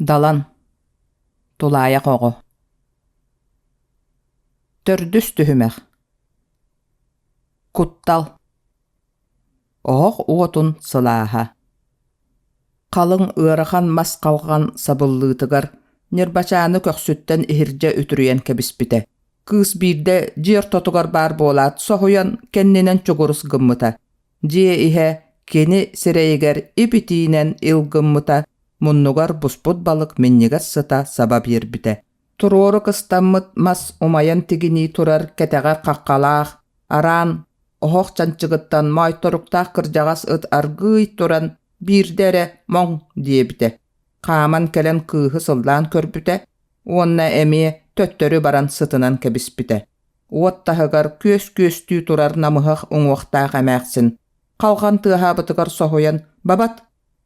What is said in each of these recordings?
Далан Тулаайах оҕо Төрдүс түһүмэх Куттал Оһох уотун сылааһа Халыҥ ыарахан мас халҕан сабыллыытыгар Ньырбачааны көхсүттэн иһирдьэ үтүрүйэн кэбиспитэ. Кыыс биирдэ дьиэ ортотугар баар буолаат соһуйан кэннинэн чугурус гыммыта. Дьиэ иһэ кини сирэйигэр ип-итиинэн ил гыммыта, муннугар буспут балык минньигэс сыта саба биэрбитэ. Туруору кыстаммыт мас умайан тигинии турар кэтэҕэр хаххалаах, араан, оһох чанчыгыттан моойторуктаах кырдьаҕас ыт аргыый туран биирдэ эрэ «моҥ» диэбитэ. Хааман кэлэн кыыһы сыллаан көрбүтэ уонна эмиэ төттөрү баран сытынан кэбиспитэ. Уот таһыгар күөс-күөстүү турар намыһах уҥуохтаах эмээхсин халҕан тыаһаабытыгар соһуйан «Бабат!»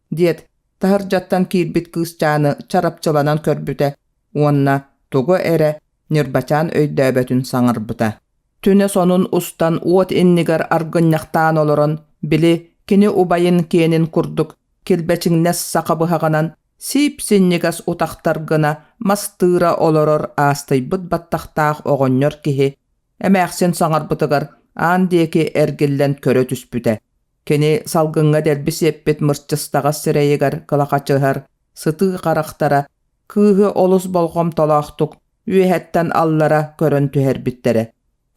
диэт, таһырдьаттан киирбит кыысчааны чарапчыланан көрбүтэ уонна тугу эрэ Ньырбачаан өйдөөбөтүн саҥарбыта. Түнэ сонун устан уот иннигэр аргынньахтаан олорон, били, кини убайын киэнин курдук килбэчиҥнэс саха быһаҕынан сип-синньигэс утахтар гына мас тыыра олорор аастыйбыт баттахтаах оҕонньор киһи эмээхсин саҥарбытыгар аан диэки эргиллэн көрө түспүтэ. Кини салгыҥҥа дэлби сиэппит мырчыстаҕас сирэйигэр кылахачыһар сытыы харахтара кыыһы олус болҕомтолоохтук үөһэттэн аллара көрөн түһэрбиттэрэ.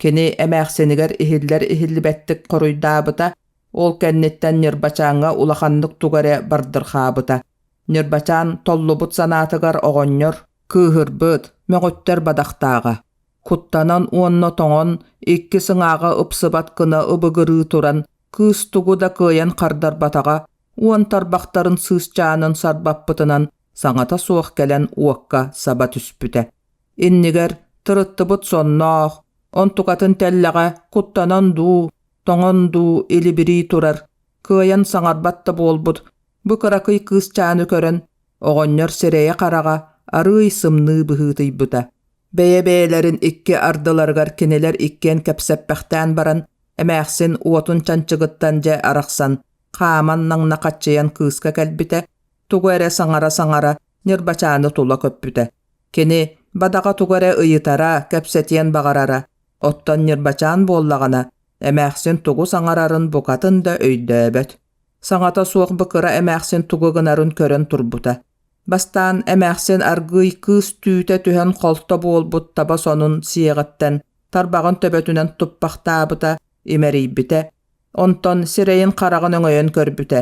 Кини эмээхсинигэр иһиллэр-иһиллибэттик хоруйдаабыта, ол кэнниттэн Ньырбачааҥҥа улаханнык тугу эрэ бардырхаабыта. Ньырбачаан толлубут санаатыгар оҕонньор кыыһырбыт, мөҕүттэр бадахтааҕа. Куттанан уонна тоҥон, икки сыҥааҕа ыпсыбат гына ыбыгырыы туран, кыыс тугу да кыайан хардарбатаҕа, уон тарбахтарын сыысчаанын сарбаппытынан саҥата суох кэлэн уокка саба түспүтэ. Иннигэр тырыттыбыт сонноох, онтукатын тэллэҕэ куттанан дуу, тоҥон дуу илибирии турар, кыайан саҥарбат да буолбут бу кыракый кыысчааны көрөн, оҕонньор сирэйэ-хараҕа арыый сымныы быһыытыйбыта. Бэйэ-бэйэлэрин икки ардыларыгар кинилэр иккиэн кэпсэппэхтээн баран, эмээхсин уотун чанчыгыттан дьэ арахсан, хааман наҥнахаччыйан кыыска кэлбитэ, тугу эрэ саҥара-саҥара Ньырбачааны тула көппүтэ. Кини бадаҕа тугу эрэ ыйытара, кэпсэтиэн баҕарара. Оттон Ньырбачаан буоллаҕына, эмээхсин тугу саҥарарын букатын да өйдөөбөт. Саҥата суох быкыра эмээхсин тугу гынарын көрөн турбута. Бастаан эмээхсин аргыый кыыс түүтэ түһэн холто буолбут таба сонун сиэҕиттэн тарбаҕын төбөтүнэн туппахтаабыта, имэрийбитэ, онтон сирэйин-хараҕын өҥөйөн көрбүтэ.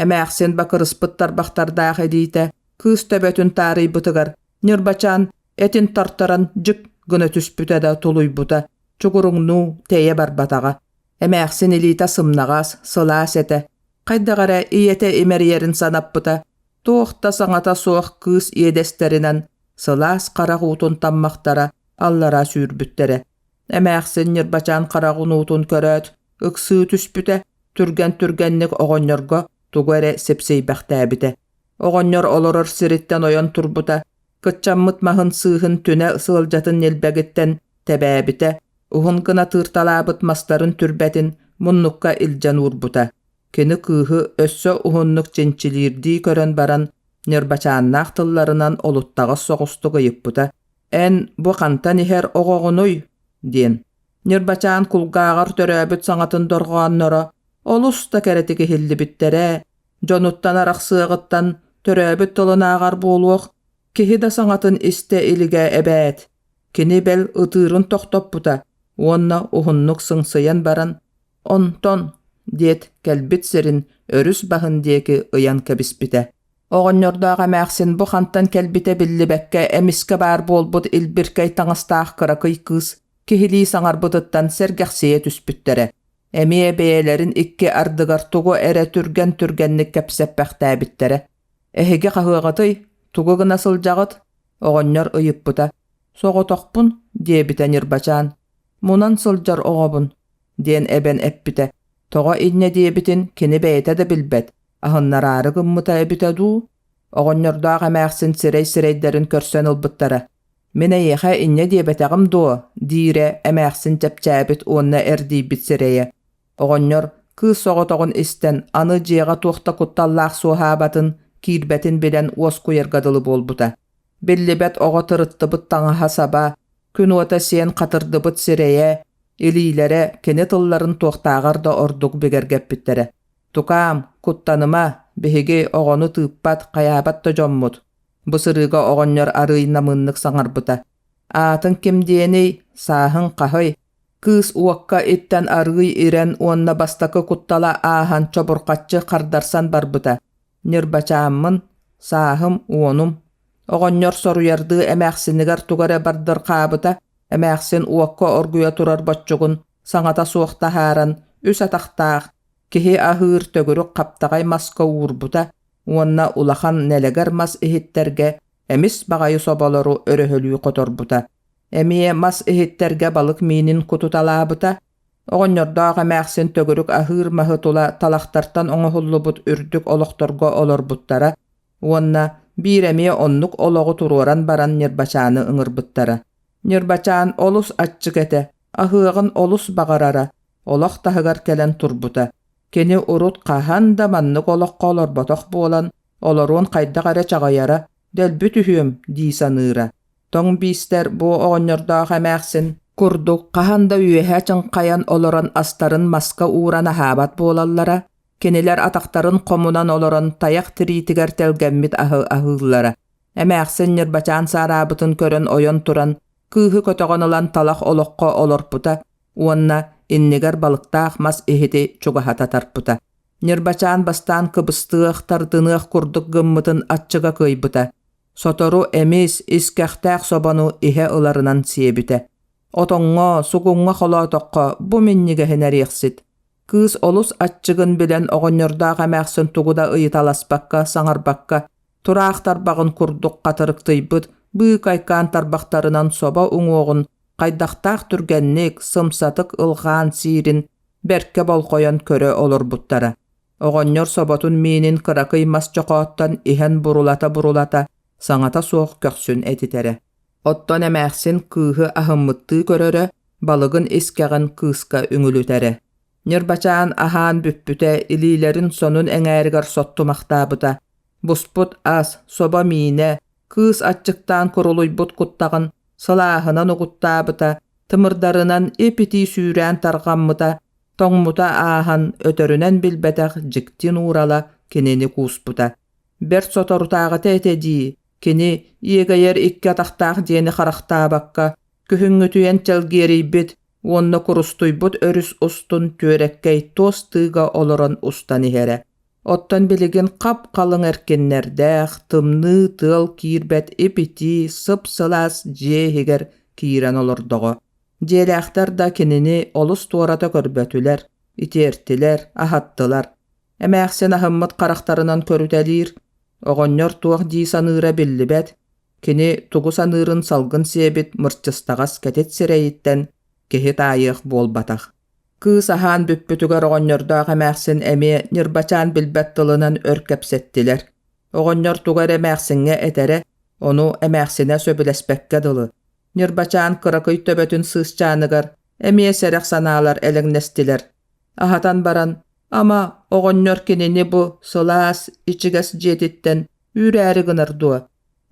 Эмээхсин бакырыспыт тарбахтардаах илиитэ кыыс төбөтүн таарыйбытыгар Ньырбачаан этин тартаран дьик гына түспүтэ да тулуйбута, чугуруҥнуу тэйэ барбатаҕа. Эмээхсин илиитэ сымнаҕас, сылаас этэ. Хайдах эрэ ийэтэ имэрийэрин санаппыта, туох да саҥата суох кыыс иэдэстэринэн сылаас харах уутун таммахтара аллара сүүрбүттэрэ. Эмээхсин Ньырбачаан хараҕын уутун көрөөт, ыксыы түспүтэ, түргэн-түргэнник оҕонньорго тугу эрэ сипсийбэхтээбитэ. Оҕонньор олорор сириттэн ойон турбута, кыччаммыт маһын сыыһын түнэ сыалдьатын ньилбэгиттэн тэбээбитэ, уһун гына тыырталаабыт мастарын түрбэтин муннукка илдьэн уурбута. Кини кыыһы өссө уһуннук чинчилиирдии көрөн баран, ньырбачааннаах тылларынан олуттаҕас соҕустук ыйыппыта: «Эн бу хантан иһэр оҕоҕунуй?» диэн. Ньырбачаан кулгааҕар төрөөбүт саҥатын дорҕоонноро олус да кэрэтик иһиллибиттэрэ, дьонуттан арахсыаҕыттан төрөөбүт тылынааҕар буолуох, киһи да саҥатын истэ илигэ эбээт. Кини бэл ытыырын тохтоппута уонна уһуннук сыҥсыйан баран «Онтон» диэт кэлбит сирин өрүс баһын диэки ыйан кэбиспитэ. Оҕонньордоох эмээхсин бу хантан кэлбитэ биллибэккэ эмискэ баар буолбут илбиркэй таҥастаах кыракый кыыс киһилии саҥарбытыттан сэргэхсийэ түспүттэрэ. Эмиэ бэйэлэрин икки ардыгар тугу эрэ түргэн-түргэнник кэпсэппэхтээбиттэрэ. «Эһиги хаһыаҕытый? Тугу гына сылдьаҕыт?» оҕонньор ыйыппыта. «Соҕотохпун» диэбитэ Ньырбачаан. «Мунан сылдьар оҕобун» диэн эбэн эппитэ. Тоҕо инньэ диэбитин кини бэйэтэ да билбэт, аһыннараары гыммыта эбитэ дуу? Оҕонньордоох эмээхсин сирэй-сирэйдэрин көрсөн ылбыттара. «Мин эйиэхэ инньэ диэбэтэҕим дуо?» диирэ эмээхсин чэпчээбит уонна эрдийбит сирэйэ. Оҕонньор кыыс соҕотоҕун истэн, аны дьиэҕэ туох да кутталлаах суоһаабатын, киирбэтин билэн уоскуйарга дылы буолбута. Биллибэт оҕо тырыттыбыт таҥаһа-саба, күн уота сиэн хатырдыбыт сирэйэ, илиилэрэ кини тылларын туохтааҕар да ордук бигэргэппиттэрэ. «Тукаам, куттаныма, биһиги оҕону тыыппат, хайаабат да дьоммут», бу сырыыга оҕонньор арыый намыыннык саҥарбыта. «Аатыҥ ким диэний, сааһыҥ хаһый?» Кыыс уокка иттэн арыый ирэн уонна бастакы куттала ааһан чобурҕаччы хардарсан барбыта. Ньырбачааммын, сааһым, уонум. Оҕонньор соруйардыы эмээхсинигэр тугу эрэ бардырхаабыта, эмээхсин уокка оргуйа турар боччугун саҥата суох таһааран үс атахтаах, киһи аһыыр төгүрүк хаптаҕай маска уурбута уонна улахан нэлэгэр мас иһиттэргэ эмис баҕайы соболору өрөһөлүү хоторбута. Эмиэ мас иһиттэргэ балык миинин кутуталаабыта, оҕонньордоох эмээхсин төгүрүк аһыыр маһы тула талахтартан оҥоһуллубут үрдүк олохторго олорбуттара уонна биир эмиэ оннук олоҕу туруоран баран Ньырбачааны ыҥырбыттара. Ньырбачаан олус аччык этэ, аһыаҕын олус баҕарара, олох таһыгар кэлэн турбута. Кини урут хаһан да маннык олоххо олорботох буолан, олоруон хайдах эрэ чаҕыйара, дэлби түһүөм дии саныыра. Тоҥ биистэр бу оҕонньордоох эмээхсин курдук хаһан да үөһэ чыҥхайан олорон астарын маска ууран аһаабат буолаллара, кинилэр атахтарын хомунан олорон тайах тириитигэр тэлгэммит аһы аһыыллара. Эмээхсин Ньырбачаан саараабытын көрөн ойон туран, кыыһы көтөҕөн ылан талах олоххо олорпута уонна иннигэр балыктаах мас иһити чугаһата тарпыта. Ньырбачаан бастаан кыбыстыах, тардыныах курдук гыммытын аччыга кыайбыта. Сотору эмис, искэхтээх собону иһэ ыларынан сиэбитэ. Отоҥҥо, сугуҥҥа холоотоххо бу минньигэһин эриэхсит. Кыыс олус аччыгын билэн оҕонньордоох эмээхсин тугу да ыйыталаспакка, саҥарбакка, тураах тарбаҕын курдук хатырыктыйбыт быыкайкаан тарбахтарынан собо уҥуоҕун хайдахтаах түргэнник, сымсатык ылҕаан сиирин бэркэ болҕойон көрө олорбуттара. Оҕонньор соботун миинин кыракый мас чохооттон иһэн бурулата-бурулата саҥата суох көхсүн этитэрэ. Оттон эмээхсин кыыһы аһыммыттыы көрөрө, балыгын искэҕин кыыска үҥүлүтэрэ. Ньырбачаан аһаан бүппүтэ, илиилэрин сонун эҥээригэр соттумахтаабыта. Буспут ас, собо миинэ, кыыс аччыктаан курулуйбут куттаҕын сылааһынан угуттаабыта, тымырдарынан ип-итии сүүрээн тарҕаммыта, тоҥмута ааһан, өтөрүнэн билбэтэх дьикти нуурала кинини кууспута. Бэрт соторутааҕыта этэ дии, кини иэгэйэр икки атахтаах диэни харахтаабакка, күһүҥҥүтүйэн чэлгиэрийбит уонна курустуйбут өрүс устун түөрэккэй туос тыыга олорон устан иһэрэ. Оттон билигин хап-халыҥ эркиннэрдээх, тымныы тыал киирбэт ип-итии, сып-сылаас дьиэ иһигэр киирэн олордоҕо. Дьиэлээхтэр да кинини олус туората көрбөтүлэр, итиэртилэр, аһаттылар. Эмээхсин аһыммыт харахтарынан көрүтэлиир, оҕонньор туох дии саныыра биллибэт, кини тугу саныырын салгын сиэбит мырчыстаҕас кэтит сирэйиттэн киһи таайыах буолбатах. Кыыс аһаан бүппүтүгэр оҕонньордоох эмээхсин эмиэ Ньырбачаан билбэт тылынан өр кэпсэттилэр. Оҕонньор тугу эрэ эмээхсиҥҥэ этэрэ, ону эмээхсинэ сөбүлэспэккэ дылы. Ньырбачаан кыракый төбөтүн сыысчааныгар эмиэ сэрэх санаалар элэҥнэстилэр. Аһатан баран, ама, оҕонньор кинини бу сылаас, ичигэс дьиэтиттэн үүрээри гынар дуо?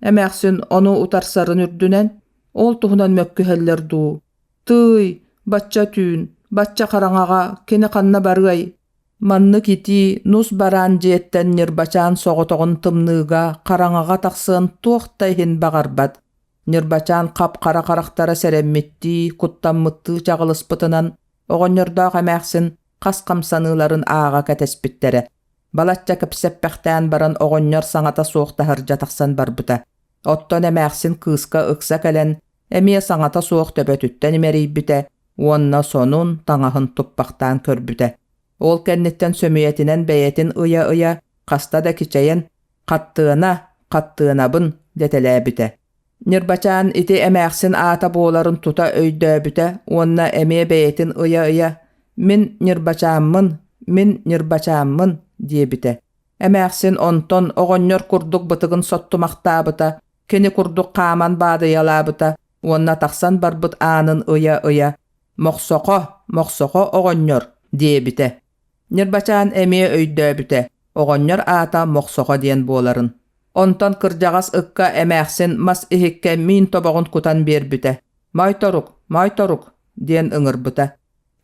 Эмээхсин ону утарсарын үрдүнэн, ол туһунан мөккүһэллэр дуу? Тыый, бачча түүн, бачча хараҥаҕа кини ханна барыай? Маннык итии, нус бараан дьиэттэн Ньырбачаан соҕотоҕун тымныыга, хараҥаҕа тахсыан туох да иһин баҕарбат. Ньырбачаан хап-хара харахтара сэрэммиттии, куттаммыттыы чаҕылыспытынан оҕонньордоох эмээхсин хас хамсаныыларын ааҕа кэтэспиттэрэ. Балачча кэпсэппэхтээн баран оҕонньор саҥата суох таһырдьа тахсан барбыта. Оттон эмээхсин кыыска ыкса кэлэн, эмиэ саҥата суох төбөтүттэн имэрийбитэ уонна сонун, таҥаһын туппахтаан көрбүтэ. Ол кэнниттэн сөмүйэтинэн бэйэтин ыйа-ыйа хаста да кичэйэн «Хаттыана, хаттыанабын» дэтэлээбитэ. Ньырбачаан ити эмээхсин аата буоларын тута өйдөөбүтэ уонна эмиэ бэйэтин ыйа-ыйа «Мин Ньырбачааммын, мин Ньырбачааммын» диэбитэ. Эмээхсин онтон оҕонньор курдук бытыгын соттумахтаабыта, кини курдук хааман баадыйалаабыта уонна тахсан барбыт аанын ыйа-ыйа «Мохсохо, Мохсохо оҕонньор» диэбитэ. Ньырбачаан эмиэ өйдөөбүтэ. Оҕонньор аата Мохсоҕо диэн буоларын. Онтон кырдьаҕас ыкка эмээхсин мас иһиккэ миин тобоҕун кутан биэрбитэ. «Моойторук, моойторук!» диэн ыҥырбыта.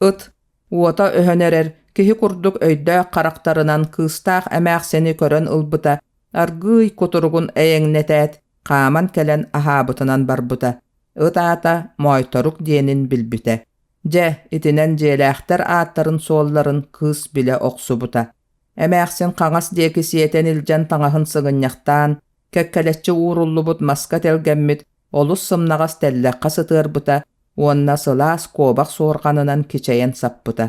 Ыт, уота өһөн эрэр, киһи курдук өйдөөх харахтарынан кыыстаах эмээхсини көрөн ылбыта, аргыый кутуругун эйэҥнэтээт, хааман кэлэн аһаабытынан барбыта. Ыт аата Моойторук диэнин билбитэ. Дьэ, итинэн дьиэлээхтэр ааттарын-суолларын кыыс билэ охсубута. Эмээхсин хаҥас диэки сиэтэн илдьэн таҥаһын сыгынньахтаан, кэккэлэччи ууруллубут маска тэлгэммит олус сымнаҕас тэллэххэ сытыарбыта уонна сылаас куобах суорҕанынан кичэйэн саппыта.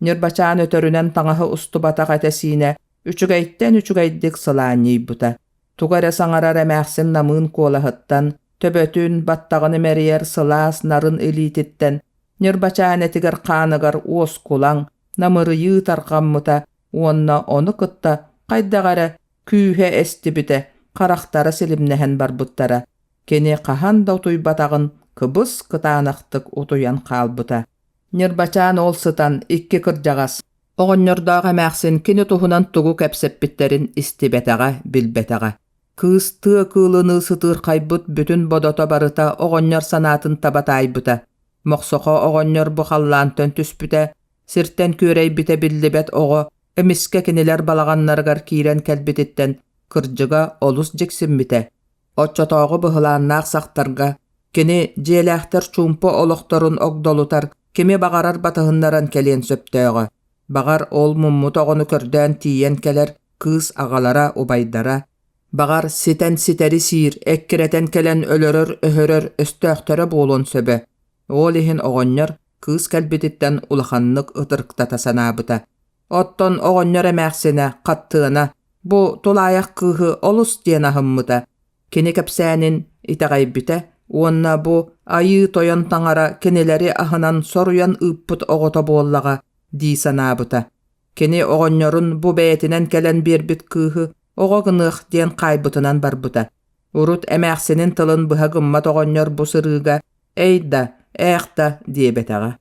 Ньырбачаан өтөрүнэн таҥаһы устубатах этэ-сиинэ үчүгэйтэн үчүгэйдик сылаанньыйбыта. Тугу эрэ саҥарар эмээхсин намыын куолаһыттан, төбөтүн, баттаҕын имэрийэр сылаас нарын илиититтэн Ньырбачаан этигэр хааныгар уоскулаҥ, намырыйыы тарҕаммыта уонна ону кытта хайдах эрэ күүһэ эстибитэ, харахтара силимнэһэн барбыттара. Кини хаһан да утуйбатаҕын кыбыс-кытаанахтык утуйан хаалбыта. Ньырбачаан ол сытан икки кырдьаҕас, оҕонньордоох эмээхсин кини туһунан тугу кэпсэппиттэрин истибэтэҕэ, билбэтэҕэ. Кыыс тыа кыылыныы сытыырхайбыт бүтүн бодото барыта оҕонньор санаатын таба таайбыта. Мохсохо оҕонньор бу халлаантан түспүтэ, сиртэн күөрэйбитэ биллибэт оҕо эмискэ кинилэр балаҕаннарыгар киирэн кэлбититтэн кырдьыга олус дьиксиммитэ. Оччотооҕу быһылааннаах сахтарга кини дьиэлээхтэр чуумпу олохторун огдолутар кими баҕарар батыһыннаран кэлиэн сөптөөҕө. Баҕар, ол муммут оҕону көрдөөн тиийэн кэлэр кыыс аҕалара, убайдара. Баҕар, ситэн ситэри сиир, эккирэтэн кэлэн өлөрөр-өһөрөр өстөөхтөрө буолуон сөбө. Ол иһин оҕонньор кыыс кэлбититтэн улаханнык ытырыктата санаабыта. Оттон оҕонньор эмээхсинэ, хаттыана, бу тулаайах кыыһы олус диэн аһыммыта. Кини кэпсээнин итэҕэйбитэ уонна бу Айыы Тойон таҥара кинилэри аһынан соруйан ыыппыт оҕото буоллаҕа дии санаабыта. Кини оҕонньорун бу бэйэтинэн кэлэн биэрбит кыыһы оҕо гыныах диэн хаайбытынан барбыта. Урут эмээхсинин тылын быһа гыммат оҕонньор бу сырыыга «Эй да, ээх да» диэбэтэҕэ.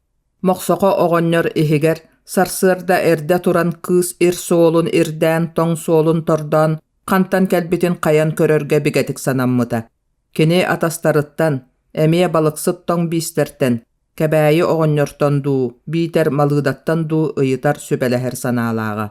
Мохсоҕо оҕонньор иһигэр сарсыарда эрдэ туран кыыс ир суолун ирдээн, тоҥ суолун тордоон, хантан кэлбитин хайан көрөргө бигэтик санаммыта. Кини атастарыттан, эмиэ балыксыт тоҥ биистэртэн, Кэбээйи оҕонньортон дуу, биитэр Малыыдаттан дуу ыйытар сүбэлэһэр санаалааҕа.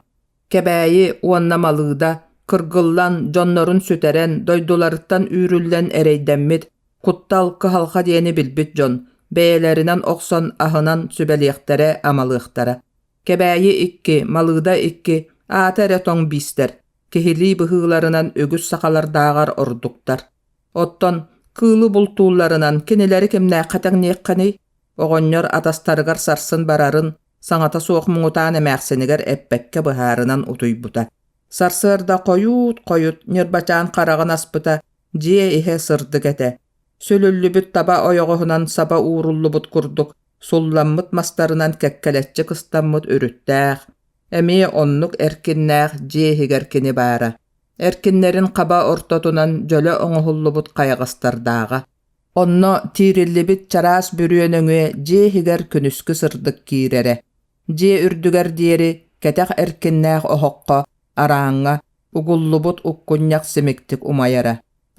Кэбээйи уонна Малыыда кыргыллан, дьоннорун сүтэрэн, дойдуларыттан үүрүллэн эрэйдэммит, куттал, кыһалҕа диэни билбит дьон, бэйэлэринэн охсон аһынан сүбэлиэхтэрэ-амалыахтара. Кэбээйи икки, Малыыда икки, аата эрэ тоҥ биистэр, киһилии быһыыларынан үгүс сахалардааҕар ордуктар. Оттон кыылы бултуулларынан кинилэри кимнээххэ тэҥниэххиний? Оҕонньор атастарыгар сарсын барарын, саҥата суох муҥутаан эмээхсинигэр эппэккэ быһаарынан утуйбута. Сарсыарда хойуут-хойут Ньырбачаан хараҕын аспыта, дьиэ иһэ сырдык этэ. Сүлүллүбүт таба ойоҕоһунан саба ууруллубут курдук сулламмыт мастарынан кэккэлэччи кыстаммыт үрүттээх, эмиэ оннук эркиннээх дьиэ иһигэр кини баара. Эркиннэрин хаба ортотунан дьөлө оҥоһуллубут хайаҕастардааҕа. Онно тиириллибит чараас бүрүө нөҥүө дьиэ иһигэр күнүскү сырдык киирэрэ. Дьиэ үрдүгэр диэри кэтэх эркиннээх оһоххо, арааҥҥа, угуллубут уккунньах симиктик умайара.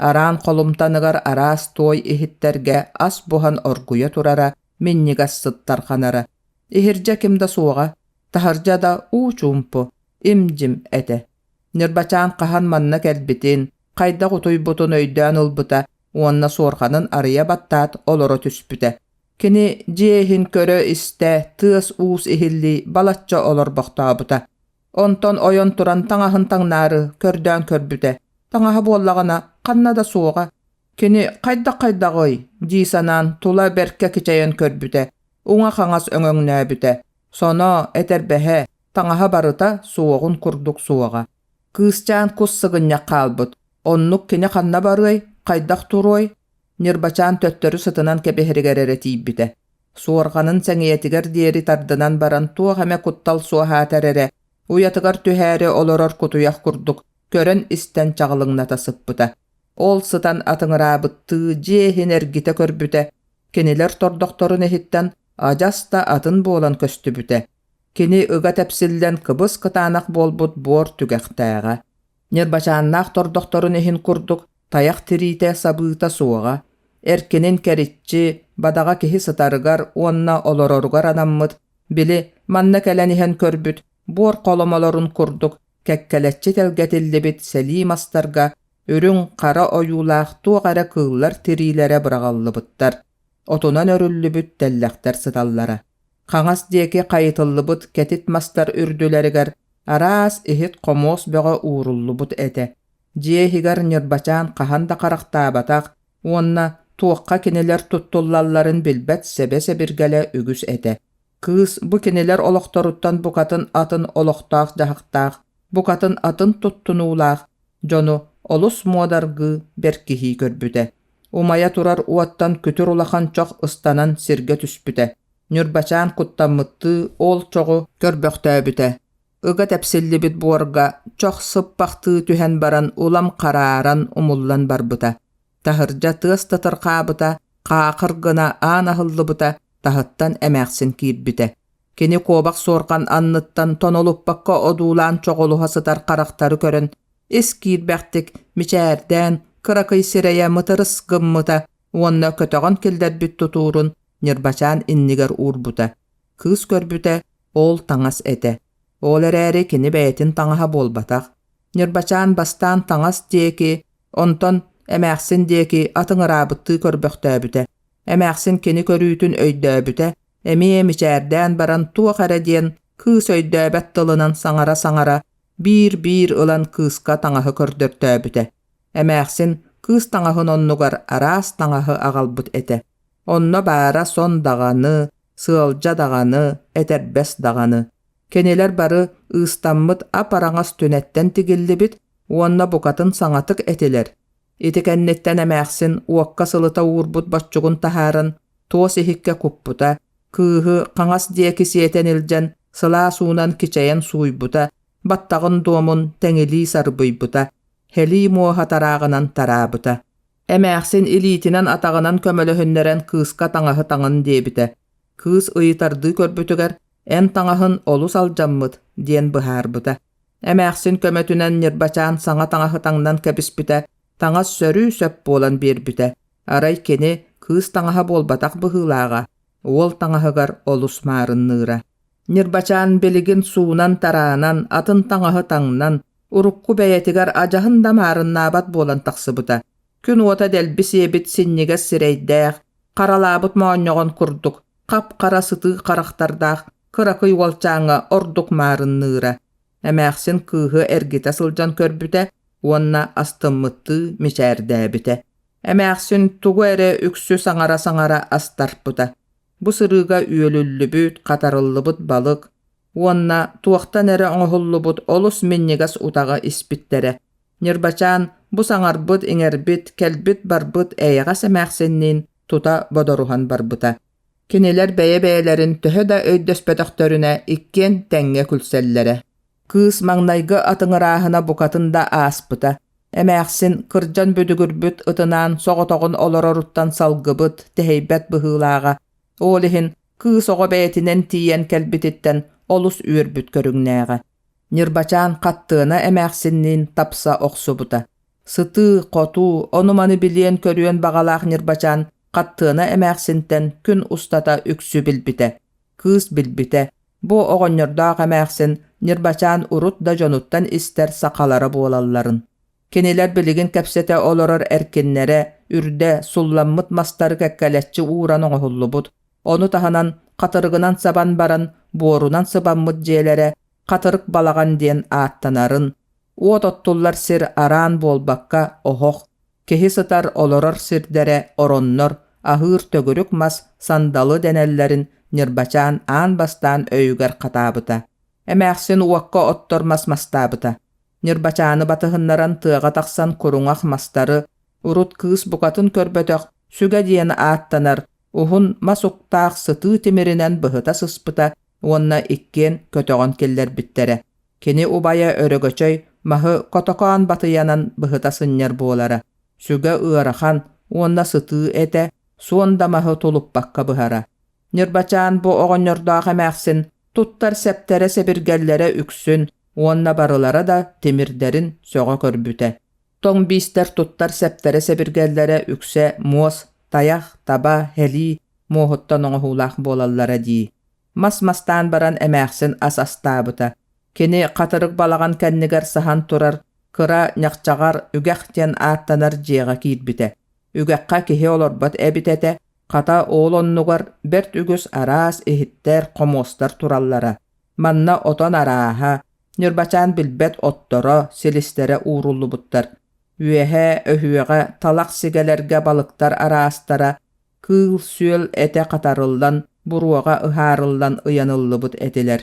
Араан холумтаныгар араас туой иһиттэргэ ас буһан оргуйа турара, минньигэс сыт тарҕанара. Иһирдьэ ким да суоҕа, таһырдьа да уу чуумпу, им-дьим этэ. Ньырбачаан хаһан манна кэлбитин, хайдах утуйбутун өйдөөн ылбыта уонна суорҕанын арыйа баттаат олоро түспүтэ. Кини дьиэ иһин көрө-истэ, тыас-уус иһиллии балачча олорбохтообута. Онтон ойон туран таҥаһын таҥнаары көрдөөн көрбүтэ. Таҥаһа буоллаҕына ханна да суоҕа. Кини хайдах-хайдаҕый дии санаан тула бэркэ кичэйэн көрбүтэ, уҥа-хаҥас өҥөҥнөөбүтэ. Соно, этэрбэһэ, таҥаһа барыта суоҕун курдук суоҕа. Кыысчаан кус сыгынньах хаалбыт. Оннук кини ханна барыай, хайдах туруой? Ньырбачаан төттөрү сытынан кэбиһэригэр эрэ тиийбитэ. Суорҕанын сэҥийэтигэр диэри тардынан баран туох эмэ куттал суоһаатар эрэ, уйатыгар түһээри олорор кутуйах курдук көрөн-истэн чаҕылыҥната сыппыта. Ол сытан атыҥыраабыттыы дьиэ иһин эргитэ көрбүтэ, кинилэр тордохторун иһиттэн адьас да атын буолан көстүбүтэ. Кини ыга тэпсиллэн кыбыс-кытаанах буолбут буор түгэхтээҕэ. Ньырбачааннаах тордохторун иһин курдук тайах тириитэ сабыыта суоҕа, эркинин кэриччи, бадаҕа киһи сытарыгар уонна олороругар анаммыт, били манна кэлэн иһэн көрбүт буор холомолорун курдук кэккэлэччи тэлгэтиллибит сэлии мастарга үрүҥ, хара ойуулаах туох эрэ кыыллар тириилэрэ быраҕыллыбыттар, отунан өрүллүбүт тэллэхтэр сыталлара. Хаҥас диэки хайытыллыбыт кэтит мастар үрдүлэригэр араас иһит-хомуос бөҕө ууруллубут этэ. Дьиэ иһигэр Ньырбачаан хаһан да харахтаабатах уонна туохха кинилэр туттуллалларын билбэт сэбэ-сэбиргэлэ үгүс этэ. Кыыс бу кинилэр олохторуттан букатын атын олохтоох-дьаһахтаах, букатын атын туттунуулаах дьону олус муодаргыы бэркиһии көрбүтэ. Умайа турар уоттан күтүр улахан чох ыстанан сиргэ түспүтэ. Ньурбачаан куттаммыттыы ол чоҕу көрбөхтөөбүтэ. Ыга тэпсиллибит буорга чох сыппахтыы түһэн баран улам харааран умуллан барбыта. Таһырдьа тыас татырхаабыта, хаахыр гына аан аһыллыбыта, таһыттан эмээхсин киирбитэ. Кини куобах суорҕан анныттан тонолуппакка одуулаан чоҕулуһа сытар харахтары көрөн, ис киирбэхтик мичээрдээн, кыракый сирэйэ мытырыс гыммыта уонна көтөҕөн киллэрбит тутуурун Ньырбачаан иннигэр уурбута. Кыыс көрбүтэ, ол таҥас этэ. Ол эрээри кини бэйэтин таҥаһа буолбатах. Ньырбачаан бастаан таҥас диэки, онтон эмээхсин диэки атыҥыраабыттыы көрбөхтөөбүтэ. Эмээхсин кини көрүүтүн өйдөөбүтэ, эмиэ мичээрдээн баран туох эрэ диэн кыыс өйдөөбөт тылынан саҥара-саҥара биир-биир ылан кыыска таҥаһы көрдөртөөбүтэ. Эмээхсин кыыс таҥаһын оннугар араас таҥаһы аҕалбыт этэ. Онно баара сон даҕаны, сыалдьа даҕаны, этэрбэс даҕаны. Кинилэр бары ыыстаммыт ап-араҥас түнэттэн тигиллибит уонна букатын саҥатык этилэр. Ити кэнниттэн эмээхсин уокка сылыта уурбут боччугун таһааран туос иһиккэ куппута, кыыһы хаҥас диэки сиэтэн илдьэн сылаас уунан кичэйэн сууйбута, баттаҕын дуомун тэҥилии сарбыйбыта, һэлии муоһа тарааҕынан тараабыта. Эмээхсин илиитинэн-атаҕынан көмөлөһүннэрэн кыыска таҥаһы таҥын диэбитэ. Кыыс ыйытардыы көрбүтүгэр «Эн таҥаһын олус алдьаммыт» диэн быһаарбыта. Эмээхсин көмөтүнэн Ньырбачаан саҥа таҥаһы таҥнан кэбиспитэ, таҥас сөрүү-сөп буолан биэрбитэ. Арай кини кыыс таҥаһа буолбатах быһыылааҕа, уол таҥаһыгар олус маарынныыра. Ньырбачаан билигин суунан-тараанан, атын таҥаһы таҥнан, урукку бэйэтигэр адьаһын да маарыннаабат буолан тахсыбыта. Күн уота дэлби сиэбит синньигэс сирэйдээх, харалаабыт моонньоҕон курдук, хап-хара сытыы харахтардаах кыракый уолчааҥҥа ордук маарынныыра. Эмээхсин кыыһы эргитэ сылдьан көрбүтэ уонна астыммыттыы мичээрдээбитэ. Эмээхсин тугу эрэ үксү саҥара-саҥара астарпыта. Бу сырыыга үөлүллүбүт, хатарыллыбыт балык уонна туохтан эрэ оҥоһуллубут олус минньигэс утаҕы испиттэрэ. Ньырбачаан бу саҥарбыт-иҥэрбит, кэлбит-барбыт эйэҕэс эмээхсинниин тута бодоруһан барбыта. Кинилэр бэйэ-бэйэлэрин төһө да өйдөспөтөхтөрүнэ иккиэн тэҥҥэ күлсэллэрэ. Кыыс маҥнайгы атыҥырааһына букатын да ааспыта. Эмээхсин кырдьан бүдүгүрбүт ытынаан соҕотоҕун олороруттан салгыбыт, тэһийбэт быһыылааҕа. Ол иһин кыыс оҕо бэйэтинэн тиийэн кэлбититтэн олус үөрбүт көрүҥнээҕэ. Ньырбачаан хаттыана эмээхсинниин тапса охсубута. Сытыы, хотуу, ону-маны билиэн-көрүөн баҕалаах Ньырбачаан Хаттыана эмээхсинтэн күн устата үксү билбитэ. Кыыс билбитэ, бу оҕонньордоох эмээхсин Ньырбачаан урут да дьонуттан истэр сахалара буолалларын. Кинилэр билигин кэпсэтэ олорор эркиннэрэ, үрдэ, сулламмыт мастары кэккэлэччи ууран оҥоһуллубут, ону таһынан хатырыгынан сабан баран буорунан сыбаммыт дьиэлэрэ Хатырык балаҕан диэн ааттанарын, уот оттуллар сир араан буолбакка оһох, киһи сытар олорор сирдэрэ ороннор, аһыыр төгүрүк мас сандалы дэнэллэрин Ньырбачаан аан бастаан өйүгэр хатаабыта. Эмээхсин уокка оттор мас мастаабыта. Ньырбачааны батыһыннаран тыаҕа тахсан куруҥах мастары, урут кыыс букатын көрбөтөх сүгэ диэн ааттанар уһун мас уктаах сытыы тимиринэн быһыта сыспыта уонна иккиэн көтөҕөн киллэрбиттэрэ. Кини убайа Өрөгөчөй маһы котокоон батыйанан быһыта сынньар буолара. Сүгэ ыарахан уонна сытыы этэ, суон да маһы тулуппакка быһара. Ньырбачаан бу оҕонньордоох эмээхсин Туттар сэптэрэ-сэбиргэллэрэ үксүн уонна барылара да тимирдэрин сөҕө көрбүтэ. Тоҥ биистэр туттар сэптэрэ-сэбиргэллэрэ үксэ муос, тайах, таба, һэлии муоһуттан оҥоһуулаах буолаллара дии. Мас мастаан баран эмээхсин ас астаабыта. Кини хатырык балаҕан кэннигэр саһан турар кыра ньахчаҕар үгэх диэн ааттанар дьиэҕэ киирбитэ. Үгэххэ киһи олорбот эбит этэ, хата ол оннугар бэрт үгүс араас иһиттэр, хомуостар тураллара. Манна отон арааһа, Ньурбачаан билбэт отторо, силистэрэ ууруллубуттар. Үөһэ, өһүөҕэ, талах сигэлэргэ балыктар араастара, кыыл-сүөл этэ хатарыллан, буруоҕа ыһаарыллан ыйаныллыбыт этилэр.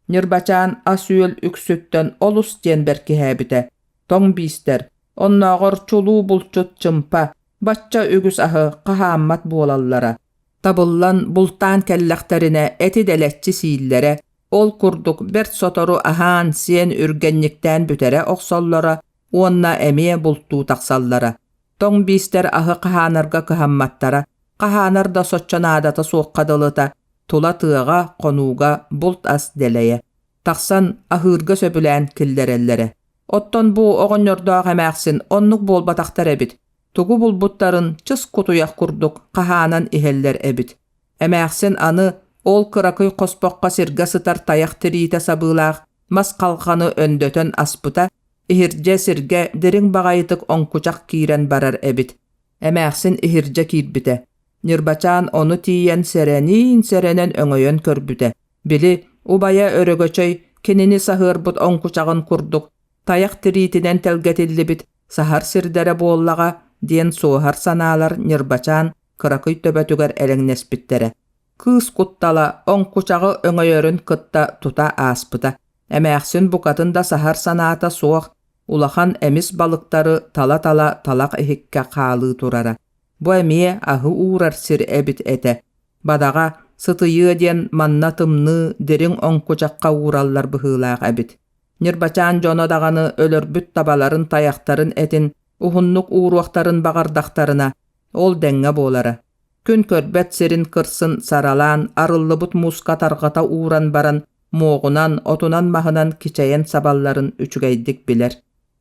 Ньырбачаан ас-үөл үксүттэн олус диэн бэркиһээбитэ. Тоҥ биистэр, оннооҕор чулуу булчут чымпа, бачча үгүс аһы хаһааммат буолаллара. Табыллан, бултаан кэллэхтэринэ эти дэлэччи сииллэрэ, ол курдук бэрт сотору аһаан-сиэн үргэнньиктээн бүтэрэ охсоллоро уонна эмиэ бултуу тахсаллара. Тоҥ биистэр аһы хаһаанарга кыһамматтара, хаһаанар да соччо наадата суохха дылыта, тула тыаҕа, хонууга булт-ас дэлэйэ. Тахсан аһыырга сөбүлээн киллэрэллэрэ. Оттон бу оҕонньордоох эмээхсин оннук буолбатахтар эбит, тугу булбуттарын чыс кутуйах курдук хаһаанан иһэллэр эбит. Эмээхсин аны ол кыракый хоспоххо сиргэ сытар тайах тириитэ сабыылаах мас халҕаны өндөтөн аспыта, иһирдьэ сиргэ дириҥ баҕайытык оҥкучах киирэн барар эбит. Эмээхсин иһирдьэ киирбитэ. Ньырбачаан ону тиийэн сэрэниин-сэрэнэн өҥөйөн көрбүтэ. Били, убайа Өрөгөчөй кинини саһыарбыт оҥкучаҕын курдук тайах тириитинэн тэлгэтиллибит саһар сирдэрэ буоллаҕа диэн суоһар санаалар Ньырбачаан кыракый төбөтүгэр элэҥнэспиттэрэ. Кыыс куттала оҥкучаҕы өҥөйөрүн кытта тута ааспыта. Эмээхсин букатын да саһар санаата суох, улахан эмис балыктары тала-тала талах иһиккэ хаалыы турара. Бу эмиэ аһы уурар сир эбит этэ. Бадаҕа, сытыйыа диэн манна тымныы, дириҥ оҥкучахха уураллар быһыылаах эбит. Ньырбачаан дьоно даҕаны өлөрбүт табаларын тайахтарын этин уһуннук ууруохтарын баҕардахтарына, ол дэҥҥэ буолара. Күн көрбөт сирин кырсын саралаан, арыллыбыт мууска тарҕата ууран баран, муоҕунан, отунан-маһынан кичэйэн сабалларын үчүгэйдик билэр.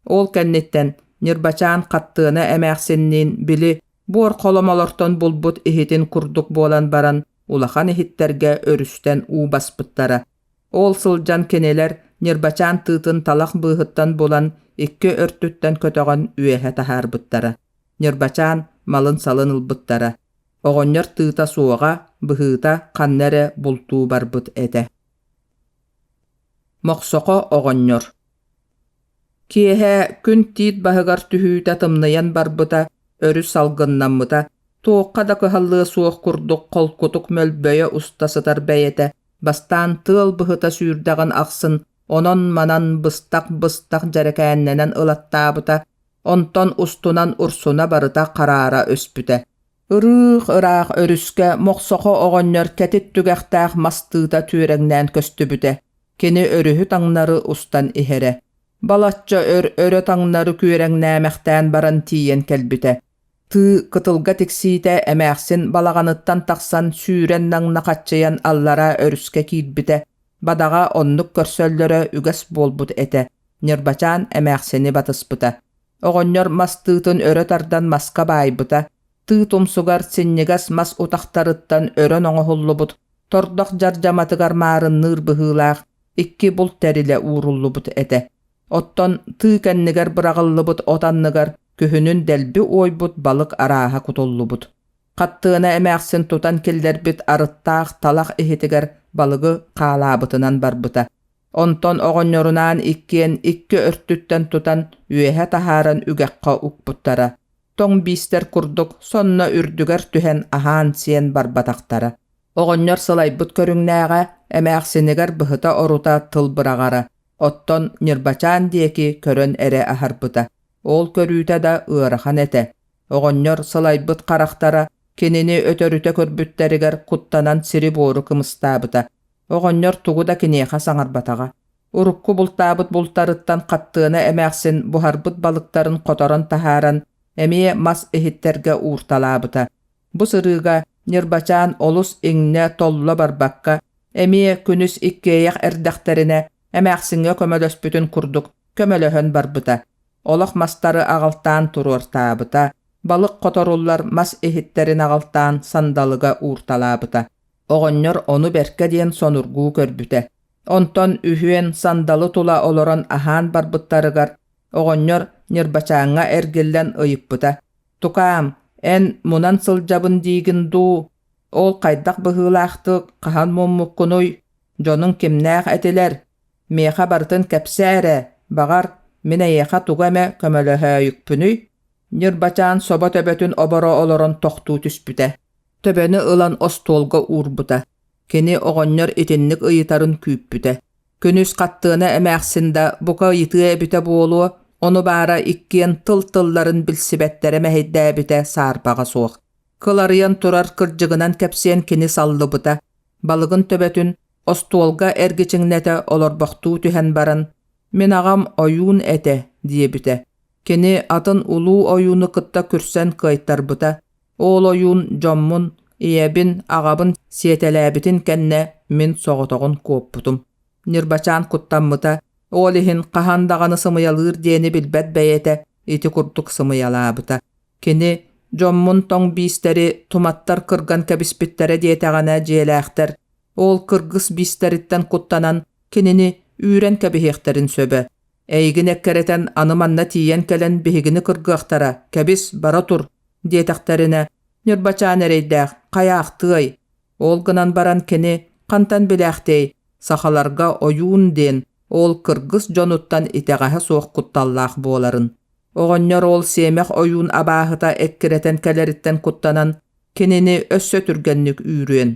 Ол кэнниттэн Ньырбачаан Хаттыана эмээхсинниин били буор холомолортон булбут иһитин курдук буолан баран улахан иһиттэргэ өрүстэн уу баспыттара. Ол сылдьан кинилэр Ньырбачаан тыытын талах быыһыттан булан икки өртүттэн көтөҕөн үөһэ таһаарбыттара. Ньырбачаан малын-салын ылбыттара. Оҕонньор тыыта суоҕа, быһыыта ханна эрэ бултуу барбыт этэ. Мохсохо оҕонньор Киэһэ күн тиит баһыгар түһүүтэ тымныйан барбыта, өрүс салгыннаммыта, туохха да кыһаллыа суох курдук холкутук мөлбөйө уста сытар бэйэтэ бастаан тыал быһыта сүүрдэҕин ахсын онон-манан быстах-быстах дьэрэкээннэнэн ылаттаабыта, онтон устунан урсуна барыта хараара өспүтэ. Ырыых-ыраах өрүскэ Мохсохо оҕонньор кэтит түгэхтээх мас тыыта түөрэҥнээн көстүбүтэ. Кини өрүһү таҥнары устан иһэрэ. Балачча өр өрө таҥнары күөрэҥнээмэхтээн баран тиийэн кэлбитэ. Тыы кытылга тиксиитэ эмээхсин балаҕаныттан тахсан сүүрэн наҥнахаччыйан аллараа өрүскэ киирбитэ. Бадаҕа оннук көрсөллөрө үгэс буолбут этэ. Ньырбачаан эмээхсини батыспыта. Оҕонньор мас тыытын өрө тардан маска баайбыта, тыы тумсугар синньигэс мас утахтарыттан өрөн оҥоһуллубут тордох дьардьаматыгар маарынныыр быһыылаах икки булт тэрилэ ууруллубут этэ. Оттон тыы кэннигэр быраҕыллыбыт от анныгар күһүнүн дэлби уойбут балык арааһа кутуллубут. Хаттыана эмээхсин тутан киллэрбит арыттаах талах иһитигэр балыгы хаалаабытынан барбыта. Онтон оҕонньорунаан иккиэн икки өртүттэн тутан үөһэ таһааран үгэххэ укпуттара. Тоҥ биистэр курдук сонно үрдүгэр түһэн аһаан-сиэн барбатахтара. Оҕонньор сылайбыт көрүҥнээҕэ, эмээхсинигэр быһыта-орута тыл быраҕара, оттон Ньырбачаан диэки көрөн эрэ аһарбыта. Ол көрүүтэ да ыарахан этэ. Оҕонньор сылайбыт харахтара кинини өтөрүтэ көрбүттэригэр куттанан сири-буору кымыстаабыта. Оҕонньор тугу да киниэхэ саҥарбатаҕа. Урукку бултаабыт бултарыттан хаттыана эмээхсин буһарбыт балыктарын хоторон таһааран, эмиэ мас иһиттэргэ уурталаабыта. Бу сырыыга Ньырбачаан олус иҥнэ-толло барбакка, Эмиэ күнүс иккиэйэх эрдэхтэринэ эмээхсиҥҥэ көмөлөспүтүн курдук көмөлөһөн барбыта. Олох мастары аҕалтаан туруортаабыта, балык хоторуллар мас иһиттэрин аҕалтаан сандалыга уурталаабыта. Оҕонньор ону бэркэ диэн сонургуу көрбүтэ. Онтон үһүөн сандалы тула олорон аһаан барбыттарыгар оҕонньор Ньырбачааҥҥа эргиллэн ыйыппыта: «Тукаам, эн мунан сылдьабын диигин дуу? Ол хайдах быһыылаахтык хаһан муммуккунуй? Дьонуҥ кимнээх этилэр? Миэхэ барытын кэпсээ эрэ, баҕар, мин эйиэхэ тугу эмэ көмөлөһөөйүкпүнүй?» Ньырбачаан собо төбөтүн оборо олорон тохтуу түспүтэ. Төбөнү ылан остуолга уурбута. Кини оҕонньор итинник ыйытарын күүппүтэ. Күнүс хаттыана эмээхсин да бука ыйытыа эбитэ буолуо, ону баара иккиэн тыл-тылларын билсибэттэрэ мэһэйдээбитэ саарбаҕа суох. Кыларыйан турар кырдьыгынан кэпсиэн кини саллыбыта, балыгын төбөтүн остуолга эргичиҥнэтэ олорбохтуу түһэн баран, «Мин аҕам ойуун этэ» диэбитэ. Кини атын улуу ойууну кытта күрсэн кыайтарбыта. Ол ойуун дьоммун, ийэбин, аҕабын сиэтэлээбитин кэннэ мин соҕотоҕун куоппутум. Ньырбачаан куттаммыта, ол иһин хаһан даҕаны сымыйалыыр диэни билбэт бэйэтэ ити курдук сымыйалаабыта. Кини дьоммун тоҥ биистэри туматтар кырган кэбиспиттэрэ диэтэҕинэ дьиэлээхтэр ол кыргыс биистэриттэн куттанан кинини үүрэн кэбиһиэхтэрин сөбө. Эйигин эккирэтэн аны манна тиийэн кэлэн биһигини кыргыахтара, кэбис, бара тур диэтэхтэринэ, Ньырбачаан эрэйдээх хайаахтыай? Ол гынан баран кини хантан билээхтиэй, сахаларга ойуун диэн ол кыргыс дьонуттан итэҕэһэ суох кутталлаах буоларын. Оҕонньор ол сиэмэх ойуун абааһыта эккирэтэн кэлэриттэн куттанан кинини өссө түргэнник үүрүөн.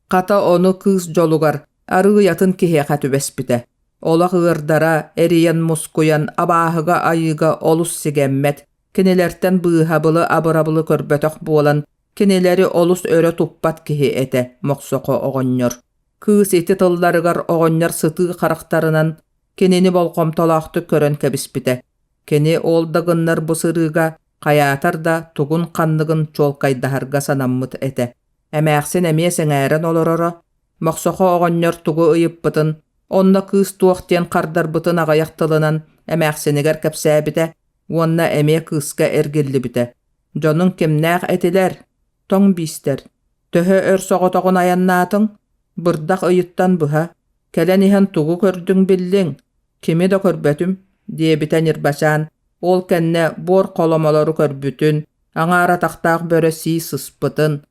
Хата ону кыыс дьолугар арыый атын киһиэхэ түбэспитэ. Олох ыардара эрийэн-мускуйан абааһыга-айыыга олус сигэммэт, кинилэртэн быыһабылы-абырабылы көрбөтөх буолан кинилэри олус өрө туппат киһи этэ Мохсохо оҕонньор. Кыыс ити тылларыгар оҕонньор сытыы харахтарынан кинини болҕомтолоохтук көрөн кэбиспитэ. Кини ол да гыннар бу сырыыга хайаатар да тугун-ханныгын чуолкайдаһарга санаммыт этэ. Эмээхсин эмиэ сэҥээрэн олороро, Мохсохо оҕонньор тугу ыйыппытын, онно кыыс туох диэн хардарбытын аҕыйах тылынан эмээхсинигэр кэпсээбитэ уонна эмиэ кыыска эргиллибитэ. Дьонуҥ кимнээх этилэр? Тоҥ биистэр. Төһө өр соҕотоҕун айаннаатыҥ? Бырдах ыйыттан быһа. Кэлэн иһэн тугу көрдүҥ биллиҥ? Кими да көрбөтүм, диэбитэ Ньырбачаан. Ол кэннэ буор холомолору көрбүтүн, аҥаар атахтаах бөрө сии сыспытын,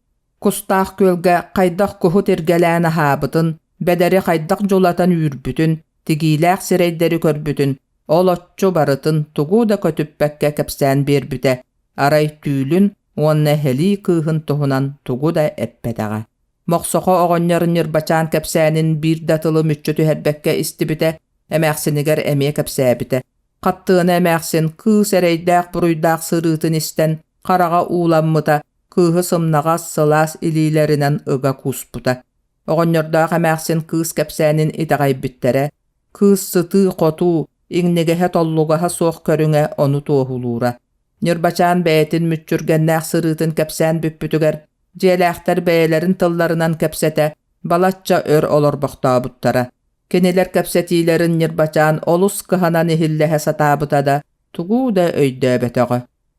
кустаах күөлгэ хайдах куһу тиргэлээн аһаабытын, бэдэри хайдах дьулатан үүрбүтүн, тигиилээх сирэйдэри көрбүтүн, ол оччо барытын тугу да көтүппэккэ кэпсээн биэрбитэ, арай түүлүн уонна эһэлии кыыһын туһунан тугу да эппэтэҕэ. Мохсохо оҕонньор Ньырбачаан кэпсээнин биир да тылы мүччү түһэрбэккэ истибитэ, эмээхсинигэр эмиэ кэпсээбитэ. Хаттыана эмээхсин кыыс эрэйдээх-буруйдаах сырыытын истэн, хараҕа ууламмыта, кыыһы сымнаҕас, сылаас илиилэринэн ыга кууспута. Оҕонньордоох эмээхсин кыыс кэпсээнин итэҕэйбиттэрэ, кыыс сытыы-хотуу, иҥнигэһэ-толлугаһа суох көрүҥэ ону туоһулуура. Ньырбачаан бэйэтин мүччүргэннээх сырыытын кэпсээн бүппүтүгэр, дьиэлээхтэр бэйэлэрин тылларынан кэпсэтэ, балачча өр олорбохтообуттара. Кинилэр кэпсэтиилэрин Ньырбачаан олус кыһанан иһиллэһэ сатаабыта да, тугу да өйдөөбөтөҕө.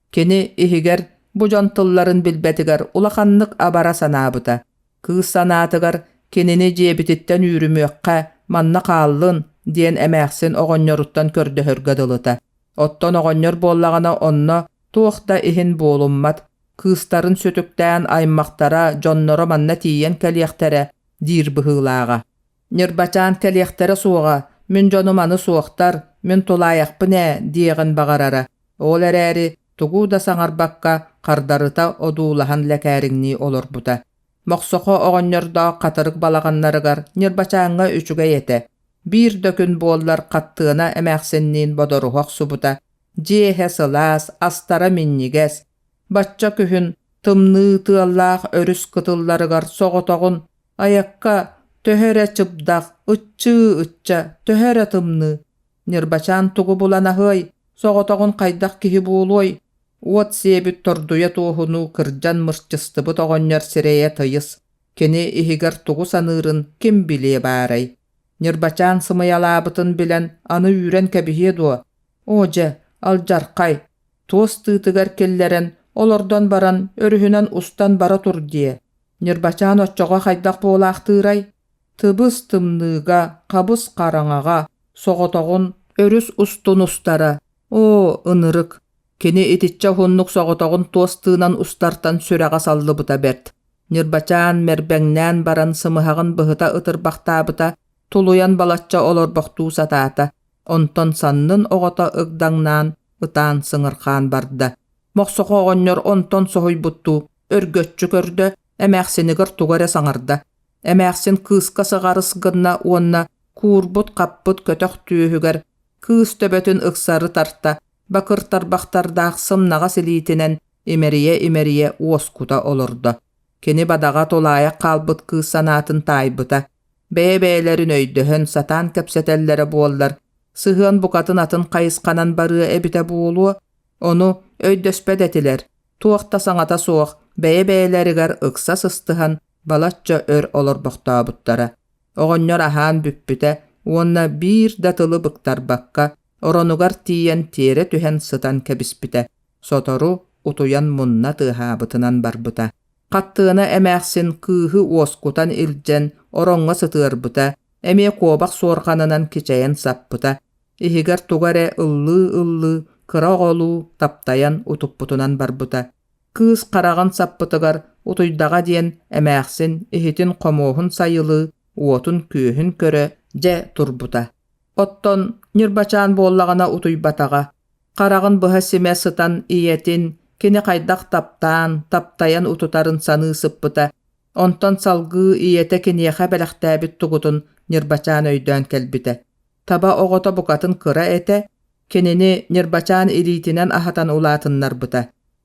Кини иһигэр бу дьон тылларын билбэтигэр улаханнык абара санаабыта. Кыыс санаатыгар кинини дьиэбититтэн үүрүмүөххэ, манна хааллын диэн эмээхсин оҕонньоруттан көрдөһөргө дылыта. Оттон оҕонньор буоллаҕына онно туох да иһин буолуммат, кыыстарын сүтүктээн аймахтара, дьонноро манна тиийэн кэлиэхтэрэ диир быһыылааҕа. Ньырбачаан кэлиэхтэрэ суоҕа, мин дьонум аны суохтар, мин тулаайахпын ээ диэҕин баҕарара. Ол эрээри тугу да саҥарбакка хардарыта одуулаһан лэкээриҥнии олорбута. Мохсохо оҕонньордоох хатырык балаҕаннарыгар Ньырбачааҥҥа үчүгэй этэ. Биир да күн буоллар Хаттыана эмээхсинниин бодоруһа охсубута. Дьиэ иһэ сылаас, астара минньигэс. Бачча күһүн тымныы тыаллаах өрүс кытылларыгар соҕотоҕун айакка төһө эрэ чыбдах, ыччыы-ычча, төһө эрэ тымныы. Ньырбачаан тугу булан аһыай, соҕотоҕун хайдах киһи буолуой? Уот сиэбит тордуйа туоһунуу кырдьан мырчыстыбыт оҕонньор сирэйэ тыйыс. Кини иһигэр тугу саныырын ким билиэ баарай? Ньырбачаан сымыйалаабытын билэн аны үүрэн кэбиһиэ дуо? Оо дьэ, алдьархай! Туос тыытыгар киллэрэн, олордон баран өрүһүнэн устан бара тур диэ. Ньырбачаан оччоҕо хайдах буолаахтыырай? Тыбыс тымныыга, хабыс хараҥаҕа, соҕотоҕун өрүс устун устара. Оо, ынырык! Кини итиччэ уһуннук соҕотоҕун туос тыынан устартан сүрэҕэ саллыбыта бэрт. Ньырбачаан мэрбэҥнээн баран сымыһаҕын быһыта ытырбахтаабыта, тулуйан балачча олорбохтуу сатаата, онтон саннын оҕото ыгдаҥнаан, ытаан сыҥырхаан барда. Мохсоҕо оҕонньор онтон соһуйбуттуу өргөччү көрдө, эмээхсинигэр тугу эрэ саҥарда. Эмээхсин кыыска сыҕарыс гынна уонна куурбут-хаппыт көтөх түөһүгэр кыыс төбөтүн ыксары тарта, бакыр тарбахтардаах сымнаҕас илиитинэн имэрийэ-имэрийэ уоскута олордо. Кини бадаҕа тулаайах хаалбыт кыыс санаатын таайбыта. Бэйэ-бэйэлэрин өйдөһөн, сатаан кэпсэтэллэрэ буоллар, сыһыан букатын атын хайысханан барыа эбитэ буолуо, ону өйдөспөт этилэр, туох да саҥата суох, бэйэ-бэйэлэригэр ыкса сыстыһан, балачча өр олорбохтообуттара. Оҕонньор аһаан бүппүтэ уонна биир да тылы быктарбакка, оронугар тиийэн тиэрэ түһэн сытан кэбиспитэ. Сотору утуйан мунна тыаһаабытынан барбыта. Хаттыана эмээхсин кыыһы уоскутан илдьэн ороҥҥо сытыарбыта, эмиэ куобах суорҕанынан кичэйэн саппыта, иһигэр тугу эрэ ыллыы-ыллыы, кыра оҕолуу таптайан утуппутунан барбыта. Кыыс хараҕын саппытыгар утуйдаҕа диэн эмээхсин иһитин-хомуоһун сайылыы, уотун-күөһүн көрө дьэ турбута. Оттон Ньырбачаан буоллаҕына утуйбатаҕа, хараҕын быһа симэ сытан ийэтин, кини хайдах таптаан, таптайан утутарын саныы сыппыта. Онтон салгыы ийэтэ киниэхэ бэлэхтээбит тугутун Ньырбачаан өйдөөн кэлбитэ. Таба оҕото букатын кыра этэ, кинини Ньырбачаан илиитинэн аһатан улаатыннарбыта.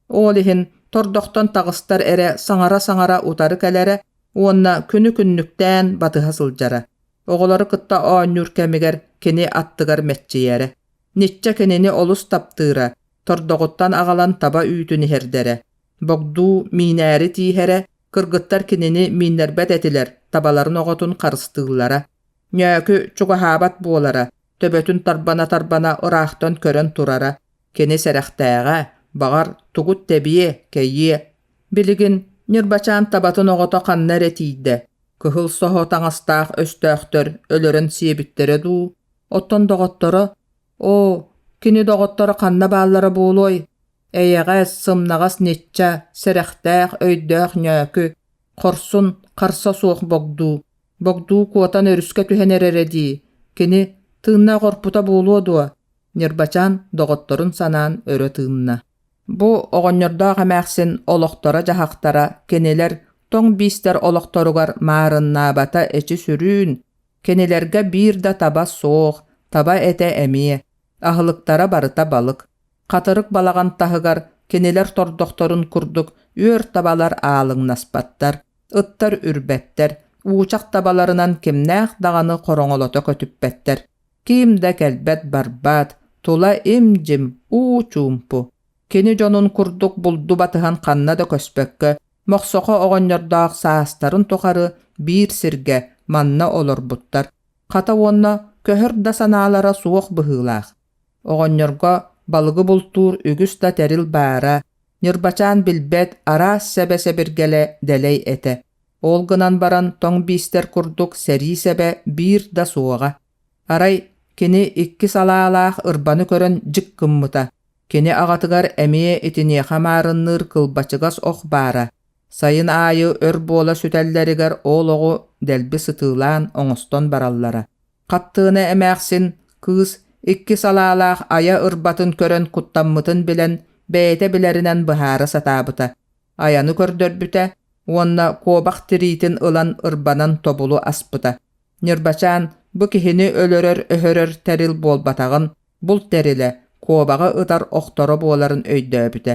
Ол иһин тордохтон таҕыстар эрэ саҥара-саҥара утары кэлэрэ уонна күнү-күннүктээн батыһа сылдьара. Оҕолору кытта оонньуур кэмигэр кини аттыгар мэччийэрэ. Ничча кинини олус таптыыра, тордоҕуттан аҕалан таба үүтүн иһэрдэрэ. Богдуу миинээри тииһэрэ, кыргыттар кинини мииннэрбэт этилэр, табаларын оҕотун харыстыыллара. Ньөөкү чугаһаабат буолара, төбөтүн тарбана-тарбана ыраахтан көрөн турара. Кини сэрэхтээҕэ, баҕар, тугут тэбиэ, кэйиэ. Билигин Ньырбачаан табатын оҕото ханна эрэ тиийдэ, кыһыл соһо таҥастаах өстөөхтөр өлөрөн сиэбиттэрэ дуу, оттон доҕотторо, оо, кини доҕотторо ханна бааллара буолуой? Эйэҕэс, сымнаҕас ничча, сэрэхтээх, өйдөөх ньөөкү, хорсун, харса суох богдуу. Богдуу куотан өрүскэ түһэн эрэрэ дии, кини тыыннаах орпута буолуо дуо? Ньырбачаан доҕотторун санаан өрө тыынна. Бу оҕонньордоох эмээхсин олохторо-дьаһахтара кинилэр тоҥ биистэр олохторугар маарыннаабата эчи сүрүүн, кинилэргэ биир да таба суох, таба этэ эмиэ, аһылыктара барыта балык. Хатырык балаҕан таһыгар кинилэр тордохторун курдук үөр табалар аалыҥнаспаттар, ыттар үрбэттэр, уучах табаларынан кимнээх даҕаны хороҥолото көтүппэттэр. Ким да кэлбэт-барбат, тула им-дьим, уу-чуумпу. Кини дьонун курдук булду батыһан ханна да көспөккө, Мохсохо оҕонньордоох саастарын тухары биир сиргэ, манна олорбуттар. Хата уонна көһөр да санаалара суох быһыылаах. Оҕонньорго балыгы бултуур үгүс да тэрил баара, Ньырбачаан билбэт араас сэбэ-сэбиргэлэ дэлэй этэ. Ол гынан баран тоҥ биистэр курдук сэрии сэбэ биир да суоҕа. Арай кини икки салаалаах ырбаны көрөн дьик гыммыта. Кини аҕатыгар эмиэ итиниэхэ маарынныыр кылбачыгас ох баара. Сайын аайы өр буола сүтэллэригэр ол оҕу дэлби сытыылаан оҥостон бараллара. Хаттыына эмээхсин кыыс икки салаалаах айа ырбатын көрөн куттаммытын билэн, бэйэтэ билэринэн быһаара сатаабыта. Айаны көрдөрбүтэ уонна куобах тириитин ылан ырбанан тобулу аспыта. Ньырбачаан бу киһини өлөрөр-өһөрөр тэрил буолбатаҕын, булт тэрилэ, куобаҕы ытар охторо буоларын өйдөөбүтэ.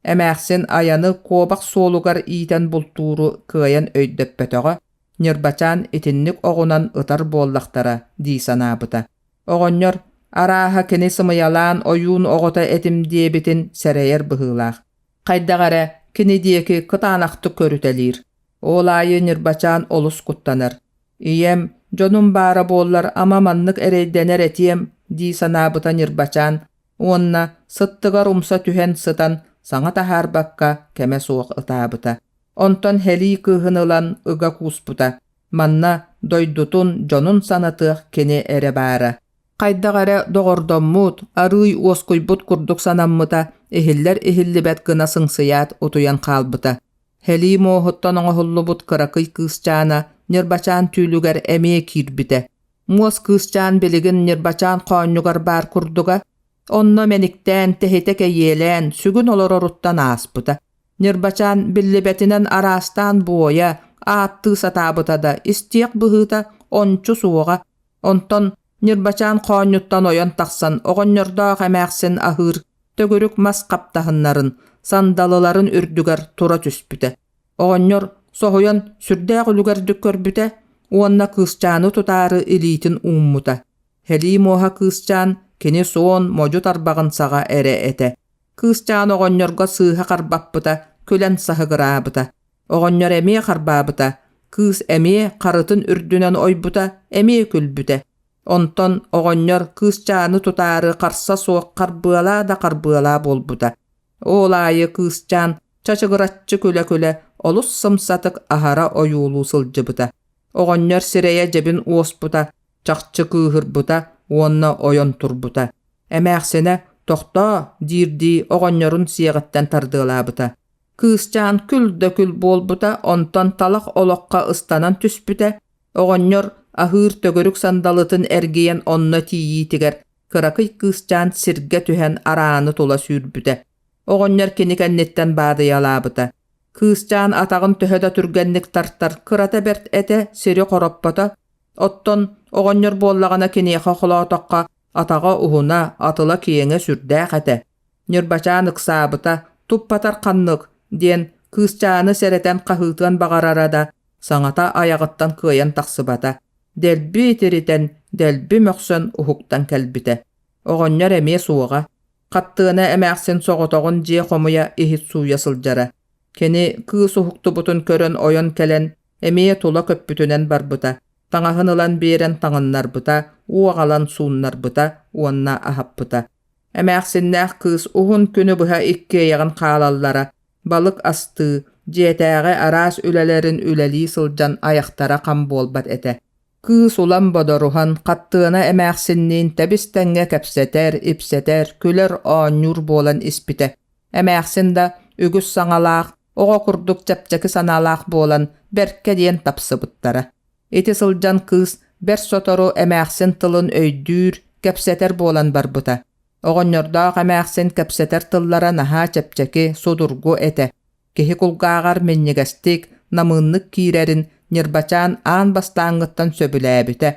Эмээхсин айаны куобах суолугар иитэн бултууру кыайан өйдөппөтөҕө, Ньырбачаан итинник оҕунан ытар буоллахтара дии санаабыта. Оҕонньор, арааһа кини сымыйалаан ойуун оҕото этим диэбитин сэрэйэр быһыылаах. Хайдах эрэ кини диэки кытаанахтык көрүтэлиир. Ол аайы Ньырбачаан олус куттанар. «Ийэм, дьонум баара буоллар ама маннык эрэйдэнэр этиэм» дии санаабыта Ньырбачаан уонна сыттыгар умса түһэн сытан саҥа таһаарбакка кэмэ суох ытаабыта. Онтон Һэлии кыыһын ылан ыга кууспута. Манна дойдутун, дьонун санатыах кини эрэ баара. Хайдах эрэ доҕордоммут, арыый уоскуйбут курдук санаммыта, иһиллэр-иһиллибэт гына сыҥсыйаат утуйан хаалбыта. Һэлии муоһуттан оҥоһуллубут кыракый кыысчаана Ньырбачаан түүлүгэр эмиэ киирбитэ. Муос кыысчаан билигин Ньырбачаан хоонньугар баар курдуга, онно мэниктээн, тэһитэ кэйиэлээн, сүгүн олороруттан ааспыта. Ньырбачаан биллибэтинэн араастаан буойа, ааттыы сатаабыта да, истиэх быһыыта ончу суоҕа. Онтон Ньырбачаан хоонньуттан ойон тахсан оҕонньордоох эмээхсин аһыыр төгүрүк мас хаптаһыннарын, сандалыларын үрдүгэр тура түспүтэ. Оҕонньор соһуйан сүрдээх үлүгэрдик көрбүтэ уонна кыысчааны тутаары илиитин ууммута. Һэлии муоһа кыысчаан кини суон, модьу тарбаҕын саҕа эрэ этэ. Кыысчаан оҕонньорго сыыһа харбаппыта, күлэн саһыгыраабыта. Оҕонньор эмиэ харбаабыта, кыыс эмиэ харытын үрдүнэн ойбута, эмиэ күлбүтэ. Онтон оҕонньор кыысчааны тутаары харса суох харбыалаа да харбыалаа буолбута. Ол аайы кыысчаан чачыгыраччы күлэ-күлэ олус сымсатык аһара ойуулуу сылдьыбыта. Оҕонньор сирэйэ дьэбин уоспута, чахчы кыыһырбыта уонна ойон турбута. Эмээхсинэ «Тохтоо!» диирдии оҕонньорун сиэҕиттэн тардыалаабыта. Кыысчаан күл да күл буолбута, онтон талах олоххо ыстанан түспүтэ, оҕонньор аһыыр төгүрүк сандалытын эргийэн онно тиийиитигэр кыракый кыысчаан сиргэ түһэн арааны тула сүүрбүтэ. Оҕонньор кини кэнниттэн баадыйалаабыта. Кыысчаан атаҕын төһө да түргэнник тартар, кырата бэрт этэ, сири хороппото. Оттон оҕонньор буоллаҕына киниэхэ холоотоххо атаҕа уһуна, атыла киэҥэ сүрдээх этэ. Ньырбачаан ыксаабыта, туппатар ханнык диэн кыысчааны сэрэтэн хаһыытыан баҕарара да, саҥата айаҕыттан кыайан тахсыбата. Дэлби итиритэн, дэлби мөхсөн уһуктан кэлбитэ. Оҕонньор эмиэ суоҕа. Хаттыана эмээхсин соҕотоҕун дьиэ хомуйа иһит сууйа сылдьара. Кини кыыс уһуктубутун көрөн ойон кэлэн, эмиэ тула көппүтүнэн барбыта. Таҥаһын ылан биэрэн таҥыннарбыта, уоҕалан сууннарбыта уонна аһаппыта. Эмээхсиннээх кыыс уһун күнү быһа иккиэйэҕин хаалаллара, балык астыы, дьиэтээҕи араас үлэлэрин үлэлии сылдьан айахтара хам буолбат этэ. Кыыс улам бодоруһан, хаттыана эмээхсинниин тэбис-тэҥҥэ кэпсэтэр, ипсэтэр, күлэр-оонньуур буолан испитэ. Эмээхсин да үгүс саҥалаах, оҕо курдук чэпчэки санаалаах буолан, бэркэ диэн тапсыбыттара. Ити сылдьан кыыс бэрт сотору эмээхсин тылын өйдүүр, кэпсэтэр буолан барбыта. Оҕонньордоох эмээхсин кэпсэтэр тыллара наһаа чэпчэки, судургу этэ. Киһи кулгааҕар минньигэстик, намыыннык киирэрин Ньырбачаан аан бастааҥҥыттан сөбүлээбитэ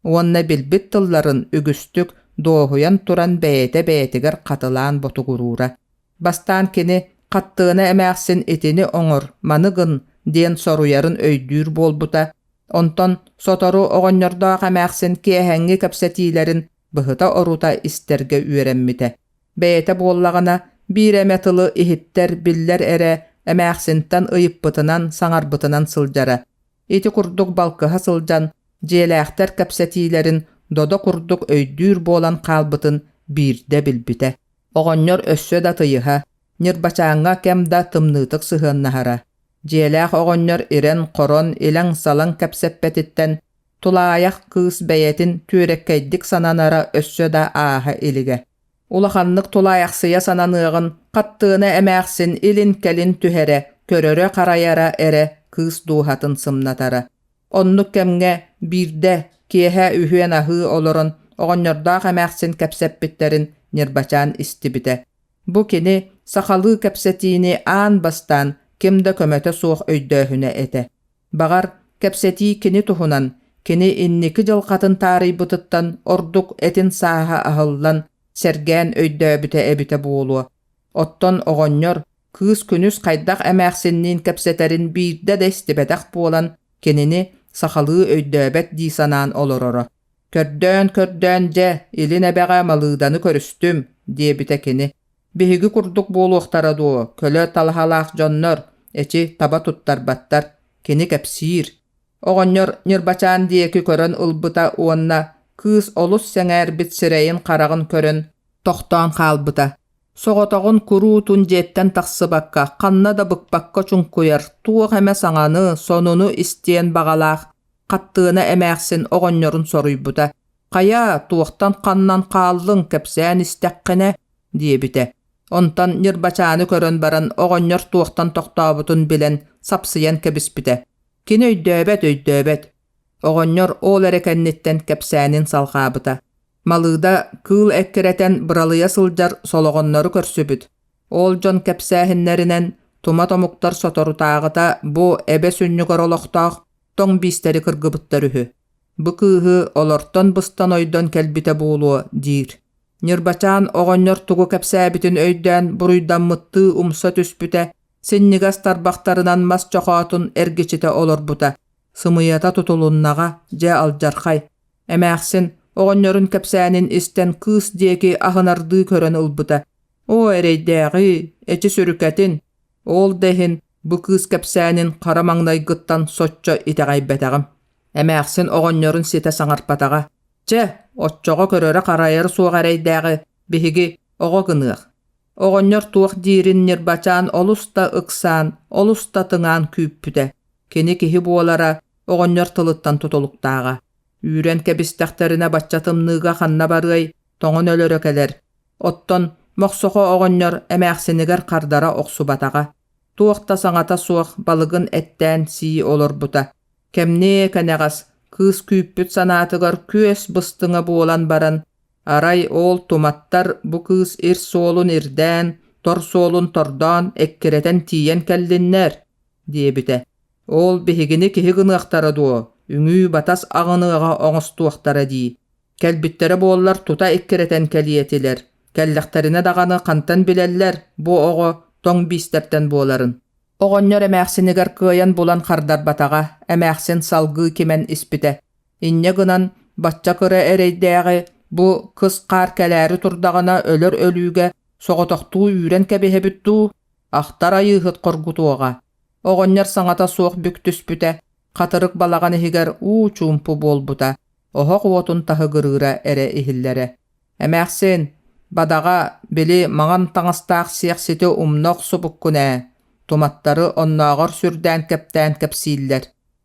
уонна билбит тылларын үгүстүк дуоһуйан туран бэйэтэ бэйэтигэр хатылаан ботугуруура. Бастаан кини «Хаттыана эмээхсин итини оҥор, маны гын» диэн соруйарын өйдүүр буолбута, онтон сотору оҕонньордоох эмээхсин киэһэҥҥи кэпсэтиилэрин быһыта-орута истэргэ үөрэммитэ. Бэйэтэ буоллаҕына, биир эмэ тылы иһиттэр, биллэр эрэ эмээхсинтэн ыйыппытынан, саҥарбытынан сылдьара. Ити курдук балкыһа сылдьан, дьиэлээхтэр кэпсэтиилэрин додо курдук өйдүүр буолан хаалбытын биирдэ билбитэ. Оҕонньор өссө да тыйыһа, Ньырбачааҥҥа кэм да тымныытык сыһыаннаһара. Дьиэлээх оҕонньор ирэн-хорон, илэҥ-салаҥ кэпсэппэтиттэн тулаайах кыыс бэйэтин түөрэккэйдик сананара өссө да ааһа илигэ. Улаханнык тулаайахсыйа сананыаҕын хаттыана эмээхсин илин-кэлин түһэрэ, көрөрө-харайара эрэ кыыс дууһатын сымнатара. Оннук кэмҥэ биирдэ киэһэ үһүөн аһыы олорон оҕонньордоох эмээхсин кэпсэппиттэрин Ньырбачаан истибитэ. Бу кини сахалыы кэпсэтиини аан бастаан ким да көмөтө суох өйдөөһүнэ этэ. Баҕар, кэпсэтии кини туһунан, кини инники дьылҕатын таарыйбытыттан ордук этин сааһа аһыллан, сэргээн өйдөөбүтэ эбитэ буолуо. Оттон оҕонньор кыыс күнүс хайдах эмээхсинниин кэпсэтэрин биирдэ да истибэтэх буолан, кинини сахалыы өйдөөбөт дии санаан олороро. «Көрдөөн-көрдөөн дьэ, илин эбэҕэ Малыыданы көрүстүм», диэбитэ кини. «Биһиги курдук буолуохтара дуо, көлө талаһалаах дьоннор, эчи, таба туттарбаттар. Кини кэпсиир. Оҕонньор Ньырбачаан диэки көрөн ылбыта уонна кыыс олус сэҥээрбит сирэйин-хараҕын көрөн тохтоон хаалбыта. Соҕотоҕун куруутун дьиэттэн тахсыбакка, ханна да быкпакка чуҥкуйар, туох эмэ саҥаны, сонуну истиэн баҕалаах Хаттыана эмээхсин оҕонньорун соруйбута: «Хайа, туохтан ханнан хааллыҥ, кэпсээн истэххинэ?» диэбитэ. Онтон Ньырбачааны көрөн баран оҕонньор туохтан тохтообутун билэн сапсыйан кэбиспитэ. Кини өйдөөбөт, өйдөөбөт. Оҕонньор ол эрэ кэнниттэн кэпсээнин салҕаабыта. Малыыда кыыл эккирэтэн быралыйа сылдьар солоҕоннору көрсүбүт. Ол дьон кэпсээһиннэринэн тумат омуктар соторутааҕыта бу эбэ сүнньүгэр олохтоох тоҥ биистэри кыргыбыттар үһү. Бу кыыһы олортон быстан ойдон кэлбитэ буолуо диир. Ньырбачаан оҕонньор тугу кэпсээбитин өйдөөн буруйдаммыттыы умса түспүтэ, синньигэс тарбахтарынан мас чохоотун эргичитэ олорбута. Сымыйата тутулуннаҕа, дьэ алдьархай. Эмээхсин оҕонньорун кэпсээнин истэн кыыс диэки аһынардыы көрөн ылбыта. Оо, эрэйдээҕи, эчи сүрүкэтин! Ол да иһин бу кыыс кэпсээнин хара маҥнайгыттан соччо итэҕэйбэтэҕим. Эмээхсин оҕонньорун ситэ саҥарпатаҕа. Чэ, оччоҕо көрөрө-харайара суох эрэйдээҕи биһиги оҕо гыныах. Оҕонньор туох диирин Ньырбачаан олус да ыксаан, олус да тыҥаан күүппүтэ. Кини киһи буолара оҕонньор тылыттан тутулуктааҕа. Үүрэн кэбистэхтэринэ бачча тымныыга ханна барыай, тоҥон өлөрө кэлэр. Оттон Мохсохо оҕонньор эмээхсинигэр хардара охсубатаҕа. Туох да саҥата суох балыгын эттээн сии олорбута. Кэмниэ кэнэҕэс кыыс күүппүт санаатыгар күөс быстыҥа буолан баран, арай ол туматтар бу кыыс ир суолун ирдээн, тор суолун тордоон эккирэтэн тиийэн кэллиннэр, диэбитэ. Ол биһигини киһи гыныахтара дуо, үҥүү-батас аҕыныаҕа оҥостуохтара дии. Кэлбиттэрэ буоллар тута эккирэтэн кэлиэ этилэр, кэллэхтэринэ даҕаны хантан билэллэр бу оҕо тоҥ биистэртэн буоларын. Оҕонньор эмээхсинигэр кыайан булан хардарбатаҕа, эмээхсин салгыы кимэн испитэ. Инньэ гынан, бачча кыра эрэйдээҕи бу кыс хаар кэлээри турдаҕына өлөр өлүүгэ соҕотохтуу үүрэн кэбиһэбит дуу, ахтар айыыһыт хоргутуоҕа. Оҕонньор саҥата суох бүк түспүтэ, хатырык балаҕан иһигэр уу чуумпу буолбута, оһох уотун таһыгырыыра эрэ иһиллэрэ. Эмээхсин, бадаҕа, били маҥан таҥастаах сиэхсити умна охсубуккун ээ, туматтары оннооҕор сүрдээн-кэптээн кэпсииллэр.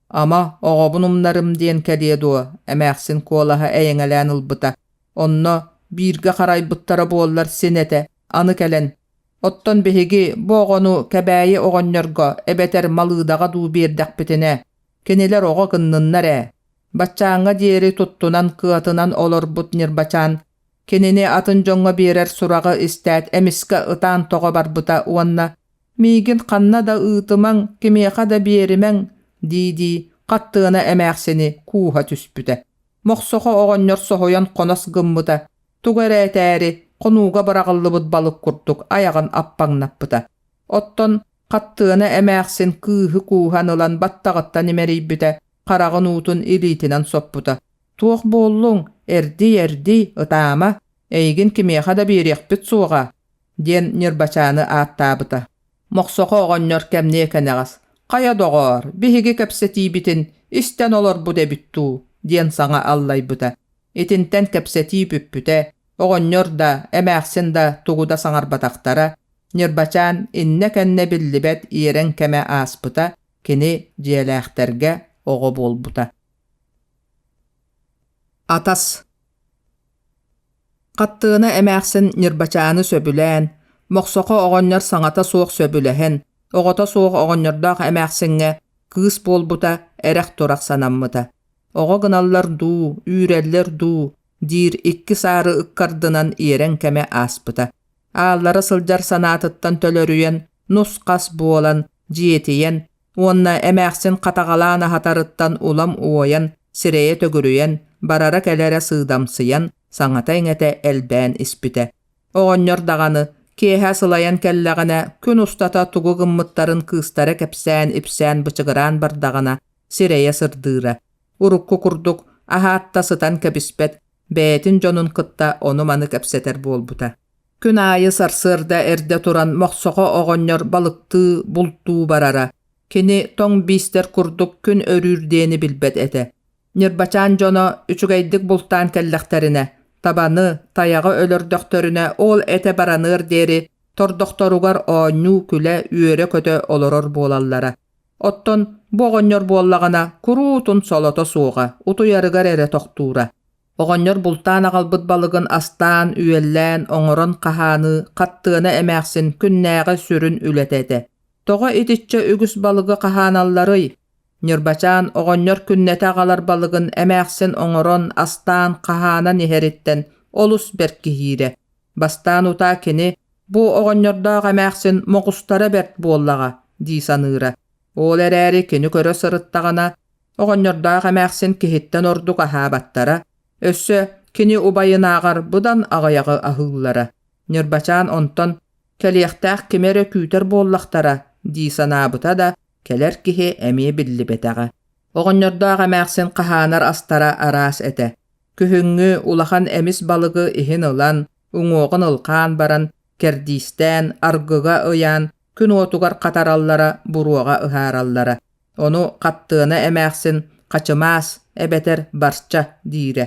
Ама, оҕобун умнарым диэн кэлиэ дуо, эмээхсин куолаһа эйэҥэлээн ылбыта. Онно бииргэ харайбыттара буоллар син этэ, аны кэлэн. Оттон биһиги бу оҕону Кэбээйи оҕонньорго эбэтэр Малыыдаҕа дуу биэрдэхпитинэ, кинилэр оҕо гынныннар ээ. Баччааҥҥа диэри туттунан кыатынан олорбут Ньырбачаан кинини атын дьоҥҥо биэрэр сураҕы истээт эмискэ ытаан тоҕо барбыта уонна «Миигин ханна да ыытымаҥ, кимиэхэ да биэримэҥ» дии-дии хаттыана эмээхсини кууһа түспүтэ. Мохсохо оҕонньор соһуйан хонос гыммыта, тугу эрэ этээри хонууга быраҕыллыбыт балык курдук айаҕын аппаҥнаппыта. Оттон хаттыана эмээхсин кыыһы кууһан ылан баттаҕыттан имэрийбитэ, хараҕын уутун илиитинэн соппута. «Туох буоллуҥ? Эрдий-эрдий, ытаама, эйигин кимиэхэ да биэриэхпит суоҕа» диэн Ньырбачааны ааттаабыта. Мохсохо оҕонньор кэмниэ кэнэҕэс «Хайа доҕоор, биһиги кэпсэтиибитин истэн олорбут эбит дуу?» диэн саҥа аллайбыта. Итинтэн кэпсэтии бүппүтэ, оҕонньор да, эмээхсин да тугу да саҥарбатахтара, Ньырбачаан иннэ-кэннэ биллибэт иэрэҥ кэмэ ааспыта, кини дьиэлээхтэргэ оҕо буолбута. Атас Хаттыына эмээхсин Ньырбачааны сөбүлээн, Мохсохо оҕонньор саҥата суох сөбүлэһэн, оҕото суох оҕонньордоох эмээхсиҥҥэ кыыс буолбута эрэх-турах санаммыта. Оҕо гыналлар дуу, үүрэллэр дуу диир икки саары ыккардынан иэрэҥ кэмэ ааспыта. Ааллара сылдьар санаатыттан төлөрүйэн, нус-хас буолан, дьиэтийэн уонна эмээхсин хатаҕалаан аһатарыттан улам уойан, сирэйэ төгүрүйэн, барара-кэлэрэ сыыдамсыйан, саҥата-иҥэтэ элбээн испитэ. Оҕонньор даҕаны киэһэ сылайан кэллэҕинэ, күн устата тугу гыммыттарын кыыстара кэпсээн-ипсээн бычыгыраан бардаҕына, сирэйэ сырдыыра. Урукку курдук аһаат да сытан кэбиспэт, бэйэтин дьонун кытта ону-маны кэпсэтэр буолбута. Күн аайы сарсыарда эрдэ туран Мохсоҕо оҕонньор балыктыы, бултуу барара. Кини тоҥ биистэр курдук күн өрүүр диэни билбэт этэ. Ньырбачаан дьоно үчүгэйдик бултаан кэллэхтэринэ, табаны, тайаҕы өлөрдөхтөрүнэ ол этэ бараныар диэри тордохторугар оонньуу-күлэ, үөрэ-көтө олорор буолаллара. Оттон бу оҕонньор буоллаҕына куруутун солото суоҕа, утуйарыгар эрэ тохтуура. Оҕонньор бултаан аҕалбыт балыгын астаан, үөллээн, оҥорон хаһааныы хаттыана эмээхсин күннээҕи сүрүн үлэтэ этэ. Тоҕо итиччэ үгүс балыгы хаһааналларый? Ньырбачаан оҕонньор күннэтэ аҕалар балыгын эмээхсин оҥорон, астаан, хаһаанан иһэриттэн олус бэркиһиирэ. Бастаан утаа кини «Бу оҕонньордоох эмээхсин моҕустара бэрт буоллаҕа» дии саныыра. Ол эрээри кини көрө сырыттаҕына, оҕонньордоох эмээхсин киһиттэн ордук аһаабаттара, өссө кини убайынааҕар быдан аҕыйаҕы аһыыллара. Ньырбачаан онтон «Кэлиэхтээх кими эрэ күүтэр буоллахтара» дии санаабыта да, кэлэр киһи эмиэ биллибэтэҕэ. Оҕонньордоох эмээхсин хаһаанар астара араас этэ. Күһүҥҥү улахан эмис балыгы иһин ылан, уҥуоҕун ылхаан баран, кэрдиистээн, аргыга ыйаан, күн уотугар хатараллара, буруоҕа ыһаараллара. Ону Хаттыана эмээхсин «хачымаас» эбэтэр «барча» диирэ.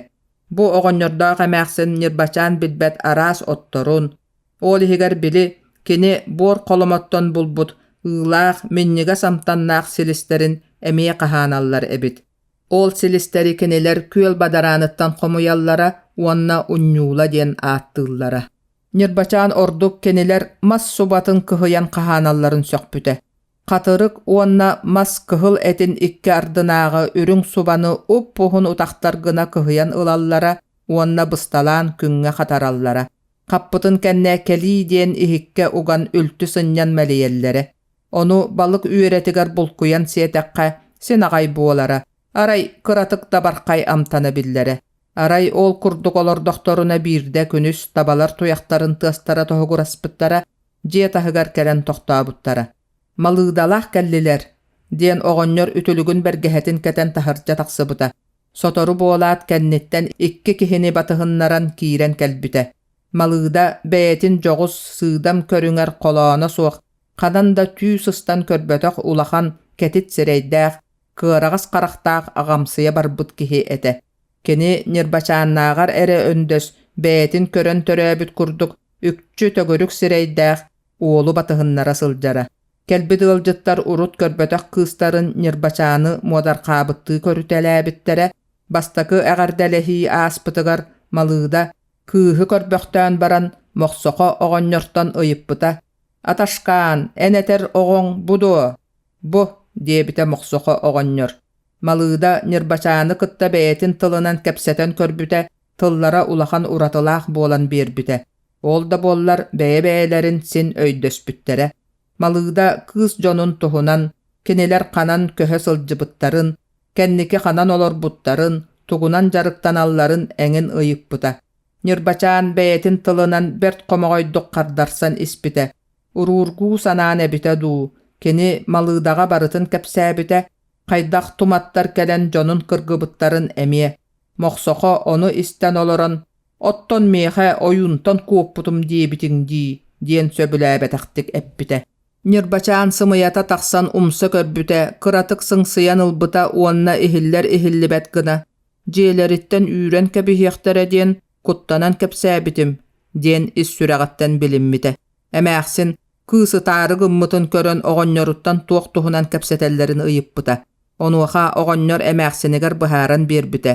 Бу оҕонньордоох эмээхсин Ньырбачаан билбэт араас отторун, ол иһигэр били кини буор холомоттон булбут ыылаах, минньигэс амтаннаах силистэрин эмиэ хаһааналлар эбит. Ол силистэри кинилэр күөл бадарааныттан хомуйаллара уонна унньуула диэн ааттыыллара. Ньырбачаан ордук кинилэр мас субатын кыһыйан хаһааналларын сөхпүтэ. Хатырык уонна мас кыһыл этин икки ардынааҕы үрүҥ субаны уп-уһун утахтар гына кыһыйан ылаллара уонна бысталаан күҥҥэ хатараллара. Хаппытын кэннэ кэлии диэн иһиккэ уган үлтү сынньан мэлийэллэрэ. Ону балык үөрэтигэр булкуйан сиэтэххэ син аҕай буолара, арай кыратык да бархай амтана биллэрэ. Арай ол курдук олордохторуна биирдэ күнүс табалар туйахтарын тыастара тоһугураспыттара, дьиэ таһыгар кэлэн тохтообуттара. «Малыыдалаах кэллилэр» диэн оҕонньор үтүлүгүн бэргэһэтин кэтэн таһырдьа тахсыбыта. Сотору буолаат кэнниттэн икки киһини батыһыннаран киирэн кэлбитэ. Малыыда бэйэтин дьоҕус, сыыдам көрүҥэр холооно суох, ханан да түү сыстан көрбөтөх улахан, кэтит сирэйдээх, кыараҕас харахтаах аҕамсыйа барбыт киһи этэ. Кини Ньырбачааннааҕар эрэ өндөс, бэйэтин көрөн төрөөбүт курдук үкчү төгүрүк сирэйдээх уолу батыһыннара сылдьара. Кэлбит ыалдьыттар урут көрбөтөх кыыстарын Ньырбачааны муодархаабыттыы көрүтэлээбиттэрэ, бастакы эҕэрдэлэһии ааспытыгар Малыыда кыыһы көрбөхтөөн баран Мохсохо оҕонньортон ыйыппыта: «Аташкаан, эн этэр оҕоҥ бу дуо?» «Бу», диэбитэ Мохсохо оҕонньор. Малыыда Ньырбачааны кытта бэйэтин тылынан кэпсэтэн көрбүтэ, тыллара улахан уратылаах буолан биэрбитэ. Ол да буоллар бэйэ-бэйэлэрин син өйдөспүттэрэ. Малыыда кыыс дьонун туһунан, кинилэр ханан көһө сылдьыбыттарын, кэнники ханан олорбуттарын, тугунан дьарыктаналларын эҥин ыйыппыта. Ньырбачаан бэйэтин тылынан бэрт хомоҕойдук хардарсан испитэ. Уруургуу санаан эбитэ дуу, кини Малыыдаҕа барытын кэпсээбитэ, хайдах туматтар кэлэн дьонун кыргыбыттарын эмиэ. Мохсохо ону истэн олорон «Оттон миэхэ ойуунтан куоппутум диэбитиҥ дии» диэн сөбүлээбэтэхтик эппитэ. Ньырбачаан сымыйата тахсан умса көрбүтэ, кыратык сыҥсыйан ылбыта уонна иһиллэр-иһиллибэт гына «Дьиэлэриттэн үүрэн кэбиһиэхтэрэ диэн куттанан кэпсээбитим» диэн ис сүрэҕиттэн билиммитэ. Эмээхсин кыыс ытаары гыммытын көрөн оҕонньоруттан туох туһунан кэпсэтэллэрин ыйыппыта. Онуоха оҕонньор эмээхсинигэр быһааран биэрбитэ: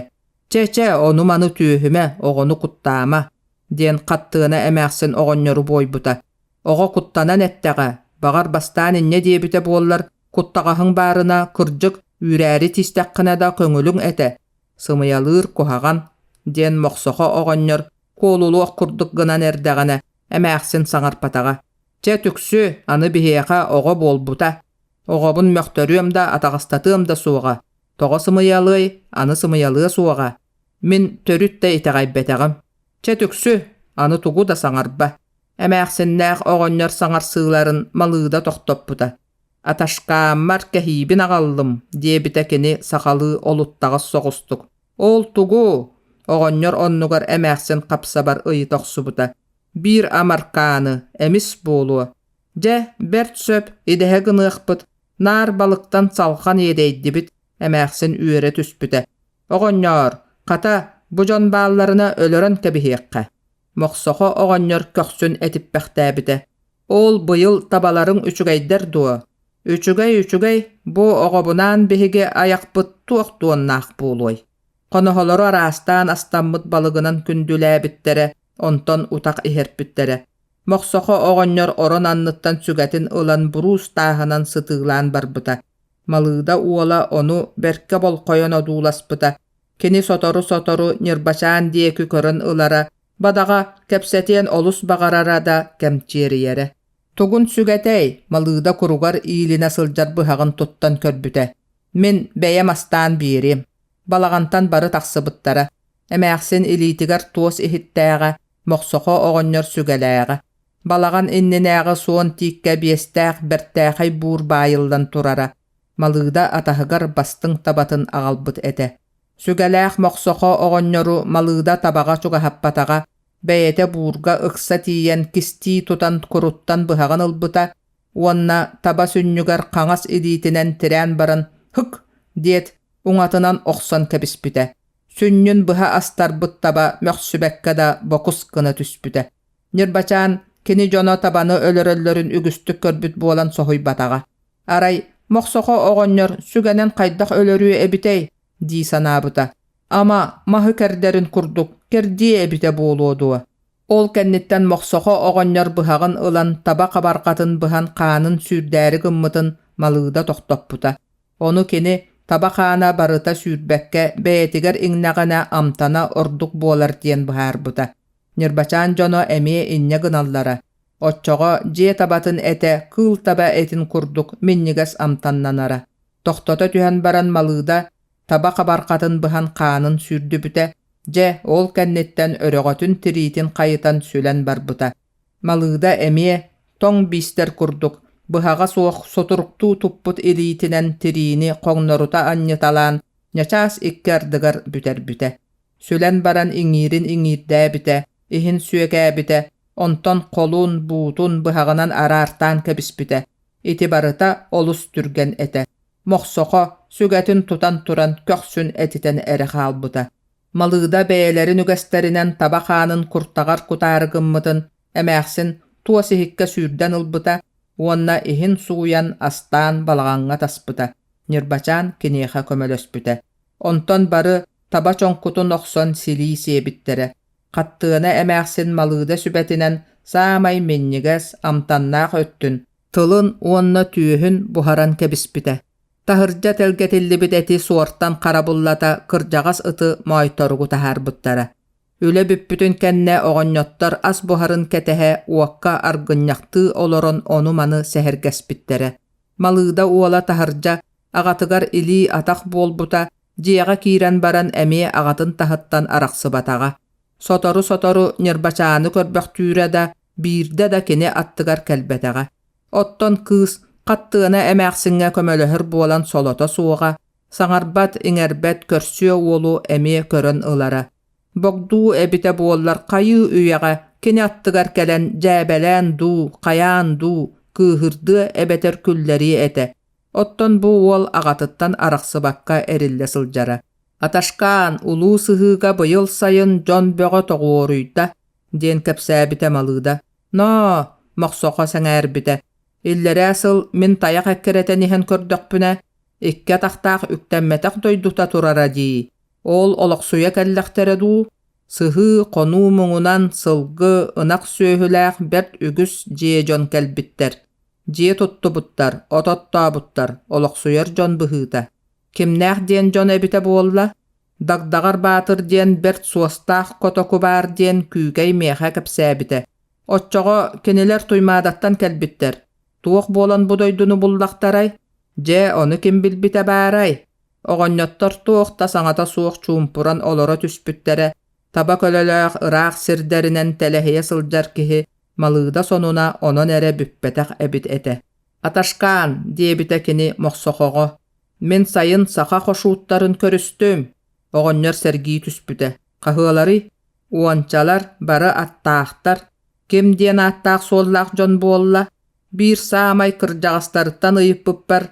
«Чэ-чэ, ону-маны түөһүмэ, оҕону куттаама» диэн Хаттыана эмээхсин оҕонньору буойбута. Оҕо куттанан эттэҕэ, баҕар бастаан инньэ диэбитэ буоллар, куттаҕаһыҥ баарына, кырдьык, үүрээри тиистэххинэ да көҥүлүҥ этэ, сымыйалыыр куһаҕан, диэн Мохсохо оҕонньор куолулуох курдук гынан эрдэҕинэ, эмээхсин саҥарпатаҕа. Чэ, түксү, аны биһиэхэ оҕо буолбута. Оҕобун мөхтөрүөм да, атаҕастатыам да суоҕа. Тоҕо сымыйалыай, аны сымыйалыа суоҕа. Мин төрүт да итэҕэйбэтэҕим. Чэ, түксү, аны тугу да саҥарба. Эмээхсиннээх оҕонньор саҥарсыыларын Малыыда тохтоппута. «Аташкааммар кэһиибин аҕаллым», диэбитэ кини сахалыы олуттаҕас соҕустук. «Ол тугу?» оҕонньор оннугар эмээхсин хапсабар ыйыта охсубута. «Биир амаркааны, эмис буолуо. Дьэ, бэрт сөп, идэһэ гыныахпыт. Наар балыктан салҕан иэдэйдибит, эмээхсин үөрэ түспүтэ. Оҕонньоор, хата, бу дьон баалларына өлөрөн кэбиһиэххэ. Мохсохо оҕонньор көхсүн этиппэхтээбитэ. Ол быйыл табаларыҥ үчүгэйдэр дуо? Үчүгэй, үчүгэй, бу оҕобунаан биһиги айахпыт туох туоннаах буолуой? Хоноһолору араастаан астаммыт балыгынан күндүлээбиттэрэ, онтон утах иһэрпиттэрэ. Мохсохо оҕонньор орон анныттан сүгэтин ылан буруус тааһынан сытыылаан барбыта. Малыыда уола ону бэркэ болхойон одууласпыта. Кини сотору-сотору Ньырбачаан диэки көрөн ылара, бадаҕа кэпсэтиэн олус баҕарара да кэмчиэрийэрэ. Тугун сүгэтэй, Малыыда куругар иилинэ сылдьар быһаҕын туттан көрбүтэ. Мин бэйэм астаан биэриэм. Балаҕантан бары тахсыбыттара. Эмээхсин илиитигэр туос иһиттээҕэ, Мохсохо оҕонньор сүгэлээҕэ. Балаҕан иннинээҕи суон тииккэ биэстээх бэртээхэй буур баайыллан турара. Малыыда атаһыгар бастыҥ табатын аҕалбыт этэ. Сүгэлээх Мохсохо оҕонньору Малыыда табаҕа чугаһаппатаҕа, бэйэтэ буурга ыкса тиийэн кистии тутан куруттан быһаҕын ылбыта уонна таба сүнньүгэр хаҥас илиитинэн тирээн баран «һык» диэт уҥатынан охсон кэбиспитэ. Сүнньүн быһа астарбыт таба мөхсүбэккэ да бокус гына түспүтэ. Ньырбачаан кини дьоно табаны өлөрөллөрүн үгүстүк көрбүт буолан соһуйбатаҕа. Арай Мохсохо оҕонньор сүгэнэн хайдах өлөрүө эбитэй дии санаабыта. Ама маһы кэрдэрин курдук кэрдиэ эбитэ буолуо дуо? Ол кэнниттэн Мохсохо оҕонньор быһаҕын ылан таба хабарҕатын быһан хаанын сүүрдээри гыммытын Малыыда тохтоппута. Ону кини таба хаана барыта сүүрбэккэ бэйэтигэр иҥнэҕинэ амтана ордук буолар диэн быһаарбыта. Ньырбачаан дьоно эмиэ инньэ гыналлара. Оччоҕо дьиэ табатын этэ кыыл таба этин курдук минньигэс амтаннанара. Тохтото түһэн баран Малыыда таба хабарҕатын быһан хаанын сүүрдүбүтэ, дьэ, ол кэнниттэн өрөҕөтүн тириитин хайытан сүлэн барбыта. Малыыда эмиэ тоҥ биистэр курдук быһаҕа суох сутуруктуу туппут илиитинэн тириини хоҥнорута анньыталаан ньачаас икки ардыгар бүтэрбитэ. Сүлэн баран иҥиирин иҥиирдээбитэ, иһин сүөкээбитэ, онтон холун, буутун быһаҕынан араартаан кэбиспитэ. Ити барыта олус түргэн этэ. Мохсохо сүгэтин тутан туран көхсүн этитэн эрэ хаалбыта. Малыыда бэйэлэрин үгэстэринэн таба хаанын куртаҕар кутаары гыммытын эмээхсин туос иһиккэ сүүрдэн ылбыта уонна иһин сууйан астаан балаҕаҥҥа таспыта. Ньырбачаан киниэхэ көмөлөспүтэ. Онтон бары таба чоҥкутун охсон силии сиэбиттэрэ. Хаттыана эмээхсин Малыыда сүбэтинэн саамай минньигэс, амтаннаах өттүн, тылын уонна түөһүн буһаран кэбиспитэ. Таһырдьа тэлгэтиллибит эти суортан харабыллата кырдьаҕас ыты моойторугу таһаарбыттара. Үлэ бүппүтүн кэннэ оҕонньоттор ас буһарын кэтэһэ уокка аргынньахтыы олорон ону-маны сэһэргэспиттэрэ. Малыыда уола таһырдьа аҕатыгар илии-атах буолбута, дьиэҕэ киирэн баран эмиэ аҕатын таһыттан арахсыбатаҕа. Сотору-сотору Ньырбачааны көрбөхтүүрэ да, биирдэ да кини аттыгар кэлбэтэҕэ. Оттон кыыс Хаттыана эмээхсиҥҥэ көмөлөһөр буолан солото суоҕа, саҥарбат-иҥэрбэт көрсүө уолу эмиэ көрөн ылара. Богдуу эбитэ буоллар хайыы үйэҕэ кини аттыгар кэлэн дьээбэлээн дуу, хайаан дуу кыыһырдыа эбэтэр күллэриэ этэ. Оттон бу уол аҕатыттан арахсыбакка эриллэ сылдьара. «Аташкаан, улуу сыһыыга быйыл сайын дьон бөҕө тоҕуоруйда», диэн кэпсээбитэ Малыыда. «Ноо!» Мохсохо сэҥээрбитэ. «Иллэрээ сыл мин тайах эккирэтэн иһэн көрдөхпүнэ, икки атахтаах үктэммэтэх дойдута турара дии. Ол олохсуйа кэллэхтэрэ дуу? Сыһыы, хонуу муҥунан сылгы, ынах сүөһүлээх бэрт үгүс дьиэ дьон кэлбиттэр. Дьиэ туттубуттар, от оттообуттар, олохсуйар дьон быһыыта. Кимнээх диэн дьон эбитэ буолла? Дагдаҕар Баатыр диэн бэрт суостаах котоку баар диэн Күүкэй миэхэ кэпсээбитэ. Оччоҕо кинилэр Туймаадаттан кэлбиттэр. Туох буолан бу дойдуну буллахтарай? Дьэ, ону ким билбитэ баарай? Оҕонньоттор туох да саҥата суох чуумпуран олоро түспүттэрэ, таба көлөлөөх ыраах сирдэринэн тэлэһийэ сылдьар киһи Малыыда сонуна онон эрэ бүппэтэх эбит этэ. «Аташкаан!» диэбитэ кини Мохсохоҕо. «Мин сайын саха хошууттарын көрүстүм!» Оҕонньор сэргии түспүтэ. «Хаһыаларый? Уончалар, бары аттаахтар. Ким диэн ааттаах-суоллаах дьон буолла? Биир саамай кырдьаҕастарыттан ыйыппыппар,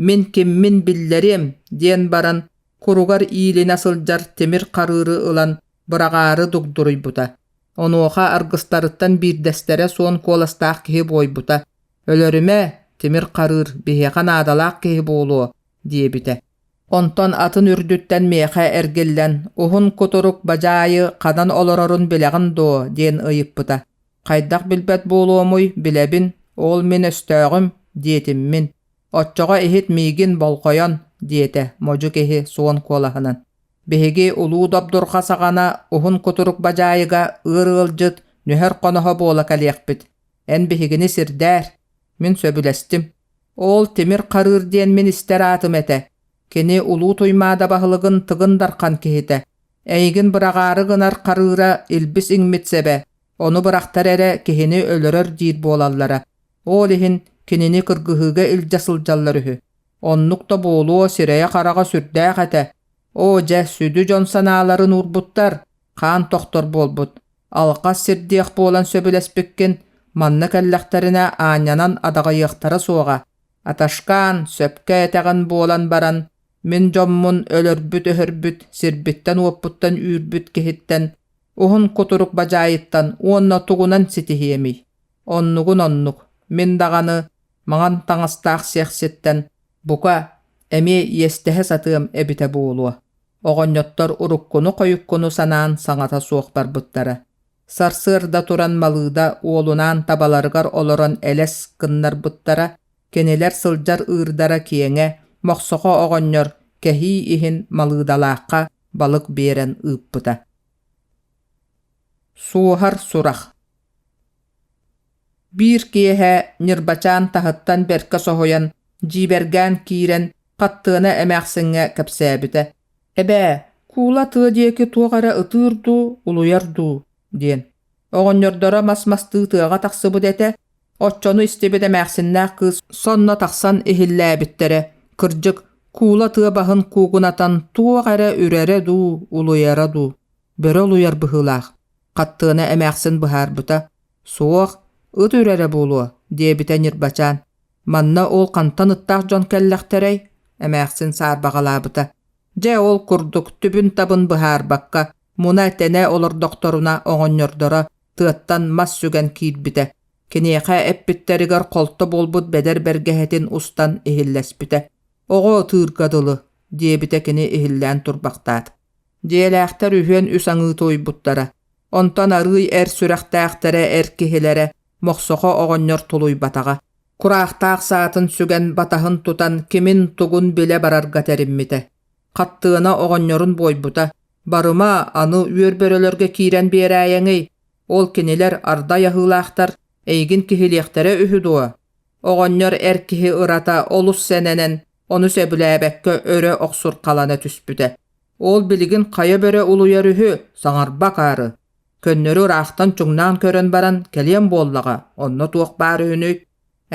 Мин киммин биллэриэм, диэн баран куругар иилинэ сылдьар тимир харыыры ылан быраҕаары дугдуруйбута. Онуоха аргыстарыттан биирдэстэрэ суон куоластаах киһи буойбута: «Өлөрүмэ, тимир харыыр биһиэхэ наадалаах киһи буолуо», диэбитэ. Онтон атын үрдүттэн миэхэ эргиллэн, «Уһун кутурук бадьаайы ханан олорорун билэҕин дуо?» диэн ыйыппыта. «Хайдах билбэт буолуомуй, билэбин, ол мин өстөөҕүм», диэтим мин. «Оччоҕо иһит миигин болҕойон», диэтэ модьу киһи суон куолаһынан. «Биһиги улуу добдурҕа саҕана уһун кутурук бадьаайыга ыар ыалдьыт, нүһэр хоноһо буола кэлиэхпит. Эн биһигини сирдээр». Мин сөбүлэстим. Ол Тимир Харыыр диэн мин истэр аатым этэ. Кини Улуу Туймаада баһылыгын Тыгын Дархан киһитэ. Эйигин быраҕаары гынар харыыра илбис иҥмит сэбэ, ону бырахтар эрэ киһини өлөрөр диир буолаллара. Ол иһин кинини кыргыһыыга илдьэ сылдьаллар үһү. Оннук да буолуо сирэйэ-хараҕа сүрдээх этэ. Оо дьэ, сүдү дьон санааларын уурбуттар, хаан тохтор буолбут. Алҕас сирдиэх буолан сөбүлэспиккин, манна кэллэхтэринэ аанньанан адаҕайыахтара суоҕа. Аташкаан, сөпкө этэҕин буолан баран, мин дьоммун өлөрбүт-өһөрбүт, сирбиттэн-уоппуттан үүрбүт киһиттэн, уһун кутурук бадьаайыттан уонна тугунан ситиһиэмий? Оннугун оннук, мин даҕаны маҥан таҥастаах сиэхситтэн, бука, эмиэ иэстэһэ сатыам эбитэ буолуо. Оҕонньоттор уруккуну-хойуккуну санаан саҥата суох барбыттара. Сарсыарда туран Малыыда уолунаан табаларыгар олорон элэс гыннарбыттара, кинилэр сылдьар ыырдара киэҥэ, Мохсохо оҕонньор кэһии иһин Малыыдалаахха балык биэрэн ыыппыта. Суоһар сурах Биир киэһэ Ньырбачаан таһыттан бэркэ соһуйан, дьиибэргээн киирэн, Хаттыана эмээхсиҥҥэ кэпсээбитэ: «Эбээ, куула тыа диэки туох эрэ ытыыр дуу, улуйар дуу?» диэн. Оҕонньордоро мас-мастыы тыаҕа тахсыбыт этэ, оччону истибит эмээхсиннээх кыыс сонно тахсан иһиллээбиттэрэ, кырдьык, куула тыа баһын куугунатан туох эрэ үрэрэ дуу, улуйара дуу, бөрө улуйар быһыылаах. Хаттыана эмээхсин быһаарбыта: «Суох, ыт үрэрэ буолуо», диэбитэ Ньырбачаан. «Манна ол хантан ыттаах дьон кэллэхтэрэй?» эмээхсин саарбаҕалаабыта. Дьэ ол курдук түбүн-табын быһаарбакка, муна-тэнэ олордохторуна оҕонньордоро тыаттан мас сүгэн киирбитэ. Киниэхэ эппиттэригэр холто буолбут бэдэр бэргэһэтин устан иһиллэспитэ. «Оҕо ытыырга дылы», диэбитэ кини иһиллээн турбахтаат. Дьиэлээхтэр үһүөн үс аҥыы туойбуттара. Онтон арыый эр сүрэхтээхтэрэ эр киһилэрэ Мохсохо оҕонньор тулуйбатаҕа. Кураахтаах саатын сүгэн батаһын тутан кимин-тугун билэ барарга тэриммитэ. Хаттыана оҕонньорун буойбута: «Барыма, аны үөр бөрөлөргө киирэн биэрээйэҥий, ол кинилэр ардай аһыылаахтар, эйигин киһилиэхтэрэ үһү дуо?» Оҕонньор эр киһи ырата олус сэнэнэн, ону сөбүлээбэккэ өрө охсурхалана түспүтэ. Ол билигин хайа бөрө улуйар үһү, саҥарба акаары. Көннөрү ыраахтан чуҥнаан көрөн баран кэлиэм буоллаҕа, онно туох баар үһүнүй?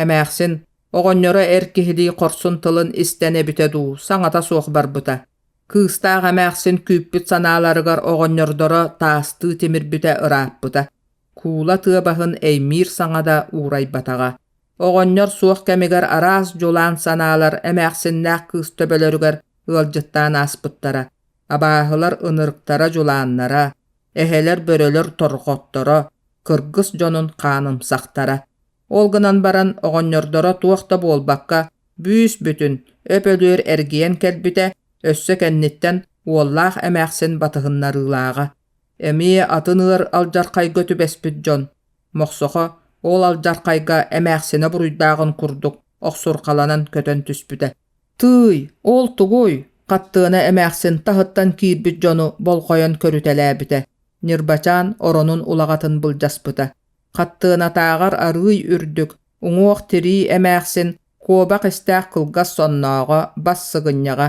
Эмээхсин, оҕонньоро эр киһилии хорсун тылын истэн эбитэ дуу, саҥата суох барбыта. Кыыстаах эмээхсин күүппүт санааларыгар оҕонньордоро таастыы тимирбитэ ырааппыта. Куула тыа баһын эймиир саҥа да уурайбатаҕа. Оҕонньор суох кэмигэр араас дьулаан санаалар эмээхсиннээх кыыс төбөлөрүгэр ыалдьыттаан ааспыттара. Абааһылар ынырыктара дьулааннара, эһэлэр-бөрөлөр торҕотторо, кыргыс дьонун хаанымсахтара. Ол гынан баран оҕонньордоро туох да буолбакка, бүүс-бүтүн, өп-өлүөр эргийэн кэлбитэ, өссө кэнниттэн уоллаах эмээхсин батыһыннарыылааҕа. Эмиэ атын ыар алдьархайга түбэспит дьон, Мохсохо ол алдьархайга эмээхсинэ буруйдааҕын курдук охсурҕаланан көтөн түспүтэ. Тыый, ол тугуй? Хаттыана эмээхсин таһыттан киирбит дьону болҕойон көрүтэлээбитэ. Ньырбачаан оронун улаҕатын былдьаспыта. Хаттыанатааҕар арыый үрдүк, уҥуох-тирии эмээхсин куобах истээх кылгас соннооҕо, бас сыгынньаҕа.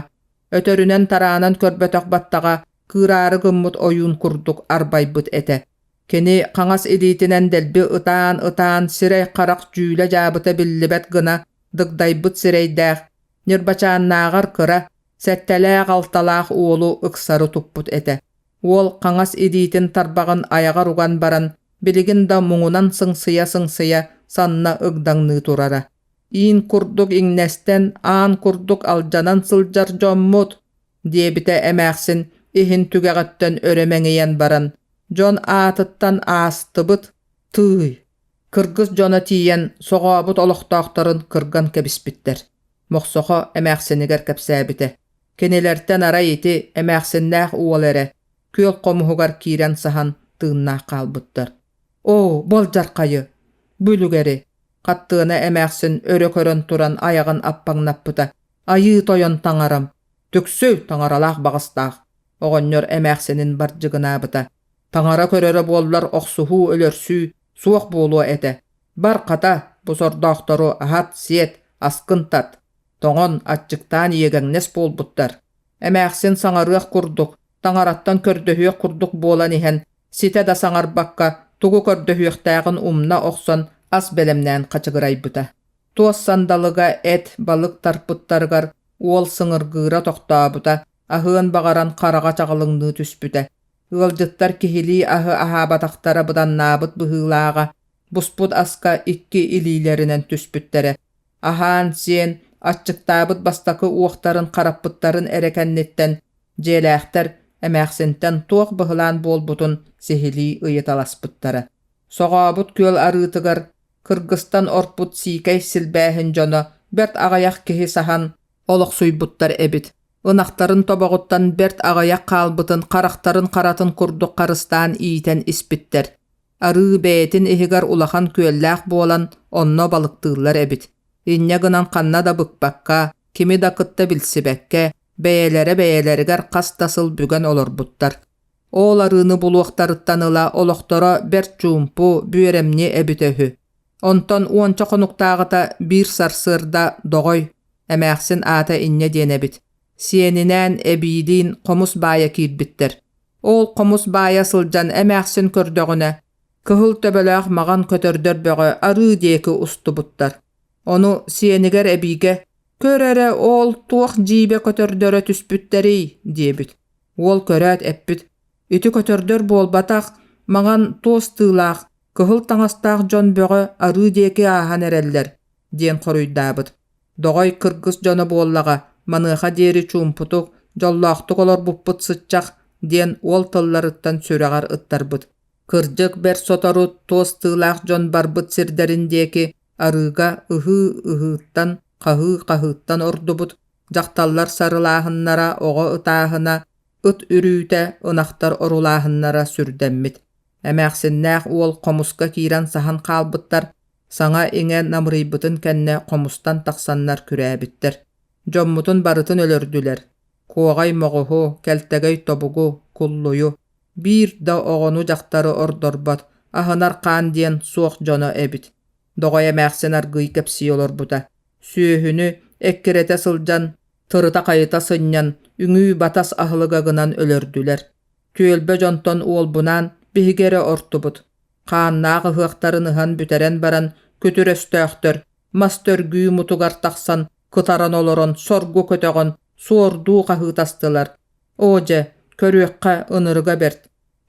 Өтөрүнэн тараанан көрбөтөх баттаҕа кыыраары гыммыт ойуун курдук арбайбыт этэ. Кини хаҥас илиитинэн дэлби ытаан-ытаан сирэй-харах дьүүлэ-дьаабыта биллибэт гына дыгдайбыт сирэйдээх, Ньырбачааннааҕар кыра, сэттэлээх-алталаах уолу ыксары туппут этэ. Уол хаҥас илиитин тарбаҕын айаҕар уган баран, билигин да муҥунан сыҥсыйа-сыҥсыйа санна ыгдаҥныы турара. Иин курдук иҥнэстэн, аан курдук алдьанан сылдьар дьоммут, диэбитэ эмээхсин иһин түгэҕиттэн өрө мэҥийэн баран, дьон аатыттан аастыбыт, тыый. Кыргыс дьоно тиийэн соҕообут олохтоохторун кырган кэбиспиттэр. Мохсохо эмээхсинигэр кэпсээбитэ. Кинилэртэн арай ити эмээхсиннээх уол эрэ күөл хомуһугар киирэн саһан тыыннаах хаалбыттар. Оо, болдьархайы! Бу үлүгэри! Хаттыана эмээхсин өрө көрөн туран айаҕын аппаҥнаппыта. Айыы тойон таҥарам! Түксү, таҥаралаах баҕастаах! Оҕонньор эмээхсинин бардьыгынаабыта. Таҥара көрөрө буоллар охсуһуу-өлөрсүү суох буолуо этэ. Бар хата, бу сордоохтору аһат-сиэт, аскын тат. Тоҥон, аччыктаан иэгэҥнэс буолбуттар. Эмээхсин саҥарыах курдук, таҥараттан көрдөһүөх курдук буолан иһэн, ситэ да саҥарбакка, тугу көрдөһүөхтээҕин умна охсон ас бэлэмнээн хачыгырайбыта. Туос сандалыга эт, балык тарпыттарыгар уол сыҥыргыыра тохтообута, аһыан баҕаран хараҕа чаҕылыҥныы түспүтэ. Ыалдьыттар киһилии аһы аһаабатахтара быданнаабыт быһыылааҕа, буспут аска икки илиилэринэн түспүттэрэ. Аһаан-сиэн, аччыктаабыт бастакы уохтарын хараппыттарын эрэ кэнниттэн дьиэлээхтэр эмээхсинтэн туох быһылаан буолбутун сиһилии ыйыталаспыттара. Соҕообут күөл арыытыгар кыргыстан орпут сиикэй силбээһин дьоно бэрт аҕыйах киһи саһан олохсуйбуттар эбит. Ынахтарын тобоҕуттан бэрт аҕыйах хаалбытын харахтарын харатын курдук харыстаан иитэн испиттэр. Арыы бэйэтин иһигэр улахан күөллээх буолан, онно балыктыыллар эбит. Инньэ гынан ханна да быкпакка, кими да кытта билсибэккэ, бэйэлэрэ бэйэлэригэр хас да сыл бүгэн олорбуттар. Ол арыыны булуохтарыттан ыла олохторо бэрт чуумпу, бүөрэмньи эбитэ үһү. Онтон уонча хонуктааҕыта биир сарсыарда Доҕой, эмээхсин аата инньэ диэн эбит, сиэнинээн эбиилиин хомус баайа киирбиттэр. Ол хомус баайа сылдьан эмээхсин көрдөҕүнэ, кыһыл төбөлөөх маҕан көтөрдөр бөҕө арыы диэки устубуттар. Ону сиэнигэр эбиигэ «Көр эрэ, ол туох дьиибэ көтөрдөрө түспүттэрий?» диэбит. Уол көрөөт эппит: «Ити көтөрдөр буолбатах, маҥан туос тыылаах, кыһыл таҥастаах дьон бөҕө арыы диэки ааһан эрэллэр», диэн хоруйдаабыт. Доҕой кыргыс дьоно буоллаҕа, маныаха диэри чуумпутук, дьоллоохтук олорбуппут сыччах, диэн уол тылларыттан сүрэҕэр ыттарбыт. Кырдьык, бэрт сотору туос тыылаах дьон барбыт сирдэрин диэки арыыга ыһыы-ыһыыттан, хаһыы-хаһыыттан ордубут, дьахталлар сарылааһыннара, оҕо ытааһына, ыт үрүүтэ, ынахтар орулааһыннара сүрдэммит. Эмээхсиннээх уол хомуска киирэн саһан хаалбыттар, саҥа-иҥэ намырыйбытын кэннэ хомустан тахсаннар күрээбиттэр. Дьоммутун барытын өлөрдүлэр. Куоҕай моҕуһу, кэлтэгэй тобугу, куллуйу. Биир да оҕону-дьахтары ордорбот, аһынар хаан диэн суох дьоно эбит. Доҕой эмээхсин аргыый кэпсии олорбута. Сүөһүнү эккирэтэ сылдьан, тырыта-хайыта сынньан, үҥүү-батас аһылыга гынан өлөрдүлэр. Түөлбэ дьонтон уолбунаан биһиги эрэ ортубут. Хааннаах ыһыахтарын ыһан бүтэрэн баран, күтүр өстөөхтөр мас төргүү мутугар тахсан кытаран олорон соргу көтөҕөн суордуу хаһыытастылар. Оо дьэ, көрүөххэ ынырыга бэрт.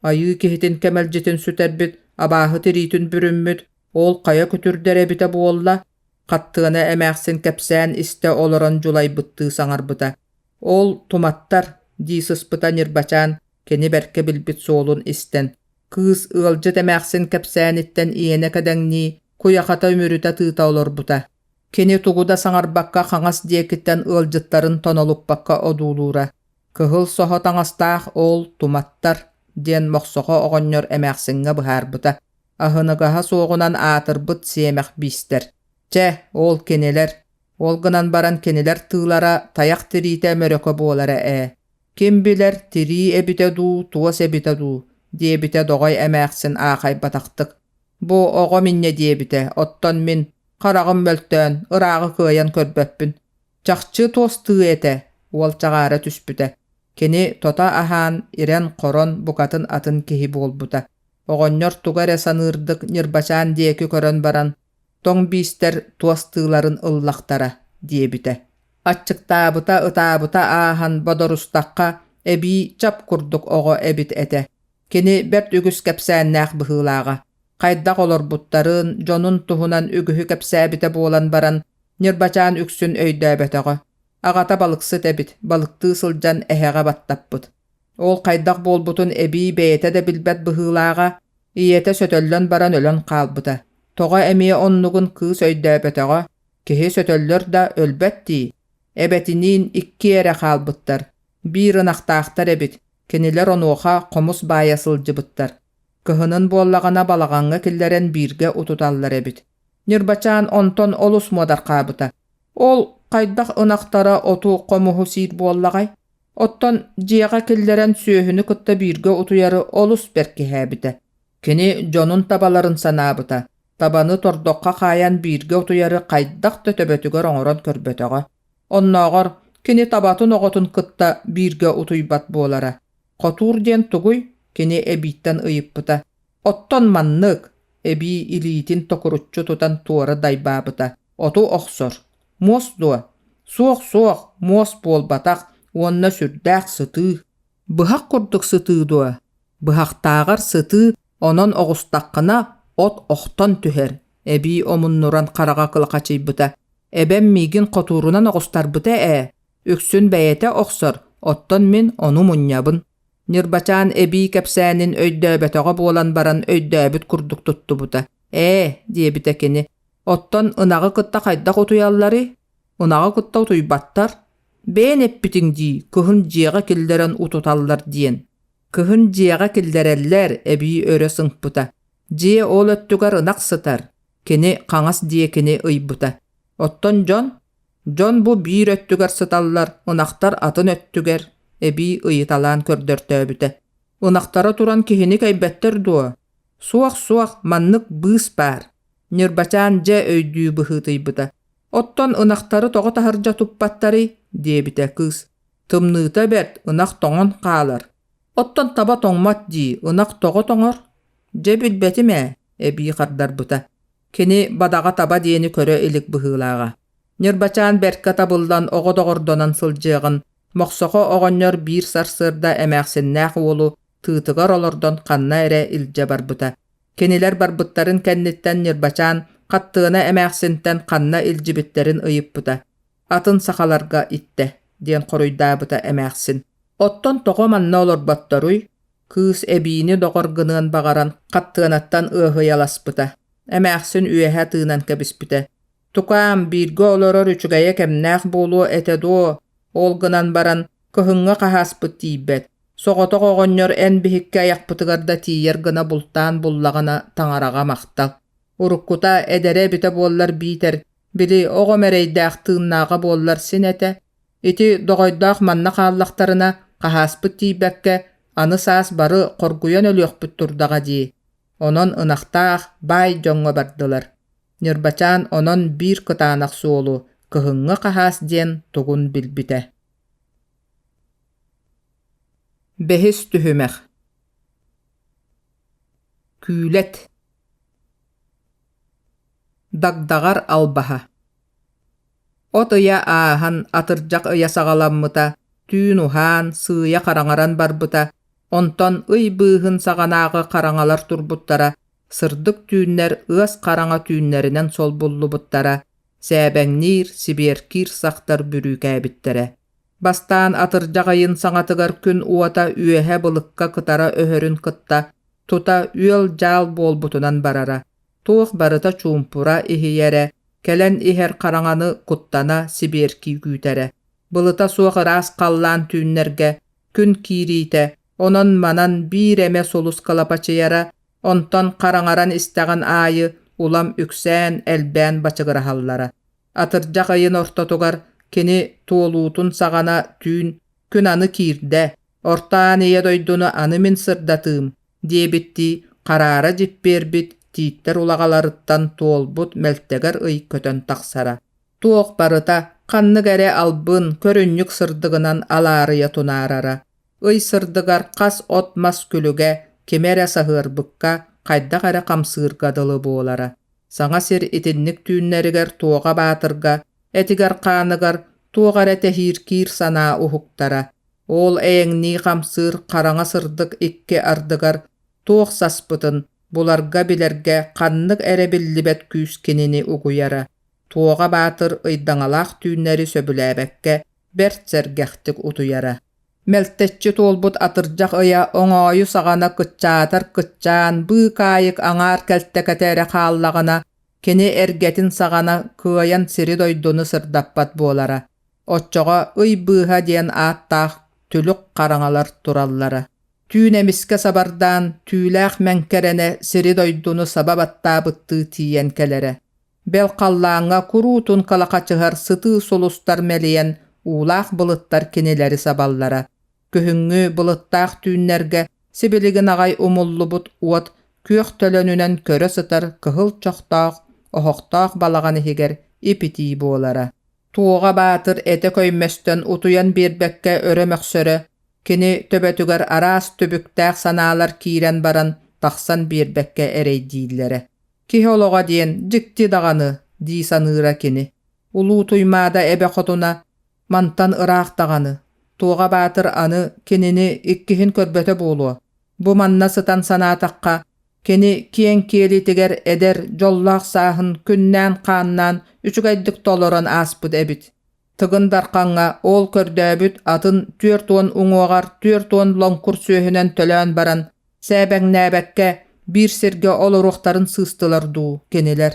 Айыы киһитин кэмэлдьитин сүтэрбит, абааһы тириитин бүрүммүт, ол хайа күтүрдэр эбитэ буолла? Хаттыана эмээхсин кэпсээн истэ олорон дьулайбыттыы саҥарбыта. Ол туматтар, дии сыспыта Ньырбачаан, кини бэркэ билбит суолун истэн. Кыыс ыалдьыт эмээхсин кэпсээниттэн иэнэ кэдэҥнии, куйахата үмүрүтэ тыыта олорбута. Кини тугу да саҥарбакка хаҥас диэкиттэн ыалдьыттарын тонолуппакка одуулуура. Кыһыл соһо таҥастаах ол туматтар, диэн Мохсоҕо оҕонньор эмээхсиҥҥэ быһаарбыта. Аһыныгаһа суоҕунан аатырбыт сиэмэх биистэр. Чэ, ол кинилэр. Ол гынан баран кинилэр тыылара тайах тириитэ мөрөкө буолара ээ. Ким билэр, тирии эбитэ дуу, туос эбитэ дуу, диэбитэ доҕой эмээхсин аахайбатахтык. Бу оҕом инньэ диэбитэ, оттон мин, хараҕым мөлтөөн, ырааҕы кыайан көрбөппүн. Чахчы туостуу этэ, уол чаҕаара түспүтэ. Кини тото аһаан, ирэн-хорон, букатын атын киһи буолбута. Оҕонньор тугу эрэ саныырдык Ньырбачаан диэки көрөн баран, тоҥ биистэр туос тыыларын ыллахтара, диэбитэ. Аччыктаабыта, ытаабыта ааһан бодорустахха, эбии чап курдук оҕо эбит этэ. Кини бэрт үгүс кэпсээннээх быһыылааҕа. Хайдах олорбуттарын, дьонун туһунан үгүһү кэпсээбитэ буолан баран, Ньырбачаан үксүн өйдөөбөтөҕө. Аҕата балыксыт эбит, балыктыы сылдьан эһэҕэ баттаппыт. Ол хайдах буолбутун эбии бэйэтэ да билбэт быһыылааҕа, ийэтэ сөтөллөн баран өлөн хаалбыта. Тоҕо эмиэ оннугун кыыс өйдөөбөтөҕө, киһи сөтөллөр да өлбөт дии. Эбэтиниин иккиэ эрэ хаалбыттар, биир ынахтаахтар эбит, кинилэр онуоха хомус баайа сылдьыбыттар. Кыһынын буоллаҕына балаҕаҥҥа киллэрэн бииргэ утуталлар эбит. Ньырбачаан онтон олус муодархаабыта. Ол хайдах ынахтара оту хомуһу сиир буоллаҕай? Оттон дьиэҕэ киллэрэн сүөһүнү кытта бииргэ утуйары олус бэркиһээбитэ. Кини дьонун табаларын санаабыта, табаны тордоххо хаайан бииргэ утуйары хайдах да төбөтүгэр оҥорон көрбөтөҕө. Оннооҕор кини табатын оҕотун кытта бииргэ утуйбат буолара. Хотуур диэн тугуй? Кини эбииттэн ыйыппыта. Оттон маннык, эбии илиитин токуруччу тутан туора дайбаабыта. Оту охсор. Муос дуо? Суох-суох, муос буолбатах уонна сүрдээх сытыы. Быһах курдук сытыы дуо? Быһахтааҕар сытыы, онон оҕустаххына от охтон түһэр, эбии омуннуран хараҕа кылахачыйбыта. Эбэм миигин хотуурунан оҕустарбыта ээ, үксүн бэйэтэ охсор, оттон мин ону мунньабын. Ньырбачаан эбии кэпсээнин өйдөөбөтөҕө буолан баран өйдөөбүт курдук туттубута. «Ээ» диэбитэ кини, «оттон ынаҕы кытта хайдах утуйалларый? Ынаҕы кытта утуйбаттар. Бэйэн эппитиҥ дии, кыһын дьиэҕэ киллэрэн утуталлар диэн». Кыһын дьиэҕэ киллэрэллэр, эбии өрө сыҥпыта. Дьиэ ол өттүгэр ынах сытар. Кини хаҥас диэкини ыйбыта. Оттон дьон? Дьон бу биир өттүгэр сыталлар, ынахтар атын өттүгэр, эбии ыйыталаан көрдөртөөбүтэ. Ынахтара туран киһини кэйбэттэр дуо? Суох-суох, маннык быыс баар. Ньырбачаан дьэ өйдүү быһыытыйбыта. Оттон ынахтары тоҕо таһырдьа туппаттарый? диэбитэ кыыс. Тымныыта бэрт, ынах тоҥон хаалар. Оттон таба тоҥмот дии, ынах тоҕо тоҥор? Дьэ билбэтим ээ, эбии хардарбыта. Кини бадаҕа таба диэни көрө илик быһыылааҕа. Ньырбачаан бэркэ табыллан оҕо доҕордонон сылдьыаҕын, Мохсохо оҕонньор биир сарсыарда эмээхсиннээх уолу тыытыгар олордон ханна эрэ илдьэ барбыта. Кинилэр барбыттарын кэнниттэн Ньырбачаан Хаттыана эмээхсинтэн ханна илдьибиттэрин ыйыппыта. «Атын сахаларга иттэ» диэн хоруйдаабыта эмээхсин. «Оттон тоҕо манна олорботторуй?» Кыыс эбиини доҕор гыныан баҕаран хаттыанаттан ыаһыйаласпыта. Эмээхсин үөһэ тыынан кэбиспитэ. «Тукаам, бииргэ олорор үчүгэйэ кэмнээх буолуо этэ дуо? Ол гынан баран, кыһыҥҥы хаһааспыт тиийбэт. Соҕотох оҕонньор эн биһикки айахпытыгар да тиийэр гына бултаан буллаҕына таҥараҕа махтал. Уруккута эдэрэ эбитэ буоллар биитэр, били оҕом эрэйдээх тыыннааҕа буоллар син этэ. Ити доҕойдоох манна хааллахтарына, хаһааспыт тиийбэккэ, аны саас бары хоргуйан өлүөхпүт турдаҕа дии. Онон ынахтаах, баай дьоҥҥо бардылар. Ньырбачаан онон биир кытаанах суолу кыһыҥҥы хаһаас диэн тугун билбитэ. Бэһис түһүмэх Күүлэт Дагдаҕар албаһа От ыйа ааһан, атырдьах ыйа саҕаламмыта, түүн уһаан, сыыйа хараҥаран барбыта, онтон ый быыһын саҕанааҕы хараҥалар турбуттара, сырдык түүннэр ыас хараҥа түүннэринэн солбуллубуттара, сээбэҥниир, сибиэркиир сахтар бүрүүкээбиттэрэ. Бастаан атырдьах ыйын саҥатыгар күн уота үөһэ былыкка кытара өһөрүн кытта тута үөл-дьаал буолбутунан барара, туох барыта чуумпура иһийэрэ, кэлэн иһэр хараҥаны куттана сибиэркии күүтэрэ. Былыта суох ыраас халлаан түүннэргэ күн киириитэ, онон-манан биир эмэ сулус кылапачыйара, онтон хараҥаран истэҕин аайы улам үксээн, элбээн бачыгыраһаллара. Атырдьах ыйын ортотугар кини туолуутун саҕана түүн күн аны киирдэ, орто аан ийэ дойдуну аны мин сырдатыым диэбиттии хараара дьиппиэрбит тииттэр улаҕаларыттан туолбут мэлтэгэр ый көтөн тахсара. Туох барыта ханнык эрэ албын, көрүнньүк сырдыгынан алаарыйа тунаарара. Ый сырдыгар хас от-мас күлүгэ кими эрэ саһыарбыкка, хайдах эрэ хамсыырга дылы буолара. Саҥа сир итинник түүннэригэр Туоҕа Баатырга, этигэр-хааныгар туох эрэ тэһииркиир санаа уһуктара. Ол эйэҥнии хамсыыр хараҥа сырдык икки ардыгар туох саспытын, буларга-билэргэ ханнык эрэ биллибэт күүс кинини угуйара. Туоҕа Баатыр ыйдаҥалаах түүннэри сөбүлээбэккэ бэрт сэргэхтик утуйара. Мэлтэччи туолбут атырдьах ыйа оҥоойу саҕана кыччаатар кыччаан, быыкаайык аҥаар кэлтэкэтэ эрэ хааллаҕына, кини эргэтин саҕана кыайан сири-дойдуну сырдаппат буолара. Оччоҕо ый быыһа диэн ааттаах түлүк хараҥалар тураллара. Түүн эмискэ сабардаан, түүлээх мэҥкэрэнэ сири-дойдуну саба баттаабыттыы тиийэн кэлэрэ. Бэл халлааҥҥа куруутун калахачыһар сытыы сулустар мэлийэн, уулаах былыттар кинилэри сабаллара. Күһүҥҥү былыттаах түүннэргэ сибилигин аҕай умуллубут уот күөх төлөнүнэн көрө сытар кыһыл чохтоох, оһохтоох балаҕан иһигэр ип-итии буолара. Туоҕа Баатыр этэ көймөстөн утуйан биэрбэккэ өрө мөхсөрө, кини төбөтүгэр араас түбүктээх санаалар киирэн баран тахсан биэрбэккэ эрэйдииллэрэ. Киһи олоҕо диэн дьикти даҕаны дии саныыра кини. Улуу Туймаада эбэ хотуна мантан ыраах даҕаны, Туоҕа Баатыр аны кинини иккиһин көрбөтө буолуо. Бу манна сытан санаатахха, кини киэҥ киэлитигэр эдэр, дьоллоох сааһын күннээн-хааннаан үчүгэйдик толорон ааспыт эбит. Тыгын Дархаҥҥа ол көрдөөбүт атын 40 уҥуоҕар 40 лоҥкур сүөһүнэн төлөөн баран, сээбэҥнээбэккэ биир сиргэ олоруохтарын сыыстылар дуу кинилэр.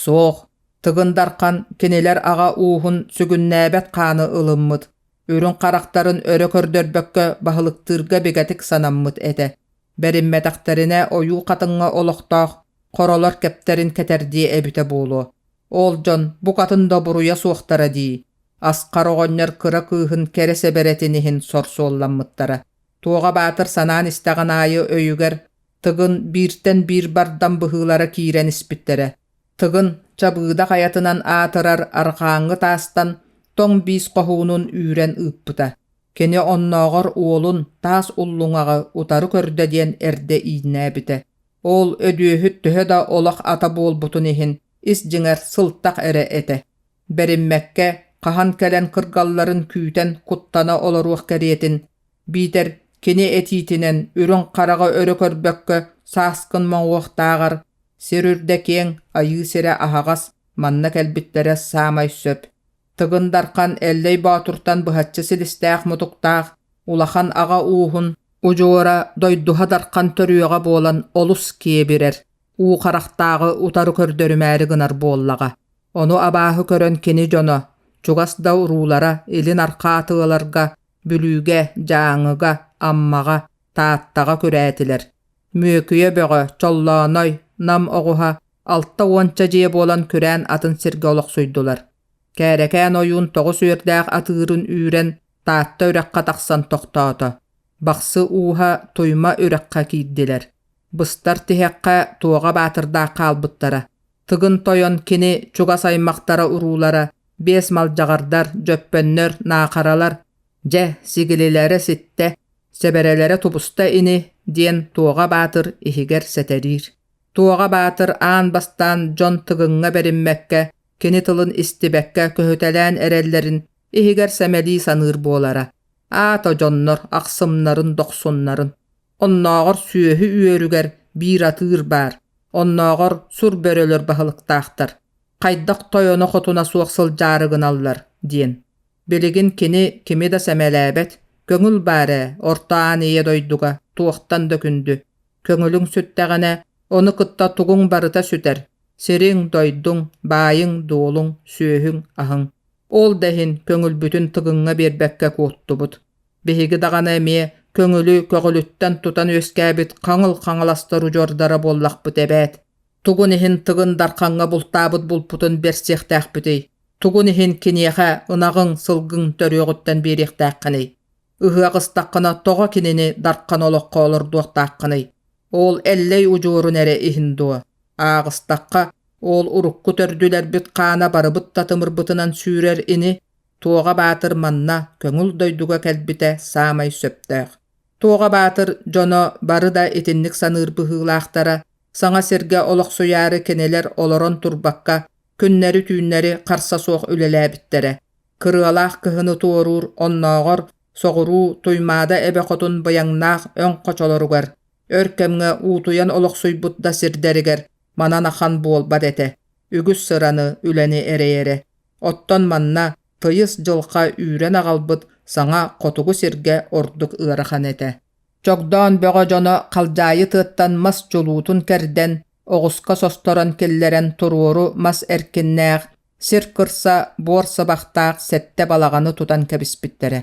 Суох, Тыгын Дархан кинилэр аҕа ууһун сүгүннээбэт хааны ылыммыт, үрүҥ харахтарын өрө көрдөрбөккө баһылыктыырга бигэтик санаммыт этэ. Бэриммэтэхтэринэ ойуу хатыҥҥа олохтоох хоролор кэптэрин кэтэрдиэ эбитэ буолуо. Ол дьон букатын да буруйа суохтара дии. Асхар оҕонньор кыра кыыһын кэрэ сэбэрэтин иһин сор суолламмыттара. Туоҕа Баатыр санаан истэҕин аайы өйүгэр Тыгын бииртэн биир бардам быһыылара киирэн испиттэрэ. Тыгын Чабыыда хайатынан аатырар арҕааҥҥы таастан тоҥ биис хоһуунун үүрэн ыыппыта. Кини оннооҕор уолун таас уллуҥаҕы утары көрдө диэн эрдэ ииннээбитэ. Ол өдүөһүт төһө да олох ата буолбутун иһин ис дьиҥэр сылтах эрэ этэ. Бэриммэккэ, хаһан кэлэн кыргалларын күүтэн куттана олоруох кэриэтин, биитэр кини этиитинэн үрүҥ хараҕы өрө көрбөккө сааскын моҥуохтааҕар сир үрдэ киэҥ, айыы сирэ аһаҕас, манна кэлбиттэрэ саамай сөп. Тыгын Дархан Эллэй Боотуртан быһаччы силистээх-мутуктаах, улахан аҕа ууһун удьуора дойдуһа Дархан төрүөҕэ буолан олус киэбирэр, уу харахтааҕы утары көрдөрүмээри гынар буоллаҕа. Ону абааһы көрөн кини дьоно, чугас да уруулара илин арҕаа тыаларга, Бүлүүгэ, Дьааҥыга, Аммаҕа, Тааттаҕа күрээтилэр. Мүөкүйэ Бөҕө, Чоллооной, Нам оҕуһа 60-ча дьиэ буолан күрээн атын сиргэ олохсуйдулар. Кээрэкээн ойуун тоҕус үөрдээх атыырын үүрэн Таатта үрэххэ тахсан тохтоото. Бахсы ууһа Туйма үрэххэ киирдилэр. Быстар тиһэххэ Туоҕа Баатырдаах хаалбыттара. Тыгын Тойон кини чугас аймахтара-уруулара, биэс малдьаҕардар, дьөппөннөр, наахаралар, дьэ, сигилилэрэ ситтэ, сэбэрэлэрэ тубуста ини диэн Туоҕа Баатыр иһигэр сэтэриир. Туоҕа Баатыр аан бастаан дьон Тыгыҥҥа бэриммэккэ, кини тылын истибэккэ көһүтэлээн эрэллэрин иһигэр сэмэлии саныыр буолара. Аата дьоннор ахсымнарын дохсуннарын. Оннооҕор сүөһү үөрүгэр биир атыыр баар, оннооҕор сур бөрөлөр баһылыктаахтар, хайдах тойоно-хотуна суох сылдьаары гыналлар диэн. Билигин кини кими да сэмэлээбэт, көҥүл баар ээ, орто аан ийэ дойдуга туохтан да күндү. Көҥүлүҥ сүттэҕинэ, ону кытта тугуҥ барыта сүтэр, сириҥ, дойдуҥ, баайыҥ-дуолуҥ, сүөһүҥ-аһыҥ. Ол да иһин көҥүлбүтүн Тыгыҥҥа биэрбэккэ куоттубут. Биһиги даҕаны эмиэ көҥүлү көҕүлүттэн тутан үөскээбит хаҥыл хаҥаластар удьуордара буоллахпыт эбээт. Тугун иһин Тыгын Дархаҥҥа бултаабыт булпутун бэрсиэхтээхпитий? Тугун иһин киниэхэ ынаҕыҥ, сылгыҥ төрүөҕүттэн биэриэхтээххиний? Ыһыах ыстаххына тоҕо кинини Дархан олоххо олордуохтааххыный? Ол Эллэй удьуорун эрэ иһин дуо? Ааҕыстахха, ол урукку төрдүлэрбит хаана барыбыт татымырбытынан сүүрэр ини, Туоҕа Баатыр манна көҥүл дойдуга кэлбитэ саамай сөптөөх. Туоҕа Баатыр дьоно бары да итинник саныыр быһыылаахтара, саҥа сиргэ олохсуйаары кинилэр олорон турбакка, күннэри-түүннэри харса суох үлэлээбиттэрэ. Кырыалаах кыһыны туоруур оннооҕор соҕуруу Туймаада эбэ хотун быйаҥнаах өҥ хочолоругар, өр кэмҥэ уутуйан олохсуйбут да сирдэригэр манан ахан буолбат этэ. үгүс сыраны, үлэни эрэйэрэ. Оттон манна тыйыс дьылҕа үүрэн аҕалбыт саҥа хотугу сиргэ ордук ыарахан этэ. Чогдоон бөҕө дьоно халдьаайы тыаттан мас чулуутун кэрдэн, оҕуска состорон киллэрэн туруору мас эркиннээх, сир кырса буор сыбахтаах сэттэ балаҕаны тутан кэбиспиттэрэ.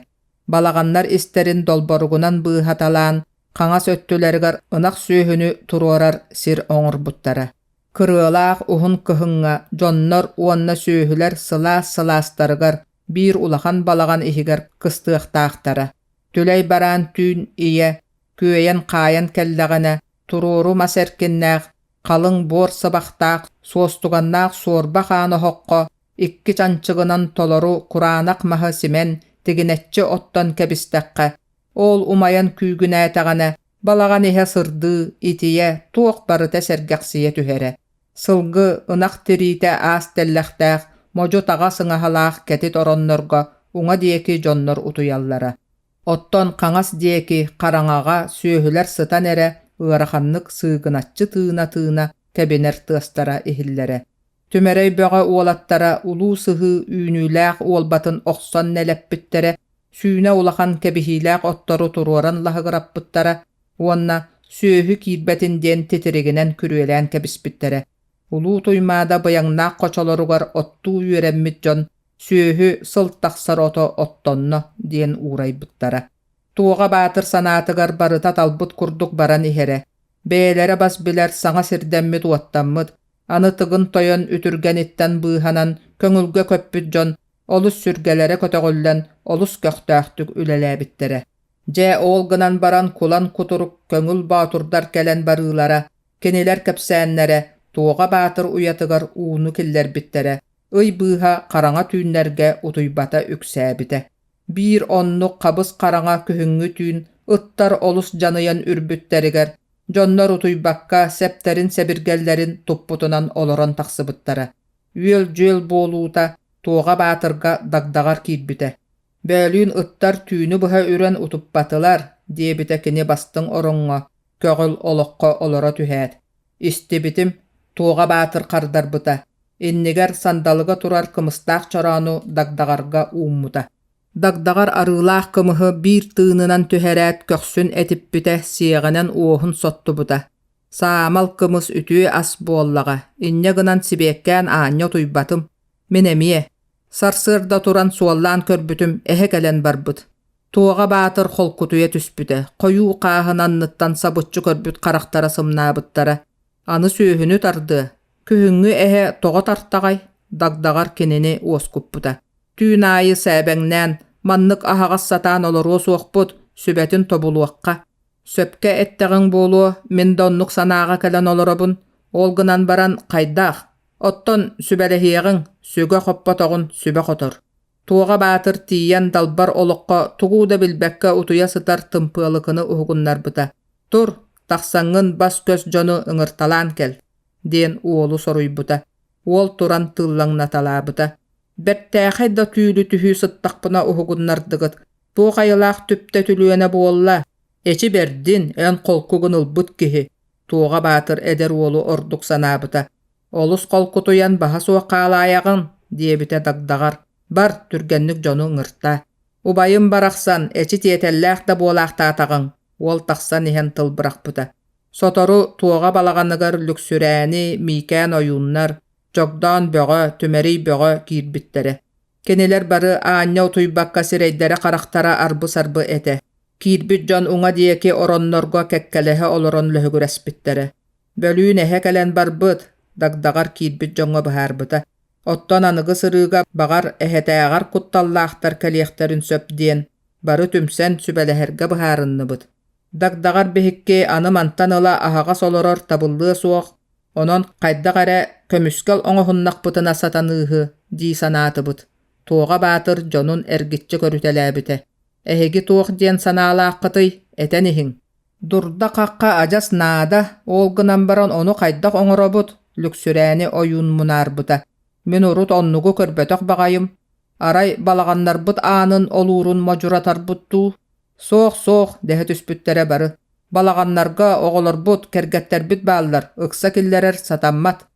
Балаҕаннар истэрин долборугунан быыһаталаан, хаҥас өттүлэригэр ынах сүөһүнү туруорар сир оҥорбуттара. Кырыалаах уһун кыһыҥҥа дьоннор уонна сүөһүлэр сылаас сылаастарыгар биир улахан балаҕан иһигэр кыстыахтаахтара. Түлэй бараан түүн ийэ күөйэн-хаайан кэллэҕинэ, туруору мас эркиннээх, халыҥ буор сыбахтаах, суостуганнаах суорба хаан оһоххо икки чанчыгынан толору кураанах маһы симэн тигинэччи оттон кэбистэххэ, ол умайан күүгүнээтэҕинэ, балаҕан иһэ сырдыы, итийэ, туох барыта сэргэхсийэ түһэрэ. Сылгы, ынах тириитэ аас тэллэхтээх, модьу-таҕа сыҥаһалаах кэтит ороннорго уҥа диэки дьоннор утуйаллара. Оттон хаҥас диэки хараҥаҕа сүөһүлэр сытан эрэ ыараханнык сыыгыначчы тыына-тыына кэбинэр тыастара иһиллэрэ. Түмэрэй бөҕө уолаттара улуу сыһыы үүнүүлээх уолбатын охсон нэлэппиттэрэ, сүүнэ улахан кэбиһиилээх оттору туруоран лаһыгыраппыттара уонна сүөһү киирбэтин диэн титиригинэн күрүөлээн кэбиспиттэрэ. Улуу Туймаада быйаҥнаах хочолоругар оттуу үөрэммит дьон сүөһү сыл тахсар ото оттонно диэн уурайбыттара. Туоҕа Баатыр санаатыгар барыта талбыт курдук баран иһэрэ. Бэйэлэрэ бас билэр саҥа сирдэммит-уоттаммыт, аны Тыгын Тойон үтүргэниттэн быыһанан көҥүлгэ көппүт дьон олус сүргэлэрэ көтөҕүллэн олус көхтөөхтүк үлэлээбиттэрэ. Дьэ, ол гынан баран кулан кутурук көҥүл боотурдар кэлэн барыылара, кинилэр кэпсээннэрэ Туоҕа Баатыр уйатыгар ууну киллэрбиттэрэ, ый быыһа хараҥа түүннэргэ утуйбата үксээбитэ. Биир оннук хабыс-хараҥа күһүҥҥү түүн ыттар олус дьаныйан үрбүттэригэр, дьоннор утуйбакка сэптэрин-сэбиргэллэрин туппутунан олорон тахсыбыттара. Үөл-дьүөл буолуута Туоҕа Баатырга дагдаҕар киирбитэ. «Бөөлүүн ыттар түүнү быһа үрэн утуппатылар», диэбитэ кини бастыҥ ороҥҥо, көҕүл олоххо олоро түһээт. Истибитим, Туоҕа Баатыр хардарбыта, иннигэр сандалыга турар кымыстаах чороону дагдаҕарга ууммута. Дагдаҕар арыылаах кымыһы биир тыынынан түһэрээт көхсүн этиппитэ, сиэҕинэн уоһун соттубута. Саамал кымыс үтүө ас буоллаҕа, инньэ гынан сибиэккээн аанньа утуйбатым. Мин эмиэ. Сарсыарда туран суоллаан көрбүтүм, эһэ кэлэн барбыт. Туоҕа Баатыр холкутуйа түспүтэ, хойуу хааһын анныттан сабыччы көрбүт харахтара сымнаабыттара. Аны сүөһүнү тардыа, күһүҥҥү эһэ тоҕо тартаҕай, дагдаҕар кинини уоскуппута. Түүн аайы сээбэҥнээн, маннык аһаҕас сатаан олоруо суохпут, сүбэтин тобулуохха. Сөпкө эттэҕиҥ буолуо, мин да оннук санааҕа кэлэн олоробун, ол гынан баран хайдах? Оттон сүбэлэһиэҕиҥ, сүгэ хоппотоҕун сүбэ хотор. Туоҕа Баатыр тиийэн далбар олоххо тугу да билбэккэ утуйа сытар Тымпыалыкыны уһугуннарбыта: «Тур, тахсаҥҥын бас-көс дьону ыҥырталаан кэл» диэн уолу соруйбута. Уол туран тыыллаҥнаталаабыта: «Бэртээхэй да түүлү түһүү сыттахпына уһугуннардыгыт, туох айылаах түптэ түлүөнэ буолла? Эчи бэрдин, эн холкугун ылбыт киһи» Туоҕа Баатыр эдэр уолу ордук санаабыта. «Олус холкутуйан баһа суох хаалаайаҕын» диэбитэ Дагдаҕар. «Бар, түргэнник дьону ыҥыртаа. Убайым барахсан, эчи тиэтэллээх да буолаахтаатаҕыҥ» уол тахсан иһэн тыл бырахпыта. Сотору Туоҕа балаҕаныгар Лүксүрээни, Миикээн ойууннар, Чогдоон Бөҕө, Түмэрий Бөҕө киирбиттэрэ. Кинилэр бары аанньа утуйбакка сирэйдэрэ-харахтара арбы-сарбы этэ. Киирбит дьон уҥа диэки ороннорго кэккэлэһэ олорон лөһүгүрэспиттэрэ. Бөлүүн эһэ кэлэн барбыт, дагдаҕар киирбит дьоҥҥо быһаарбыта. Оттон аныгы сырыыга баҕар эһэтээҕэр кутталлаахтар кэлиэхтэрин сөп диэн бары түмсэн сүбэлэһэргэ быһаарынныбыт. Дагдаҕар биһикки аны мантан ыла аһаҕас олорор табыллыа суох, онон хайдах эрэ көмүскэл оҥоһуннахпытына сатаныыһы дии санаатыбыт. Туоҕа Баатыр дьонун эргиччи көрүтэлээбитэ. Эһиги туох диэн санаалааххытый, этэн иһиҥ. Дурда-хахха адьас наада, ол гынан баран ону хайдах оҥоробут, Лүксүрээни ойуун мунаарбыта. Мин урут оннугу көрбөтөх баҕайым. Арай балаҕаннарбыт аанын олуурун модьуратарбыт дуу? Суох, суох, дэһэ түспүттэрэ бары. Балаҕаннарга оҕолорбут, кэргэттэрбит бааллар, ыкса киллэрэр сатаммат.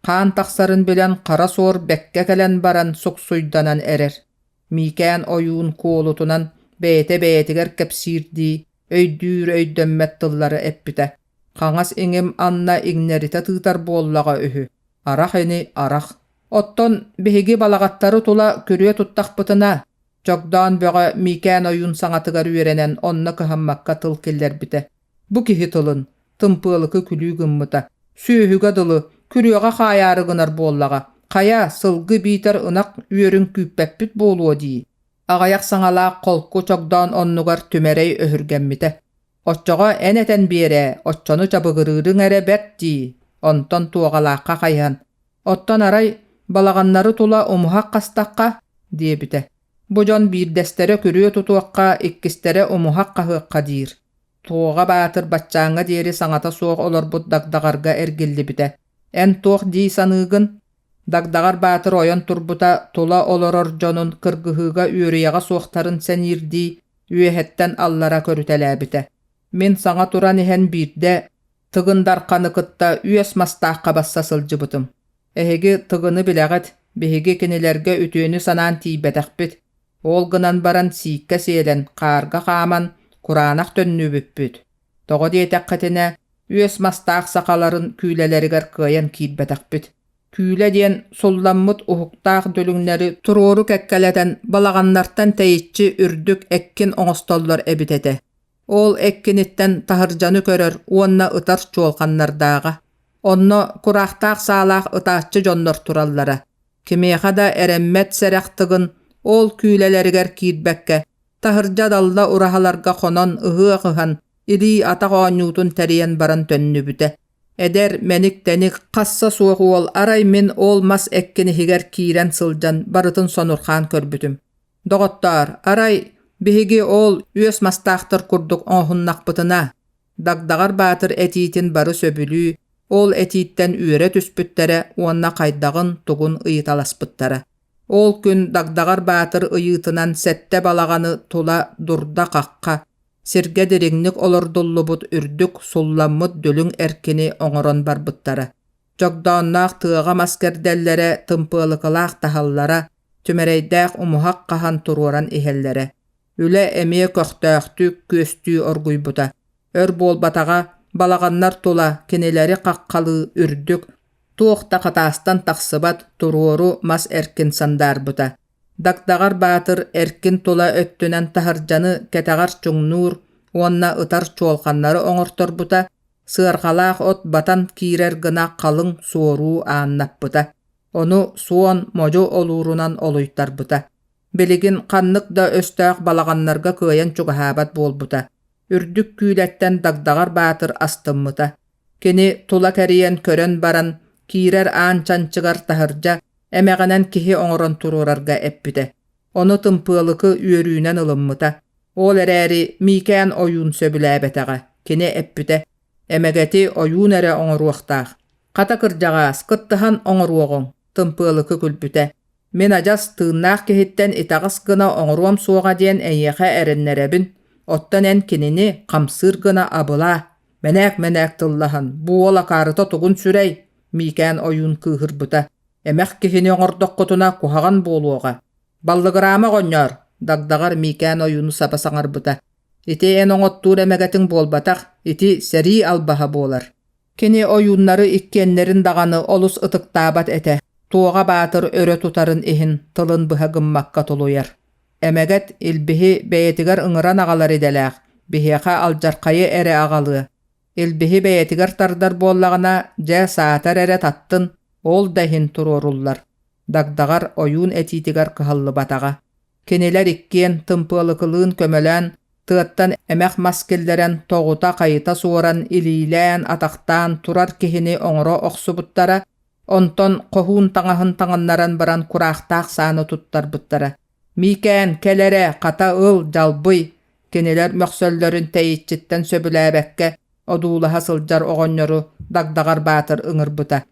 Хаан тахсарын билэн хара суор бэккэ кэлэн баран суксуйданан эрэр. Миикээн ойуун куолутунан бэйэтэ бэйэтигэр кэпсиирдии, өйдүүр-өйдөммөт тыллары эппитэ. Хаҥас иҥим анна иҥнэритэ тыытар буоллаҕа үһү. Арах ини, арах. Оттон биһиги балаҕаттары тула күрүө туттахпытына, Чогдоон Бөҕө Миикээн ойуун саҥатыгар үөрэнэн онно кыһаммакка тыл киллэрбитэ. Бу киһи тылын, тымпыалыкы күлүү гыммыта. Сүөһүгэ дылы, күрүөҕэ хаайаары гынар буоллаҕа. Хайа, сылгы биитэр ынах үөрүн күүппэппит буолуо дии. Аҕыйах саҥалаах холку чогдоон оннугар Түмэрэй өһүргэммитэ. Оччоҕо эн этэн биэрээ, оччону чабыгырыырыҥ эрэ бэрт дии. Онтон Туоҕалаахха хайыһан, Оттон арай балаҕаннары тула умуһах хастахха, диэбитэ. Бу дьон биирдэстэрэ күрүө тутуохха, иккистэрэ умуһах хаһыахха диир. Туоҕа Баатыр баччааҥҥа диэри саҥата суох олорбут Дагдаҕарга эргиллибитэ. Эн туох дии саныыгын? Дагдаҕар Баатыр ойон турбута тула олорор дьонун кыргыһыыга үөрүйэҕэ суохтарын сэниирдии үөһэттэн аллара көрүтэлээбитэ. Мин саҥа туран иһэн биирдэ Тыгын Дарханы кытта үөс мастаахха басса сылдьыбытым. Эһиги Тыгыны билэҕит, биһиги кинилэргэ үтүөнү санаан тиийбэтэхпит. Ол гынан баран сииккэ сиэлэн, хаарга хааман, кураанах төннүбүппүт. Тоҕо диэтэххитинэ, үөс мастаах сахаларын күүлэлэригэр кыайан киирбэтэхпит. Күүлэ диэн сулламмыт уһуктаах дүлүҥнэри туруору кэккэлэтэн балаҕаннартан тэйиччи үрдүк эккин оҥостоллор эбит этэ. Ол эккиниттэн таһырдьаны көрөр уонна ытар чуолҕаннардааҕа. Онно кураахтаах саалаах ытааччы дьоннор тураллара. Кимиэхэ да эрэммэт сэрэх тыгын ол күүлэлэригэр киирбэккэ, таһырдьа далла ураһаларга хонон ыһыах ыһан, илии-атах оонньуутун тэрийэн баран төннүбүтэ. Эдэр, мэник-тэник, хасса суох уол арай мин ол мас эккин иһигэр киирэн сылдьан барытын сонурхаан көрбүтүм. Доҕоттоор, арай биһиги ол үөс мастаахтар курдук оҥоһуннахпытына, Дагдаҕар Баатыр этиитин бары сөбүлүү, ол этииттэн үөрэ түспүттэрэ уонна хайдаҕын, тугун ыйыталаспыттара. Ол күн Дагдаҕар Баатыр ыйыытынан сэттэ балаҕаны тула дурда-хахха, сиргэ дириҥник олордуллубут үрдүк, сулламмыт дүлүҥ эркини оҥорон барбыттара. Чогдоонноох тыаҕа мас кэрдэллэрэ, тымпыалыкалаах таһаллара, түмэрэйдээх умуһах хаһан туруоран иһэллэрэ. Үлэ эмиэ көхтөөхтүк күөстүү оргуйбута. Өр буолбатаҕа, балаҕаннар тула кинилэри хаххалыы үрдүк, туох да хатаастан тахсыбат туруору мас эркин сандаарбыта. Дагдаҕар Баатыр эркин тула өттүнэн таһырдьаны кэтэҕэр чуҥнуур уонна ытар чуолҕаннары оҥорторбута, сыарҕалаах от батан киирэр гына халыҥ суоруу ааннаппыта. Ону суон модьу олуурунан олуйтарбыта. Билигин ханнык да өстөөх балаҕаннарга кыайан чугаһаабат буолбута. Үрдүк күүлэттэн Дагдаҕар Баатыр астыммыта. Кини тула кэрийэн көрөн баран, киирэр аан чанчыгар таһырдьа эмэҕинэн киһи оҥорон туруорарга эппитэ. Ону Тымпыалыкы үөрүүнэн ылыммыта. Ол эрээри Миикээн ойуун сөбүлээбэтэҕэ. Кини эппитэ: «Эмэгэти ойуун эрэ оҥоруохтаах. Хата кырдьаҕаас, кыттыһан оҥоруоҕуҥ», Тымпыалыкы күлбүтэ. Мин адьас тыыннаах киһиттэн итэҕэс гына оҥоруом суоҕа диэн эйиэхэ эрэннэрэбин, оттон эн кинини хамсыыр гына абылаа, мэнээк-мэнээк тыллаһан, бу уол акаарыта тугун сүрэй, Миикээн ойуун кыыһырбыта. Эмэх киһини оҥордоххутуна куһаҕан буолуоҕа. Баллыгыраама оҕонньоор, Дагдаҕар Миикээн ойууну саба саҥарбыта. Ити эн оҥоттуур эмэгэтиҥ буолбатах, ити сэрии албаһа буолар. Кини ойууннары иккиэннэрин даҕаны олус ытыктаабат этэ, Туоҕа Баатыр өрө тутарын иһин тылын быһа гыммакка тулуйар. Эмэгэт Илбиһи бэйэтигэр ыҥыран аҕалар идэлээх, биһиэхэ алдьархайы эрэ аҕалыа. Илбиһи бэйэтигэр тардар буоллаҕына, дьэ, саатар эрэ таттын, ол да иһин туруоруллар. Дагдаҕар ойуун этиитигэр кыһаллыбатаҕа. Кинилэр иккиэн Тымпыалыкылыын көмөлөөн, тыаттан эмэх мас киллэрэн тоҕута-хайыта суоран, илиилээн-атахтаан турар киһини оҥоро охсубуттара, онтон хоһуун таҥаһын таҥыннаран баран кураахтаах сааны туттарбыттара. «Миикээн, кэл эрэ, хата ыл, дьалбый!» Кинилэр мөхсөллөрүн тэйиччиттэн сөбүлээбэккэ одуулаһа сылдьар оҕонньору Дагдаҕар Баатыр ыҥырбыта.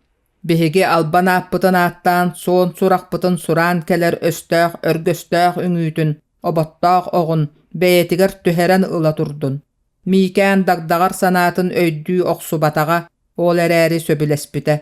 Биһиги албан ааппытын ааттаан, суон сурахпытын сураан кэлэр өстөөх өргөстөөх үҥүүтүн, оботтоох оҕун бэйэтигэр түһэрэн ыла турдун. Миикээн дагдаҕар санаатын өйдүү охсубатаҕа, ол эрээри сөбүлэспитэ.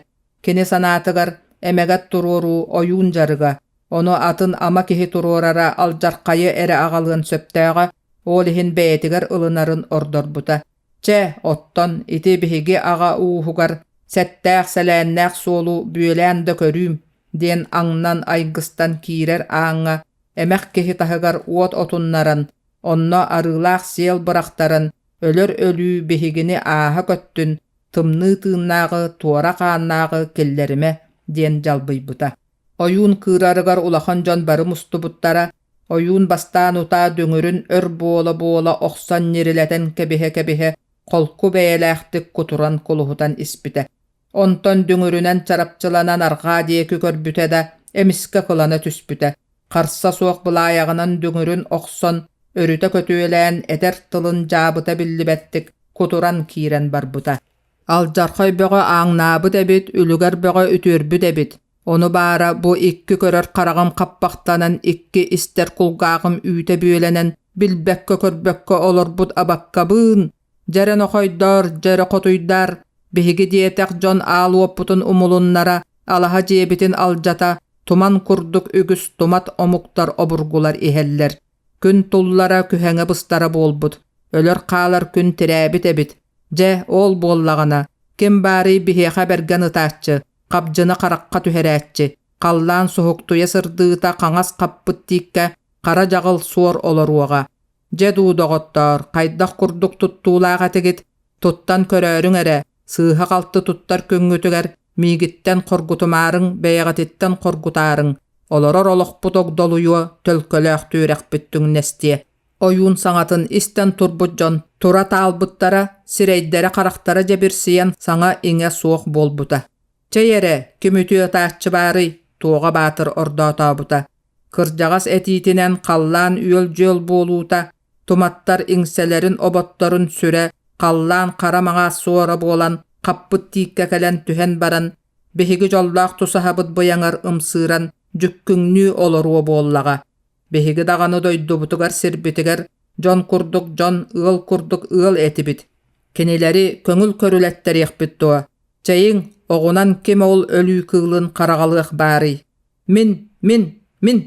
Кини санаатыгар эмэгэт туруоруу ойуун дьарыга, ону атын ама киһи туруорара алдьархайы эрэ аҕалыан сөптөөҕө, ол иһин бэйэтигэр ылынарын ордорбута. Чэ, оттон ити биһиги аҕа ууһугар сэттээх-сэлээннээх суолу бүөлээн да көрүүм диэн аҥнан айгыстан киирэр ааҥҥа эмэх киһи таһыгар уот отуннаран, онно арыылаах сиэл бырахтаран, өлөр өлүү биһигини ааһа көттүн, тымныы тыыннааҕы, туора хааннааҕы киллэримэ диэн дьалбыйбыта. Ойуун кыырарыгар улахан дьон бары мустубуттара, ойуун бастаан утаа дүҥүрүн өр буола-буола охсон ньирилэтэн кэбиһэ-кэбиһэ холку бэйэлээхтик кутуран кулуһутан испитэ. Онтон дүҥүрүнэн чарапчыланан арҕаа диэки көрбүтэ да, эмискэ кылана түспүтэ. Харса суох былаайаҕынан дүҥүрүн охсон, өрүтэ көтүөлээн этэр тылын дьаабыта биллибэттик кутуран киирэн барбыта. Алдьархай бөҕө ааҥнаабыт эбит, үлүгэр бөҕө үтүөрбүт эбит. Ону баара бу икки көрөр хараҕым хаппахтанан, икки истэр кулгааҕым үүтэ бүөлэнэн, билбэккэ-көрбөккө олорбут абаккабыын, дьэрэ нохойдоор, дьэрэ хотуйдаар, биһиги диэтэх дьон аал уоппутун умулуннара, алаһа дьиэбитин алдьата, туман курдук үгүс тумат омуктар обургулар иһэллэр. Күн туллара күһэҥэ быстара буолбут, өлөр-хаалар күн тирээбит эбит. Дьэ, ол буоллаҕына, ким баарый биһиэхэ бэргэн ытааччы, хабдьыны харахха түһэрээччи, халлаан суһуктуйа сырдыыта хаҥас хаппыт тииккэ хара дьаҕыл суор олоруоҕа. Дьэ дуу, доҕоттоор, хайдах курдук туттуулаах этигит, туттан көрөөрүҥ эрэ, сыыһа-халты туттар күҥҥүтүгэр миигиттэн хоргутумаарыҥ, бэйэҕититтэн хоргутаарыҥ, олорор олохпут огдолуйуо, төлкөлөөх түөрэхпит түҥнэстиэ. Ойуун саҥатын истэн турбут дьон тура таалбыттара, сирэйдэрэ-харахтара дьэбирсийэн саҥа-иҥэ суох буолбута. Чэй эрэ, ким үтүө ытааччы баарый? Туоҕа Баатыр ордоотообута. Кырдьаҕас этиитинэн халлаан үөл-дьүөл буолуута, туматтар иҥсэлэрин-оботторун сүрэ халлаан хара маҥаас суора буолан хаппыт тииккэ кэлэн түһэн баран, биһиги дьоллоох тусаһабыт быйаҥар ымсыыран дьүккүҥнүү олоруо буоллаҕа. Биһиги даҕаны дойдубутугар-сирбитигэр дьон курдук дьон, ыал курдук ыал этибит. Кинилэри көҥүл көрүлэттэриэхпит дуо? Чэйиҥ, оҕунан ким ол өлүү кыылын хараҕалыах баарый? Мин, мин, мин!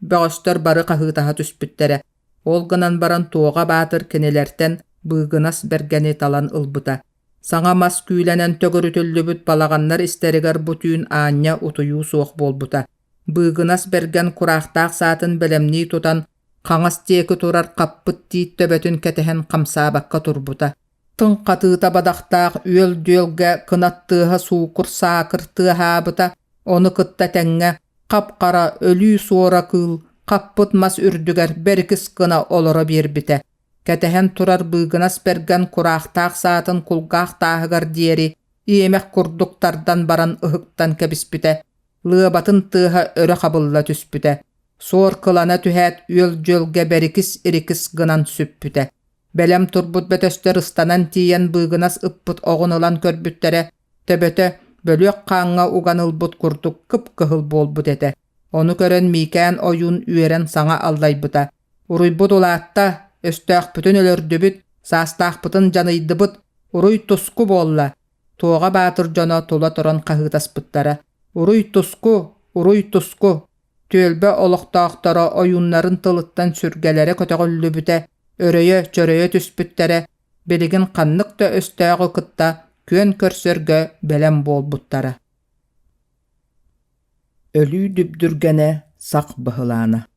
Бөҕөстөр бары хаһыытаһа түспүттэрэ. Ол гынан баран Туоҕа Баатыр кинилэртэн Быыгынас Бэргэни талан ылбыта. Саҥа мас күүлэнэн төгүрүтүллүбүт балаҕаннар истэригэр бу түүн аанньа утуйуу суох буолбута. Быыгынас Бэргэн кураахтаах саатын бэлэмнии тутан, хаҥас диэки турар хаппыт тиит төбөтүн кэтэһэн хамсаабакка турбута. Тыҥ хатыыта бадахтаах үөл-дүөлгэ кынат тыаһа суукур-саакыр тыаһаабыта, ону кытта тэҥҥэ хап-хара өлүү суора кыыл хаппыт мас үрдүгэр бэрикис гына олоро биэрбитэ. Кэтэһэн турар Быыгынас Бэргэн кураахтаах саатын кулгаах тааһыгар диэри иэмэх курдук тардан баран ыһыктан кэбиспитэ, лыабатын тыаһа өрө хабылла түспүтэ. Суор кылана түһээт үөл-дьүөлгэ бэрикис-ирикис гынан сүппүтэ. Бэлэм турбут бөтөстөр ыстанан тиийэн быыгынас ыппыт оҕун ылан көрбүттэрэ, төбөтө бөлүөх хааҥҥа уган ылбыт курдук кып-кыһыл буолбут этэ. Ону көрөн Миикээн ойуун үөрэн саҥа аллайбыта: «Уруйбут улаатта, өстөөхпүтүн өлөрдүбүт, саастаахпытын дьаныйдыбыт, уруй-туску буолла!» Туоҕа Баатыр дьоно тула туран хаһыытаспыттара: «Уруй-туску! Уруй-туску!» Түөлбэ олохтоохторо ойууннарын тылыттан сүргэлэрэ көтөҕүллүбүтэ, өрөйө-чөрөйө түспүттэрэ, билигин ханнык да өстөөҕү кытта күөн көрсөргө бэлэм буолбуттара. Өлүү дүбдүргэнэ сах быһылаана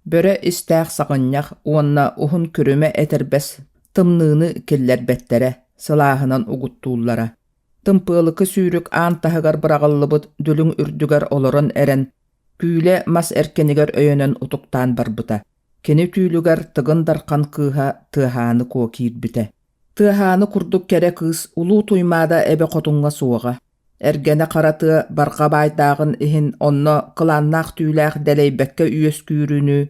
Бөрө истээх саҕынньах уонна уһун күрүмэ этэрбэс тымныыны киллэрбэттэрэ, сылааһынан угуттууллара. Тымпыалыкы сүүрүк аан таһыгар быраҕыллыбыт дүлүҥ үрдүгэр олорон эрэн, күүлэ мас эркинигэр өйөнөн утуктаан барбыта. Кини түүлүгэр Тыгын Дархан кыыһа Тыаһааны Куо киирбитэ. Тыаһааны курдук кэрэ кыыс Улуу Туймаада эбэ хотуҥҥа суоҕа. Эргэнэ хара тыа барҕа баайдааҕын иһин онно кылааннаах түүлээх дэлэйбэккэ үөскүүрүнүү,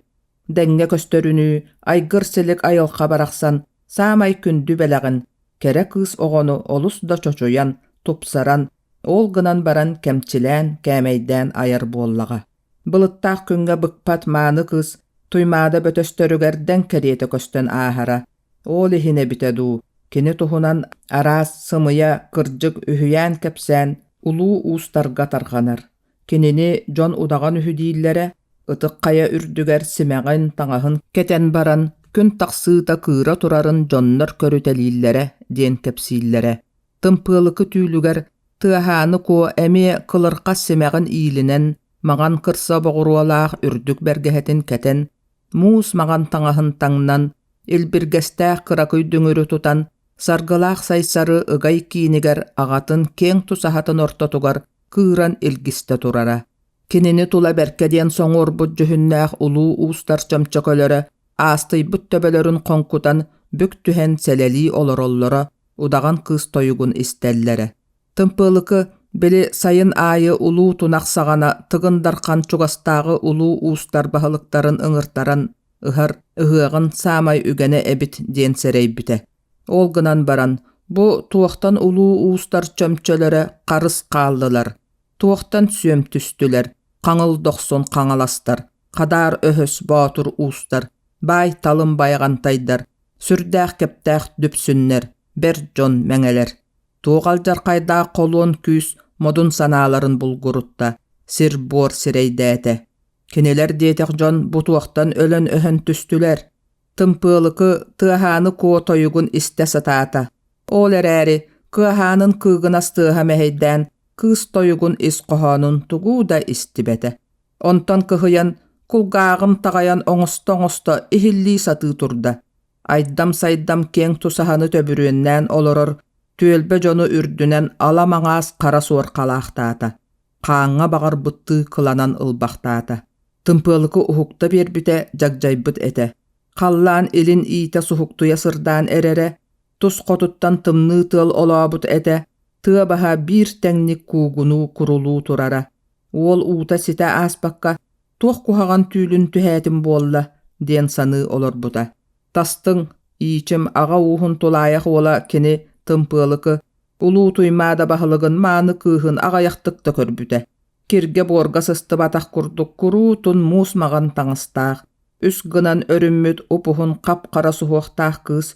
дэҥҥэ көстөрүнүү айгыр-силик айылҕа барахсан саамай күндү бэлэҕин, кэрэ кыыс оҕону олус да чочуйан, тупсаран, ол гынан баран кэмчилээн, кээмэйдээн айар буоллаҕа. Былыттаах күҥҥэ быкпат мааны кыыс Туймаада бөтөстөрүгэр дэҥ кэриэтэ көстөн ааһара. Ол иһин эбитэ дуу, Кини туһунан араас сымыйа, кырдьык үһүйээн кэпсээн улуу уустарга тарҕанар. Кинини дьон удаҕан үһү дииллэрэ, ытык хайа үрдүгэр симэҕин, таҥаһын кэтэн баран күн тахсыыта кыыра турарын дьоннор көрүтэлииллэрэ диэн кэпсииллэрэ. Тымпыалыкы түүлүгэр Тыаһааны Куо эмиэ кылырхас симэҕин иилинэн, маҥан кырса боҕуруолаах үрдүк бэргэһэтин кэтэн, муус маҥан таҥаһын таҥнан, илбиргэстээх кыракый дүҥүрү тутан, саргылаах Сайсары ыгай киинигэр аҕатын киэҥ тусаһатын ортотугар кыыран илгистэ турара. Кинини тула бэркэ диэн соҥуорбут дьүһүннээх улуу уустар чөмчөкөлөрө аастыйбыт төбөлөрүн хоҥкутан бүк түһэн сэлэлии олороллоро, удаҕан кыыс тойугун истэллэрэ. Тымпыалыкы били сайын аайы улуу тунах саҕана Тыгын Дархан чугастааҕы улуу уустар баһылыктарын ыҥыртаран ыһар ыһыаҕын саамай үгэнэ эбит диэн сэрэйбитэ. Ол гынан баран, бу туохтан улуу уустар чөмчөлөрө харыс хааллылар, туохтан сүөм түстүлэр, хаҥыл дохсун хаҥаластар, хадаар өһөс боотур уустар, баай талым байаҕантайдар, сүрдээх кэптээх дүпсүннэр, бэрт дьон мэҥэлэр. Туох алдьархайдаах холуон күүс модун санааларын булгурутта, сир-буор сирэйдээтэ. Кинилэр диэтэх дьон бу туохтан өлөн-өһөн түстүлэр. Тымпыалыкы тыаһааны куо тойугун истэ сатаата. Ол эрээри кыаһаанын кыыгынас тыаһа мэһэйдээн кыыс тойугун ис хоһоонун тугу да истибэтэ. Онтон кыһыйан, кулгааҕым таҕайан оҥосто-оҥосто иһиллии сатыы турда. Айдам-сайдам киэҥ тусаһаны төбүрүөннээн олорор түөлбэ дьону үрдүнэн ала маҥаас хара суорхалаахтаата, хааҥҥа баҕарбыттыы кыланан ылбахтаата. Тымпыалыкы уһукта биэрбитэ дьагдьайбыт этэ. Халлаан илин иитэ суһуктуйа сырдаан эрэрэ, тус хотуттан тымныы тыал олообут этэ, тыа баһа биир тэҥник куугунуу курулуу турара. Уол уута ситэ ааспакка туох куһаҕан түүлүн түһээтим буолла диэн саныы олорбута. Тастыҥ, иичим аҕа ууһун тулаайах уола кини Тымпыалыкы, Улуу Туймаада баһылыгын мааны кыыһын аҕыйахтык да көрбүтэ. Киргэ-буорга сыстыбатах курдук куруутун муус маҕан таҥастаах, үс гынан өрүммүт уп-уһун хап-хара суһуохтаах кыыс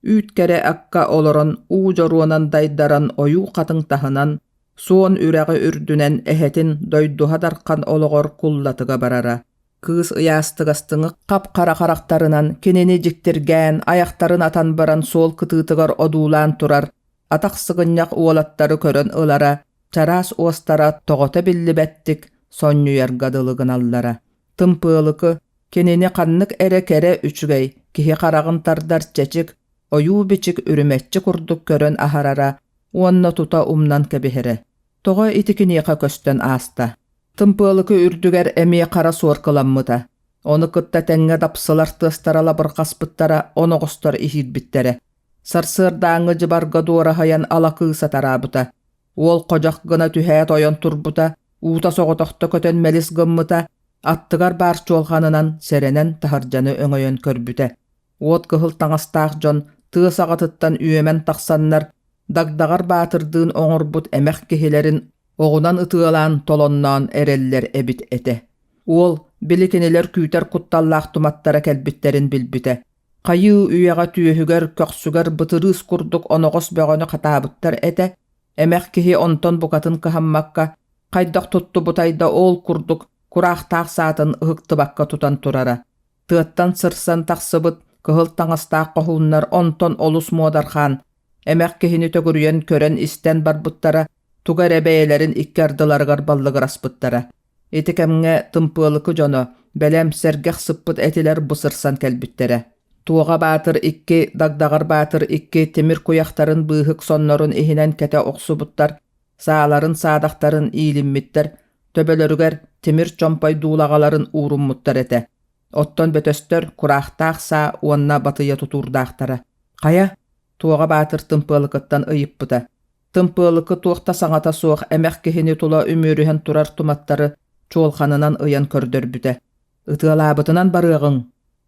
үүт кэрэ акка олорон уу дьоруонан дайдаран ойуу хатыҥ таһынан, суон үрэҕи үрдүнэн эһэтин дойдуһа дархан олоҕор куллатыга барара. Кыыс ыйаастыгастыҥы хап-хара харахтарынан кинини дьиктиргээн, айахтарын атан баран суол кытыытыгар одуулаан турар атах сыгынньах уолаттары көрөн ылара, чараас уостара тоҕото биллибэттик сонньуйарга дылы гыналлара. Тымпыалыкы кинини ханнык эрэ кэрэ үчүгэй, киһи хараҕын тардар чэчик, ойуу-бичик үрүмэччи курдук көрөн аһарара уонна тута умнан кэбиһэрэ. Тоҕо ити киниэхэ көстөн ааста? Тымпыалыкы үрдүгэр эмиэ хара суоркыламмыта. Ону кытта тэҥҥэ дапсылар тыастара лабырҕаспыттара, оноҕостор иһиирбиттэрэ. Сарсыардааҥҥы дьыбарга дуораһайан алакыы сатараабыта. Уол ходьох гына түһээт ойон турбута, уута соҕотохто көтөн мэлис гыммыта, аттыгар баар чуолҕанынан сэрэнэн таһырдьаны өҥөйөн көрбүтэ. Уот кыһыл таҥастаах дьон тыа саҕатыттан үөмэн тахсаннар, Дагдаҕар Баатырдыын оҥорбут эмэх киһилэрин оҕунан ытыалаан толонноон эрэллэр эбит этэ. Уол били кинилэр күүтэр кутталлаах туматтара кэлбиттэрин билбитэ. Хайыы үйэҕэ түөһүгэр, көхсүгэр бытырыыс курдук оноҕос бөҕөнү хатаабыттар этэ. Эмэх киһи онтон букатын кыһаммакка, хайдах туттубутай да ол курдук кураахтаах саатын ыһыктыбакка тутан турара. Тыаттан сырсан тахсыбыт кыһыл таҥастаах хоһууннар онтон олус муодархаан, эмэх киһини төгүрүйэн көрөн-истэн барбыттара, тугу эрэ бэйэлэрин икки ардыларыгар баллыгыраспыттара. Ити кэмҥэ Тымпыалыкы дьоно бэлэм сэргэх сыппыт этилэр бу сырсан кэлбиттэрэ. Туоҕа Баатыр икки, Дагдаҕар Баатыр икки тимир куйахтарын быыһык соннорун иһинэн кэтэ охсубуттар, сааларын саадахтарын иилиммиттэр, төбөлөрүгэр тимир чомпой дуулаҕаларын ууруммуттар этэ. Оттон бөтөстөр кураахтаах саа уонна батыйа тутуурдаахтара. Хайа, Туоҕа Баатыр Тымпыалыкыттан ыйыппыта. Тымпыалыкы туох да саҥата суох эмэх киһини тула үмүөрүһэн турар туматтары чуолҕанынан ыйан көрдөрбүтэ. Ытыалаабытынан барыаҕыҥ!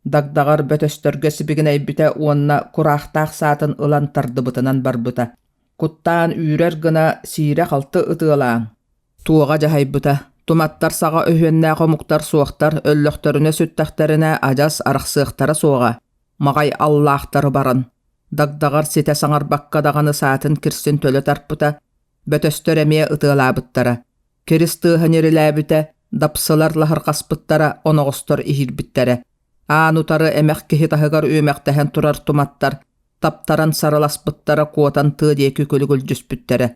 Дагдаҕар бөтөстөргө сибигинэйбитэ уонна кураахтаах саатын ылан тардыбытынан барбыта. Куттаан үүрэр гына сиирэ-халты ытыалааҥ! Туоҕа дьаһайбыта. Туматтар саҕа өһүөннээх омуктар суохтар, өллөхтөрүнэ сүттэхтэринэ адьас арахсыахтара суоҕа. Маҕай аллаахтары баран. Дагдаҕар ситэ саҥарбакка даҕаны саатын кирсин төлө тарпыта, бөтөстөр эмиэ ытыалаабыттара. Кирис тыаһа ньирилээбитэ, дапсылар лаһырҕаспыттара, оноҕостор иһиирбиттэрэ. Аан утары эмэх киһи таһыгар үөмэхтэһэн турар туматтар таптаран сарыласпыттара куотан тыа диэки күлүгүлдьүспүттэрэ.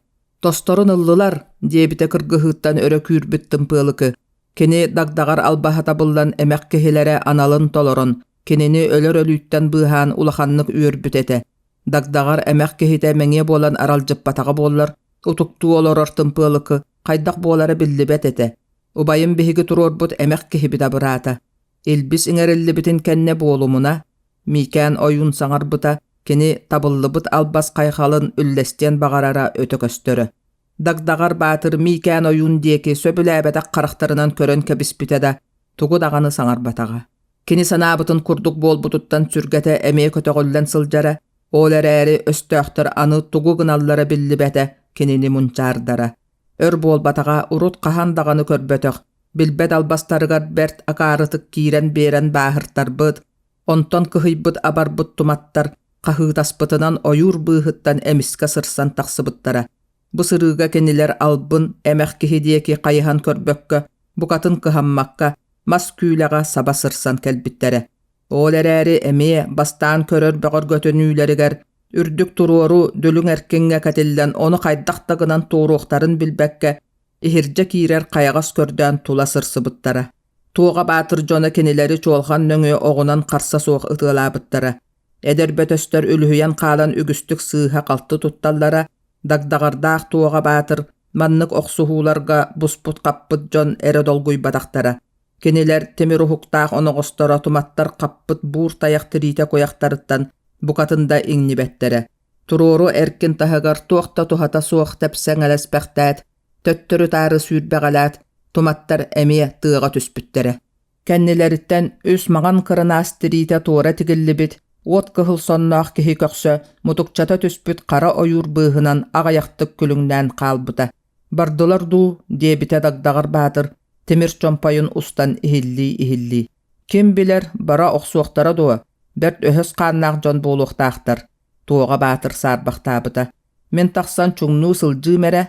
«Тосторун ыллылар» диэбитэ кыргыһыыттан өрө күүрбүт Тымпыалыкы. Кини дагдаҕар албаһа табыллан эмэх киһилэрэ аналын толорон, кинини өлөр өлүүттэн быыһаан улаханнык үөрбүт этэ. Дагдаҕар эмэх киһитэ мэҥиэ буолан аралдьыппатаҕа буоллар, утуктуу олорор Тымпыалыкы хайдах буолара биллибэт этэ. Убайым биһиги туруорбут эмэх киһибит абыраата. Илбис иҥэриллибитин кэннэ буолумуна, Миикээн ойуун саҥарбыта, кини табыллыбыт албас хайҕалын үллэстиэн баҕарара өтө көстөрө. Дагдаҕар Баатыр Миикээн ойуун диэки сөбүлээбэтэх харахтарынан көрөн кэбиспитэ да, тугу даҕаны саҥарбатаҕа. Кини санаабытын курдук буолбутуттан сүргэтэ эмиэ көтөҕүллэн сылдьара, ол эрээри өстөөхтөр аны тугу гыналлара биллибэтэ, кинини мунчаардара. Өр буолбатаҕа урут хаһан даҕаны көрбөтөх, билбэт албастарыгар бэрт акаарытык киирэн биэрэн бааһыртарбыт, онтон кыһыйбыт абарбыт туматтар хаһыытаспытынан ойуур быыһыттан эмискэ сырсан тахсыбыттара. Бу сырыыга кинилэр албын, эмэх киһи диэки хайыһан көрбөккө, букатын кыһаммакка, мас күүлэҕэ саба сырсан кэлбиттэрэ. Ол эрээри эмиэ бастаан көрөр бөҕөргөтүнүүлэригэр үрдүк туруору дүлүҥ эркиҥҥэ кэтиллэн ону хайдах да гынан туоруохтарын билбэккэ, иһирдьэ киирэр хайаҕас көрдөөн тула сырсыбыттара. Туоҕа Баатыр дьоно кинилэри чуолҕан нөҥүө оҕунан харса суох ытыалаабыттара. Эдэр бөтөстөр үлүһүйэн хаалан үгүстүк сыыһа-халты тутталлара, дагдаҕардаах Туоҕа Баатыр маннык охсуһууларга буспут-хаппыт дьон эрэ долгуйбатахтара. Кинилэр тимир уһуктаах оноҕосторо туматтар хаппыт буур тайах тириитэ куйахтарыттан букатын да иҥнибэттэрэ. Туруору эркин таһыгар туох да туһата суох тэпсэҥэлэспэхтээт, төттөрү-таары сүүрбэҕэлээт, туматтар эмиэ тыаҕа түспүттэрэ. Кэннилэриттэн үс маҥан кырынаас тириитэ туора тигиллибит, уот кыһыл сонноох киһи көхсө мутукчата түспүт хара ойуур быыһынан аҕыйахтык күлүҥнээн хаалбыта. «Бардылар дуу?» диэбитэ Дагдаҕар Баатыр тимир чомпойун устан иһиллии-иһиллии. «Ким билэр, бара охсуохтара дуо? Бэрт өһөс хааннаах дьон буолуохтаахтар», Туоҕа Баатыр саарбахтаабыта. «Мин тахсан чуҥнуу сылдьыым эрэ»,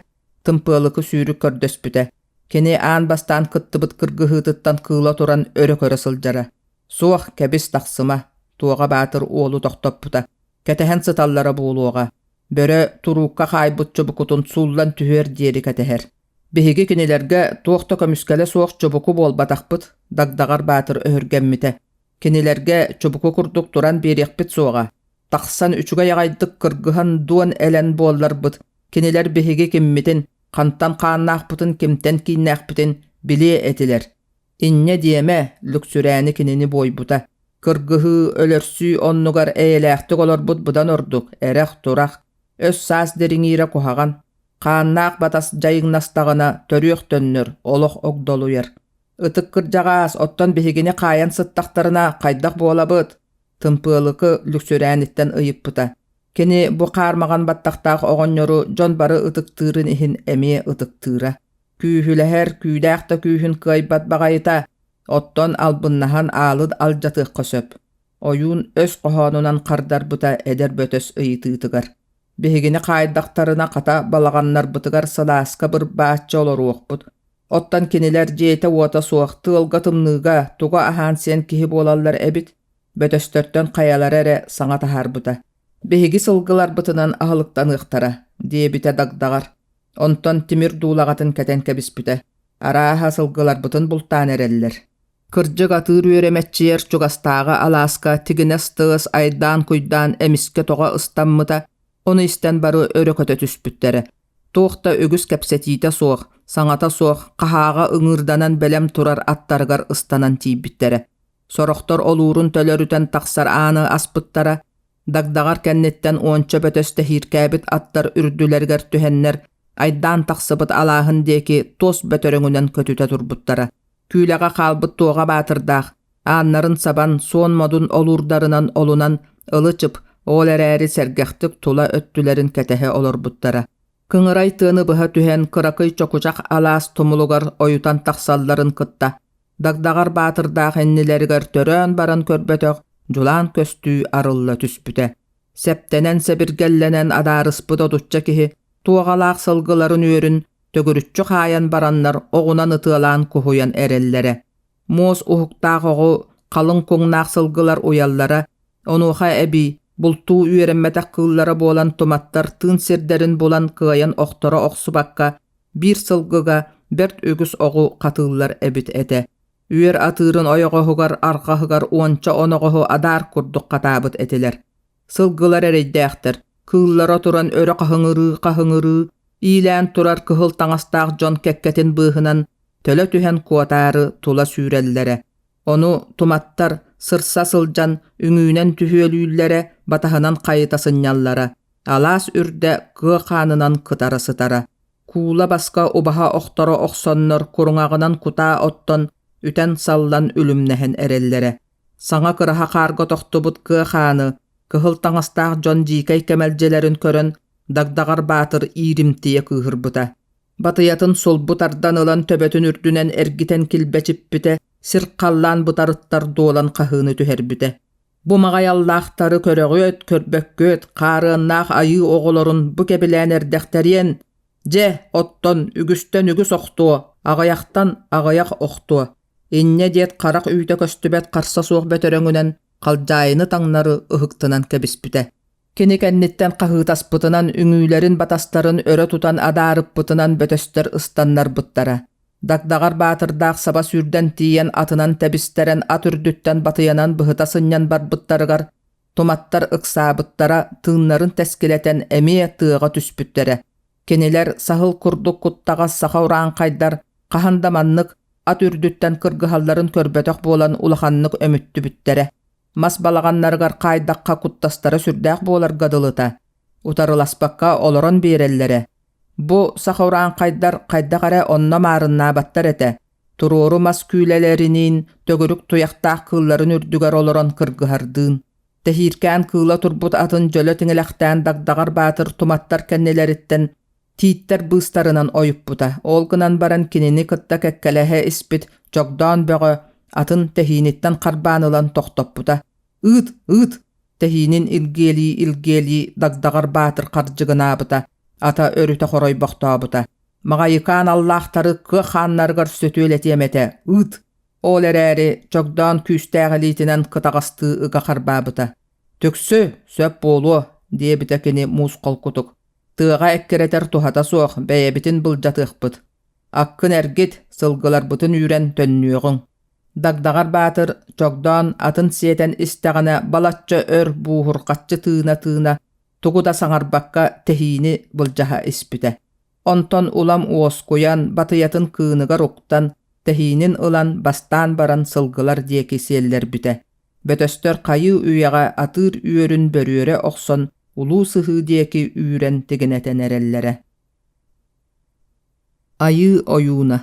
Тымпыалыкы сүүрүк көрдөспүтэ. Кини аан бастаан кыттыбыт кыргыһыытыттан кыыла туран өрө көрө сылдьара. «Суох, кэбис, тахсыма», Туоҕа Баатыр уолу тохтоппута. «Кэтэһэн сыталлара буолуоҕа. Бөрө туруукка хаайбыт чубукутун сууллан түһүөр диэри кэтэһэр. Биһиги кинилэргэ туох да көмүскэлэ суох чубуку буолбатахпыт, Дагдаҕар Баатыр өһүргэммитэ. Кинилэргэ чубуку курдук туран биэриэхпит суоҕа. Тахсан үчүгэй аҕайдык кыргыһан дуон элэн буолларбыт, кинилэр биһиги киммитин, хантан хааннаахпытын, кимтэн кииннээхпитин билиэ этилэр. Инньэ диэмэ, Лүксүрээни кинини буойбута. Кыргыһыы, өлөрсүү оннугар эйэлээхтик олорбут быдан ордук, эрэх-турах, өс-саас дириҥиирэ куһаҕан. Хааннаах батас дьайыҥнастаҕына төрүөх төннөр, олох огдолуйар. Ытык кырдьаҕаас, оттон биһигини хаайан сыттахтарына хайдах буолабыт? Тымпыалыкы Лүксүрээниттэн ыйыппыта. Кини бу хаармаҕан баттахтаах оҕонньору дьон бары ытыктыырын иһин эмиэ ытыктыыра. Күүһүлэһэр, күүдээх да күүһүн кыайбат баҕайыта, оттон албыннаһан аалын алдьатыахха сөп. Ойуун өс хоһоонунан хардарбыта эдэр бөтөс ыйытыытыгар. Биһигини хаайдахтарына хата балаҕаннарбытыгар сылааска бырбааччы олоруохпут. Оттон кинилэр дьиэтэ-уота суох тыалга-тымныыга тугу аһаан-сиэн киһи буолаллар эбит, бөтөстөртөн хайалара эрэ саҥа таһаарбыта. Биһиги сылгыларбытынан аһылыктаныахтара, диэбитэ Дагдаҕар. Онтон тимир дуулаҕатын кэтэн кэбиспитэ. Арааһа сылгыларбытын бултаан эрэллэр. Кырдьык атыыр үөрэ мэччийэр чугастааҕы алааска тигинэс тыас айдаан-куйдаан эмискэ тоҕо ыстаммыта, ону истэн бары өрө көтө түспүттэрэ. Туох да үгүс кэпсэтиитэ суох, саҥата суох, хаһааҕа ыҥыырданан бэлэм турар аттарыгар ыстанан тиийбиттэрэ. Сорохтор олуурун төлөрүтэн тахсар ааны аспыттара, Дагдаҕар кэнниттэн уонча бөтөс тэһииркээбит аттар үрдүлэригэр түһэннэр, айдаан тахсыбыт алааһын диэки туос бөтөрөҥүнэн көтүтэ турбуттара. Күүлэҕэ хаалбыт Туоҕа Баатырдаах, ааннарын сабан, суон модун олуурдарынан олунан ылы-чып, ол эрээри сэргэхтик тула өттүлэрин кэтэһэ олорбуттара. Кыҥырай тыаны быһа түһэн кыракый чокучах алаас тумулугар ойутан тахсалларын кытта, Дагдаҕар Баатырдаах иннилэригэр төрөөн баран көрбөтөх дьулаан көстүү арылла түспүтэ. Сэптэнэн-сэбиргэллэнэн адаарыспыт отучча киһи туоҕалаах сылгыларын үөрүн төгүрүччү хаайан бараннар оҕунан ытыалаан куһуйан эрэллэрэ. Муос уһуктаах оҕу халыҥ куҥнаах сылгылар уйаллара, онуоха эбии бултуу үөрэммэтэх кыыллара буолан туматтар тыын сирдэрин булан кыайан охторо охсубакка биир сылгыга бэрт үгүс оҕу хатыыллар эбит этэ. Үөр атыырын ойоҕоһугар арҕаһыгар уонча оноҕоһу адаар курдук хатаабыт этилэр. Сылгылар эрэйдээхтэр, кыыллара туран өрө хаһыҥырыы-хаһыҥырыы, иилээн турар кыһыл таҥастаах дьон кэккэтин быыһынан төлө түһэн куотаары тула сүүрэллэрэ. Ону туматтар сырса сылдьан үҥүүнэн түһүөлүүллэрэ, батаһынан хайыта сынньаллара. Алаас үрдэ кыа хаанынан кытара сытара. Куула баска убаһа охторо охсоннор куруҥаҕынан кутаа оттон, үтэн-саллан үлүмнэһэн эрэллэрэ. Саҥа кыраһа хаарга тохтубут кыа хааны, кыһыл таҥастаах дьон дьиикэй кэмэлдьилэрин көрөн Дагдаҕар Баатыр ииримтийэ кыыһырбыта. Батыйатын сулбу тардан ылан төбөтүн үрдүнэн эргитэн килбэчиппитэ, сир-халлаан бытарыттар дуолан хаһыыны түһэрбитэ. Бу маҕайаллаахтары көрөҕүөт, көрбөккүөт, хаарыаннаах айыы оҕолорун бу кэбилээн эрдэхтэриэн, дьэ, оттон үгүстэн үгүс охтуо, аҕыйахтан аҕыйах охтуо. Инньэ диэт харах үүтэ көстүбэт харса суох бөтөрөҥүнэн халдьаайыны таҥнары ыһыктынан кэбиспитэ. Кини кэнниттэн хаһыытаспытынан үҥүүлэрин батастарын өрө тутан адаарыппытынан бөтөстөр ыстаннарбыттара. Дагдаҕар Баатырдаах саба сүүрдэн тиийэн атынан тэбистэрэн ат үрдүттэн батыйанан быһыта сынньан барбыттарыгар туматтар ыксаабыттара, тыыннарын тэскилэтэн эмиэ тыаҕа түспүттэрэ. Кинилэр саһыл курдук куттаҕас саха урааҥхайдар хаһан да маннык ат үрдүттэн кыргыһалларын көрбөтөх буолан улаханнык өмүттүбүттэрэ. Мас балаҕаннарыгар хаайдахха куттастара сүрдээх буоларга дылыта. Утарыласпакка олорон биэрэллэрэ. Бу саха урааҥхайдар хайдах эрэ онно маарыннаабаттар этэ. Туруору мас күүлэлэриниин төгүрүк туйахтаах кыылларын үрдүгэр олорон кыргыһардыын. Тэһииркээн кыыла турбут атын дьөлө тиҥилэхтээн Дагдаҕар Баатыр туматтар кэннилэриттэн тииттэр быыстарынан ойуппута. Ол гынан баран кинини кытта кэккэлэһэ испит Чогдоон Бөҕө атын тэһииниттэн харбаан ылан тохтоппута. «Ыыт, ыыт!» Тэһиинин илгиэлии-илгиэлии Дагдаҕар Баатыр хардьыгынаабыта, ата өрүтэ хоройбохтообута. «Маҕайыкаан аллаахтары кыа хааннарыгар сөтүөлэтиэм этэ, ыыт!» Ол эрээри Чогдоон күүстээх илиитинэн кытаҕастыы ыга харбаабыта. «Түксү, сөп буолуо», диэбитэ кини муус холкутук. «Тыаҕа эккирэтэр туһата суох, бэйэбитин былдьатыахпыт. Аккын эргит, сылгыларбытын үүрэн төннүөҕүҥ». Дагдаҕар Баатыр Чогдоон атын сиэтэн истэҕинэ балачча өр бууһурҕаччы тыына-тыына тугу да саҥарбакка тэһиини былдьаһа испитэ. Онтон улам уоскуйан, батыйатын кыыныгар уктан, тэһиинин ылан бастаан баран сылгылар диэки сиэллэрбитэ. Бөтөстөр хайыы үйэҕэ атыыр үөрүн бөрүөрэ охсон улуу сыһыы диэки үүрэн тигинэтэн эрэллэрэ. Айыы ойууна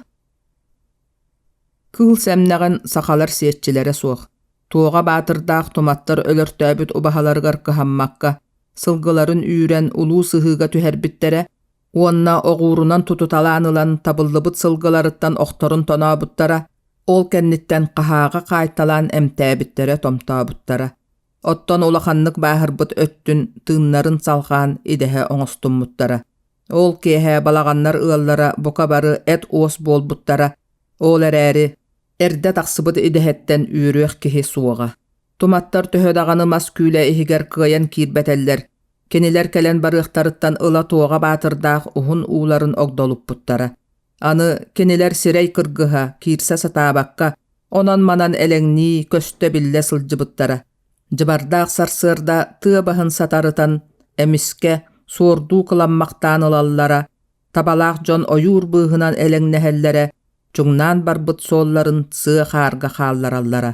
Кыыл сэмнэҕин сахалар сиэччилэрэ суох. Туоҕа Баатырдаах туматтар өлөртөөбүт убаһаларыгар кыһаммакка, сылгыларын үүрэн улуу сыһыыга түһэрбиттэрэ уонна оҕуурунан тутуталаан ылан табыллыбыт сылгыларыттан охторун тонообуттара, ол кэнниттэн хаһааҕа хаайталаан эмтээбиттэрэ-томтообуттара. Оттон улаханнык бааһырбыт өттүн тыыннарын салҕаан идэһэ оҥостуммуттара. Ол киэһэ балаҕаннар ыаллара бука бары эт-уос буолбуттара, ол эрээри эрдэ тахсыбыт идэһэттэн үөрүөх киһи суоҕа. Туматтар төһө даҕаны мас күүлэ иһигэр кыайан киирбэтэллэр, кинилэр кэлэн барыахтарыттан ыла Туоҕа Баатырдаах уһун ууларын огдолуппуттара. Аны кинилэр сирэй кыргыһа, киирсэ сатаабакка, онон-манан элэҥнии, көстө-биллэ сылдьыбыттара. Дьыбардаах сарсыарда тыа баһын сатарытан, эмискэ, суордуу кыламмахтаан ылаллара, табалаах дьон ойуур быыһынан элэҥнэһэллэрэ, чуҥнаан барбыт суолларын сыа хаарга хааллараллара.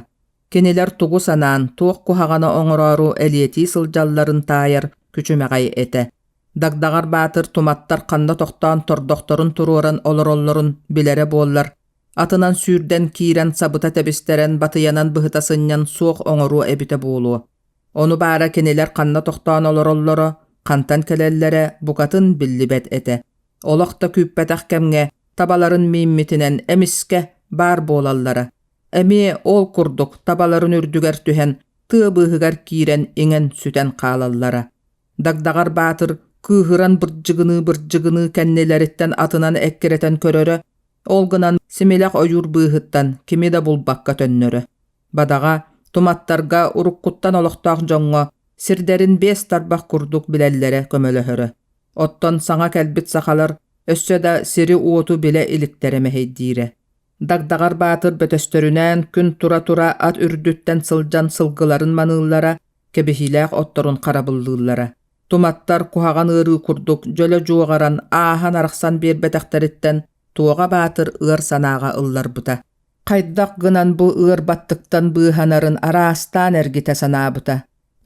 Кинилэр тугу санаан, туох куһаҕаны оҥороору элиэтии сылдьалларын таайар күчүмэҕэй этэ. Дагдаҕар Баатыр туматтар ханна тохтоон тордохторун туруоран олороллорун билэрэ буоллар, атынан сүүрдэн киирэн сабыта тэбистэрэн батыйанан быһыта сынньан суох оҥоруо эбитэ буолуо. Ону баара кинилэр ханна тохтоон олороллоро, хантан кэлэллэрэ букатын биллибэт этэ. Олох да күүппэтэх кэмҥэ табаларын мииммитинэн эмискэ баар буолаллара. Эмиэ ол курдук табаларын үрдүгэр түһэн, тыа быыһыгар киирэн иҥэн-сүтэн хаалаллара. Дагдаҕар Баатыр кыыһыран бырдьыгыныы-бырдьыгыныы кэннилэриттэн атынан эккирэтэн көрөрө, ол гынан симилэх ойуур быыһыттан кими да булбакка төннөрө. Бадаҕа, туматтарга уруккуттан олохтоох дьоҥҥо сирдэрин биэс тарбах курдук билэллэрэ көмөлөһөрө. Оттон саҥа кэлбит сахалар өссө да сири-уоту билэ иликтэрэ мэһэйдиирэ. Дагдаҕар Баатыр бөтөстөрүнээн күн тура-тура ат үрдүттэн сылдьан сылгыларын маныыллара, кэбиһиилээх отторун харабыллыыллара. Туматтар куһаҕан ыарыы курдук дьөлө дьуоҕаран, ааһан-арахсан биэрбэтэхтэриттэн Туоҕа Баатыр ыар санааҕа ылларбыта. Хайдах гынан бу ыар баттыктан быыһанарын араастаан эргитэ санаабыта.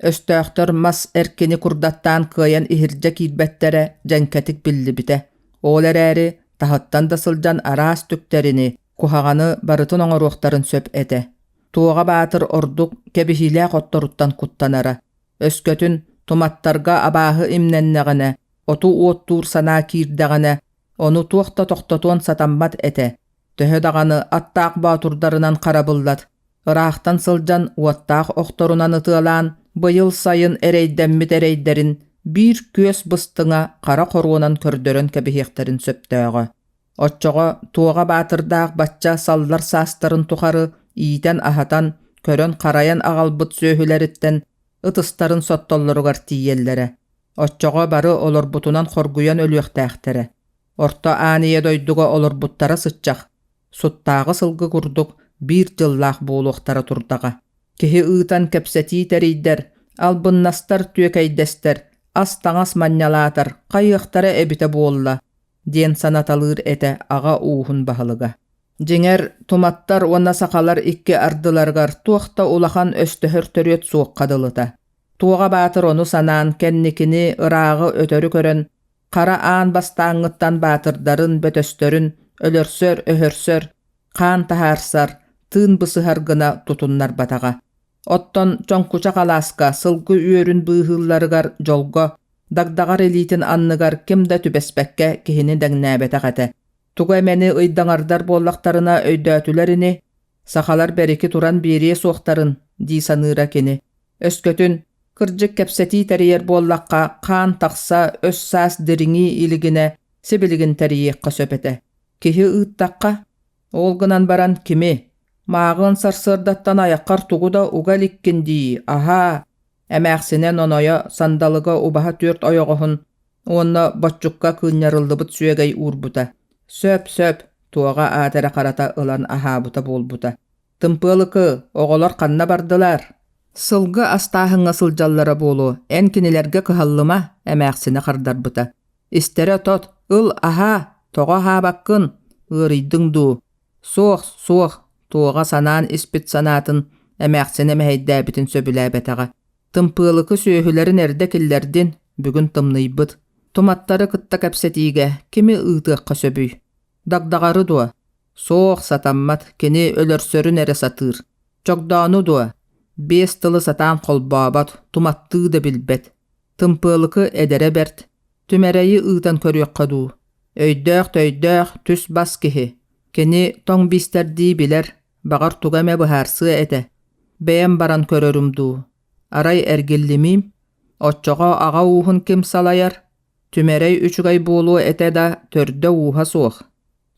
Өстөөхтөр мас эркини курдаттаан кыайан иһирдьэ киирбэттэрэ дьэҥкэтик биллибитэ. Ол эрээри таһыттан да сылдьан араас түктэрини, куһаҕаны барытын оҥоруохтарын сөп этэ. Туоҕа Баатыр ордук кэбиһиилээх отторуттан куттанара. Өскөтүн туматтарга абааһы имнэннэҕинэ, оту уоттуур санаа киирдэҕинэ, ону туох да тохтотуон сатаммат этэ. Төһө даҕаны аттаах боотурдарынан харабыллат, ыраахтан сылдьан уоттаах охторунан ытыалаан, быйыл сайын эрэйдэммит эрэйдэрин биир күөс быстыҥа хара хоруонан көрдөрөн кэбиһиэхтэрин сөптөөҕө. Оччоҕо Туоҕа Баатырдаах бачча саллар саастарын тухары иитэн-аһатан, көрөн-харайан аҕалбыт сүөһүлэриттэн ытыстарын соттоллоругар тиийэллэрэ. Оччоҕо бары олорбутунан хоргуйан өлүөхтээхтэрэ. Орто Аан Ийэ дойдуга олорбуттара сыччах, суттааҕы сылгы курдук биир дьыллаах буолуохтара турдаҕа. Киһи ыытан кэпсэтии тэрийдэр, албыннастар түөкэйдэстэр, ас-таҥас манньалаатар хайыахтара эбитэ буолла диэн санаталыыр этэ аҕа ууһун баһылыга. Дьиҥэр, туматтар уонна сахалар икки ардыларыгар туох да улахан өстөһөр төрүөт суохха дылыта. Туоҕа Баатыр ону санаан кэнникини ырааҕы өтөрү көрөн, хара аан бастааҥҥыттан баатырдарын, бөтөстөрүн өлөрсөр-өһөрсөр, хаан таһаарсар, тыын бысыһар гына тутуннарбатаҕа. Оттон Чоҥкучах алааска сылгы үөрүн быыһыылларыгар дьолго, дагдаҕар илиитин анныгар ким да түбэспэккэ киһини дэҥнээбэтэх этэ. Тугу эмэни ыйдаҥардар буоллахтарына өйдөөтүлэр ини, сахалар бэрики туран биэриэ суохтарын, дии саныыра кини. Өскөтүн, кырдьык кэпсэтии тэрийэр буоллахха, хаан тахса, өс-саас дириҥии илигинэ сибилигин тэрийиэххэ сөп этэ. Киһи ыыттахха, ол гынан баран кими? Мааҕын сарсыардаттан айаххар тугу да уга иликкин дии, аһаа, эмээхсинэ нонойо сандалыга убаһа түөрт ойоҕоһун уонна боччукка кыынньарыллыбыт сүөгэй уурбута. Сөп, сөп, туоҕа аат эрэ харата ылан аһаабыта буолбута. Тымпыалыкы, оҕолор ханна бардылар? Сылгы астааһыҥҥа сылдьаллара буолуо, эн кинилэргэ кыһаллыма, эмээхсинэ хардарбыта. Истэрэ тот, ыл аһаа, тоҕо аһаабаккын, ыарыйдыҥ дуу? Суох, суох, туоҕа санаан испит санаатын эмээхсинэ мэһэйдээбитин сөбүлээбэтэҕэ. Тымпыалыкы сүөһүлэрин эрдэ киллэрдин, бүгүн тымныйбыт. Туматтары кытта кэпсэтиигэ кими ыытыахха сөбүй? Дагдаҕары дуо? Суох, сатаммат, кини өлөрсөрүн эрэ сатыыр. Чогдоону дуо? Биэс тылы сатаан холбообот, туматтыы да билбэт. Тымпыалыкы эдэрэ бэрт, Түмэрэйи ыытан көрүөххэ дуу? Өйдөөх-төйдөөх, түс-бас киһи. Кини тоҥ биистэрдии билэр, баҕар тугу эмэ быһаарсыа этэ. Бэйэм баран көрөрүм дуу? Арай эргиллимиим? Оччоҕо аҕа ууһун ким салайар? Түмэрэй үчүгэй буолуо этэ да, төрдө-ууһа суох.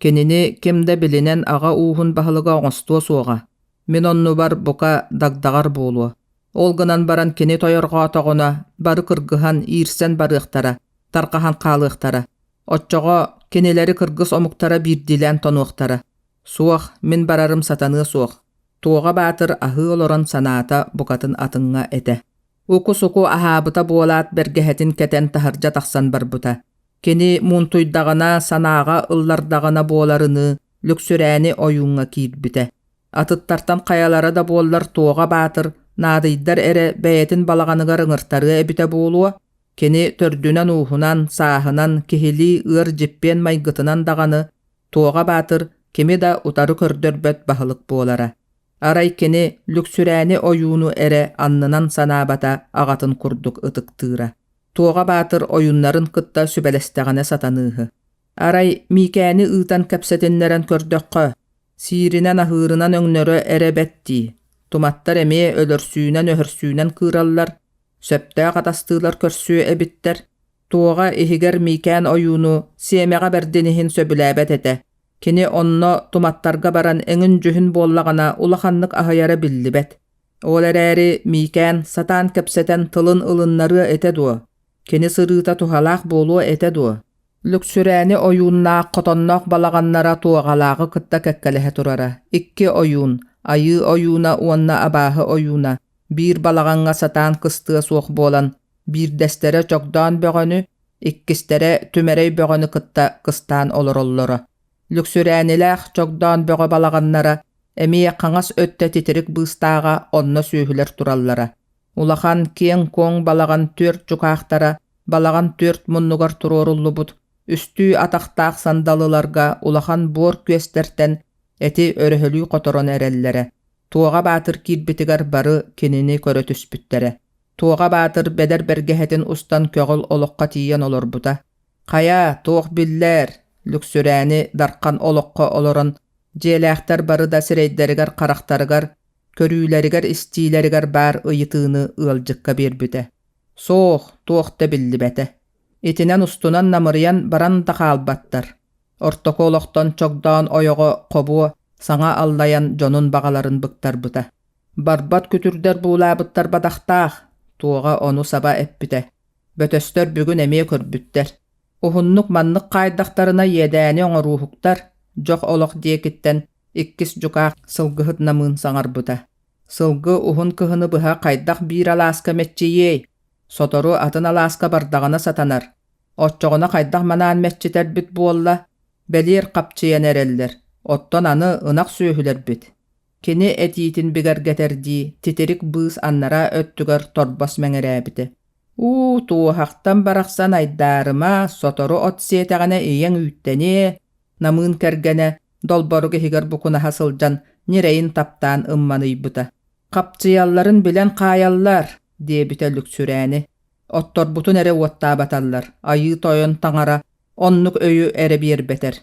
Кинини ким да билинэн аҕа ууһун баһылыга оҥостуо суоҕа. Мин оннубар, бука, дагдаҕар буолуо. Ол гынан баран кини тойорҕоотоҕуна, бары кыргыһан, иирсэн барыахтара, тарҕаһан хаалыахтара. Оччоҕо кинилэри кыргыс омуктара биирдиилээн тонуохтара. Суох, мин барарым сатаныа суох. Туоҕа Баатыр аһыы олорон санаата букатын атыҥҥа этэ. Уку-суку аһаабыта буолаат бэргэһэтин кэтэн таһырдьа тахсан барбыта. Кини муунтуйдаҕына, санааҕа ыллардаҕына буоларыныы Лүксүрээни ойууҥҥа киирбитэ. Атыттартан хайалара да буоллар Туоҕа Баатыр наадыйдар эрэ бэйэтин балаҕаныгар ыҥыртарыа эбитэ буолуо, кини төрдүнэн-ууһунан, сааһынан, киһилии ыар дьиппиэн майгытынан даҕаны Туоҕа Баатыр кими да утары көрдөрбөт баһылык буолара. Арай кини Лүксүрээни ойууну эрэ аннынан санаабата аҕатын курдук ытыктыыра. Туоҕа Баатыр ойууннарын кытта сүбэлэстэҕинэ сатаныыһы. Арай Миикээни ыытан кэпсэтиннэрэн көрдөххө, сииринэн-аһыырынан өҥнөрө эрэ бэт дии. Туматтар эмиэ өлөрсүүнэн-өһөрсүүнэн кыыраллар, сөптөөх атастыылар көрсүө эбиттэр. Туоҕа иһигэр Миикээн ойууну сиэмэҕэ бэрдин иһин сөбүлээбэт этэ. Кини онно туматтарга баран эҥин-дьүһүн буоллаҕына улаханнык аһыйара биллибэт. Ол эрээри Миикээн сатаан кэпсэтэн тылын ылыннарыа этэ дуо? Кини сырыыта туһалаах буолуо этэ дуо? Лүксүрээни ойууннаах хотонноох балаҕаннара Туоҕалааҕы кытта кэккэлэһэ турара. Икки ойуун, Айыы ойууна уонна Абааһы ойууна, биир балаҕаҥҥа сатаан кыстыа суох буолан, биирдэстэрэ Чогдоон бөҕөнү, иккистэрэ Түмэрэй бөҕөнү кытта кыстаан олороллоро. Лүксүрээнилээх Чогдоон бөҕө балаҕаннара эмиэ хаҥас өттө титирик быыстааҕа онно сүөһүлэр тураллара. Улахан киэҥ-куоҥ балаҕан түөрт дьукаахтара балаҕан түөрт муннугар туруоруллубут үстүү атахтаах сандалыларга улахан буор күөстэртэн эти өрөһөлүү хоторон эрэллэрэ. Туоҕа Баатыр киирбитигэр бары кинини көрө түспүттэрэ. Туоҕа Баатыр бэдэр бэргэһэтин устан көҕүл олоххо тиийэн олорбута. «Хайа, туох биллээр?» Лүксүрээни Дархан олоххо олорон, дьиэлээхтэр бары да сирэйдэригэр-харахтарыгар, көрүүлэригэр-истиилэригэр баар ыйытыыны ыалдьыкка биэрбитэ. Суох, туох да биллибэтэ. Итинэн устунан намырыйан баран да хаалбаттар. Ортоку олохтон чогдоон ойоҕо хобуо саҥа аллайан дьонун баҕаларын быктарбыта. Барбат күтүрдэр буулаабыттар бадахтаах, туоҕа ону саба эппитэ. Бөтөстөр бүгүн эмиэ көрбүттэр. Уһуннук маннык хаайдахтарына иэдээни оҥорууһуктар, дьох олох диэкиттэн иккис дьукаах сылгыһыт намыын саҥарбыта. Сылгы уһун кыһыны быһа хайдах биир алааска мэччийиэй? Сотору атын алааска бардаҕына сатанар. Оччоҕуна хайдах манаан мэччитэрбит буолла? Бэлиэр хапчыйан эрэллэр. Оттон аны ынах сүөһүлэрбит. Кини этиитин бигэргэтэрдии титирик быыс аннараа өттүгэр торбос мэҥирээбитэ. Уу, туоһахтан барахсан айдаарыма, сотору от сиэтэҕинэ ийэҥ үүттэниэ, намыын кэргэнэ долборук иһигэр букунаһа сылдьан ньирэйин таптаан ымманыйбыта. Хапчыйалларын билэн хаайаллар, диэбитэ Лүксүрээни. Отторбутун эрэ уоттаабаталлар, айыы тойон таҥара оннук өйү эрэ биэрбэтэр.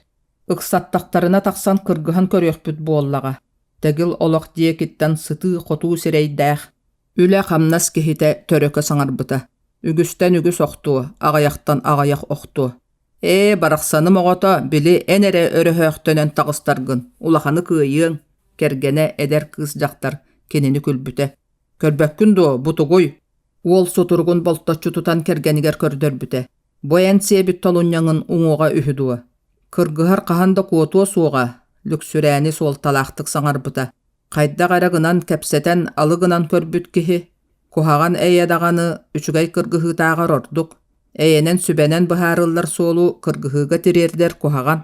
Ыксаттахтарына тахсан кыргыһан көрүөхпүт буоллаҕа. Тэгил олох диэкиттэн сытыы-хотуу сирэйдээх, үлэ-хамнас киһитэ төрөкө саҥарбыта. Үгүстэн үгүс охтуо, аҕыйахтан аҕыйах охтуо. Ээ, барахсаным оҕото, били эн эрэ өрөһөөхтөнөн таҕыстаргын, улаханы кыайыаҥ, кэргэнэ эдэр кыыс дьахтар кинини күлбүтэ. Көрбөккүн дуо, бу тугуй? Уол сутуругун болточчу тутан кэргэнигэр көрдөрбүтэ. Бу эн сиэбит толунньаҥын уҥуоҕа үһү дуо? Кыргыһар хаһан да куотуо суоҕа, Лүксүрээни суолталаахтык саҥарбыта. Хайдах эрэ гынан кэпсэтэн алы гынан көрбүт киһи, куһаҕан эйэ даҕаны үчүгэй кыргыһыытааҕар ордук, эйэнэн сүбэнэн быһаарыллар суолу кыргыһыыга тириэрдэр куһаҕан.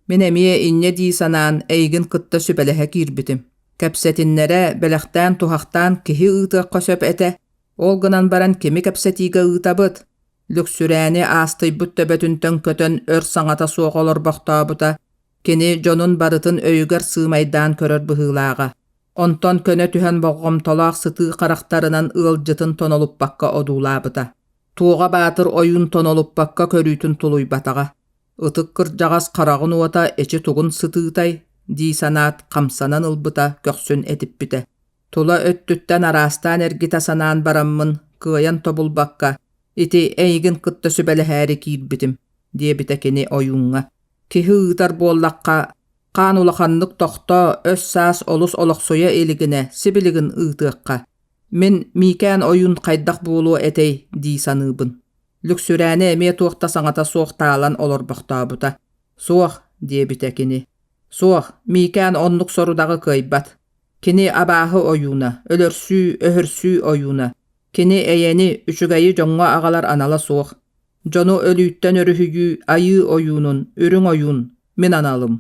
Мин эмиэ инньэ дии санаан эйигин кытта сүбэлэһэ киирбитим. Кэпсэтиннэрэ, бэлэхтээн-туһахтаан киһи ыытыахха сөп этэ. Ол гынан баран кими кэпсэтиигэ ыытабыт? Лүксүрээни аастыйбыт төбөтүн төҥкөтөн өр саҥата суох олорбохтообута, кини дьонун барытын өйүгэр сыымайдаан көрөр быһыылааҕа. Онтон көнө түһэн болҕомтолоох сытыы харахтарынан ыалдьытын тонолуппакка одуулаабыта. Туоҕа Баатыр ойуун тонолуппакка көрүүтүн тулуйбатаҕа. Ытык кырдьаҕас хараҕын уота эчи тугун сытыытай дии санаат хамсанан ылбыта көхсүн этиппитэ. Тула өттүттэн араастаан эргитэ санаан бараммын, кыайан тобулбакка, ити эйигин кытта сүбэлэһээри киирбитим, диэбитэ кини ойууҥҥа. Киһи ыытар буоллахха, хаан улаханнык тохтоо, өс-саас олус олохсуйа илигинэ сибилигин ыытыахха. Мин Миикээн ойуун хайдах буолуо этэй дии саныыбын. Лүксүрээни эмиэ туох да саҥата суох таалан олорбохтообута. Суох, диэбитэ кини. Суох, Миикээн оннук сорудаҕы кыайбат. Кини абааһы ойууна, өлөрсүү, өһөрсүү ойууна. Кини эйэни, үчүгэйи дьоҥҥо аҕалар анала суох. Дьону өлүүттэн өрүһүйүү айыы ойуунун, үрүҥ ойуун, мин аналым.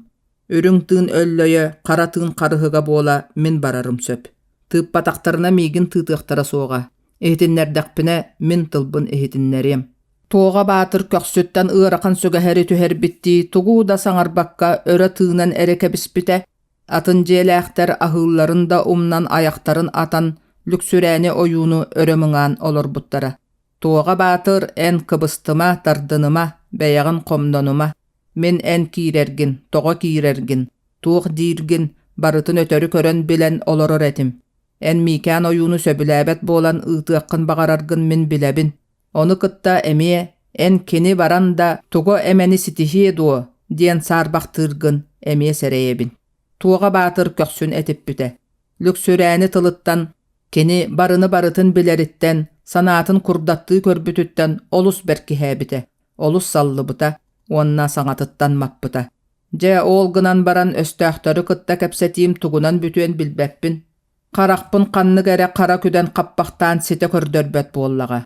Үрүҥ тыын өллөйө, хара тыын харыһыга буола мин барарым сөп. Тыыппатахтарына миигин тыытыахтара суоҕа. Иһитиннэрдэхпинэ, мин тылбын иһитиннэриэм. Туоҕа Баатыр көхсүттэн ыарахан сүгэһэри түһэрбиттии тугу да саҥарбакка өрө тыынан эрэ кэбиспитэ, Атын дьиэлээхтэр аһыылларын да умнан айахтарын атан, Лүксүрээни ойууну өрө мыҥаан олорбуттара. Туоҕа Баатыр, эн кыбыстыма, тардыныма, бэйэҕин хомнонума. Мин эн киирэргин, тоҕо киирэргин, туох дииргин барытын өтөрү көрөн билэн олорор этим. Эн Миикээн ойууну сөбүлээбэт буолан ыытыаххын баҕараргын мин билэбин. Ону кытта эмиэ эн кини баран да тугу эмэни ситиһиэ дуо диэн саарбахтыыргын эмиэ сэрэйэбин. Туоҕа Баатыр көхсүн этиппитэ. Лүксүрээни тылыттан, кини барыны барытын билэриттэн, санаатын курдаттыы көрбүтүттэн олус бэркиһээбитэ, олус саллыбыта уонна саҥатыттан маппыта. Дьэ, ол гынан баран өстөөхтөрү кытта кэпсэтиим тугунан бүтүөн билбэппин. Харахпын ханнык эрэ хара күдэн хаппахтаан ситэ көрдөрбөт буоллаҕа.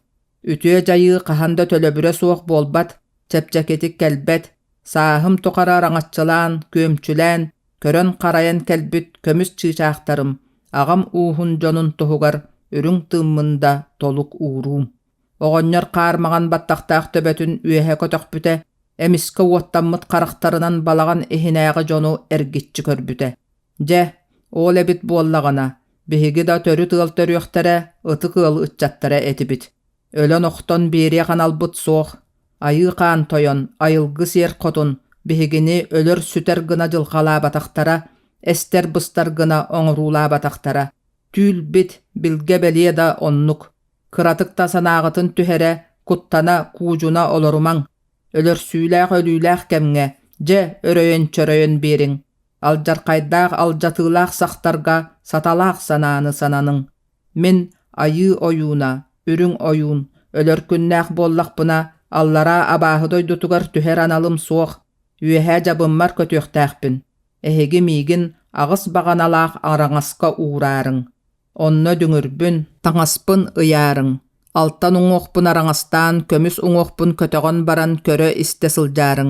Үтүө дьайыы хаһан да төлөбүрэ суох буолбат, чэпчэкитик кэлбэт, сааһым тухары араҥаччылаан, күөмчүлээн, көрөн-харайан кэлбит көмүс чыычаахтарым аҕам ууһун дьонун туһугар үрүҥ тыыммын да толук ууруум. Оҕонньор хаар маҥан баттахтаах төбөтүн үөһэ көтөхпүтэ, эмискэ уоттаммыт харахтарынан балаҕан иһинээҕи дьону эргиччи көрбүтэ. Дьэ, ол эбит буоллаҕына, биһиги да төрүт ыал төрүөхтэрэ, ытык ыал ыччаттара этибит. Өлөн-охтон биэриэх аналбыт суох. Айыы хаан тойон, айылгы сиэр хотун биһигини өлөр-сүтэр гына дьылҕалаабатахтара, эстэр-быстар гына оҥоруулаабатахтара. Түүл-бит, билгэ-бэлиэ да оннук. Кыратык да санааҕытын түһэрэ, куттана, куудьуна олорумаҥ. Өлөрсүүлээх өлүүлээх кэмҥэ, дьэ, өрөйөн-чөрөйөн биэриҥ. Алдьархайдаах алдьатыылаах сахтарга саталаах санааны сананыҥ. Мин айыы ойууна, үрүҥ ойуун, өлөр күннээх буоллахпына, аллараа абааһы дойдутугар түһэр аналым суох, үөһээ дьабыммар көтүөхтээхпин. Эһиги миигин аҕыс баҕаналаах араҥаска уураарыҥ. Онно дүҥүрбүн, таҥаспын ыйаарыҥ, алтан уҥуохпун араҥастаан, көмүс уҥуохпун көтөҕөн баран көрө-истэ сылдьаарыҥ.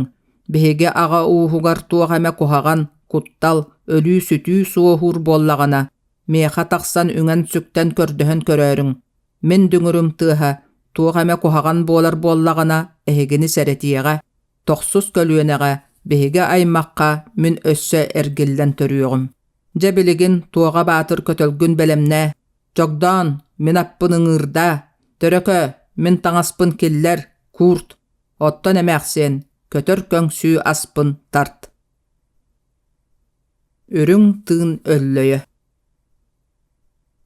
Биһиги аҕа ууһугар туох эмэ куһаҕан, куттал, өлүү-сүтүү суоһуур буоллаҕына, миэхэ тахсан үҥэн-сүктэн көрдөһөн көрөөрүҥ. Мин дүҥүрүм тыаһа, туох эмэ куһаҕан буолар буоллаҕына, эһигини сэрэтиэҕэ. Тохсус көлүөнэҕэ, биһиги аймахха мин өссө эргиллэн төрүөҕүм. Дьэ билигин Туоҕа Баатыр көтөлгүн бэлэмнээ, Чогдоон, мин аппын ыҥыырдаа, Төрөкө, мин таҥаспын киллэр, куурт, оттон эмээхсиэн, көтөр көҥсүү аспын тарт. Үрүҥ тыын өллөйө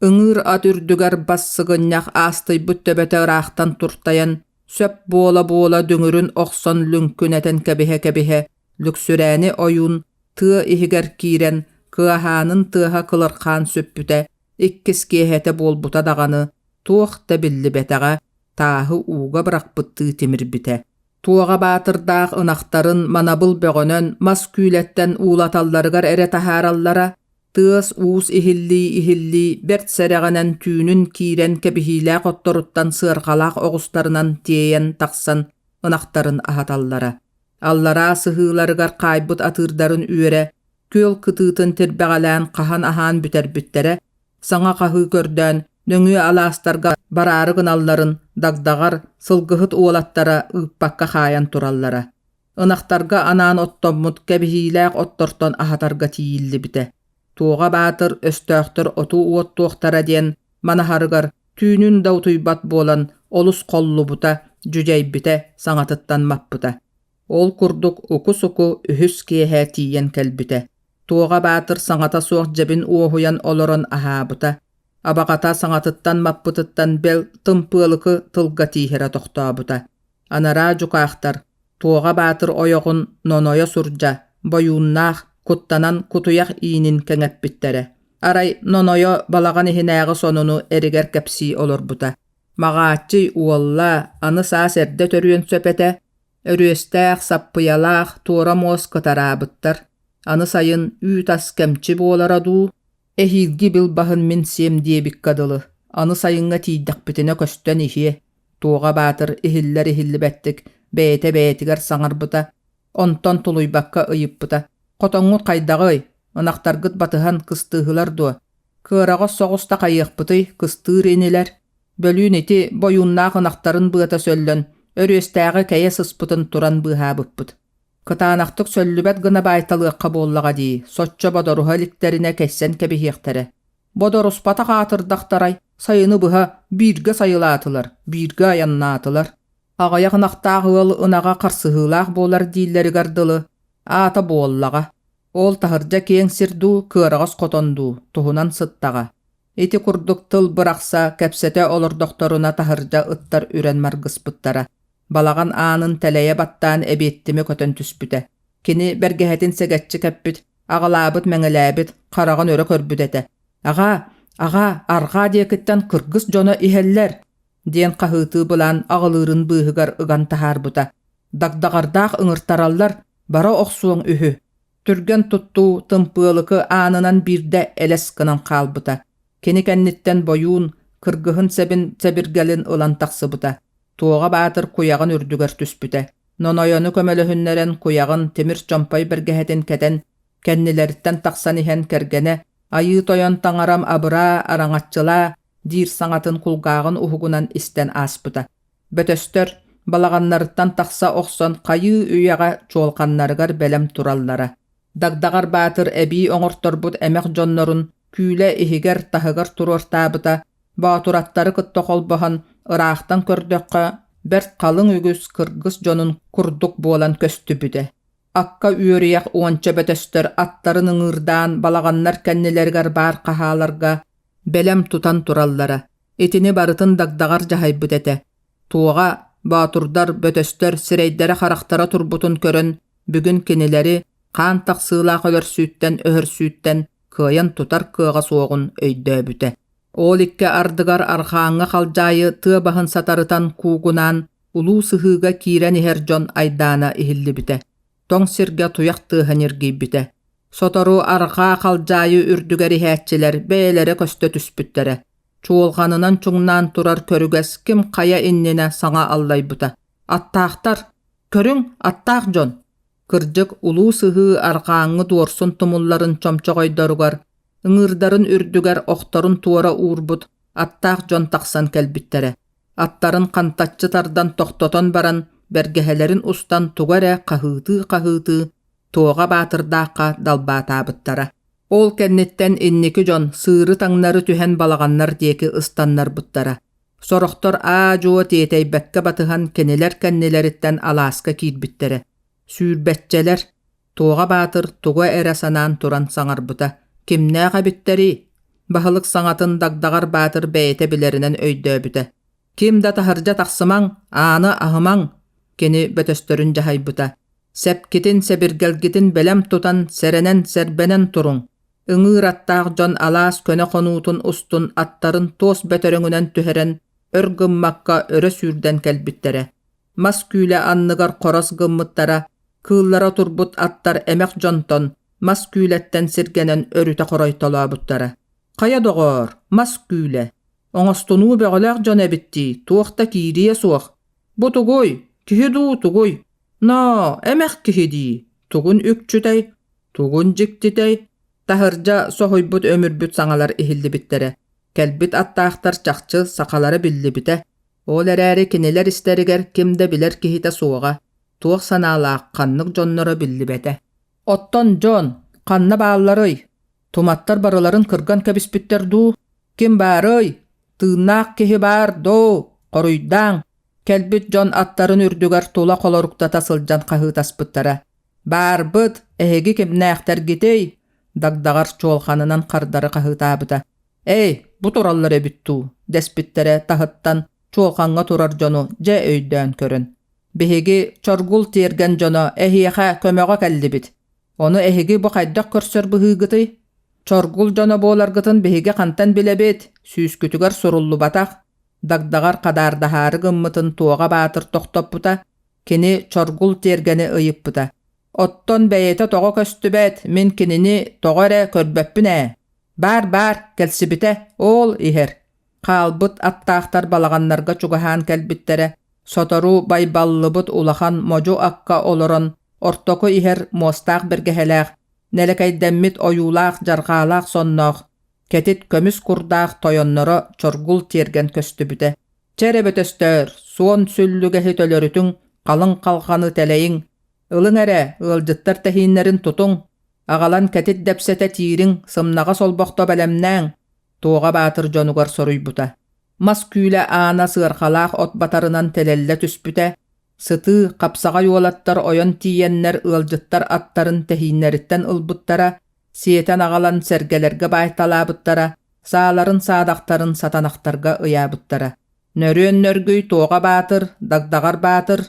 Ыҥыыр ат үрдүгэр бас сыгынньах аастыйбыт төбөтө ыраахтан туртайан, сөп буола-буола дүҥүрүн охсон лүҥкүнэтэн кэбиһэ-кэбиһэ, Лүксүрээни ойуун тыа иһигэр киирэн, кыаһаанын тыаһа кылырхаан сүппүтэ, иккис киэһэтэ буолбута даҕаны, туох да биллибэтэҕэ, тааһы ууга бырахпыттыы тимирбитэ. Туоҕа Баатырдаах ынахтарын манабыл бөҕөнөн мас күүлэттэн уулаталларыгар эрэ таһаараллара, тыас-уус иһиллии-иһиллии бэрт сэрэҕинэн түүнүн киирэн кэбиһиилээх отторуттан сыарҕалаах оҕустарынан тиэйэн тахсан ынахтарын аһаталлара. Аллараа сыһыыларыгар хаайбыт атыырдарын үөрэ, күөл кытыытын тирбэҕэлээн хаһан аһаан бүтэрбиттэрэ, саҥа хаһыы көрдөөн нөҥүө алаастарга бараары гыналларын дагдаҕар сылгыһыт уолаттара ыыппакка хаайан тураллара. Ынахтарга анаан оттоммут кэбиһиилээх оттортон аһатарга тиийиллибитэ. Туоҕа Баатыр өстөөхтөр оту уоттуохтара диэн манаһарыгар түүнүн да утуйбат буолан олус холлубута, дьүдьэйбитэ, саҥатыттан маппыта. Ол курдук уку-суку үһүс киэһэ тиийэн кэлбитэ. Туоҕа Баатыр саҥата суох дьэбин уоһуйан олорон аһаабыта. Абаҕата саҥатыттан маппытыттан бэл тымпыалыкы тылга тииһэрэ тохтообута. Анараа дьукаахтар Туоҕа Баатыр ойоҕун Нонойо сурдьа, бойууннаах, куттанан кутуйах иинин кэҥэппиттэрэ. Арай Нонойо балаҕан иһинээҕи сонуну эригэр кэпсии олорбута. Маҕааччый уолла аны саас эрдэ төрүөн сөп этэ, өрүөстээх, саппыйалаах, туора муос кытараабыттар. Аны сайын үүт-ас кэмчи буолара дуу, эһиилги бил баһын мин сиэм диэбиккэ дылы, аны сайыҥҥа тиийдэхпитинэ көстөн иһиэ. Туоҕа Баатыр иһиллэр-иһиллибэттик бэйэтэ бэйэтигэр саҥарбыта, онтон тулуйбакка ыйыппыта: «Хотоҥҥут хайдаҕый? Ынахтаргыт батыһан кыстыыһылар дуо? Кыараҕас соҕус да хайыахпытый, кыстыыр инилэр. Бөлүүн ити бойууннаах ынахтарын быата сөллөн, өрүөстээҕи кэйэ сыспытын туран быыһаабыппыт. Кытаанахтык сөллүбэт гына баайталыахха буоллаҕа дии, соччо бодоруһа иликтэринэ кэйсэн кэбиһиэхтэрэ. Бодоруспатах аатырдахтарай, сайыны быһа бииргэ сайылаатылар, бииргэ айаннаатылар. Аҕыйах ынахтаах ыал ынаҕа харсыһыылаах буолар дииллэригэр дылы, аата буоллаҕа. Ол таһырдьа киэҥ сир дуу, кыараҕас хотон дуу, туһунан сыттаҕа. Ити курдук тыл бырахса, кэпсэтэ олордохторуна таһырдьа ыттар үрэн маргыспыттара. Балаҕан аанын тэлэйэ баттаан эбиэттими көтөн түспүтэ. Кини бэргэһэтин сэгэччи кэппит, аҕалаабыт-мэҥэлээбит, хараҕын өрө көрбүт этэ. «Аҕаа, аҕаа, арҕаа диэкиттэн кыргыс дьоно иһэллэр!» диэн хаһыытыы былаан аҕылыырын быыһыгар ыган таһаарбыта. Дагдаҕардаах ыҥыртараллар, бара охсуоҥ үһү. Түргэн туттуу тымпыалыкы аанынан биирдэ элэс гынан хаалбыта. Кини кэнниттэн бойуун кыргыһын сэбин сэбиргэлин ылан тахсыбыта. Туоҕа Баатыр куйаҕын үрдүгэр түспүтэ. Нонойону көмөлөһүннэрэн куйаҕын тимир чомпой бэргэһэтин кэтэн, кэннилэриттэн тахсан иһэн кэргэнэ «Айыы тойон таҥарам абыраа, араҥаччылаа» диир саҥатын кулгааҕын уһугунан истэн ааспыта. Бөтөстөр балаҕаннарыттан тахса охсон хайыы үйэҕэ чуолҕаннарыгар бэлэм тураллара. Дагдаҕар Баатыр эбии оҥорторбут эмэх дьоннорун күүлэ иһигэр-таһыгар туруортаабыта, боотураттары кытта холбоһон, ыраахтан көрдөххө, бэрт халыҥ үгүс кыргыс дьонун курдук буолан көстүбүтэ. Акка үөрүйэх уонча бөтөстөр аттарын ыҥыырдаан балаҕаннар кэннилэригэр баар хаһааларга бэлэм тутан тураллара. Итини барытын дагдаҕар дьаһайбыт этэ. Туоҕа, боотурдар, бөтөстөр сирэйдэрэ-харахтара турбутун көрөн, бүгүн кинилэри хаан тахсыылаах өлөрсүүттэн-өһөрсүүттэн кыайан тутар кыаҕа суоҕун өйдөөбүтэ. Ол икки ардыгар арҕааҥҥы халдьаайы тыа баһын сатарытан куугунаан улуу сыһыыга киирэн иһэр дьон айдаана иһиллибитэ. Тоҥ сиргэ туйах тыаһа ньиргийбитэ. Сотору арҕаа халдьаайы үрдүгэр иһээччилэр бэйэлэрэ көстө түспүттэрэ. Чуолҕанынан чуҥнаан турар көрүгэс ким хайа иннинэ саҥа аллайбыта. «Аттаахтар! Көрүҥ, аттаах дьон!» Кырдьык, улуу сыһыы арҕааҥҥы дуорсун тумулларын чомчоҕойдоругар, ыҥыырдарын үрдүгэр охторун туора уурбут аттаах дьон тахсан кэлбиттэрэ. Аттарын хантаччы тардан тохтотон баран, бэргэһэлэрин устан тугу эрэ хаһыытыы-хаһыытыы Туоҕа Баатырдаахха далбаатаабыттара. Ол кэнниттэн инники дьон сыыры таҥнары түһэн балаҕаннар диэки ыстаннарбыттара. Сорохтор аа-дьуо тиэтэйбэккэ батыһан кинилэр кэннилэриттэн алааска киирбиттэрэ. Сүүрбэччэлэр Туоҕа Баатыр тугу эрэ санаан туран саҥарбыта: «Кимнээх эбиттэрий?» Баһылык саҥатын Дагдаҕар Баатыр бэйэтэ билэринэн өйдөөбүтэ. «Ким да таһырдьа тахсымаҥ, ааны аһымаҥ!» Кини бөтөстөрүн дьаһайбыта. «Сэпкитин, сэбиргэлгитин бэлэм тутан, сэрэнэн-сэрбэнэн туруҥ. Ыҥыыр аттаах дьон алаас көнө хонуутун устун аттарын туос бөтөрөҥүнэн түһэрэн, өр гыммакка өрө сүүрдэн кэлбиттэрэ. Мас күүлэ анныгар хорос гыммыттара, кыыллара турбут аттар эмэх дьонтон, мас күүлэттэн сиргэнэн өрүтэ хоройтолообуттара. Хайа доҕоор, мас күүлэ, оҥостунуу бөҕөлөөх дьон эбит дии, туох да киириэ суох. Бу тугуй, киһи дуу тугуй? Ноо, эмэх киһи дии, тугун үкчүтэй, тугун дьиктитэй? Таһырдьа соһуйбут өмүрбүт саҥалар иһиллибиттэрэ. Кэлбит аттаахтар чахчы сахалара биллибитэ. Ол эрээри кинилэр истэригэр ким да билэр киһитэ суоҕа, туох санаалаах, ханнык дьонноро биллибэтэ. Оттон дьон ханна баалларый? Туматтар барыларын кырган кэбиспиттэр дуу? Ким баарый? Тыыннаах киһи баар доо, хоруйдааҥ! Кэлбит дьон аттарын үрдүгэр тула холоруктата сылдьан хаһыытаспыттара. «Баарбыт, эһиги кимнээхтэргитий?» Дагдаҕар чуолҕанынан хардары хаһыытаабыта. «Эй, бу тураллар эбит дуу?» дэспиттэрэ таһыттан чуолҕаҥҥа турар дьону дьэ өйдөөн көрөн. «Биһиги Чоргул тиэргэн дьоно эһиэхэ көмөҕө кэллибит. Ону эһиги бу хайдах көрсөр быһыыгытый? Чоргул дьоно буоларгытын биһиги хантан билэбит? Сүүскүтүгэр суруллубатах». Дагдаҕар хадаардаһаары гыммытын Туоҕа Баатыр тохтоппута, кини Чоргул тиэргэни ыйыппыта. «Оттон бэйэтэ тоҕо көстүбэт, мин кинини тоҕо эрэ көрбөппүн ээ. Баар-баар, кэлсибитэ, оол иһэр». Хаалбыт аттаахтар балаҕаннарга чугаһаан кэлбиттэрэ, сотору байбаллыбыт улахан модьу акка олорон ортоку иһэр муостаах бэргэһэлээх, нэлэкэйдэммит ойуулаах дьарҕаалаах сонноох, кэтит көмүс курдаах тойонноро чоргул тиэргэн көстүбүтэ. Чэ эрэ бөтөстөөр, суон сүллүгэһи төлөрүтүҥ, халыҥ халҕаны тэлэйиҥ, ылыҥ эрэ, ыалдьыттар тэһииннэрин тутуҥ, аҕалан кэтит дэпсэтэ тиириҥ, сымнаҕас олбохто бэлэмнээҥ, Туоҕа Баатыр дьонугар соруйбута. Мас күүлэ аана сыарҕалаах от батарынан тэлэллэ түспүтэ, сытыы, хапсаҕай уолаттар ойон тиийэннэр ыалдьыттар аттарын тэһииннэриттэн ылбыттара, сиэтэн аҕалан сэргэлэргэ баайталаабыттара. Сааларын-саадахтарын сатанахтарга ыйаабыттара. Нөрүөн Нөргүй Туоҕа Баатыр, Дагдаҕар Баатыр,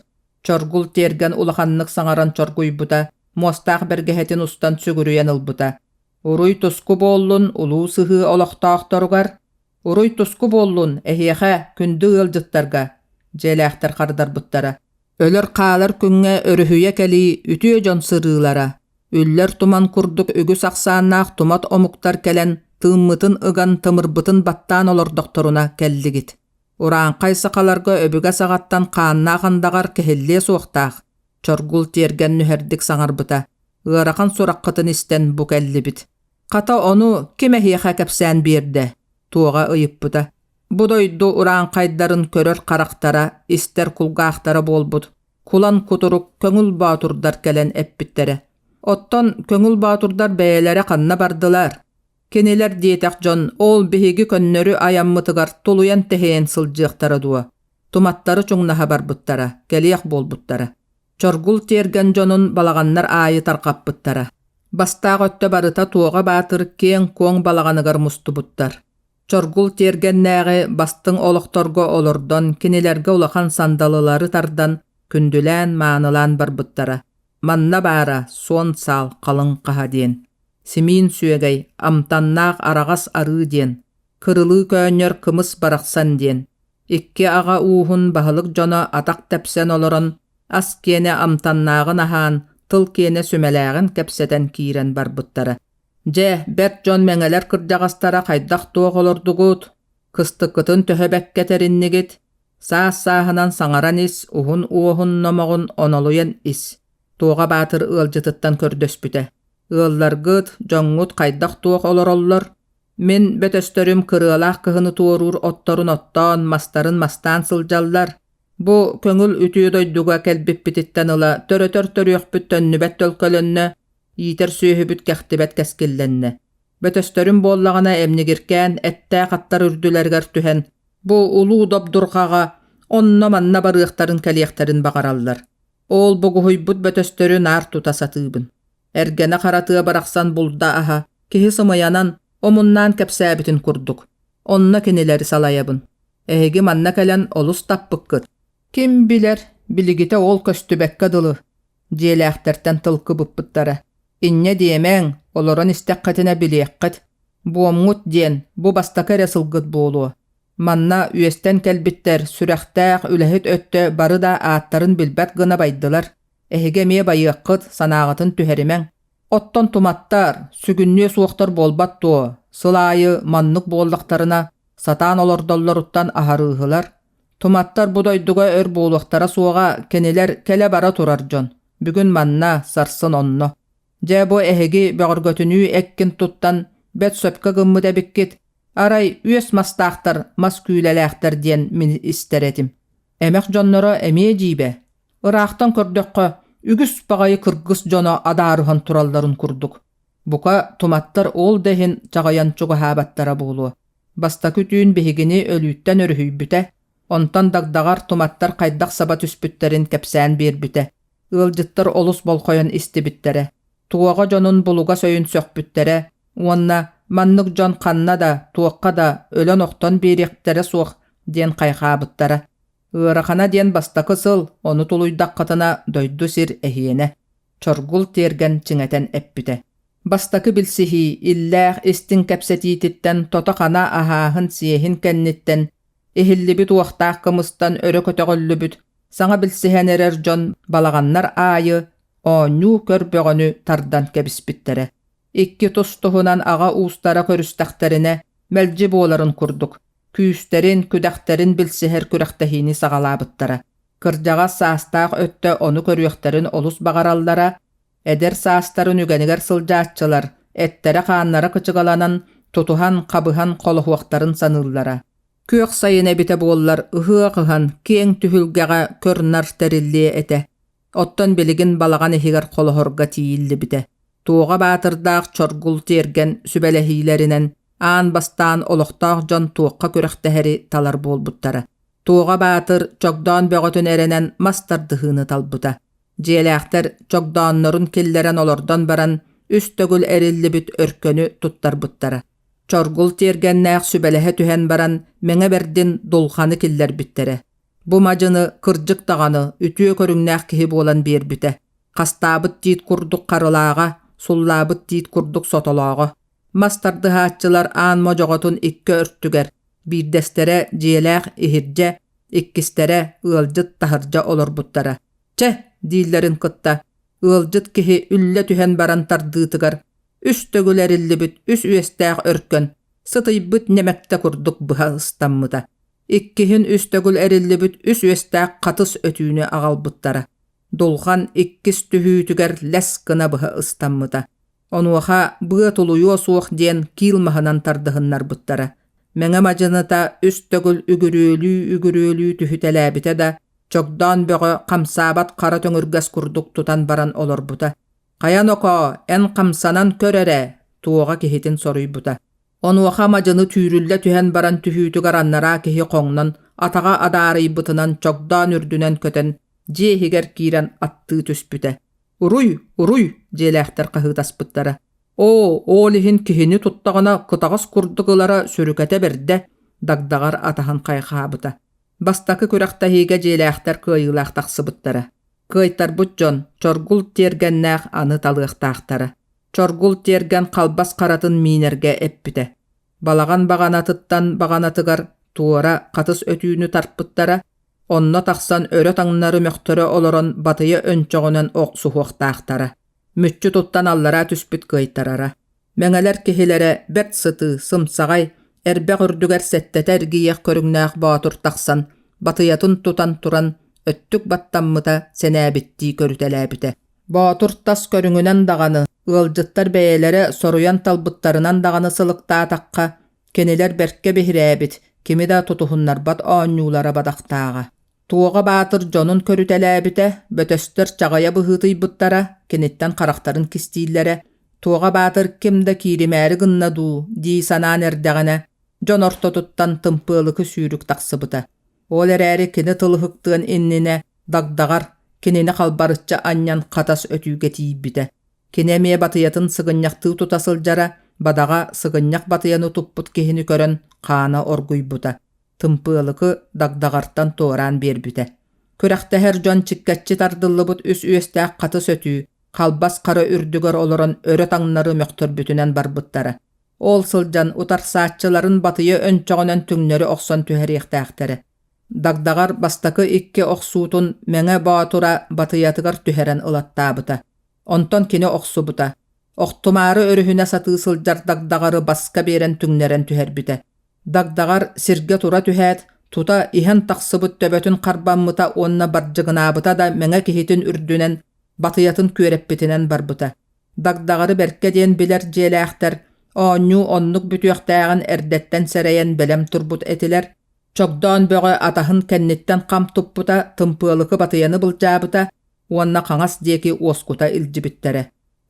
Чоргул Тиэргэн улаханнык саҥаран чоргуйбута, муостаах бэргэһэтин устан сүгүрүйэн ылбыта. Уруй-туску буоллун улуу сыһыы олохтоохторугар, уруй-туску буоллун эһиэхэ, күндү ыалдьыттарга, дьиэлээхтэр хардарбыттара. Өлөр-хаалар күҥҥэ өрүһүйэ кэлии үтүө дьон сырыылара, үллэр туман курдук үгүс ахсааннаах тумат омуктар кэлэн тыыммытын ыган тымырбытын баттаан олордохторуна кэллигит. Урааҥхай сахаларга өбүгэ саҕаттан хааннаах андаҕар кэһиллиэ суохтаах, Чоргул тиэргэн нүһэрдик саҥарбыта. Ыарахан сураххытын истэн бу кэллибит. Хата ону ким эһиэхэ кэпсээн биэрдэ? Туоҕа ыйыппыта. Бу дойду урааҥхайдарын көрөр харахтара, истэр кулгаахтара буолбут кулан кутурук көҥүл боотурдар кэлэн эппиттэрэ. Оттон көҥүл боотурдар бэйэлэрэ ханна бардылар? Кинилэр диэтэх дьон ол биһиги көннөрү айаммытыгар тулуйан тэһийэн сылдьыахтара дуо? Туматтары чуҥнаһа барбыттара, кэлиэх буолбуттара. Чоргул тиэргэн дьонун балаҕаннар аайы тарҕаппыттара. Бастаах өттө барыта Туоҕа Баатыр киэҥ-куоҥ балаҕаныгар мустубуттар. Чоргул тиэргэннээҕи бастыҥ олохторго олордон, кинилэргэ улахан сандалылары тардан, күндүлээн-маанылаан барбыттара. Манна баара суон саал халыҥ хаһа диэн, симиин сүөгэй, амтаннаах араҕас арыы диэн, кырылыы көөнньөр кымыс барахсан диэн. Икки аҕа ууһун баһылык дьоно атах тэпсэн олорон, ас киэнэ амтаннааҕын аһаан, тыл киэнэ сүмэлээҕин кэпсэтэн киирэн барбыттара. Дьэ, бэрт дьон мэҥэлэр кырдьаҕастара хайдах-туох олордугут? Кыстыккытын төһө бэккэ тэриннигит? Саас-сааһынан саҥаран ис, уһун уоһун номоҕун онолуйан ис, Туоҕа Баатыр ыалдьытыттан көрдөспүтэ. Ыалларгыт, дьоҥҥут хайдах-туох олороллор? Мин бөтөстөрүм кырыалаах кыһыны туоруур отторун оттоон, мастарын мастаан сылдьаллар. Бу көҥүл үтүө дойдуга кэлбиппититтэн ыла төрөтөр төрүөхпүт төннүбэт төлкөлөннө, иитэр сүөһүбүт кэхтибэт кэскиллэннэ. Бөтөстөрүм буоллаҕына эмньигиркээн эттээх аттар үрдүлэригэр түһэн, бу улуу добдурҕаҕа онно-манна барыахтарын кэлиэхтэрин баҕараллар. Ол бугуһуйбут бөтөстөрү наар тута сатыыбын. Эргэнэ хара тыа барахсан булда аһа, киһи сымыйанан, омуннаан кэпсээбитин курдук. Онно кинилэри салайабын. Эһиги манна кэлэн олус таппыккыт. Ким билэр, билигитэ ол көстүбэккэ дылы, дьиэлээхтэртэн тыл кыбыппыттара. Инньэ диэмэҥ, олорон истэххитинэ билиэххит. Буомҥут диэн бу бастакы эрэ сылгыт буолуо. Манна үөстэн кэлбиттэр, сүрэхтээх, үлэһит өттө бары да ааттарын билбэт гына байдылар. Эһиги эмиэ байыаххыт, санааҕытын түһэримэҥ. Оттон туматтар, сүгүннүө суохтар буолбат дуо? Сыл аайы маннык буоллахтарына, сатаан олордоллоруттан аһарыыһылар. Туматтар бу дойдуга өр буолуохтара суоҕа, кинилэр кэлэ-бара турар дьон. Бүгүн манна, сарсын онно. Дьэ, бу эһиги бөҕөргөтүнүү эккин туттан, бэрт сөпкө гыммыт эбиккит. Арай үөс мастаахтар, мас күүлэлээхтэр диэн мин истэр этим. Эмэх дьонноро эмиэ дьиибэ. Ыраахтан көрдөххө, үгүс баҕайы кыргыс дьоно адаарыһан туралларын курдук. Бука, туматтар ол да иһин чаҕыйан чугаһаабаттара буолуо. Бастакы түүн биһигини өлүүттэн өрүһүйбүтэ, онтон дагдаҕар туматтар хайдах саба түспүттэрин кэпсээн биэрбитэ. Ыалдьыттар олус болҕойон истибиттэрэ. Туоҕа дьонун булугас өйүн сөхпүттэрэ уонна маннык дьон ханна да, туохха да өлөн-охтон биэриэхтэрэ суох диэн хайҕаабыттара. Ыарахана диэн бастакы сыл, ону тулуйдаххытына дойду сир эһиэнэ. Чоргул тиэргэн чиҥэтэн эппитэ. Бастакы билсиһии иллээх истиҥ кэпсэтиититтэн тото-хана аһааһын-сиэһин кэнниттэн иһиллибит уохтаах кымыстан өрө көтөҕүллүбүт саҥа билсиһэн эрэр дьон балаҕаннар аайы оонньуу-көр бөҕөнү тардан кэбиспиттэрэ. Икки тус-туһунан аҕа уустара көрүстэхтэринэ мэлдьи буоларын курдук, күүстэрин, күдэхтэрин билсиһэр күрэхтэһиини саҕалаабыттара. Кырдьаҕас саастаах өттө ону көрүөхтэрин олус баҕараллара, эдэр саастарын үгэнигэр сылдьааччылар эттэрэ-хааннара кычыгаланан, тутуһан-хабыһан холоһуохтарын саныыллара. Күөх сайын эбитэ буоллар ыһыах ыһан киэҥ түһүлгэҕэ көр-нар тэриллиэ этэ. Оттон билигин балаҕан иһигэр холоһорго тиийиллибитэ. Туоҕа Баатырдаах Чоргул тиэргэн сүбэлэһиилэринэн аан бастаан олохтоох дьон туохха күрэхтэһэри талар буолбуттара. Туоҕа Баатыр чогдоон бөҕөтүн эрэнэн мас тардыһыыны талбыта. Дьиэлээхтэр чогдооннорун киллэрэн олордон баран, үс төгүл эриллибит өркөнү туттарбыттара. Чоргул тиэргэннээх сүбэлэһэ түһэн баран Мэҥэ Бэрдин дулҕаны киллэрбиттэрэ. Бу мадьыны кырдьык даҕаны үтүө көрүҥнээх киһи буолан биэрбитэ. Хастаабыт тиит курдук харылааҕа, суллаабыт тиит курдук сотолооҕо. Мас тардыһааччылар аан модьоҕотун икки өртүгэр, биирдэстэрэ дьиэлээх иһирдьэ, иккистэрэ ыалдьыт таһырдьа олорбуттара. «Чэ!» дииллэрин кытта ыалдьыт киһи үллэ түһэн баран тардыытыгар үс төгүл эриллибит үс үөстээх өркөн сытыйбыт нэмэктэ курдук быһа ыстаммыта. Иккиһин үс төгүл эриллибит үс үөстээх хатыс өтүүнү аҕалбыттара. Дулҕан иккис түһүүтүгэр лэс гына быһа ыстаммыта. Онуоха быа тулуйуо суох диэн киил маһынан тардыһыннарбыттара. Мэҥэ мадьыныта үс төгүл үгүрүөлүү-үгүрүөлүү түһүтэлээбитэ да, чогдоон бөҕө хамсаабат хара төҥүргэс курдук тутан баран олорбута. «Хайа нокоо, эн хамсанан көр эрэ!» туоҕа киһитин соруйбута. Онуоха мадьыны түүрүллэ түһэн баран түһүүтүгэр анараа киһи хоҥнон, атаҕа адаарыйбытынан чогдоон үрдүнэн көтөн, дьиэ иһигэр киирэн аттыы түспүтэ. «Уруй, уруй!» дьиэлээхтэр хаһыытаспыттара. «Оо, ол иһин киһини туттаҕына кытаҕас курдук ылара сүрүкэтэ бэрдэ!» Дагдаҕар атаһын хайҕаабыта. Бастакы күрэхтэһиигэ дьиэлээхтэр кыайыылаах тахсыбыттара. Кыайтарбыт дьон Чоргул тиэргэннээх аны талыахтаахтара. Чоргул тиэргэн халбас харатын миинэргэ эппитэ. Балаҕан баҕанатыттан баҕанатыгар туора хатыс өтүүнү тарпыттара, онно тахсан өрө таҥнары мөхтөрө олорон батыйа өнчөҕүнэн охсуһуохтаахтара. Мүччү туттан аллараа түспүт кыайтарара. Мэҥэлэр киһилэрэ бэрт сытыы, сымсаҕай, эрбэх үрдүгэр сэттэтэ эргийиэх көрүҥнээх боотур тахсан, батыйатын тутан туран, өттүк баттаммыта, сэнээбиттии көрүтэлээбитэ. Боотур тас көрүҥүнэн даҕаны, ыалдьыттар бэйэлэрэ соруйан талбыттарынан даҕаны сылыктаатахха, кинилэр бэркэ биһирээбит, кими да тутуһуннарбат оонньуулара бадахтааҕа. Туоҕа Баатыр дьонун көрүтэлээбитэ, бөтөстөр чаҕыйа быһыытыйбыттара, киниттэн харахтарын кистииллэрэ, Туоҕа Баатыр ким да кииримээри гынна дуу дии санаан эрдэҕинэ, дьон ортотуттан тымпыалыкы сүүрүк тахсыбыта. Ол эрээри кини тылыһыктыан иннинэ Дагдаҕар кинини халбарыччы анньан хатас өтүүгэ тиийбитэ. Кини эмиэ батыйатын сыгынньахтыы тута сылдьара, бадаҕа сыгынньах батыйаны туппут киһини көрөн хаана оргуйбута. Тымпыалыкы Дагдаҕартан туораан биэрбитэ. Күрэхтэһэр дьон чиккэччи тардыллыбыт үс үөстээх хатыс өтүү, халбас хара үрдүгэр олорон өрө таҥнары мөхтөрбүтүнэн барбыттара. Ол сылдьан утарсааччыларын батыйа өнчөҕүнэн түҥнэри охсон түһэриэхтээхтэрэ. Дагдаҕар бастакы икки охсуутун Мэҥэ Боотура батыйатыгар түһэрэн ылаттаабыта. Онтон кини охсубута. Охтумаары өрүһүнэ сатыы сылдьар Дагдаҕары баска биэрэн түҥнэрэн түһэрбитэ. Дагдаҕар сиргэ тура түһээт, тута иһэн тахсыбыт төбөтүн харбаммыта уонна бардьыгынаабыта да мэҥэ киһитин үрдүнэн батыйатын күөрэппитинэн барбыта. Дагдаҕары бэркэ диэн билэр дьиэлээхтэр оонньуу оннук бүтүөхтээҕин эрдэттэн сэрэйэн бэлэм турбут этилэр. Чогдоон бөҕө атаһын кэнниттэн хам туппута, тымпыалыкы батыйаны былдьаабыта уонна хаҥас диэки уоскута илдьибиттэрэ.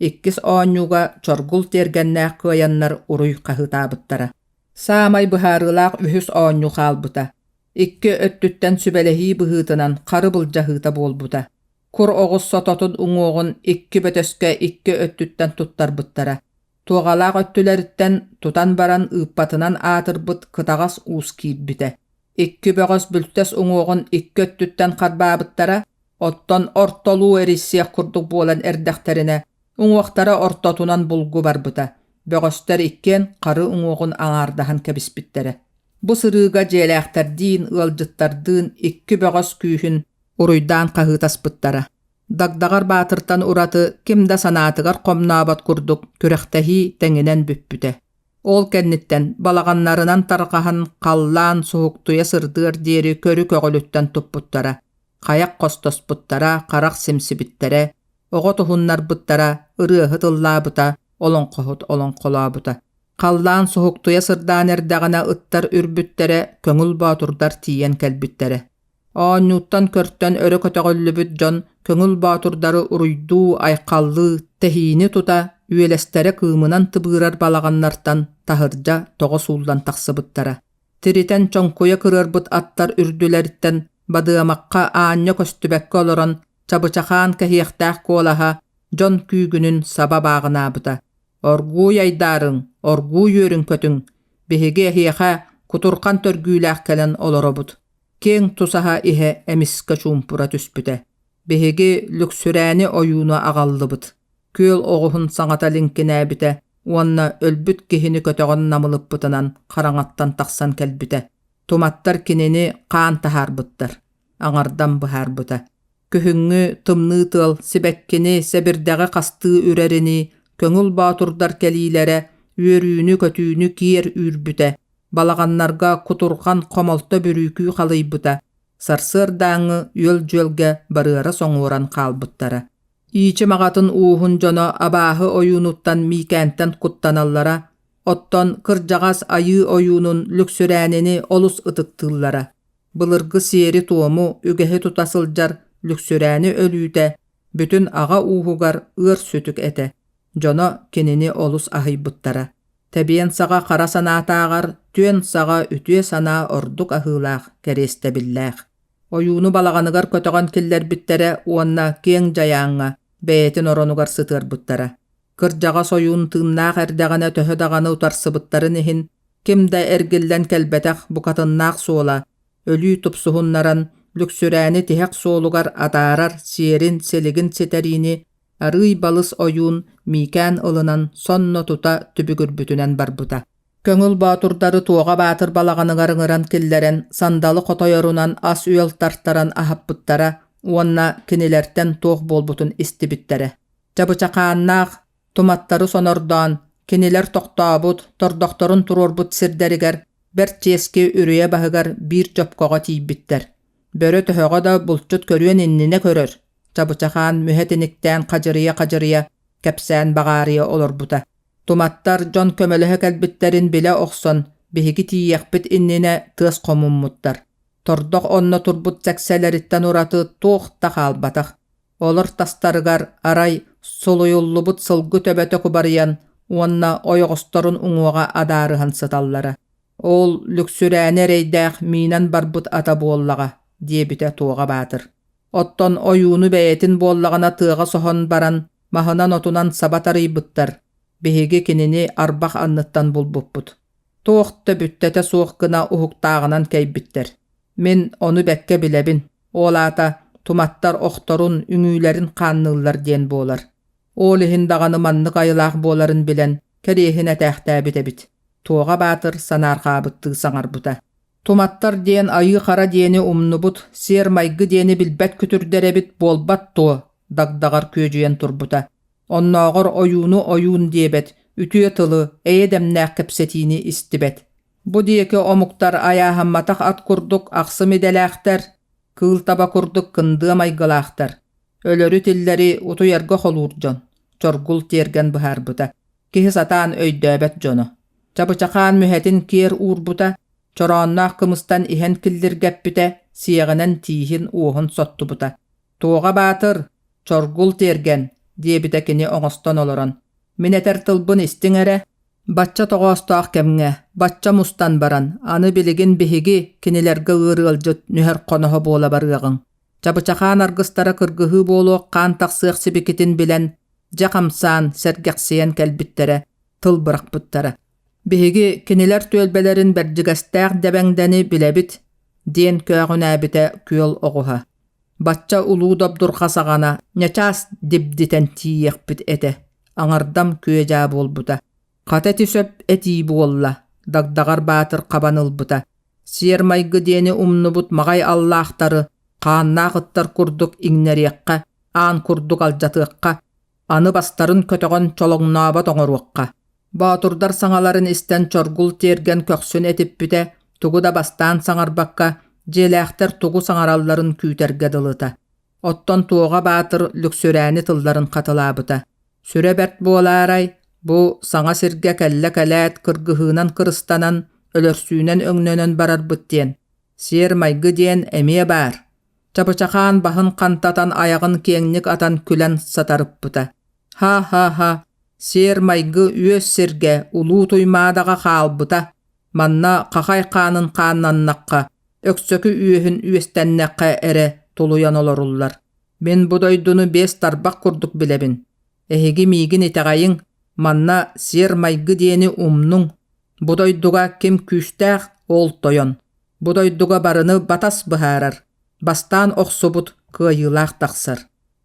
Иккис оонньууга Чоргул тиэргэннээх кыайаннар уруй хаһыытаабыттара. Саамай быһаарыылаах үһүс оонньуу хаалбыта. Икки өттүттэн сүбэлэһии быһыытынан хары былдьаһыыта буолбута. Кур оҕус сототун уҥуоҕун икки бөтөскө икки өттүттэн туттарбыттара. Туоҕалаах өттүлэриттэн тутан баран ыыппатынан аатырбыт кытаҕас уус киирбитэ. Икки бөҕөс бүлтэс уҥуоҕун икки өттүттэн харбаабыттара, оттон ортолуу эрийсиэх курдук буолан эрдэхтэринэ, уҥуохтара ортотунан булгу барбыта. Бөҕөстөр иккиэн хары уҥуоҕун аҥаардаһан кэбиспиттэрэ. Бу сырыыга дьиэлээхтэрдиин, ыалдьыттардыын икки бөҕөс күүһүн уруйдаан хаһыытаспыттара. Дагдаҕар Баатыртан ураты ким да санаатыгар хомнообот курдук күрэхтэһии тэҥинэн бүппүтэ. Ол кэнниттэн балаҕаннарынан тарҕаһан халлаан суһуктуйа сырдыар диэри көрү көҕүлүттэн туппуттара, хайах хостоспуттара, харах симсибиттэрэ, оҕо туһуннарбыттара, ырыаһыт ыллаабыта, олоҥхоһут олоҥхолообута. Халлаан суһуктуйа сырдаан эрдэҕинэ ыттар үрбүттэрэ, көҥүл боотурдар тиийэн кэлбиттэрэ. Оонньууттан көртөн өрө көтөҕүллүбүт дьон көҥүл боотурдары уруйдуу, айхаллыы, тэһиини тута, үөлэстэрэ кыымынан тыбыырар балаҕаннартан таһырдьа тоҕо сууллан тахсыбыттара. Тиритэн чоҥкуйа кырыарбыт аттар үрдүлэриттэн бадыамахха аанньа көстүбэккэ олорон чабычахаан кэһиэхтээх куолаһа дьон күүгүнүн саба бааҕынаабыта. Оргууй айдаарыҥ, оргууй үөрүҥ-көтүҥ, биһиги эһиэхэ кутурхан төргүүлээх кэлэн олоробут. Киэҥ тусаһа иһэ эмискэ чуумпура түспүтэ. Биһиги Лүксүрээни ойууну аҕаллыбыт. Күөл оҕуһун саҥата лиҥкинээбитэ уонна өлбүт киһини көтөҕөн намылыппытынан хараҥаттан тахсан кэлбитэ. Туматтар кинини хаан таһаарбыттар, аҥардан быһаарбыта. Күһүҥҥү тымныы тыал сибэккини, сэбирдэҕи хастыы үрэринии, көҥүл боотурдар кэлиилэрэ үөрүүнү-көтүүнү киэр үүрбүтэ, балаҕаннарга кутурҕан хомолто бүрүүкүү халыйбыта, сарсыардааҥҥы үөл-дьүөлгэ барыара соҥуоран хаалбыттара. Иичим аҕатын ууһун дьоно абааһы ойуунуттан Миикээнтэн куттаналлара, оттон кырдьаҕас айыы ойуунун Лүксүрээнини олус ытыктыыллара. Былыргы сиэри-туому, үгэһи тута сылдьар Лүксүрээни өлүүтэ бүтүн аҕа ууһугар ыар сүтүк этэ. Дьоно кинини олус аһыйбыттара. Тэбиэн саҕа хара санаатааҕар түөн саҕа үтүө санаа ордук аһыылаах, кэриэстэбиллээх. Ойууну балаҕаныгар көтөҕөн киллэрбиттэрэ уонна киэҥ дьайааҥҥа бэйэтин оронугар сытыарбыттара. Кырдьаҕас ойуун тыыннаах эрдэҕинэ төһө даҕаны утарсыбыттарын иһин, ким да эргиллэн кэлбэтэх букатыннаах суола, өлүү тупсуһуннаран, Лүксүрээни тиһэх суолугар атаарар сиэрин-силигин ситэриини арыый балыс ойуун Миикээн ылынан сонно тута түбүгүрбүтүнэн барбыта. Көҥүл боотурдары Туоҕа Баатыр балаҕаныгар ыҥыран киллэрэн, сандалы хотойорунан ас-үөл тартаран аһаппыттара уонна кинилэртэн туох буолбутун истибиттэрэ. Чабычахааннаах туматтары сонордоон, кинилэр тохтообут, тордохторун туруорбут сирдэригэр бэрт чиэски үрүйэ баһыгар биир чопкоҕо тиийбиттэр. Бөрө төһөҕө да булчут көрүөн иннинэ көрөр, Чабычахаан мүһэ тиниктээн хадьырыйа-хадьырыйа кэпсээн баҕаарыйа олорбута. Туматтар дьон көмөлөһө кэлбиттэрин билэ охсон, биһиги тиийиэхпит иннинэ тыас хомуммуттар. Тордох онно турбут сэксэлэриттэн ураты туох да хаалбатах. Олор тастарыгар арай сулуйуллубут сылгы төбөтө кубарыйан уонна ойоҕосторун уҥуоҕа адаарыһан сыталлара. Ол Лүксүрээни эрэйдээх миинэн барбыт ата буоллаҕа, диэбитэ Туоҕа Баатыр. Оттон ойууну бэйэтин буоллаҕына тыаҕа соһон баран маһынан-отунан саба тарыйбыттар, биһиги кинини арбах анныттан булбуппут. Туох да бүттэтэ суох гына уһуктааҕынан кэйбиттэр. Мин ону бэккэ билэбин, ол аата туматтар охторун, үҥүүлэрин хаанныыллар диэн буолар. Ол иһин даҕаны маннык айылаах буоларын билэн, кэриэһин этээхтээбит эбит. Туоҕа Баатыр санаарҕаабыттыы саҥарбыта. Туматтар диэн айыы-хара диэни умнубут, сиэр-майгы диэни билбэт күтүрдэр эбит буолбат дуо? Дагдаҕар күөдьүйэн турбута. Оннооҕор ойууну ойуун диэбэт, үтүө тылы, эйэ-дэмнээх кэпсэтиини истибэт. Бу диэки омуктар айааһамматах ат курдук ахсым идэлээхтэр, кыыл таба курдук кындыа майгылаахтар. Өлөрү-тиллэри утуйарга холуур дьон, Чоргул тиэргэн быһаарбыта. Киһи сатаан өйдөөбөт дьоно. Чабычахаан мүһэтин киэр уурбута, чороонноох кымыстан иһэн киллиргэппитэ, сиэҕинэн тииһин-уоһун соттубута. «Туоҕа Баатыр, Чоргул тиэргэн!» диэбитэ кини оҥостон олорон. «Мин этэр тылбын истиҥ эрэ. Бачча тоҕоостоох кэмҥэ, бачча мустан баран, аны билигин биһиги кинилэргэ ыар ыалдьыт нүһэр хоноһо буола барыаҕыҥ. Чабычахаан аргыстара кыргыһыы буолуох хаан тахсыах сибикитин билэн, дьэ хамсаан, сэргэхсийэн кэлбиттэрэ, тыл бырахпыттара. Биһиги кинилэр түөлбэлэрин Бэрдьигэстээх Дэбэҥдэни билэбит, диэн көөҕүнээбитэ күөл оҕуһа. Бачча улуу добдурҕа саҕана ньачаас дибдитэн тиийиэхпит этэ, аҥардам күө-дьаа буолбута. Хата ити сөп этии буолла, Дагдаҕар Баатыр хабан ылбыта. Сиэр-майгы диэни умнубут маҕай аллаахтары хааннаах ыттар курдук иҥнэриэххэ, аан курдук алдьатыахха, аны бастарын көтөҕөн чолоҥнообот оҥоруохха. Боотурдар саҥаларын истэн Чоргул тиэргэн көхсүн этиппитэ, тугу да бастаан саҥарбакка, дьиэлээхтэр тугу саҥаралларын күүтэргэ дылыта. Оттон Туоҕа Баатыр Лүксүрээни тылларын хатылаабыта. Сүрэ бэрт буолаарай, бу саҥа сиргэ кэллэ кэлээт кыргыһыынан кырыстанан, өлөрсүүнэн өҥнөнөн барарбыт диэн. Сиэр-майгы диэн эмиэ баар. Чабычахаан баһын хантатан айаҕын киэҥник атан күлэн сатарыппыта. Ха-ха-ха, сиэр-майгы үөс сиргэ Улуу Туймаадаҕа хаалбыта. Манна хахай хаанын хааннаннахха, өксөкү үөһүн үөстэннэххэ эрэ тулуйан олоруллар. Мин бу дойдуну биэс тарбах курдук билэбин. Эһиги миигин итэҕэйиҥ. Манна сиэр-майгы диэни умнуҥ. Бу дойдуга ким күүстээх, ол тойон. Бу дойдуга барыны батас быһаарар. Бастаан охсубут кыайыылаах тахсар.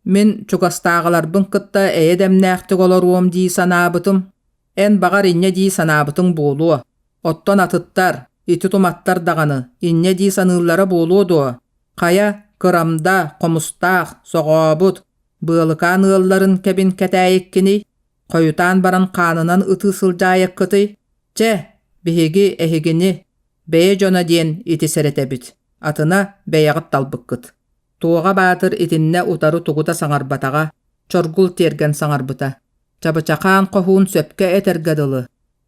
Мин чугастааҕыларбын кытта эйэ дэмнээхтик олоруом дии санаабытым. Эн баҕар инньэ дии санаабытыҥ буолуо. Оттон атыттар, ити туматтар даҕаны, инньэ дии саныыллара буолуо дуо? Хайа, Кырамда, Хомустаах, Соҕообут, Быалыкаан ыалларын кэбин кэтээйиккиний? Хойутаан баран хаанынан ытыы сылдьаайыккытый? Чэ, биһиги эһигини, бэйэ дьоно диэн ити сэрэтэбит, атына бэйэҕит талбыккыт. Туоҕа Баатыр итиннэ утары тугу да саҥарбатаҕа, Чоргул тиэргэн саҥарбыта. Чабычахаан хоһуун сөпкө этэргэ дылы,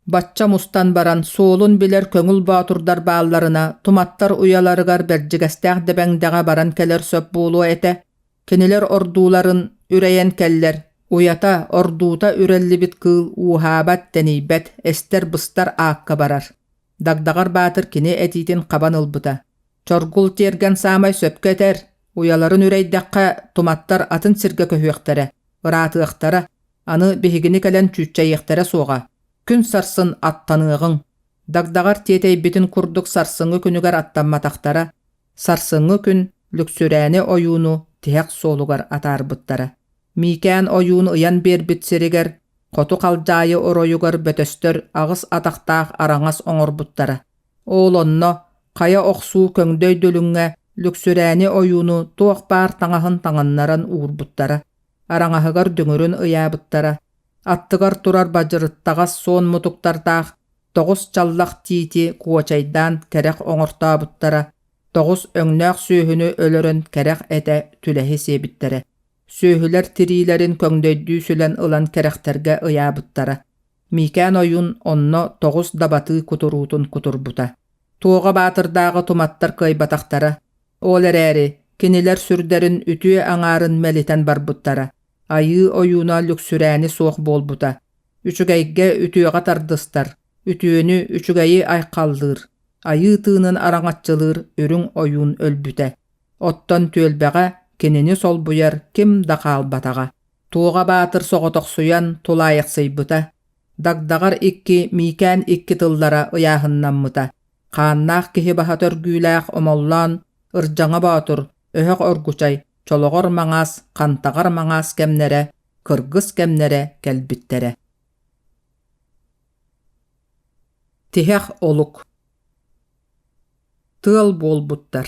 Бачча мустан баран, суолун билэр көҥүл боотурдар баалларына, туматтар уйаларыгар Бэрдьигэстээх Дэбэҥдэҕэ баран кэлэр сөп буолуо этэ. Кинилэр ордууларын үрэйэн кэллэр, уйата, ордуута үрэллибит кыыл ууһаабат, тэнийбэт, эстэр-быстар аакка барар. Дагдаҕар Баатыр кини этиитин хабан ылбыта. Чоргул тиэргэн саамай сөпкө этэр, уйаларын үрэйдэххэ, туматтар атын сиргэ көһүөхтэрэ, ыраатыахтара, аны биһигини кэлэн чүүччэйиэхтэрэ суоҕа. Күн сарсын аттаныаҕыҥ. Дагдаҕар тиэтэйбитин курдук сарсыҥҥы күнүгэр аттамматахтара. Сарсыҥҥы күн Лүксүрээни ойууну тиһэх суолугар атаарбыттара. Миикээн ойуун ыйан биэрбит сиригэр хоту халдьаайы оройугар бөтөстөр аҕыс атахтаах араҥас оҥорбуттара. Ол онно хайа охсуу көҥдөй дүлүҥҥэ Лүксүрээни ойууну туох баар таҥаһын таҥыннаран уурбуттара, араҥаһыгар дүҥүрүн ыйаабыттара, аттыгар турар бадьырыттаҕас суон мутуктардаах тоҕус чаллах тиити куочайдаан кэрэх оҥортообуттара, тоҕус өҥнөөх сүөһүнү өлөрөн кэрэх этэ түлэһи сиэбиттэрэ, сүөһүлэр тириилэрин көҥдөйдүү сүлэн ылан кэрэхтэргэ ыйаабыттара. Миикээн ойуун онно тоҕус дабатыы кутуруутун кутурбута. Туоҕа Баатырдааҕы туматтар кыайбатахтара. Ол эрээри кинилэр сүрдэрин үтүө аҥаарын мэлитэн барбыттара. Айыы ойууна Лүксүрээни суох буолбута. Үчүгэйгэ үтүөҕэ тардыстар, үтүөнү, үчүгэйи айхаллыыр, айыы тыынын араҥаччылыыр үрүҥ ойуун өлбүтэ. Оттон түөлбэҕэ кинини солбуйар ким да хаалбатаҕа. Туоҕа Баатыр соҕотохсуйан тулаайахсыйбыта, Дагдаҕар икки, Миикээн икки тыллара ыйааһыннаммыта. Хааннаах киһи баһа төргүүлээх Омоллоон, Ырдьаҥа Боотур, Өһөх Оргучай, Чолоҕор Маҥаас, Хантаҕар Маҥаас кэмнэрэ, кыргыс кэмнэрэ кэлбиттэрэ. Тиһэх олук Тыал буолбуттар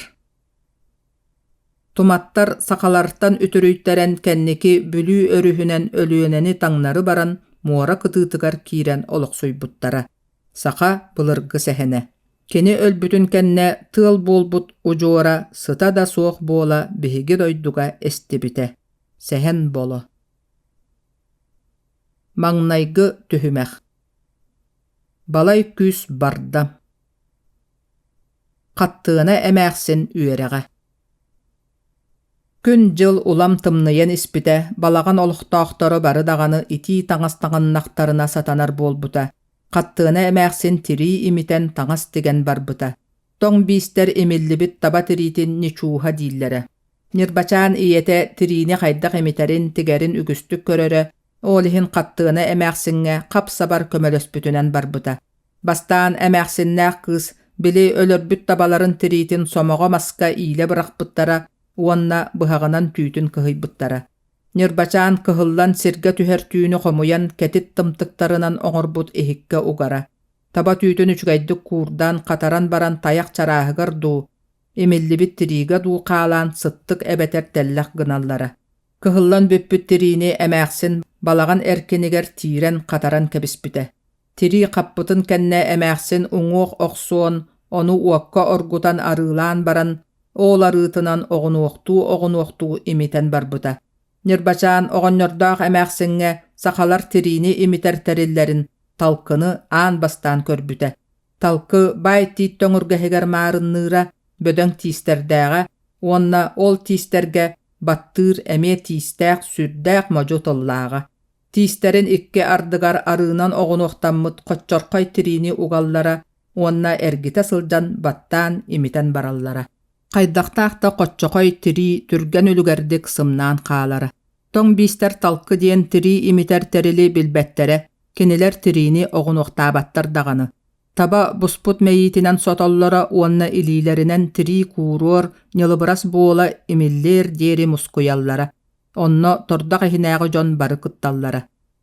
Туматтар сахалартан үтүрүйтэрэн кэнники Бүлүү өрүһүнэн Өлүөнэни таҥнары баран муора кытыытыгар киирэн олохсуйбуттара. Саха былыргы сэһэнэ. Кини өлбүтүн кэннэ тыал буолбут удьуора сыта да суох буола биһиги дойдуга эстибитэ. Сэһэн Боло. Маҥнайгы түһүмэх. Балай күүс барда. Хаттыана эмээхсин үөрэҕэ Күн-дьыл улам тымныйан испитэ, балаҕан олохтоохторо бары даҕаны итии таҥас таҥыннахтарына сатанар буолбута. Хаттыана эмээхсин тирии имитэн таҥас тигэн барбыта. Тоҥ биистэр имиллибит таба тириитин ньучууһа дииллэрэ. Ньырбачаан ийэтэ тириини хайдах имитэрин, тигэрин үгүстүк көрөрө, ол иһин Хаттыана эмээхсиҥҥэ хап-сабар көмөлөспүтүнэн барбыта. Бастаан эмээхсиннээх кыыс били өлөрбүт табаларын тириитин сомоҕо маска иилэ бырахпыттара уонна быһаҕынан түүтүн кыһыйбыттара. Ньырбачаан кыһыллан сиргэ түһэр түүнү хомуйан кэтит тымтыктарынан оҥорбут иһиккэ угара. Таба түүтүн үчүгэйдик куурдан, хатаран баран тайах чарааһыгар дуу, имиллибит тириигэ дуу хаалаан сыттык эбэтэр тэллэх гыналлара. Кыһыллан бүппүт тириини эмээхсин балаҕан эркинигэр тиирэн хатаран кэбиспитэ. Тирии хаппытын кэннэ эмээхсин уҥуох охсуон, ону уокка оргутан арыылаан баран, ол арыытынан оҕунуохтуу-оҕунуохтуу имитэн барбыта. Ньырбачаан оҕонньордоох эмээхсиҥҥэ сахалар тириини имитэр тэриллэрин, талкыны аан бастаан көрбүтэ. Талкы баай тиит төҥүргэһигэр маарынныыра, бөдөҥ тиистэрдээҕэ уонна ол тиистэргэ баттыыр эмиэ тиистээх сүрдээх модьу тыллааҕа. Тиистэрин икки ардыгар арыынан оҕунуохтаммыт хоччорхой тириини угаллара уонна эргитэ сылдьан баттаан имитэн бараллара. Хайдахтаах да хоччохой тирии түргэн үлүгэрдик сымнаан хаалара. Тоҥ биистэр талкы диэн тирии имитэр тэрили билбэттэрэ. Кинилэр тириини оҕунуохтаабаттар даҕаны. Таба буспут мэйиитинэн сотоллоро уонна илиилэринэн тирии кууруор, ньылыбырас буола имиллиэр диэри мускуйаллара. Онно тордох иһинээҕи дьон бары кытталлара.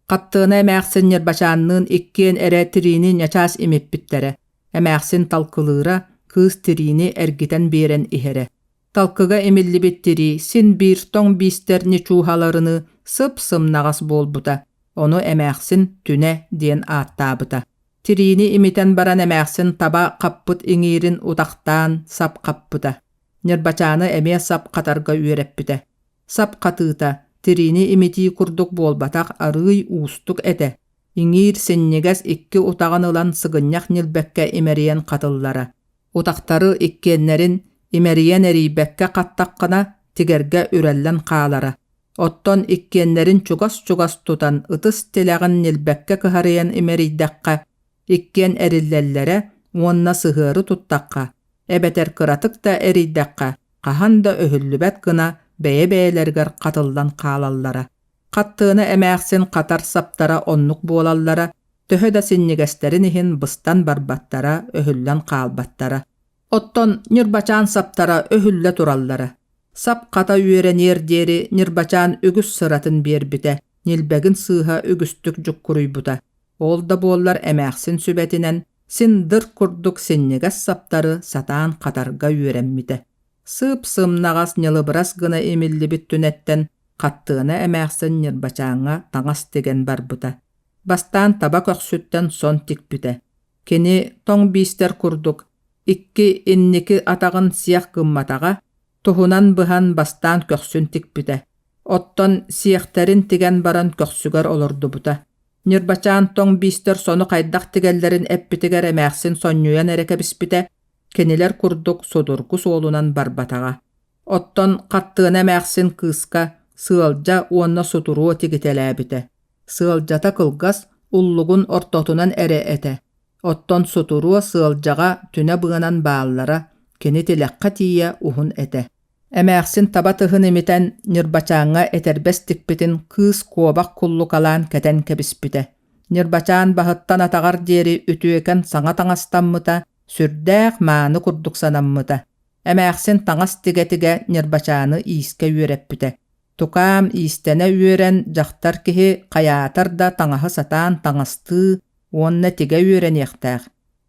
Хаттыана эмээхсин Ньырбачаанныын иккиэн эрэ тириини ньачаас имиппиттэрэ. Эмээхсин талкылыыра, кыыс тириини эргитэн биэрэн иһэрэ. Талкыга имиллибит тирии син биир тоҥ биистэр ньучууһаларыныы сып-сымнаҕас буолбута, ону эмээхсин түнэ диэн ааттаабыта. Тириини имитэн баран эмээхсин таба хаппыт иҥиирин утахтаан сап хаппыта. Ньырбачааны эмиэ сап хатарга үөрэппитэ. Сап хатыыта тириини имитии курдук буолбатах арыый уустук этэ. Иҥиир синньигэс икки утаҕын ылан сыгынньах ньилбэккэ имэрийэн хатыллара. Утахтары иккиэннэрин имэрийэн эрийбэккэ хаттаххына, тигэргэ үрэллэн хаалара. Оттон иккиэннэрин чугас-чугас тутан ытыс тилэҕин ньилбэккэ кыһарыйан имэрийдэххэ, иккиэн эриллэллэрэ уонна сыһыары туттахха, эбэтэр кыратык да эрийдэххэ, хаһан да өһүллүбэт гына бэйэ-бэйэлэригэр хатыллан хаалаллара. Хаттыына эмээхсин хатар саптара оннук буолаллара, төһө да синньигэстэрин иһин быстан барбаттара, өһүллэн хаалбаттара. Оттон Ньырбачаан саптара өһүллэ тураллара. Сап хата үөрэниэр диэри Ньырбачаан үгүс сыратын биэрбитэ, ньилбэгин сыыһа үгүстүк дьуккуруйбута. Ол да буоллар эмээхсин сүбэтинэн син дыр курдук синньигэс саптары сатаан хатарга үөрэммитэ. Сып-сымнаҕас ньылыбырас гына имиллибит түнэттэн Хаттыана эмээхсин Ньырбачааҥҥа таҥас тигэн барбыта. Бастаан таба көхсүттэн сон тикпитэ. Кини тоҥ биистэр курдук икки инники атаҕын сиэх гымматаҕа, туһунан быһан бастаан көхсүн тикпитэ. Оттон сиэхтэрин тигэн баран көхсүгэр олордубута. Ньырбачаан тоҥ биистэр сону хайдах тигэллэрин эппитигэр эмээхсин сонньуйан эрэ кэбиспитэ, кинилэр курдук судургу суолунан барбатаҕа. Оттон Хаттыана эмээхсин кыыска сыалдьа уонна сутуруо тигитэлээбитэ. Сыалдьата кылгас, уллугун ортотунан эрэ этэ. Оттон сутуруо сыалдьаҕа түнэ быанан бааллара, кини тилэххэ тиийэ уһун этэ. Эмээхсин таба тыһын имитэн Ньырбачааҥҥа этэрбэс тикпитин кыыс куобах куллукалаан кэтэн кэбиспитэ. Ньырбачаан баһыттан атаҕар диэри үтүөкэн саҥа таҥастаммыта, сүрдээх мааны курдук санаммыта. Эмээхсин таҥас тигэ-тигэ Ньырбачааны иискэ үөрэппитэ. Тукаам иистэнэ үөрэн, дьахтар киһи хайаатар да таҥаһы сатаан таҥастыы уонна тигэ үөрэниэхтээх.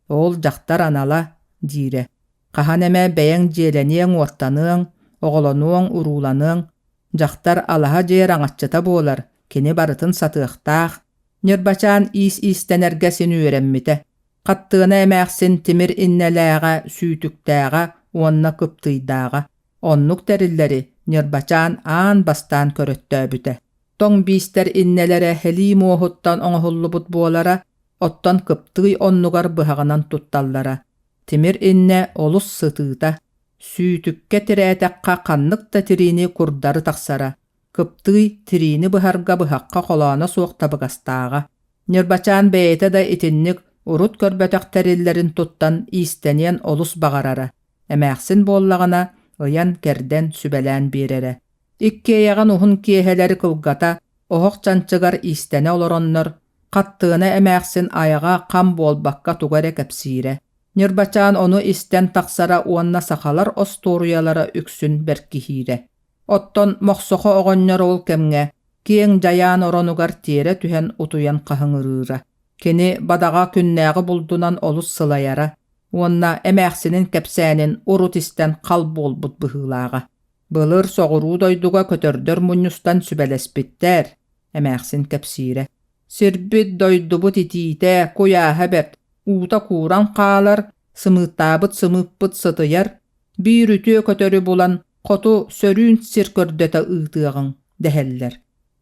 Ол дьахтар анала, диирэ. Хаһан эмэ бэйэҥ дьиэлэниэҥ-уоттаныаҥ, оҕолонуоҥ-урууланыаҥ. Дьахтар алаһа дьиэ араҥаччыта буолар, кини барытын сатыахтаах. Ньырбачаан иис иистэнэргэ син үөрэммитэ. Хаттыана эмээхсин тимир иннэлээҕэ, сүүтүктээҕэ уонна кыптыйдааҕа. Оннук тэриллэри Ньырбачаан аан бастаан көрөттөөбүтэ. Тоҥ биистэр иннэлэрэ һэлии муоһуттан оҥоһуллубут буолара, оттон кыптыый оннугар быһаҕынан тутталлара. Тимир иннэ олус сытыыта, сүүтүккэ тирээтэххэ ханнык да тириини курдары тахсара, кыптыый тириини быһарга быһахха холооно суох табыгастааҕа. Ньырбачаан бэйэтэ да итинник урут көрбөтөх тэриллэрин туттан иистэниэн олус баҕарара, эмээхсин буоллаҕына ыйан-кэрдэн сүбэлээн биэрэрэ. Иккиэйэҕин уһун киэһэлэри кылгата, оһох чанчыгар иистэнэ олороннор, Хаттыана эмээхсин айаҕа хам буолбакка тугу эрэ кэпсиирэ. Ньырбачаан ону истэн тахсара уонна сахалар остуоруйалара үксүн бэркиһиирэ. Оттон Мохсохо оҕонньор ол кэмҥэ киэҥ дьайаан оронугар тиэрэ түһэн утуйан хаһыҥырыыра. Кини бадаҕа күннээҕи булдунан олус сылайара уонна эмээхсинин кэпсээнин урут истэн хал буолбут быһыылааҕа. Былыр соҕуруу дойдуга көтөрдөр мунньустан сүбэлэспиттэр, эмээхсин кэпсиирэ. Сирбит, дойдубут итиитэ, куйааһа бэрт, уута кууран хаалар, сымыыттаабыт сымыыппыт сытыйар, биир үтүө көтөрү булан хоту сөрүүн сир көрдөтө ыытыаҕыҥ дэһэллэр.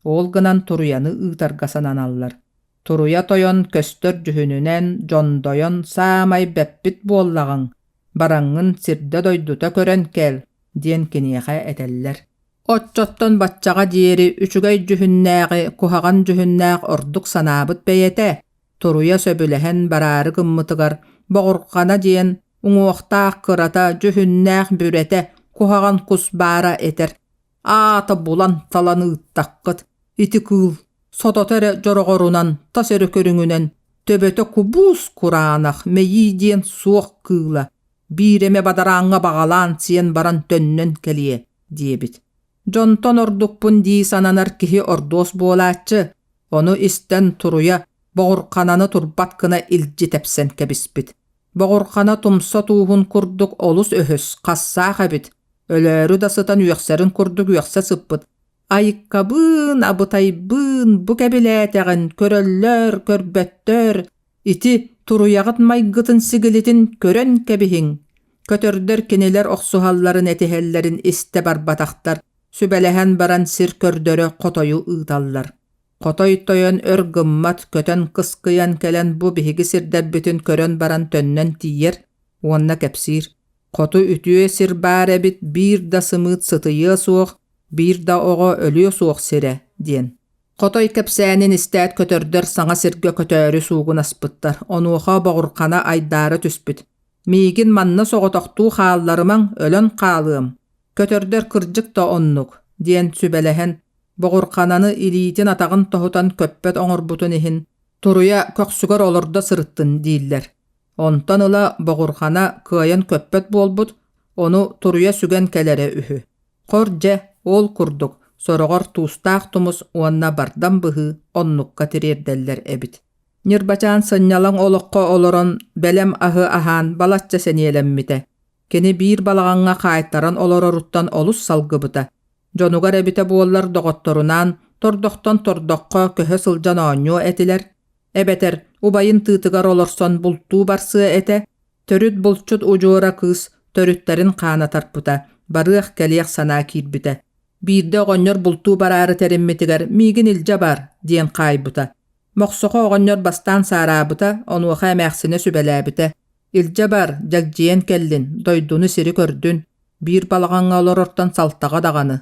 Ол гынан туруйаны ыытарга сананаллар. Туруйа тойон көстөр дьүһүнүнэн дьондойон саамай бэппит буоллаҕыҥ, бараҥҥын сирдэ-дойдута көрөн кэл диэн киниэхэ этэллэр. Оччоттон баччаҕа диэри үчүгэй дьүһүннээҕи куһаҕан дьүһүннээх ордук санаабыт бэйэтэ, туруйа сөбүлэһэн бараары гыммытыгар боҕурҕана диэн уҥуохтаах кырата дьүһүннээх бүрэтэ куһаҕан кус баара этэр: «Аата булан-талан ыыттаххыт, ити кыыл. Сотото эрэ дьороҕорунан, тас эрэ көрүҥүнэн төбөтө кубуус кураанах мэйии диэн суох кыыла, биир эмэ бадарааҥҥа баҕалаан сиэн баран төннөн кэлиэ диэбит. Дьонтон ордукпун дии сананар киһи ордуос буолааччы, ону истэн туруйа боҕурхананы турбат гына илдьи тэпсэн кэбиспит. Боҕурхана тумса тууһун курдук олус өһөс, хассаах эбит, өлөөрү да сытан үөхсэрин курдук үөхсэ сыппыт. Айыккабыын, абытайбыын бу кэбилээтэҕин көрөллөр, көрбөттөр, ити туруйаҕыт майгытын-сигилитин көрөн кэбиһиҥ. Көтөрдөр кинилэр охсуһалларын этиһэллэрин истэ барбатахтар, сүбэлэһэн баран сир көрдөрө хотойу ыыталлар. Хотой тойон өр гыммат көтөн кыскыйан кэлэн бу биһиги сирдэрбитин көрөн баран төннөн тиийэр уонна кэпсиир: «Хоту үтүө сир баар эбит, биир да сымыыт сытыйыа суох, биир да оҕо өлүө суох сирэ» диэн. Хотой кэпсээнин истээт көтөрдөр саҥа сиргэ көтөөрү суугунаспыттар, онуоха боҕурхана айдаара түспүт: «Миигин манна соҕотохтуу хаалларымаҥ, өлөн хаалыам. Көтөрдөр кырдьык да оннук» диэн сүбэлэһэн Боҕурхананы илиитин-атаҕын тоһутан көппөт оҥорбутун иһин туруйа көхсүгэр олордо сырыттын дииллэр. Онтон ыла Боҕурхана кыайан көппөт буолбут, ону туруйа сүгэн кэлэрэ үһү. Хор дьэ, ол курдук, сороҕор туустаах тумус уонна бардам быһыы оннукка тириэрдэллэр эбит. Ньырбачаан сынньалаҥ олоххо олорон, бэлэм аһы аһаан балачча сэниэлэммитэ. Кини биир балаҕаҥҥа хаайтаран олороруттан олус салгыбыта. Дьонугар эбитэ буоллар доҕотторунаан тордохтон тордоххо көһө сылдьан оонньуо этилэр, эбэтэр убайын тыытыгар олорсон бултуу барсыа этэ, төрүт булчут удьуора кыыс төрүттэрин хаана тарпыта, барыах-кэлиэх санаа киирбитэ. Биирдэ оҕонньор бултуу бараары тэриммитигэр «Миигин илдьэ бар» диэн хаайбыта. Мохсоҕо оҕонньор бастаан саараабыта, онуоха эмээхсинэ сүбэлээбитэ: «Илдьэ бар, дьэгдьийэн кэллин, дойдуну-сири көрдүн, биир балаҕаҥҥа олорортон салтаҕа даҕаны.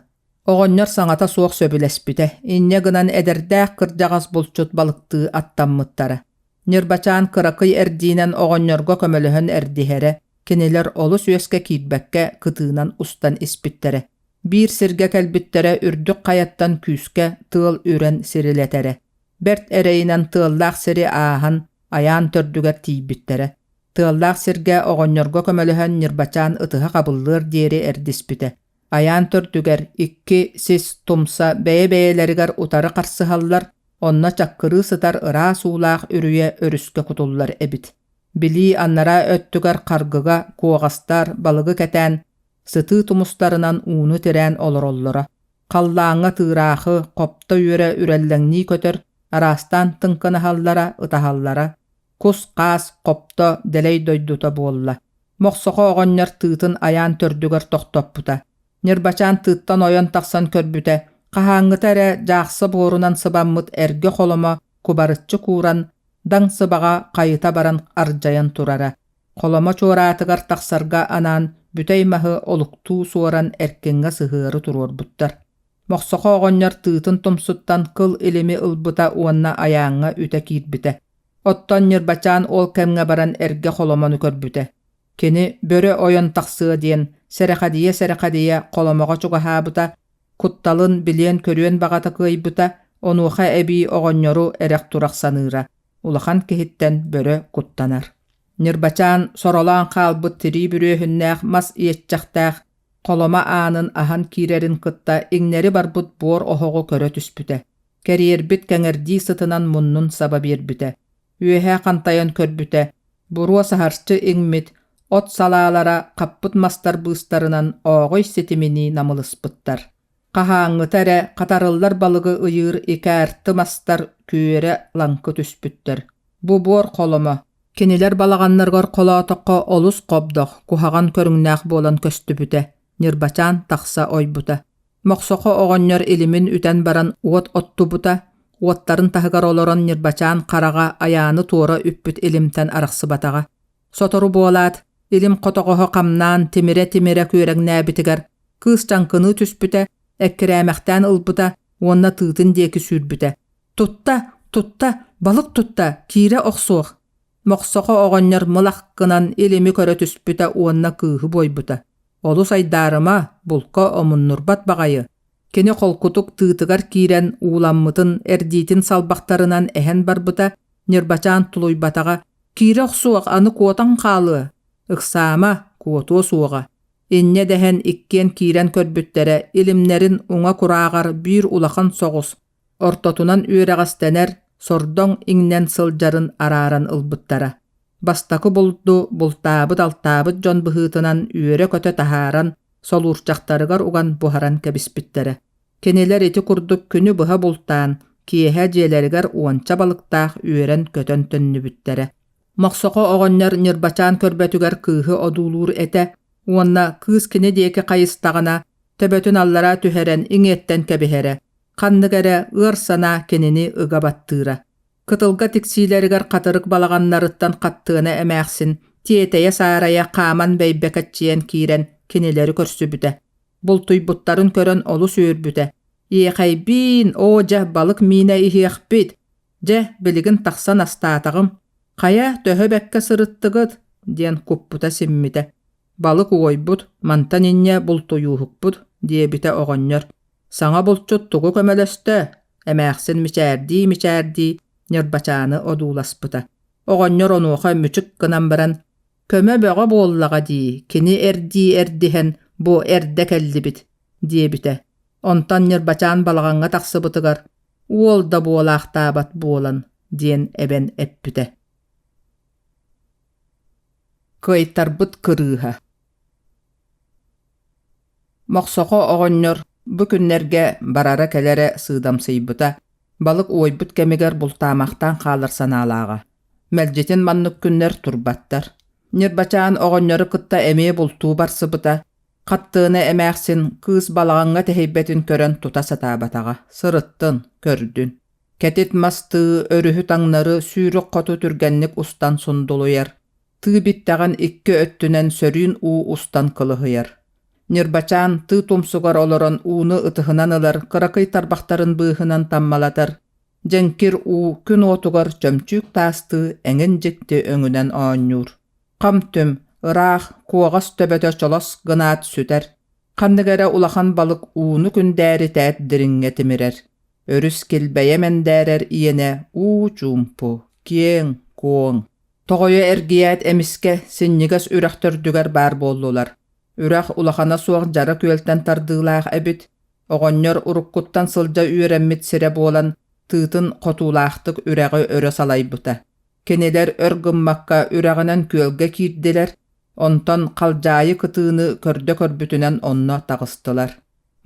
Оҕонньор саҥата суох сөбүлэспитэ, инньэ гынан эдэрдээх кырдьаҕас булчут балыктыы аттаммыттара. Ньырбачаан кыракый эрдиинэн оҕонньорго көмөлөһөн эрдиһэрэ, кинилэр олус үөскэ киирбэккэ кытыынан устан испиттэрэ. Биир сиргэ кэлбиттэрэ үрдүк хайаттан күүскэ тыал үрэн сирилэтэрэ. Бэрт эрэйинэн тыаллаах сири ааһан, айаан төрдүгэр тиийбиттэрэ. Тыаллаах сиргэ оҕонньорго көмөлөһөн Ньырбачаан ытыһа хабыллыар диэри эрдиспитэ. Айаан төрдүгэр икки сис тумса бэйэ-бэйэлэригэр утары харсыһаллар, онно чаккырыы сытар ыраас уулаах үрүйэ өрүскэ кутуллар эбит. Билии анараа өттүгэр харгыга куоҕастар балыгы кэтээн, сытыы тумустарынан ууну тирээн олороллоро. Халлааҥҥа тыыраахы, хопто үөрэ үрэллэҥнии көтөр, араастаан тыҥкынаһаллара, ытаһаллара. Кус-хаас, хопто дэлэй дойдута буолла. Мохсоҕо оҕонньор тыытын айаан төрдүгэр тохтоппута. Ньырбачаан тыыттан ойон тахсан көрбүтэ, хаһааҥҥыта эрэ дьаахса буорунан сыбаммыт эргэ холомо кубарыччы кууран, даҥ сыбаҕа хайыта баран ардьайан турара. Холомо чуораатыгар тахсарга анаан бүтэй маһы олуктуу суоран эркиҥҥэ сыһыары туруорбуттар. Мохсохо оҕонньор тыытын тумсуттан кыл илими ылбыта уонна айааҥҥа үтэ киирбитэ. Оттон Ньырбачаан ол кэмҥэ баран эргэ холомону көрбүтэ. Кини бөрө ойон тахсыа диэн сэрэхэдийэ-сэрэхэдийэ холомоҕо чугаһаабыта, кутталын билиэн-көрүөн баҕата кыайбыта, онуоха эбии оҕонньору эрэх-турах саныыра, улахан киһиттэн бөрө куттанар. Ньырбачаан соролоон хаалбыт тирии бүрүөһүннээх мас иэччэхтээх холомо аанын аһан киирэрин кытта иҥнэри барбыт буор оһоҕу көрө түспүтэ. Кэриэрбит кэҥэрдии сытынан муннун саба биэрбитэ. Үөһэ хантайан көрбүтэ, буруо саһарчы иҥмит, от салаалара хаппыт мастар быыстарынан ооҕуй ситиминии намылыспыттар. Хаһааҥҥыта эрэ хатарыллар балыгы ыйыыр икээрти мастар күөрэ лаҥкы түспүттэр. Бу буор холомо, Кинилэр балаҕаннарыгар холоотоххо олус хобдох, куһаҕан көрүҥнээх буолан көстүбүтэ, Ньырбачаан тахса ойбута. Мохсохо оҕонньор илимин үтэн баран уот оттубута, уоттарын таһыгар олорон Ньырбачаан хараҕа айааны туора үппүт илимтэн арахсыбатаҕа. Сотору буолаат, илим хотоҕоһо хамнаан тимирэ-тимирэ күөрэҥнээбитигэр кыыс чаҥкыныы түспүтэ, эккирээмэхтээн ылбыта уонна тыытын диэки сүүрбүтэ. Тутта, тутта, балык тутта, киирэ охсуох. Мохсоҕо оҕонньор мылах гынан илими көрө түспүтэ уонна кыыһы буойбута. Олус айдаарыма, булка омуннурбат баҕайы. Кини холкутук тыытыгар киирэн ууламмытын эрдиитин салбахтарынан эһэн барбыта, Ньырбачаан тулуйбатаҕа, «Киирэ охсуох, аны куотан хаалыа, ыксаама, куотуо суоҕа» Инньэ дэһэн иккиэн киирэн көрбүттэрэ, илимнэрин уҥа курааҕар биир улахан соҕус, ортотунан үөрэҕэстэнэр, сордоҥ иҥнэн сылдьарын арааран ылбыттара. Бастакы булду бултаабыт-алтаабыт дьон быһыытынан үөрэ-көтө таһааран, солуурчахтарыгар уган буһаран кэбиспиттэрэ. Кинилэр ити курдук күнү быһа бултаан, киэһэ дьиэлэригэр уонча балыктаах үөрэн-көтөн төннүбүттэрэ. Мохсоҕо оҕонньор Ньырбачаан көрбөтүгэр кыыһы одуулуур этэ уонна кыыс кини диэки хайыстаҕына, төбөтүн аллара түһэрэн иҥиэттэн кэбиһэрэ, ханнык эрэ ыар санаа кинини ыга баттыыра. Кытылга тиксиилэригэр хатырык балаҕаннарыттан хаттыана эмээхсин тиэтэйэ-саарайа хааман бэйбэкэччийэн киирэн кинилэри көрсүбүтэ. Бултуйбуттарын көрөн олус үөрбүтэ. «Иэхэйбиин, оо дьэ, балык миинэ иһиэхпит, Дьэ, билигин тахсан астаатаҕым. Хайа, төһө бэккэ сырыттыгыт? диэн куппута симмитэ. Балык уойбут, мантан инньэ бултуйууһукпут, диэбитэ оҕонньор. Саҥа булчут тугу көмөлөстө? Эмээхсин мичээрдии-мичээрдии Ньырбачааны одууласпыта. Оҕонньор онуоха мүчүк гынан баран, «Көмө бөҕө буоллаҕа дии, кини эрдии эрдиһэн бу эрдэ кэллибит», диэбитэ. Онтон Ньырбачаан балаҕаҥҥа тахсыбытыгар уол да буолаахтаабат буолан диэн эбэн эппитэ. Кыайтарбыт кырыыһа Мохсоҕо оҕонньор бу күннэргэ барара-кэлэрэ сыыдамсыйбыта, балык уойбут кэмигэр бултаамахтаан хаалар санаалааҕа. Мэлдьитин маннык күннэр турбаттар. Ньырбачаан оҕонньору кытта эмиэ бултуу барсыбыта, Хаттыына эмээхсин кыыс балаҕаҥҥа тэһийбэтин көрөн тута сатаабатаҕа, сырыттын, көрдүн. Кэтит мас тыы өрүһү таҥнары сүүрүк хоту түргэнник устан сундулуйар, тыы биттэҕин икки өттүнэн сөрүүн уу устан кылыһыйар. Ньырбачаан тыы тумсугар олорон ууну ытыһынан ылар кыракый тарбахтарын быыһынан таммалатар, дьэҥкир уу күн уотугар чөмчүүк таастыы эҥин дьикти өҥүнэн оонньуур. Хам-түм, ыраах, куоҕас төбөтө чолос гынаат сүтэр, ханнык эрэ улахан балык ууну күндээритээт дириҥҥэ тимирэр. Өрүс килбэйэ мэндээрэр иэнэ уу чуумпу, киэҥ, куоҥ. Тоҕойо эргийээт эмискэ синньигэс үрэх төрдүгэр баар буоллулар. Үрэх улахана суох дьара күөлтэн тардыылаах эбит. Оҕонньор уруккуттан сылдьа үөрэммит сирэ буолан, тыытын хотуулаахтык үрэҕи өрө салайбыта. Кинилэр өр гыммакка үрэҕинэн күөлгэ киирдилэр, онтон халдьаайы кытыыны көрдө-көрбүтүнэн онно таҕыстылар.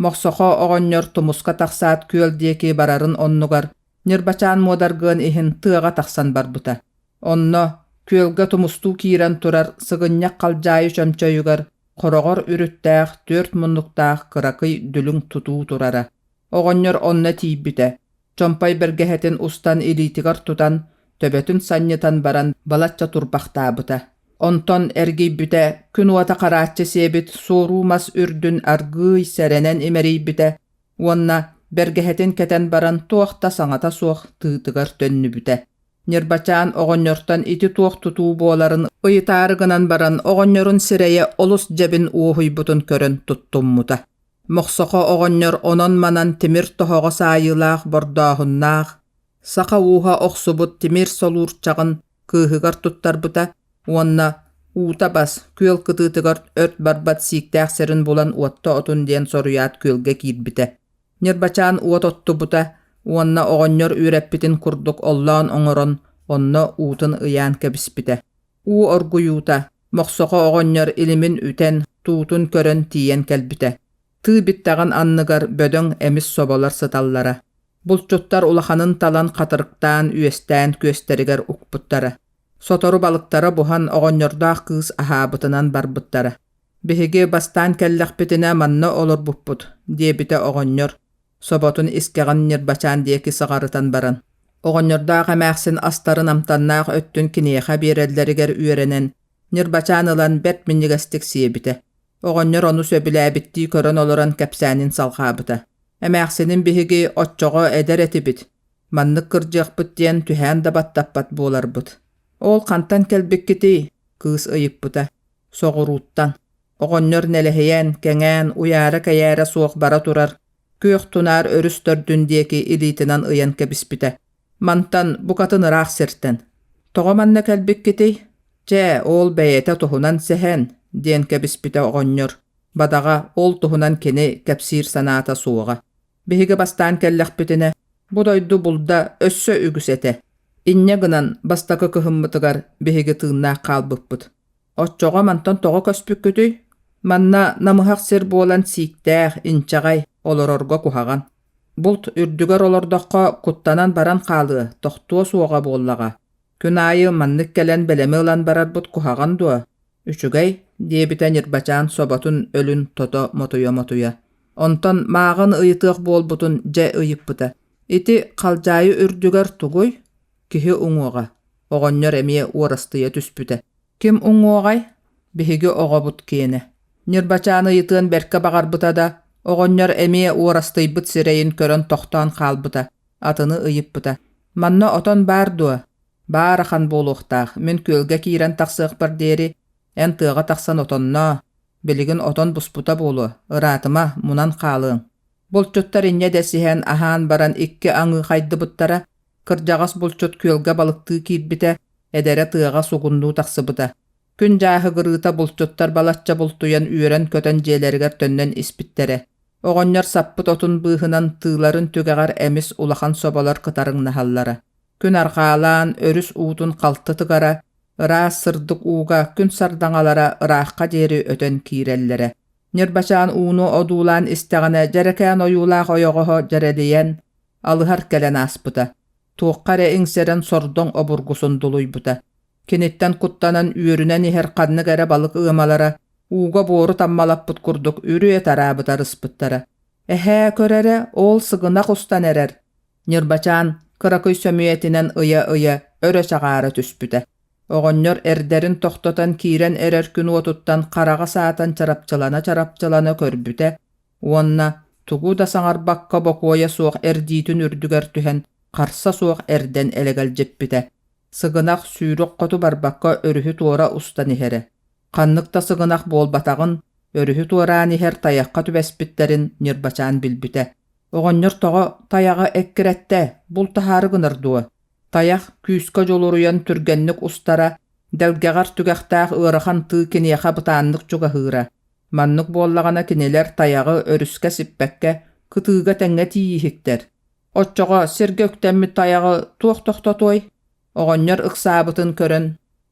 Мохсохо оҕонньор тумуска тахсаат күөл диэки барарын оннугар Ньырбачаан муодаргыан иһин тыаҕа тахсан барбыта. Онно күөлгэ тумустуу киирэн турар сыгынньах халдьаайы чөмчөйүгэр хороҕор үрүттээх түөрт муннуктаах кыракый дүлүҥ тутуу турара. Оҕонньор онно тиийбитэ, чомпой бэргэһэтин устан илиитигэр тутан, төбөтүн санньытан баран балачча турбахтаабыта. Онтон эргийбитэ, күн уота харааччы сиэбит суоруу мас үрдүн аргыый сэрэнэн имэрийбитэ уонна бэргэһэтин кэтэн баран туох да саҥата суох тыытыгар төннүбүтэ. Ньырбачаан оҕонньортон ити туох тутуу буоларын ыйытаары гынан баран оҕонньорун сирэйэ олус дьэбин уоһуйбутун көрөн туттуммута. Мохсохо оҕонньор онон-манан тимир тоһоҕо саайыылаах бордооһуннаах, саха ууһа охсубут тимир солуурчаҕын кыыһыгар туттарбыта уонна уута бас, күөл кытыытыгар өрт барбат сииктээх сирин булан уотта отун диэн соруйаат күөлгэ киирбитэ. Ньырбачаан уот оттубута уонна оҕонньор үөрэппитин курдук оллоон оҥорон онно уутун ыйаан кэбиспитэ. Уу оргуйуута, Мохсоҕо оҕонньор илимин үтэн, туутун көрөн тиийэн кэлбитэ. Тыы биттэҕин анныгар бөдөҥ эмис соболор сыталлара. Булчуттар улаханын талан хатырыктаан үөстээн күөстэригэр укпуттара. Сотору балыктара буһан оҕонньордоох кыыс аһаабытынан барбыттара. «Биһиги бастаан кэллэхпитинэ манна олорбуппут», диэбитэ оҕонньор, соботун искэҕин Ньырбачаан диэки саҕарытан баран. Оҕонньордоох эмээхсин астарын амтаннаах өттүн киниэхэ биэрэллэригэр үөрэнэн, Ньырбачаан ылан бэрт минньигэстик сиэбитэ. Оҕонньор ону сөбүлээбиттии көрөн олорон кэпсээнин салҕаабыта. Эмээхсиним биһиги оччоҕо эдэр этибит, маннык кырдьыахпыт диэн түһээн да баттаппат буоларбыт. Ол хантан кэлбиккитий? кыыс ыйыппыта. Соҕурууттан. Оҕонньор нэлэһийэн, кэҥээн, уйаара-кэйээрэ суох бара турар. Күөх тунаар өрүс төрдүн диэки илиитинэн ыйан кэбиспитэ. Мантан букатын ыраах сиртэн. Тоҕо манна кэлбиккитий? Чэ, ол бэйэтэ туһунан сэһэн, диэн кэбиспитэ оҕонньор. Бадаҕа ол туһунан кини кэпсиир санаата суоҕа. Биһиги бастаан кэллэхпитинэ, бу дойду булда өссө үгүс этэ. Инньэ гынан бастакы кыһыммытыгар биһиги тыыннаах хаалбыппыт. Оччоҕо мантан тоҕо көспүккүтүй? Манна намыһах сир буолан сииктээх, инчэҕэй, олорорго куһаҕан. Булт үрдүгэр олордоххо куттанан баран хаалыа, тохтуо суоҕа буоллаҕа. Күн аайы маннык кэлэн бэлэми ылан барарбыт куһаҕан дуо? Үчүгэй, диэбитэ Ньырбачаан соботун өлүн тото мотуйа-мотуйа. Онтон мааҕын ыйытыах буолбутун дьэ ыйыппыта. Ити халдьаайы үрдүгэр тугуй? Киһи уҥуоҕа. Оҕонньор эмиэ уорастыйа түспүтэ. Ким уҥуоҕай? Биһиги оҕобут киэнэ. Ньырбачаан ыйытыан бэркэ баҕарбыта да, оҕонньор эмиэ уорастыйбыт сирэйин көрөн тохтоон хаалбыта, атыны ыйыппыта. Манна отон баар дуо? Баар ахан буолуохтаах, мин күөлгэ киирэн тахсыахпар диэри эн тыаҕа тахсан отонноо, билигин отон буспута буолуо, ыраатыма, мунан хаалыаҥ. Булчуттар инньэ дэсиһэн аһаан баран икки аҥыы хайдыбыттара, кырдьаҕас булчут күөлгэ балыктыы киирбитэ, эдэрэ тыаҕа сугуннуу тахсыбыта. Күн дьааһыгырыыта булчуттар балачча бултуйан үөрэн-көтөн дьиэлэригэр төннөн испиттэрэ. Оҕонньор саппыт отун быыһынан тыыларын түгэҕэр эмис улахан соболор кытарыҥнаһаллара. Күн арҕаалаан, өрүс уутун халты тыгара, ыраас сырдык ууга күн сардаҥалара ыраахха диэри өтөн киирэллэрэ. Ньырбачаан ууну одуулаан истэҕинэ дьэрэкээн ойуулаах ойоҕоһо дьэрэлийэн, алыһар кэлэн ааспыта. Туохха эрэ иҥсэрэн сордоҥ обургусун дулуйбута. Киниттэн куттанан үөрүнэн иһэр ханнык эрэ балык ыамалара ууга буору таммалаппыт курдук үрүө тараабыт арыспыттара. Эһээ, көр эрэ, ол сыгынах устан эрэр. Ньырбачаан кыракый сөмүйэтинэн ыйа-ыйа өрө чаҕаара түспүтэ. Оҕонньор эрдэрин тохтотон киирэн эрэр күн уотуттан хараҕа саатан чарапчылана-чарапчылана көрбүтэ уонна тугу да саҥарбакка бокуойа суох эрдиитин үрдүгэр түһэн харса суох эрдэн элэгэлдьиппитэ. Сыгынах сүүрүк хоту барбакка өрүһү туора устан иһэрэ. Ханнык да сыгынах буолбатаҕын, өрүһү туораан иһэр тайахха түбэспиттэрин Ньырбачаан билбитэ. Оҕонньор тоҕо тайаҕы эккирэттэ, бултаһаары гынар дуо? Тайах күүскэ дьулуруйан түргэнник устара, дэлгэҕэр түгэхтээх ыарахан тыы киниэхэ бытааннык чугаһыыра. Маннык буоллаҕына кинилэр тайаҕы өрүскэ сиппэккэ, кытыыга тэҥҥэ тиийиһиктэр. Оччоҕо сиргэ үктэммит тайаҕы туох тохтотуой? Оҕонньор ыксаабытын көрөн,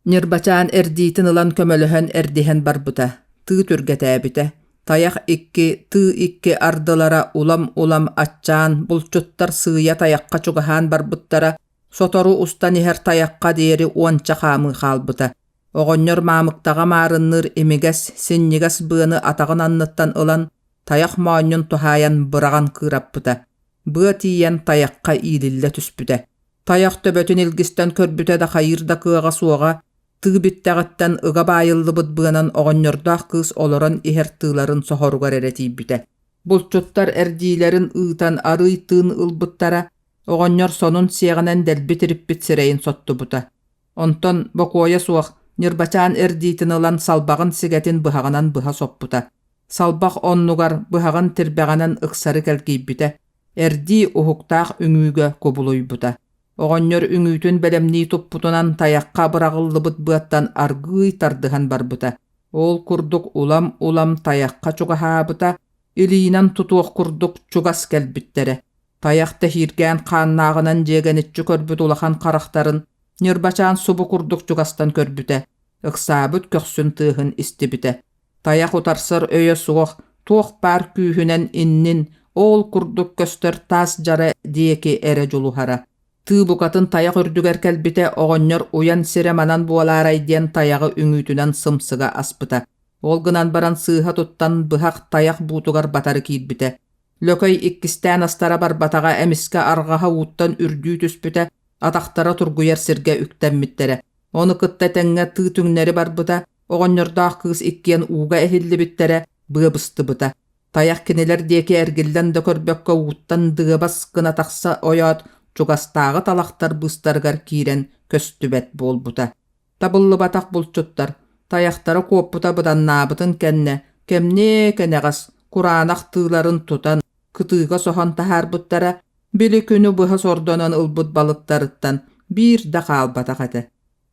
Ньырбачаан эрдиитин ылан көмөлөһөн эрдиһэн барбыта, тыы түргэтээбитэ. Тайах икки, тыы икки ардылара улам-улам аччаан, булчуттар сыыйа тайахха чугаһаан барбыттара, сотору устан иһэр тайахха диэри уонча хаамыы хаалбыта. Оҕонньор маамыктаҕа маарынныыр имигэс, синньигэс быаны атаҕын анныттан ылан, тайах моонньун туһаайан быраҕан кыыраппыта. Быа тиийэн тайахха иилиллэ түспүтэ. Тайах төбөтүн илгистэн көрбүтэ да хайыыр да кыаҕа суоҕа, тыы бүттэҕиттэн ыга баайыллыбыт быанан оҕонньордоох кыыс олорон иһэр тыыларын соһоругар эрэ тиийбитэ. Булчуттар эрдиилэрин ыытан арыый тыын ылбыттара, оҕонньор сонун сиэҕинэн дэлби тириппит сирэйин соттубута. Онтон бокуойа суох Ньырбачаан эрдиитин ылан салбаҕын сигэтин быһаҕынан быһа соппута. Салбах оннугар быһаҕын тирбэҕэнэн ыксары кэлгийбитэ, эрдии уһуктаах үҥүүгэ кубулуйбута. Оҕонньор үҥүүтүн бэлэмнии туппутунан тайахха быраҕыллыбыт быаттан аргыый тардыһан барбыта. Ол курдук улам-улам тайахха чугаһаабыта, илиинэн тутуох курдук чугас кэлбиттэрэ. Тайах тэһииргээн хааннааҕынан дьиэгэниччи көрбүт улахан харахтарын Ньырбачаан субу курдук чугастан көрбүтэ, ыксаабыт көхсүн тыаһын истибитэ. Тайах утарсар өйө суох, туох баар күүһүнэн иннин, ол курдук көстөр таас дьара диэки эрэ дьулуһара. Тыы букатын тайах үрдүгэр кэлбитэ оҕонньор уйан сирэ манан буолаарай диэн тайаҕы үҥүүтүнэн сымсыга аспыта. Ол гынан баран сыыһа туттан быһах тайах буутугар батары киирбитэ. Лөкөй иккистээн астара барбатаҕа эмискэ арҕаһа ууттан үрдүү түспүтэ, атахтара тургуйар сиргэ үктэммиттэрэ. Ону кытта тэҥҥэ тыы түҥнэри барбыта, оҕонньордоох кыыс иккиэн ууга эһиллибиттэрэ, быа быстыбыта. Тайах кинилэр диэки эргиллэн да көрбөккө ууттан дыабас гына тахса ойоот, чугастааҕы талахтар быыстарыгар киирэн көстүбэт буолбута. Табыллыбатах булчуттар, тайахтара куоппута быданнаабытын кэннэ, кэмниэ кэнэҕэс кураанах тыыларын тутан, кытыыга соһон таһаарбыттара, били күнү быһа сордонон ылбыт балыктарыттан биир да хаалбатах этэ.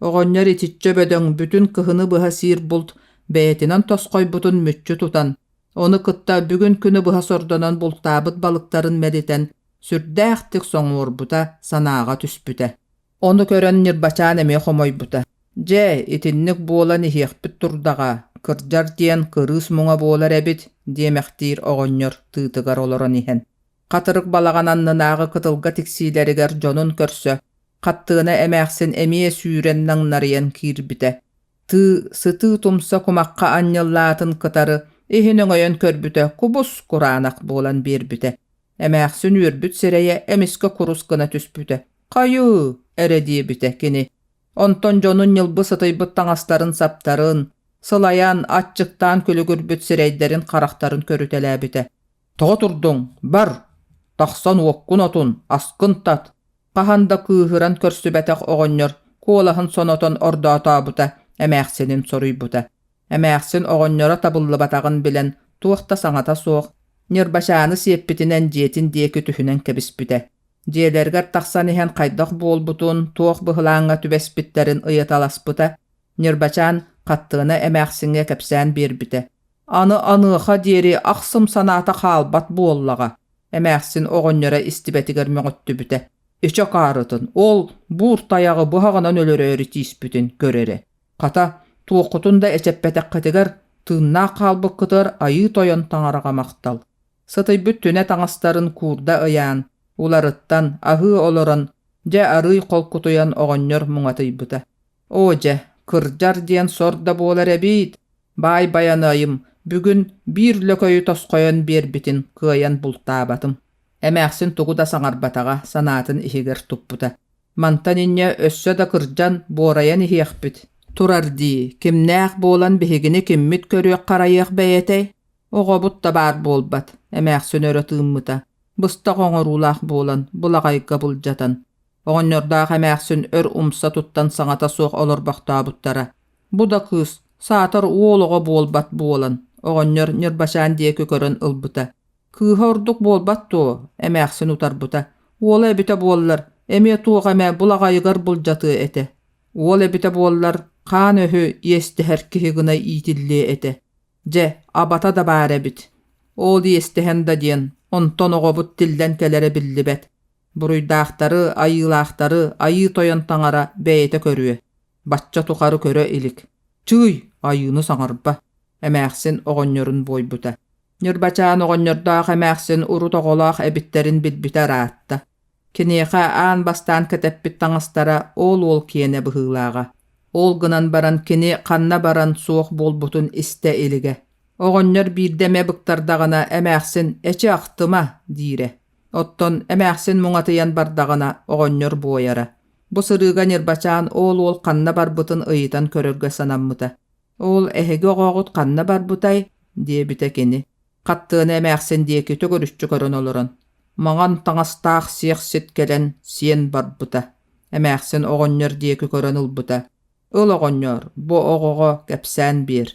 Оҕонньор итиччэ бөдөҥ бүтүн кыһыны быһа сиир булт бэйэтинэн тосхойбутун мүччү тутан, ону кытта бүгүн күнү быһа сордонон бултаабыт балыктарын мэлитэн сүрдээхтик соҥуорбута, санааҕа түспүтэ. Ону көрөн Ньырбачаан эмиэ хомойбута: «Дьэ, итинник буолан иһиэхпит турдаҕа, кырдьар диэн кырыыс муҥа буолар эбит» диэмэхтиир оҕонньор тыытыгар олорон иһэн. Хатырык балаҕан аннынааҕы кытылга тиксиилэригэр дьонун көрсө, Хаттыына эмээхсин эмиэ сүүрэн наҥнарыйан киирбитэ. Тыы сытыы тумса кумахха анньыллаатын кытары иһин өҥөйөн көрбүтэ кубус кураанах буолан биэрбитэ. Эмээхсин үөрбүт сирэйэ эмискэ курус гына түспүтэ. «Хайыы!» эрэ диэбитэ кини. Онтон дьонун ньылбы сытыйбыт таҥастарын-саптарын, сылайан, аччыктаан күлүгүрбүт сирэйдэрин-харахтарын көрүтэлээбитэ. «Тоҕо турдуҥ? Бар! Тахсан уоккун отун, аскын тат!» Хаһан да кыыһыран көрсүбэтэх оҕонньор куолаһын сонотон ордоотообута, эмээхсинин соруйбута. Эмээхсин оҕонньоро табыллыбатаҕын билэн, туох да саҥата суох, Ньырбачааны сиэппитинэн дьиэтин диэки түһүнэн кэбиспитэ. Дьиэлэригэр тахсан иһэн хайдах буолбутун, туох быһылааҥҥа түбэспиттэрин ыйыталаспыта. Ньырбачаан Хаттыына эмээхсиҥҥэ кэпсээн биэрбитэ. Аны аныаха диэри ахсым санаата хаалбат буоллаҕа, эмээхсин оҕонньоро истибэтигэр мөҕүттүбүтэ. Ичэ акаарытын, ол буур тайаҕы быһаҕынан өлөрөөрү тииспитин көр эрэ. Хата, туоххутун да эчэппэтэххитигэр, тыыннаах хаалбыккытыгар Айыы Тойон таҥараҕа махтал. Сытыйбыт түнэ таҥастарын куурда ыйаан, уларыттан, аһыы олорон, дьэ арыый холкутуйан оҕонньор муҥатыйбыта. Оо дьэ, кырдьар диэн сор да буолар эбиит, баай байанайым бүгүн биир лөкөйү тосхойон биэрбитин кыайан бултаабатым. Эмээхсин тугу да саҥарбатаҕа, санаатын иһигэр туппута. Мантан инньэ өссө да кырдьан, буорайан иһиэхпит. Турар дии, кимнээх буолан биһигини киммит көрүөх-харайыах бэйэтэй? Оҕобут да баар буолбат, эмээхсин өрө тыыммыта. Быстах оҥоруулаах буолан, былаҕайга былдьатан. Оҕонньордоох эмээхсин өр умса туттан саҥата суох олорбохтообуттара. Бу да кыыс, саатар уол оҕо буолбат буолан, оҕонньор Ньырбачаан диэки көрөн ылбыта. Кыыһа ордук буолбат дуо? эмээхсин утарбыта. Уола эбитэ буоллар, эмиэ туох эмэ булаҕайыгар былдьатыа этэ. Уол эбитэ буоллар, хаан өһү иэстэһэр киһи гына иитиллиэ этэ. Дьэ, абата да баар эбит. Ол иэстэһэн да диэн, онтон оҕобут тиллэн кэлэрэ биллибэт. Буруйдаахтары, айыылаахтары Айыы Тойон таҥара бэйэтэ көрүө. Бачча тухары көрө илик. Чыый, айыыны саҥарба, эмээхсин оҕонньорун буойбута. Ньырбачаан оҕонньордоох эмээхсин урут оҕолоох эбиттэрин билбитэ ыраатта. Киниэхэ аан бастаан кэтэппит таҥастара ол уол киэнэ быһыылааҕа. Ол гынан баран кини ханна баран суох буолбутун истэ илигэ. Оҕонньор биирдэ эмэ быктардаҕына эмээхсин «Эчи ахтыма» диирэ. Оттон эмээхсин муҥатыйан бардаҕына оҕонньор буойара. Бу сырыыга Ньырбачаан ол уол ханна барбытын ыйытан көрөргө санаммыта. «Ол эһиги оҕоҕут ханна барбытай?» диэбитэ кини, Хаттыана эмээхсин диэки төгүрүччү көрөн олорон. Маҥан таҥастаах сиэхсит кэлэн сиэн барбыта. Эмээхсин оҕонньор диэки көрөн ылбыта. «Ыл оҕонньоор, бу оҕоҕо кэпсээн биэр.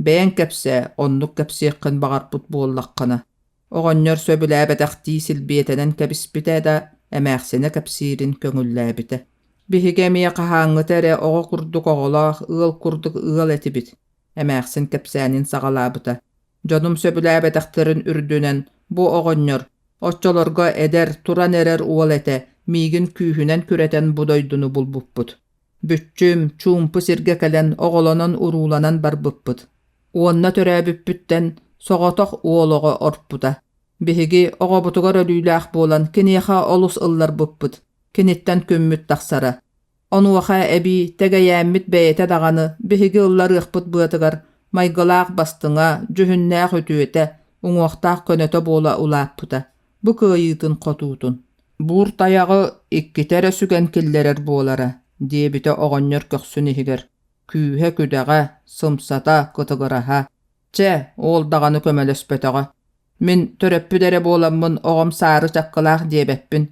Бэйэҥ кэпсээ, оннук кэпсиэххин баҕарбыт буоллаххына». Оҕонньор сөбүлээбэтэхтии силбиэтэнэн кэбиспитэ да, эмээхсинэ кэпсиирин көҥүллээбитэ. Биһиги эмиэ хаһааҥҥыта эрэ оҕо курдук оҕолоох, ыал курдук ыал этибит, эмээхсин кэпсээнин саҕалаабыта. Дьонум сөбүлээбэтэхтэрин үрдүнэн бу оҕонньор, оччолорго эдэр, туран эрэр уол этэ, миигин күүһүнэн күрэтэн бу дойдуну булбуппут. Бүччүм, чуумпу сиргэ кэлэн оҕолонон-урууланан барбыппыт. Уонна төрөөбүппүттэн соҕотох уол оҕо орпута. Биһиги оҕобутугар өлүүлээх буолан киниэхэ олус ылларбыппыт, киниттэн күммүт тахсара. Онуоха эбии Тэгэйээммит бэйэтэ даҕаны биһиги ылларыахпыт быатыгар майгылаах бастыҥа, дьүһүннээх үтүөтэ, уҥуохтаах көнөтө буола улааппыта. Бу кыайыытын-хотуутун. Буур тайаҕы иккитэ эрэ сүгэн киллэрэр буолара, диэбитэ оҕонньор көхсүн иһигэр күүһэ-күдэҕэ, сымсата, кытыгыраһа. Чэ, ол даҕаны көмөлөспөтөҕө. Мин төрөппүт эрэ буоламмын оҕом саары чаккылаах диэбэппин.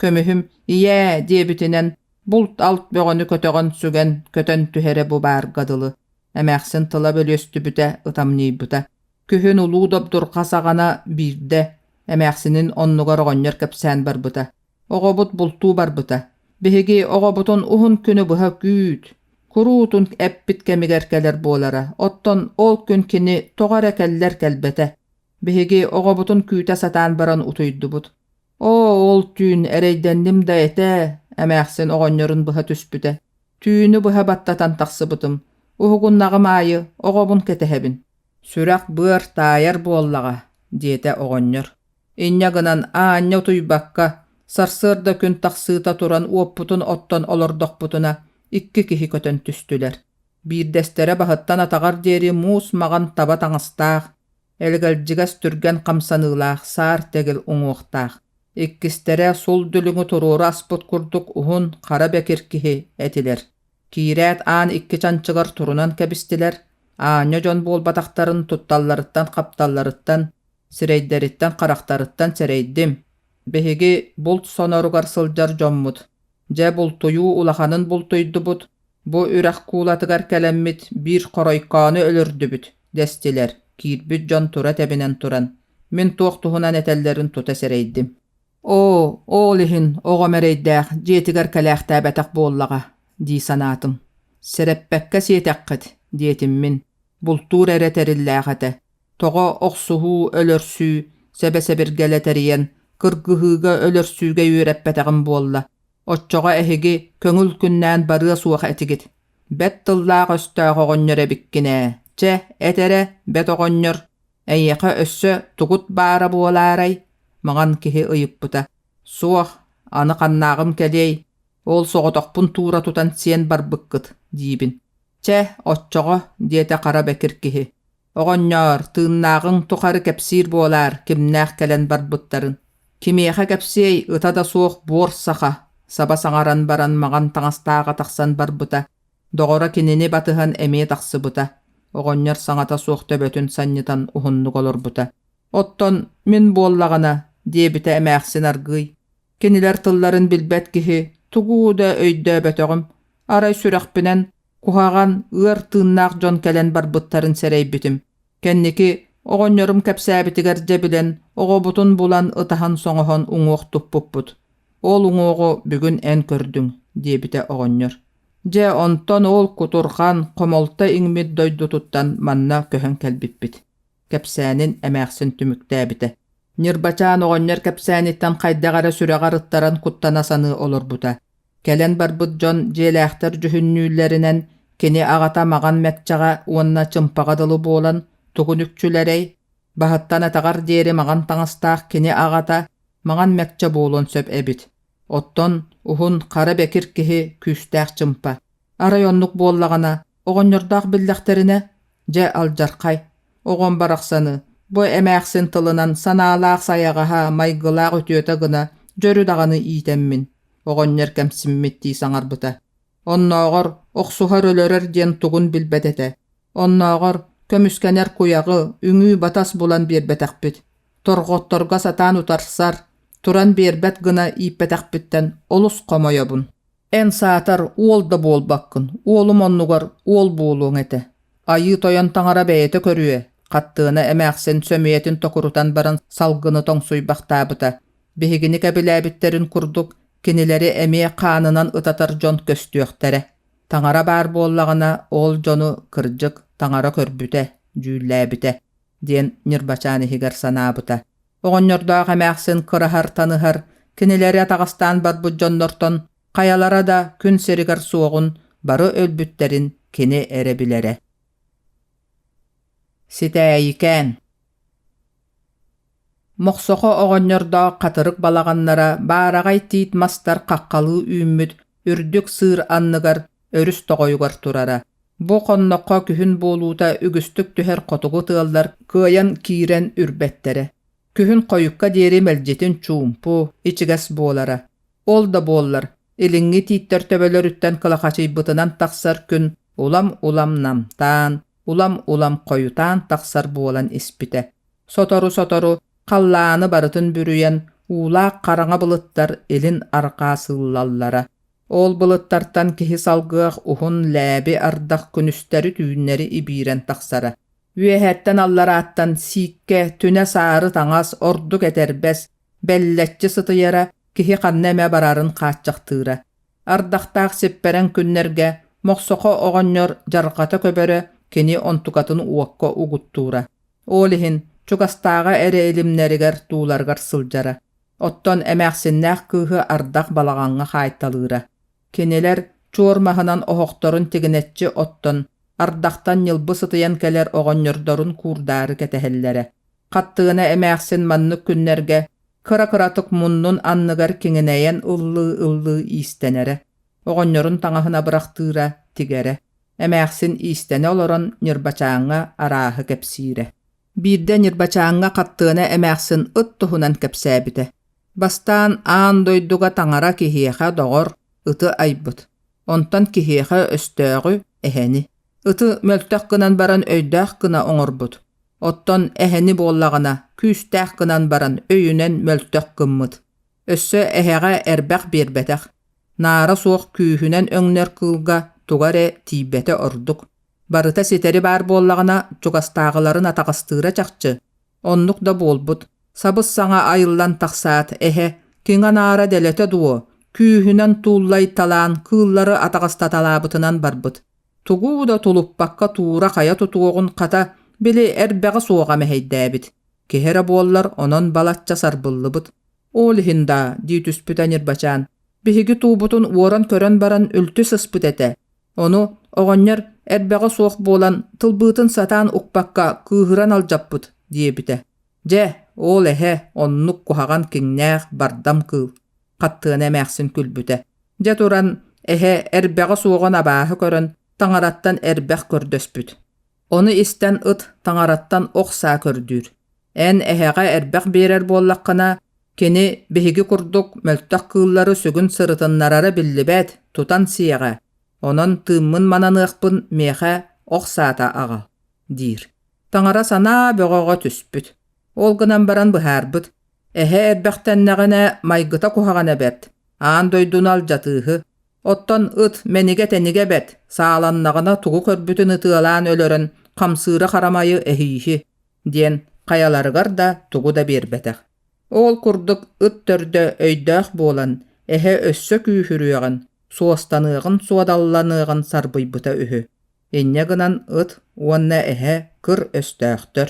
Көмүһүм «Ийээ» диэбитинэн булт-алт бөҕөнү көтөҕөн сүгэн көтөн түһэрэ бу баарга дылы. Эмээхсин тыла бөлүөстүбүтэ, ытамньыйбыта. Күһүн улуу добдурҕа саҕана биирдэ Эмээхсинин оннугар оҕонньор кэпсээн барбыта. Оҕобут бултуу барбыта. Биһиги оҕобутун уһун күнү быһа күүт. Куруутун эппит кэмигэр кэлэр буолара. Оттон ол күн кини тоҕо эрэ кэллэр кэлбэтэ. Биһиги оҕобутун күүтэ сатаан баран утуйдубут. Оо, ол түүн эрэйдэнним да этэ, эмээхсин оҕонньорун быһа түспүтэ. Түүнү быһа баттатан тахсыбытым. Уһугуннаҕым аайы оҕобун кэтэһэбин. Сүрэх-быар таайар буоллаҕа, диэтэ оҕонньор. Инньэ гынан аанньа утуйбакка, сарсыарда күн тахсыыта туран уоппутун оттон олордохпутуна, икки киһи көтөн түстүлэр. Биирдэстэрэ баһыттан атаҕар диэри муус маҕан таба таҥастаах, элгэлдьигэс түргэн хамсаныылаах саар тэгил уҥуохтаах. Иккистэрэ сул дүлүҥү туруору аспыт курдук уһун, хара бэкир киһи этилэр. Киирээт аан икки чанчыгар турунан кэбистилэр, аанньа дьон буолбатахтарын тутталларыттан-хапталларыттан, сирэйдэриттэн-харахтарыттан сэрэйдим. Биһиги булт соноругар сылдьар дьоммут. Дьэ бултуйуу улаханын бултуйдубут, бу үрэх куулатыгар кэлэммит биир хоройкоону өлөрдүбүт, дэстилэр, киирбит дьон тура тэбинэн туран. Мин туох туһунан этэллэрин тута сэрэйдим. Оо, ол иһин оҕом эрэйдээх дьиэтигэр кэлээхтээбэтэх буоллаҕа дии санаатым. Сэрэппэккэ сиэтэххит, диэтим мин. Бултуур эрэ тэриллээх этэ. Тоҕо охсуһуу, өлөрсүү, сэбэ-сэбиргэлэ тэрийэн, кыргыһыыга өлөрсүүгэ үөрэппэтэҕим буолла. Оччоҕо эһиги көҥүл күннээн барыа суох этигит. Бэт тыллаах өстөөх оҕонньор эбиккин ээ. Чэ, эт эрэ, бэт оҕонньор, Эйиэхэ өссө тугут баара буолаарай? Маҥан киһи ыйыппыта. Суох, аны ханнааҕым кэлиэй, ол соҕотохпун туура тутан сиэн барбыккыт, диибин. Чэ, оччоҕо, диэтэ хара бэкир киһи. Оҕонньоор, тыыннааҕыҥ тухары кэпсиир буолаар, кимнээх кэлэн барбыттарын. Кимиэхэ кэпсиэй, ыта да суох буор саха, саба саҥаран баран маҕан таҥастааҕа тахсан барбыта. Доҕоро кинини батыһан эмиэ тахсыбыта, оҕонньор саҥата суох төбөтүн санньытан уһуннук олорбута. «Оттон мин буоллаҕына» диэбитэ эмээхсин аргыый. «Кинилэр тылларын билбэт киһи тугу да өйдөөбөтөҕүм, арай сүрэхпинэн куһаҕан, ыар тыыннаах дьон кэлэн барбыттарын сэрэйбитим. Кэнники оҕонньорум кэпсээбитигэр дьэ билэн, оҕобутун булан ытаһан-соҥоһон уҥуох туппуппут. Ол уҥуоҕу бүгүн эн көрдүҥ» диэбитэ оҕонньор. Дьэ, онтон ол кутурҕан, хомолто иҥмит дойдутуттан манна көһөн кэлбиппит, кэпсээнин эмээхсин түмүктээбитэ. Ньырбачаан оҕонньор кэпсээниттэн хайдах эрэ сүрэҕэр ыттаран куттана саныы олорбута. Кэлэн барбыт дьон дьиэлээхтэр дьүһүннүүллэринэн кини аҕата маҕан мэкчэҕэ уонна чымпаҕа дылы буолан тугун үкчүлэрэй, баһыттан атаҕар диэри маҕан таҥастаах кини аҕата маҥан мэкчэ буолуон сөп эбит. Оттон уһун, хара бэкир киһи күүстээх чымпа. Арай оннук буоллаҕына, оҕонньордоох биллэхтэринэ, дьэ алдьархай. Оҕом барахсаны, бу эмээхсин тылынан санаалаах сайаҕаһа, майгылаах үтүөтэ гына дьөрү даҕаны иитэммин, оҕонньор кэмсиммиттии саҥарбыта. Оннооҕор охсуһар-өлөрөр диэн тугун билбэт этэ. Оннооҕор көмүскэнэр куйаҕы, үҥүү-батас булан биэрбэтэхпит. Торҕотторго сатаан утарсар, туран биэрбэт гына ииппэтэхпиттэн олус хомойобун. Эн саатар уол да буолбаккын, уолум оннугар уол буолуоҥ этэ. Айыы Тойон таҥара бэйэтэ көрүө, Хаттыана эмээхсин сөмүйэтин токурутан баран салгыны тоҥсуйбахтаабыта. Биһигини кэбилээбиттэрин курдук, кинилэри эмиэ хаанынан ытатар дьон көстүөхтэрэ. Таҥара баар буоллаҕына, ол дьону, кырдьык, таҥара көрбүтэ, дьүүллээбитэ диэн Ньырбачаан иһигэр санаабыта. Оҕонньордоох эмээхсин кыраһар-таныһар, кинилэри атаҕастаан барбыт дьоннортон хайалара да күн сиригэр суоҕун, бары өлбүттэрин кини эрэ билэрэ. Ситээйикээн Мохсохо оҕонньордоох хатырык балаҕаннара баараҕай тиит мастар хаххалыы үүммүт үрдүк сыыр анныгар өрүс тоҕойугар турара. Бу хонноххо күһүн буолуута үгүстүк түһэр хотугу тыаллар кыайан киирэн үрбэттэрэ. Күһүн хойукка диэри мэлдьитин чуумпу, ичигэс буолара. Ол да буоллар, илиҥҥи тииттэр төбөлөрүттэн кылахачыйбытынан тахсар күн улам-улам намтаан, улам-улам хойутаан тахсар буолан испитэ. Сотору-сотору халлааны барытын бүрүйэн, уулаах хараҥа былыттар илин-арҕаа сыыллаллара. Ол былыттартан киһи салгыах уһун лээби ардах күнүстэри-түүннэри ибиирэн тахсара. Үөһэттэн алларааттан сииккэ, түнэ саары таҥас, ордук этэрбэс, бэллэччи сытыйара, киһи ханна эмэ барарын хааччахтыыра. Ардахтаах сиппэрэҥ күннэргэ Мохсохо оҕонньор дьарҕата көбөрө, кини онтукатын уокка угуттуура. Ол иһин чугастааҕы эрэ илимнэригэр тууларыгар сылдьара. Оттон эмээхсиннээх кыыһы ардах балаҕаҥҥа хаайталыыра. Кинилэр чуор маһынан оһохторун тигинэччи оттон, ардахтан ньылбы сытыйан кэлэр оҕонньордорун куурдаары кэтэһэллэрэ. Хаттыына эмээхсин маннык күннэргэ кыра-кыратык муннун анныгар киҥинэйэн ыллыы-ыллыы иистэнэрэ, оҕонньорун таҥаһын абырахтыыра, тигэрэ. Эмээхсин иистэнэ олорон Ньырбачааҥҥа арааһы кэпсиирэ. Биирдэ Ньырбачааҥҥа Хаттыана эмээхсин ыт туһунан кэпсээбитэ. Бастаан аан дойдуга таҥара киһиэхэ доҕор ыты айбыт, онтон киһиэхэ өстөөҕү эһэни. Ыты мөлтөх гынан баран өйдөөх гына оҥорбут, оттон эһэни буоллаҕына күүстээх гынан баран өйүнэн мөлтөх гыммыт. Өссө эһэҕэ эрбэх биэрбэтэх, наара суох күүһүнэн өҥнөр кыылга туга эрэ тиийбэтэ ордук. Барыта ситэри баар буоллаҕына чугастааҕыларын атаҕастыыра чахчы, Оннук да буолбут, сабыс-саҥа айыллан тахсаат, эһэ, киҥэ-наара дэлэтэ дуо, күүһүнэн тууллайталаан кыыллары атаҕастаталаабытынан барбыт. Тугу да тулуппакка туура-хайа тутуоҕун хата, били эрбэҕэ суоҕа мэһэйдээбит. Киһи эрэ буоллар онон балачча сарбыллыбыт. Ол иһин даа, дии түспүтэ Ньырбачаан, биһиги туубутун уоран көрөн баран үлтү сыспыт этэ. Ону оҕонньор эрбэҕэ суох буолан тылбыытын сатаан укпакка кыыһыран алдьаппыт диэбитэ. Дьэ, ол эһэ оннук куһаҕан киҥнээх бардам кыыл, Хаттыана эмээхсин күлбүтэ. Дьэ туран, эһэ эрбэҕэ суоҕун абааһы көрөн, таҥараттан эрбэх көрдөспүт. Ону истэн ыт таҥараттан ох саа көрдүүр. Эн эһэҕэ эрбэх биэрэр буоллаххына, кини биһиги курдук мөлтөх кыыллары сүгүн сырытыннарара биллибэт, тутан сиэҕэ, онон тыыммын мананыахпын миэхэ ох саата аҕал, диир. Таҥара санаа бөҕөҕө түспүт. Ол гынан баран быһаарбыт: эһэ эрбэхтэннэҕинэ майгыта куһаҕана бэрт, аан дойдуну алдьатыыһы, Оттон ыт мэнигэ-тэнигэ бэрт, сааланнаҕына тугу көрбүтүн ытыалаан өлөрөн хамсыыра харамайы эһииһи диэн хайаларыгар да тугу да биэрбэтэх. Ол курдук ыт төрдө өйдөөх буолан, эһэ өссө күүһүрүөҕүн, суостаныаҕын-суодалланыаҕын сарбыйбыта үһү. Инньэ гынан ыт уонна эһэ кыр өстөөхтөр.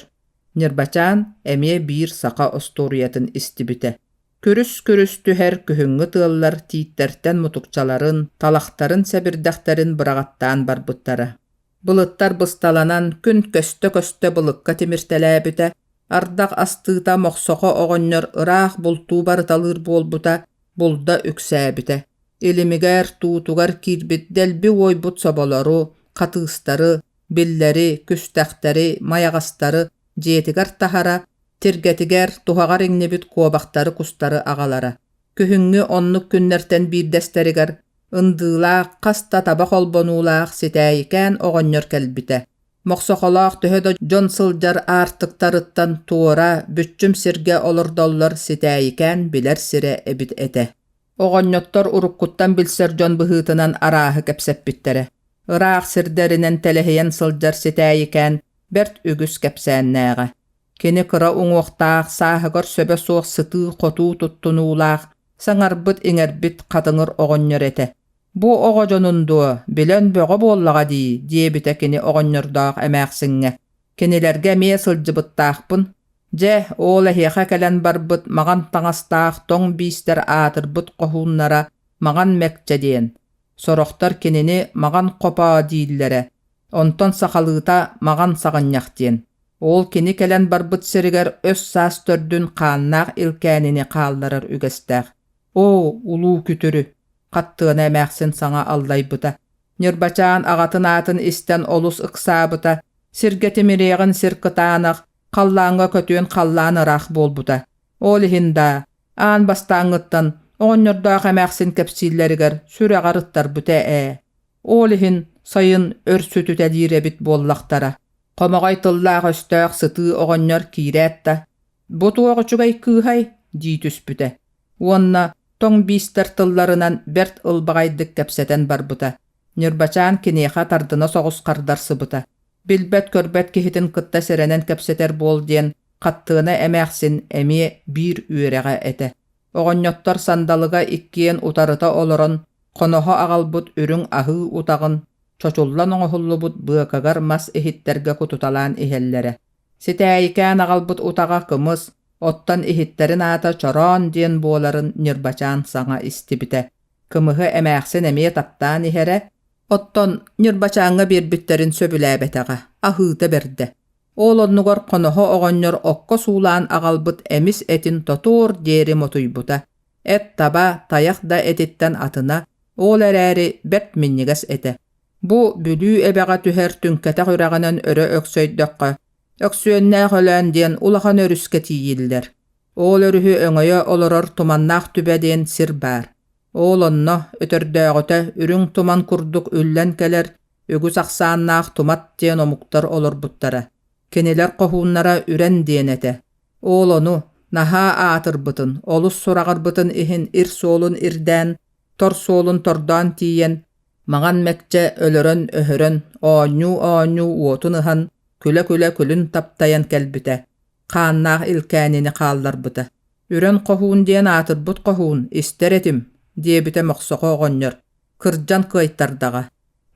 Ньырбачаан эмиэ биир саха остуоруйатын истибитэ. Күрүс-күрүс түһэр күһүҥҥү тыаллар тииттэртэн мутукчаларын, талахтарын сэбирдэхтэрин быраҕаттаан барбыттара. Былыттар бысталанан, күн көстө-көстө былыкка тимиртэлээбитэ, ардах астыыта Мохсохо оҕонньор ыраах бултуу барыталыыр буолбута, булда үксээбитэ. Илимигэр, туутугар киирбит дэлби уойбут соболору, хатыыстары, биллэри, күстэхтэри, майаҕастары дьиэтигэр таһара, тиргэтигэр, туһаҕар иҥнибит куобахтары-кустары аҕалара. Күһүҥҥү оннук күннэртэн биирдэстэригэр ындыылаах, хас да таба холбонуулаах Ситээйикээн оҕонньор кэлбитэ. Мохсохолоох төһө да дьон сылдьар аартыктарыттан туора, бүччүм сиргэ олордоллор Ситээйикээн билэр сирэ эбит этэ. Оҕонньоттор уруккуттан билсэр дьон быһыытынан арааһы кэпсэппиттэрэ. Ыраах сирдэринэн тэлэһийэн сылдьар Ситээйикээн бэрт үгүс кэпсээннээҕэ. Кини кыра уҥуохтаах, сааһыгар сөбө суох сытыы-хотуу туттунуулаах, саҥарбыт-иҥэрбит хатыҥыр оҕонньор этэ. «Бу оҕо дьонун дуо, билэн бөҕө буоллаҕа дии» диэбитэ кини оҕонньордоох эмээхсиҥҥэ. «Кинилэргэ эмиэ сылдьыбыттаахпын. Дьэ, ол эһиэхэ кэлэн барбыт маҕан таҥастаах тоҥ биистэр аатырбыт хоһууннара Маҕан Мэкчэ диэн. Сорохтор кинини Маҕан Хопоо дииллэрэ, онтон сахалыыта Маҕан Саҕынньах диэн. Ол кини кэлэн барбыт сиригэр өс-саас төрдүн хааннаах илкээнини хаалларар үгэстээх. Оо, улуу күтүрү! Хаттыана эмээхсин саҥа аллайбыта. Ньырбачаан аҕатын аатын истэн олус ыксаабыта, сиргэ тимириэҕин сир кытаанах, халлааҥҥа көтүөн халлаан ыраах буолбута. Ол иһин даа, аан бастааҥҥыттан оҕонньордоох эмээхсин кэпсииллэригэр сүрэҕэр ыттарбыта ээ. Ол иһин сайын өр сүтүтэлиир эбит буоллахтара. Хомоҕой тыллаах-өстөөх сытыы оҕонньор киирээт да, «Бу туох үчүгэй кыыһай?» дии түспүтэ уонна тоҥ биистэр тылларынан бэрт ылбаҕайдык кэпсэтэн барбыта. Ньырбачаан киниэхэ тардына соҕус хардарсыбыта. Билбэт-көрбөт киһитин кытта сэрэнэн кэпсэтэр буол диэн Хаттыана эмээхсин эмиэ биир үөрэҕэ этэ. Оҕонньоттор сандалыга иккиэн утарыта олорон хоноһо аҕалбыт үрүҥ аһыы утаҕын чочуллан оҥоһуллубут быакагар мас иһиттэргэ кутуталаан иһэллэрэ. Ситээйикээн аҕалбыт утаҕа кымыс, оттон иһиттэрин аата чороон диэн буоларын Ньырбачаан саҥа истибитэ. Кымыһы эмээхсин эмиэ таптаан иһэрэ, оттон Ньырбачааҥҥа биэрбиттэрин сөбүлээбэтэҕэ, аһыыта бэрдэ. Ол оннугар хоноһо оҕонньор окко суулаан аҕалбыт эмис этин тотуор диэри мотуйбута. Эт таба, тайах да этиттэн атына, ол эрээри бэрт минньигэс этэ. Бу Бүлүү эбэҕэ түһэр түҥкэтэх үрэҕинэн өрө өксөйдөххө, Өксүөннээх Өлөөн диэн улахан өрүскэ тиийиллэр. Ол өрүһү өҥөйө олорор Туманнаах Түбэ диэн сир баар. Ол онно, өтөрдөөҕүтэ, үрүҥ туман курдук үллэн кэлэр үгүс ахсааннаах тумат диэн омуктар олорбуттара. Кинилэр хоһууннара Үрэн диэн этэ. Ол ону, наһаа аатырбытын, олус сураҕырбытын иһин ир суолун ирдээн, тор суолун тордоон тиийэн, маҥан мэкчэ өлөрөн-өһөрөн, оонньуу-оонньуу уотун ыһан, күлэ-күлэ күлүн таптайан кэлбитэ, хааннаах илкээнини хаалларбыта. Үрэн хоһуун диэн аатырбыт хоһуун, истэр этим, диэбитэ Мохсоҕо оҕонньор, кырдьан кыайтардаҕа.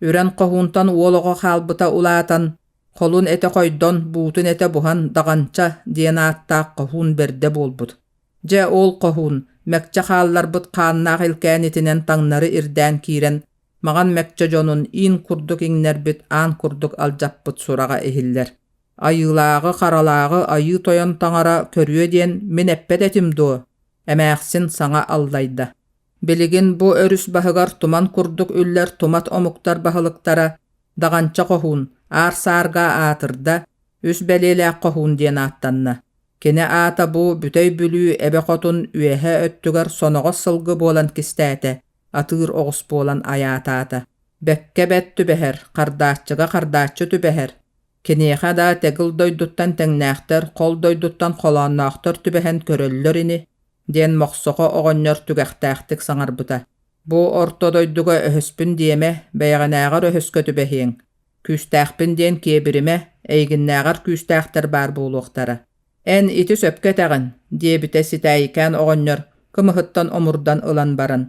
Үрэн хоһуунтан уол оҕо хаалбыта улаатан, холун этэ хойдон, буутун этэ буһан Даҕанча диэн ааттаах хоһуун бэрдэ буолбут. Дьэ ол хоһуун, мэкчэ хаалларбыт хааннаах илкээнитинэн таҥнары ирдээн киирэн, маҕан мэкчэ дьонун иин курдук иҥнэрбит, аан курдук алдьаппыт сураҕа иһиллэр. Айыылааҕы, харалааҕы Айыы Тойон таҥара көрүө диэн мин эппэт этим дуо? Эмээхсин саҥа аллайда. Билигин бу өрүс баһыгар туман курдук үллэр тумат омуктар баһылыктара Даҕанча Хоһуун, Аар-саарга аатырда, үс бэлиэлээх хоһуун диэн ааттанна. Кини аата бу Бүтэй Бүлүү эбэ хотун үөһэ өттүгэр соноҕос сылгы буолан кистээтэ, атыыр оҕус буолан айаатаата. Бэккэ бэт түбэһэр, хардааччыга хардааччы түбэһэр. Киниэхэ да тэгил дойдуттан тэҥнээхтэр, хол дойдуттан холоонноохтор түбэһэн көрөллөр ини, диэн Мохсоҕо оҕонньор түгэхтээхтик саҥарбыта. Бу орто дойдуга өһөспүн диэмэ, бэйэҕинээҕэр өһөскө түбэһиэҥ. Күүстээхпин диэн киэбиримэ, эйигиннээҕэр күүстээхтэр баар буолуохтара. Эн ити сөпкө этэҕин, диэбитэ Ситээйикээн оҕонньор кымыһыттан омурдан ылан баран.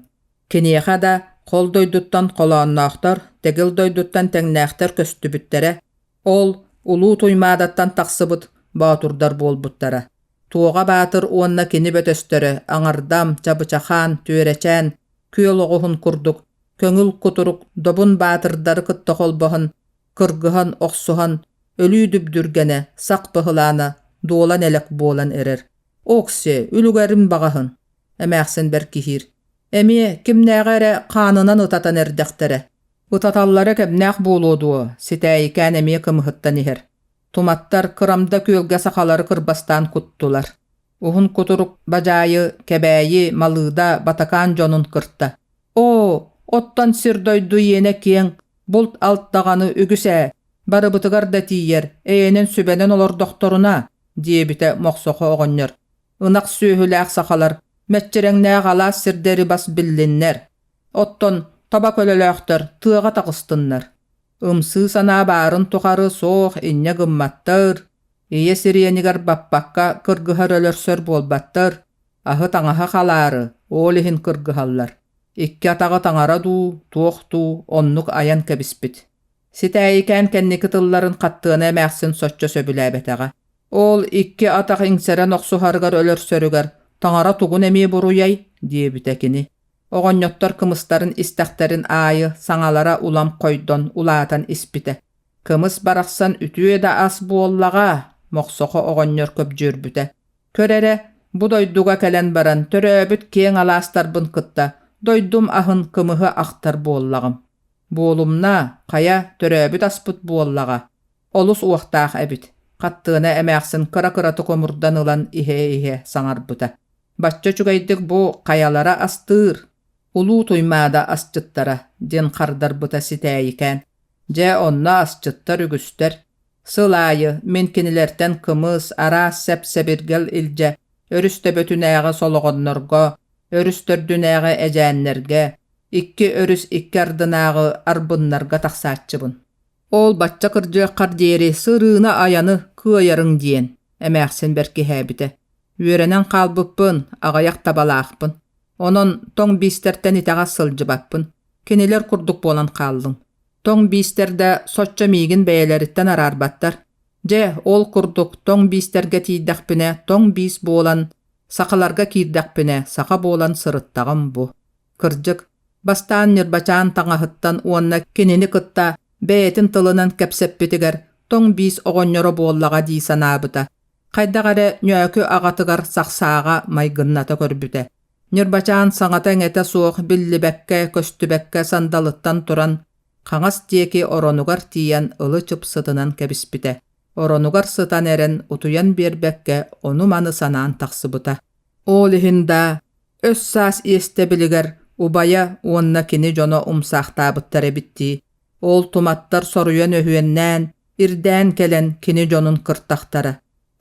Киниэхэ да хол дойдуттан холоонноохтор, тэгил дойдуттан тэҥнээхтэр көстүбүттэрэ, ол Улуу Туймаадаттан тахсыбыт боотурдар буолбуттара. Туоҕа Баатыр уонна кини бөтөстөрө Аҥардам, Чабычахаан, Түөрэчээн, Күөл оҕуһун курдук көҥүл кутурук добун баатырдары кытта холбоһон, кыргыһан, охсуһан, өлүү дүбдүргэнэ, сах быһылаана дуолан элэк буолан эрэр. Окси, үлүгэрин баҕаһын, эмээхсин бэркиһиир. Эмиэ кимнээҕи эрэ хаанынан ытатан эрдэхтэрэ. Ытаталлара кэмнээх буолуо дуо, Ситээйикээн эмиэ кымыһыттан иһэр. Туматтар Кырамда күөлгэ сахалары кырбастаан куттулар. Уһун кутурук Бадьаайы, Кэбээйи, Малыыда, Батакаан дьонун кырта. Оо, оттон сир-дойду иэнэ киэҥ, булт-алт даҕаны үгүс ээ, барыбытыгар да тиийэр, эйэнэн-сүбэнэн олордохторуна, диэбитэ Мохсохо оҕонньор. Ынах сүөһүлээх сахалар мэччирэҥнээх алаас сирдэри бас биллиннэр. Оттон таба көлөлөөхтөр тыаҕа таҕыстыннар. Ымсыы санаа баарын тухары суох инньэ гымматтар, ийэ сириэнигэр баппакка кыргыһар өлөрсөр буолбаттар, аһы-таҥаһы халаары, ол иһин кыргыһаллар. Икки атаҕы таҥара дуу, туох дуу, оннук айан кэбиспит. Ситээйикээн кэнники тылларын хаттыана эмээхсин соччо сөбүлээбэтэҕэ. Ол икки атах иҥсэрэн охсуһарыгар өлөрсөрүгэр таҥара тугун эмиэ буруйай диэбитэ кини. Оҕонньоттор кымыстарын истэхтэрин аайы саҥалара улам хойдон улаатан испитэ. Кымыс барахсан үтүө да ас буоллаҕа, Мохсохо оҕонньор көбдьүөрбүтэ. Көр эрэ, бу дойдуга кэлэн баран төрөөбүт киэҥ алаастарбын кытта дойдум аһын кымыһы ахтар буоллаҕым. Буолумна, хайа, төрөөбүт аспыт буоллаҕа. Олус уохтаах эбит, Хаттыана эмээхсин кыра-кыратык омурдан ылан иһэ-иһэ саҥарбыта. Бачча үчүгэйдик бу хайалара астыыр, Улуу Туймаада асчыттара, диэн хардарбыта Ситээйикээн. Дьэ, онно асчыттар үгүстэр. Сыл аайы мин кинилэртэн кымыс, араас сэп-сэбиргэл илдьэ өрүс төбөтүнээҕи солоҕоннорго, өрүс төрдүнээҕи эдьээннэргэ, икки өрүс икки ардынааҕы арбыннарга тахсааччыбын. Ол бачча кырдьыаххар диэри сырыыны-айаны кыайарыҥ диэн, эмээхсин бэркиһээбитэ. Үөрэнэн хаалбыппын, аҕыйах табалаахпын. Онон тоҥ биистэртэн итэҕэс сылдьыбаппын. Кинилэр курдук буолан хааллым. Тоҥ биистэр да соччо миигин бэйэлэриттэн араарбаттар. Дьэ, ол курдук тоҥ биистэргэ тиийдэхпинэ тоҥ биис буолан, сахаларга киирдэхпинэ саха буолан сырыттаҕым бу. Кырдьык, бастаан Ньырбачаан таҥаһыттан уонна кинини кытта бэйэтин тылынан кэпсэппитигэр тоҥ биис оҕонньоро буоллаҕа дии санаабыта. Хайдах эрэ ньөөкү аҕатыгар сахсааҕа майгынната көрбүтэ. Ньырбачаан саҥата-иҥэтэ суох биллибэккэ-көстүбэккэ сандалыттан туран, хаҥас диэки оронугар тиийэн ылы-чып сытынан кэбиспитэ. Оронугар сытан эрэн утуйан биэрбэккэ ону-маны санаан тахсыбыта. Ол иһин да өс-саас иэстэбилигэр убайа уонна кини дьоно умсаахтаабыттар эбит дии. Ол туматтар соруйан өһүөннээн, ирдээн кэлэн кини дьонун кыртахтара.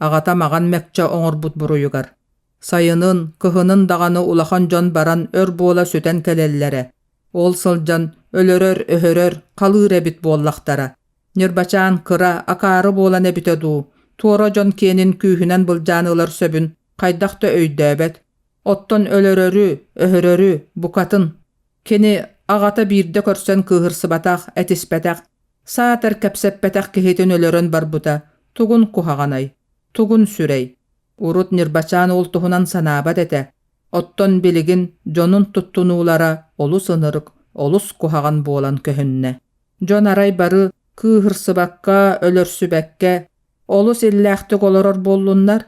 Аҕата маҕан мэкчэ оҥорбут буруйугар. Сайынын, кыһынын даҕаны улахан дьон баран өр буола сүтэн кэлэллэрэ. Ол сылдьан өлөрөр-өһөрөр, халыыр эбит буоллахтара. Ньырбачаан кыра, акаары буолан эбитэ дуу, туора дьон киэнин күүһүнэн былдьаан ылар сөбүн хайдах да өйдөөбөт. Оттон өлөрөрү, өһөрөрү букатын. Кини аҕата биирдэ көрсөн кыыһырсыбатах, этиспэтэх, саатар кэпсэппэтэх киһитин өлөрөн барбыта тугун куһаҕанай, тугун сүрэй. Урут Ньырбачаан ол туһунан санаабат этэ, оттон билигин дьонун туттунуулара олус ынырык, олус куһаҕан буолан көһүннэ. Дьон арай бары кыыһырсыбакка, өлөрсүбэккэ, олус иллээхтик олорор буоллуннар,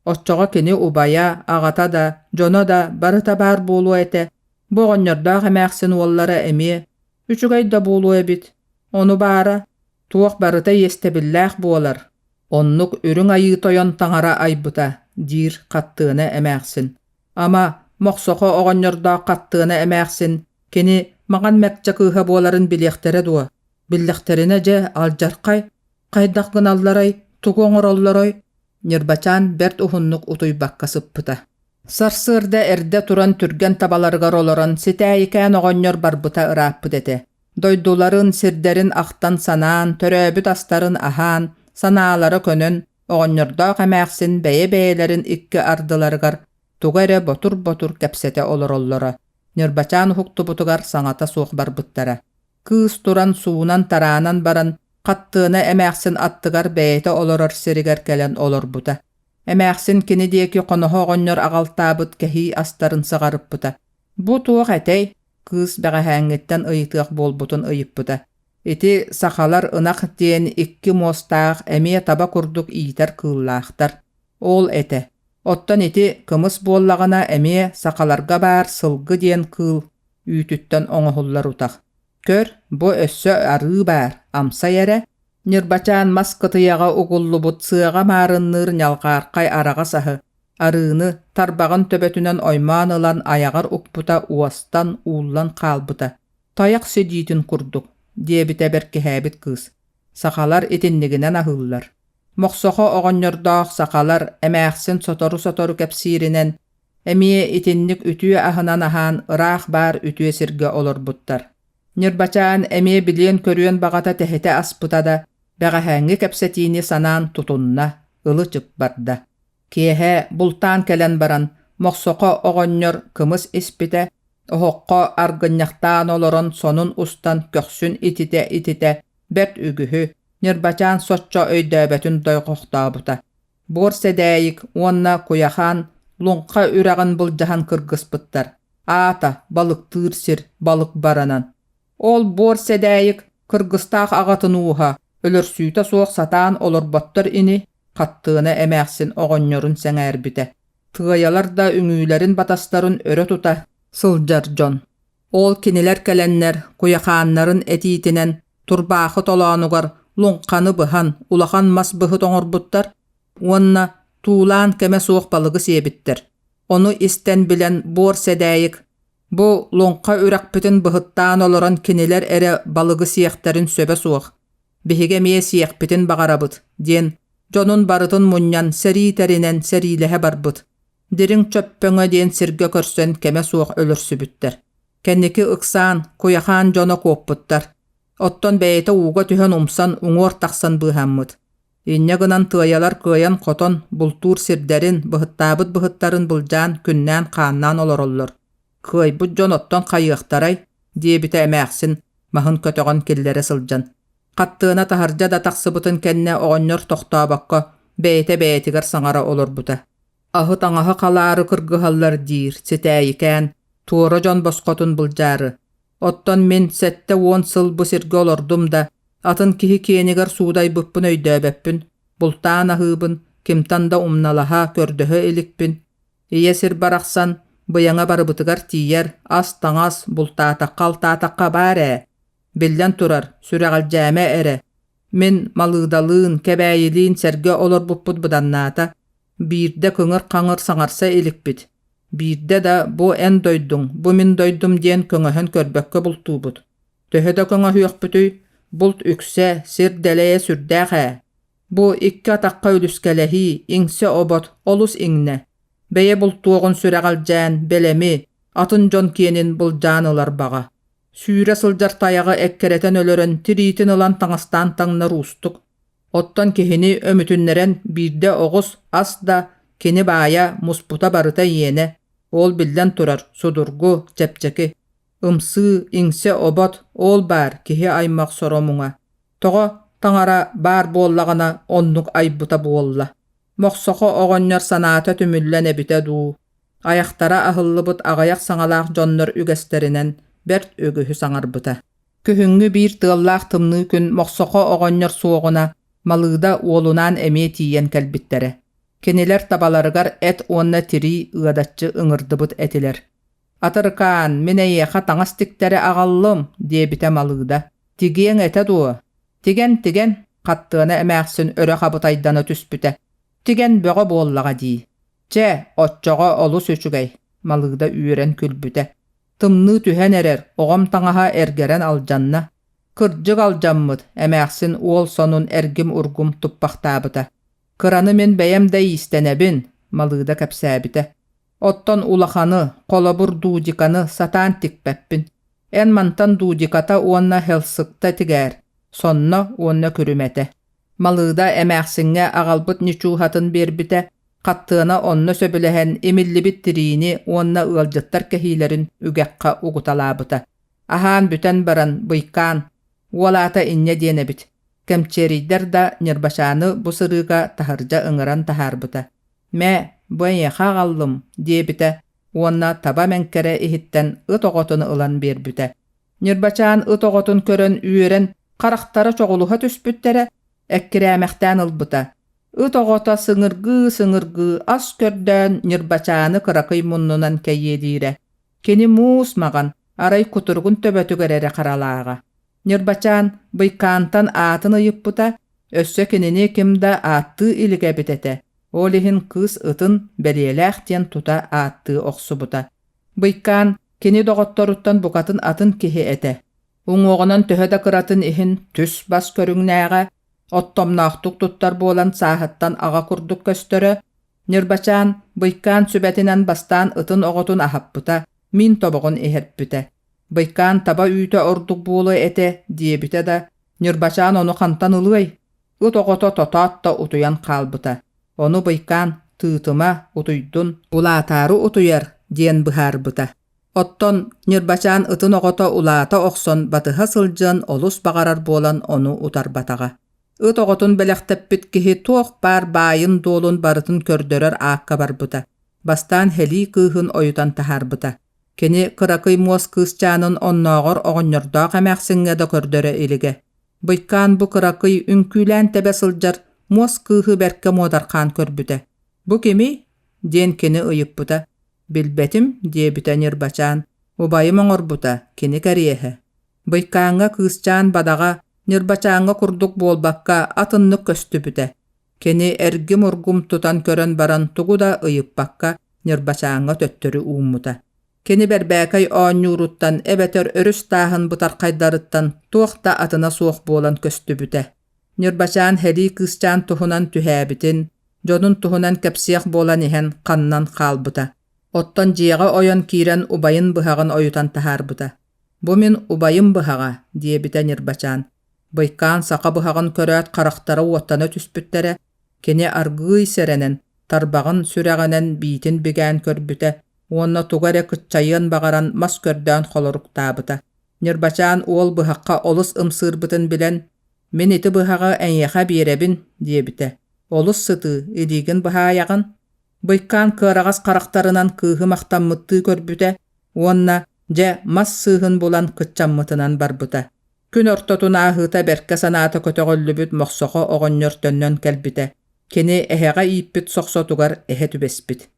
оччоҕо кини убайа, аҕата да, дьоно да барыта баар буолуо этэ. Бу оҕонньордоох эмээхсин уоллара эмиэ үчүгэй да буолуо эбит. Ону баара, туох барыта иэстэбиллээх буолар. Оннук Үрүҥ Айыы Тойон таҥара айбыта, диир Хаттыана эмээхсин. Ама, Мохсохо оҕонньордоох Хаттыана эмээхсин кини Маҥан Мэкчэ кыыһа буоларын билиэхтэрэ дуо? Биллэхтэринэ дьэ, алдьархай, хайдах гыналларай, тугу оҥороллорой? Ньырбачаан бэрт уһуннук утуйбакка сыппыта. Сарсыарда эрдэ туран түргэн табаларыгар олорон Ситээйикээн оҕонньор барбыта ырааппыт этэ. Дойдуларын, сирдэрин ахтан-санаан, төрөөбүт астарын аһаан, санаалара көнөн, оҕонньордоох эмээхсин бэйэ-бэйэлэрин икки ардыларыгар тугу эрэ ботур-ботур кэпсэтэ олороллоро. Ньырбачаан уһуктубутугар саҥата суох барбыттара. Кыыс туран суунан-тараанан баран, Хаттыана эмээхсин аттыгар бэйэтэ олорор сиригэр кэлэн олорбута. Эмээхсин кини диэки хоноһо оҕонньор аҕалтаабыт кэһии астарын сыҕарыппыта. «Бу туох этэй?» кыыс бэҕэһээҥҥиттэн ыйытыах буолбутун ыйыппыта. Ити сахалар ынах диэн икки муостаах эмиэ таба курдук иитэр кыыллаахтар. Ол этэ. Оттон ити кымыс буоллаҕына эмиэ сахаларга баар сылгы диэн кыыл үүтүттэн оҥоһуллар утах. Көр, бу өссө арыы баар, амсай эрэ. Ньырбачаан мас кытыйаҕа угуллубут сыаҕа маарынныыр ньалҕаархай араҕас аһы, арыыны тарбаҕын төбөтүнэн оймоон ылан айаҕар укпута уостан, ууллан хаалбыта. Тайах сидиитин курдук, диэбитэ бэркиһээбит кыыс. Сахалар итиннигинэн аһыыллар. Мохсохо оҕонньордоох сахалар эмээхсин сотору-сотору кэпсииринэн, эмиэ итинник үтүө аһынан аһаан ыраах баар үтүө сиргэ олорбуттар. Ньырбачаан эмиэ билиэн-көрүөн баҕата тэһитэ аспыта да, бэҕэһээҥҥи кэпсэтиини санаан тутунна, ылы-чып барда. Киэһэ бултаан кэлэн баран, Мохсохо оҕонньор кымыс испитэ, оһоххо аргынньахтаан олорон сонун устан көхсүн ититэ-ититэ бэрт үгүһү, Ньырбачаан соччо өйдөөбөтүн дойҕохтообута. Буор Сэдээйик уонна Куйахаан Луҥха үрэҕин былдьаһан кыргыспыттар. Аата, балыктыыр сир, балык баранан. Ол Буор Сэдээйик кыргыстаах аҕатын ууһа, өлөрсүүтэ суох сатаан олорботтор ини, Хаттыына эмээхсин оҕонньорун сэҥээрбитэ. Тыайалар да үҥүүлэрин батастарын өрө тута сылдьар дьон. Ол кинилэр кэлэннэр куйахааннарын этиитинэн турбаахы толоонугар луҥханы быһан улахан мас быһыт оҥорбуттар уонна туулаан кэмэ суох балыгы сиэбиттэр. Ону истэн билэн буор сэдээйик бу луҥха үрэхпитин быһыттаан олорон кинилэр эрэ балыгы сиэхтэрин сөбө суох, биһиги эмиэ сиэхпитин баҕарабыт диэн дьонун барытын мунньан сэрии тэринэн сэриилэһэ барбыт. Дириҥ Чөппөҥө диэн сиргэ көрсөн кэмэ суох өлөрсүбүттэр. Кэнники ыксаан, куйахаан дьоно куоппуттар. Оттон бэйэтэ ууга түһэн умсан уҥуор тахсан быыһаммыт. Инньэ гынан тыайалар кыайан-хотон, бултуур сирдэрин, быһыттаабыт быһыттарын былдьаан күннээн-хааннаан олороллор. Кыайбыт дьон оттон хайыахтарай? диэбитэ эмээхсин маһын көтөҕөн киллэрэ сылдьан. Хаттыана таһырдьа да тахсыбытын кэннэ оҕонньор тохтообокко бэйэтэ бэйэтигэр саҥара олорбута. Аһы-таҥаһы халаары кыргыһаллар диир, ситээйикээн, туора дьон босхотун былдьаары. Оттон мин 70 сыл бу сиргэ олордум да, атын киһи киэнигэр суудайбыппын өйдөөбөппүн, бултаан аһыыбын, кимтэн да умналаһа, көрдөһө иликпин. Ийэ сир барахсан быйаҥа барыбытыгар тиийэр, ас-таҥас, бултаатахха-алтаатахха баар ээ. Биллэн турар, сүрэҕэлдьээмэ эрэ. Мин Малыыдалыын, Кэбээйилиин сэргэ олорбуппут быданнаата. Биирдэ кыҥыр-хаҥыр саҥарса иликпит. Биирдэ да бу эн дойдуҥ, бу мин дойдум диэн көҥөһөн көрбөккө бултуубут. Төһө да көҥөһүөхпүтүй, булт үксэ, сир дэлэйэ сүрдээх ээ. Бу икки атахха үлүскэлэһии, иҥсэ-обот олус иҥнэ. Бэйэ бултуоҕун сүрэҕэлдьээн, бэлэми, атын дьон киэнин былдьаан ылар баҕа. Сүүрэ сылдьар тайаҕы эккирэтэн өлөрөн, тириитин ылан таҥастаан таҥнар уустук. Оттон киһини өмүтүннэрэн биирдэ оҕус, ас да, кини баайа, муспута барыта иэнэ. Ол биллэн турар, судургу, чэпчэки. Ымсыы, иҥсэ-обот, ол баар киһи аймах соро-муҥа. Тоҕо таҥара баар буоллаҕына оннук айбыта буолла. Мохсохо оҕонньор санаата түмүллэн эбитэ дуу, айахтара аһыллыбыт аҕыйах саҥалаах дьоннор үгэстэринэн бэрт үгүһү саҥарбыта. Күһүҥҥү биир тыаллаах тымныы күн Мохсохо оҕонньор суоҕуна Малыыда уолунаан эмиэ тиийэн кэлбиттэрэ. Кинилэр табаларыгар эт уонна тирии ыадаччы ыҥырдыбыт этилэр. «Атырыкаан, мин эйиэхэ таҥас тиктэрэ аҕаллым», диэбитэ Малыыда. «Тигиэҥ этэ дуо?» «Тигэн-тигэн», Хаттыана эмээхсин өрө хабытайдана түспүтэ. «Тигэн бөҕө буоллаҕа дии». «Чэ, оччоҕо олус үчүгэй», Малыыда үөрэн күлбүтэ. «Тымныы түһэн эрэр, оҕом таҥаһа эргэрэн алдьанна». «Кырдьык алдьаммыт», эмээхсин уол сонун эргим-ургум туппахтаабыта. «Кыраны мин бэйэм да иистэнэбин», Малыыда кэпсээбитэ. «Оттон улаханы, холобур дуудиканы сатаан тикпэппин. Эн мантан дуудиката уонна хелсыкта тигээр, сонно уонна күрүмэтэ». Малыыда эмээхсиҥҥэ аҕалбыт ньучууһатын биэрбитэ, Хаттыана онно сөбүлэһэн имиллибит тириини уонна ыалдьыттар кэһиилэрин үгэххэ угуталаабыта. Аһаан бүтэн баран быйкаан, уол аата инньэ диэн эбит, кэмчиэрийдэр да Ньырбачааны бу сырыыга таһырдьа ыҥыран таһаарбыта. «Мэ, бу эйиэхэ аҕаллым» диэбитэ уонна таба мэҥкэрэ иһиттэн ыт оҕотун ылан биэрбитэ. Ньырбачаан ыт оҕотун көрөн үөрэн харахтара чоҕулуһа түспүттэрэ, эккирээмэхтээн ылбыта. Ыт оҕото сыҥыргыы-сыҥыргыы ас көрдөөн Ньырбачааны кыракый муннунан кэйиэлиирэ. Кини муус маҕан, арай кутуругун төбөтүгэр эрэ харалааҕа. Ньырбачаан Быйкаантан аатын ыйыппыта, өссө кинини ким да ааттыы илик эбит этэ, ол иһин кыыс ытын бэлиэлээх диэн тута ааттыы охсубута. Быйкаан кини доҕотторуттан букатын атын киһи этэ. Уҥуоҕунан төһө да кыратын иһин түс-бас көрүҥнээҕэ, оттомноохтук туттар буолан сааһыттан аҕа курдук көстөрө, Ньырбачаан Быйкаан сүбэтинэн бастаан ытын оҕотун аһаппыта, мин тобоҕун иһэрпитэ. Быйкаан таба үүтэ ордук буолуо этэ диэбитэ да, Ньырбачаан ону хантан ылыай? Ыт оҕото тотоот да утуйан хаалбыта. Ону Быйкаан «Тыытыма, утуйдун, улаатаары утуйар» диэн быһаарбыта. Оттон Ньырбачаан ытын оҕото улаата охсон батыһа сылдьыан олус баҕарар буолан ону утарбатаҕа. Ыт оҕотун бэлэхтэппит киһи туох баар баайын-дуолун барытын көрдөрөр аакка барбыта. Бастаан Һэлии кыыһын ойутан таһаарбыта. Кини кыракый муос кыысчаанын оннооҕор оҕонньордоох эмээхсиҥҥэ да көрдөрө илигэ. Быйкаан бу кыракый үҥкүүлээн тэбэ сылдьар муос кыыһы бэркэ муодархаан көрбүтэ. «Бу кимий?» диэн кини ыйыппыта. «Билбэтим» диэбитэ Ньырбачаан. «Убайым оҥорбута, кини кэриэһэ». Быйкааҥҥа кыысчаан бадаҕа Ньырбачааҥҥа курдук буолбакка атыннык көстүбүтэ. Кини эргим-ургум тутан көрөн баран тугу да ыйыппакка Ньырбачааҥҥа төттөрү ууммута. Кини бэрбээкэй оонньууруттан эбэтэр өрүс тааһын бытархайдарыттан туох да атына суох буолан көстүбүтэ. Ньырбачаан һэлии кыысчаан туһунан түһээбитин, дьонун туһунан кэпсиэх буолан иһэн ханнан хаалбыта. Оттон дьиэҕэ ойон киирэн убайын быһаҕын ойутан таһаарбыта. Бу мин убайым быһаҕа, диэбитэ Ньырбачаан. Быйкаан саха быһаҕын көрөөт харахтара уоттана түспүттэрэ, кини аргыый сэрэнэн, тарбаҕын сүрэҕинэн биитин бигээн көрбүтэ уонна тугу эрэ кыччайыан баҕаран мас көрдөөн холоруктаабыта. Ньырбачаан уол быһахха олус ымсыырбытын билэн, «Мин ити быһаҕы эйиэхэ биэрэбин» диэбитэ. «Олус сытыы, илиигин быһаайаҕын?» Быйкаан кыараҕас харахтарынан кыыһы махтаммыттыы көрбүтэ уонна, дьэ, мас сыыһын булан кыччаммытынан барбыта. Күн ортотун ааһыыта бэркэ санаата көтөҕүллүбүт Мохсохо оҕонньор төннөн кэлбитэ. Кини эһэҕэ ииппит сохсотугар эһэ түбэспит.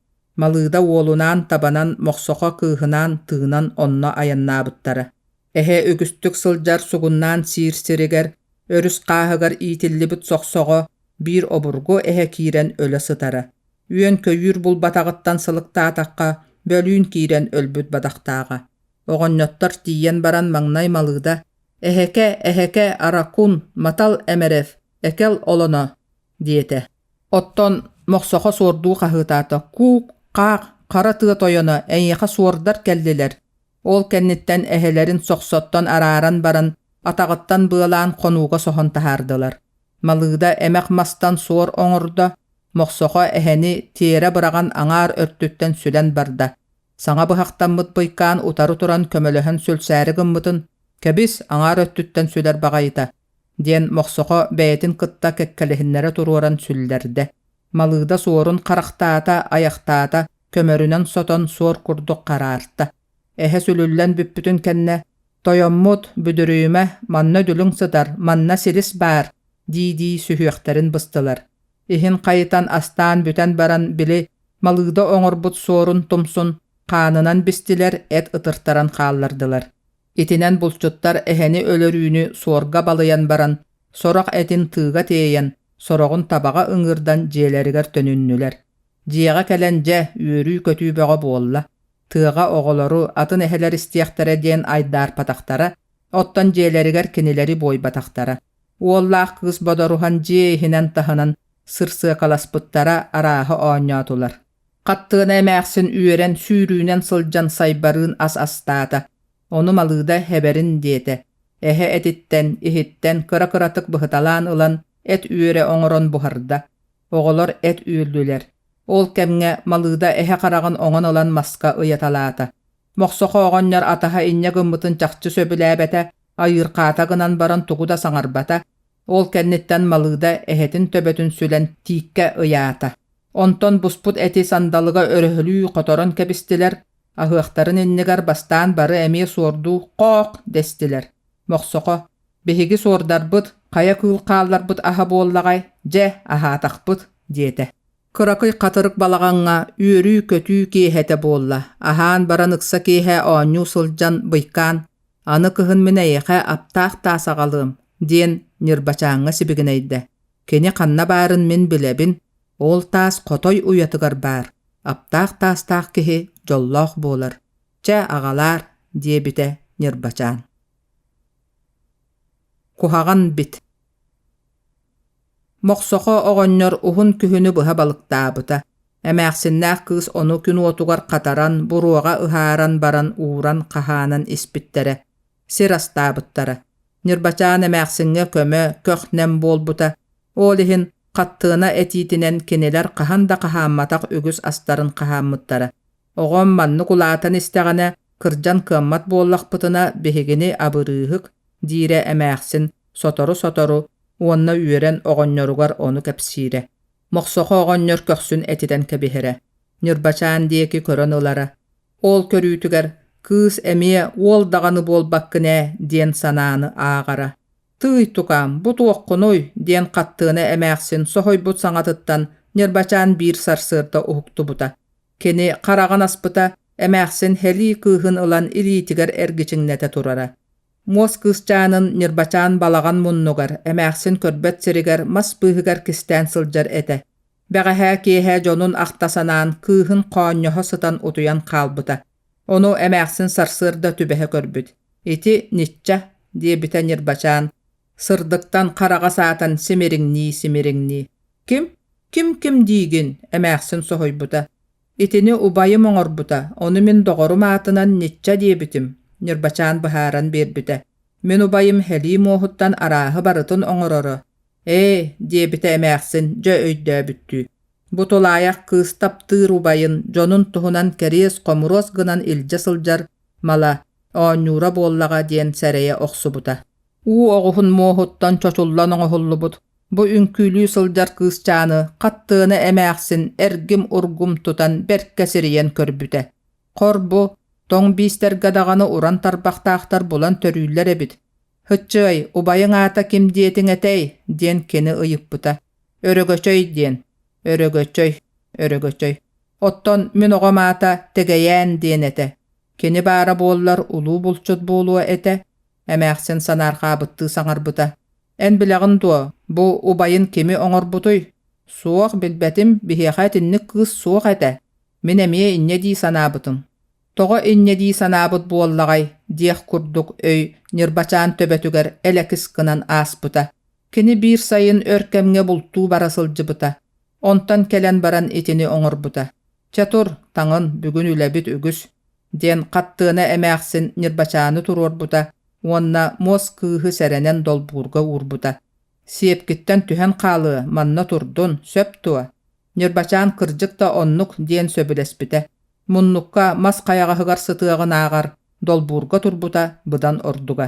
Малыыда уолунаан табанан Мохсохо кыыһынаан тыынан онно айаннаабыттара. Эһэ үгүстүк сылдьар сугуннаан сиир сиригэр, өрүс хааһыгар иитиллибит сохсоҕо биир обургу эһэ киирэн өлө сытара. Үөн-көйүүр булбатаҕыттан сылыктаатахха, бөлүүн киирэн өлбүт бадахтааҕа. Оҕонньоттор тиийэн баран маҥнай Малыыда «Эһэкэ, эһэкэ, аракун, матал эмэрэв, экэл олоно» диэтэ. Оттон Мохсохо суордуу хаһыытаата: «Куук, хаах, хара тыа тойоно, эйиэхэ суордар кэллилэр!» Ол кэнниттэн эһэлэрин сохсоттон арааран баран, атаҕыттан быалаан хонууга соһон таһаардылар. Малыыда эмэх мастан суор оҥордо, Мохсохо эһэни тиэрэ быраҕан аҥаар өртүттэн сүлэн барда. Саҥа быһахтаммыт быйкаан утары туран көмөлөһөн сүлсээри гыммытын, «Кэбис, аҥаар өттүттэн сүлэр баҕайыта» диэн Мохсохо бэйэтин кытта кэккэлэһиннэрэ туруоран сүллэрдэ. Малыыда суорун харахтаата, айахтаата, көмөрүнэн сотон суор курдук хараарта. Эһэ сүлүллэн бүппүтүн кэннэ «Тойоммут, бүдүрүйүмэ, манна дүлүҥ сытар, манна силис баар» дии-дии сүһүөхтэрин быстылар. Иһин хайытан астаан бүтэн баран били Малыыда оҥорбут суорун тумсун хаанынан бистилэр, эт ытыртаран хааллардылар. Итинэн булчуттар эһэни өлөрүүнү суорга балыйан баран, сорох этин тыыга тиэйэн, сороҕун табаҕа ыҥыырдан дьиэлэригэр төнүннүлэр. Дьиэҕэ кэлэн дьэ, үөрүү-көтүү бөҕө буолла. Тыаҕа оҕолору, атын эһэлэр истиэхтэрэ диэн айдаарпатахтара, оттон дьиэлэригэр кинилэри буойбатахтара. Уоллаах кыыс бодоруһан дьиэ иһинэн-таһынан сырсыакаласпыттара, арааһы оонньоотулар. Хаттыана эмээхсин үөрэн, сүүрүүнэн сылдьан сайбарыын ас астаата. Ону Малыыда эбэрин диэтэ. Эһэ этиттэн, иһиттэн кыра-кыратык быһыталаан ылан эт үөрэ оҥорон буһарда. Оҕолор эт үөллүлэр. Ол кэмҥэ Малыыда эһэ хараҕын оҥон ылан маска ыйаталаата. Мохсохо оҕонньор атаһа инньэ гыммытын чахчы сөбүлээбэтэ, айыырхаата гынан баран тугу да саҥарбата. Ол кэнниттэн Малыыда эһэтин төбөтүн сүлэн тииккэ ыйаата. Онтон буспут эти сандалыга өрөһөлүү хоторон кэбистилэр, аһыахтарын иннигэр бастаан бары эмиэ суордуу «хоок» дэстилэр. Мохсохо «Биһиги суордарбыт, хайа кыыл хаалларбыт аһа буоллаҕай, дьэ, аһаатахпыт» диэтэ. Кыракый хатырык балаҕаҥҥа үөрүү-көтүү киэһэтэ буолла. Аһаан баран ыкса киэһэ оонньуу сылдьан быйкаан «Аны кыһын мин эйиэхэ аптаах таас аҕалыам» диэн Ньырбачааҥҥа сибигинэйдэ. Кини ханна баарын мин билэбин, ол таас хотой уйатыгар баар, аптаах таастаах киһи дьоллоох буолар. Чэ, аҕалаар, диэбитэ Ньырбачаан. Куһаҕан бит Мохсохо оҕонньор уһун күһүнү быһа балыктаабыта. Эмээхсиннээх кыыс ону күн уотугар хатаран, буруоҕа ыһааран баран ууран хаһаанан испиттэрэ. Сир астаабыттара. Ньырбачаан эмээхсиҥҥэ көмө, көх-нэм буолбута. Ол иһин хаттыана этиитинэн кинилэр хаһан да хаһаамматах үгүс астарын хаһааммыттара. Оҕом маннык улаатан истэҕинэ, кырдьан кыаммат буоллахпытына биһигини абырыыһык, диирэ эмээхсин сотору-сотору уонна үөрэн оҕонньоругар ону кэпсиирэ. Мохсохо оҕонньор көхсүн этитэн кэбиһэрэ, Ньырбачаан диэки көрөн ылара. Ол көрүүтүгэр кыыс эмиэ уол даҕаны буолбаккын ээ диэн санааны ааҕара. «Тыый, тукаам, бу туоххунуй?» диэн хаттыана эмээхсин соһуйбут саҥатыттан Ньырбачаан биир сарсыарда уһуктубута. Кини хараҕын аспыта, эмээхсин һэлии кыыһын ылан илиитигэр эргичиҥнэтэ турара. Муос кыысчаанын Ньырбачаан балаҕан муннугар, эмээхсин көрбөт сиригэр мас быыһыгар кистээн сылдьар этэ. Бэҕэһээ киэһэ дьонун ахта санаан, кыыһын хоонньоһо сытан утуйан хаалбыта. Ону эмээхсин сарсыарда түбэһэ көрбүт. «Ити ничча» диэбитэ Ньырбачаан, сырдыктан хараҕа саатан симириҥнии-симириҥнии. «Ким? Ким-ким диигин?» эмээхсин соһуйбута. Итини убайым оҥорбута, ону мин доҕорум аатынан ничча диэбитим. Ньырбачаан быһааран биэрбитэ. Мин убайым һэлии муоһуттан арааһы барытын оҥороро. Ээ, диэбитэ эмээхсин дьэ өйдөөбүттүү. Бу тулаайах кыыс таптыыр убайын дьонун туһунан кэриэс-хомуруос гынан илдьэ сылдьар мала, оонньуура буоллаҕа диэн сэрэйэ охсубута. Уу оҕуһун муоһуттан чочуллан оҥоһуллубут бу үҥкүүлүү сылдьар кыысчааны хаттыана эмээхсин эргим-ургум тутан бэркэ сирийэн көрбүтэ. Хор бу, тоҥ биистэргэ даҕаны уран тарбахтаахтар булан төрүүллэр эбит. «Һыччыай, убайыҥ аата ким диэтиҥ этэй?» диэн кини ыйыппыта. «Өрөгөчөй» диэн. «Өрөгөчөй, Өрөгөчөй. Оттон мин оҕом аата Тэгэйээн диэн этэ. Кини баара буоллар улуу булчут буолуо этэ», эмээхсин санаарҕаабыттыы саҥарбыта. «Эн билэҕин дуо, бу убайын кими оҥорбутуй?» «Суох, билбэтим, биһиэхэ итинник кыыс суох этэ. Мин эмиэ инньэ дии санаабытым. Тоҕо инньэ дии санаабыт буоллаҕай диэх курдук өй Ньырбачаан төбөтүгэр элэкис гынан ааспыта. Кини биир сайын өр кэмҥэ бултуу бара сылдьыбыта. Онтон кэлэн баран итини оҥорбута. Чэ тур, таҥын, бүгүн үлэбит үгүс, диэн Хаттыана эмээхсин Ньырбачааны туруорбута уонна муос кыыһы сэрэнэн долбуурга уурбута. Сиэпкиттэн түһэн хаалыа, манна турдун, сөп дуо? Ньырбачаан кырдьык да оннук диэн сөбүлэспитэ. Муннукка мас хайаҕаһыгар сытыаҕынааҕар долбуурга турбута быдан ордуга.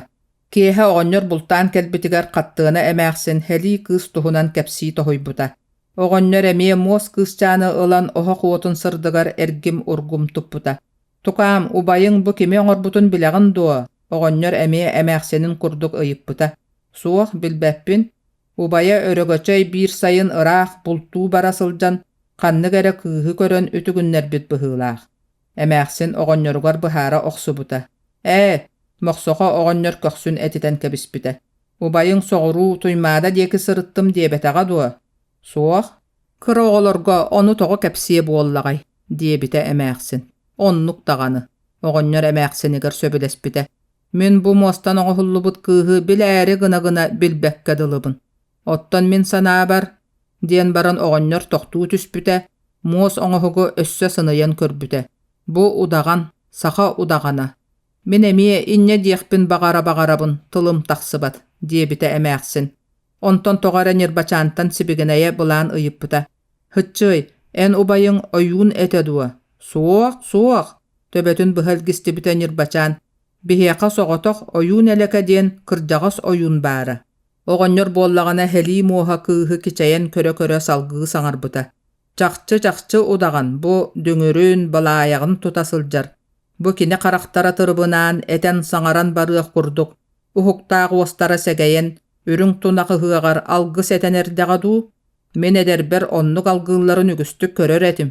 Киэһэ оҕонньор бултаан кэлбитигэр Хаттыана эмээхсин һэлии кыыс туһунан кэпсии тоһуйбута. Оҕонньор эмиэ муос кыысчааны ылан оһох уотун сырдыгар эргим-ургум туппута. «Тукаам, убайыҥ бу кими оҥорбутун билэҕин дуо?» оҕонньор эмиэ эмээхсинин курдук ыйыппыта. «Суох, билбэппин. Убайа Өрөгөчөй биир сайын ыраах бултуу бара сылдьан ханнык эрэ кыыһы көрөн үтүгүннэрбит быһыылаах. Эмээхсин оҕонньоругар быһаара охсубута. Ээ, Мохсоҕо оҕонньор көхсүн этитэн кэбиспитэ. Убайыҥ соҕуруу Туймаада диэки сырыттым диэбэтэҕэ дуо? Суох. Кыра оҕолорго ону тоҕо кэпсиэ буоллаҕай, диэбитэ эмээхсин. Оннук даҕаны. Оҕонньор эмээхсинигэр сөбүлэспитэ. Мин бу муостан оҥоһуллубут кыыһы билээри гына-гына билбэккэ дылыбын. Оттон мин санаабар, диэн баран оҕонньор тохтуу түспүтэ, муос оҥоһугу өссө сыныйан көрбүтэ. Бу удаҕан, саха удаҕана. Мин эмиэ инньэ диэхпин баҕара-баҕарабын, тылым тахсыбат, диэбитэ эмээхсин. Онтон тоҕо эрэ Ньырбачаантан сибигинэйэ былаан ыйыппыта. Һыччыай, эн убайыҥ ойуун этэ дуо? Суох, суох, төбөтүн быһа илгистибитэ Ньырбачаан. Биһиэхэ соҕотох ойуун элэкэ диэн кырдьаҕас ойуун баара. Оҕонньор буоллаҕына һэлии муоһа кыыһы кичэйэн көрө-көрө салгыы саҥарбыта. Чахчы-чахчы удаҕан бу дүҥүрүн, балаайаҕын тута сылдьар. Бу кини харахтара тырыбынаан этэн-саҥаран барыах курдук, уһуктаах уостара сэгэйэн, үрүҥ тунах ыһыаҕар алгыс этэн эрдэҕэ дуу? Мин эдэрбэр оннук алгыылларын үгүстүк көрөр этим.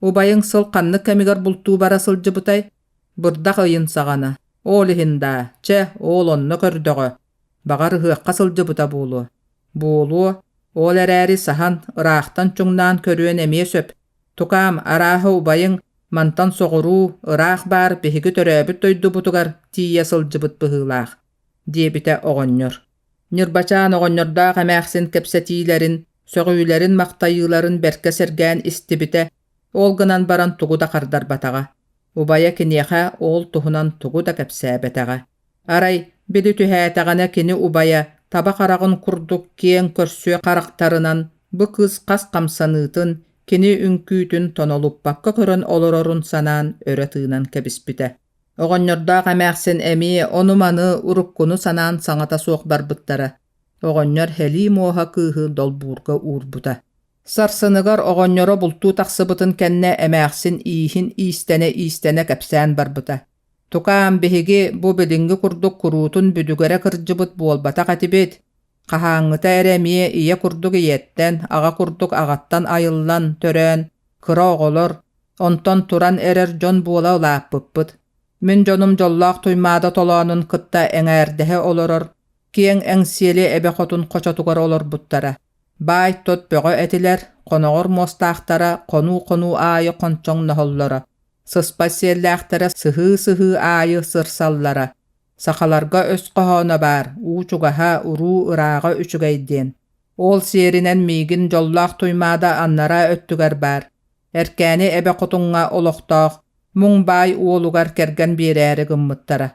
Убайыҥ сыл ханнык кэмигэр бултуу бара сылдьыбытай? Бырдах ыйын саҕана. Ол иһин даа, чэ, ол онно көрдөҕө. Баҕар ыһыахха сылдьыбыта буолуо. Буолуо, ол эрээри саһан, ыраахтан чуҥнаан көрүөн эмиэ сөп. Тукаам, арааһа убайыҥ мантан соҕуруу, ыраах баар биһиги төрөөбүт дойдубутугар тиийэ сылдьыбыт быһыылаах, диэбитэ оҕонньор. Ньырбачаан оҕонньордоох эмээхсин кэпсэтиилэрин, сөҕүүлэрин-махтайыыларын бэркэ сэргээн истибитэ, ол гынан баран тугу да хардарбатаҕа. Убайа киниэхэ ол туһунан тугу да кэпсээбэтэҕэ. Арай, били түһээтэҕинэ кини убайа таба хараҕын курдук киэҥ көрсүө харахтарынан бу кыыс хас хамсаныытын, кини үҥкүүтүн тонолуппакка көрөн олорорун санаан өрө тыынан кэбиспитэ. Оҕонньордоох эмээхсин эмиэ ону-маны уруккуну санаан саҥата суох барбыттара. Оҕонньор һэлии муоһа кыыһы долбуурга уурбута. Сарсыныгар оҕонньоро бултуу тахсыбытын кэннэ эмээхсин ииһин иистэнэ-иистэнэ кэпсээн барбыта. Тукаам, биһиги бу билиҥҥи курдук куруутун бүдүгэрэ кырдьыбыт буолбатах этибит. Хаһааҥҥыта эрэ эмиэ ийэ курдук ийэттэн, аҕа курдук аҕаттан айыллан, төрөөн, кыра оҕолор, онтон туран эрэр дьон буола улааппыппыт. Мин дьонум дьоллоох Туймаада толоонун кытта эҥээрдэһэ олорор киэҥ Эҥсиэли эбэ хотун хочотугар олорбуттара. Баай-тот бөҕө этилэр, хоноҕор муостаахтара хонуу-хонуу аайы хончоҥноһоллоро, сыспай сиэллээхтэрэ сыһыы-сыһыы аайы сырсаллара. Сахаларга өс хоһооно баар, уу чугаһа, уруу ырааҕа үчүгэй диэн. Ол сиэринэн миигин дьоллоох Туймаада аннараа өттүгэр баар, Эркээни эбэ хотуҥҥа олохтоох Муҥ баай уолугар кэргэн биэрээри гыммыттара.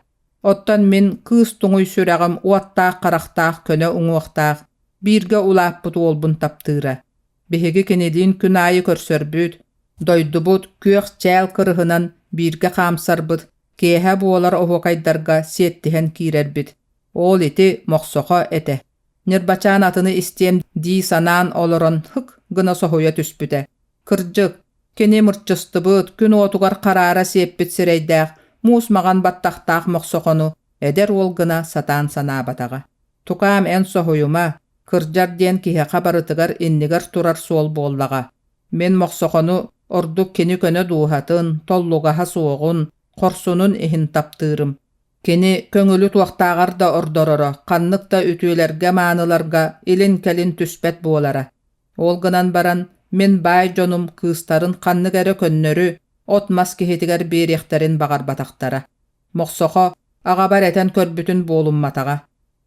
Оттон мин кыыс туҥуй сүрэҕим уоттаах харахтаах көнө уҥуохтаах, бииргэ улааппыт уолбун таптыыра. Биһиги кинилиин күн аайы көрсөрбүт, дойдубут күөх чээл кырыһынан бииргэ хаамсарбыт, киэһэ буолар оһуокайдарга сиэттиһэн киирэрбит. Ол ити Мохсохо этэ. Ньырбачаан атыны истиэм дии санаан олорон һык гына соһуйа түспүтэ. Кырдьык, кини мырчыстыбыт, күн уотугар хараара сиэппит сирэйдээх, муус маҕан баттахтаах Мохсохону эдэр уол гына сатаан санаабатаҕа. Тукаам эн соһуйума, кырдьар диэн киһиэхэ барытыгар иннигэр турар суол буоллаҕа. Мин Мохсохону ордук кини көнө дууһатын, толлугаһа суоҕун, хорсунун иһин таптыырым. Кини көҥүлү туохтааҕар да ордороро, ханнык да үтүөлэргэ-мааныларга илин-кэлин түспэт буолара. Ол гынан баран, мин баай дьонум кыыстарын ханнык эрэ көннөрү от-мас киһитигэр биэриэхтэрин баҕарбатахтара. Мохсохо аҕабар этэн көрбүтүн буолумматаҕа.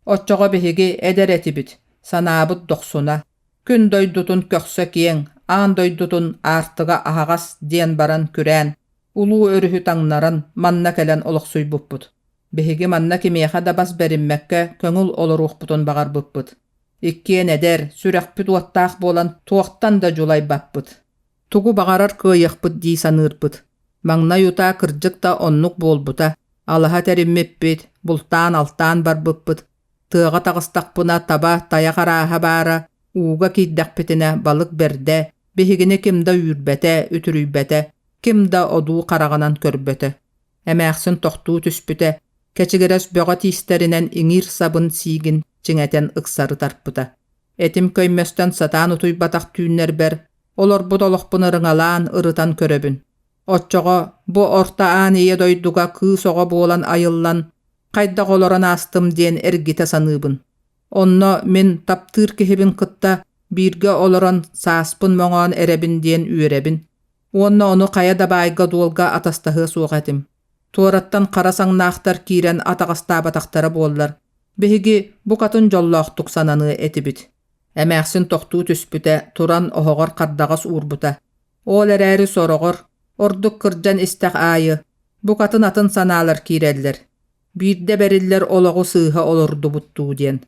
Оччоҕо биһиги эдэр этибит, санаабыт дохсуна. Күн дойдутун көхсө киэҥ, аан дойдутун аартыга аһаҕас диэн баран күрээн, улуу өрүһү таҥнаран манна кэлэн олохсуйбуппут. Биһиги манна кимиэхэ да бас бэриммэккэ көҥүл олоруохпутун баҕарбыппыт. Иккиэн эдэр, сүрэхпит уоттаах буолан туохтан да дьулайбаппыт. Тугу баҕарар кыайыахпыт дии саныырбыт. Маҥнай утаа кырдьык да оннук буолбута. Алаһа тэриммиппит, бултаан-алтаан барбыппыт. Тыаҕа таҕыстахпына таба, тайах арааһа баара, ууга киирдэхпитинэ балык бэрдэ, биһигини ким да үүрбэтэ, үтүрүйбэтэ, ким да одуу хараҕынан көрбөтө. Эмээхсин тохтуу түспүтэ, кэчигирэс бөҕө тиистэринэн иҥиир сабын сиигин чиҥэтэн ыксары тарпыта. Этим көймөстөн сатаан утуйбатах түүннэрбэр олорбут олохпун ырыҥалаан, ырытан көрөбүн. Оччоҕо бу орто аан ийэ дойдуга кыыс оҕо буолан айыллан, хайдах олорон аастым диэн эргитэ саныыбын. Онно мин таптыыр киһибин кытта бииргэ олорон сааспын моҥоон эрэбин диэн үөрэбин. Уонна ону хайа да баайга-дуолга атастаһыа суох этим. Туораттан хара саҥнаахтар киирэн атаҕастаабатахтара буоллар, биһиги букатын дьоллоохтук сананыа этибит. Эмээхсин тохтуу түспүтэ, туран оһоҕор хардаҕас уурбута. Ол эрээри сороҕор, ордук кырдьан истэх аайы, букатын атын санаалар киирэллэр. Биирдэ бэриллэр олоҕу сыыһа олордубут дуу диэн.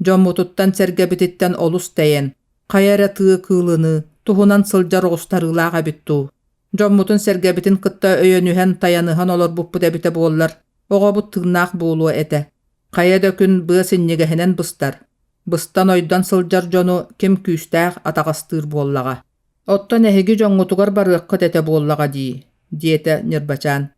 Дьоммутуттан-сэргэбититтэн олус тэйэн, хайа эрэ тыа кыылыныы, туһунан сылдьар оҕустарыылаах эбит дуу. Дьоммутун-сэргэбитин кытта өйөнүһэн-тайаныһан олорбуппут эбитэ буоллар, оҕобут тыыннаах буолуо этэ. Хайа да күн быа синньигэһинэн быстар. Быстан-ойдон сылдьар дьону ким күүстээх атаҕастыыр буоллаҕа. Оттон эһиги дьоҥҥутугар барыаххыт этэ буоллаҕа дии, диэтэ Ньырбачаан.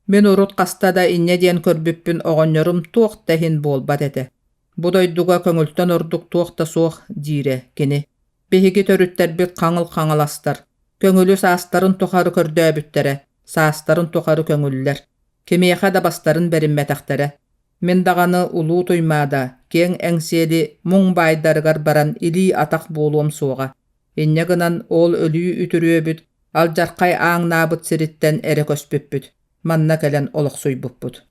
Мин урут хаста да инньэ диэн көрбүппүн оҕонньорум туох да иһин буолбат этэ. Бу дойдуга көҥүлтэн ордук туох да суох, диирэ кини. Биһиги төрүттэрбит хаҥыл хаҥаластар, көҥүлү саастарын тухары көрдөөбүттэрэ, саастарын тухары көҥүллэр. Кимиэхэ да бастарын бэриммэтэхтэрэ. Мин даҕаны Улуу Туймаада киэҥ Эҥсиэли муҥ баайдарыгар баран илии-атах буолуом суоҕа. Инньэ гынан ол өлүү үтүрүөбүт, алдьархай ааҥнаабыт сириттэн эрэ көспүппүт, манна кэлэн олохсуйбуппут.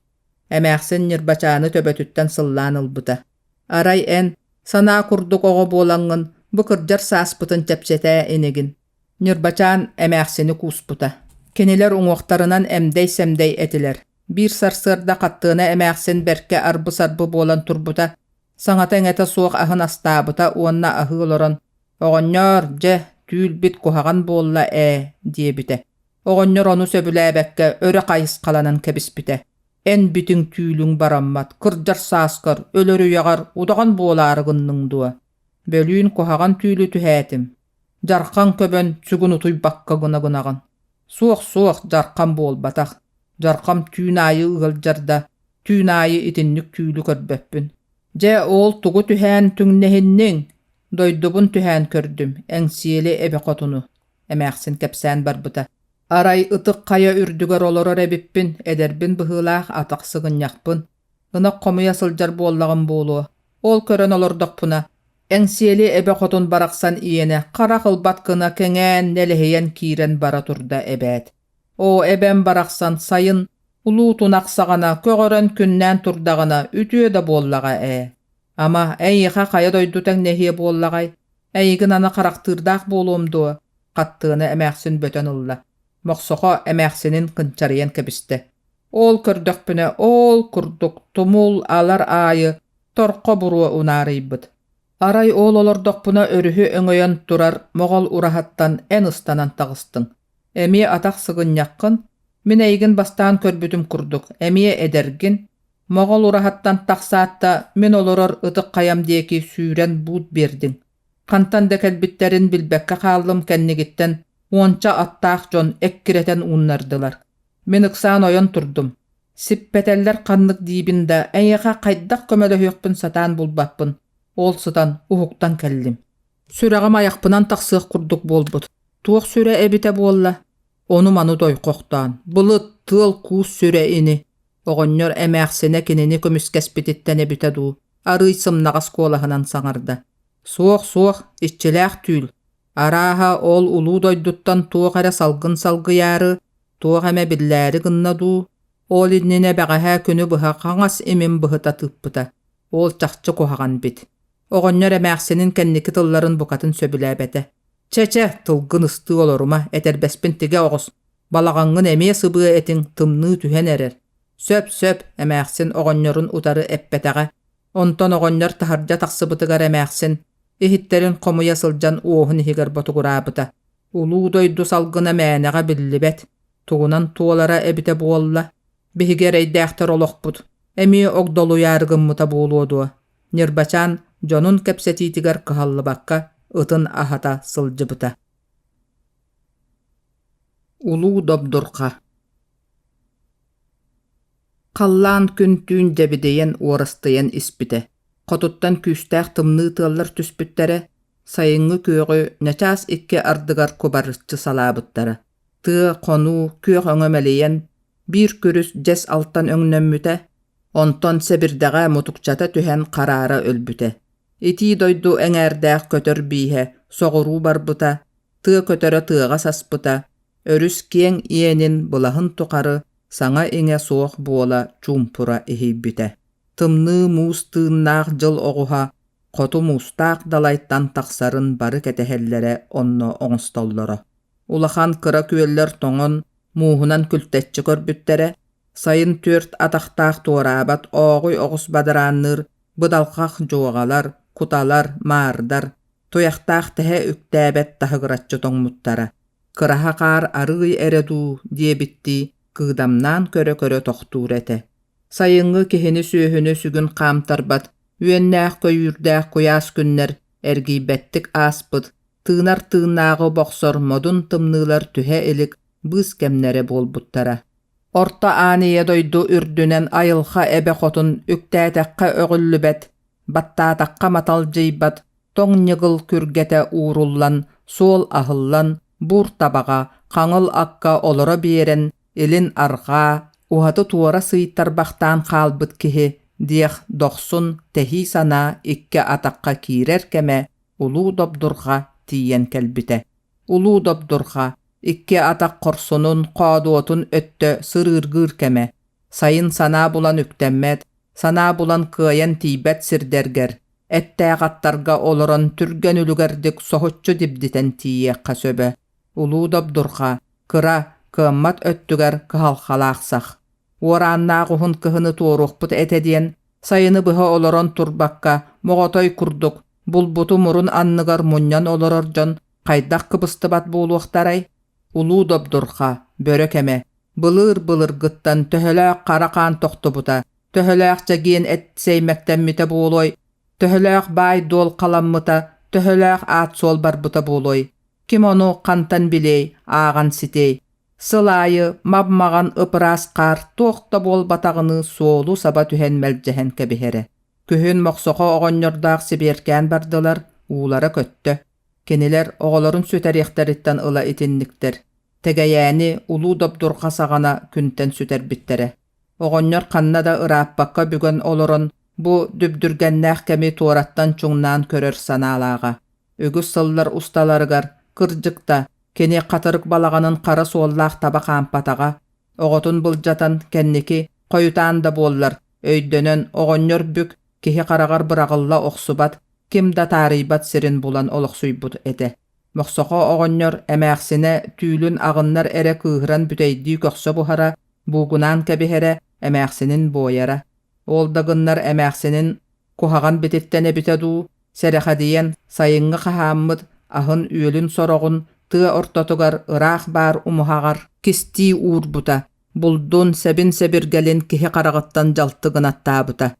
Эмээхсин Ньырбачааны төбөтүттэн сыллаан ылбыта. Арай эн, санаа курдук оҕо буолаҥҥын, бу кырдьар сааспытын чэпчэтээ инигин. Ньырбачаан эмээхсини кууспута. Кинилэр уҥуохтарынан эмдэй-сэмдэй этилэр. Биир сарсыарда Хаттыана эмээхсин бэркэ арбы-сарбы буолан турбута, саҥата-иҥэтэ суох аһын астаабыта уонна аһыы олорон «Оҕонньоор, дьэ, түүл-бит куһаҕан буолла ээ» диэбитэ. Оҕонньор ону сөбүлээбэккэ өрө хайысхаланан кэбиспитэ. «Эн бүтүҥ түүлүҥ бараммат, кырдьар сааскар, өлөр үйэҕэр удаҕан буолаары гынныҥ дуо? Бөлүүн куһаҕан түүлү түһээтим. Дьархан көбөн сүгүн утуйбакка гына-гынаҕын. Суох-суох, дьархан буолбатах. Дьархам түүн аайы ыалдьар да, түүн аайы итинник түүлү көрбөппүн. Дьэ, ол тугу түһээн түҥнэһинниҥ? Дойдубун түһээн көрдүм, Эҥсиэли эбэ хотуну, эмээхсин кэпсээн барбыта. Арай ытык хайа үрдүгэр олорор эбиппин, эдэрбин быһыылаах атах сыгынньахпын. Ынах хомуйа сылдьар буоллаҕым буолуо. Ол көрөн олордохпуна, Эҥсиэли эбэ хотун барахсан иэнэ харах ылбат гына кэҥээн, нэлэһийэн киирэн бара турда эбээт. Оо, эбэм барахсан сайын улуу тунах саҕана көҕөрөн күннээн турдаҕына үтүө да буоллаҕа ээ. Ама, эйиэхэ хайа дойду тэҥнэһиэ буоллаҕай? Эйигин аны харахтыырдаах буолуом дуо? Хаттыана эмээхсин бөтөн ылла. Мохсохо эмээхсинин кынчарыйан кэбистэ. Ол көрдөхпүнэ ол курдук тумул алар аайы торхо буруо унаарыйбыт. Арай ол олордохпуна өрүһү өҥөйөн турар моҕол ураһаттан эн ыстанан таҕыстыҥ. Эмиэ атах сыгынньаххын, мин эйигин бастаан көрбүтүм курдук, эмиэ эдэргин, Моҕол ураһаттан тахсаат да, мин олорор ытык хайам диэки сүүрэн буут биэрдиҥ. Хантан да кэлбиттэрин билбэккэ хааллым кэннигиттэн уонча аттаах дьон эккирэтэн ууннардылар. Мин ыксаан ойон турдум. Сиппэтэллэр ханнык диибин да, эйиэхэ хайдах көмөлөһүөхпүн сатаан булбаппын. Ол сытан уһуктан кэллим. Сүрэҕим айахпынан тахсыах курдук буолбут. Туох сүрэ эбитэ буолла? Ону-маны тойхохтоон, былыт, тыал-куус сүрэ ини. Оҕонньор эмээхсинэ кинини көмүскэспититтэн эбитэ дуу, арыый сымнаҕас куолаһынан саҥарда: «Суох, суох, иччилээх түүл. Арааһа, ол улуу дойдуттан туох эрэ салгын салгыйаары, туох эмэ биллээри гынна дуу? Ол иннинэ бэҕэһээ күнү быһа хаҥас имин быһыта тыыппыта. Ол чахчы куһаҕан бит». Оҕонньор эмээхсинин кэнники тылларын букатын сөбүлээбэтэ. «Чэ-чэ, тылгын ыстыы олорума, этэрбэспин тигэ оҕус, Балаҕаҥҥын эмиэ сыбыа этиҥ, тымныы түһэн эрэр. Сөп, сөп, эмээхсин оҕонньорун утары эппэтэҕэ. Онтон оҕонньор таһырдьа тахсыбытыгар эмээхсин иһиттэрин хомуйа сылдьан уоһун иһигэр ботугураабыта. Улуу дойду салгына мээнэҕэ биллибэт, тугунан туолара эбитэ буолла. Биһиги эрэйдээхтэр олохпут эмиэ огдолуйаары гыммыта буолуо дуо? Ньырбачаан дьонун кэпсэтиитигэр кыһаллыбакка ытын аһата сылдьыбыта. Улуу Добдурха Халлаан күн-түүн дьэбидийэн уорастыйан испитэ. Хотуттан күүстээх тымныы тыаллар түспүттэрэ, сайыҥҥы күөҕү ньачаас икки ардыгар кубарыччы салаабыттара. Тыа, хонуу, күөх өҥө мэлийэн, биир күрүс дьэс алтан өҥнөммүтэ, онтон сэбирдэҕэ мутукчата түһэн хараара өлбүтэ. Итии дойду эҥээрдээх көтөр бииһэ соҕуруу барбыта, тыа көтөрө тыаҕа саспыта, өрүс киэҥ иэнин былаһын тухары саҥа-иҥэ суох буола чуумпура иһийбитэ. Тымныы муус тыыннаах дьыл оҕуһа хоту муустаах далайтан тахсарын бары кэтэһэллэрэ онно оҥостоллоро. Улахан кыра күөллэр тоҥон, мууһунан күлтэччи көрбүттэрэ, сайын түөрт атахтаах туораабат ооҕуй оҕус бадараанныыр быдалхах дьуоҕалар, куталар, маардар, туйахтаах тэһэ үктээбэт таһыгыраччы тоҥмуттара. Кыраһа хаар арыый эрэ дуу диэбиттии кыыдамнаан көрө-көрө тохтуур этэ. Сайыҥҥы киһини-сүөһүнү сүгүн хаамтарбат үөннээх-көйүүрдээх куйаас күннэр эргийбэттик ааспыт, тыынар тыыннааҕы бохсор модун тымныылар түһэ илик быыс кэмнэрэ буолбуттара. Орто Аан Ийэ дойду үрдүнэн айылҕа эбэ хотун үктээтэххэ өҕүллүбэт, баттаатахха маталдьыйбат тоҥ ньыгыл күргэтэ ууруллан, суол аһыллан, буур табаҕа, хаҥыл акка олоро биэрэн, илин-арҕаа, уһаты-туора сыйтарбахтаан хаалбыт киһи диэх дохсун тэһии санаа икки атахха киирэр кэмэ Улуу Добдурҕа тиийэн кэлбитэ. Улуу Добдурҕа икки атах хорсунун, хоодуотун өттө сырыыргыыр кэмэ. Сайын санаа булан үктэммэт, санаа булан кыайан тиийбэт сирдэргэр, эттээх аттарга олорон түргэн үлүгэрдик соһуччу дибдитэн тиийиэххэ сөбө. Улуу Добдурҕа кыра, кыаммат өттүгэр кыһалҕалаах сах. Уорааннаах уһун кыһыны туоруохпут этэ диэн, сайыны быһа олорон турбакка, моҕотой курдук, булбуту мурун анныгар мунньан олорор дьон хайдах кыбыстыбат буолуохтарай? Улуу Добдурҕа, бөрө кэмэ, былыыр-былыргыттан төһөлөөх хара хаан тохтубута, төһөлөөх чэгиэн эт сэймэктэммитэ буолуой, төһөлөөх баай-дуол халаммыта, төһөлөөх аат-суол барбыта буолуой? Ким ону хантан билиэй, ааҕан ситиэй? Сыл аайы мап-маҕан ып-ыраас хаар туох да буолбатаҕыныы суолу саба түһэн мэлдьэһэн кэбиһэрэ. Күһүн Мохсохо оҕонньордоох сибиэркээн бардылар, уулара көттө. Кинилэр оҕолорун сүтэриэхтэриттэн ыла итинниктэр. Тэгэйээни Улуу Добдурҕа саҕана күнтэн сүтэрбиттэрэ. Оҕонньор ханна да ырааппакка бүгэн олорон, бу дүбдүргэннээх кэми туораттан чуҥнаан көрөр санаалааҕа. Үгүс сыллар усталарыгар, кырдьык да, кини хатырык балаҕанын хара суоллаах таба хаампатаҕа, оҕотун былдьатан кэнники, хойутаан да буоллар, өйдөнөн, оҕонньор бүк, киһи хараҕар быраҕылла охсубат, ким да таарыйбат сирин булан олохсуйбут этэ. Мохсохо оҕонньор эмээхсинэ түүлүн аҕыннар эрэ кыыһыран бүтэйдии көхсө буһара, Буугунаан кэбиһэрэ, эмээхсинин буойара. Ол да гыннар эмээхсинин куһаҕан бититтэн эбитэ дуу, сэрэхэдийэн сайыҥҥы хаһааммыт аһын-үөлүн сороҕун тыа ортотугар ыраах баар умуһаҕар кистии уурбута, булдун, сэбин-сэбиргэлин киһи хараҕыттан дьалты гынаттаабыта.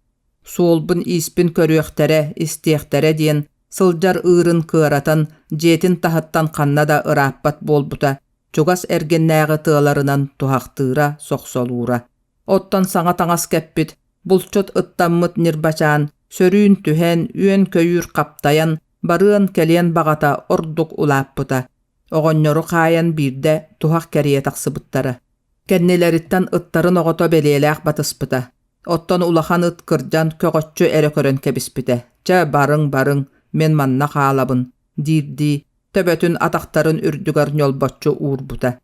Суолбун-ииспин көрүөхтэрэ, истиэхтэрэ диэн сылдьар ыырын кыаратан, дьиэтин таһыттан ханна да ырааппат буолбута, чугас эргиннээҕи тыаларынан туһахтыыра, сохсолуура. Оттон саҥа таҥас кэппит, булчут ыттаммыт Ньырбачаан сөрүүн түһэн, үөн-көйүүр хаптайан, барыан-кэлиэн баҕата ордук улааппыта. Оҕонньору хаайан биирдэ туһах кэрийэ тахсыбыттара. Кэннилэриттэн ыттарын оҕото бэлиэлээх батыспыта. Оттон улахан ыт кырдьан көҕөччү эрэ көрөн кэбиспитэ. «Чэ, барыҥ-барыҥ, мин манна хаалабын» диирдии, төбөтүн атахтарын үрдүгэр ньолбоччу уурбута.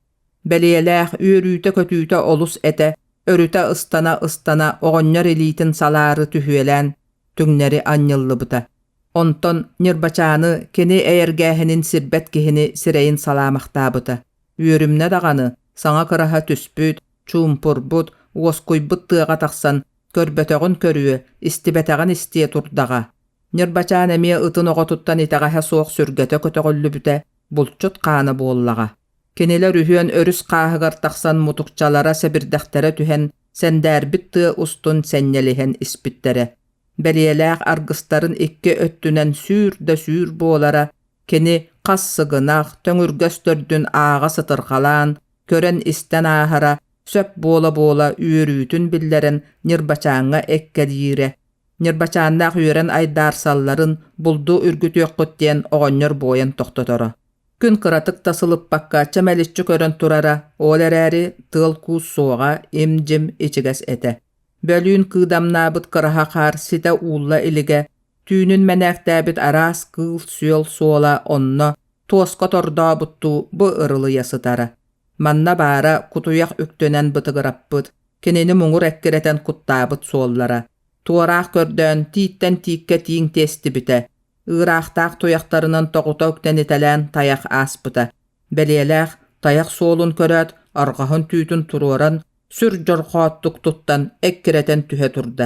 Бэлиэлээх үөрүүтэ-көтүүтэ олус этэ, өрүтэ ыстана-ыстана оҕонньор илиитин салаары түһүөлээн, түҥнэри анньыллыбыта. Онтон Ньырбачааны кини эйэргээһинин сирбэт киһини сирэйин салаамахтаабыта. Үөрүмнэ даҕаны, саҥа кыраһа түспүт, чуумпурбут, уоскуйбут тыаҕа тахсан, көрбөтөҕүн көрүө, истибэтэҕин истиэ турдаҕа. Ньырбачаан эмиэ ытын оҕотуттан итэҕэһэ суох сүргэтэ көтөҕүллүбүтэ, булчут хаана буоллаҕа. Кинилэр үһүөн өрүс хааһыгар тахсан мутукчалара сэбирдэхтэрэ түһэн, сэндээрбит тыа устун сэнньэлиһэн испиттэрэ. Бэлиэлээх аргыстарын икки өттүнэн сүүр да сүүр буолара, кини хас сыгынах, төҥүргэс төрдүн ааҕа сытырҕалаан, көрөн-истэн ааһара, сөп буола-буола үөрүүтүн биллэрэн Ньырбачааҥҥа эккэлиирэ. Ньырбачааннаах үөрэн айдаарсалларын булду үргүтүөххүт диэн оҕонньор буойан тохтоторо. Күн кыратык да сылыппакка чэмэличчи көрөн турара, ол эрээри тыал-куус суоҕа, им-дьим ичигэс этэ. Бөлүүн кыыдамнаабыт кыраһа хаар ситэ уулла илигэ, түүнүн мэнээктээбит араас кыыл-сүөл суола онно туоска тордообуттуу бу ырылыйа сытара. Манна баара кутуйах үктэнэн бытыгыраппыт, кинини муҥур эккирэтэн куттаабыт суоллара. Туораах көрдөөн тииттэн тииккэ тииҥ тиэстибитэ, ыыраахтаах туйахтарынан тоҕута үктэнитэлээн тайах ааспыта. Бэлиэлээх тайах суолун көрөөт, арҕаһын түүтүн туруоран, сүр дьорҕооттук туттан эккирэтэн түһэ турда.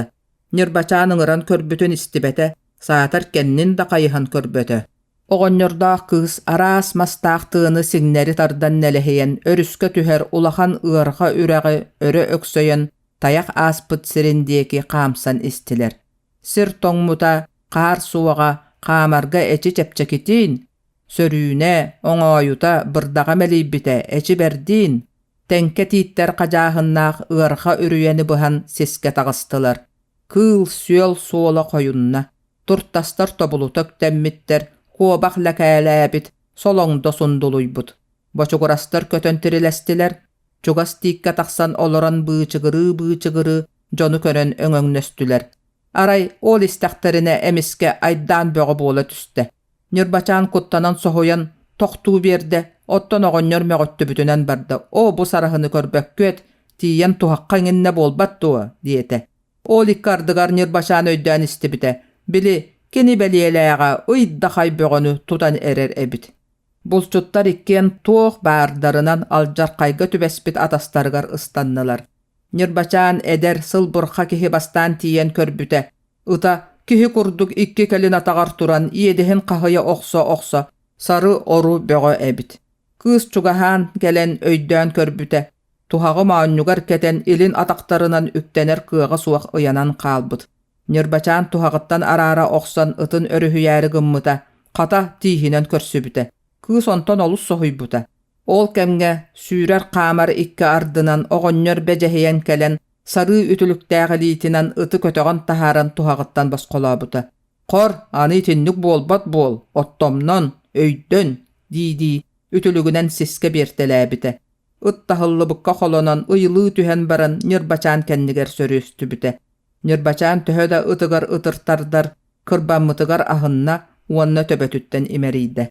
Ньырбачаан ыҥыран көрбүтүн истибэтэ, саатар кэннин да хайыһан көрбөтө. Оҕонньордоох кыыс араас мастаах тыаны сиҥнэри тардан нэлэһийэн өрүскэ түһэр улахан ыарҕа үрэҕи өрө өксөйөн тайах ааспыт сирин диэки хаамсан истилэр. Сир тоҥмута, хаар суоҕа, хаамарга эчи чэпчэкитин, сөрүүнэ, оҥоойута, бырдаҕа мэлийбитэ эчи бэрдиин, тэҥкэ тииттэр хадьааһыннаах ыарҕа үрүйэни быһан сискэ таҕыстылар. Кыыл-сүөл суола хойунна, туртастар тобулута үктэммиттэр, куобах лэкээлээбит, солоҥдо сундулуйбут. Бочугурастар көтөн тирилэстилэр, чугас тииккэ тахсан олорон быычыгырыы-быычыгырыы дьону көрөн өҥөҥнөстүлэр. Арай ол истэхтэринэ эмискэ айдаан бөҕө буола түстэ. Ньырбачаан куттанан соһуйан тохтуу биэрдэ, оттон оҕонньор мөҕүттүбүтүнэн барда: «Оо, бу сараһыны көрбөккүөт, тиийэн туһахха иҥиннэ буолбат дуо?» диэтэ. Ол икки ардыгар Ньырбачаан өйдөөн истибитэ, били, кини бэлиэлээҕэ ый да хай бөҕөнү тутан эрэр эбит. Булчуттар иккиэн туох баардарынан алдьархайга түбэспит атастарыгар ыстаннылар. Ньырбачаан эдэр, сылбырха киһи бастаан тиийэн көрбүтэ, ыта киһи курдук икки кэлин атаҕар туран иэдэһин хаһыйа охсо-охсо сары-ору бөҕө эбит. Кыыс чугаһаан кэлэн өйдөөн көрбүтэ, туһаҕы моонньугар кэтэн илин атахтарынан үктэнэр кыаҕа суох ыйанан хаалбыт. Ньырбачаан туһаҕыттан араара охсон ытын өрүһүйээри гыммыта, хата, тииһинэн көрсүбүтэ. Кыыс онтон олус соһуйбута. Ол кэмҥэ сүүрэр-хаамар икки ардынан оҕонньор бэдьэһийэн кэлэн, сарыы үтүлүктээх илиитинэн ыты көтөҕөн таһааран туһаҕыттан босхолообута. «Хор, аны итинник буолбат буол, оттомнон, өйдөн» дии-дии үтүлүгүнэн сискэ биэртэлээбитэ. Ыт таһыллыбыкка холонон ыйылыы түһэн баран Ньырбачаан кэннигэр сөрүөстүбүтэ. Ньырбачаан төһө да ытыгар ытыртардар, кырбаммытыгар аһынна уонна төбөтүттэн имэрийдэ.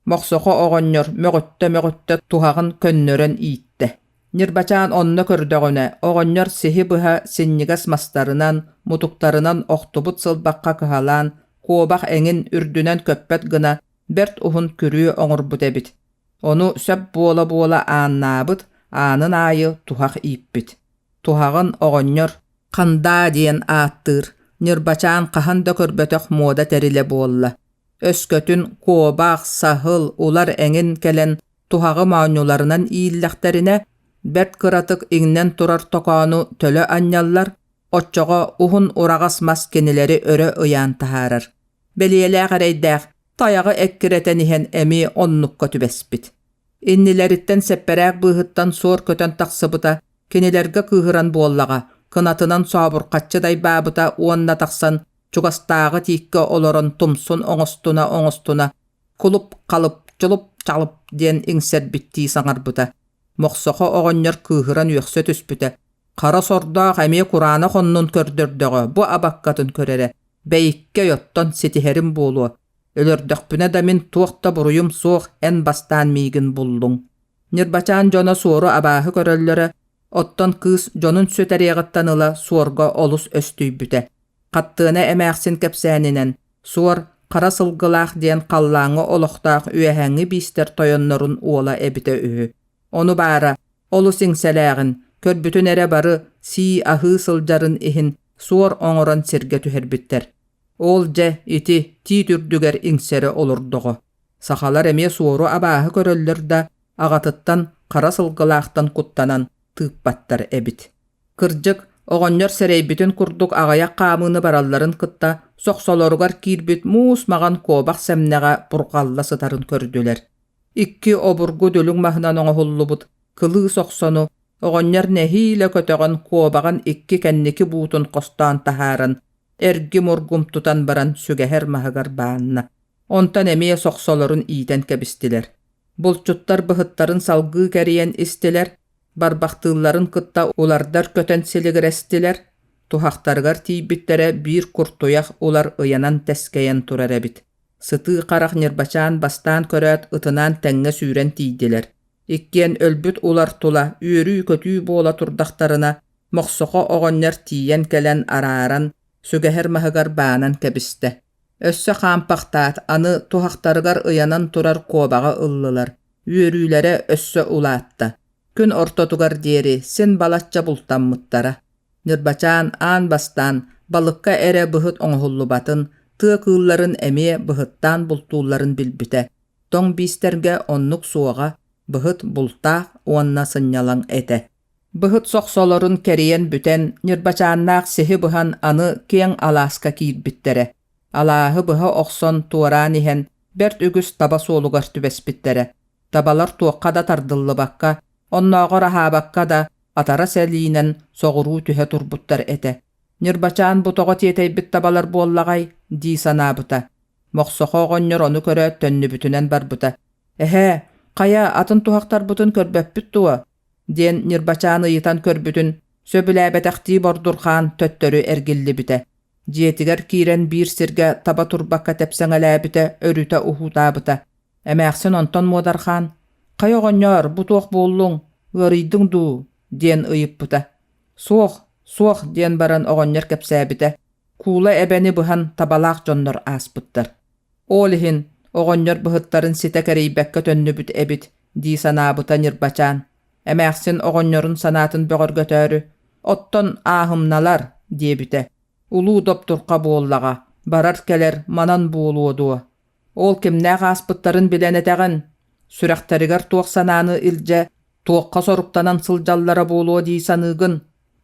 Мохсохо оҕонньор мөҕүттэ-мөҕүттэ туһаҕын көннөрөн ииттэ. Ньырбачаан онно көрдөҕүнэ, оҕонньор сиһи быһа синньигэс мастарынан, мутуктарынан охтубут сылбахха кыһалаан, куобах эҥин үрдүнэн көппөт гына бэрт уһун күрүө оҥорбут эбит. Ону сөп буола-буола ааннаабыт, аанын аайы туһах ииппит. Туһаҕын оҕонньор «Хандаа» диэн ааттыыр, Ньырбачаан хаһан да көрбөтөх муода тэрилэ буолла. Өскөтүн куобах, саһыл, улар эҥин кэлэн туһаҕы моонньуларынан ииллэхтэринэ, бэрт кыратык иҥнэн турар токоону төлө анньаллар, оччоҕо уһун ураҕас мас кинилэри өрө ыйаан таһаарар. Бэлиэлээх эрэйдээх тайаҕы эккирэтэн иһэн эмиэ оннукка түбэспит. Иннилэриттэн сэппэрээк быыһыттан суор көтөн тахсыбыта, кинилэргэ кыыһыран буоллаҕа, кынатынан сообурхаччы дайбаабыта уонна тахсан чугастааҕы тииккэ олорон тумсун оҥостуна-оҥостуна кулуп-халып, чулуп-чалып диэн иҥсэрбиттии саҥарбыта. Мохсохо оҕонньор кыыһыран үөхсэ түспүтэ. Хара сордоох эмиэ кураанах оннун көрдөрдөҕө, бу абаккатын көрөрө, бэйиккэй оттон ситиһэрим буолуо. Өлөрдөхпүнэ да мин туох да буруйум суох, эн бастаан миигин буллуҥ. Ньырбачаан дьоно суору абааһы көрөллөрө, оттон кыыс дьонун сүтэриэҕиттэн ыла суорга олус өстүйбүтэ. Хаттыана эмээхсин кэпсээнинэн, суор хара сылгылаах диэн халлааҥҥа олохтоох үөһээҥҥи биистэр тойоннорун уола эбитэ үһү. Ону баара, олус иҥсэлээҕин, көрбүтүн эрэ бары сии-аһыы сылдьарын иһин суор оҥорон сиргэ түһэрбиттэр. Ол дьэ ити тиит үрдүгэр иҥсэрэ олордоҕо. Сахалар эмиэ суору абааһы көрөллөр да, аҕатыттан хара сылгылаахтан куттанан тыыппаттар эбит. Кырдьык, оҕонньор сэрэйбитин курдук аҕыйах хаамыыны баралларын кытта сохсолоругар киирбит муус маҕан куобах сэмнэҕэ бурҕалла сытарын көрдүлэр. Икки обургу дүлүҥ маһынан оҥоһуллубут кылыы сохсону оҕонньор нэһиилэ көтөҕөн куобаҕын икки кэнники буутун хостоон таһааран эргим-ургум тутан баран сүгэһэр маһыгар баанна. Онтон эмиэ сохсолорун иитэн кэбистилэр. Булчуттар быһыттарын салгыы кэрийэн истилэр, барбахтыылларын кытта улардар көтөн силигирэстилэр, туһахтарыгар тиийбиттэрэ биир куртуйах улар ыйанан тэскэйэн турар эбит. Сытыы харах Ньырбачаан бастаан көрөөт ытынаан тэҥҥэ сүүрэн тиийдилэр. Иккиэн өлбүт улар тула үөрүү-көтүү буола турдахтарына, Мохсохо оҕонньор тиийэн кэлэн арааран, сүгэһэр маһыгар баанан кэбистэ. Өссө хаампахтаат, аны туһахтарыгар ыйанан турар куобаҕы ыллылар, үөрүүлэрэ өссө улаатта. Күн ортотугар диэри син балачча бултаммыттара. Ньырбачаан аан бастаан балыкка эрэ быһыт оҥоһуллубатын, тыа кыылларын эмиэ быһыттаан бултуулларын билбитэ. Тоҥ биистэргэ оннук суоҕа, быһыт бултаах уонна сынньалаҥ этэ. Быһыт сохсолорун кэрийэн бүтэн, Ньырбачааннаах сиһи быһан аны киэҥ алааска киирбиттэрэ. Алааһы быһа охсон туораан иһэн, бэрт үгүс таба суолугар түбэспиттэрэ. Табалар туохха да тардыллыбакка, оннооҕор аһаабакка да, атара сэлиинэн соҕуруу түһэ турбуттар этэ. Ньырбачаан бу тоҕо тиэтэйбит табалар буоллаҕай дии санаабыта. Мохсохо оҕонньор ону көрөөт төннүбүтүнэн барбыта. «Эһээ, хайа, атын туһахтарбытын көрбөппүт дуо?» диэн Ньырбачаан ыйытан көрбүтүн, сөбүлээбэтэхтии бордурхаан төттөрү эргиллибитэ. Дьиэтигэр киирэн биир сиргэ таба турбакка тэпсэҥэлээбитэ, өрүтэ уһуутаабыта. Эмээхсин онтон муодархаан: «Хайа оҕонньоор, бу туох буоллуҥ, ыарыйдыҥ дуу?» диэн ыйыппыта. «Суох, суох» диэн баран оҕонньор кэпсээбитэ. Куула эбэни быһан табалаах дьоннор ааспыттар. Ол иһин оҕонньор быһыттарын ситэ кэрийбэккэ төннүбүт эбит дии санаабыта Ньырбачаан. Эмээхсин оҕонньорун санаатын бөҕөргөтөөрү «Оттон ааһымналар» диэбитэ. Улуу доптурха буоллаҕа, барар-кэлэр манан буолуо дуо? Ол кимнээх ааспыттарын билэн этэҕин? Сүрэхтэригэр туох санааны илдьэ, туохха соруктанан сылдьаллара буолуо дии саныыгын?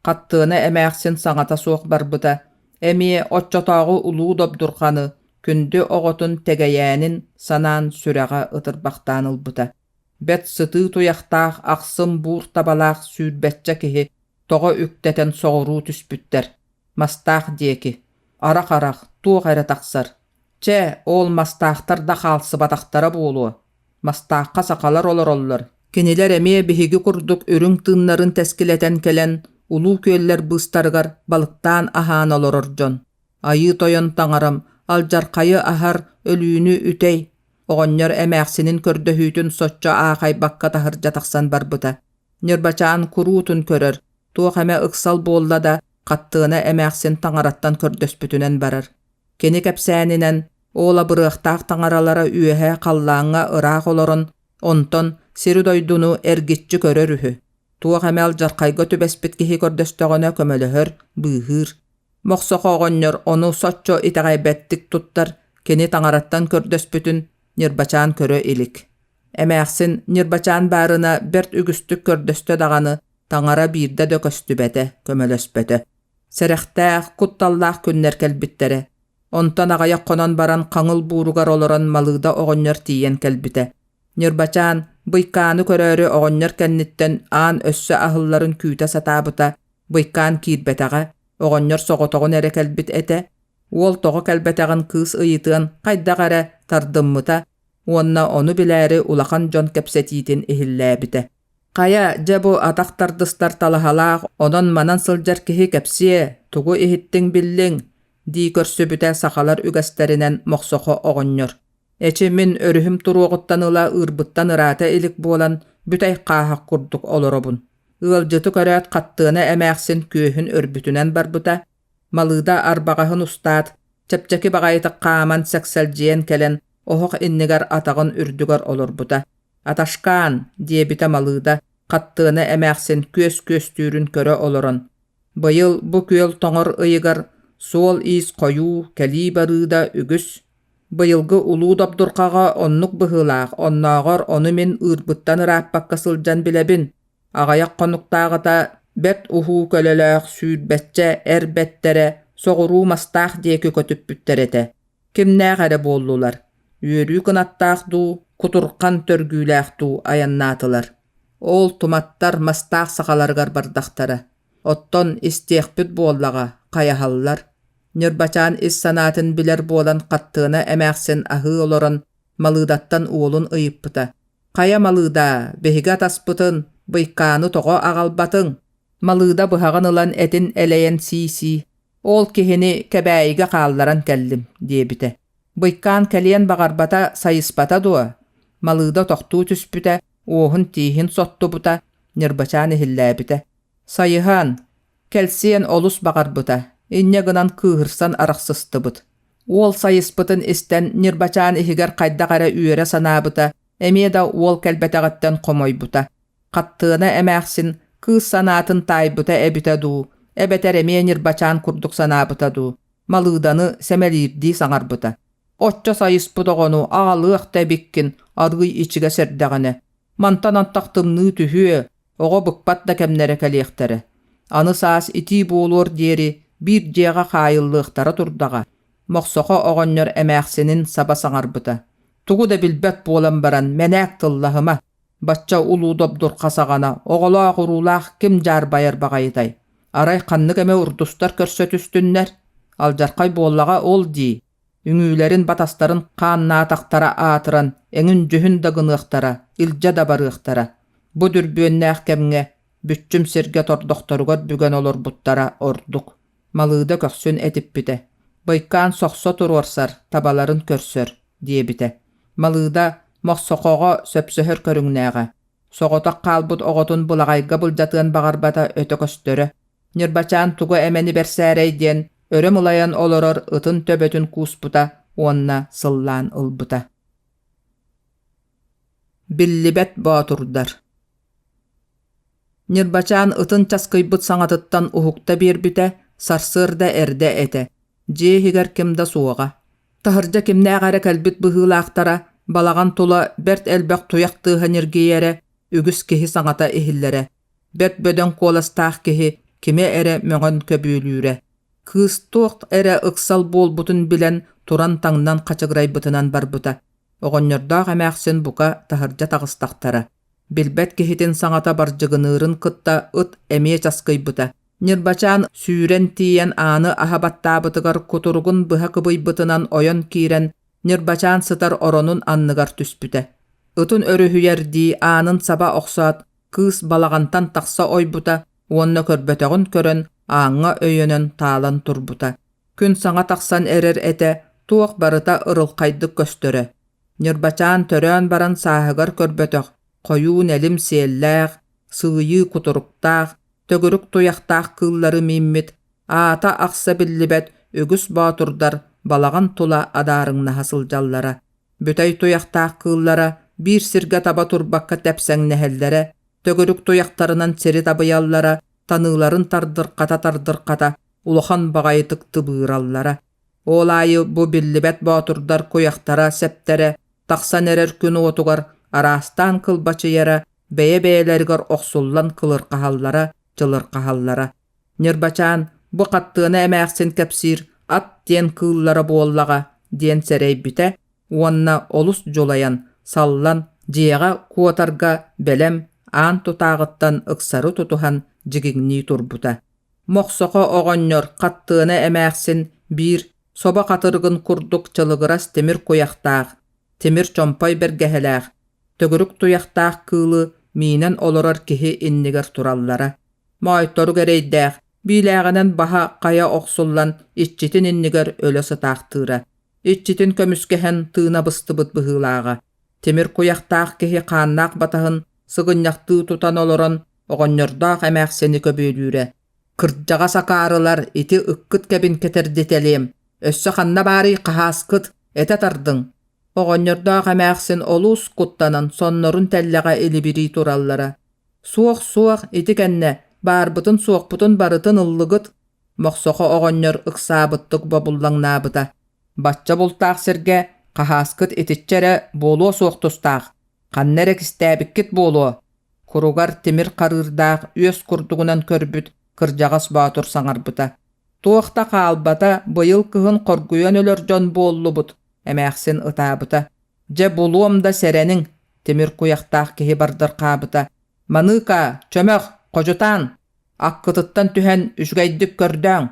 Хаттыана эмээхсин саҥата суох барбыта. Эмиэ оччотооҕу улуу добдурҕаны, күндү оҕотун тэгэйээнин санаан сүрэҕэ ытырбахтаан ылбыта. Бэрт сытыы туйахтаах ахсым буур табалаах сүүрбэччэ киһи тоҕо үктэтэн соҕуруу түспүттэр. Мастаах диэки. Арах-арах, туох эрэ тахсар. Чэ, ол мастаахтар да хаалсыбатахтара буолуо. Мастаахха сахалар олороллор. Кинилэр эмиэ биһиги курдук үрүҥ тыыннарын тэскилэтэн кэлэн, улуу күөллэр быыстарыгар балыктаан аһаан олорор дьон. Айыы тойон таҥарам, алдьархайы аһар, өлүүнү үтэй. Оҕонньор эмээхсинин көрдөһүүтүн соччо аахайбакка таһырдьа тахсан барбыта. Ньырбачаан куруутун көрөр, туох эмэ ыксал буолла да, хаттыана эмээхсин таҥараттан көрдөспүтүнэн барар. Кини кэпсээнинэн, ол абырыахтаах таҥаралара үөһэ халлааҥҥа ыраах олорон, онтон сири-дойдуну эргиччи көрөр үһү. Туох эмэ алдьархайга түбэспит киһи көрдөстөҕүнэ көмөлөһөр, быыһыыр. Мохсохо оҕонньор ону соччо итэҕэйбэттик туттар, кини таҥараттан көрдөспүтүн Ньырбачаан көрө илик. Эмээхсин Ньырбачаан баарына бэрт үгүстүк көрдөстө даҕаны, таҥара биирдэ да көстүбэтэ, көмөлөспөтө. Сэрэхтээх, кутталлаах күннэр кэлбиттэрэ. Онтон аҕыйах хонон баран хаҥыл бууругар олорон Малыыда оҕонньор тиийэн кэлбитэ. Ньырбачаан Быйкааны көрөөрү оҕонньор кэнниттэн аан өссө аһылларын күүтэ сатаабыта, Быйкаан киирбэтэҕэ, оҕонньор соҕотоҕун эрэ кэлбит этэ. Уол тоҕо кэлбэтэҕин кыыс ыйытыан хайдах эрэ тардыммыта уонна ону билээри улахан дьон кэпсэтиитин иһиллээбитэ. Хайа, дьэ бу атах тардыстар талаһалаах, онон-манан сылдьар киһи кэпсиэ, тугу иһиттиҥ-биллиҥ? дии көрсүбүтэ сахалар үгэстэринэн Мохсохо оҕонньор. Эчи мин өрүһүм туруоҕуттан ыла ыырбыттан ыраата илик буолан, бүтэй хааһах курдук олоробун. Ыалдьыты көрөөт Хаттыана эмээхсин күөһүн өрбүтүнэн барбыта, Малыыда арбаҕаһын устаат, чэпчэки баҕайытык хааман сэксэлдьийэн кэлэн оһох иннигэр атаҕын үрдүгэр олорбута. «Аташкаан!» диэбитэ Малыыда, Хаттыана эмээхсин күөс күөстүүрүн көрө олорон. Быйыл бу күөл тоҥор ыйыгар суол-иис хойуу, кэлии-барыы да үгүс. Быйылгы улуу добдурҕаҕа оннук быһыылаах, оннооҕор ону мин ыырбыттан ырааппакка сылдьан билэбин. Аҕыйах хонуктааҕыта бэрт уһуу көлөлөөх сүүрбэччэ эр бэттэрэ соҕуруу мастаах диэки көтүппүттэр этэ. Кимнээх эрэ буоллулар, үөрүү кынаттаах дуу, кутурхан төргүүлээх дуу айаннаатылар. Ол туматтар мастаах сахаларыгар бардахтара. Оттон истиэхпит буоллаҕа, хайаһаллар. Ньырбачаан ис санаатын билэр буолан Хаттыана эмээхсин аһыы олорон Малыыдаттан уолун ыйыппыта: «Хайа Малыыдаа, биһиги атаспытын, быйкааны тоҕо аҕалбатыҥ?» Малыыда быһаҕын ылан этин элэйэн сии-сии, «Ол киһини Кэбээйигэ хаалларан кэллим» диэбитэ. Быйкаан кэлиэн баҕарбата, сайыспата дуо? Малыыда тохтуу түспүтэ, уоһун-тииһин соттубута, Ньырбачаан иһиллээбитэ. Сайыһан, кэлсиэн олус баҕарбыта, инньэ гынан кыыһырсан арахсыстыбыт. Уол сайыспытын истэн Ньырбачаан иһигэр хайдах эрэ үөрэ санаабыта, эмиэ да уол кэлбэтэҕиттэн хомойбута. Хаттыана эмээхсин кыыс санаатын таайбыта эбитэ дуу, эбэтэр эмиэ Ньырбачаан курдук санаабыта дуу, Малыыданы сэмэлиирдии саҥарбыта. Оччо сайыспыт оҕону аҕалыах да эбиккин, арыый ичигэс эрдэҕинэ. Мантан антах тымныы түһүө, оҕо быкпат да кэмнэрэ кэлиэхтэрэ. Аны саас итии буолуор диэри биир дьиэҕэ хаайыллыахтара турдаҕа. Мохсохо оҕонньор эмээхсинин саба саҥарбыта. Тугу да билбэт буолан баран мэнээк тыллаһыма, бачча улуу добдурха саҕана оҕолоох-уруулаах ким дьаарбайар баҕайытай? Арай ханнык эмэ урдустар көрсө түстүннэр? Алдьархай буоллаҕа ол дии. Үҥүүлэрин батастарын хааннаатахтара аатыран, эҥин-дьүһүн да гыныахтара, илдьэ да барыахтара. Бу дүрбүөннээх кэмҥэ бүччүм сиргэ тордохторугар бүгэн олорбуттара ордук. Малыыда көхсүн этиппитэ. Быйкаан сохсо туруорсар, табаларын көрсөр, диэбитэ. Малыыда Мохсохоҕо сөпсөһөр көрүҥнээҕэ. Соҕотох хаалбыт оҕотун былаҕайга былдьатыан баҕарбата өтө көстөрө. Ньырбачаан тугу эмэни бэрсээрэй диэн өрө мылайан олорор ытын төбөтүн кууспута уонна сыллаан ылбыта. Биллибэт боотурдар Ньырбачаан ытын часкыйбыт саҥатыттан уһукта биэрбитэ, сарсыарда эрдэ этэ, дьиэ иһигэр ким да суоҕа. Таһырдьа кимнээх эрэ кэлбит быһыылаахтара, балаҕан тула бэрт элбэх туйах тыаһа ньиргийэрэ, үгүс киһи саҥата иһиллэрэ. Бэрт бөдөҥ куоластаах киһи кими эрэ мөҥөн көбүөлүүрэ. Кыыс туох эрэ ыксал буолбутун билэн, туран таҥнан хачыгырайбытынан барбыта. Оҕонньордоох эмээхсин бука таһырдьа таҕыстахтара. Билбэт киһитин саҥата бардьыгыныырын кытта ыт эмиэ часкыйбыта. Ньырбачаан сүүрэн тиийэн ааны аһа баттаабытыгар кутуругун быһа кыбыйбытынан ойон киирэн Ньырбачаан сытар оронун анныгар түспүтэ. Ытын өрүһүйэрдии аанын саба охсоот, кыыс балаҕантан тахса ойбута уонна көрбөтөҕүн көрөн ааҥҥа өйөнөн таалан турбута. Күн саҥа тахсан эрэр этэ, туох барыта ырылхайдык көстөрө. Ньырбачаан төрөөн баран сааһыгар көрбөтөх, хойуу нэлим сиэллээх, сыыйыы кутуруктаах, төгүрүк туйахтаах кыыллары мииммит, аата-ахса биллибэт үгүс боотурдар балаҕан тула адаарыҥнаһа сылдьаллара. Бүтэй туйахтаах кыыллара биир сиргэ таба турбакка тэпсэҥнэһэллэрэ, Төгүрүк туйахтарынан сири табыйаллара, таныыларын тардырҕата-тардырҕата улахан баҕайытык тыбыыраллара. Ол аайы бу биллибэт боотурдар куйахтара, сэптэрэ тахсан эрэр күн уотугар араастаан кылбачыйара, бэйэ-бэйэлэригэр охсуллан кылырҕаһаллара, чылырҕаһаллара. Ньырбачаан бу хаттыана эмээхсин кэпсиир ат диэн кыыллара буоллаҕа диэн сэрэйбитэ уонна олус дьулайан, саллан дьиэҕэ куотарга бэлэм аан тутааҕыттан ыксары тутуһан дьигиҥнии турбута. Мохсохо оҕонньор хаттыана эмээхсин биир собо хатырыгын курдук чылыгырас тимир куйахтаах, тимир чомпой бэргэһэлээх, төгүрүк туйахтаах кыылы миинэн олорор киһи иннигэр тураллара. Моойторук эрэйдээх, биилээҕинэн баһа хайа охсуллан иччитин иннигэр өлө сытаахтыыра. Иччитин көмүскэһэн тыына быстыбыт быһыылааҕа. Тимир куйахтаах киһи хааннаах батаһын сыгынньахтыы тутан олорон оҕонньордоох эмээхсини көбүөлүүрэ. «Кырдьаҕас акаарылар, ити ыккыт кэбин кэтэрдитэлиэм, өссө ханна баарый хаһааскыт, этэ тардыҥ!» Оҕонньордоох эмээхсин олус куттанан соннорун тэллэҕэ илибирии тураллара. «Суох, суох, ити кэннэ, баарбытын-суохпутун барытын ыллыгыт», Мохсохо оҕонньор ыксаабыттык бобуллаҥнаабыта. «Бачча бултаах сиргэ хаһааскыт итиччэ эрэ буолуо суох тустаах, ханна эрэ кистээбиккит буолуо», куругар тимир харыырдаах үөс курдугунан көрбүт кырдьаҕас боотур саҥарбыта. «Туох да хаалбата, быйыл кыһын хоргуйан өлөр дьон буоллубут», эмээхсин ытаабыта. «Дьэ булуом да сэрэниҥ», тимир куйахтаах киһи бардырхаабыта. «Маныыка, чөмөх, ходьутаан, аккытыттан түһэн үчүгэйдик көрдөөҥ».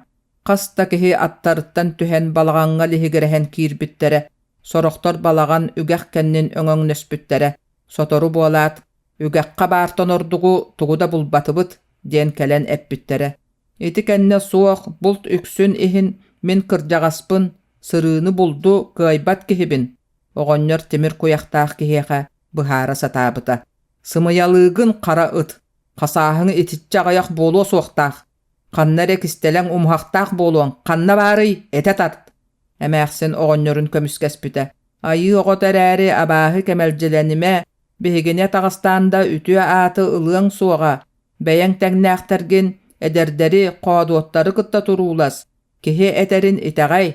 Хас да киһи аттарыттан түһэн балаҕаҥҥа лиһигирэһэн киирбиттэрэ, сорохтор балаҕан үгэх кэннин өҥөҥнөспүттэрэ. Сотору буолаат, «Үгэххэ баартан ордугу тугу да булбатыбыт» диэн кэлэн эппиттэрэ. Ити кэннэ суох булт үксүн иһин мин кырдьаҕаспын, сырыыны-булду кыайбат киһибин, оҕонньор тимир куйахтаах киһиэхэ быһаара сатаабыта. Сымыйалыыгын хара ыт, хасааһыҥ итиччэ аҕыйах буолуо суохтаах, ханна эрэ кистэлэҥ умуһахтаах буолуоҥ, ханна баарый, этэ тарт! Эмээхсин оҕонньорун көмүскэспитэ. Айыы оҕото эрээри абааһы кэмэлдьилэнимэ, биһигини атаҕастаан да үтүө ааты ылыаҥ суоҕа, бэйэҥ тэҥнээхтэргин, эдэрдэри, хоодуоттары кытта туруулас, киһи этэрин итэҕэй,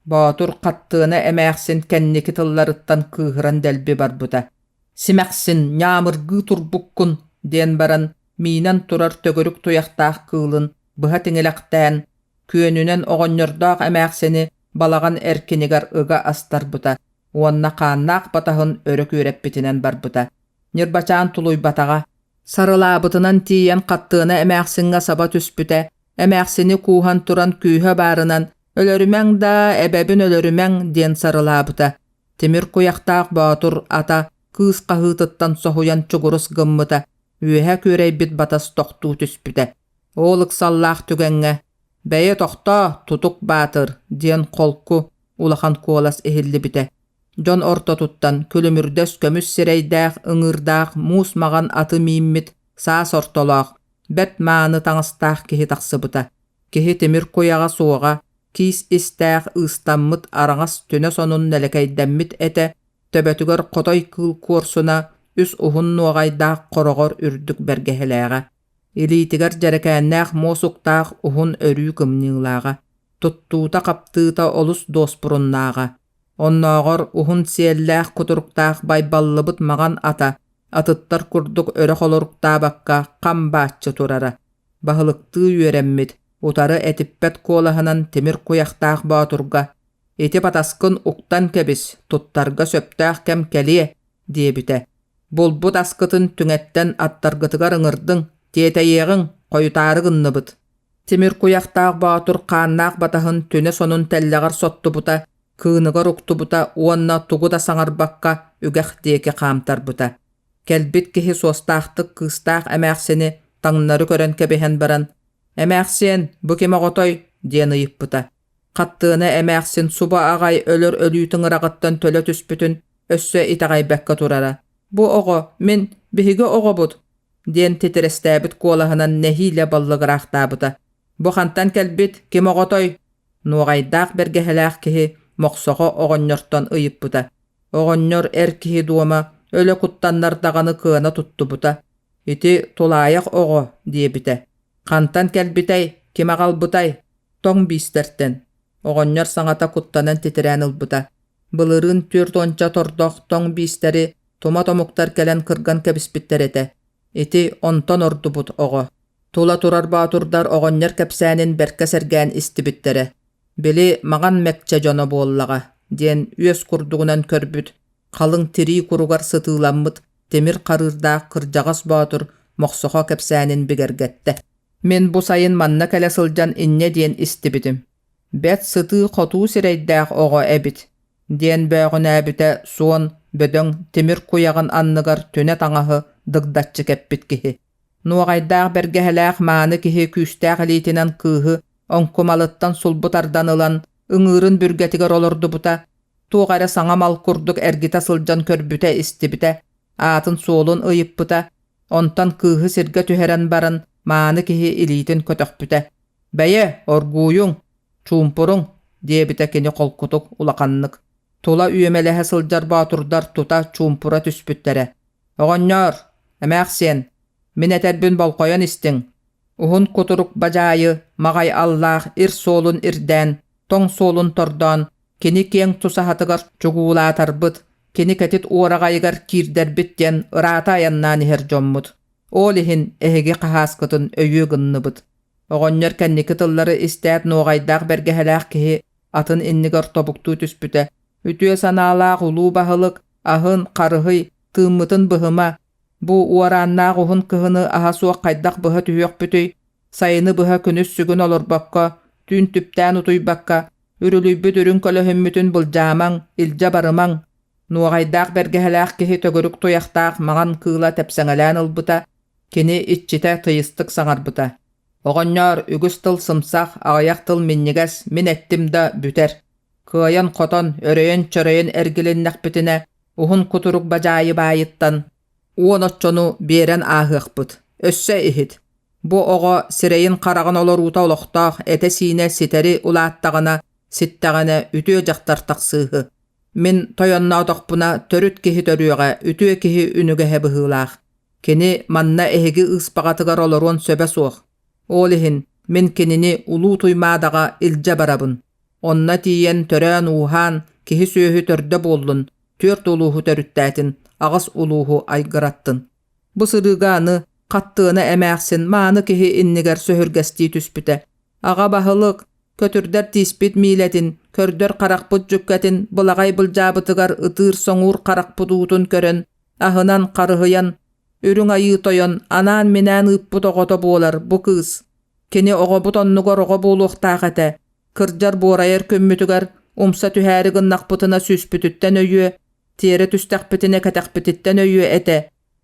Боотур хаттыана эмээхсин кэнники тылларыттан кыыһыран дэлби барбыта. «Симэхсин, ньаамыргыы турбуккун!» диэн баран миинэн турар төгүрүк туйахтаах кыылын быһа тиҥилэхтээн, күөнүнэн оҕонньордоох эмээхсини балаҕан эркинигэр ыга астарбыта уонна хааннаах батаһын өрө күөрэппитинэн барбыта. Ньырбачаан тулуйбатаҕа, сарылаабытынан тиийэн хаттыана эмээхсиҥҥэ саба түспүтэ, эмээхсини кууһан туран күүһэ баарынан «Өлөрүмэҥ даа, эбэбин өлөрүмэҥ» диэн сарылаабыта. Тимир куйахтаах боотур ата кыыс хаһыытыттан соһуйан чугурус гыммыта, үөһэ күөрэйбит батас тохтуу түспүтэ. Ол ыксаллаах түгэҥҥэ «Бэйэ тохтоо, тутук баатыр» диэн холку, улахан куолас иһиллибитэ. Дьон ортотуттан күлүмүрдэс көмүс сирэйдээх, ыҥыырдаах муус маҕан аты мииммит саас ортолоох, бэрт мааны таҥастаах киһи тахсыбыта. Киһи тимир куйаҕа суоҕа, киис истээх ыыстаммыт араҥас түнэ сонун нэлэкэйдэммит этэ, төбөтүгэр хотой кыыл куорсуна үс уһун нуоҕайдаах хороҕор үрдүк бэргэһэлээҕэ. Илиитигэр дьэрэкээннээх муос уктаах уһун өрүү кымньыылааҕа, туттуута-хаптыыта олус дуоспуруннааҕа. Оннооҕор уһун сиэллээх кутуруктаах байбаллыбыт маҕан ата атыттар курдук өрө холоруктаабакка хам бааччы турара. Баһылыктыы үөрэммит, утары этиппэт куолаһынан тимир куйахтаах боотурга «Ити батаскын уктан кэбис, туттарга сөптөөх кэм кэлиэ» диэбитэ. «Булбут аскытын түҥэттэн аттаргытыгар ыҥырдыҥ, тиэтэйиэҕиҥ, хойутаары гынныбыт». Тимир куйахтаах боотур хааннаах батаһын түнэ сонун тэллэҕэр соттубута, кыыныгар уктубута уонна тугу да саҥарбакка үгэх диэки хаамтарбыта. Кэлбит киһи суостаахтык кыыстаах эмээхсини таҥнары көрөн кэбиһэн баран «Эмээхсиэн, бу ким оҕотой?» диэн ыйыппыта. Хаттыана эмээхсин субу аҕай өлөр өлүү тыҥыраҕыттан төлө түспүтүн өссө итэҕэйбэккэ турара. «Бу оҕо, мин, биһиги оҕобут!» диэн титирэстээбит куолаһынан нэһиилэ баллыгыраахтаабыта. «Бу хантан кэлбит, ким оҕотой?» Нуоҕайдаах бэргэһэлээх киһи Мохсоҕо оҕонньортон ыйыппыта. Оҕонньор эр киһи дуома өлө куттаннар даҕаны кыана туттубута. Ити тулаайах оҕо диэбитэ. Хантан кэлбитэй, ким аҕалбытай? Тоҥ биистэртэн. Оҕонньор саҥата куттанан титирээн ылбыта. Былырыын 40 тордох тоҥ биистэри тумат омуктар кэлэн кырган кэбиспиттэр этэ. Ити онтон ордубут оҕо. Тула турар боотурдар оҕонньор кэпсээнин бэркэ сэргээн истибиттэрэ. Били маҥан мэкчэ дьоно буоллаҕа диэн үөс курдугунан көрбүт, халыҥ тирии куругар сытыыламмыт тимир харыырдаах кырдьаҕас боотур Мохсохо кэпсээнин бигэргэттэ. Мин бу сайын манна кэлэ сылдьан инньэ диэн истибитим. Бэрт сытыы-хотуу сирэйдээх оҕо эбит, диэн бөөҕүнээбитэ суон, бөдөҥ тимир куйаҕын анныгар түнэ таҥаһы дыгдаччы кэппит киһи. Нуоҕайдаах бэргэһэлээх мааны киһи күүстээх илиитинэн кыыһы оҥкумалыттан сулбу тардан ылан, ыҥыырын бүргэтигэр олордубута, туох эрэ саҥа мал курдук эргитэ сылдьан көрбүтэ-истибитэ, аатын-суолун ыйыппыта, онтон кыыһы сиргэ түһэрэн баран мааны киһи илиитин көтөхпүтэ. «Бэйэ, оргууйуҥ, чуумпуруҥ», диэбитэ кини холкутук, улаханнык. Тула үөмэлэһэ сылдьар боотурдар тута чуумпура түспүттэрэ. «Оҕонньоор, эмээхсиэн, мин этэрбин болҕойон истиҥ. Уһун кутурук бадьаайы, маҕай аллаах ир суолун ирдээн, тоҥ суолун тордоон, кини киэҥ тусаһатыгар чугуулаатарбыт, кини кэтит уораҕайыгар киирдэрбит диэн ыраата айаннаан иһэр дьоммут. Ол иһин эһиги хаһааскытын өйүө гынныбыт. Оҕонньор кэнники тыллары истээт нуоҕайдаах бэргэһэлээх киһи атын иннигэр тобуктуу түспүтэ. Үтүө санаалаах улуу баһылык аһын, харыһый, тыыммытын быһыма, бу уорааннаах уһун кыһыны аһа суох хайдах быһа түһүөхпүтүй, сайыны быһа күнүс сүгүн олорбокко, түүн түптээн утуйбакка, үрүлүйбүт үрүҥ көлөһүммүтүн былдьаамаҥ, илдьэ барымаҥ. Нуоҕайдаах бэргэһэлээх киһи төгүрүк туйахтаах маҥан кыыла тэпсэҥэлээн ылбыта, кини иччитэ тыйыстык саҥарбыта. Оҕонньоор, үгүс тыл сымсах, аҕыйах тыл минньигэс, мин эттим да бүтэр. Кыайан-хотон, өрөйөн-чөрөйөн эргилиннэхпитинэ, уһун кутурук бадьаайы баайыттан уон оччону биэрэн ааһыахпыт. Өссө иһит. Бу оҕо сирэйин-хараҕын олоруута олохтоох этэ-сиинэ ситэри улааттаҕына, ситтэҕинэ үтүө дьахтар тахсыыһы. Мин тойонноотохпуна төрүт киһи төрүөҕэ, үтүө киһи үнүгэһэ быһыылаах. Кини манна эһиги ыыспаҕатыгар олоруон сөбө суох. Ол иһин мин кинини Улуу Туймаадаҕа илдьэ барабын. Онно тиийэн төрөөн-ууһаан, киһи-сүөһү төрдө буоллун, түөрт улууһу төрүттээтин, аҕыс улууһу айгыраттын. Бу сырыыга аны Хаттыана эмээхсин мааны киһи иннигэр сөһүргэстии түспүтэ. Аҕа баһылык, көтүрдэр тииспит миилэтин, көрдөр харахпыт дьүккэтин былаҕай былдьаабытыгар ытыыр-соҥуур харахпыт уутун көрөн, аһынан харыһыйан, Үрүҥ Айыы Тойон анаан-минээн ыыппыт оҕото буолар бу кыыс. Кини оҕобут оннугар оҕо буолуохтаах этэ. Кырдьар буорайар күммүтүгэр умса түһээри гыннахпытына сүүспүтүттэн өйүө, тиэрэ түстэхпитинэ кэтэхпититтэн өйүө этэ.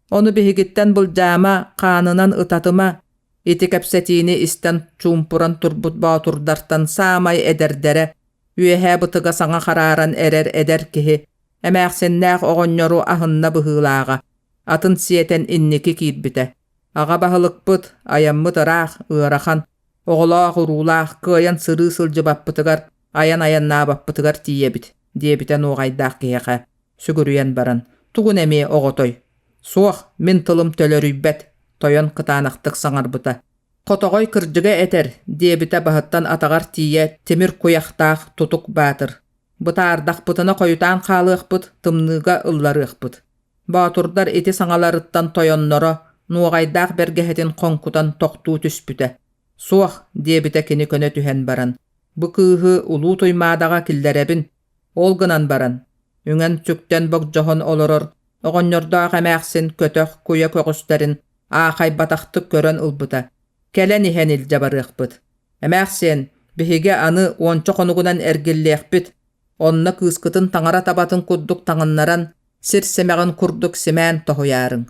Ону биһигиттэн былдьаама, хаанынан ытатыма. Ити кэпсэтиини истэн чуумпуран турбут боотурдартан саамай эдэрдэрэ, үөһээ бытыга саҥа харааран эрэр эдэр киһи, эмээхсиннээх оҕонньору аһынна быһыылааҕа, атын сиэтэн инники киирбитэ. Аҕа баһылыкпыт, айаммыт ыраах, ыарахан, оҕолоох-уруулаах, кыайан сырыы сылдьыбаппытыгар, айан айаннаабаппытыгар тиийэбит, диэбитэ нуоҕайдаах киһиэхэ, сүгүрүйэн баран, тугун эмиэ оҕотой? Суох, мин тылым төлөрүйбэт, тойон кытаанахтык саҥарбыта. Хотоҕой кырдьыга этэр, диэбитэ баһыттан атаҕар тиийэ тимир куйахтаах Тутук Баатыр. Бытаардахпытына хойутаан хаалыахпыт, тымныыга ылларыахпыт. Боотурдар ити саҥаларыттан тойонноро нуоҕайдаах бэргэһэтин хоҥкутан тохтуу түспүтэ. «Суох», диэбитэ кини көнө түһэн баран, «бу кыыһы Улуу Туймаадаҕа киллэрэбин, ол гынан баран, үҥэн-сүктэн богдьоһон олорор оҕонньордоох эмээхсин көтөх куйа көҕүстэрин аахайбатахтык көрөн ылбыта. Кэлэн иһэн илдьэ барыахпыт. Эмээхсиэн, биһиги аны уонча хонугунан эргиллиэхпит, онно кыыскытын таҥара табатын курдук таҥыннаран, сир симэҕин курдук симээн тоһуйаарыҥ.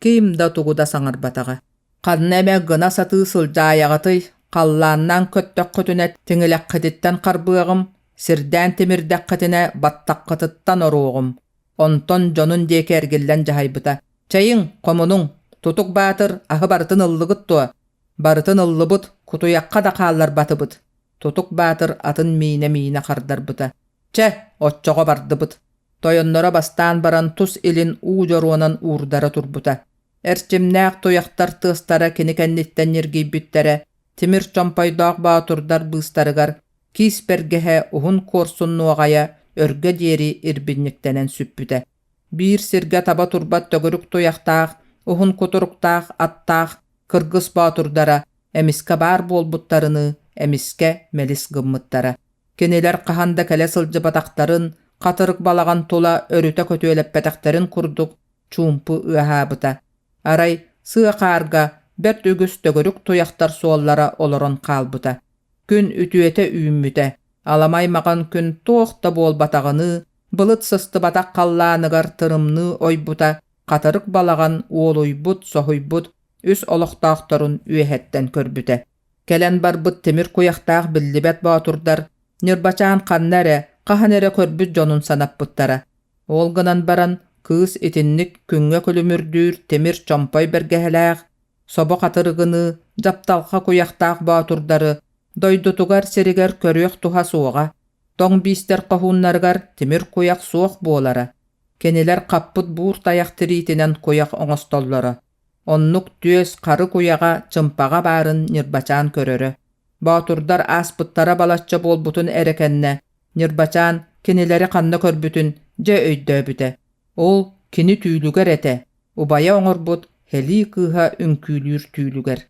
Ким да тугу да саҥарбатаҕа. Ханна эмэ гына сатыы сылдьаайаҕытый, халлааннаан көттөххүтүнэ тиҥилэххититтэн харбыаҕым, сирдээн тимирдэххитинэ баттаххытыттан оруоҕум. Онтон дьонун диэки эргиллэн дьаһайбыта: «Чэйиҥ, хомунуҥ, Тутук Баатыр аһы барытын ыллыгыт дуо? Барытын ыллыбыт, кутуйахха да хаалларбатыбыт». Тутук Баатыр атын миинэ-миинэ хардарбыта: «Чэ, оччоҕо бардыбыт». Тойонноро бастаан баран тус илин уу дьоруонан уурдара турбута. Эрчимнээх туйахтар тыастара кини кэнниттэн ньиргийбиттэрэ, тимир чомпойдоох боотурдар быыстарыгар киис бэргэһэ уһун куорсун нуоҕайа өргө диэри ирбинньиктэнэн сүппүтэ. Биир сиргэ таба турбат төгүрүк туйахтаах, уһун кутуруктаах аттаах кыргыс боотурдара эмискэ баар буолбуттарыныы эмискэ мэлис гыммыттара. Кинилэр хаһан да кэлэ сылдьыбатахтарын, хатырык балаҕан тула өрүтэ көтүөлэппэтэхтэрин курдук чуумпу ыаһаабыта. Арай сыа хаарга бэрт үгүс төгүрүк туйахтар суоллара олорон хаалбыта. Күн үтүөтэ үүммүтэ, аламай маҕан күн туох да буолбатаҕыныы, былыт сыстыбатах халлааныгар тырымныы ойбута, хатырык балаҕан уолуйбут, соһуйбут үс олохтоохторун үөһэттэн көрбүтэ. Кэлэн барбыт тимир куйахтаах биллибэт боотурдар Ньырбачаан ханна эрэ, хаһан эрэ көрбүт дьонун санаппыттара. Ол гынан баран, кыыс итинник күҥҥэ күлүмүрдүүр тимир чомпой бэргэһэлээх, собо хатырыгыныы дьапталха куйахтаах боотурдары дойдутугар сиригэр көрүөх туһа суоҕа, тоҥ биистэр хоһууннарыгар тимир куйах суох буолара. Кинилэр хаппыт буур тайах тириитинэн куйах оҥостоллоро. Оннук түөс хары куйаҕа чымпаҕа баарын Ньырбачаан көрөрө. Боотурдар ааспыттара балачча буолбутун эрэ кэннэ Ньырбачаан кинилэри ханна көрбүтүн дьэ өйдөөбүтэ. Ол кини түүлүгэр этэ, убайа оҥорбут Һэлии кыыһа үҥкүүлүүр түүлүгэр.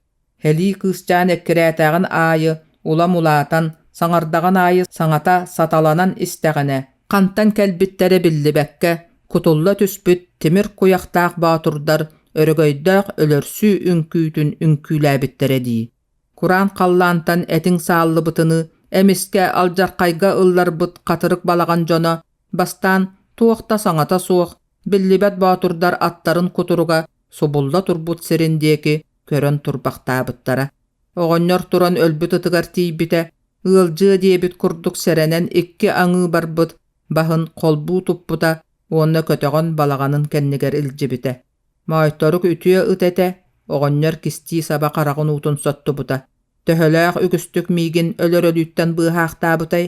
Һэлии кыысчаан эккирээтэҕин аайы улам улаатан, саҥардаҕын аайы саҥата саталанан истэҕинэ, хантан кэлбиттэрэ биллибэккэ, кутулла түспүт тимир куйахтаах боотурдар өрөгөйдөөх өлөрсүү үҥкүүтүн үҥкүүлээбиттэрэ дии. Кураан халлаантан этиҥ сааллыбытыныы эмискэ алдьархайга ылларбыт хатырык балаҕан дьоно бастаан туох да саҥата суох, биллибэт боотурдар аттарын кутуруга субулла турбут сирин диэки көрөн турбахтаабыттара. Оҕонньор туран өлбүт ытыгар тиийбитэ, ыалдьыа диэбит курдук сэрэнэн икки аҥыы барбыт баһын холбуу туппута уонна көтөҕөн балаҕанын кэннигэр илдьибитэ. Моойторук үтүө ыт этэ, оҕонньор кистии саба хараҕын уутун соттубута. Төһөлөөх үгүстүк миигин өлөр өлүүттэн быыһаахтаабытай?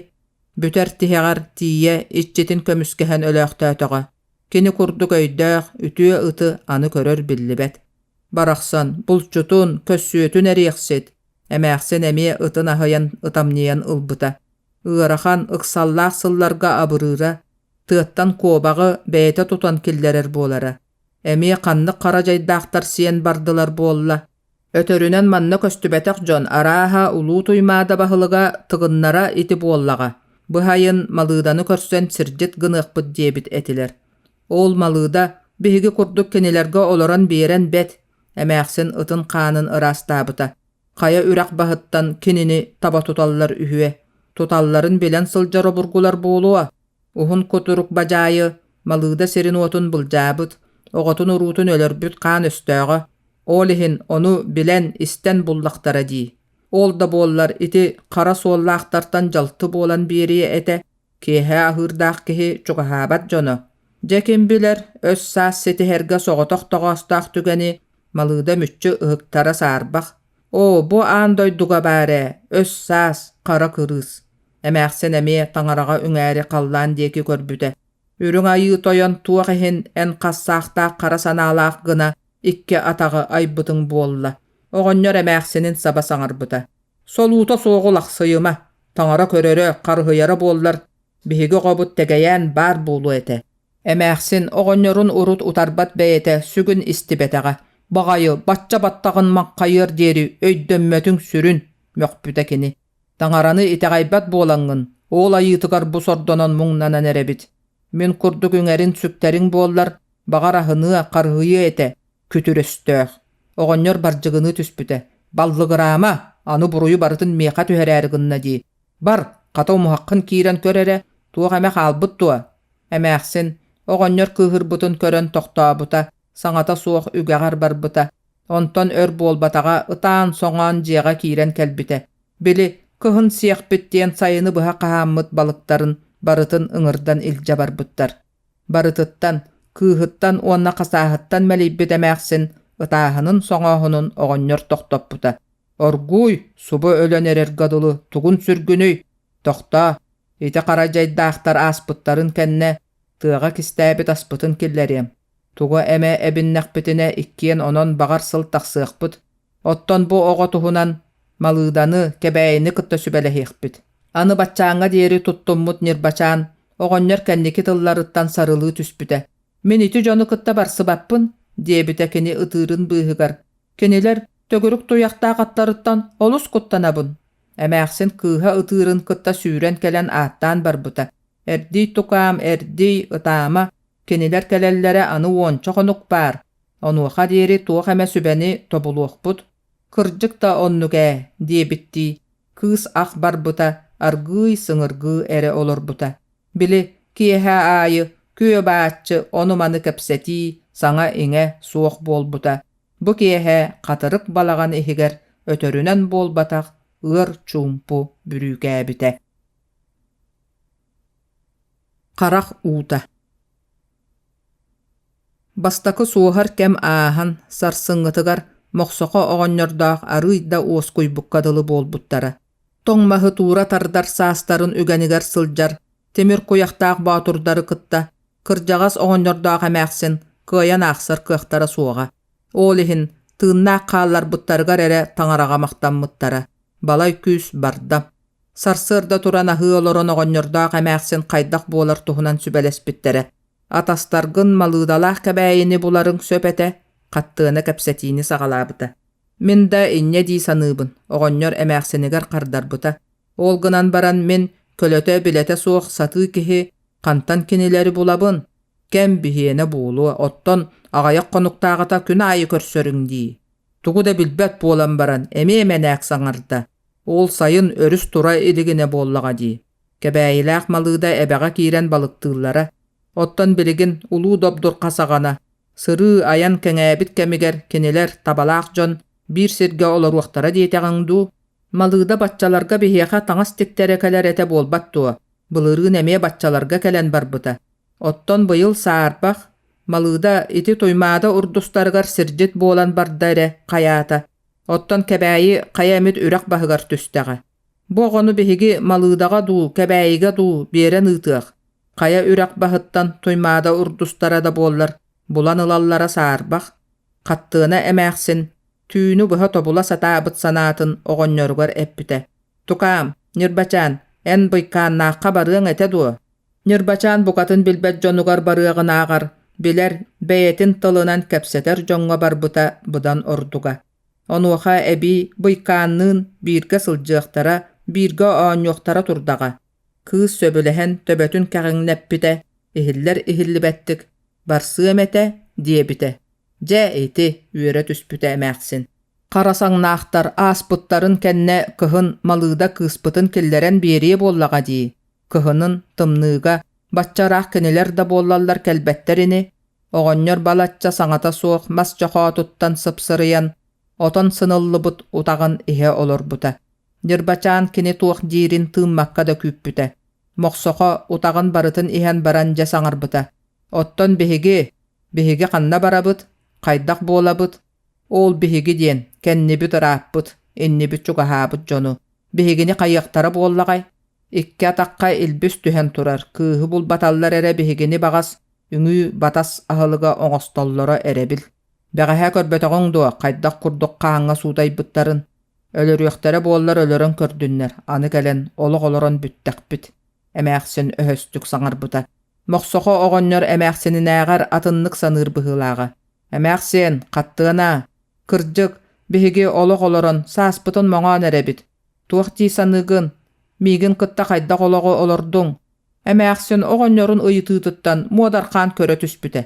Бүтэр тиһэҕэр тиийэ иччитин көмүскэһэн өлөөхтөөтөҕө. Кини курдук өйдөөх, үтүө ыты аны көрөр биллибэт. Барахсан, булчутун, көссүөтүн эриэхсит, эмээхсин эмиэ ытын аһыйан ытамньыйан ылбыта. Ыарахан, ыксаллаах сылларга абырыыра, тыаттан куобаҕы бэйэтэ тутан киллэрэр буолара. Эмиэ ханнык хара дьайдаахтар сиэн бардылар буолла. Өтөрүнэн манна көстүбэтэх дьон арааһа Улуу Туймаада баһылыга тыгыннара ити буоллаҕа, быһайын Малыыданы көрсөн сирдьит гыныахпыт диэбит этилэр. Ол Малыыда биһиги курдук кинилэргэ олорон биэрэн бэт, эмээхсин ытын хаанын ыраастаабыта. Хайа үрэх баһыттан кинини таба туталлар үһүө, туталларын билэн сылдьар обургулар буолуо. Уһун кутурук бадьаайы Малыыда сирин-уотун былдьаабыт, оҕотун-уруутун өлөрбүт хаан өстөөҕө. Ол иһин ону билэн, истэн буллахтара дии. Ол да буоллар ити хара суоллаахтартан дьалты буолан биэриэ этэ, киэһэ аһыырдаах киһи чугаһаабат дьоно. Дьэ ким билэр, өс-саас ситиһэргэ соҕотох тоҕоостоох түгэни Малыыда мүччү ыһыктара саарбах. Оо, бу аан дойдуга баар ээ, өс-саас, хара кырыыс. Эмээхсин эмиэ таҥараҕа үҥээри халлаан диэки көрбүтэ. Үрүҥ Айыы Тойон туох иһин эн хассаахтаах хара санаалаах гына икки атаҕы айбытыҥ буолла? Оҕонньор эмээхсинин саба саҥарбыта. Солуута суоҕу лахсыйыма, таҥара көрөрө, харыһыйара буоллар, биһиги оҕобут тэгэйээн баар буолуо этэ. Эмээхсин оҕонньорун урут утарбат бэйэтэ сүгүн истибэтэҕэ. Баҕайы, бачча баттаҕын маҥхайыар диэри өйдөммөтүҥ сүрүн, мөхпүтэ кини. Таҥараны итэҕэйбэт буолаҥҥын, ол айыытыгар бу сордонон муҥнанан эрэбит. Мин курдук үҥэрин-сүктэриҥ буоллар, баҕар аһыныа, харыһыйыа этэ, күтүр өстөөх. Оҕонньор бардьыгыныы түспүтэ. Баллыгыраама, аны буруйу барытын миэхэ түһэрээри гынна дии. Бар, хата умуһаххын киирэн көр эрэ, туох эмэ хаалбыт дуо? Эмээхсин, оҕонньор кыыһырбытын көрөн тохтообута, саҥата суох үгэҕэр барбыта. Онтон өр буолбатаҕа, ытаан-соҥоон дьиэҕэ киирэн кэлбитэ. Били, кыһын сиэхпит диэн сайыны быһа хаһааммыт балыктарын барытын ыҥырдан илдьэ барбыттар. Барытыттан, кыыһыттан уонна хасааһыттан мэлийбит эмээхсин ытааһынын-соҥооһунун оҕонньор тохтоппута. Оргууй, субу өлөн эрэргэ дылы тугун сүргүнүй? Тохтоо, ити хара дьайдаахтар ааспыттарын кэннэ тыаҕа кистээбит аспытын киллэриэм. Тугу эмэ эбиннэхпитинэ иккиэн онон баҕар сыл тахсыахпыт. Оттон бу оҕо туһунан Малыыданы, Кэбээйини кытта сүбэлэһиэхпит. Аны баччааҥҥа диэри туттуммут Ньырбачаан оҕонньор кэнники тылларыттан сарылыы түспүтэ. «Мин ити дьону кытта барсыбаппын», диэбитэ кини ытыырын быыһыгар. «Кинилэр төгүрүк туйахтаах аттарыттан олус куттанабын». Эмээхсин кыыһа ытыырын кытта сүүрэн кэлэн ааттаан барбыта. «Эрдий тукаам, эрдий, ытаама, кинилэр кэлэллэрэ аны уонча хонук баар, онуоха диэри туох эмэ сүбэни тобулуохпут, кырдьык да оннук ээ» диэбиттии, кыыс ах барбыта, аргыый сыҥыргыы эрэ олорбута. Били, киэһэ аайы күө бааччы ону-маны кэпсэтии, саҥа-иҥэ суох буолбута. Бу киэһэ хатырык балаҕан иһигэр өтөрүнэн буолбатах ыар чуумпу бүрүүкээбитэ. Харах уута Бастакы суоһар кэм ааһан, сарсыҥҥытыгар Мохсохо оҕонньордоох арыый да уоскуйбукка дылы буолбуттара. Тоҥ маһы туура тардар саастарын үгэнигэр сылдьар тимир куйахтаах боотурдары кытта кырдьаҕас оҕонньордоох эмээхсин кыайан аахсар кыахтара суоҕа. Ол иһин тыыннаах хаалларбыттарыгар эрэ таҥараҕа махтаммыттара. Балай күүс барда. Сарсыарда туран аһыы олорон оҕонньордоох эмээхсин хайдах буолар туһунан сүбэлэспиттэрэ. Атастаргын Малыыдалаах Кэбээйини буларыҥ сөп этэ, Хаттыана кэпсэтиини саҕалаабыта. Мин да инньэ дии саныыбын, оҕонньор эмээхсинигэр хардарбыта. Ол гынан баран мин, көлөтө-билэтэ суох сатыы киһи, хантан кинилэри булабын? Кэм биһиэнэ буолуо, оттон аҕыйах хонуктааҕыта күн аайы көрсөрүҥ дии. Тугу да билбэт буолан баран, эмиэ мэнээк саҥарда. Ол сайын өрүс тура илигинэ буоллаҕа дии. Кэбээйилээх Малыыда эбэҕэ киирэн балыктыыллара. Оттон билигин улуу добдурха саҕана, сырыы-айан кэҥээбит кэмигэр кинилэр, табалаах дьон, биир сиргэ олоруохтара диэтэҕиҥ дуу? Малыыда баччаларга биһиэхэ таҥас тиктэрэ кэлэр этэ буолбат дуо? Былырыын эмиэ баччаларга кэлэн барбыта. Оттон быйыл саарбах, Малыыда ити Туймаада урдустарыгар сирдьит буолан барда эрэ хайаата. Оттон Кэбээйи хайа эмит үрэх баһыгар түстэҕэ. Бу оҕону биһиги Малыыдаҕа дуу, Кэбээйигэ дуу биэрэн ыытыах. Хайа үрэх баһыттан Туймаада урдустара да буоллар, булан ылаллара саарбах. Хаттыана эмээхсин түүнү быһа тобула сатаабыт санаатын оҕонньоругар эппитэ: «Тукаам, Ньырбачаан, эн Быйкааннаахха барыаҥ этэ дуо?» Ньырбачаан букатын билбэт дьонугар барыаҕынааҕар, билэр, бэйэтин тылынан кэпсэтэр дьоҥҥо барбыта быдан ордуга. Онуоха эбии Быйкаанныын бииргэ сылдьыахтара, бииргэ оонньуохтара турдаҕа. Кыыс сөбүлэһэн төбөтүн кэҕиҥнэппитэ, иһиллэр-иһиллибэттик «Барсыам этэ» диэбитэ. Дьэ, ити, үөрэ түспүтэ эмээхсин. Хара саҥнаахтар ааспыттарын кэннэ кыһын Малыыда кыыспытын киллэрэн биэриэ буоллаҕа дии. Кыһынын, тымныыга, бачча ыраах кинилэр да буоллаллар кэлбэттэр ини. Оҕонньор балачча саҥата суох мас чохоотуттан сыпсырыйан, отон сыныллыбыт утаҕын иһэ олорбута. Ньырбачаан кини туох диирин тыыммакка да күүппүтэ. Мохсохо утаҕын барытын иһэн баран дьэ саҥарбыта: «Оттон биһиги, биһиги ханна барабыт, хайдах буолабыт? Ол биһиги диэн кэннибит ырааппыт, иннибит чугаһаабыт дьону биһигини хайыахтара буоллаҕай? Икки атахха илбис түһэн турар, кыыһы булбаталлар эрэ биһигини баҕас үҥүү батас аһылыга оҥостоллоро эрэбил. Бэҕэһээ көрбөтөҕүҥ дуо, хайдах курдук хааҥҥа суудайбыттарын? Өлөрүөхтэрэ буоллар өлөрөн көрдүннэр, аны кэлэн олох олорон бүттэхпит», эмээхсин өһөстүк саҥарбыта. Мохсохо оҕонньор эмээхсининээҕэр атыннык саныыр быһыылааҕа. «Эмээхсиэн, хаттыана, кырдьык, биһиги олох олорон, сааспытын моҥоон эрэбит. Туох дии саныыгын? Миигин кытта хайдах олоҕу олордуҥ?» Эмээхсин оҕонньорун ыйытыытыттан муодархаан көрө түспүтэ.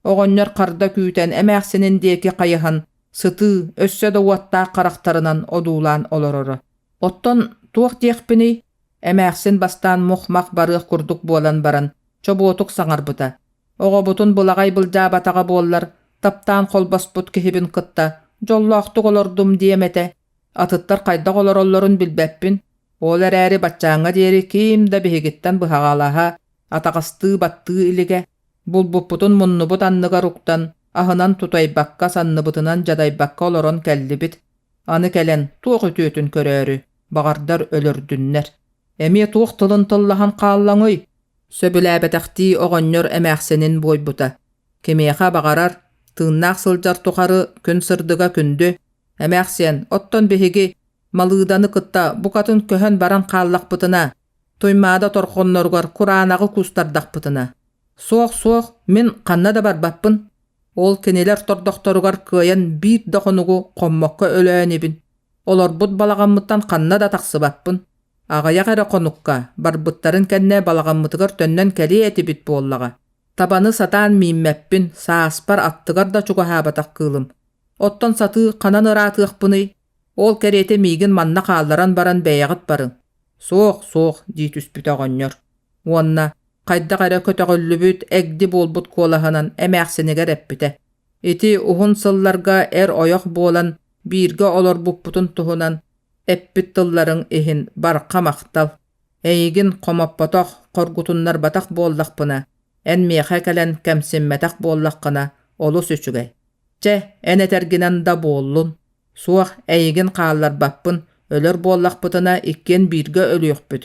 Оҕонньор харда күүтэн эмээхсинин диэки хайыһан, сытыы, өссө да уоттаах харахтарынан одуулаан олороро. Оттон туох диэхпиний? Эмээхсин бастаан мух-мах барыах курдук буолан баран, чобуотук саҥарбыта. Оҕобутун былаҕай былдьаабатаҕа буоллар, таптаан холбоспут киһибин кытта дьоллоохтук олордум диэм этэ. Атыттар хайдах олороллорун билбэппин, ол эрээри баччааҥҥа диэри ким да биһигиттэн быһаҕалаһа, атаҕастыы-баттыы илигэ. Булбуппутун муннубут анныгар уктан, аһынан тутайбакка, санныбытынан дьадайбакка олорон кэллибит. Аны кэлэн туох үтүөтүн көрөөрү, баҕардар өлөрдүннэр. Эмиэ туох тылын тыллаһан хааллаҥый? Сөбүлээбэтэхтии оҕонньор эмээхсинин буойбута. Кимиэхэ баҕарар, тыыннаах сылдьар тухары күн сырдыга күндү. Эмээхсиэн, оттон биһиги Малыыданы кытта букатын көһөн баран хааллахпытына, Туймаада торҕонноругар кураанаҕы куустардахпытына. Суох, суох, мин ханна да барбаппын. Ол кинилэр тордохторугар кыайан биир да хонугу хоммокко өлөөн ибин. Олорбут балаҕаммыттан ханна да тахсыбаппын. Аҕыйах эрэ хонукка, барбыттарын кэннэ балаҕаммытыгар төннөн кэлиэ этибит буоллаҕа. Табаны сатаан мииммэппин, сааспар аттыгар да чугаһаабатах кыылым. Оттон сатыы ханан ыраатыахпыный? Ол кэриэтэ миигин манна хаалларан баран бэйэҕит барыҥ. Суох, суох, дии түспүтэ оҕонньор. Уонна хайдах эрэ көтөҕүллүбүт, эгди буолбут куолаһынан эмээхсинигэр эппитэ: Ити уһун сылларга эр-ойох буолан бииргэ олорбуппутун туһунан эппит тылларыҥ иһин барҕа махтал. Эйигин хомоппотох, хоргутуннарбатах буоллахпына, эн миэхэ кэлэн кэмсиммэтэх буоллаххына олус үчүгэй. Чэ, эн этэргинэн да буоллун. Суох, эйигин хаалларбаппын, өлөр буоллахпытына иккиэн бииргэ өлүөхпүт.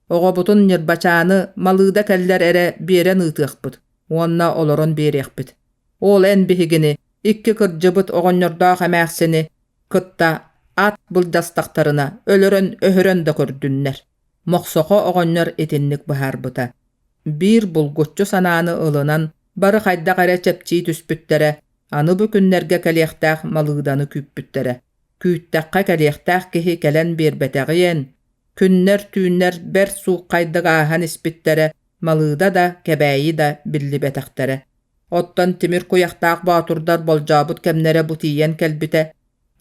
Оҕобутун Ньырбачааны Малыыда кэллэр эрэ биэрэн ыытыахпыт уонна олорон биэриэхпит. Ол эн биһигини, икки кырдьыбыт оҕонньордоох эмээхсини кытта ат былдьастахтарына өлөрөн-өһөрөн да көрдүннэр. Мохсохо оҕонньор итинник быһаарбыта. Биир булгуччу санааны ылынан, бары хайдах эрэ чэпчии түспүттэрэ, аны бу күннэргэ кэлиэхтээх Малыыданы күүппүттэрэ. Күүттэххэ кэлиэхтээх киһи кэлэн биэрбэтэҕиэн, күннэр-түүннэр бэрт сууххайдык ааһан испиттэрэ, Малыыда да, Кэбээйи да биллибэтэхтэрэ. Оттон тимир куйахтаах боотурдар болдьообут кэмнэрэ бу тиийэн кэлбитэ.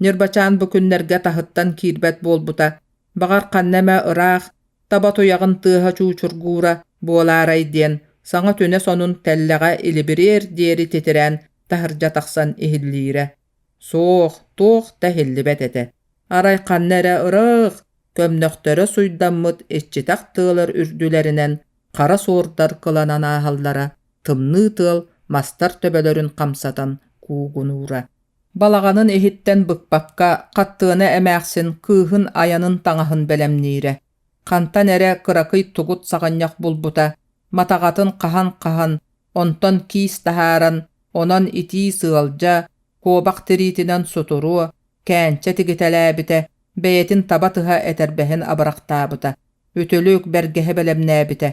Ньырбачаан бу күннэргэ таһыттан киирбэт буолбута. Баҕар ханна эмэ ыраах, таба туйаҕын тыаһа чуучургуура буолаарай диэн, саҥа түнэ сонун тэллэҕэ илибириэр диэри титирээн таһырдьа тахсан иһиллиирэ. Суох, туох да иһиллибэт этэ. Арай ханна эрэ ыраах, көмнөхтөрө суйдаммыт иччитэх тыалар үрдүлэринэн хара суордар кыланан ааһаллара, тымныы тыал мастар төбөлөрүн хамсатан куугунуура. Балаҕанын иһиттэн быкпакка Хаттыана эмээхсин кыыһын айанын таҥаһын бэлэмниирэ. Хантан эрэ кыракый тугут саҕынньах булбута, матаҕатын хаһан-хаһан, онтон киис таһааран, онон итии сыалдьа, куобах тириитинэн сутуруо, кээнчэ тигитэлээбитэ, бэйэтин таба тыһа этэрбэһин абырахтаабыта, үтүлүк, бэргэһэ бэлэмнээбитэ.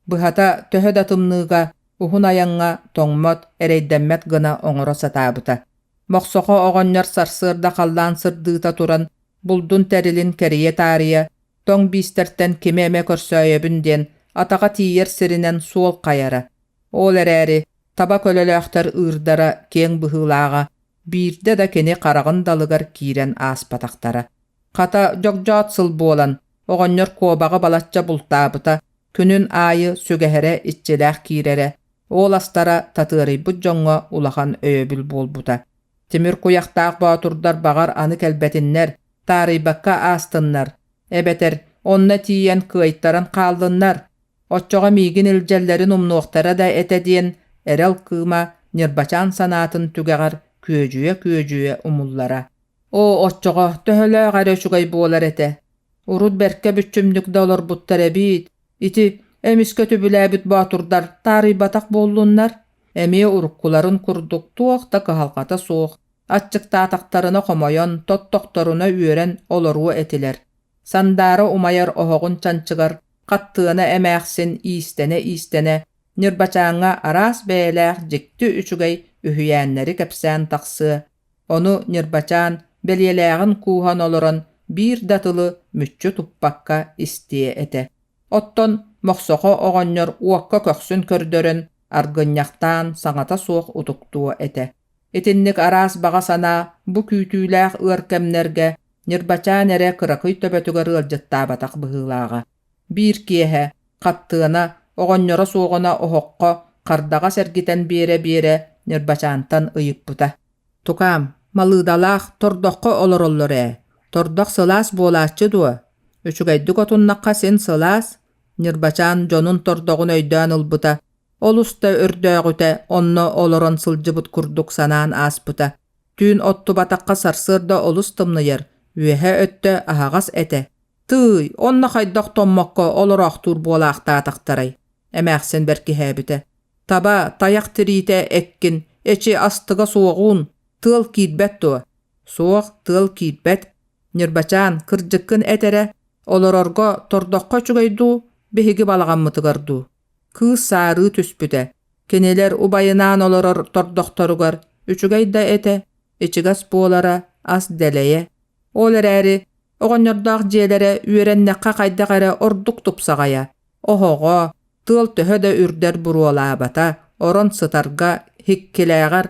Быһата, төһө да тымныыга, уһун айаҥҥа тоҥмот, эрэйдэммэт гына оҥоро сатаабыта. Мохсохо оҕонньор сарсыарда халлаан сырдыыта туран, булдун тэрилин кэрийэ таарыйа, тоҥ биистэртэн кими эмэ көрсөөйөбүн диэн атаҕа тиийэр сиринэн суол хайара. Ол эрээри таба көлөлөөхтөр ыырдара киэҥ быһыылааҕа, биирдэ да кини хараҕын далыгар киирэн ааспатахтара. Хата, дьогдьоот сыл буолан, оҕонньор куобаҕы балачча бултаабыта, күнүн аайы сүгэһэрэ иччилээх киирэрэ, ол астара татыарыйбыт дьоҥҥо улахан өйөбүл буолбута. Тимир куйахтаах боотурдар баҕар аны кэлбэтиннэр, таарыйбакка аастыннар, эбэтэр онно тиийэн кыайтаран хааллыннар, оччоҕо миигин илдьэллэрин умнуохтара да этэ диэн эрэл кыыма Ньырбачаан санаатын түгэҕэр күөдьүйэ-күөдьүйэ умуллара. Оо, оччоҕо төһөлөөх эрэ үчүгэй буолар этэ. Урут бэркэ бүччүмнүк да олорбуттар эбиит. Ити эмискэ түбүлээбит боотурдар таарыйбатах буоллуннар, эмиэ уруккуларын курдук туох да кыһалҕата суох, аччыктаатахтарына хомойон, тоттохторуна үөрэн олоруо этилэр. Сандаара умайар оһоҕун чанчыгар Хаттыана эмээхсин иистэнэ-иистэнэ Ньырбачааҥҥа араас бэйэлээх дьикти үчүгэй үһүйээннэри кэпсээн тахсыа, ону Ньырбачаан бэлиэлээҕин кууһан олорон биир да тылы мүччү туппакка истиэ этэ. Оттон Мохсохо оҕонньор уокка көхсүн көрдөрөн, аргынньахтаан саҥата суох утуктуо этэ. Итинник араас баҕа санаа бу күүтүүлээх ыар кэмнэргэ Ньырбачаан эрэ кыракый төбөтүгэр ыалдьыттаабатах быһыылааҕа. Биир киэһэ Хаттыана оҕонньоро суоҕуна оһоххо хардаҕас эргитэн биэрэ-биэрэ Ньырбачаантан ыйыппыта: «Тукаам, Малыыдалаах тордоххо олороллор ээ, тордох сылаас буолааччы дуо? Үчүгэйдик отуннахха син сылаас?» Ньырбачаан дьонун тордоҕун өйдөөн ылбыта, олус да өрдөөҕүтэ онно олорон сылдьыбыт курдук санаан ааспыта. Түүн оттубатахха сарсыарда олус тымныйар, үөһэ өттө аһаҕас этэ. Тыый, онно хайдах томмокко олороохтуур буолаахтаатахтарай? Эмээхсин бэркиһээбитэ. Таба, тайах тириитэ эккин, эчи астыга суоҕуун, тыал киирбэт дуо? Суох, тыал киирбэт. Ньырбачаан, кырдьыккын эт эрэ, олорорго тордоххо үчүгэй дуу, биһиги балаҕаммытыгар дуу? Кыыс саарыы түспүтэ. Кинилэр убайынаан олорор тордохторугар үчүгэй да этэ, ичигэс буолара, ас дэлэйэ. Ол эрээри оҕонньордоох дьиэлэрэ үөрэннэххэ хайдах эрэ ордук тупсаҕайа, оһоҕо, тыал төһө да үрдэр буруолаабата, орон сытарга, һиккилээҕэр,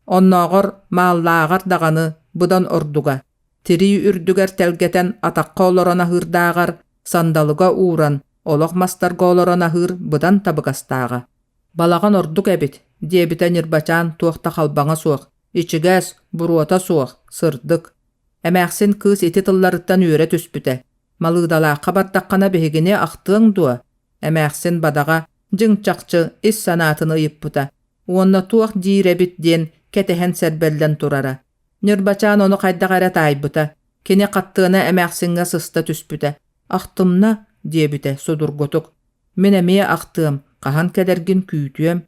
оннооҕор мааллааҕар даҕаны быдан ордуга. Тирии үрдүгэр тэлгэтэн атахха олорон аһыырдааҕар сандалыга ууран, олох мастарга олорон аһыыр быдан табыгастааҕа. «Балаҕан ордук эбит» диэбитэ Ньырбачаан туох да халбаҥа суох, ичигэс, буруота суох, сырдык. Эмээхсин кыыс ити тылларыттан үөрэ түспүтэ. «Малыыдалаахха бардаххына биһигини ахтыаҥ дуо?» Эмээхсин бадаҕа дьиҥ-чахчы ис санаатын ыйыппыта уонна туох диир эбит диэн кэтэһэн сэрбэллэн турара. Ньырбачаан ону хайдах эрэ таайбыта. Кини хаттыана эмээхсиҥҥэ сыста түспүтэ. «Ахтымна» диэбитэ судургутук. «Мин эмиэ ахтыам, хаһан кэлэргин күүтүөм».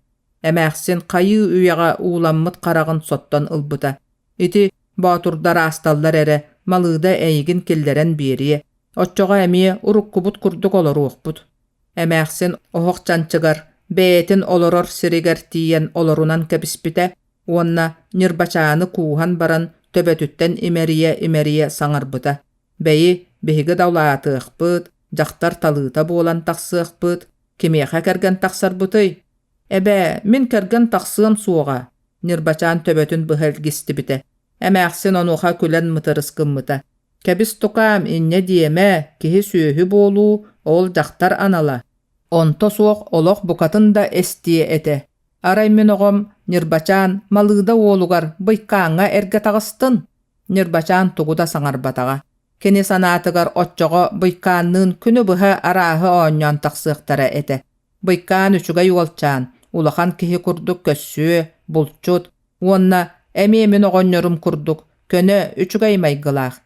Эмээхсин хайыы үйэҕэ ууламмыт хараҕын соттон ылбыта. «Ити боотурдар аасталлар эрэ, Малыыда эйигин киллэрэн биэриэ. Оччоҕо эмиэ уруккубут курдук олоруохпут». Эмээхсин оһох чанчыгар, бэйэтин олорор сиригэр тиийэн олорунан кэбиспитэ уонна Ньырбачааны кууһан баран төбөтүттэн имэрийэ-имэрийэ саҥарбыта: «Бэйи, биһиги да улаатыахпыт, дьахтар талыыта буолан тахсыахпыт, кимиэхэ кэргэн тахсарбытый? Эбээ, мин кэргэн тахсыам суоҕа», Ньырбачаан төбөтүн быһа илгистибитэ. Эмээхсин онуоха күлэн мытырыс гыммыта: «Кэбис тукаам, инньэ диэмэ, киһи-сүөһү буолуу, ол дьахтар анала. Онто суох олох букатын да эстиэ этэ. Арай мин оҕом Ньырбачаан Малыыда уолугар Быйкааҥҥа эргэ таҕыстын?» Ньырбачаан тугу да саҥарбатаҕа. Кини санаатыгар оччоҕо Быйкаанныын күнү быһа арааһы оонньоон тахсыахтара этэ. Быйкаан үчүгэй уолчаан, улахан киһи курдук көссүө, булчут уонна эмиэ мин оҕонньорум курдук көнө, үчүгэй майгылаах.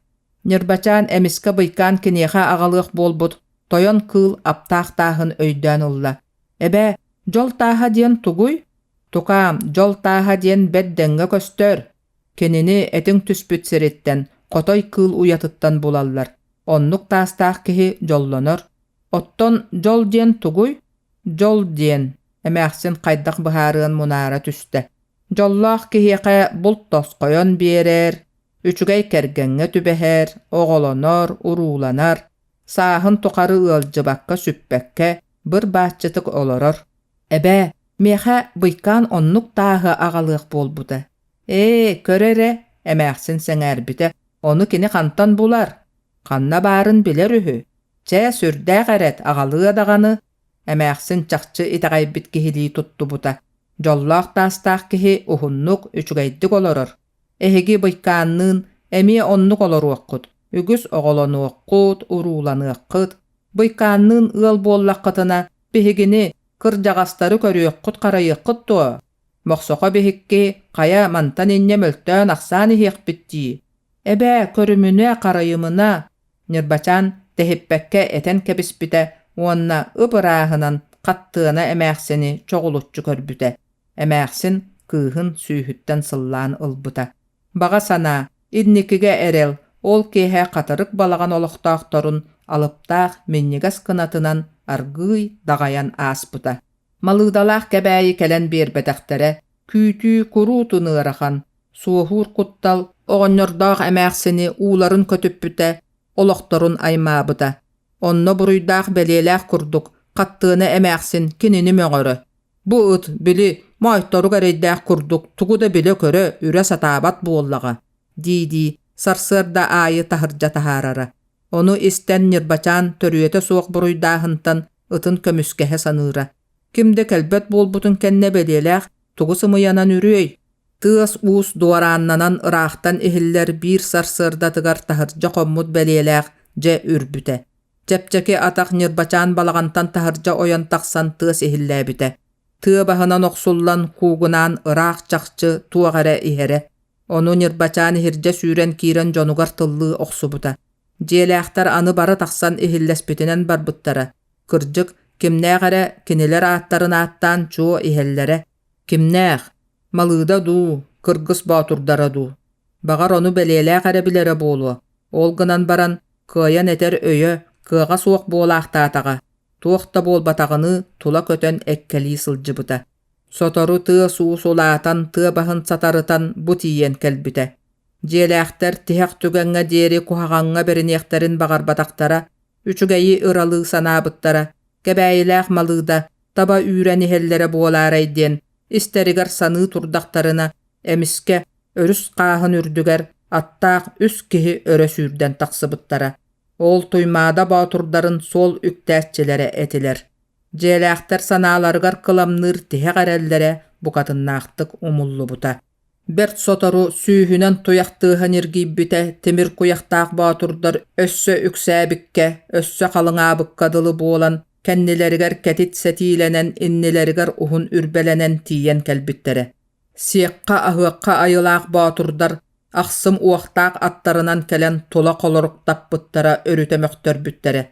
Ньырбачаан эмискэ Быйкаан киниэхэ аҕалыах буолбут тойон кыыл аптаах тааһын өйдөөн ылла. Эбээ, дьол тааһа диэн тугуй? Тукаам, дьол тааһа диэн бэрт дэҥҥэ көстөр. Кинини этиҥ түспүт сириттэн, хотой кыыл уйатыттан булаллар. Оннук таастаах киһи дьоллонор. Оттон дьол диэн тугуй? Дьол диэн, эмээхсин хайдах быһаарыан мунаара түстэ. Дьоллоох киһиэхэ булт тосхойон биэрэр, үчүгэй кэргэҥҥэ түбэһэр, оҕолонор, урууланар, сааһын тухары ыалдьыбакка-сүппэккэ быр-бааччытык олорор. Эбээ, миэхэ быйкаан оннук тааһы аҕалыах буолбута. Ээ, көр эрэ, эмээхсин сэҥээрбитэ, ону кини хантан булар? Ханна баарын билэр үһү. Чэ, сүрдээх эрэт, аҕалыа даҕаны. Эмээхсин чахчы итэҕэйбит киһилии туттубута. Дьоллоох таастаах киһи уһуннук, үчүгэйдик олорор. Эһиги быйкаанныын эмиэ оннук олоруоххут, үгүс оҕолонуоххут, урууланыаххыт. Быйкаанныын ыал буоллаххытына, биһигини, кырдьаҕастары көрүөххүт-харайыаххыт дуо? Мохсохо биһикки хайа мантан инньэ мөлтөөн-ахсаан иһиэхпит дии. Эбээ, көрүмүнэ, харайымына, Ньырбачаан тэһиппэккэ этэн кэбиспитэ уонна ып-ырааһынан хаттыана эмээхсини чоҕулуччу көрбүтэ. Эмээхсин кыыһын сүүһүттэн сыллаан ылбыта. Баҕа санаа, инникигэ эрэл ол киэһэ хатырык балаҕан олохтоохторун алыптаах минньигэс кынатынан аргыый даҕайан ааспыта. Малыыдалаах Кэбээйи кэлэн биэрбэтэхтэрэ, күүтүү куруутун ыарахан, суоһуур куттал оҕонньордоох эмээхсини ууларын көтүппүтэ, олохторун аймаабыта. Онно буруйдаах бэлиэлээх курдук хаттыана эмээхсин кинини мөҕөрө. Бу ыт, били, моойторук эрэйдээх курдук тугу да билэ-көрө, үрэ сатаабат буоллаҕа, дии-дии сарсыарда аайы таһырдьа таһаарара. Ону истэн Ньырбачаан төрүөтэ суох буруйдааһынтан ытын көмүскэһэ саныыра. Ким да кэлбэт буолбутун кэннэ бэлиэлээх тугу сымыйанан үрүөй? Тыас-уус дуорааннанан ыраахтан иһиллэр биир сарсыардатыгар таһырдьа хоммут бэлиэлээх дьэ үрбүтэ. Чэпчэки атах Ньырбачаан балаҕантан таһырдьа ойон тахсан тыас иһиллээбитэ. Тыа баһынан охсуллан куугунаан ыраах чахчы туох эрэ иһэрэ. Ону Ньырбачаан иһирдьэ сүүрэн киирэн дьонугар тыллыы охсубута. Дьиэлээхтэр аны бары тахсан иһиллэспитинэн барбыттара. Кырдьык, Кимнээх эрэ кинилэр ааттарын ааттаан чуо иһэллэрэ. Кимнээх? Малыыда дуу, кыргыс боотурдара дуу? Баҕар ону бэлиэлээх эрэ билэрэ буолуо. Ол гынан баран, кыайан этэр өйө, кыаҕа суох буолаахтаатаҕа, туох да буолбатаҕыныы тула көтөн эккэлии сылдьыбыта. Сотору тыас-уус улаатан, тыа баһын сатарытан бу тиийэн кэлбитэ. Дьиэлээхтэр тиһэх түгэҥҥэ диэри куһаҕаҥҥа бэриниэхтэрин баҕарбатахтара, үчүгэйи ыралыы санаабыттара, Кэбээйилээх Малыыда таба үүрэн иһэллэрэ буолаарай диэн истэригэр саныы турдахтарына, эмискэ өрүс хааһын үрдүгэр аттаах үс киһи өрө сүүрдэн тахсыбыттара. Ол Туймаада боотурдарын суол үктээччилэрэ этилэр. Дьиэлээхтэр санааларыгар кыламныыр тиһэх эрэллэрэ букатыннаахтык умуллубута. Бэрт сотору сүүһүнэн туйах тыаһа ньиргийбитэ, тимир куйахтаах боотурдар өссө үксээбиккэ, өссө халыҥаабыкка дылы буолан, кэннилэригэр кэтит сэтиилэнэн, иннилэригэр уһун үрбэлэнэн тиийэн кэлбиттэрэ. Сиэххэ-аһыахха айылаах боотурдар ахсым уохтаах аттарынан кэлэн тула холоруктаппыттара өрүтэ мөхтөрбүттэрэ.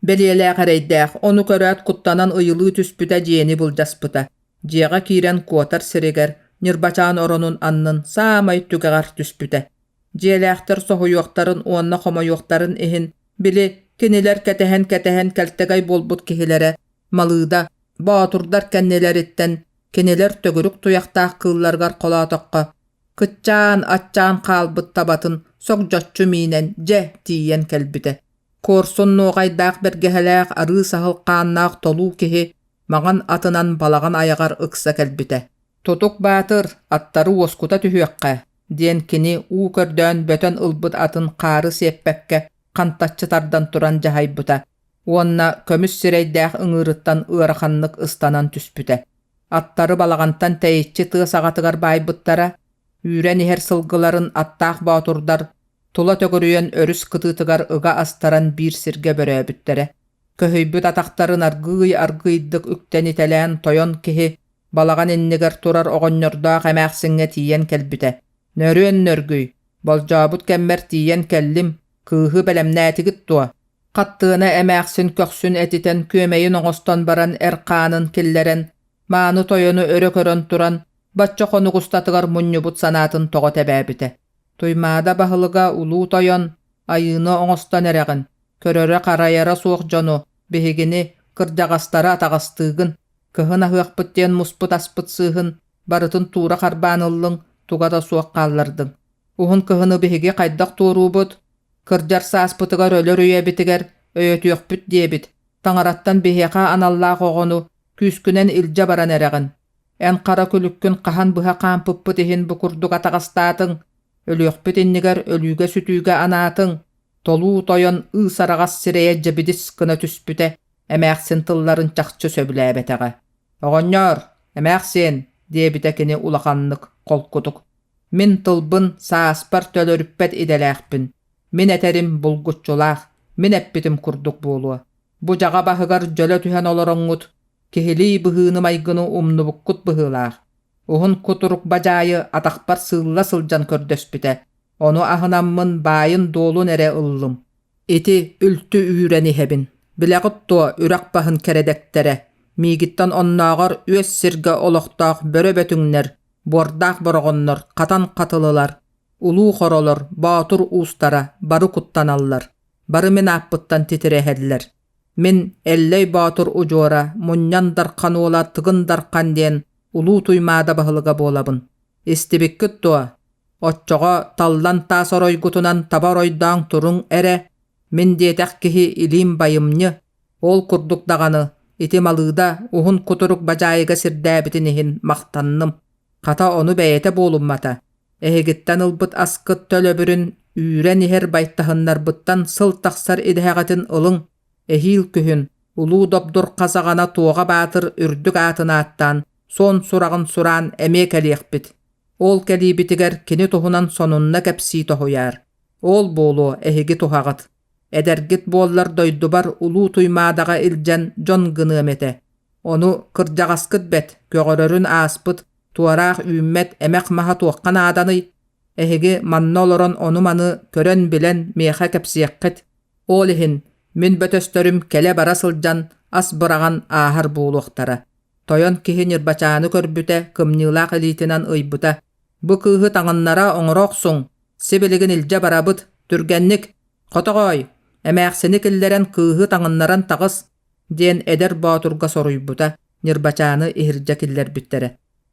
Бэлиэлээх эрэйдээх, ону көрөөт куттанан ыйылыы түспүтэ дьиэни былдьаспыта. Дьиэҕэ киирэн куотар сиригэр Ньырбачаан оронун аннын саамай түгэҕэр түспүтэ. Дьиэлээхтэр соһуйуохтарын уонна хомойуохтарын иһин, били, кинилэр кэтэһэн-кэтэһэн кэлтэгэй буолбут киһилэрэ Малыыда, боотурдар кэннилэриттэн кинилэр төгүрүк туйахтаах кыылларыгар холоотоххо, кыччаан, аччаан хаалбыт табатын согдьоччу миинэн дьэ тиийэн кэлбитэ. Куорсун нуоҕайдаах бэргэһэлээх арыы саһыл хааннаах толуу киһи маҥан атынан балаҕан айаҕар ыкса кэлбитэ. «Тутук Баатыр, аттары уоскута түһүөххэ» диэн кини уу көрдөөн бөтөн ылбыт атын хаары сиэппэккэ хантаччы тардан туран дьаһайбыта уонна көмүс сирэйдээх ыҥыырыттан ыараханнык ыстанан түспүтэ. Аттары балаҕантан тэйиччи тыа саҕатыгар баайбыттара, үүрэн иһэр сылгыларын аттаах боотурдар тула төгүрүйэн өрүс кытыытыгар ыга астаран биир сиргэ бөрөөбүттэрэ. Көһүйбүт атахтарын аргыый-аргыыйдык үктэнитэлээн тойон киһи балаҕан иннигэр турар оҕонньордоох эмээхсиҥҥэ тиийэн кэлбитэ. «Нөрүөн нөргүй, болдьообут кэммэр тиийэн кэллим, кыыһы бэлэмнээтигит дуо?» Хаттыана эмээхсин көхсүн этитэн күөмэйин оҥостон баран эр хаанын киллэрэн, мааны тойону өрө көрөн туран, бачча хонук устатыгар мунньубут санаатын тоҕо тэбээбитэ. Туймаада баһылыга улуу тойон, айыыны оҥостон эрэҕин, көрөрө-харайара суох дьону, биһигини, кырдьаҕастары атаҕастыыгын, кыһын аһыахпыт диэн муспут аспыт сыыһын барытын туура харбаан ыллыҥ, туга да суох хааллардыҥ. Уһун кыһыны биһиги хайдах туоруубут? Кырдьар сааспытыгар өлөр үйэбитигэр өйөтүөхпүт диэбит, таҥараттан биһиэхэ аналлаах оҕону күүскүнэн илдьэ баран эрэҕин. Эн хара күлүккүн хаһан быһа хаампыппыт иһин бу курдук атаҕастаатыҥ, өлүөхпүт иннигэр өлүүгэ-сүтүүгэ анаатыҥ, толуу тойон ыыс араҕас сирэйэ дьэбидис гына түспүтэ, эмээхсин тылларын чахчы сөбүлээбэтэҕэ. «Оҕонньоор, эмээхсиэн!» диэбитэ кини улаханнык, холкутук. «Мин тылбын сааспар төлөрүппэт идэлээхпин. Мин этэрим булгуччулаах, мин эппитим курдук буолуо. Бу дьаҕа баһыгар дьөлө түһэн олороҥҥут, киһилии быһыыны-майгыны умнубуккут быһыылаах. Уһун кутурук бадьаайы атахпар сыылла сылдьан көрдөспүтэ, ону аһынаммын баайын-дуолун эрэ ыллым. Ити үлтү үүрэн иһэбин. Билэҕит дуо үрэх баһын кэрэдэктэрэ, миигиттэн оннооҕор үөс сиргэ олохтоох бөрө бөтүҥнэр, буордаах бороҕоннор, хатан хатылылар, улуу хоролор, боотур уустара бары куттаналлар, бары мин ааппыттан титирэһэллэр. Мин Эллэй Боотур удьуора, Мунньан Дархан уола Тыгын Дархан диэн Улуу Туймаада баһылыга буолабын. Истибиккит дуо? Оччоҕо таллан таас оройгутунан таба оройдооҥ туруҥ эрэ, мин диэтэх киһи илиим байымньы, ол курдук даҕаны ити Малыыда уһун кутурук бадьаайыга сирдээбитин иһин махтанным. Хата ону бэйэтэ буолуммата. Эһигиттэн ылбыт аскыт төлөбүрүн үүрэн иһэр байтаһыннарбыттан сыл тахсар идэһэҕитин ылыҥ, эһиил күһүн Улуу Добдур хасаҕана Туоҕа Баатыр үрдүк аатын ааттаан, суон сураҕын сураан эмиэ кэлиэхпит. Ол кэлиибитигэр кини туһунан сонунна кэпсии тоһуйаар. Ол буолуо эһиги туһаҕыт. Эдэргит буоллар дойдубар Улуу Туймаадаҕа илдьэн дьон гыныам этэ. Ону кырдьаҕаскыт бэт, көҕөрөрүн ааспыт, туораах үүммэт эмэх маһа туохха нааданый? Эһиги манна олорон ону-маны көрөн-билэн миэхэ кэпсиэххит. Ол иһин мин бөтөстөрүм кэлэ-бара сылдьан ас быраҕан ааһар буолуохтара. Тойон киһи Ньырбачааны көрбүтэ, кымньыылаах илиитинэн ыйбыта: «Бу кыыһы таҥыннара оҥоро охсуҥ, сибилигин илдьэ барабыт, түргэнник! Хотоҕоой, эмээхсини киллэрэн кыыһы таҥыннаран таҕыс!» диэн эдэр боотурга соруйбута, Ньырбачааны иһирдьэ киллэрбиттэрэ.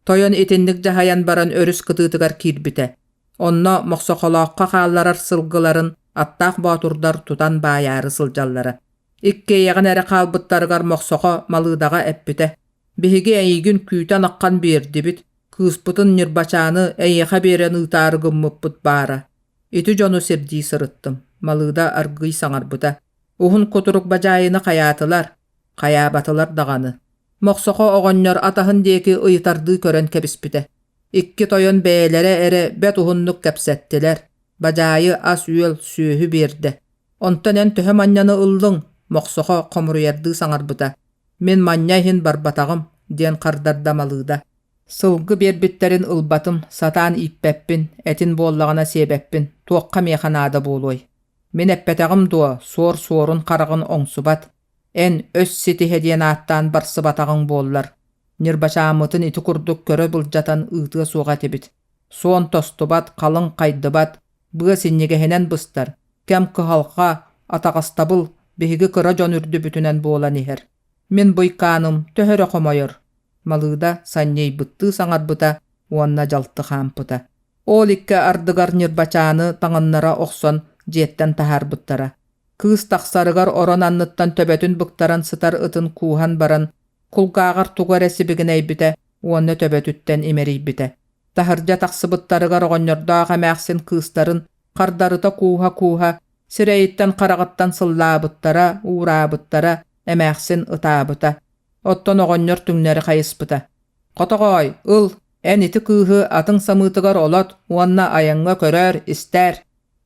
Тойон итинник дьаһайан баран өрүс кытыытыгар киирбитэ. Онно Мохсохолооххо хаалларар сылгыларын аттаах боотурдар тутан баайаары сылдьаллара. Иккиэйэҕин эрэ хаалбыттарыгар Мохсохо Малыыдаҕа эппитэ: «Биһиги эйигин күүтэн аххан биэрдибит, кыыспытын Ньырбачааны эйиэхэ биэрэн ыытаары гыммыппыт баара. Ити дьону сирдии сырыттым», Малыыда аргыый саҥарбыта. «Уһун кутурук бадьаайыны хайаатылар, хайаабатылар даҕаны». Мохсохо оҕонньор атаһын диэки ыйытардыы көрөн кэбиспитэ. Икки тойон бэйэлэрэ эрэ бэрт уһуннук кэпсэттилэр. Бадьаайы ас-үөл, сүөһү биэрдэ. Онтон эн төһө манньаны ыллыҥ? Мохсохо хомуруйардыы саҥарбыта. Мин манньа иһин барбатаҕым, диэн хардарда Малыыда. Сылгы биэрбиттэрин ылбатым, сатаан ииппэппин, этин буоллаҕына сиэбэппин, туохха миэхэ наада буолуой? Мин эппэтэҕим дуо, суор суорун хараҕын оҥсубат, Эн өс ситиһэ диэн ааттаан барсыбатаҕыҥ буоллар, Ньырбачааммытын ити курдук көрө былдьатан ыытыа суоҕа этибит. Суон тостубат, халыҥ хайдыбат, быа синньигэһинэн быстар, кэм кыһалҕа, атаҕастабыл биһиги кыра дьон үрдүбүтүнэн буолан иһэр. Мин быйкааным төһө эрэ хомойор, Малыыда санньыйбыттыы саҥарбыта уонна дьалты хаампыта. Ол икки ардыгар Ньырбачааны таҥыннара охсон дьиэттэн таһаарбыттара. Кыыс тахсарыгар орон анныттан төбөтүн быктаран сытар ытын кууһан баран, кулгааҕар тугу эрэ сибигинэйбитэ уонна төбөтүттэн имэрийбитэ. Таһырдьа тахсыбыттарыгар оҕонньордоох эмээхсин кыыстарын хардарыта кууһа-кууһа, сирэйиттэн-хараҕыттан сыллаабыттара, уураабыттара, эмээхсин ытаабыта. Оттон оҕонньор түҥнэри хайыспыта. «Хотоҕоой, ыл, эн ити кыыһы атыҥ самыытыгар олот уонна айаҥҥа көрөөр, истээр,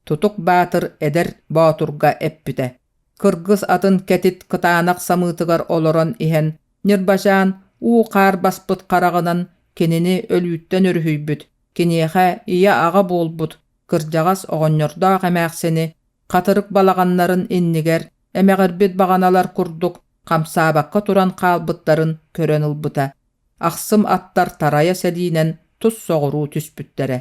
Тутук Баатыр эдэр боотурга эппитэ. Кыргыс атын кэтит кытаанах самыытыгар олорон иһэн Ньырбачаан уу-хаар баспыт хараҕынан кинини өлүүттэн өрүһүйбүт, киниэхэ ийэ-аҕа буолбут кырдьаҕас оҕонньордоох эмээхсини хатырык балаҕаннарын иннигэр эмэҕирбит баҕаналар курдук хамсаабакка туран хаалбыттарын көрөн ылбыта. Ахсым аттар тарайа сэлиинэн тус соҕуруу түспүттэрэ.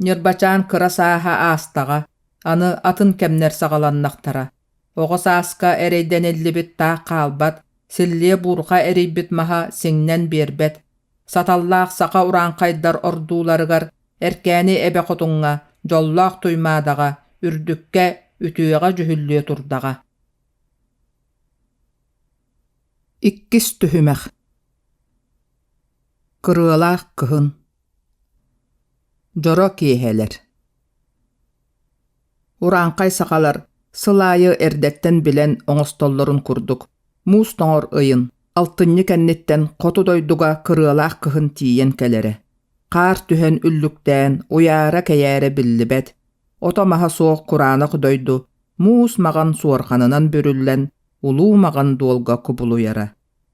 Ньырбачаан кыра сааһа аастаҕа, аны атын кэмнэр саҕаланнахтара. Оҕо сааска эрэйдэниллибит таах хаалбат, силлиэ-буурҕа эрийбит маһа сиҥнэн биэрбэт. Саталлаах саха урааҥхайдар ордууларыгар Эркээни эбэ хотуҥҥа, дьоллоох Туймаадаҕа, үрдүккэ, үтүөҕэ дьүһүллүө турдаҕа. Иккис түһүмэх Кырыалаах кыһын Дьоро киэһэлэр Урааҥхай сахалар сыл аайы эрдэттэн билэн оҥостоллорун курдук, муус тоҥор ыйын, алтынньы кэнниттэн хоту дойдуга кырыалаах кыһын тиийэн кэлэрэ. Хаар түһэн үллүктээн, уйаара-кэйээрэ биллибэт, ото-маһа суох кураанах дойду муус маҕан суорҕанынан бүрүллэн, улуу маҕан дуолга кубулуйара.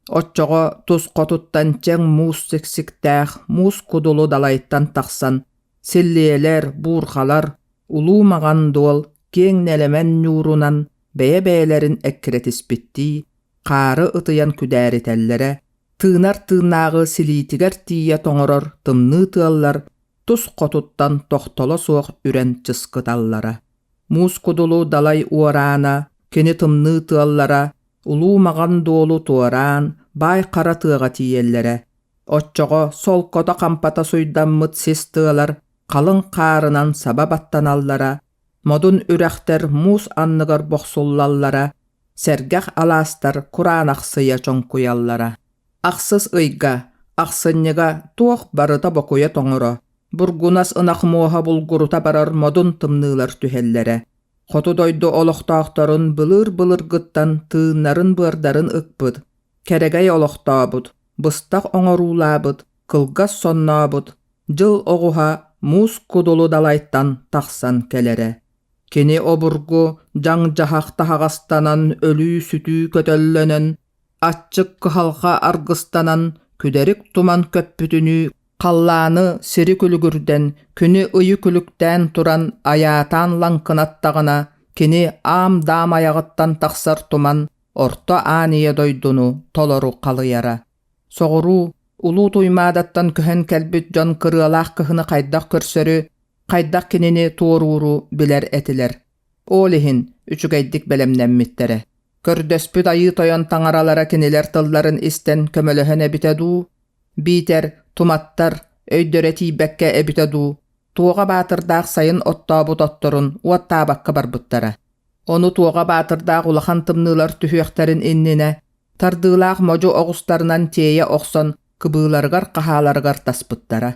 Оччоҕо тус хотуттан чэҥ муус сиксиктээх муус кудулу далайтан тахсан, силлиэлэр, буурҕалар, улуу маҕан дуол киэҥ нэлэмэн ньуурунан бэйэ-бэйэлэрин эккирэтиспиттии, хаары ытыйан күдээритэллэрэ, тыынар тыыннааҕы силиитигэр тиийэ тоҥорор тымныы тыаллар тус хотуттан тохтоло суох үрэн чыскыталлара. Муус кудулу далай уораана, кини тымныы тыаллара Улуу Маҕан дуолу туораан, баай хара тыаҕа тиийэллэрэ. Оччоҕо солкото-хампата суйдаммыт сис тыалар халыҥ хаарынан саба баттаналлара, модун үрэхтэр муус анныгар бохсуллаллара, сэргэх алаастар кураанахсыйа чоҥкуйаллара. Ахсыс ыйга, ахсынньыга туох барыта бокуйа тоҥоро, бургунас ынах муоһа булгурута барар модун тымныылар түһэллэрэ. Хоту дойду олохтоохторун былыр-былыргыттан тыыннарын-быардарын ыкпыт, кэрэгэй олохтообут, быстах оҥоруулаабыт, кылгас соннообут дьыл оҕуһа муус кудулу далайтан тахсан кэлэрэ. Кини обургу дьаҥ-дьаһах таһаҕастанан, өлүү-сүтүү көтөллөнөн, аччык кыһалҕа аргыстанан, күдэрик туман көппүтүнүү Халлааны сири күлүгүрдэн, күнү-ыйы күлүктээн туран айаатаан лаҥкынаттаҕына, кини аам-даам айаҕыттан тахсар туман, Орто Аан Ийэ дойдуну толору халыйара. Соҕуруу, Улуу Туймаадаттан көһөн кэлбит дьон кырыалаах кыһыны хайдах көрсөрү, хайдах кинини туорууру билэр этилэр. Ол иһин үчүгэйдик бэлэмнэммиттэрэ. Көрдөспүт Айыы Тойон таҥаралара кинилэр тылларын истэн көмөлөһөн эбитэ дуу, биитэр туматтар өйдөрө тиийбэккэ эбитэ дуу, Туоҕа Баатырдаах сайын оттообут отторун уоттаабакка барбыттара. Ону Туоҕа Баатырдаах улахан тымныылар түһүөхтэрин иннинэ тардыылаах модьу оҕустарынан тиэйэ охсон кыбыыларыгар-хаһааларыгар таспыттара.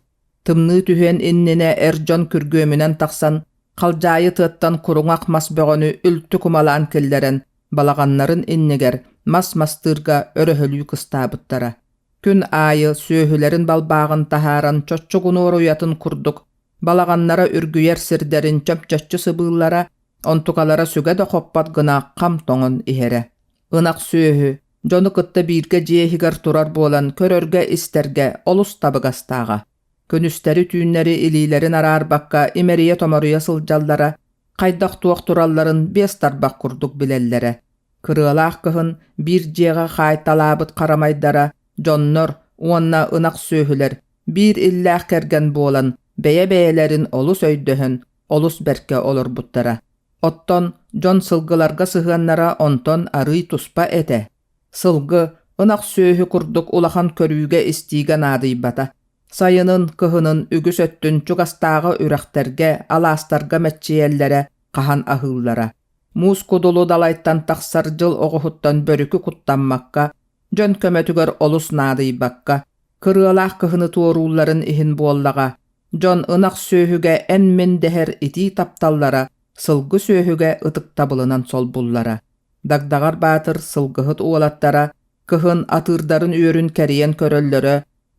Тымныы түһүөн иннинэ эр дьон күргүөмүнэн тахсан, халдьаайы тыаттан куруҥах мас бөҕөнү үлтү кумалаан киллэрэн, балаҕаннарын иннигэр мас мастыырга өрөһөлүү кыстаабыттара. Күн аайы сүөһүлэрин балбааҕын таһааран чоччугунуор уйатын курдук балаҕаннара үргүйэр сирдэрин чөмчөччү сыбыыллара, онтукалара сүгэ да хоппот гына хам тоҥон иһэрэ. Ынах сүөһү дьону кытта бииргэ дьиэ иһигэр турар буолан көрөргө-истэргэ олус табыгастааҕа. Күнүстэри-түүннэри илиилэрин араарбакка имэрийэ-томоруйа сылдьаллара, хайдах-туох туралларын биэс тарбах курдук билэллэрэ. Кырыалаах кыһын биир дьиэҕэ хаайталаабыт харамайдара дьоннор уонна ынах сүөһүлэр биир иллээх кэргэн буолан бэйэ-бэйэлэрин олус өйдөһөн, олус бэркэ олорбуттара. Оттон дьон сылгыларга сыһыаннара онтон арыый туспа этэ. Сылгы, ынах сүөһү курдук улахан көрүүгэ-истиигэ наадыйбата. Сайынын, кыһынын үгүс өттүн чугастааҕы үрэхтэргэ, алаастарга мэччийэллэрэ, хаһан аһыыллара. Муус кудулу далайтан тахсар дьыл оҕуһуттан бөрүкү куттаммакка, дьон көмөтүгэр олус наадыйбакка, кырыалаах кыһыны туоруулларын иһин буоллаҕа, Дьон ынах сүөһүгэ эн-мин дэһэр итии тапталлара сылгы сүөһүгэ ытыктабылынан солбуллара. Дагдаҕар Баатыр сылгыһыт уолаттара кыһын атыырдарын үөрүн кэрийэн көрөллөрө,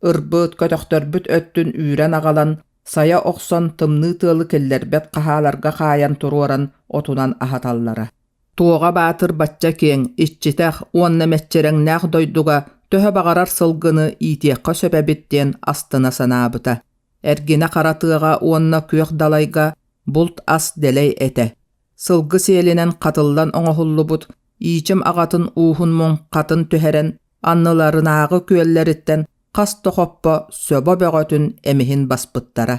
ырбыт, көтөхтөрбүт өттүн үүрэн аҕалан, сайа охсон тымныы тыалы киллэрбэт хаһааларга хаайан туруоран отунан аһаталлара. Туоҕа Баатыр бачча киэҥ, иччитэх уонна мэччирэҥнээх дойдуга төһө баҕарар сылгыны иитиэххэ сөп эбит диэн астына санаабыта. Эргинэ хара тыаҕа уонна күөх далайга булт-ас дэлэй этэ. Сылгы сиэлинэн хатыллан оҥоһуллубут иичим аҕатын ууһун муҥхатын түһэрэн анныларынааҕы күөллэриттэн хас да хоппо сөбө бөҕөтүн эмиһин баспыттара.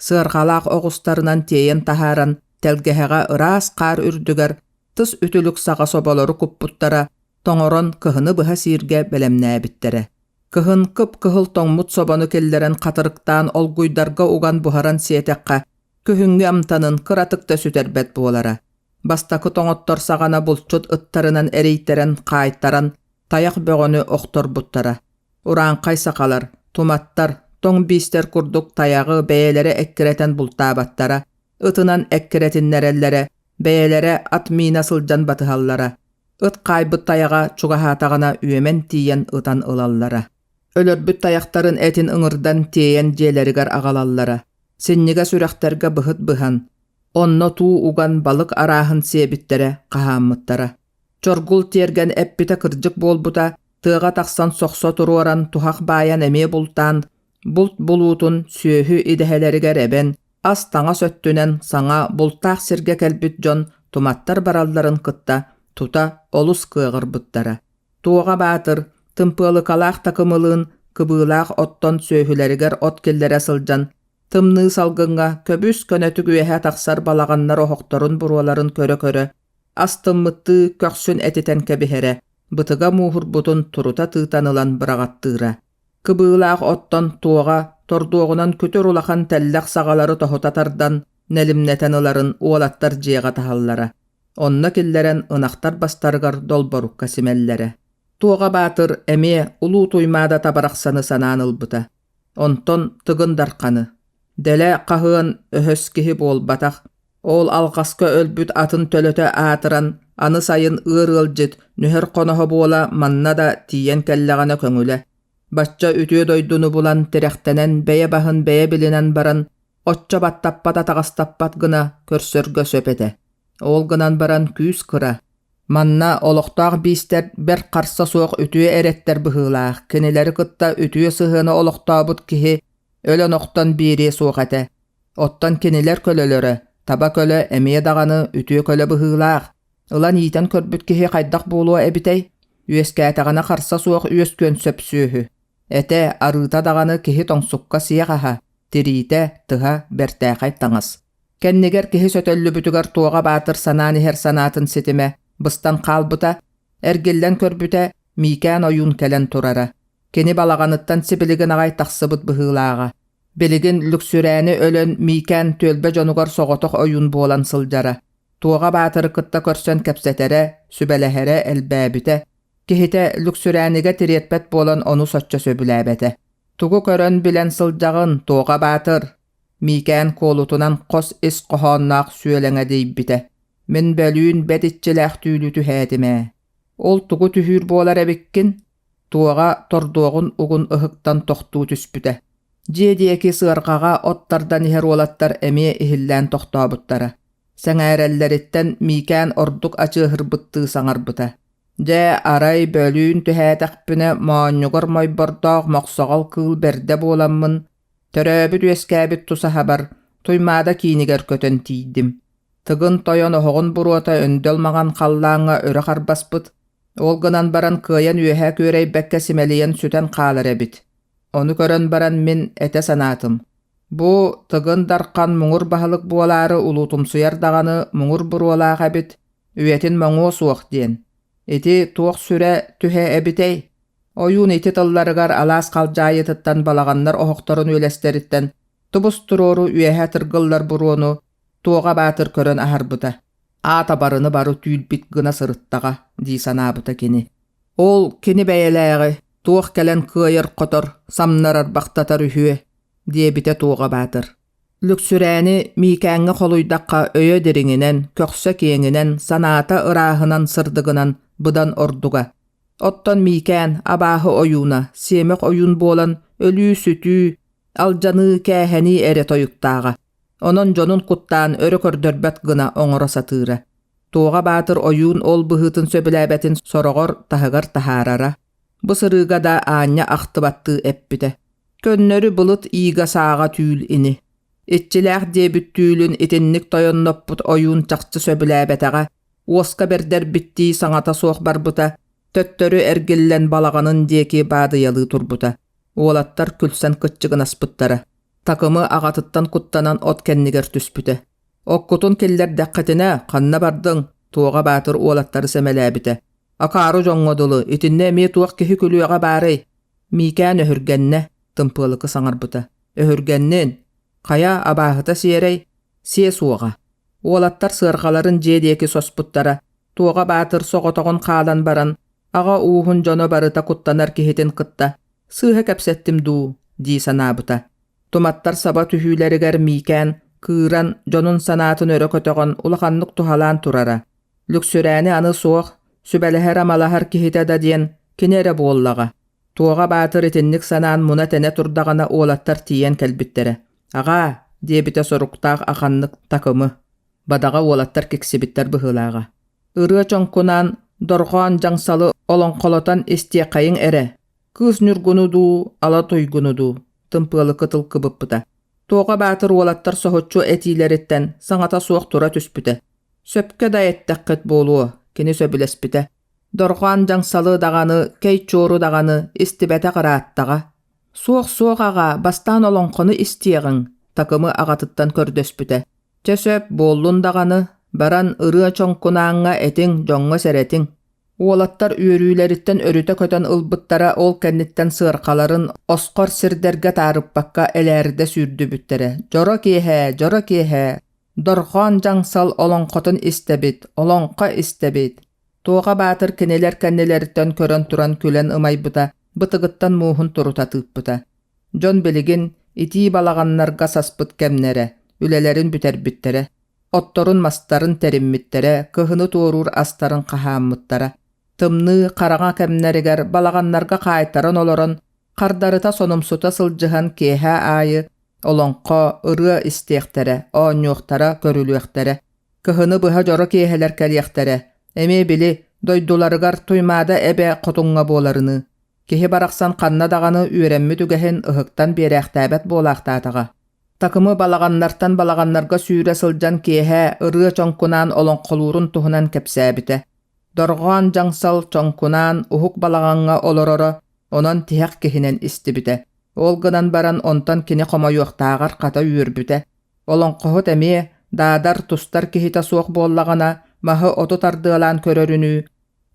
Сыарҕалаах оҕустарынан тиэйэн таһааран тэлгэһэҕэ ыраас хаар үрдүгэр тыс үтүлүк саҕа соболору куппуттара, тоҥорон кыһыны быһа сииргэ бэлэмнээбиттэрэ. Кыһын кып-кыһыл тоҥмут собону киллэрэн хатырыктаан олгуйдарга уган буһаран сиэтэххэ, күһүҥҥү амтанын кыратык да сүтэрбэт буолара. Бастакы тоҥоттор саҕана булчут ыттарынан эрийтэрэн хаайтаран тайах бөҕөнү охторбуттара. Урааҥхай сахалар, туматтар, тоҥ биистэр курдук тайаҕы бэйэлэрэ эккирэтэн бултаабаттара, ытынан эккирэтиннэрэллэрэ, бэйэлэрэ ат миинэ сылдьан батыһаллара. Ыт хаайбыт тайаҕа чугаһаатаҕына үөмэн тиийэн ытан ылаллара. Өлөрбүт тайахтарын этин ыҥырдан тиэйэн дьиэлэригэр аҕалаллара. Синньигэс үрэхтэргэ быһыт быһан, онно туу уган балык арааһын сиэбиттэрэ, хаһааммыттара. Чоргул тиэргэн эппитэ кырдьык буолбута, тыаҕа тахсан сохсо туруоран, туһах баайан эмиэ бултаан, булт булуутун сүөһү идэһэлэригэр эбэн, ас-таҥас өттүнэн саҥа бултаах сиргэ кэлбит дьон туматтар баралларын кытта тута олус кыаҕырбыттара. Туоҕа Баатыр тымпыалыкалаах такымылыын кыбыылаах оттон сүөһүлэригэр от киллэрэ сылдьан, тымныы салгыҥҥа көбүс-көнөтүк үөһэ тахсар балаҕаннар оһохторун буруоларын көрө-көрө астыммыттыы көхсүн этитэн кэбиһэрэ, бытыга мууһурбутун турута тыытан ылан быраҕаттыыра. Кыбыылаах оттон туоҕа тордуоҕунан күтүр улахан тэллэх саҕалары тоһута тардан, нэлимнэтэн ыларын уолаттар дьиэҕэ таһаллара. Онно киллэрэн ынахтар бастарыгар долборукка симэллэрэ. Туоҕа Баатыр эмиэ Улуу Туймаада табарахсаны санаан ылбыта. Онтон Тыгын Дарханы. Дэлэ хаһыан өһөс киһи буолбатах, Ол алҕаска өлбүт атын төлөтө аатыран, аны сайын ыар ыалдьыт, нүһэр хоноһо буола манна да тиийэн кэллэҕинэ көҥүлэ. Бачча үтүө дойдуну булан, тирэхтэнэн, бэйэ баһын бэйэ билинэн баран, оччо баттаппат-атаҕастаппат гына көрсөргө сөп этэ. Ол гынан баран күүс кыра. Манна олохтоох биистэр бэрт харса суох үтүө эрэттэр быһыылаах, кинилэри кытта үтүө сыһыаны олохтообут киһи өлөн охтон биэриэ суох этэ. Оттон кинилэр көлөлөрө, таба көлө эмиэ даҕаны үтүө көлө быһыылаах. Ылан иитэн көрбүт киһи хайдах буолуо эбитэй? Үөскээтэҕинэ харса суох үөскүөн сөп сүөһү. Этэ, арыыта даҕаны киһи тоҥсукка сиэх аһа, тириитэ, тыһа, бэртээхэй таҥас. Кэннигэр киһи сөтөллүбүтүгэр Туоҕа Баатыр санаан иһэр санаатын ситимэ быстан хаалбыта, эргиллэн көрбүтэ, Миикээн ойуун кэлэн турара. Кини балаҕаныттан сибилигин аҕай тахсыбыт быһыылааҕа. Билигин Лүксүрээни өлөн Миикээн түөлбэ дьонугар соҕотох ойуун буолан сылдьара. Туоҕа Баатыры кытта көрсөн кэпсэтэрэ, сүбэлэһэрэ элбээбитэ. Киһитэ Лүксүрээнигэ тириэрпэт буолан ону соччо сөбүлээбэтэ. «Тугу көрөн билэн сылдьаҕын, Туоҕа Баатыр?» Миикээн куолутунан хос ис хоһоонноох сүөлэҥэдийбитэ. «Мин бөлүүн бэт иччилээх түүлү түһээтим ээ. Ол тугу түһүүр буолар эбиккин?» Туоҕа тордуоҕун угун ыһыктан тохтуу түспүтэ. Дьиэ диэки сыарҕаҕа от тардан иһэр уолаттар эмиэ иһиллээн тохтообуттара. Сэҥээрэллэриттэн Миикээн ордук ачыаһырбыттыы саҥарбыта. Дьэ, арай бөлүүн түһээтэхпинэ моонньугар мойбордоох мохсоҕол кыыл бэрдэ буоламмын, төрөөбүт-үөскээбит тусаһабар Туймаада киинигэр көтөн тиийдим. Тыгын тойон оһоҕун буруота өндөл маҥан халлааҥҥа өрө харбаспыт, ол гынан баран кыайан үөһэ күөрэйбэккэ симэлийэн сүтэн хаалар эбит. Ону көрөн баран мин этэ санаатым: бу Тыгын Дархан муҥур баһылык буолаары улуутумсуйар даҕаны муҥур буруолаах эбит, үйэтин моҥуо суох диэн. Ити туох сүрэ түһэ эбитэй? Ойуун ити тылларыгар алаас халдьаайытыттан балаҕаннар оһохторун үөлэстэриттэн тубус-туруору үөһэ тыргыллар буруону Туоҕа Баатыр көрөн аһарбыта. Аата барыны бары түүл-бит гына сырыттаҕа дии санаабыта кини. Ол кини бэйэлээҕи туох кэлэн кыайар-хотор, самнарар-бахтатар үһүө диэбитэ Туоҕа Баатыр. Лүксүрээни Миикээҥҥэ холуйдахха өйө дириҥинэн, көхсө киэҥинэн, санаата ырааһынан сырдыгынан быдан ордуга. Оттон Миикээн абааһы ойууна, сиэмэх ойуун буолан өлүү-сүтүү, алдьаныы-кээһэнии эрэ тойуктааҕа. Онон дьонун куттаан өрө көрдөрбөт гына оҥоро сатыыра. Туоҕа Баатыр ойуун ол быһыытын сөбүлээбэтин сороҕор таһыгар таһаарара. Бу сырыыга да аанньа ахтыбаттыы эппитэ. Көннөрү былыт иига-сааҕа түүл ини. Иччилээх диэбит түүлүн итинник тойонноппут ойуун чахчы сөбүлээбэтэҕэ, уоска бэрдэрбиттии саҥата суох барбыта, төттөрү эргиллэн балаҕанын диэки баадыйалыы турбута. Уолаттар күлсэн кыччыгынаспыттара. Такымы аҕатыттан куттанан от кэннигэр түспүтэ. «Оккутун киллэрдэххитинэ, ханна бардыҥ?» Туоҕа Баатыр уолаттары сэмэлээбитэ. «Акаары дьоҥҥо дылы, итиннэ эмиэ туох киһи күлүөҕэ баарый?» Миикээн өһүргэннэ, Тымпыалыкы саҥарбыта. «Өһүргэннин? Хайа, абааһыта сиэрэй?» «Сиэ суоҕа». Уолаттар сыарҕаларын дьиэ диэки соспуттара. Туоҕа Баатыр соҕотоҕун хаалан баран, аҕа ууһун дьоно барыта куттанар киһитин кытта «Сыыһа кэпсэттим дуу?» дии санаабыта. Туматтар саба түһүүлэригэр Миикээн кыыран, дьонун санаатын өрө көтөҕөн улаханнык туһалаан турара. Лүксүрээни аны суох, сүбэлэһэр-амалаһар киһитэ да диэн кини эрэ буоллаҕа. Туоҕа Баатыр итинник санаан муна-тэнэ турдаҕына уолаттар тиийэн кэлбиттэрэ. «Аҕаа!» диэбитэ соруктаах аханнык такымы. Бадаҕа уолаттар киксибиттэр быһыылааҕа. Ырыа чоҥкунаан, дорҕоон дьаҥсалы олоҥхолотон истиэххэйиҥ эрэ. Кыыс Ньургуну дуу, Ала Туйгуну дуу, Тымпыалы кытыл кыбыппыта. Туоҕа Баатыр уолаттар соһуччу этиилэриттэн саҥата суох тура түспүтэ. Сөпкө да эттэххит буолуо, кини сөбүлэспитэ. Дорҕоон дьаҥсалы даҕаны, кэй чуору даҕаны истибэтэх ырааттаҕа. Суох-суох аҕаа, бастаан олоҥхону истиэҕиҥ, Такымы аҕатыттан көрдөспүтэ. Чэ сөп, буоллун даҕаны, баран ырыа чоҥкунааҥҥа этиҥ, дьоҥҥо сэрэтиҥ. Уолаттар үөрүүлэриттэн өрүтэ көтөн ылбыттара ол кэнниттэн сыархаларын осхор сирдэргэ таарыппакка элээрдэ сүүрдүбүттэрэ. Дьоро киэһээ, дьоро киэһээ, дорҕоон дьаҥсал олоҥхотун истэбит, олоҥхо истэбит. Туоҕа Баатыр кинилэр кэннилэриттэн көрөн туран күлэн ымайбыта, бытыгыттан мууһун турута тыыппыта. Дьон билигин итии балаҕаннарга саспыт кэмнэрэ, үлэлэрин бүтэрбиттэрэ, отторун-мастарын тэриммиттэрэ, кыһыны туоруур астарын хаһааммыттара. Тымныы, хараҥа кэмнэригэр балаҕаннарга хаайтаран олорон, хардарыта сонумсута сылдьыһан киэһэ аайы олоҥхо, ырыа истиэхтэрэ, оонньуохтара, көрүлүөхтэрэ. Кыһыны быһа дьоро киэһэлэр кэлиэхтэрэ, эмиэ били дойдуларыгар Туймаада эбэ хотуҥҥа буоларыныы. Киһи барахсан ханна даҕаны үөрэммит үгэһин ыһыктан биэрээхтээбэт буолаахтаатаҕа. Такымы балаҕаннартан балаҕаннарга сүүрэ сылдьан киэһэ ырыа чоҥкунаан олоҥхолуурун туһунан кэпсээбитэ. Дорҕоон дьаҥсал чоҥкунаан уһук балаҕаҥҥа олороро, онон тиһэх киһинэн истибитэ. Ол гынан баран онтон кини хомойуохтааҕар хата үөрбүтэ. Олоҥхоһут эмиэ даадар тустар киһитэ суох буоллаҕына, маһы-оту тардыалаан көрөрүнүү,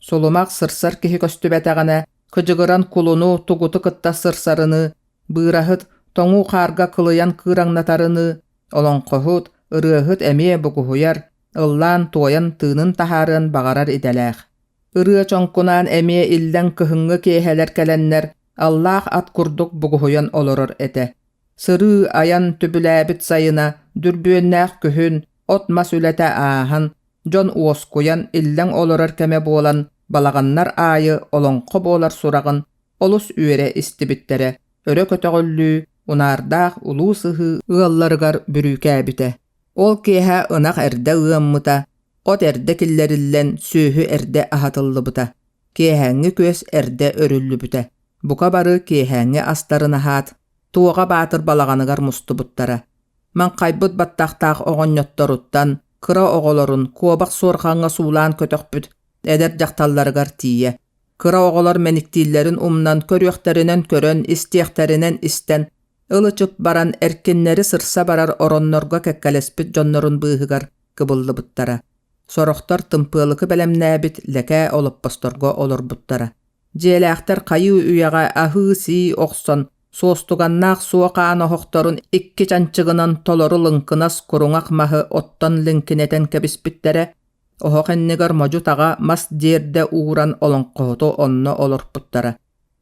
сулумах сырсар киһи көстүбэтэҕинэ, кыдьыгыран кулуну, тугуту кытта сырсарыныы, быыраһыт тоҥуу хаарга кылыйан кыыраҥнатарыныы, олоҥхоһут, ырыаһыт эмиэ бугуһуйар, ыллаан-туойан тыынын таһаарыан баҕарар идэлээх. Ырыа чоҥкунаан эмиэ иллэҥ кыһыҥҥы киэһэлэр кэлэннэр аллаах ат курдук бугуһуйан олорор этэ. Сырыы айан түбүлээбит сайына, дүрбүөннээх күһүн, от-мас үлэтэ ааһан, дьон уоскуйан иллэҥ олорор кэмэ буолан, балаҕаннар аайы олоҥхо буолар сураҕын олус үөрэ истибиттэрэ, өрө көтөҕүллүү, унаардаах улуу сыһыы ыалларыгар бүрүүкээбитэ. Ол киэһэ ынах эрдэ ыаммыта, от эрдэ киллэриллэн, сүөһү эрдэ аһатыллыбыта. Киэһээҥҥи күөс эрдэ өрүллүбүтэ. Бука бары киэһээҥҥи астарын аһаат, Туоҕа Баатыр балаҕаныгар мустубуттара. Маҥхайбыт баттахтаах оҕонньотторуттан кыра оҕолорун куобах суорҕаҥҥа суулаан көтөхпүт эдэр дьахталларыгар тиийэ. Кыра оҕолор мэниктииллэрин умнан көрүөхтэринэн көрөн, истиэхтэринэн истэн, ылы-чып баран эркиннэри сырса барар ороннорго кэккэлэспит дьоннорун быыһыгар кыбыллыбыттара. Сорохтор тымпыалыкы бэлэмнээбит лэкээ олоппосторго олорбуттара. Дьиэлээхтэр хайыы үйэҕэ аһыы-сии охсон, суостуганнаах суох аан оһохторун икки чанчыгынан толору лыҥкынас куруҥах маһы оттон лиҥкинэтэн кэбиспиттэрэ, оһох иннигэр модьу-таҕа мас диэрдэ ууран олоҥхоһуту онно олорпуттара.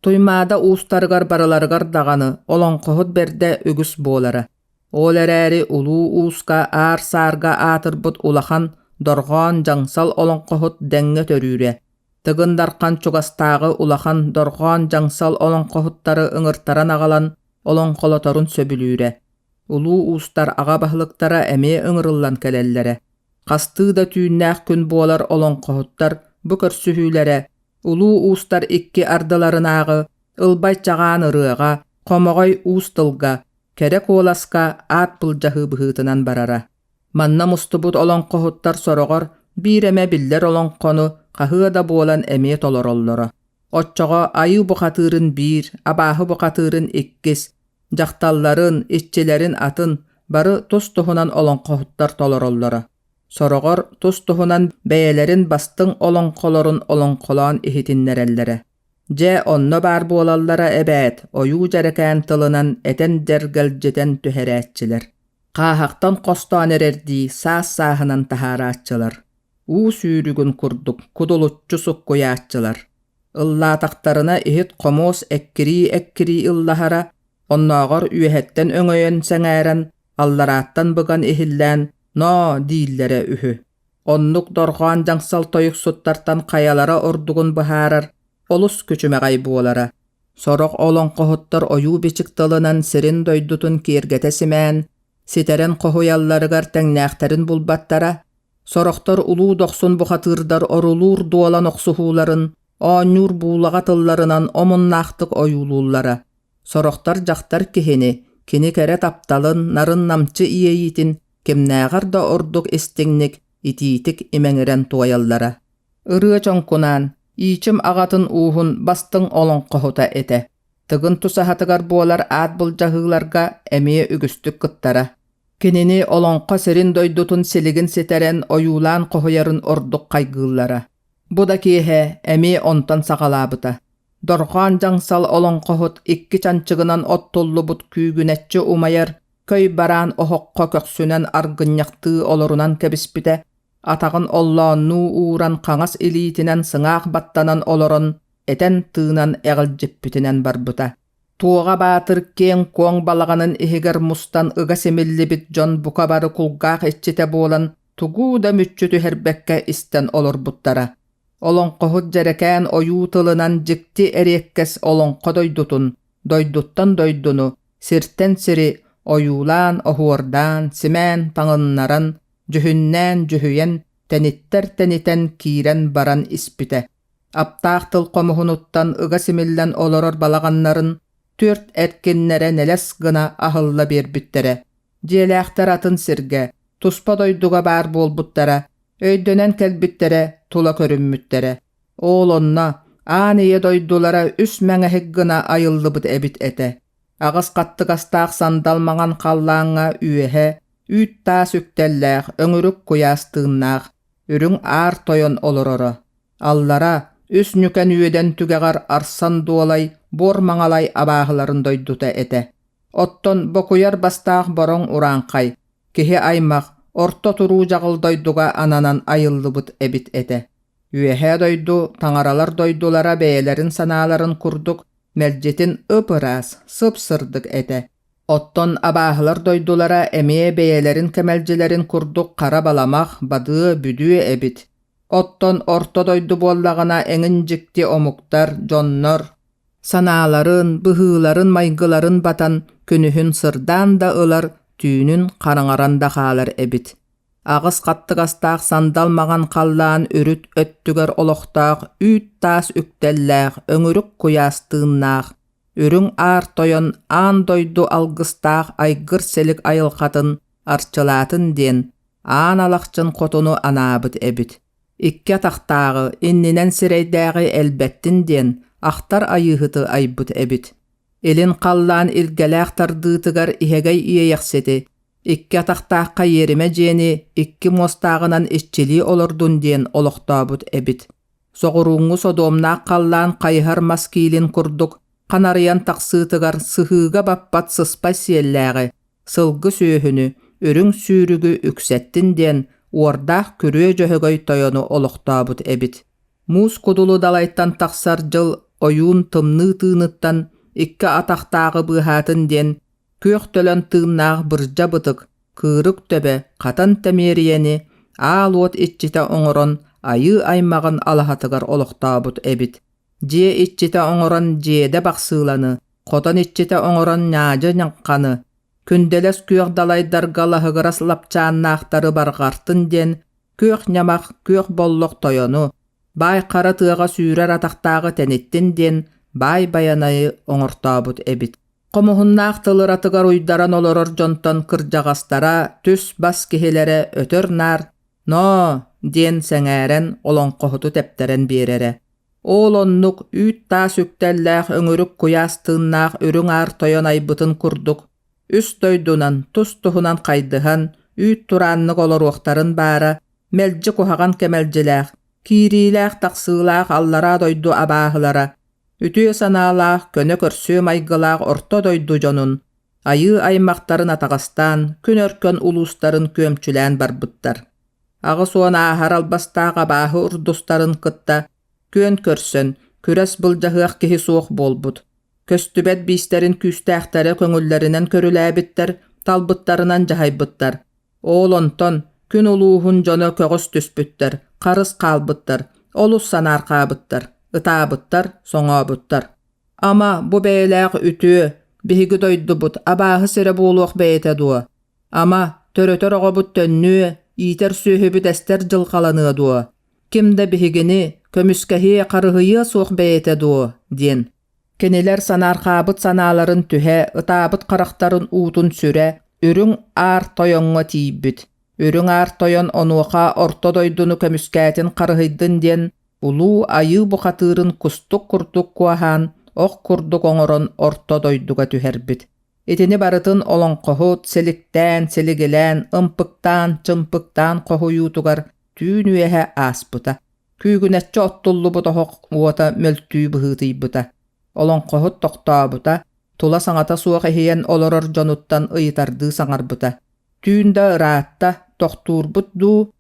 Туймаада уустарыгар барыларыгар даҕаны олоҥхоһут бэрдэ үгүс буолара. Ол эрээри улуу ууска аар-саарга аатырбыт улахан дорҕоон дьаҥсал олоҥхоһут дэҥҥэ төрүүрэ. Тыгын Дархан чугастааҕы улахан дорҕоон дьаҥсал олоҥхоһуттары ыҥыртаран аҕалан олоҥхолоторун сөбүлүүрэ. Улуу уустар аҕа баһылыктара эмиэ ыҥырыллан кэлэллэрэ. Хастыы да түүннээх күн буолар олоҥхоһуттар бу көрсүһүүлэрэ улуу уустар икки ардыларынааҕы ылбай чаҕаан ырыаҕа, хомоҕой уус тылга, кэрэ куоласка аат былдьаһыы быһыытынан барара. Манна мустубут олоҥхоһуттар сороҕор биир эмэ биллэр олоҥхону хаһыа да буолан эмиэ толороллоро. Оччоҕо айыы бухатыырын биир, абааһы бухатыырын иккис, дьахталларын, иччилэрин атын бары тус-туһунан олоҥхоһуттар толороллоро. Сороҕор тус-туһунан бэйэлэрин бастыҥ олоҥхолорун олоҥхолоон иһитиннэрэллэрэ. Дьэ, онно баар буолаллара эбээт, ойуу дьэрэкээн тылынан этэн дьэргэлдьитэн түһэрээччилэр. Хааһахтан хостоон эрэрдии саас-сааһынан таһаарааччылар, уу сүүрүгүн курдук кудулуччу суккуйааччылар. Ыллаатахтарына иһит-хомуос эккирии-эккирии ыллаһара, оннооҕор үөһэттэн өҥөйөн сэҥээрэн, алларааттан быган иһиллээн «ноо» дииллэрэ үһү. Оннук дорҕоон дьаҥсал тойуксуттартан хайалара ордугун быһаарар олус күчүмэҕэй буолара. Сорох олоҥхоһуттар ойуу-бичик тылынан сирин-дойдутун киэргэтэ симээн, ситэрэн хоһуйалларыгар тэҥнээхтэрин булбаттара, сорохтор улуу дохсун бухатыырдар орулуур дуолан охсуһууларын, оонньуур буулаҕа тылларынан омуннаахтык ойуулууллара, сорохтор дьахтар киһини, кини кэрэ тапталын, нарын-намчы иэйиитин кимнээҕэр да ордук истиҥник, итиитик имэҥирэн туойаллара. Ырыа чоҥкунаан, Иичим аҕатын ууһун бастыҥ олоҥхоһута этэ. Тыгын тусаһатыгар буолар аат былдьаһыыларга эмиэ үгүстүк кыттара. Кинини олоҥхо сирин-дойдутун силигин ситэрэн ойуулаан хоһуйарын ордук хайгыыллара. Бу да киэһэ эмиэ онтон саҕалаабыта. Дорҕоон дьаҥсал олоҥхоһут икки чанчыгынан оттуллубут күүгүнэччи умайар көй бараан оһоххо көхсүнэн аргынньахтыы олорунан кэбиспитэ, атаҕын оллооннуу ууран хаҥас илиитинэн сыҥаах баттанан олорон этэн-тыынан эҕилдьиппитинэн барбыта. Туоҕа Баатыр киэҥ-куоҥ балаҕанын иһигэр мустан ыга симиллибит дьон бука бары кулгаах иччитэ буолан тугу да мүччү түһэрбэккэ истэн олорбуттара. Олоҥхоһут дьэрэкээн ойуу тылынан дьикти эриэккэс олоҥхо дойдутун, дойдуттан дойдуну, сиртэн сири ойуулаан, оһуордаан, симээн таҥыннаран, дьүһүннээн дьүһүйэн, тэниттэр тэнитэн киирэн баран испитэ. Аптаах тыл хомуһунуттан ыга симиллэн олорор балаҕаннарын түөрт эркиннэрэ нэлэс гына аһылла биэрбиттэрэ. Дьиэлээхтэр атын сиргэ, туспа дойдуга баар буолбуттара, өйдөнөн кэлбиттэрэ, тула көрүммүттэрэ. Ол онно аан ийэ дойдулара үс мэҥэһик гына айыллыбыт эбит этэ. Аҕыс хаттыгастаах сандал маҥан халлааҥҥа үөһэ үүт-таас үктэллээх, өҥүрүк куйаас тыыннаах, үрүҥ аар тойон олороро. Аллара, үс ньүкэн үөдэн түгэҕэр арсан дуолай, буор маҥалай абааһыларын дойдута этэ. Оттон бокуйар бастаах бороҥ урааҥхай, киһи аймах, орто туруу дьаҕыл дойдуга ананан айыллыбыт эбит этэ. Үөһээ дойду, таҥаралар дойдулара бэйэлэрин санааларын курдук мэлдьитин ып-ыраас, сып-сырдык этэ. Оттон абааһылар дойдулара эмиэ бэйэлэрин кэмэлдьилэрин курдук хара баламах, бадыа, бүдүө эбит. Оттон орто дойду буоллаҕына эҥин дьикти омуктар, дьоннор санааларын, быһыыларын-майгыларын батан күнүһүн сырдаан да ылар, түүнүн хараҥаран да хаалар эбит. Аҕыс хаттыгастаах сандал маҥан халлаан үрүт өттүгэр олохтоох үүт-таас үктэллээх, өҥүрүк куйаас тыыннаах, үрүҥ аар тойон аан дойду алгыстаах айгыр-силик айылҕатын арчылаатын диэн Аан Алахчын хотуну анаабыт эбит. Икки атахтааҕы, иннинэн сирэйдээҕи элбэттин диэн Ахтар Айыыһыты айбыт эбит. Илин халлаан илгэлээх тардыытыгар иһэгэй иэйэхсити, икки атахтаахха иэримэ дьиэни икки муостааҕынан иччилии олордун диэн олохтообут эбит. Соҕурууҥҥу содуомнаах халлаан хайыһар мас киилин курдук ханарыйан тахсыытыгар сыһыыга баппат сыспай сиэллээҕи, сылгы сүөһүнү, үрүҥ сүүрүгү үксэттин диэн уордаах күрүө дьөһөгөй тойону олохтообут эбит. Муус кудулу далайтан тахсар дьыл ойуун тымныы тыыныттан икки атахтааҕы быыһаатын диэн күөх төлөн тыыннаах бырдьа бытык, кыырык төбө, хатан тэмиэрийэни аал уот иччитэ оҥорон айыы аймаҕын алаһатыгар олохтообут эбит. Дьиэ иччитэ оҥорон дьиэдэ бахсыыланы, хотон иччитэ оҥорон ньаадьы ньаҥханы, күндэлэс күөх далайдарга лаһыгырас лапчааннаахтары барҕартын диэн күөх ньамах, күөх боллох тойону, баай хара тыаҕа сүүрэр атахтааҕы тэниттин диэн баай байанайы оҥортообут эбит. Хомуһуннаах тыл ыратыгар уйдаран олорор дьонтон кырдьаҕастара, түс-бас киһилэрэ өтөр-наар «Ноо!» диэн сэҥээрэн олоҥхоһуту тэптэрэн биэрэрэ. Ол оннук үүт-таас үктэллээх өҥүрүк куйаас тыыннаах үрүҥ аар тойон айбытын курдук үс дойдунан тус-туһунан хайдыһан үүт турааннык олоруохтарын баара мэлдьи куһаҕан кэмэлдьилээх, киириилээх-тахсыылаах аллараа дойду абааһылара, үтүө санаалаах, көнө көрсүө майгылаах орто дойду дьонун, айыы аймахтарын атаҕастаан, күн өркөн улуустарын күөмчүлээн барбыттар. 80 ааһар албастаах абааһы урдустарын кытта күөн көрсөн, күрэс былдьаһыах киһи суох буолбут. Көстүбэт биистэрин күүстээхтэрэ көҥүллэринэн көрүлээбиттэр, талбыттарынан дьаһайбыттар. Ол онтон күн улууһун дьоно көҕүс түспүттэр, харыс хаалбыттар, олус санаарҕаабыттар, ытаабыттар, соҥообуттар. Ама, бу бэйэлээх үтүө, биһиги дойдубут абааһы сирэ буолуох бэйэтэ дуо? Ама, төрөтөр оҕобут төннүө, иитэр сүөһүбүт эстэр дьылҕаланыа дуо? Ким да биһигини көмүскэһиэ, харыһыйыа суох бэйэтэ дуо? диэн. Кинилэр санаарҕаабыт санааларын түһэ, ытаабыт харахтарын уутун сүрэ, Үрүҥ Аар Тойоҥҥо тиийбит. Үрүҥ Аар Тойон онуоха орто дойдуну көмүскээтин харыһыйдын диэн улуу айыы бухатыырын кустук курдук куоһаан, ох курдук оҥорон орто дойдуга түһэрбит. Итини барытын олоҥхоһут силиктээн, силигилээн, ымпыктаан, чымпыктаан хоһуйуутугар түүн үөһэ ааспыта. Күүгүнэччи оттуллубут оһох уота мөлтүү быһыытыйбыта. Олоҥхоһут тохтообута, тула саҥата суох иһийэн олорор дьонуттан ыйытардыы саҥарбыта. Түүн да ыраатта, тохтуурбут дуу,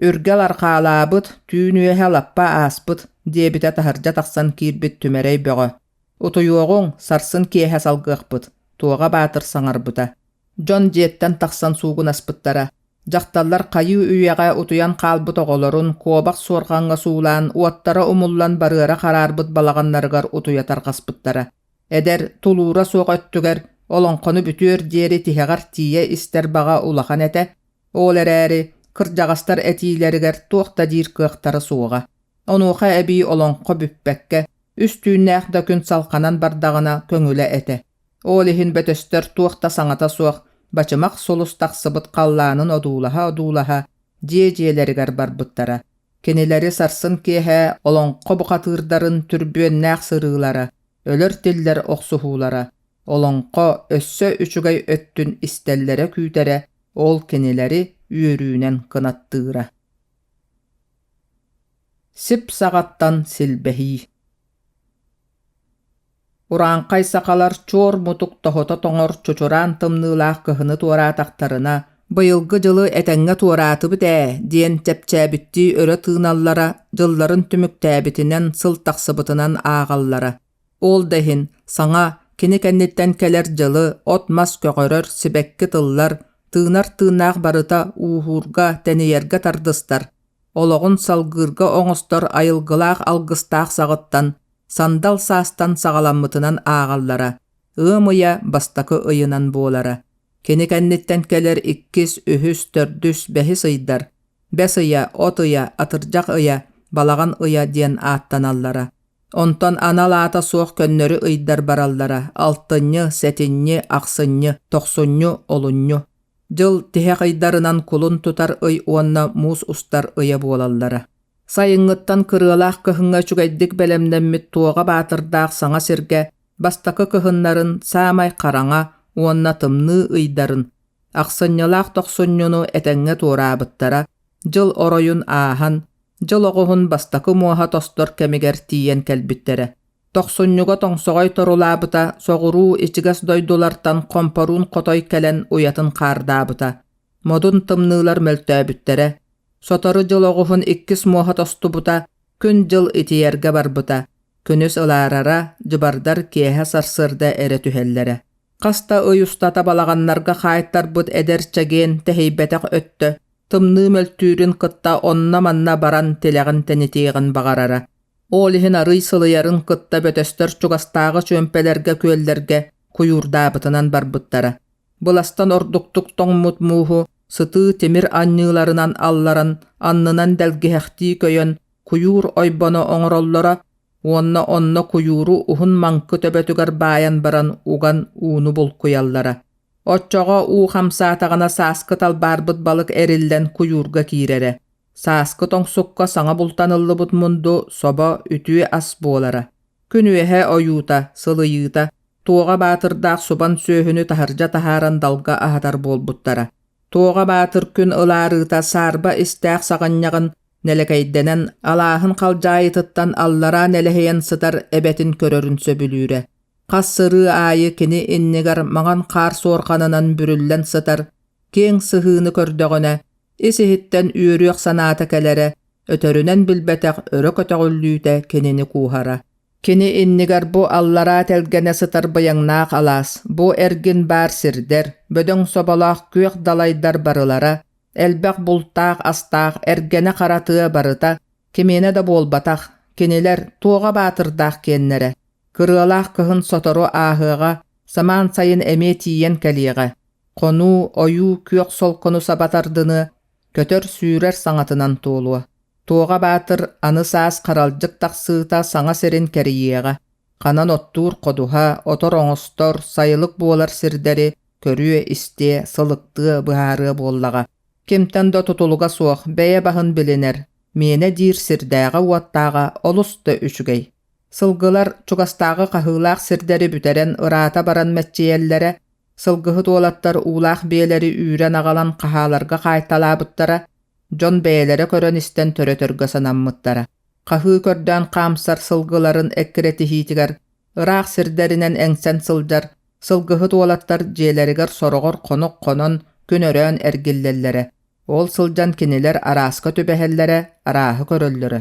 үргэл арҕаалаабыт, түүн үөһэ лаппа ааспыт, диэбитэ таһырдьа тахсан киирбит Түмэрэй Бөҕө. Утуйуоҕуҥ, сарсын киэһэ салгыахпыт, Туоҕа Баатыр саҥарбыта. Дьон дьиэттэн тахсан суугунаспыттара. Дьахталлар хайыы үйэҕэ утуйан хаалбыт оҕолорун куобах суорҕаҥҥа суулаан, уоттара умуллан барыара хараарбыт балаҕаннарыгар утуйа тарҕаспыттара. Эдэр, тулуура суох өттүгэр олоҥхону бүтүөр диэри тиһэҕэр тиийэ истэр баҕа улахан этэ, ол эрээри кырдьаҕастар этиилэригэр туох да диир кыахтара суоҕа. Онуоха эбии олоҥхо бүппэккэ, үс түүннээх да күн салҕанан бардаҕына көҥүлэ этэ. Ол иһин бөтөстөр туох да саҥата суох, бачымах сулус тахсыбыт халлаанын одуулаһа-одуулаһа дьиэ-дьиэлэригэр барбыттара. Кинилэри сарсын киэһэ олоҥхо бухатыырдарын түрбүөннээх сырыылара, өлөр-тиллэр охсуһуулара, олоҥхо өссө үчүгэй өттүн истэллэрэ күүтэрэ, ол кинилэри үөрүүнэн кынаттыыра. Сип саҕаттан силбэһии Урааҥхай сахалар чуор мутук тоһута тоҥор чучураан тымныылаах кыһыны туораатахтарына, быйылгы дьылы этэҥҥэ туораатыбыт ээ диэн чэпчээбиттии өрө тыыналлара, дьылларын түмүктээбитинэн сыл тахсыбытынан ааҕаллара. Ол да иһин, саҥа, кини кэнниттэн кэлэр дьылы от-мас көҕөрөр, сибэкки тыллар, тыынар тыыннаах барыта ууһуурга, тэнийэргэ тардыстар, олоҕун салгыырга оҥостор айылгылаах алгыстаах саҕыттан, сандал саастан саҕаламмытынан ааҕаллара, ыам ыйа бастакы ыйынан буолара. Кини кэнниттэн кэлэр иккис, үһүс, төрдүс, бэһис ыйдар, бэс ыйа, от ыйа, атырдьах ыйа, балаҕан ыйа диэн ааттаналлара. Онтон анал аата суох көннөрү ыйдар бараллара: алтынньы, сэтинньи, ахсынньы, тохсунньу, олунньу. Дьыл тиһэх ыйдарынан кулун тутар ый уонна муус устар ыйа буолаллара. Сайыҥҥыттан кырыалаах кыһыҥҥа үчүгэйдик бэлэмнэммит Туоҕа Баатырдаах саҥа сиргэ бастакы кыһыннарын саамай хараҥа уонна тымныы ыйдарын, ахсынньылаах тохсунньуну этэҥҥэ туораабыттара, дьыл оройун ааһан, дьыл оҕуһун бастакы муоһа тостор кэмигэр тиийэн кэлбиттэрэ. Тохсунньуга тоҥсоҕой торулаабыта, соҕуруу ичигэс дойдулартан хомпоруун хотой кэлэн уйатын хаардаабыта. Модун тымныылар мөлтөөбүттэрэ. Сотору дьыл оҕуһун иккис муоһа тостубута, күн-дьыл итийэргэ барбыта. Күнүс ылаарара, дьыбардар киэһэ сарсыарда эрэ түһэллэрэ. Хас да ый устата балаҕаннарга хаайтарбыт эдэр чэгиэн тэһийбэтэх өттө тымныы мөлтүүрүн кытта онно-манна баран тилэҕин тэнитиэҕин баҕарара. Ол иһин арыый сылыйарын кытта бөтөстөр чугастааҕы чүөмпэлэргэ күөллэргэ куйуурдаабытынан барбыттара. Быластан ордуктук тоҥмут мууһу сытыы тимир анньыыларынан алларан, аннынан дэлгиһэхтии көйөн куйуур ойбону оҥороллоро уонна онно куйууру уһун маҥкы төбөтүгэр баайан баран уган ууну булкуйаллара. Оччоҕо уу хамсаатаҕына сааскы талбаарбыт балык эриллэн куйуурга киирэрэ. Сааскы тоҥсукка саҥа бултаныллыбыт мунду, собо, үтүө ас буолара. Күн үөһэ ойуута, сылыйыыта, Туоҕа Баатырдаах субан сүөһүнү таһырдьа таһааран далга аһатар буолбуттара. Туоҕа Баатыр күн ылаарыыта саарба истээх саҕынньаҕын нэлэкэйдэнэн, алааһын халдьаайытыттан аллараа нэлэһийэн сытар эбэтин көрөрүн сөбүлүүрэ. Хас сырыы аайы кини иннигэр маҥан хаар суорҕанынан бүрүллэн сытар киэҥ сыһыыны көрдөҕүнэ, ис-иһиттэн үөрүөх санаата кэлэрэ, өтөрүнэн билбэтэх өрө көтөҕүллүүтэ кинини кууһара. Кини иннигэр бу аллараа тэлгэнэ сытар быйаҥнаах алаас, бу эргин баар сирдэр, бөдөҥ соболоох күөх далайдар барылара, элбэх бултаах-астаах эргэнэ хара тыа барыта кимиэнэ да буолбатах, кинилэр Туоҕа Баатырдаах киэннэрэ. Кырыалаах кыһын сотору ааһыаҕа, самаан сайын эмиэ тиийэн кэлиэҕэ. Хонуу, ойуу күөх солкону саба тардыныа, көтөр-сүүрэр саҥатынан туолуо. Туоҕа Баатыр аны саас харалдьык тахсыыта саҥа сирин кэрийиэҕэ, ханан оттуур ходуһа, отор оҥостор, сайылык буолар сирдэри көрүө-истиэ, сылыктыа, быһаарыа буоллаҕа. Кимтэн да тутулуга суох, бэйэ баһын билинэр, миэнэ диир сирдээҕэ-уоттааҕа олус да үчүгэй. Сылгылар чугастааҕы хаһыылаах сирдэри бүтэрэн ыраата баран мэччийэллэрэ, сылгыһыт уолаттар уулаах биэлэри үүрэн аҕалан хаһааларга хаайталаабыттара, Дьон бэйэлэрэ көрөн-истэн төрөтөргө санаммыттара. Хаһыы көрдөөн хаамсар сылгыларын эккирэтиһиитигэр ыраах сирдэринэн эҥсэн сылдьар сылгыһыт уолаттар дьиэлэригэр сороҕор хонук хонон, күн өрөөн эргиллэллэрэ. Ол сылдьан кинилэр арааска түбэһэллэрэ, арааһы көрөллөрө.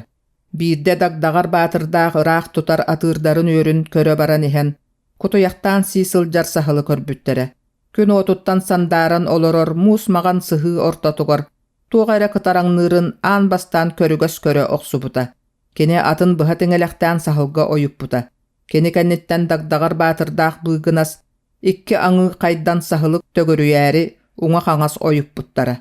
Биирдэ Дагдаҕар Баатырдаах ыраах тутар атыырдарын үөрүн көрө баран иһэн, кутуйахтаан сии сылдьар саһылы көрбүттэрэ. Күн уотуттан сандааран олорор муус маҕан сыһыы ортотугар туох эрэ кытараҥныырын аан бастаан көрүгэс көрө охсубута. Кини атын быһа тиҥилэхтээн саһылга ойуппута. Кини кэнниттэн Дагдаҕар Баатырдаах быыгынас икки аҥыы хайдан саһылык төгүрүйээри уҥа-хаҥас ойуппуттара.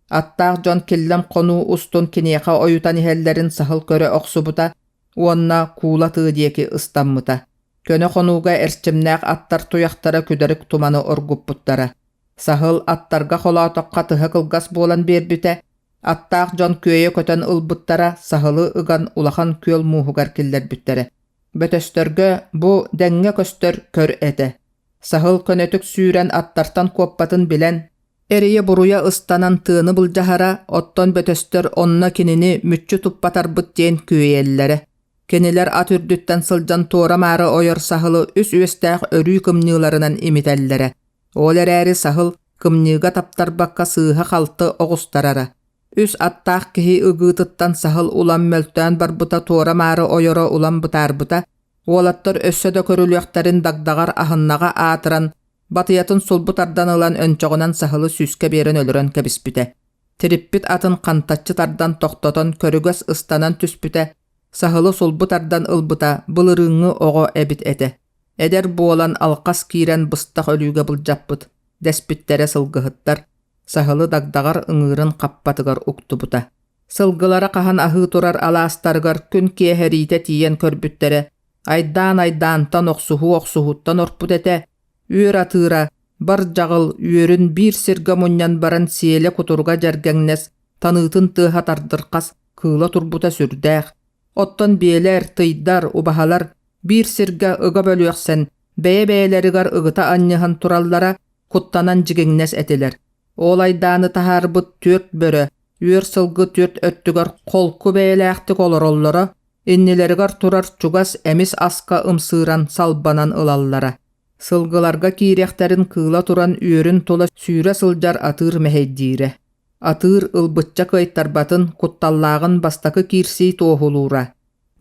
Аттаах дьон киллэм хонуу устун киниэхэ ойутан иһэллэрин саһыл көрө охсубута уонна куула тыы диэки ыстаммыта. Көнө хонууга эрчимнээх аттар туйахтара күдэрик туманы оргуппуттара. Саһыл аттарга холоотоххо тыһа кылгас буолан биэрбитэ, аттаах дьон күөйэ көтөн ылбыттара, саһылы ыган улахан күөл мууһугар киллэрбиттэрэ. Бөтөстөргө бу дэҥҥэ көстөр көр этэ. Саһыл көнөтүк сүүрэн аттартан куоппатын билэн, эрийэ-буруйа ыстанан тыаны былдьаһара, оттон бөтөстөр онно кинини мүччү туппатарбыт диэн күөйэллэрэ. Кинилэр ат үрдүттэн сылдьан туора-маары ойор саһылы үс үөстээх өрүү кымньыыларынан имитэллэрэ. Ол эрээри саһыл кымньыыга таптарбакка сыыһа-халты оҕустарара. Үс аттаах киһи ыгыытыттан саһыл улам мөлтөөн барбыта туора-маары ойоро улам бытаарбыта, уолаттар өссө да көрүлүөхтэрин дагдаҕар аһыннаҕа аатыран, батыйатын сулбу тардан ылан өнчөҕүнэн саһылы сүүскэ биэрэн өлөрөн кэбиспитэ. Тириппит атын хантаччы тардан тохтотон көрүгэс ыстанан түспүтэ, саһылы сулбу тардан ылбыта былырыыҥҥы оҕо эбит этэ. Эдэр буолан алҕас киирэн быстах өлүүгэ былдьаппыт, дэспиттэрэ сылгыһыттар, саһылы дагдаҕар ыҥыырын хаппатыгар уктубута. Сылгылара хаһан аһыы турар алаастарыгар күн киэһэриитэ тиийэн көрбүттэрэ, айдаан-айдаантан охсуһуу охсуһууттан орпут этэ, үөр атыыра, бар дьаҕыл үөрүн биир сиргэ мунньан баран сиэлэ кутуруга дьэргэҥнэс, таныытын тыаһа тардырхас, кыыла турбута сүрдээх. Оттон биэлэр, тыйдар, убаһалар биир сиргэ ыга бөлүөхсэн, бэйэ-бэйэлэригэр ыгыта анньыһан тураллара, куттанан дьигиҥнэс этилэр. Ол айдааны таһаарбыт түөрт бөрө, үөр сылгы түөрт өттүгэр холку бэйэлээхтик олороллоро, иннилэригэр турар чугас эмис аска ымсыыран салбанан ылаллара. Сылгыларга киириэхтэрин кыыла туран үөрүн тула сүүрэ сылдьар атыыр мэһэйдиирэ. Атыыр ылбычча кыайтарбатын, кутталлааҕын бастакы киирсии туоһулуура.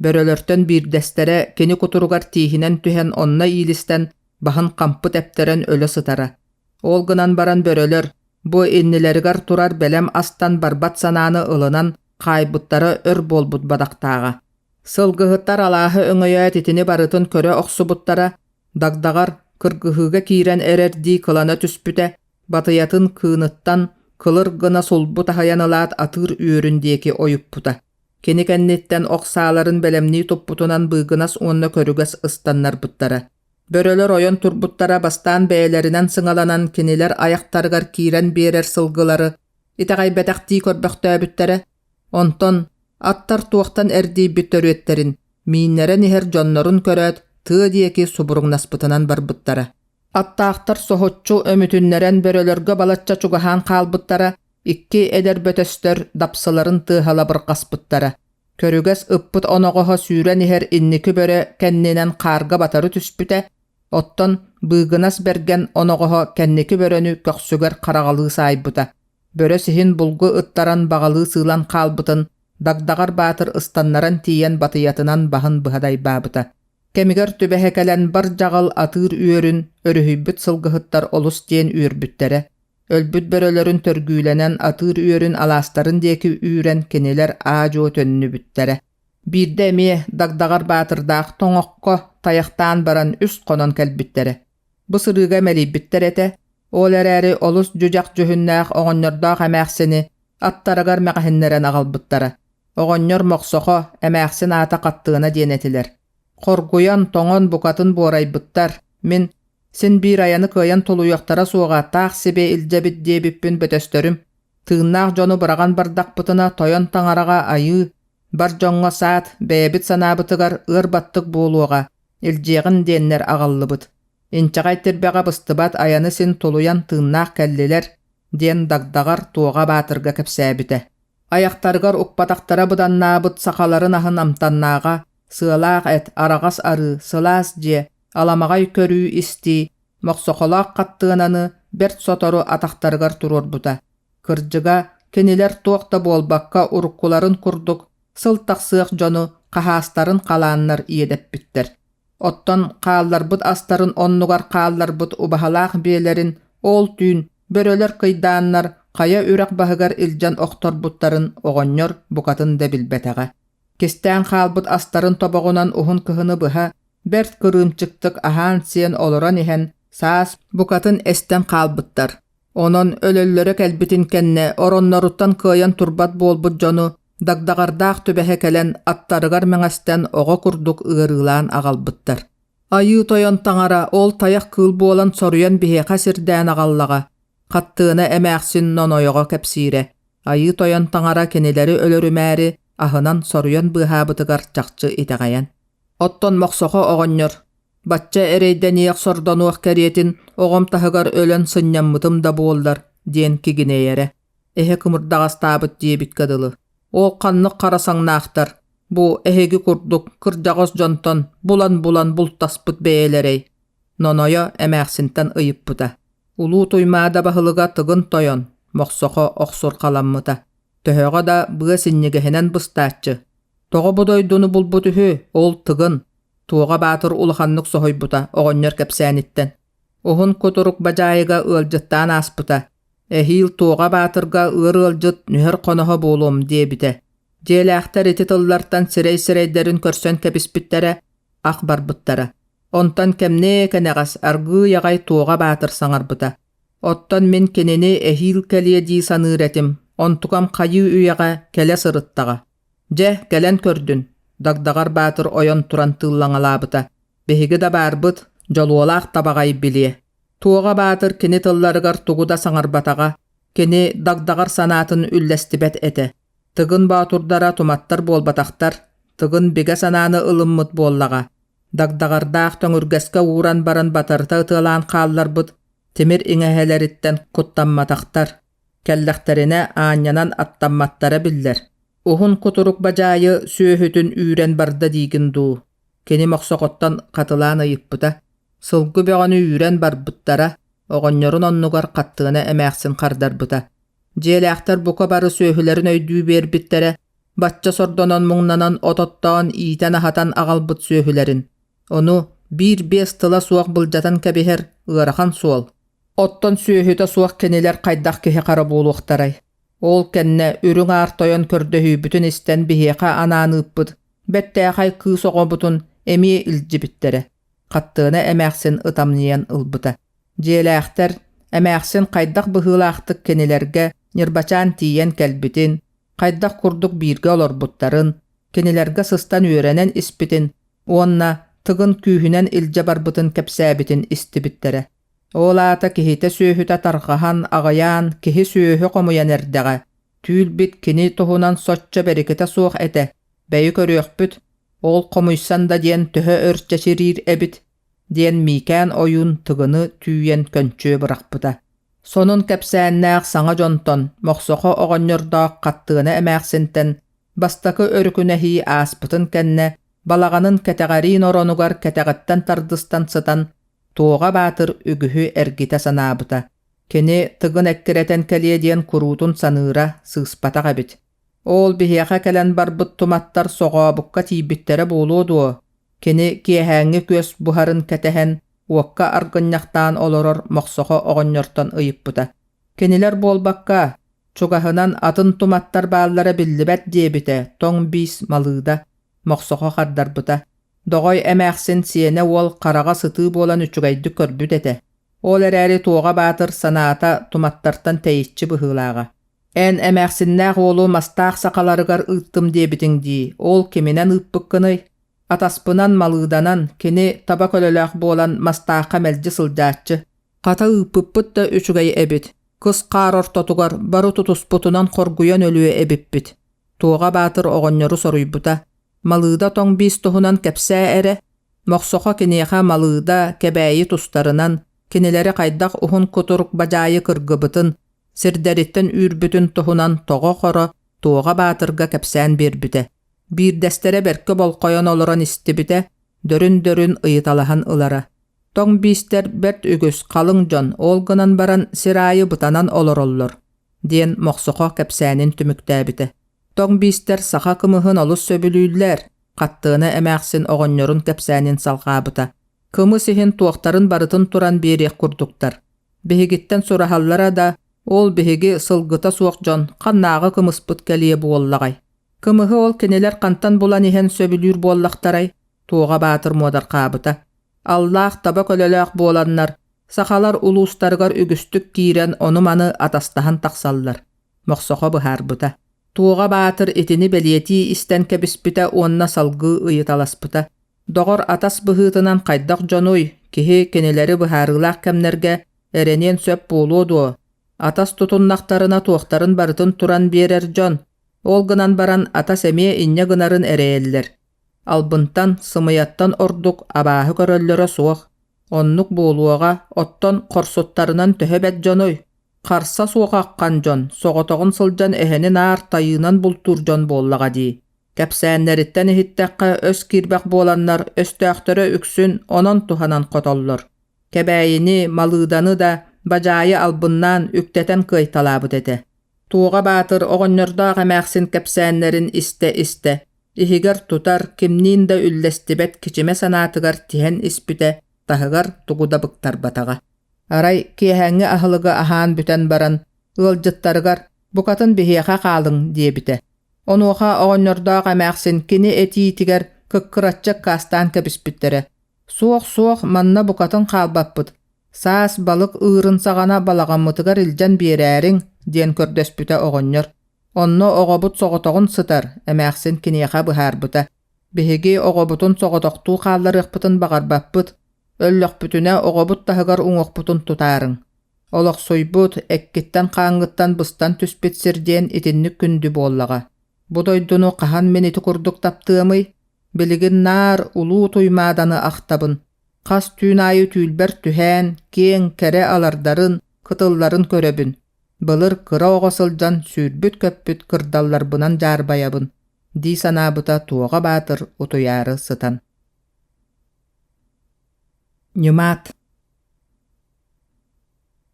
Бөрөлөртөн биирдэстэрэ кини кутуругар тииһинэн түһэн онно иилистэн, баһын хампы тэптэрэн өлө сытара. Ол гынан баран бөрөлөр, бу иннилэригэр турар бэлэм астан барбат санааны ылынан, хаайбыттара өр буолбут бадахтааҕа. Сылгыһыттар алааһы өҥөйөөт итини барытын көрө охсубуттара, дагдаҕар, кыргыһыыга киирэн эрэрдии кылана түспүтэ, батыйатын кыыныттан кылыр гына сулбу таһыйан ылаат атыыр үөрүн диэки ойуппута. Кини кэнниттэн ох сааларын бэлэмнии туппутунан быыгынас уонна көрүгэс ыстаннарбыттара. Бөрөлөр ойон турбуттара бастаан бэйэлэринэн сыҥаланан кинилэр айахтарыгар киирэн биэрэр сылгылары итэҕэйбэтэхтии көрбөхтөөбүттэрэ, онтон аттар туохтан эрдийбит төрүөттэрин, мииннэрэн иһэр дьоннорун көрөөт, тыа диэки субуруҥнаспытынан барбыттара. Аттаахтар соһуччу өмүтүннэрэн бөрөлөргө балачча чугаһаан хаалбыттара, икки эдэр бөтөстөр дапсыларын тыаһа лабырҕаспыттара. Көрүгэс ыппыт оноҕоһо сүүрэн иһэр инники бөрө кэннинэн хаарга батары түспүтэ, оттон быыгынас бэргэн оноҕоһо кэнники бөрөнү көхсүгэр хараҕалыы саайбыта. Бөрө сиһин булгу ыттаран баҕалыы сыылан хаалбытын Дагдаҕар Баатыр ыстаннаран тиийэн батыйатынан баһын быһа дайбаабыта. Кэмигэр түбэһэ кэлэн бар дьаҕыл атыыр үөрүн өрүһүйбүт сылгыһыттар олус диэн үөрбүттэрэ. Өлбүт бөрөлөрүн төргүүлэнэн атыыр үөрүн алаастарын диэки үүрэн кинилэр аа-дьуо төннүбүттэрэ. Биирдэ эмиэ Дагдаҕар Баатырдаах тоҥокко тайахтаан баран үс хонон кэлбиттэрэ. Бу сырыыга мэлийбиттэр этэ, ол эрээри олус дьүдьэх дьүһүннээх оҕонньордоох эмээхсини аттарыгар мэҕэһиннэрэн аҕалбыттара. Оҕонньор Мохсохо, эмээхсин аата Хаттыына диэн этилэр. Хоргуйан, тоҥон букатын буорайбыттар. Мин син биир айаны кыайан тулуйуохтара суоҕа, таах сибиэ илдьэбит диэбиппин бөтөстөрүм. Тыыннаах дьону быраҕан бардахпытына тойон таҥараҕа айыы, бар дьоҥҥо саат, бэйэбит санаабытыгар ыар баттык буолуоҕа, илдьиэҕин диэннэр аҕаллыбыт. Инчэҕэй тирбэҕэ быстыбат айаны син тулуйан тыыннаах кэллилэр, диэн Дагдаҕар Туоҕа Баатырга кэпсээбитэ. Айахтарыгар укпатахтара быданнаабыт сахаларын аһын амтаннааҕа, сыалаах эт, араҕас арыы, сылаас дьиэ, аламаҕай көрүү-истии, мохсохолоох хаттыананы бэрт сотору атахтарыгар туруорбута. Кырдьыга, кинилэр туох да буолбакка уруккуларын курдук сыл тахсыах дьону хаһаастарын халааннар иэдэппиттэр. Оттон хаалларбыт астарын оннугар хаалларбыт убаһалаах биэлэрин ол түүн бөрөлөр кыйдааннар хайа үрэх баһыгар илдьэн охторбуттарын оҕонньор букатын да билбэтэҕэ. Кистээн хаалбыт астарын тобоҕунан уһун кыһыны быһа бэрт кырыымчыктык аһаан-сиэн олорон иһэн саас букатын эстэн хаалбыттар. Онон өлөллөрө кэлбитин кэннэ оронноруттан кыайан турбат буолбут дьону дагдаҕардаах түбэһэ кэлэн аттарыгар мэҥэстэн оҕо курдук ыарыылаан аҕалбыттар. Айыы тойон таҥара ол тайах кыыл буолан соруйан биһиэхэ сирдээн аҕаллаҕа. Хаттыына эмээхсин нонойоҕо кэпсиирэ, Айыы Тойон таҥара кинилэри өлөрүмээри аһынан соруйан быыһаабытыгар чахчы итэҕэйэн. Оттон Мохсохо оҕонньор «Бачча эрэйдэниэх сордонуох кэриэтин оҕом таһыгар өлөн сынньаммытым да буоллар» диэн кигинэйэрэ. Эһэ кымырдаҕастаабыт диэбиккэ дылы. Ол ханнык хара саҥнаахтар, бу эһиги курдук кырдьаҕас дьонтон булан-булан бултаспыт бэйэлэрэй? Нонойо эмээхсинтэн ыйыппыта. Улуу Туймаада баһылыга Тыгын Тойон Мохсохо охсурҕаламмыта. Төһөҕө да быа синньигэһинэн быстааччы. Тоҕо бу дойдуну булбут үһү, ол Тыгын? Туоҕа Баатыр улаханнык соһуйбута оҕонньор кэпсээниттэн. Уһун кутурук бадьаайыга ыалдьыттаан ааспыта. Эһиил Туоҕа Баатырга ыар ыалдьыт нүһэр хоноһо буолуом диэбитэ. Дьиэлээхтэр ити тыллартан сирэй-сирэйдэрин көрсөн кэбиспиттэрэ, ах барбыттара. Онтон кэмниэ кэнэҕэс аргыый аҕай Туоҕа Баатыр саҥарбыта. Оттон мин кинини эһиил кэлиэ дии саныыр этим, онтукам хайыы үйэҕэ кэлэ сырыттаҕа. Дьэ, кэлэн көрдүн, Дагдаҕар Баатыр ойон туран тыыллаҥалаабыта. Биһиги да баарбыт, дьолуолаах табаҕай билиэ. Туоҕа Баатыр кини тылларыгар тугу да саҥарбатаҕа, кини Дагдаҕар санаатын үллэстибэт этэ. Тыгын боотурдара туматтар буолбатахтар, Тыгын бигэ санааны ылыммыт буоллаҕа. Дагдаҕардаах төҥүргэскэ ууран баран батарыта ытыалаан хаалларбыт тимир иҥэһэлэриттэн куттамматахтар. Кэллэхтэринэ аанньанан аттамматтара биллэр. Уһун кутурук бадьаайы сүөһүтүн үүрэн барда диигин дуу? Кини мохсоҕоттон хатылаан ыйыппыта. Сылгы бөҕөнү үүрэн барбыттара, оҕонньорун оннугар хаттыана эмээхсин хардарбыта. Дьиэлээхтэр бука бары сүөһүлэрин өйдүү биэрбиттэрэ, бачча сордонон-муҥнанан от оттоон иитэн-аһатан аҕалбыт сүөһүлэрин. Ону биир-биэс тыла суох былдьатан кэбиһэр ыарахан суол. Оттон сүөһүтэ суох кинилэр хайдах киһи-хара буолуохтарай? Ол кэннэ Үрүҥ Аар Тойон көрдөһүүбүтүн истэн биһиэхэ анаан ыыппыт бэртээхэй кыыс оҕобутун эмиэ илдьибиттэрэ. Хаттыана эмээхсин ытамньыйан ылбыта. Дьиэлээхтэр эмээхсин хайдах быһыылаахтык кинилэргэ Ньырбачаан тиийэн кэлбитин, хайдах курдук бииргэ олорбуттарын, кинилэргэ сыстан үөрэнэн испитин уонна Тыгын күүһүнэн илдьэ барбытын кэпсээбитин истибиттэрэ. Ол аата киһитэ-сүөһүтэ тарҕаһан, аҕыйаан, киһи-сүөһү хомуйан эрдэҕэ. Түүл-бит кини туһунан соччо бэрикитэ суох этэ, бэйи көрүөхпүт, ол хомуйсан да диэн төһө өр чэчириир эбит, диэн Миикээн ойуун Тыгыны түүйэн көнчүө бырахпыта. Сонун кэпсээннээх саҥа дьонтон, Мохсохо оҕонньордоох Хаттыана эмээхсинтэн бастакы өрүкүнэһии ааспытын кэннэ балаҕанын кэтэҕэриин оронугар кэтэҕиттэн тардыстан сытан Туоҕа Баатыр үгүһү эргитэ санаабыта. Кини Тыгын эккирэтэн кэлиэ диэн куруутун саныыра сыыспатах эбит. Ол биһиэхэ кэлэн барбыт туматтар соҕообукка тиийбиттэрэ буолуо дуо? Кини киэһээҥҥи күөс буһарын кэтэһэн, уокка аргынньахтаан олорор Мохсохо оҕонньортон ыйыппыта. Кинилэр буолбакка, чугаһынан атын туматтар бааллара биллибэт диэбитэ тоҥ биис Малыыда, Мохсохо хардарбыта. Доҕой эмээхсин сиэнэ уол хараҕа сытыы буолан үчүгэйдик көрбүт этэ. Ол эрээри Туоҕа Баатыр санаата туматтартан тэйиччи быһыылааҕа. Эн эмээхсиннээх уолу мастаах сахаларыгар ыыттым диэбитиҥ дии, ол киминэн ыыппыккыный? Атаспынан, малыыданан, кини таба көлөлөөх буолан мастаахха мэлдьи сылдьааччы. Хата ыыппыппыт да үчүгэй эбит, кыс хаар ортотугар бары тутуспутунан хоргуйан өлүө эбиппит. Туоҕа Баатыр оҕонньору соруйбута. Малыыда тоҥ биис туһунан кэпсээ эрэ. Мохсохо киниэхэ Малыыда, Кэбээйи тустарынан, кинилэри хайдах уһун кутурук бадьаайы кыргыбытын, сирдэриттэн үүрбүтүн туһунан тоҕо-хоро Туоҕа Баатырга кэпсээн биэрбитэ. Биирдэстэрэ бэркэ болхойон олорон истибитэ, дөрүн-дөрүн ыйыталаһан ылара. Тоҥ биистэр бэрт үгүс халыҥ дьон ол гынан баран сир аайы бытанан олороллор, диэн Мохсохо кэпсээнин түмүктээбитэ. Тоҥ биистэр саха кымыһын олус сөбүлүүллэр, Хаттыана эмээхсин оҕонньорун кэпсээнин салҕаабыта. Кымыс иһин туохтарын барытын туран биэриэх курдуктар. Биһигиттэн сураһаллара да, ол биһиги сылгыта суох дьон ханнааҕы кымыспыт кэлиэ буоллаҕай. Кымыһы ол кинилэр хантан булан иһэн сөбүлүүр буоллахтарай, Туоҕа Баатыр муодарҕаабыта. Аллаах таба көлөлөөх буоланнар, сахалар улуустарыгар үгүстүк киирэн ону-маны атастаһан тахсаллар, Мохсохо быһаарбыта. Туоҕа Баатыр итини бэлиэтии истэн кэбиспитэ уонна салгыы ыйыталаспыта. Доҕор атас быһыытынан хайдах дьонуй, киһи кинилэри быһаарыылаах кэмнэргэ эрэниэн сөп буолуо дуо? Атас тутуннахтарына туохтарын барытын туран биэрэр дьон, ол гынан баран атас эмиэ инньэ гынарын эрэйэллэр. Албынтан, сымыйаттан ордук абааһы көрөллөрө суох. Оннук буолуоҕа, оттон хорсуттарынан төһө бэт дьонуй? Харса суох аххан дьон, соҕотоҕун сылдьан эһэни наар тайыынан бултуур дьон буоллаҕа дии. Кэпсээннэриттэн иһиттэххэ өс киирбэх буоланнар өстөөхтөрө үксүн онон туһанан хотоллор. Кэбээйини, Малыыданы да Бадьаайы албыннаан үктэтэн кыайталаабыт этэ. Туоҕа Баатыр оҕонньордоох эмээхсин кэпсээннэрин истэ-истэ, иһигэр тутар, кимниин да үллэстибэт кичимэ санаатыгар тиһэн испитэ, таһыгар тугу да быктарбатаҕа. Арай киэһээҥҥи аһылыгы аһаан бүтэн баран, ыалдьыттарыгар «Букатын биһиэхэ хаалыҥ» диэбитэ. Онуоха оҕонньордоох эмээхсин кини этиитигэр кыккыраччы аккаастаан кэбиспиттэрэ. «Суох, суох, манна букатын хаалбаппыт. Саас балык ыырын саҕана балаҕаммытыгар илдьэн биэрээриҥ» диэн көрдөспүтэ оҕонньор. «Онно оҕобут соҕотоҕун сытар», эмээхсин киниэхэ быһаарбыта. «Биһиги оҕобутун соҕотохтуу хаалларыахпытын баҕарбаппыт. Өллөхпүтүнэ оҕобут таһыгар уҥуохпутун тутаарыҥ. Олохсуйбут, эккиттэн-хааҥҥыттан быстан түспүт сир диэн итинник күндү буоллаҕа. Бу дойдуну хаһан мин ити курдук таптыамый? Билигин наар улуу Туймааданы ахтабын. Хас түүн аайы түүлбэр түһээн, киэҥ, кэрэ алардарын, кытылларын көрөбүн. Былыр кыра оҕо сылдьан сүүрбүт-көппүт кырдалларбынан дьаарбайабын, дии санаабыта Туоҕа Баатыр утуйаары сытан. Ньымаат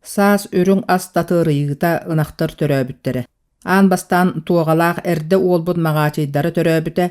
Саас үрүҥ ас татыарыйыыта ынахтар төрөөбүттэрэ. Аан бастаан Туоҕалаах эрдэ уолбут Маҕаачыйдара төрөөбүтэ,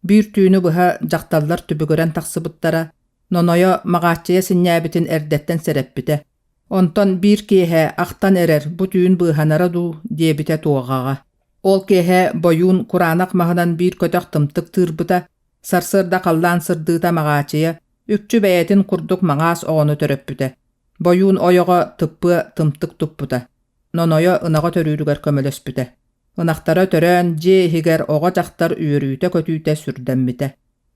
биир түүнү быһа дьахталлар түбүгүрэн тахсыбыттара, Нонойо Маҕааччыйа синньээбитин эрдэттэн сэрэппитэ. Онтон биир киэһэ ахтан эрэр бу түүн быыһанара дуу диэбитэ Туоҕаҕа. Ол киэһэ Бойуун кураанах маһынан биир көтөх тымтык тыырбыта, Сарсыарда халлаан сырдыыта Маҕаачыйа үкчү бэйэтин курдук маҥаас оҕону төрөппүтэ. Бойуун ойоҕо тыппыа тымтык туппута. Нонойо ынаҕа төрүүрүгэр көмөлөспүтэ. Ынахтара төрөөн дьиэ иһигэр оҕо-дьахтар үөрүүтэ-көтүүтэ сүрдэммитэ.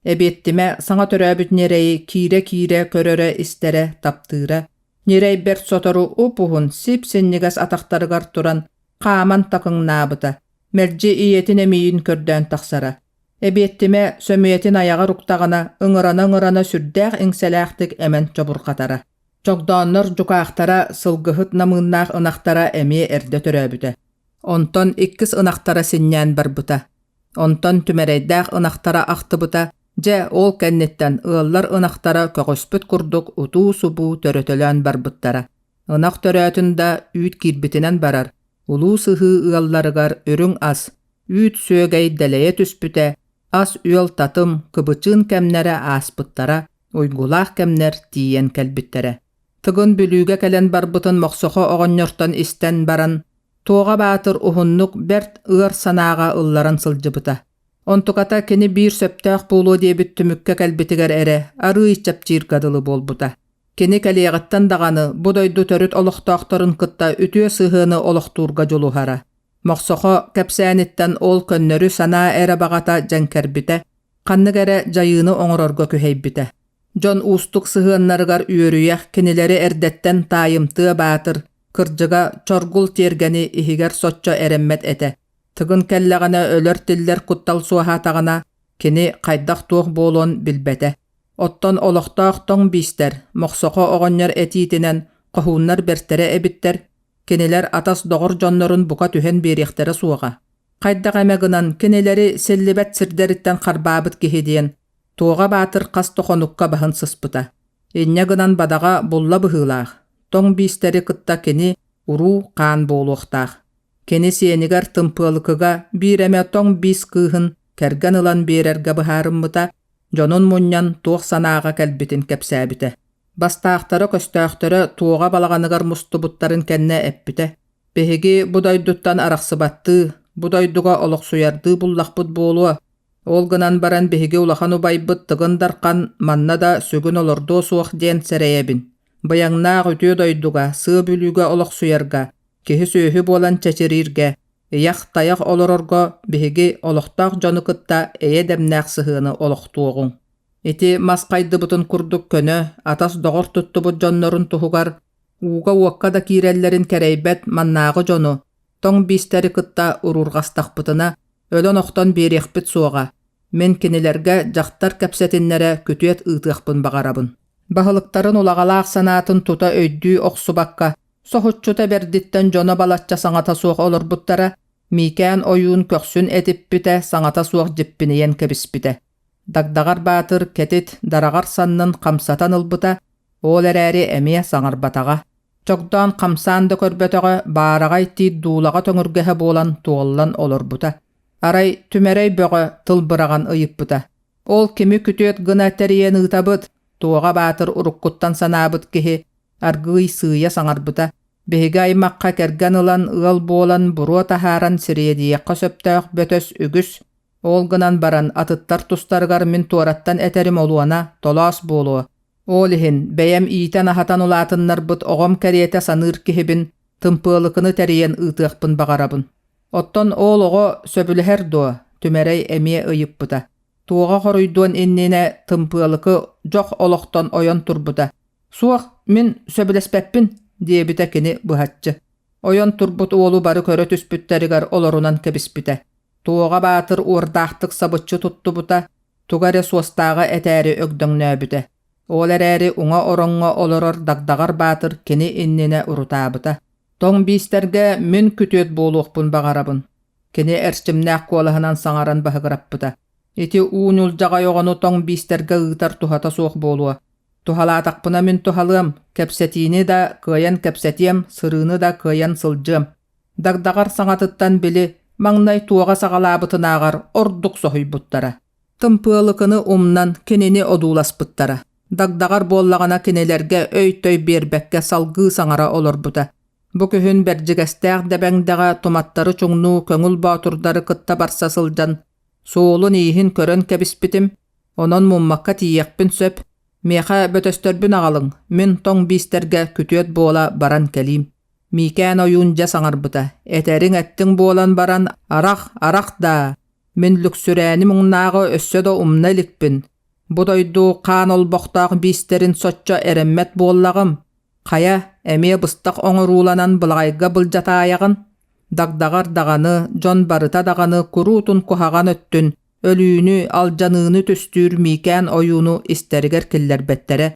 Эбиэттимэ саҥа төрөөбүт ньирэйи киирэ-киирэ көрөрө-истэрэ, таптыыра. Ньирэй бэрт сотору уп-уһун, сип-синньигэс атахтарыгар туран хааман такыҥнаабыта. Мэлдьи ийэтин эмиийин көрдөөн тахсара. Эбиэттимэ сөмүйэтин айаҕар уктаҕына, ыҥырана-ыҥырана сүрдээх иҥсэлээхтик эмэн чобурҕатара. Чогдооннор дьукаахтара сылгыһыт намыыннаах ынахтара эмиэ эрдэ төрөөбүтэ. Онтон иккис ынахтара синньээн барбыта. Онтон түмэрэйдээх ынахтара ахтыбыта, дьэ ол кэнниттэн ыаллар ынахтара көҕүспүт курдук утуу-субуу төрөтөлөөн барбыттара. Ынах төрөөтүн да үүт киирбитинэн барар, улуу сыһыы ыалларыгар үрүҥ ас, үүт сүөгэй дэлэйэ түспүтэ, ас-үөл татым, кыбычыын кэмнэрэ ааспыттара, уйгулаах кэмнэр тиийэн кэлбиттэрэ. Тыгын Бүлүүгэ кэлэн барбытын Мохсохо оҕонньортон истэн баран, Туоҕа Баатыр уһуннук бэрт ыар санааҕа ылларан сылдьыбыта. Онтуката кини биир сөптөөх буолуо диэбит түмүккэ кэлбитигэр эрэ арыый чэпчииргэ дылы буолбута. Кини кэлиэҕиттэн даҕаны бу дойду төрүт олохтоохторун кытта үтүө сыһыаны олохтуурга дьулуһара. Мохсохо кэпсээниттэн ол көннөрү санаа эрэ баҕата дьэҥкэрбитэ, ханнык эрэ дьайыыны оҥорорго күһэйбитэ. Дьон уустук сыһыаннарыгар үөрүйэх кинилэри эрдэттэн таайымтыа баатыр, кырдьыга чоргул тиэргэни иһигэр соччо эрэммэт этэ. Тыгын кэллэҕинэ өлөр-тиллэр куттал суоһаатаҕына, кини хайдах-туох буолуон билбэтэ. Оттон олохтоох тоҥ биистэр, Мохсохо оҕонньор этиитинэн, хоһууннар бэртэрэ эбиттэр, кинилэр атас-доҕор дьоннорун бука түһэн биэриэхтэрэ суоҕа. Хайдах эмэ гынан кинилэри силлибэт сирдэриттэн харбаабыт киһи диэн, Туоҕа Баатыр хас да хонукка баһын сыспыта. Инньэ гынан бадаҕа булла быһыылаах, тоҥ биистэри кытта кини уруу-хаан буолуохтаах. Кини сиэнигэр Тымпыалыкыга биир эмэ тоҥ биис кыыһын кэргэн ылан биэрэргэ быһаарыммыта, дьонун мунньан туох санааҕа кэлбитин кэпсээбитэ. Бастаахтара-көстөөхтөрө Туоҕа балаҕаныгар мустубуттарын кэннэ эппитэ: «Биһиги бу дойдуттан арахсыбаттыы, бу дойдуга олохсуйардыы буллахпыт буолуо. Ол гынан баран биһиги улахан убайбыт Тыгын Дархан манна да сүгүн олордуо суох диэн сэрэйэбин. Быйаҥнаах үтүө дойдуга, сыа Бүлүүгэ олохсуйарга, киһи-сүөһү буолан чэчирииргэ, ыйах-тайах олорорго биһиги олохтоох дьону кытта эйэ-дэмнээх сыһыаны олохтуоҕуҥ. Ити мас хайдыбытын курдук көнө, атас-доҕор туттубут дьоннорун туһугар Ууга-уокка да киирэллэрин кэрэйбэт маннааҕы дьону, тоҥ биистэри кытта уруурҕастахпытына, өлөн-охтон биэриэхпит суоҕа. Мин кинилэргэ дьахтар кэпсэтиннэрэ күтүөт ыытыахпын баҕарабын. Баһылыктарын улаҕалаах санаатын тута өйдүү охсубакка, соһуччута бэрдиттэн дьоно балачча саҥата суох олорбуттара, Миикээн ойуун көхсүн этиппитэ, саҥата суох дьиппинийэн кэбиспитэ. Дагдаҕар Баатыр кэтит дараҕар саннын хамсатан ылбыта, ол эрээри эмиэ саҥарбатаҕа. Чогдоон хамсаан да көрбөтөҕө, баараҕай тиит дуулаҕа төҥүргэһэ буолан туоллан олорбута. Арай Түмэрэй Бөҕө тыл быраҕан ыйыппыта: «Ол кими күтүөт гына тэрийэн ыытабыт?» Туоҕа Баатыр уруккуттан санаабыт киһи аргыый сыыйа саҥарбыта: «Биһиги аймахха кэргэн ылан, ыал буолан, буруо таһааран сириэдийиэххэ сөптөөх бөтөс үгүс. Ол гынан баран атыттар тустарыгар мин туораттан этэрим олуона, толоос буолуо. Ол иһин бэйэм иитэн-аһатан улаатыннарбыт оҕом кэриэтэ саныыр киһибин Тымпыалыкыны тэрийэн ыытыахпын баҕарабын. Оттон ол оҕо сөбүлэһэр дуо? Түмэрэй эмиэ ыйыппыта. Туоҕа хоруйдуон иннинэ Тымпыалыкы дьох олохтон ойон турбута. «Суох, мин сөбүлэспэппин», диэбитэ кини быһаччы. Ойон турбут уолу бары көрө түспүттэригэр олорунан кэбиспитэ. Туоҕа Баатыр уордаахтык сабыччы туттубута, туга эрэ суостааҕы этээри өгдөҥнөөбүтэ. Ол эрээри уҥа ороҥҥо олорор Дагдаҕар Баатыр кини иннинэ урутаабыта. Тоҥ биистэргэ мин күтүөт буолуохпун баҕарабын. Кини эрчимнээх куолаһынан саҥаран баһыгыраппыта. Ити уу ньулдьаҕай оҕону тоҥ биистэргэ ыытар туһата суох буолуо. Туһалаатахпына мин туһалыам, кэпсэтиини да кыайан кэпсэтиэм, сырыыны да кыайан сылдьыам. Дагдаҕар саҥатыттан били маҥнай туоҕа саҕалаабытынааҕар ордук соһуйбуттара. Тымпыалыкыны умнан кинини одууласпыттара. Дагдаҕар буоллаҕына кинилэргэ өй-төй биэрбэккэ салгыы саҥара олорбута. Бу күһүн Бэрдьигэстээх Дэбэҥдэҕэ туматтары чуҥнуу көҥүл боотурдары кытта барса сылдьан суолун-ииһин көрөн кэбиспитим, онон муммакка тиийиэхпин сөп. Миэхэ бөтөстөрбүн аҕалыҥ, мин тоҥ биистэргэ күтүөт буола баран кэлиим. Миикээн ойуун дьэ саҥарбыта: «Этэриҥ эттиҥ буолан баран, арах, арах даа! Мин Лүксүрээни муҥнааҕы өссө да умна иликпин. Бу дойду хаан олбохтоох биистэрин соччо эрэммэт буоллаҕым. Хайа, эмиэ быстах оҥорууланан былаҕайга былдьатаайаҕын? Дагдаҕар даҕаны, дьон барыта даҕаны куруутун куһаҕан өттүн, өлүүнү, алдьаныыны түстүүр Миикээн ойууну истэригэр киллэрбэттэрэ.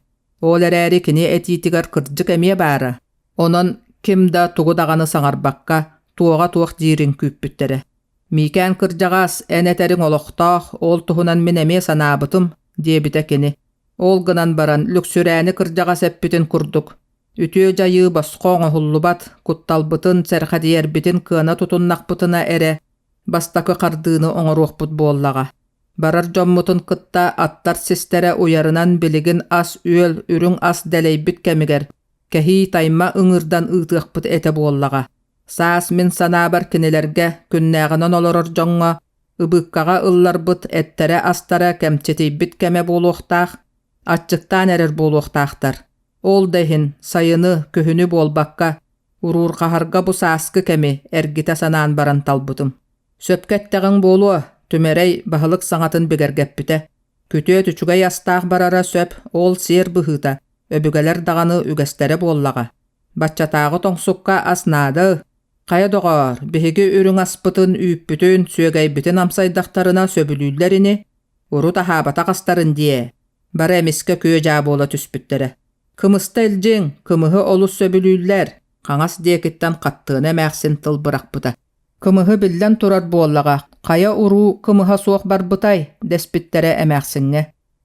Ол эрээри кини этиитигэр кырдьык эмиэ баара. Онон ким да тугу даҕаны саҥарбакка, туоҕа туох диирин күүппүттэрэ. «Миикээн кырдьаҕас, эн этэриҥ олохтоох, ол туһунан мин эмиэ санаабытым», диэбитэ кини. Ол гынан баран Лүксүрээни кырдьаҕас эппитин курдук, үтүө дьайыы босхо оҥоһуллубат, кутталбытын, сэрхэдийэрбитин кыана тутуннахпытына эрэ бастакы хардыыны оҥоруохпут буоллаҕа. Барар дьоммутун кытта аттар систэрэ уйарынан билигин ас-үөл, үрүҥ ас дэлэйбит кэмигэр кэһии-тайма ыҥырдан ыытыахпыт этэ буоллаҕа. Саас мин санаабар кинилэргэ, күннээҕинэн олорор дьоҥҥо, ыбыыккаҕа ылларбыт эттэрэ-астара кэмчитийбит кэмэ буолуохтаах, аччыктаан эрэр буолуохтаахтар. Ол да иһин сайыны, күһүнү буолбакка, уруурҕаһарга бу сааскы кэми эргитэ санаан баран талбытым. Сөпкө эттэҕиҥ буолуо, Түмэрэй баһылык саҥатын бигэргэппитэ. Күтүөт үчүгэй астаах барара сөп, ол сиэр быһыыта, өбүгэлэр даҕаны үгэстэрэ буоллаҕа. Баччатааҕы тоҥсукка ас наада. Хайа доҕоор, биһиги үрүҥ аспытын, үүппүтүн, сүөгэйбитин амсайдахтарына сөбүлүүллэр ини, урут аһаабатах астарын диэ. Бары эмискэ күө-дьаа буола түспүттэрэ. Кымыста илдьиҥ, кымыһы олус сөбүлүүллэр, хаҥас диэкиттэн хаттыана эмээхсин тыл бырахпыта. Кымыһы биллэн турар буоллаҕа, хайа уруу кымыһа суох барбытай, дэспиттэрэ эмээхсиҥҥэ.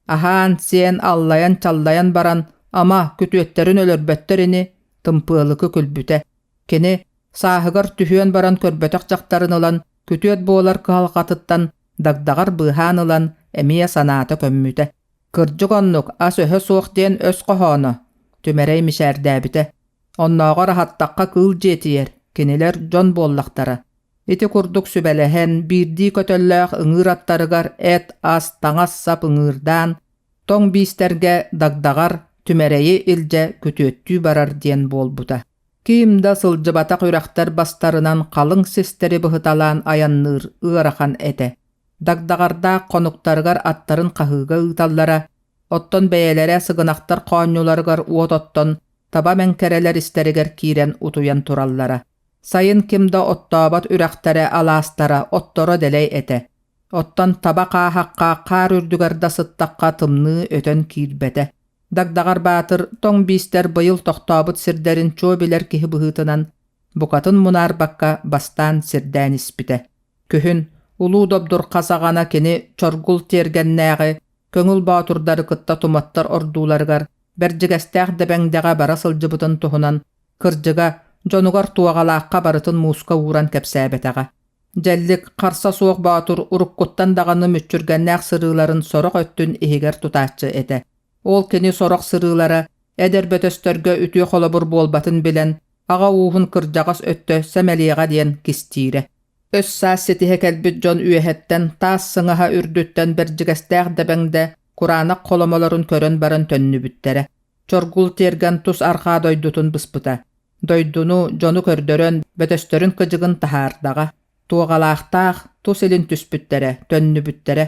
Аһаан-сиэн, аллайан-чаллайан баран, ама, күтүөттэрин өлөрбөттөр ини, Тымпыалыкы күлбүтэ. Кини, сааһыгар түһүөн баран көрбөтөх дьахтарын ылан, күтүөт буолар кыһалҕатыттан дагдаҕар быыһаан ылан, эмиэ санаата көммүтэ. Кырдьык оннук, ас өһө суох диэн өс хоһооно, Түмэрэй мичээрдээбитэ. Оннооҕор аһаттахха кыыл дьиэтийэр, кинилэр дьон буоллахтара. Ити курдук сүбэлэһэн, биирдии көтөллөөх ыҥыыр аттарыгар эт, ас, таҥас-сап ыҥыырдаан, тоҥ биистэргэ дагдаҕар Түмэрэйи илдьэ күтүөттүү барар диэн буолбута. Ким да сылдьыбатах үрэхтэр бастарынан халыҥ систэри быһыталаан айанныыр ыарахан этэ. Дагдаҕардаах хонуктарыгар аттарын хаһыыга ыыталлара, оттон бэйэлэрэ сыгынахтар хоонньуларыгар уот оттон, таба мэҥкэрэлэр истэригэр киирэн утуйан тураллара. Сайын ким да оттообот үрэхтэрэ, алаастара, отторо дэлэй этэ. Оттон таба хааһахха хаар үрдүгэр да сыттахха тымныы өтөн киирбэтэ. Дагдаҕар Баатыр тоҥ биистэр быйыл тохтообут сирдэрин чуо билэр киһи быһыытынан букатын мунаарбакка бастаан сирдээн испитэ. Күһүн Улуу Добдурха саҕана кини Чоргул тиэргэннээҕи көҥүл боотурдары кытта туматтар ордууларыгар Бэрдьигэстээх Дэбэҥдэҕэ бара сылдьыбытын туһунан кырдьыга, дьонугар Туоҕалаахха барытын мууска ууран кэпсээбэтэҕэ. Дьэллик, харса суох боотур уруккуттан даҕаны мүччүргэннээх сырыыларын сорох өттүн иһигэр тутааччы этэ. Ол кини сорох сырыылара эдэр бөтөстөргө үтүө холобур буолбатын билэн, аҕа ууһун кырдьаҕас өттө сэмэлиэҕэ диэн кистиирэ. Өс-саас ситиһэ кэлбит дьон үөһэттэн, таас сыҥаһа үрдүттэн Бэрдьигэстээх Дэбэҥдэ кураанах холомолорун көрөн баран төннүбүттэрэ. Чоргул тиэргэн тус арҕаа дойдутун быспыта. Дойдуну, дьону көрдөрөн, бөтөстөрүн кыдьыгын таһаардаҕа. Туоҕалаахтаах тус илин түспүттэрэ, төннүбүттэрэ.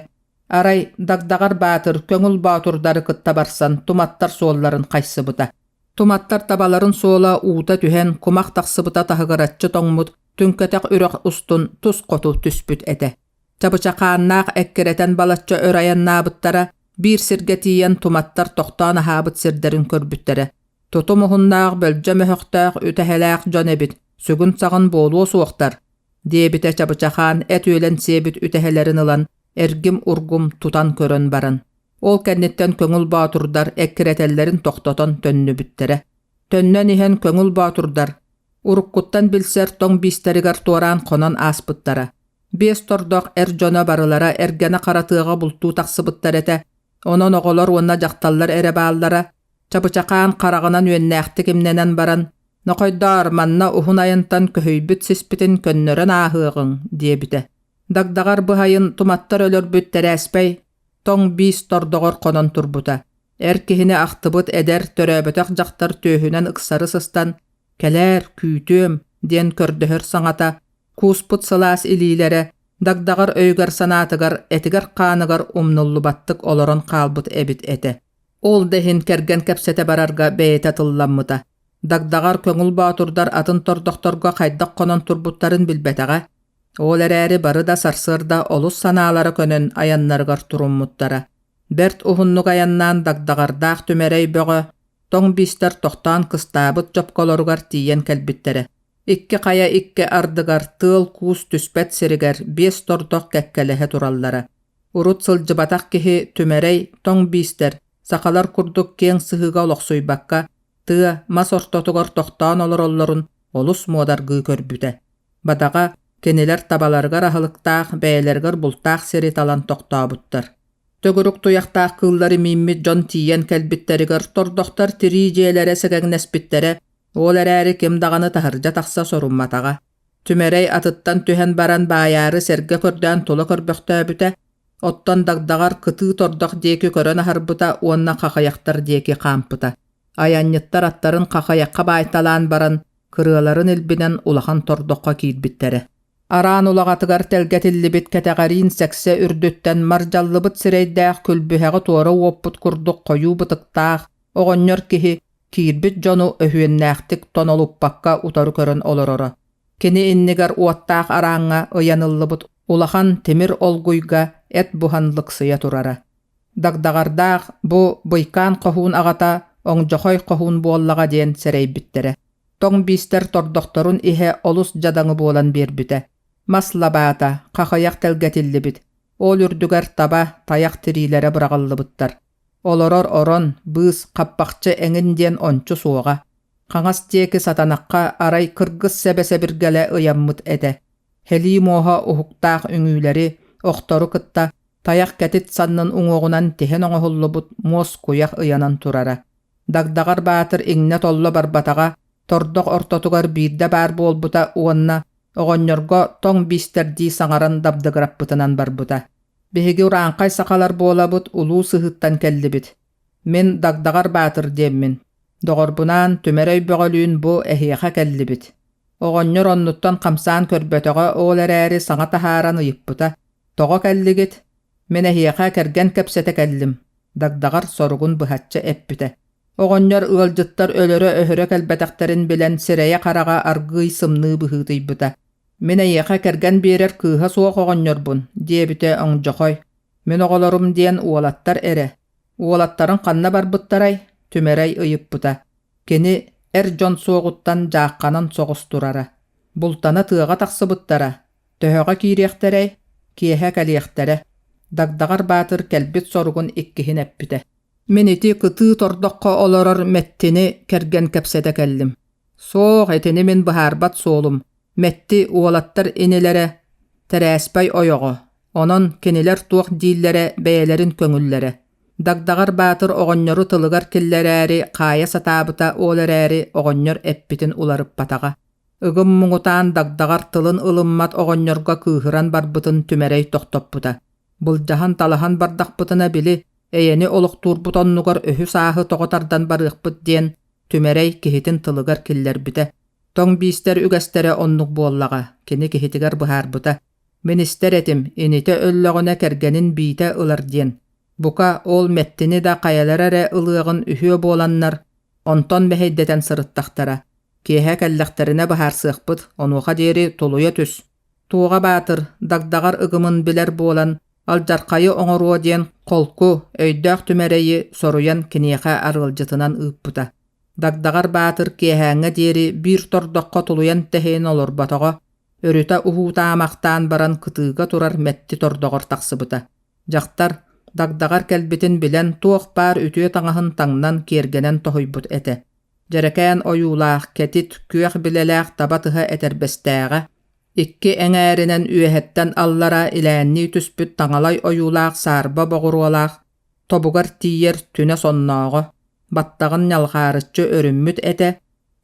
Арай Дагдаҕар Баатыр көҥүл боотурдары кытта барсан туматтар суолларын хайсыбыта. Туматтар табаларын суола уута түһэн, кумах тахсыбыта таһыгыраччы тоҥмут түҥкэтэх үрэх устун тус хоту түспүт этэ. Чабычахааннаах эккирэтэн балачча өр айаннаабыттара, биир сиргэ тиийэн туматтар тохтоон аһаабыт сирдэрин көрбүттэрэ. Тутум уһуннаах, бөлдьө мөһөхтөөх, үтэһэлээх дьон эбит, сүгүн-саҕын буолуо суохтар, диэбитэ Чабычахаан эт үөлэн сиэбит үтэһэлэрин ылан, эргим-ургум тутан көрөн баран. Ол кэнниттэн көҥүл боотурдар эккирэтэллэрин тохтотон төннүбүттэрэ. Төннөн иһэн көҥүл боотурдар уруккуттан билсэр тоҥ биистэригэр туораан хонон ааспыттара. Биэс тордох эр дьоно барылара эргэнэ хара тыаҕа бултуу тахсыбыттар этэ, онон оҕолор уонна дьахталлар эрэ бааллара. Чабычахаан хараҕынан үөннээхтик имнэнэн баран, «Нохойдоор, манна уһун айантан көһүйбүт сиспитин көннөрөн ааһыаҕыҥ» диэбитэ. Дагдаҕар быһайын туматтар өлөрбүт тэрээспэй тоҥ биис тордоҕор хонон турбута. Эр киһини ахтыбыт эдэр, төрөөбөтөх дьахтар түөһүнэн ыксары сыстан «Кэлээр, күүтүөм» диэн көрдөһөр саҥата, кууспут сылаас илиилэрэ дагдаҕар өйүгэр-санаатыгар, этигэр-хааныгар умнуллубаттык олорон хаалбыт эбит этэ. Ол да иһин кэргэн кэпсэтэ барарга бэйэтэ тылламмыта. Дагдаҕар көҥүл боотурдар атын тордохторго хайдах хонон турбуттарын билбэтэҕэ. Ол эрээри бары да сарсыарда олус санаалара көнөн айаннарыгар туруммуттара. Бэрт уһуннук айаннаан Дагдаҕардаах Түмэрэй Бөҕө тоҥ биистэр тохтоон кыстаабыт дьопколоругар тиийэн кэлбиттэрэ. Икки хайа икки ардыгар тыал-куус түспэт сиригэр биэс тордох кэккэлэһэ тураллара. Урут сылдьыбатах киһи Түмэрэй тоҥ биистэр сахалар курдук киэҥ сыһыыга олохсуйбакка, тыа, мас ортотугар тохтоон олороллорун олус муодаргыы көрбүтэ. Бадаҕа, кинилэр табаларыгар аһылыктаах, бэйэлэригэр бултаах сири талан тохтообуттар. Төгүрүк туйахтаах кыыллары мииммит дьон тиийэн кэлбиттэригэр тордохтор тирии дьиэлэрэ сэгэҥнэспиттэрэ, ол эрээри ким даҕаны таһырдьа тахса сорумматаҕа. Түмэрэй атыттан түһэн баран баайаары сэргэ көрдөөн тула көрбөхтөөбүтэ, оттон дагдаҕар кытыы тордох диэки көрөн аһарбыта уонна хахайахтар диэки хаампыта. Айанньыттар аттарын хахайахха баайталаан баран, кырыаларын илбинэн улахан тордоххо киирбиттэрэ. Араан улаҕатыгар тэлгэтиллибит кэтэҕэриин сэксэ үрдүттэн мардьаллыбыт сирэйдээх күлбүһэҕи туора уоппут курдук хойуу бытыктаах оҕонньор киһи киирбит дьону өһүөннээхтик тонолуппакка утары көрөн олороро. Кини иннигэр уоттаах арааҥҥа ыйаныллыбыт улахан тимир олгуйга эт буһан лыксыйа турара. Дагдаҕардаах бу Быйкаан хоһуун аҕата Оҥдьохой хоһуун буоллаҕа диэн сэрэйбиттэрэ. Тоҥ биистэр тордохторун иһэ олус дьадаҥы буолан биэрбитэ. Мас лабаата, хахыйах тэлгэтиллибит, ол үрдүгэр таба, тайах тириилэрэ быраҕыллыбыттар. Олорор орон, быыс, хаппахчы эҥин диэн ончу суоҕа. Хаҥас диэки сатанахха арай кыргыс сэбэ-сэбиргэлэ ыйаммыт этэ. Һэлии муоһа уһуктаах үҥүүлэри, охтору кытта тайах кэтит саннын уҥуоҕунан тиһэн оҥоһуллубут муос куйах ыйанан турара. Дагдаҕар Баатыр иҥнэ-толло барбатаҕа, тордох ортотугар биирдэ баар буолбута уонна оҕонньорго тоҥ биистэрдии саҥаран дабдыгыраппытынан барбыта. Биһиги урааҥхай сахалар буолабыт, улуу сыһыыттан кэллибит. Мин Дагдаҕар Баатыр диэммин. Доҕорбунаан Түмэрэй Бөҕөлүүн бу эһиэхэ кэллибит. Оҕонньор оннуттан хамсаан көрбөтөҕө, ол эрээри саҥа таһааран ыйыппыта: «Тоҕо кэллигит? Мин эһиэхэ кэргэн кэпсэтэ кэллим», Дагдаҕар соругун быһаччы эппитэ. Оҕонньор ыалдьыттар өлөрө-өһөрө кэлбэтэхтэрин билэн сирэйэ-хараҕа аргыый сымныы быһыытыйбыта. «Мин эйиэхэ кэргэн биэрэр кыыһа суох оҕонньорбун», диэбитэ Оҥдьохой. «Мин оҕолорум диэн уолаттар эрэ. Уолаттарыҥ ханна барбыттарай?» Түмэрэй ыйыппыта. Кини эр дьон суоҕуттан дьаахханан соҕус турара. Бултана тыаҕа тахсыбыттара. Төһөҕө киириэхтэрэй? Киэһэ кэлиэхтэрэ. Дагдаҕар Баатыр кэлбит соругун иккиһин эппитэ. Мин ити кытыы тордоххо олорор Мэттини кэргэн кэпсэтэ кэллим. Суох, итини мин быһаарбат суолум. Мэтти уолаттар инилэрэ, Тэрээспэй ойоҕо. Онон кинилэр туох дииллэрэ бэйэлэрин көҥүллэрэ. Дагдаҕар Баатыр оҕонньору тылыгар киллэрээри хаайа сатаабыта ол эрээри оҕонньор эппитин уларыппатаҕа. Ыгым муҥутаан Дагдаҕар тылын ылыммат оҕонньорго кыыһыран барбытын Түмэрэй тохтоппута. Былдьаһан-талаһан бардахпытына били, эйэни олохтуурбут оннугар өһү-сааһы тоҕо тардан барыахпыт диэн Түмэрэй киһитин тылыгар киллэрбитэ. Тоҥ биистэр үгэстэрэ оннук буоллаҕа, кини киһитигэр быһаарбыта. Мин истэр этим, инитэ өллөҕүнэ кэргэнин биитэ ылар диэн. Бука, ол Мэттини да хайалара эрэ ылыаҕын үһүө буоланнар, онтон мэһэйдэтэн сырыттахтара. Киэһэ кэллэхтэринэ быһаарсыахпыт, онуоха диэри тулуйа түс. Туоҕа Баатыр, дагдаҕар ыгымын билэр буолан, алдьархайы оҥоруо диэн холку, өйдөөх Түмэрэйи соруйан киниэхэ арыалдьытынан ыыппыта. Дагдаҕар Баатыр киэһээҥҥэ диэри биир тордоххо тулуйан тэһиин олорботоҕо, өрүтэ уһуутаамахтаан баран кытыыга турар мэтти тордоҕор тахсыбыта. Дьахтар дагдаҕар кэлбитин билэн туох баар үтүө таҥаһын таҥнан киэргэнэн тоһуйбут этэ. Дьэрэкээн ойуулаах, кэтит, күөх билэлээх таба тыһа этэрбэстээҕэ, икки эҥээринэн үөһэттэн аллара илээннии түспүт таҥалай ойуулаах саарба боҕуруолаах, тобугар тиийэр түнэ соннооҕо, баттаҕын ньалҕаарыччы өрүммүт этэ,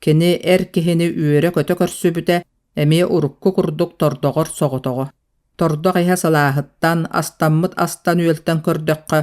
кини эр киһини үөрэ-көтө көрсүбүтэ, эмиэ урукку курдук тордоҕор соҕотоҕо. Тордох иһэ сылааһыттан, астаммыт астан-үөлтэн көрдөххө,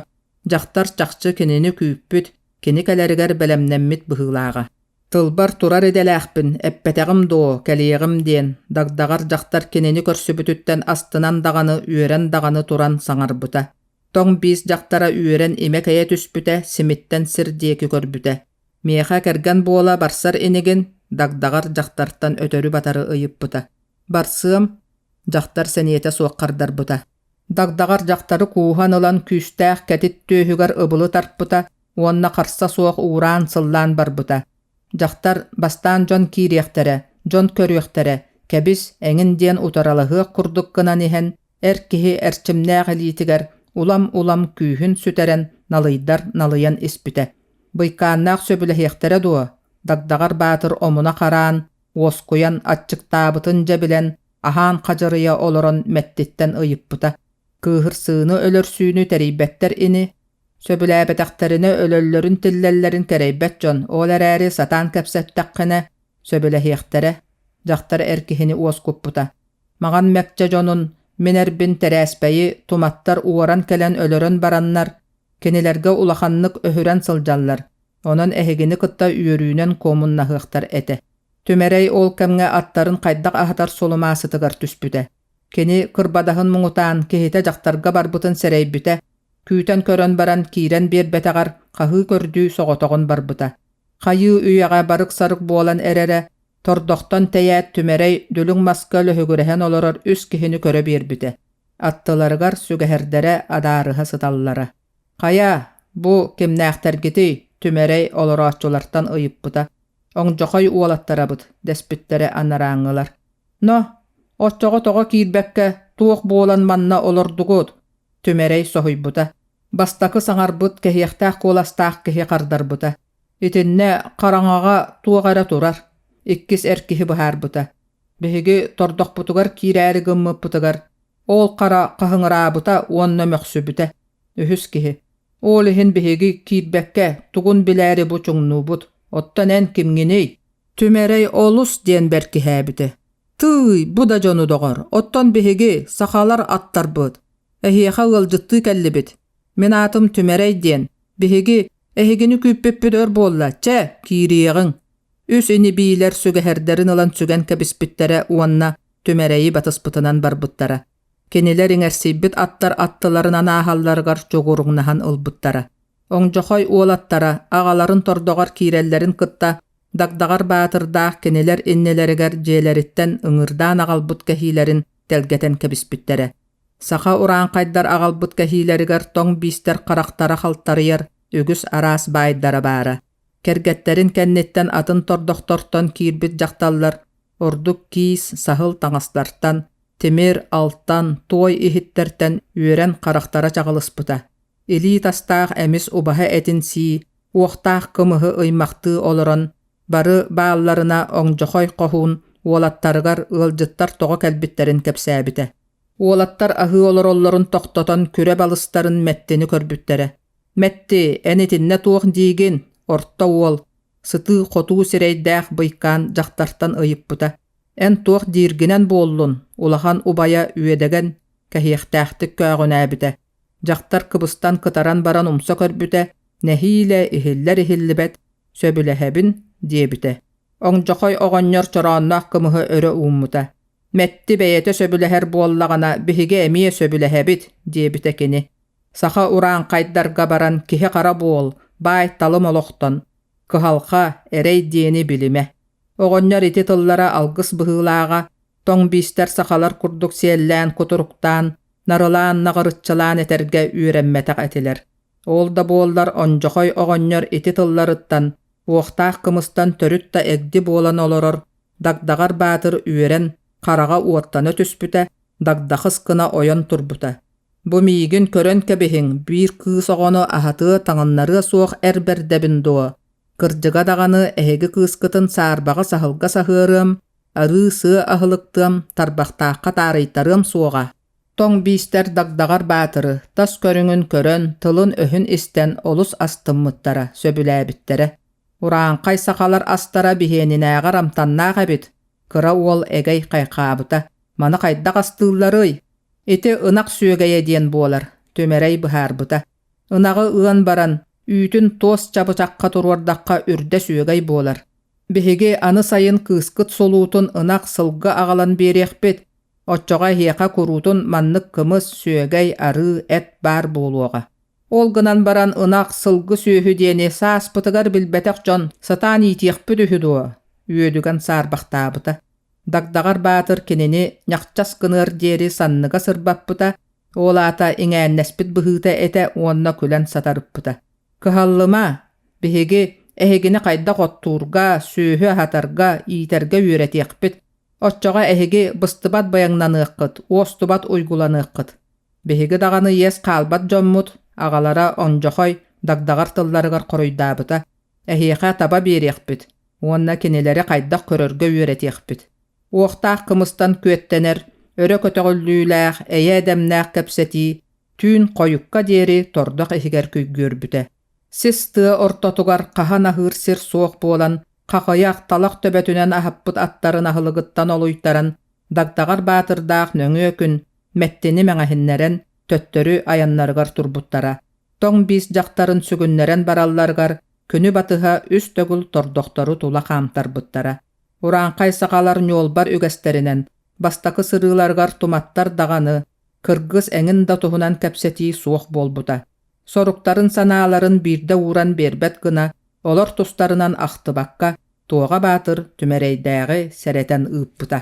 дьахтар чахчы кинини күүппүт, кини кэлэригэр бэлэмнэммит быһыылааҕа. Тылбар турар идэлээхпин, эппэтэҕим дуо, кэлиэҕим диэн, дагдаҕар дьахтар кинини көрсүбүтүттэн астынан даҕаны, үөрэн даҕаны туран саҥарбыта. Тоҥ биис дьахтара үөрэн имэ кэйэ түспүтэ, симиттэн сир диэки көрбүтэ. Миэхэ кэргэн буола барсар инигин, дагдаҕар дьахтартан өтөрү-батары ыйыппыта. Барсыам, дьахтар сэниэтэ суох хардарбыта. Дагдаҕар дьахтары кууһан ылан күүстээх кэтит түөһүгэр ыбылы тарпыта уонна харса суох уураан-сыллаан барбыта. Дьахтар бастаан дьон киириэхтэрэ, дьон көрүөхтэрэ, кэбис, эҥин диэн утаралаһыах курдук гынан иһэн, эр киһи эрчимнээх илиитигэр улам-улам күүһүн сүтэрэн налыйдар налыйан испитэ. Быйкааннаах сөбүлэһиэхтэрэ дуо? Дагдаҕар Баатыр омуна хараан, уоскуйан, аччыктаабытын дьэ билэн, аһаан хадьарыйа олорон мэттиттэн ыйыппыта: «Кыыһырсыыны өлөрсүүнү тэрийбэттэр ини, сөбүлээбэтэхтэринэ өлөллөрүн-тиллэллэрин кэрэйбэт дьон, ол эрээри сатаан кэпсэттэххинэ, сөбүлэһиэхтэрэ», дьахтар эр киһини уоскуппута. Маҕан мэкчэ дьонун, мин эрбин Тэрээспэйи туматтар уоран кэлэн өлөрөн бараннар, кинилэргэ улаханнык өһүрэн сылдьаллар, онон эһигини кытта үөрүүнэн куомуннаһыахтар этэ. Түмэрэй ол кэмҥэ аттарын хайдах аһатар сулумаасытыгар түспүтэ. Кини кырбадаһын муҥутаан киһитэ дьахтарга барбытын сэрэйбитэ, күүтэн көрөн баран киирэн биэрбэтэҕэр хаһыы көрдүү соҕотоҕун барбыта. Хайыы үйэҕэ барык-сарык буолан эрэрэ, тордохтон тэйээт Түмэрэй дүлүҥ маска лөһүгүрэһэн олорор үс киһини көрө биэрбитэ. Аттыларыгар сүгэһэрдэрэ адаарыһа сыталлара. «Хайа, бу кимнээхтэргитий?» Түмэрэй олорооччулартан ыйыппыта. «Оҥдьохой уолаттарабыт» дэспиттэрэ анарааҥҥылар. «Но, оччоҕо тоҕо киирбэккэ, туох буолан манна олордугут?» Түмэрэй соһуйбута. Бастакы саҥарбыт кэһиэхтээх куоластаах киһи хардарбыта. «Итиннэ хараҥаҕа туох эрэ турар», иккис эр киһи быһаарбыта. «Биһиги тордохпутугар киирээри гыммыппытыгар ол хара хаһыҥыраабыта уонна мөхсүбүтэ. Үһүс киһи: Ол иһин биһиги киирбэккэ, тугун билээри бу чуҥнуубут. Оттон эн кимҥиний? Түмэрэй олус диэн бэркиһээбитэ. Тыый, бу да дьону доҕор, оттон биһиги, сахалар аттарбыт. Эһиэхэ ыалдьыттыы кэллибит. Мин аатым Түмэрэй диэн. Биһиги эһигини күүппүппүт өр буолла, чэ, киириэҕиҥ. Үс ини-биилэр сүгэһэрдэрин ылан сүгэн кэбиспиттэрэ уонна Түмэрэйи батыспытынан барбыттара. Кинилэр иҥэрсийбит аттар аттыларынан ааһалларыгар чугуруҥнаһан ылбыттара. Оҥдьохой уолаттара аҕаларын тордоҕор киирэллэрин кытта Дагдаҕар Баатырдаах кинилэр иннилэригэр дьиэлэриттэн ыҥырдаан аҕалбыт кэһиилэрин тэлгэтэн кэбиспиттэрэ. Саха урааҥхайдар аҕалбыт кэһиилэригэр тоҥ биистэр харахтара халтарыйар үгүс араас баайдара баара. Кэргэттэрин кэнниттэн атын тордохтортон киирбит дьахталлар ордук киис, саһыл таҥастартан, тимир, алтан, туой иһиттэртэн үөрэн харахтара чаҕылыспыта. Илии тастаах эмис убаһа этин сии, уохтаах кымыһы ыймахтыы олорон, бары баалларына Оҥдьохой хоһуун уолаттарыгар ыалдьыттар тоҕо кэлбиттэрин кэпсээбитэ. Уолаттар аһыы олороллорун тохтотон күрэ балыстарын Мэттини көрбүттэрэ. «Мэтти, эн итиннэ туох диигин?» орто уол, сытыы-хотуу сирэйдээх быйкаан дьахтартан ыйыппыта. «Эн туох дииргинэн буоллун?» улахан убайа Үөдэгэн кэһиэхтээхтик көөҕүнээбитэ. Дьахтар кыбыстан кытаран баран умса көрбүтэ, нэһиилэ иһиллэр-иһиллибэт «Сөбүлэһэбин» диэбитэ. Оҥдьохой оҕонньор чороонноох кымыһы өрө ууммута. «Мэтти бэйэтэ сөбүлэһэр буоллаҕына, биһиги эмиэ сөбүлэһэбит» диэбитэ кини. Саха урааҥхайдарга баран киһи-хара буол, баай-талым олохтон, кыһалҕа, эрэй диэни билимэ. Оҕонньор ити тыллара алгыс быһыылааҕа, тоҥ биистэр сахалар курдук сиэллээн-кутуруктаан, нарылаан наҕарыччылаан этэргэ үөрэммэтэх этилэр. Ол да буоллар Ондьохой оҕонньор ити тылларыттан, уохтаах кымыстан төрүт да эгди буолан олорор Дагдаҕар Баатыр үөрэн, хараҕа уоттана түспүтэ, дагдахыс гына ойон турбута. Бу миигин көрөн кэбиһиҥ, биир кыыс оҕону аһатыа-таҥыннарыа суох эр бэрдэбин дуо? Кырдьыга даҕаны эһиги кыыскытын саарбаҕа саһылга саһыарыам, арыы-сыа аһылыктыам, тарбахтаахха таарыйтарыам суоҕа. Тоҥ биистэр Дагдаҕар Баатыры тас көрүҥүн көрөн, тылын-өһүн истэн олус астыммыттара, сөбүлээбиттэрэ. Урааҥхай сахалар астара биһиэнинээҕэр амтаннаах эбит, кыра уол эгэй хайхаабыта. Маны хайдах астыылларый? Ити ынах сүөгэйэ диэн буолар, Түмэрэй быһаарбыта. Ынаҕы ыан баран, үүтүн туос чабычахха туруордахха үрдэ сүөгэй буолар. Биһиги аны сайын кыыскыт солуутун ынах сылгы аҕалан биэриэхпит, оччоҕо эһиэхэ куруутун маннык кымыс, сүөгэй, арыы, эт баар буолуоҕа. Ол гынан баран ынах, сылгы сүөһү диэни сааспытыгар билбэтэх дьон сатаан иитиэхпит үһү дуо? Үөдүгэн саарбахтаабыта. Дагдаҕар Баатыр кинини ньахчас гыныар диэри санныга сырбаппыта, ол аата иҥээннэспит быһыыта этэ уонна күлэн сатарыппыта. Кыһаллыма, биһиги эһигини хайдах оттуурга, сүөһү аһатарга, иитэргэ үөрэтиэхпит. Оччоҕо эһиги быстыбат быйаҥнаныаххыт, уостубат уйгуланыаххыт. Биһиги даҕаны иэс хаалбат дьоммут, аҕалара Ондьохой Дагдаҕар тылларыгар хоруйдаабыта. Эһиэхэ таба биэриэхпит уонна кинилэри хайдах көрөргө үөрэтиэхпит. Уохтаах кымыстан күөттэнэр, өрө көтөҕүллүүлээх, эйэ дэмнээх кэпсэтии түүн хойукка диэри тордох иһигэр күйгүөрбүтэ. Сис тыа ортотугар хаһан аһыыр сир суох буолан, хахыйах талах төбөтүнэн аһаппыт аттарын аһылыгыттан олуйтаран, Дагдаҕар Баатырдаах нөҥүө күн Мэттини мэҥэһиннэрэн, төттөрү айаннарыгар турбуттара. Тоҥ биис дьахтарын сүгүннэрэн баралларыгар күнү батыһа үс төгүл тордохтору тула хаамтарбыттара. Урааҥхай сахалар ньуолбар үгэстэринэн бастакы сырыыларыгар туматтар даҕаны, кыргыс эҥин да туһунан кэпсэтии суох буолбута. Соруктарын санааларын биирдэ ууран биэрбэт гына, олор тустарынан ахтыбакка, Туоҕа Баатыр Түмэрэйдээҕи сэрэтэн ыыппыта.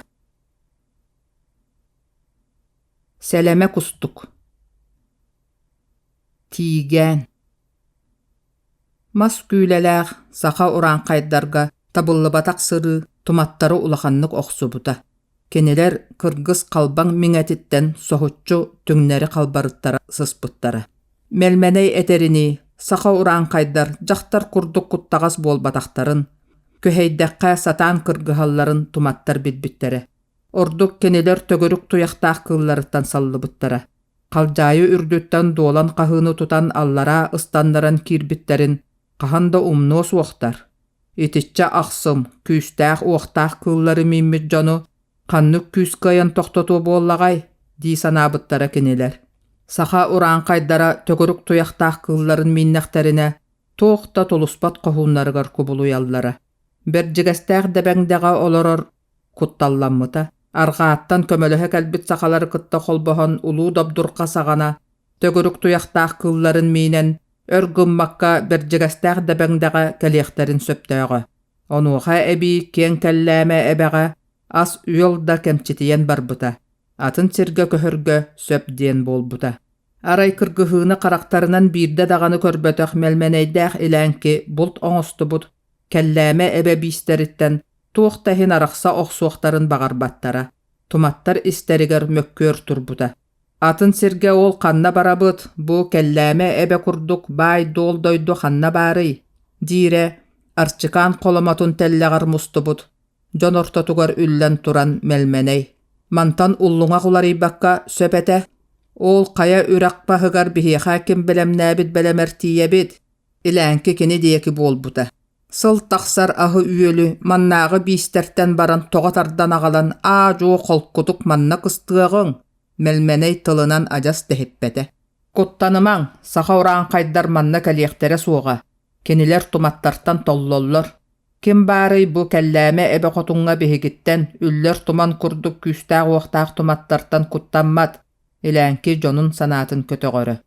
Сэлэмэ кустук Тиигээн Мас күүлэлээх саха урааҥхайдарга табыллыбатах сырыы туматтары улаханнык охсубута. Кинилэр кыргыс халбаҥ миҥэтиттэн соһуччу түҥнэри халбарыттара сыспыттара. Мэлмэнэй этэринии, саха урааҥхайдар дьахтар курдук куттаҕас буолбатахтарын, күһэйдэххэ сатаан кыргыһалларын туматтар билбиттэрэ. Ордук кинилэр төгүрүк туйахтаах кыылларыттан саллыбыттара. Халдьаайы үрдүттэн дуолан хаһыыны тутан аллараа ыстаннаран киирбиттэрин хаһан да умнуо суохтар. Итиччэ ахсым, күүстээх-уохтаах кыыллары мииммит дьону ханнык күүс кыайан тохтотуо буоллаҕай дии санаабыттара кинилэр. Саха урааҥхайдара төгүрүк туйахтаах кыылларын мииннэхтэринэ туох да тулуспат хоһууннарыгар кубулуйаллара. Бэрдьигэстээх дэбэҥдэҕэ олорор кутталламмыта. Арҕааттан көмөлөһө кэлбит сахалары кытта холбоһон улуу добдурха саҕана төгүрүк туйахтаах кыылларын миинэн, Өр гыммакка Бэрдьигэстээх Дэбэҥдэҕэ кэлиэхтэрин сөптөөҕө. Онуоха эбии Киэҥ Кэллээмэ эбэҕэ ас-үөл да кэмчитийэн барбыта, атын сиргэ көһөргө сөп диэн буолбута. Арай кыргыһыыны харахтарынан биирдэ даҕаны көрбөтөх Мэлмэнэйдээх Илээҥки булт оҥостубут Кэллээмэ эбэ биистэриттэн туох да иһин арахса охсуохтарын баҕарбаттара, туматтар истэригэр мөккүөр турбута. Атын сиргэ ол ханна барабыт, бу Кэллээмэ эбэ курдук баай-дуол дойду ханна баарый? диирэ Арчикаан холомотун тэллэҕэр мустубут дьон ортотугар үллэн туран Мэлмэнэй. Мантан уллуҥах уларыйбакка сөп этэ. Ол хайа үрэх баһыгар биһиэхэ ким бэлэмнээбит бэлэмэр тиийэбит. Илээҥки кини диэки буолбута. Сыл тахсар аһы-үөлү маннааҕы биистэртэн баран тоҕо тардан аҕалан аа-дьуо холкутук манна кыстыаҕыҥ, Мэлмэнэй тылынан адьас тэһиппэтэ. Куттанымаҥ, саха урааҥхайдар манна кэлиэхтэрэ суоҕа, кинилэр туматтартан толлоллор. Ким баарый бу Кэллээмэ эбэ хотуҥҥа биһигиттэн үллэр туман курдук күүстээх-уохтаах туматтартан куттаммат, Илээҥки дьонун санаатын көтөҕөрө.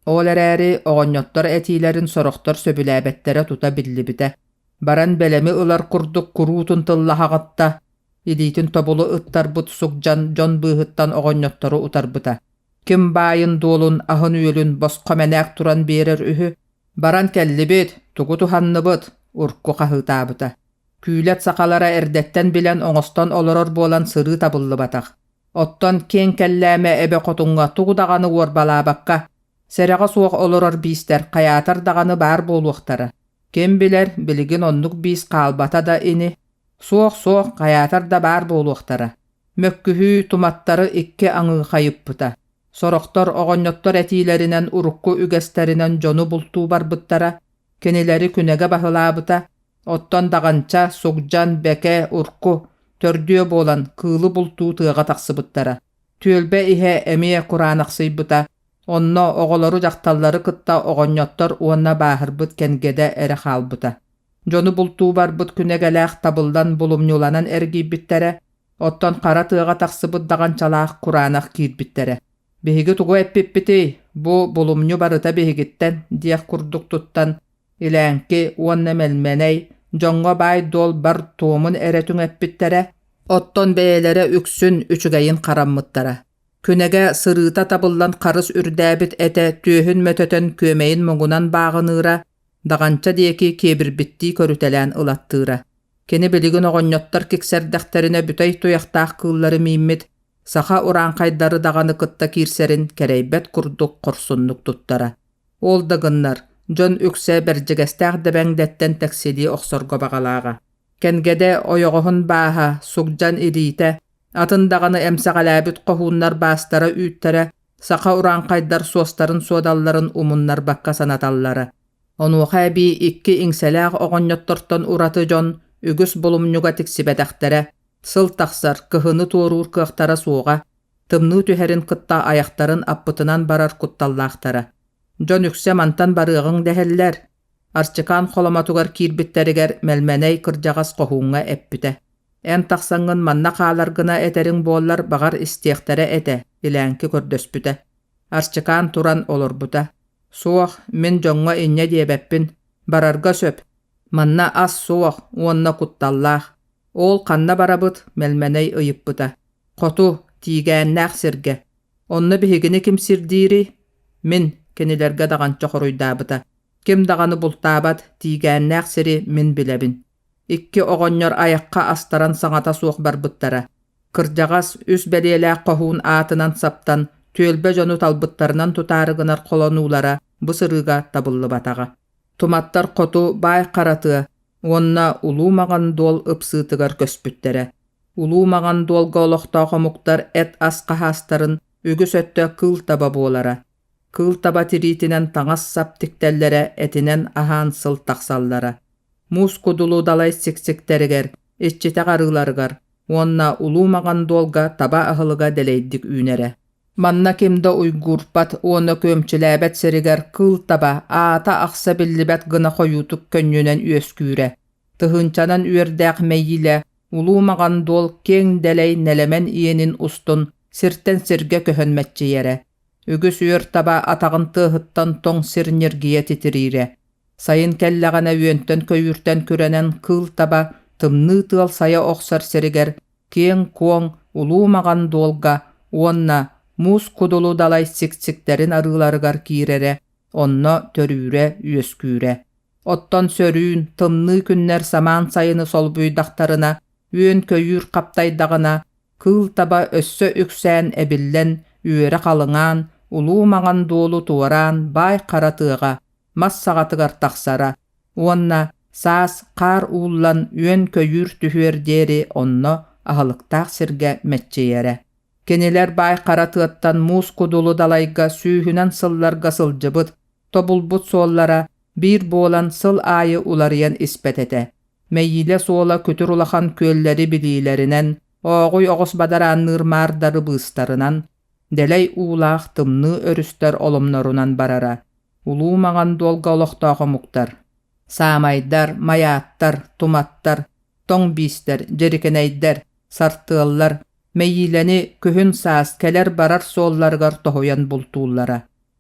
Ол эрээри оҕонньоттор этиилэрин сорохтор сөбүлээбэттэрэ тута биллибитэ. Баран бэлэми ылар курдук куруутун тыллаһаҕытта, илиитин тобулу ыттарбыт сугдьан дьон быыһыттан оҕонньоттору утарбыта. Ким баайын-дуолун, аһын-үөлүн босхо мэнээк туран биэрэр үһү. Баран кэллибит, тугу туһанныбыт, урукку хаһыытаабыта. Күүлэт сахалара эрдэттэн билэн оҥостон олорор буолан сырыы табыллыбатах. Оттон Киэҥ Кэллээмэ эбэ хотуҥҥа тугу даҕаны уорбалаабакка, сэрэҕэ суох олорор биистэр хайаатар даҕаны баар буолуохтара. Ким билэр, билигин оннук биис хаалбата да ини. Суох-суох, хайаатар да баар буолуохтара. Мөккүһүү туматтары икки аҥыы хайыппыта. Сорохтор оҕонньоттор этиилэринэн урукку үгэстэринэн дьону бултуу барбыттара, кинилэри күнэгэ баһылаабыта, Оттон Даҕанча, Сугдьан, Бэкэ, Урку төрдүө буолан кыылы бултуу тыаҕа тахсыбыттара. Түөлбэ иһэ эмиэ кураанахсыйбыта, онно оҕолору дьахталлары кытта оҕонньоттор уонна бааһырбыт Кэнгэдэ эрэ хаалбыта. Дьону бултуу барбыт күнэгэлээх табыллан булумньуланан эргийбиттэрэ, оттон хара тыаҕа тахсыбыт даҕанчалаах кураанах киирбиттэрэ. «Биһиги тугу эппиппитий? Бу булумньу барыта биһигиттэн» диэх курдук туттан Илээҥки уонна Мэлмэнэй дьоҥҥо баай-дуол бар туомун эрэ түҥэппиттэрэ, оттон бэйэлэрэ үксүн үчүгэйин хараммыттара. Күнэгэ сырыыта табыллан харыс үрдээбит этэ түөһүн мөтөтөн күөмэйин муҥунан бааҕыныыра, Даҕанча диэки киэбирбиттии көрүтэлээн ылаттыыра. Кини билигин оҕонньоттор киксэрдэхтэринэ бүтэй туйахтаах кыыллары мииммит, саха урааҥхайдары даҕаны кытта киирсэрин кэрэйбэт курдук хорсуннук туттара. Ол да гыннар, дьон үксэ Бэрдьигэстээх Дэбэҥдэттэн тэксилии охсорго баҕалааҕа. Кэнгэдэ ойоҕоһун бааһа, сугдьан илиитэ, атын даҕаны эмсэҕэлээбит хоһууннар баастара-үүттэрэ саха урааҥхайдар суостарын-суодалларын умуннарбакка санаталлара. Онуоха эбии икки иҥсэлээх оҕонньоттортон ураты дьон үгүс булумньуга тиксибэтэхтэрэ, сыл тахсар, кыһыны туоруур кыахтара суоҕа, тымныы түһэрин кытта айахтарын аппытынан барар кутталлаахтара. Дьон үксэ мантан барыаҕыҥ дэһэллэр. Арчикаан холомотугар киирбиттэригэр Мэлмэнэй кырдьаҕас хоһууҥҥа эппитэ: «Эн тахсаҥҥын манна хааларгына этэриҥ буоллар, баҕар истиэхтэрэ этэ», Илээҥки көрдөспүтэ. Арчикаан туран олорбута. «Суох, мин дьоҥҥо инньэ диэбэппин. Барарга сөп. Манна ас суох уонна кутталлаах. Ол ханна барабыт?» Мэлмэнэй ыйыппыта. Хоту, тиигээннээх сиргэ. Онно биһигини ким сирдиирий? Мин, кинилэргэ даҕанча хоруйдаабыта. Ким даҕаны бултаабат, тиигээннээх сири мин билэбин. Икки оҕонньор айахха астаран саҥата суох барбыттара. Кырдьаҕас, үс бэлиэлээх хоһуун аатынан саптан, түөлбэ дьону талбыттарынан тутаары гынар холонуулара бу сырыыга табыллыбатаҕа. Туматтар хоту баай хара тыа уонна Улуу Маҕан Дуол ыпсыытыгар көспүттэрэ. Улуу Маҕан Дуолга олохтоох омуктар эт-ас хаһаастарын үгүс өттө кыыл таба буолара. Кыыл таба тириитинэн таҥас-сап тиктэллэрэ, этинэн аһаан сыл тахсаллара. Муус кудулу далай сиксиктэригэр, иччитэх арыыларыгар уонна Улуу Маҕан Дуолга таба аһылыга дэлэйдик үүнэрэ. Манна ким да уйгуурпат уонна күөмчүлээбэт сиригэр кыыл таба аата-ахса биллибэт гына хойуутук көнньүнэн үөскүүрэ. Тыһыынчанан үөрдээх мэйиилэ Улуу Маҕан Дуол киэҥ дэлэй нэлэмэн иэнин устун сиртэн сиргэ көһөн мэччийэрэ. Үгүс үөр таба атаҕын тыаһыттан тоҥ сир ньиргийэ титириирэ. Сайын кэллэҕинэ үөнтэн-көйүүртэн күрэнэн кыыл таба тымныы тыал сайа охсор сиригэр киэҥ-куоҥ улуу маҕан дуолга уонна муус кудулу далай сиксиктэрин арыыларыгар киирэрэ, онно төрүүрэ-үөскүүрэ. Оттон сөрүүн, тымныы күннэр самаан сайыны солбуйдахтарына, үөн-көйүүр хаптайдаҕына, кыыл таба өссө үксээн эбиллэн, үөрэ халыҥаан, улуу маҥан дуолу туораан баай хара тыаҕа, мас саҕатыгар тахсара уонна саас хаар ууллан үөн-көйүүр түһүөр диэри онно аһылыктаах сиргэ мэччийэрэ. Кинилэр баай хара тыаттан муус кудулу далайга сүүһүнэн сылларга сылдьыбыт, тобулбут суоллара биир буолан сыл аайы уларыйан испэт этэ. Мэйиилэ суола күтүр улахан күөллэри билиилэринэн, ооҕуй оҕус бадараанныыр маардары быыстарынан, дэлэй уулаах тымныы өрүстэр оломнорунан барара. Улуу Маҥан дуолга олохтоох омуктар саамайдар, майааттар, туматтар, тоҥ биистэр, дьирикинэйдэр, сартыаллар мэйиилэни күһүн-саас кэлэр-барар суолларыгар тоһуйан бултууллара.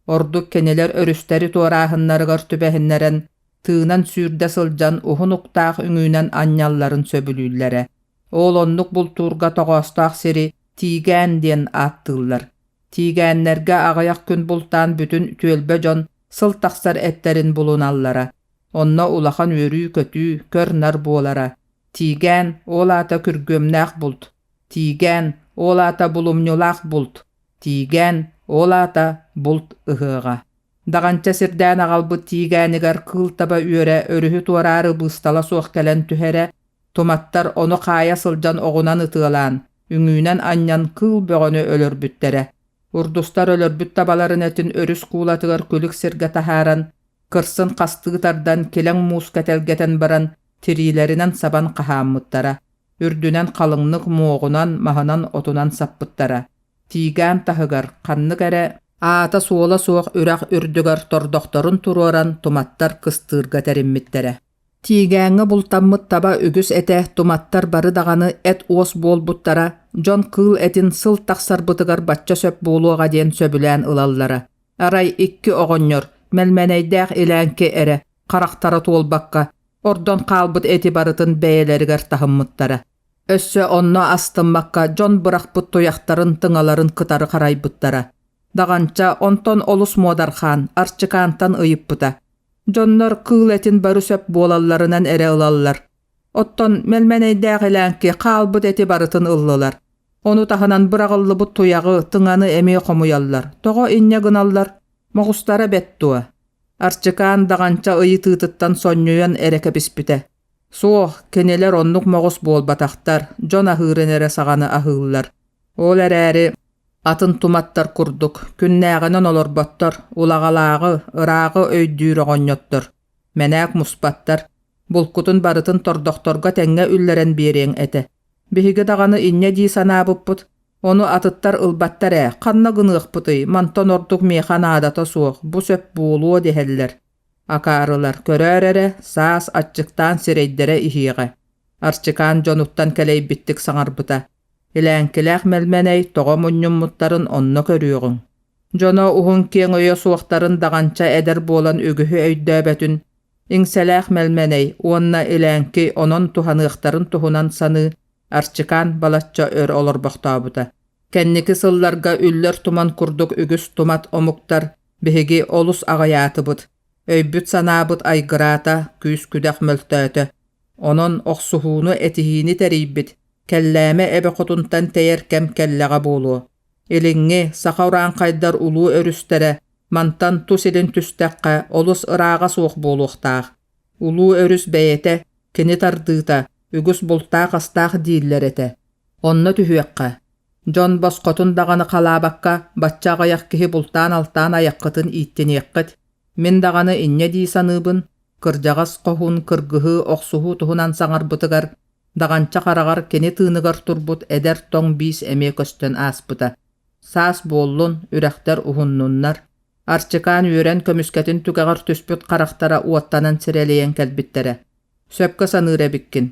Ордук кинилэр өрүстэри туорааһыннарыгар түбэһиннэрэн, тыынан сүүрдэ сылдьан уһун уктаах үҥүүнэн анньалларын сөбүлүүллэрэ. Ол оннук бултуурга тоҕоостоох сири Тиигээн диэн ааттыыллар. Тиигээннэргэ аҕыйах күн бултаан бүтүн түөлбэ дьон сыл тахсар эттэрин булуналлара. Онно улахан үөрүү-көтүү, көр-нар буолара. Тиигээн, ол аата күргүөмнээх булт. Тиигээн, ол аата булумньулаах булт. Тиигээн, ол аата булт ыһыаҕа. Даҕанча сирдээн аҕалбыт тиигээнигэр кыыл таба үөрэ өрүһү туораары быыстала суох кэлэн түһэрэ, туматтар ону хаайа сылдьан оҕунан ытыалаан, үҥүүнэн анньан кыыл бөҕөнү өлөрбүттэрэ. Урдустар өлөрбүт табаларын этин өрүс куулатыгар күлүк сиргэ таһааран, кырсын хастыы тардан килэҥ мууска тэлгэтэн баран тириилэринэн сабан хаһааммыттара, үрдүнэн халыҥнык муоҕунан, маһынан-отунан саппыттара. Тиигээн таһыгар ханнык эрэ аата-суола суох үрэх үрдүгэр тордохторун туруоран туматтар кыстыырга тэриммиттэрэ. Тиигээҥҥэ бултаммыт таба үгүс этэ, туматтар бары даҕаны эт-уос буолбуттара, дьон кыыл этин сыл тахсарбытыгар бачча сөп буолуоҕа диэн сөбүлээн ылаллара. Арай икки оҕонньор, Мэлмэнэйдээх Илээҥки эрэ, харахтара туолбакка, ордон хаалбыт эти барытын бэйэлэригэр таһыммыттара. Өссө онно астыммакка дьон бырахпыт туйахтарын тыҥаларын кытары харайбыттара. Даҕанча онтон олус муодархаан, Арчыкаантан ыйыппыта. Дьоннор кыыл этин бары сөп буолалларынан эрэ ылаллар. Оттон Мэлмэнэйдээх Илээҥки хаалбыт эти барытын ыллылар. Ону таһынан быраҕыллыбыт туйаҕы, тыҥаны эмиэ хомуйаллар. Тоҕо инньэ гыналлар? Моҕустара бэт дуо? Арчыкаан даҕанча ыйытыытыттан сонньуйан эрэ кэбиспитэ. Суох, кинилэр оннук моҕус буолбатахтар, дьон аһыырын эрэ саҕаны аһыыллар. Ол эрээри атын туматтар курдук, күннээҕинэн олорботтор, улаҕалааҕы, ырааҕы өйдүүр оҕонньоттор. Мэнээк муспаттар, булкутун барытын тордохторго тэҥҥэ үллэрэн биэриэҥ этэ. Биһиги даҕаны инньэ дии санаабыппыт, ону атыттар ылбаттар ээ, ханна гыныахпытый, мантан ордук миэхэ наадата суох, бу сөп буолуо дэһэллэр. Акаарылар, көрөөр эрэ, саас аччыктаан сирэйдэрэ иһиэҕэ. Арчыкаан дьонуттан кэлэйбиттик саҥарбыта. Илээҥкилээх Мэлмэнэй тоҕо мунньуммуттарын онно көрүөҕүҥ. Дьоно уһун-киэҥ өйө суохтарын даҕанча эдэр буолан үгүһү өйдөөбөтүн, иҥсэлээх Мэлмэнэй уонна Илээҥки онон туһаныахтарын туһунан саныы Арчыкаан балачча өр олорбохтообута. Кэнники сылларга үллэр туман курдук үгүс тумат омуктар биһиги олус аҕыйаатыбыт, өйбүт-санаабыт айгыраата, күүс-күдэх мөлтөөтө. Онон охсуһууну, этиһиини тэрийбит, Кэллээмэ эбэ хотунтан тэйэр кэм кэллэҕэ буолуо. Илиҥҥи, саха урааҥхайдар улуу өрүстэрэ мантан тус илин түстэххэ олус ырааҕа суох буолуохтаах. Улуу өрүс бэйэтэ, кини тардыыта, үгүс бултаах-астаах дииллэр этэ. Онно түһүөххэ. Дьон босхотун даҕаны халаабакка, бачча аҕыйах киһи бултаан-алтаан айаххытын ииттиниэххит. Мин даҕаны инньэ дии саныыбын, кырдьаҕас хоһуун кыргыһыы охсуһуу туһунан саҥарбытыгар Даҕанча хараҕар кини тыыныгар турбут эдэр тоҥ биис эмиэ көстөн ааспыта. Саас буоллун, үрэхтэр уһуннуннар. Арчыкаан үөрэн көмүскэтин түгэҕэр түспүт харахтара уоттанан сирэлийэн кэлбиттэрэ. Сөпкө саныыр эбиккин.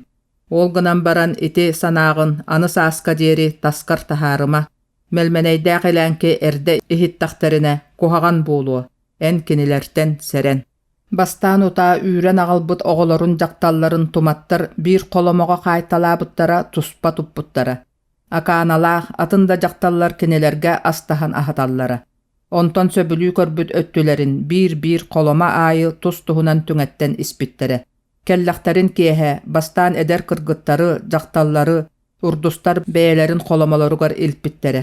Ол гынан баран ити санааҕын аны сааска диэри таскар таһаарыма. Мэлмэнэйдээх Илээҥки эрдэ иһиттэхтэринэ куһаҕан буолуо, эн кинилэртэн сэрэн. Бастаан утаа үүрэн аҕалбыт оҕолорун дьахталларын туматтар биир холомоҕо хаайталаабыттара туспа туппуттара. Акааналаах атын да дьахталлар кинилэргэ астаһан аһаталлара. Онтон сөбүлүү көрбүт өттүлэрин биир-биир холомо аайы тус-туһунан түҥэттэн испиттэрэ. Кэллэхтэрин киэһэ бастаан эдэр кыргыттары, дьахталлары, урдустар бэйэлэрин холомолоругар илпиттэрэ.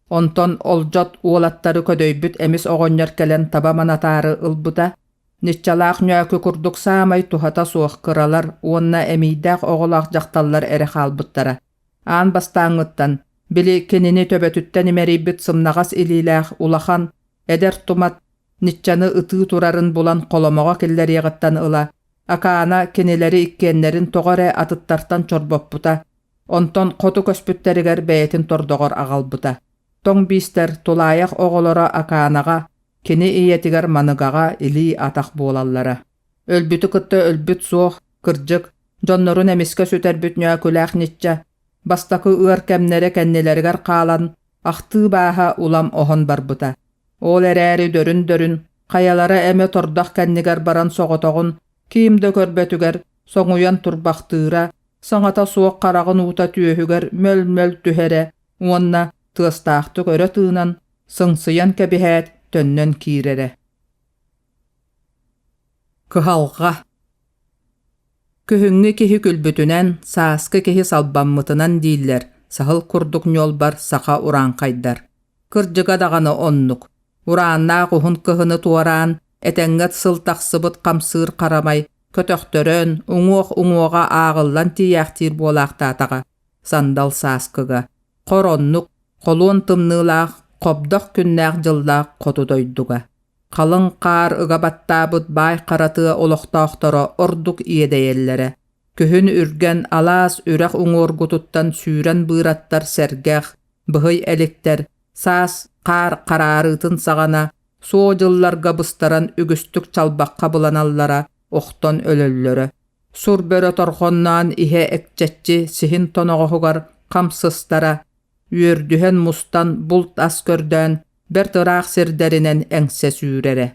Онтон олдьот уолаттары көдөйбүт эмис оҕонньор кэлэн таба манатаары ылбыта, ниччалаах ньөөкү курдук саамай туһата суох кыралар уонна эмиийдээх оҕолоох дьахталлар эрэ хаалбыттара. Аан бастааҥҥыттан, били кинини төбөтүттэн имэрийбит сымнаҕас илиилээх улахан, эдэр тумат ниччаны ытыы турарын булан холомоҕо киллэриэҕиттэн ыла, Акаана кинилэри иккиэннэрин тоҕо эрэ атыттартан чорбоппута, онтон хоту көспүттэригэр бэйэтин тордоҕор аҕалбыта. Тоҥ биистэр тулаайах оҕолоро Акаанаҕа, кини ийэтигэр Маныгаҕа илии-атах буолаллара. Өлбүтү кытта өлбүт суох, кырдьык, дьоннорун эмискэ сүтэрбит ньөөкүлээх ничча, бастакы ыар кэмнэрэ кэннилэригэр хаалан, ахтыы бааһа улам оһон барбыта. Ол эрээри дөрүн-дөрүн, хайалара эмэ тордох кэннигэр баран соҕотоҕун, ким да көрбөтүгэр, соҥуйан турбахтыыра, саҥата суох хараҕын уута түөһүгэр мөл-мөл түһэрэ уонна тыастаахтык өрө тыынан, сыҥсыйан кэбиһээт, төннөн киирэрэ. Кыһалҕа Күһүҥҥү киһи күлбүтүнэн, сааскы киһи салбаммытынан дииллэр саһыл курдук ньуолбар саха урааҥхайдар. Кырдьыга даҕаны оннук. Урааннаах уһун кыһыны туораан, этэҥҥэ сыл тахсыбыт хамсыыр харамай көтөхтөрөн, уҥуох уҥуоҕа ааҕыллан тиийээхтиир буолаахтаатаҕа сандал сааскыга. Хор оннук, холуон тымныылаах, хобдох күннээх-дьыллаах хоту дойдуга. Халыҥ хаар ыга баттаабыт баай хара тыа олохтоохторо ордук иэдэйэллэрэ. Күһүн үргэн алаас үрэх уҥуоргутуттан сүүрэн быыраттар сэргэх, быһый эликтэр, саас хаар хараарыытын саҕана суо дьылларга быстаран үгүстүк чалбахха буланаллара, охтон өлөллөрө. Сур бөрө торҕонноон иһэ экчэччи сиһин тоноҕоһугар хам сыстара, үөрдүһэн мустан булт ас көрдөөн бэрт ыраах сирдэринэн эҥсэ сүүрэрэ.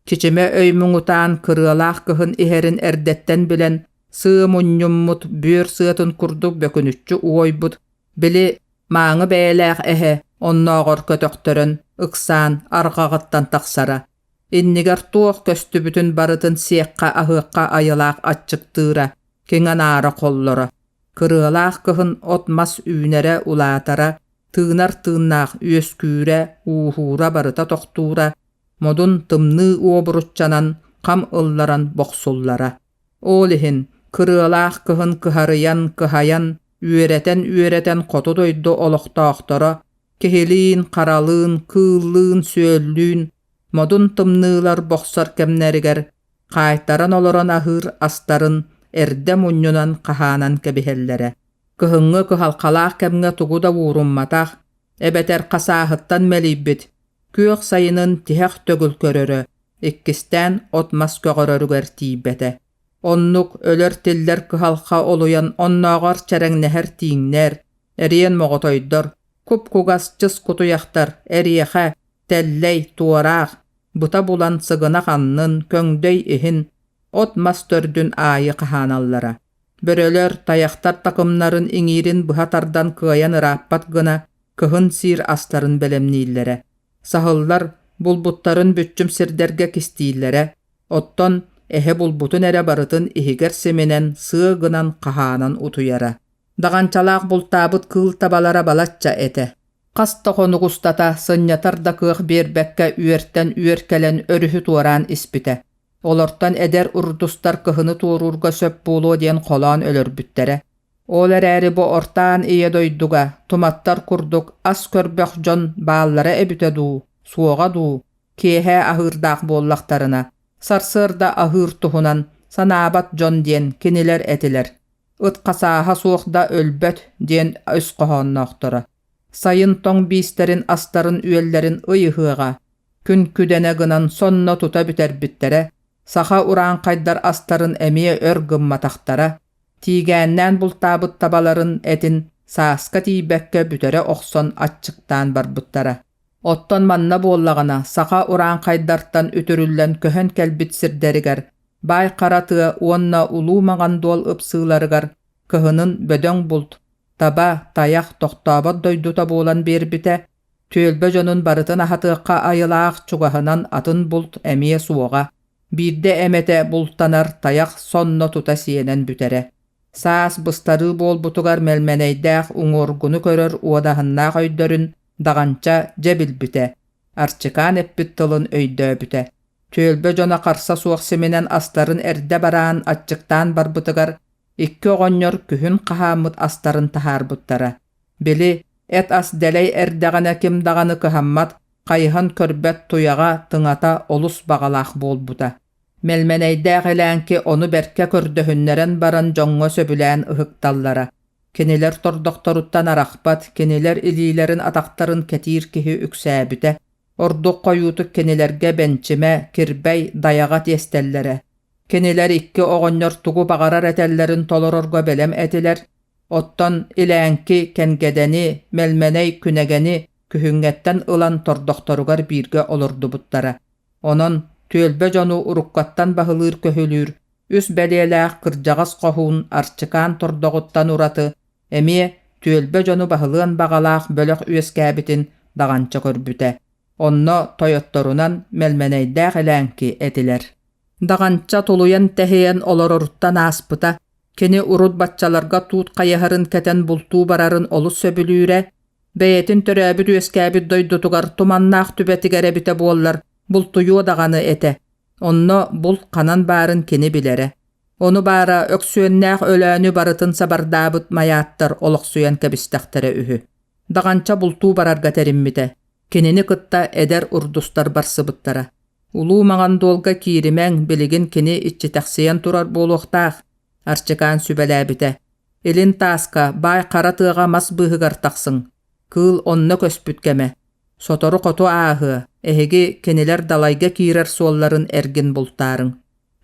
Чичимэ өй муҥутаан кырыалаах кыһын иһэрин эрдэттэн билэн, сыы мунньуммут бүөр сыатын курдук бөкүнүччү уойбут, били мааҥы бэйэлээх эһэ оннооҕор көтөхтөрөн, ыксаан арҕаҕыттан тахсара. Иннигэр туох көстүбүтүн барытын сиэххэ-аһыахха айылаах аччыктыыра, киҥэ-наара холлоро. Кырыалаах кыһын от-мас үүнэрэ улаатара, тыынар тыыннаах үөскүүрэ, ууһуура барыта тохтуура, модун тымныы уобуруччанан хам ылларан бохсуллара. Ол иһин кырыалаах кыһын кыһарыйан, кыһайан, үөрэтэн-үөрэтэн хоту дойду олохтоохторо киһилиин, харалыын, кыыллыын-сүөллүүн модун тымныылар бохсор кэмнэригэр хаайтаран олорон аһыыр астарын эрдэ мунньунан хаһаанан кэбиһэллэрэ. Кыһыҥҥы кыһалҕалаах кэмҥэ тугу да уурумматах, эбэтэр хасааһыттан мэлийбит, күөх сайынын тиһэх төгүл көрөрө, иккистээн от-мас көҕөрөрүгэр тиийбэтэ. Оннук өлөр-тиллэр кыһалҕа олуйан оннооҕор чэрэҥнэһэр тииҥнэр, эриэн моҕотойдор, куп-кугас чыс кутуйахтар, эриэхэ, тэллэй, туораах, быта булан сыгынах аннын, көҥдөй иһин, от-мас төрдүн аайы хаһааналлара. Бөрөлөр, тайахтар такымнарын иҥиирин быһа тардан кыайан ырааппат гына кыһын сиир астарын бэлэмнииллэрэ. Саһыллар булбуттарын бүччүм сирдэргэ кистииллэрэ, оттон эһэ булбутун эрэ барытын иһигэр симинэн сыа гынан хаһаанан утуйара. Даҕанчалаах бултаабыт кыыл табалара балачча этэ. Хас да хонук устата сынньатар да кыах биэрбэккэ үөртэн үөр кэлэн өрүһү туораан испитэ. Олортон эдэр урдустар кыһыны туоруурга сөп буолуо диэн холоон өлөрбүттэрэ. Ол эрээри бу ортаан ийэ дойдуга туматтар курдук ас көрбөх дьон бааллара эбитэ дуу, суоҕа дуу, киэһэ аһыырдаах буоллахтарына, сарсыарда аһыыр туһунан санаабат дьон диэн кинилэр этилэр. Ыт хасааһа суох да өлбөт диэн өс хоһоонноохторо. Сайын тоҥ биистэрин астарын-үөллэрин ый ыһыаҕа, күн күдэнэ гынан сонно тута бүтэрбиттэрэ, саха урааҥхайдар астарын эмиэ өр гымматахтара, тиигээннээн бултаабыт табаларын этин Сааска тиийбэккэ бүтэрэ охсон аччыктаан барбыттара. Оттон манна буоллаҕына саха урааҥхайдартан үтүрүллэн көһөн кэлбит сирдэригэр баай хара тыа уонна улуу маҥан дуол ыпсыыларыгар кыһынын бөдөҥ булт, таба, тайах тохтообот дойдута буолан биэрбитэ, түөлбэ дьонун барытын аһатыахха айылаах чугаһынан атын булт эмиэ суоҕа, биирдэ эмэтэ бултанар тайах сонно тута сиэнэн бүтэрэ. Саас быстарыы буолбутугар мэлмэнэйдээх уҥуоргуну көрөр уодаһыннаах өйдөрүн Даҕанча дьэ билбитэ, Арчикаан эппит тылын өйдөөбүтэ. Түөлбэ дьоно харса суох симинэн астарын эрдэ бараан аччыктаан барбытыгар икки оҕонньор күһүн хаһааммыт астарын таһаарбыттара. Били, эт-ас дэлэй эрдэҕинэ ким даҕаны кыһаммат, хайыһан көрбөт туйаҕа, тыҥата олус баҕалаах буолбута. Мэлмэнэйдээх Илээҥки ону бэркэ көрдөһүннэрэн баран дьоҥҥо сөбүлээн ыһыкталлара. Кинилэр тордохторуттан арахпат, кинилэр илиилэрин-атахтарын кэтиир киһи үксээбитэ. Ордук хойуутук кинилэргэ бэнчимэ, кирбэй, дайаҕа тиэстэллэрэ. Кинилэр икки оҕонньор тугу баҕарар этэллэрин толорорго бэлэм этилэр, оттон Илээҥки Кэнгэдэни, Мэлмэнэй Күнэгэни күһүҥҥэттэн ылан тордохторугар бииргэ олордубуттара. Онон түөлбэ дьону уруккаттан баһылыыр-көһүлүүр үс бэлиэлээх кырдьаҕас хоһуун Арчыкаан тордоҕуттан ураты эмиэ түөлбэ дьону баһылыан баҕалаах бөлөх үөскээбитин Даҕанча көрбүтэ. Онно тойотторунан Мэлмэнэйдээх Илээҥки этилэр. Даҕанча тулуйан-тэһийэн олороруттан ааспыта. Кини урут баччаларга туут хайыһарын кэтэн бултуу барарын олус сөбүлүүрэ, Бэйэтин төрөөбүт-үөскээбит дойдутугар туманнаах түбэтигэр эбитэ буоллар, бултуйуо даҕаны этэ. Онно булт ханан баарын кини билэрэ. Ону баара Өксүөннээх Өлөөнү барытын сабардаабыт майааттар олохсуйан кэбистэхтэрэ үһү. Даҕанча бултуу барарга тэриммитэ. Кинини кытта эдэр урдустар барсыбыттара. Улуу Маҥан Дуолга кииримэҥ, билигин кини иччитэхсийэн турар буолуохтаах, Арчикаан сүбэлээбитэ. Илин тааска, баай хара тыаҕа мас быыһыгар тахсыҥ. Кыыл онно көспүт кэмэ. Сотору хоту ааһыа, эһиги кинилэр далайга киирэр суолларын эргин бултаарыҥ.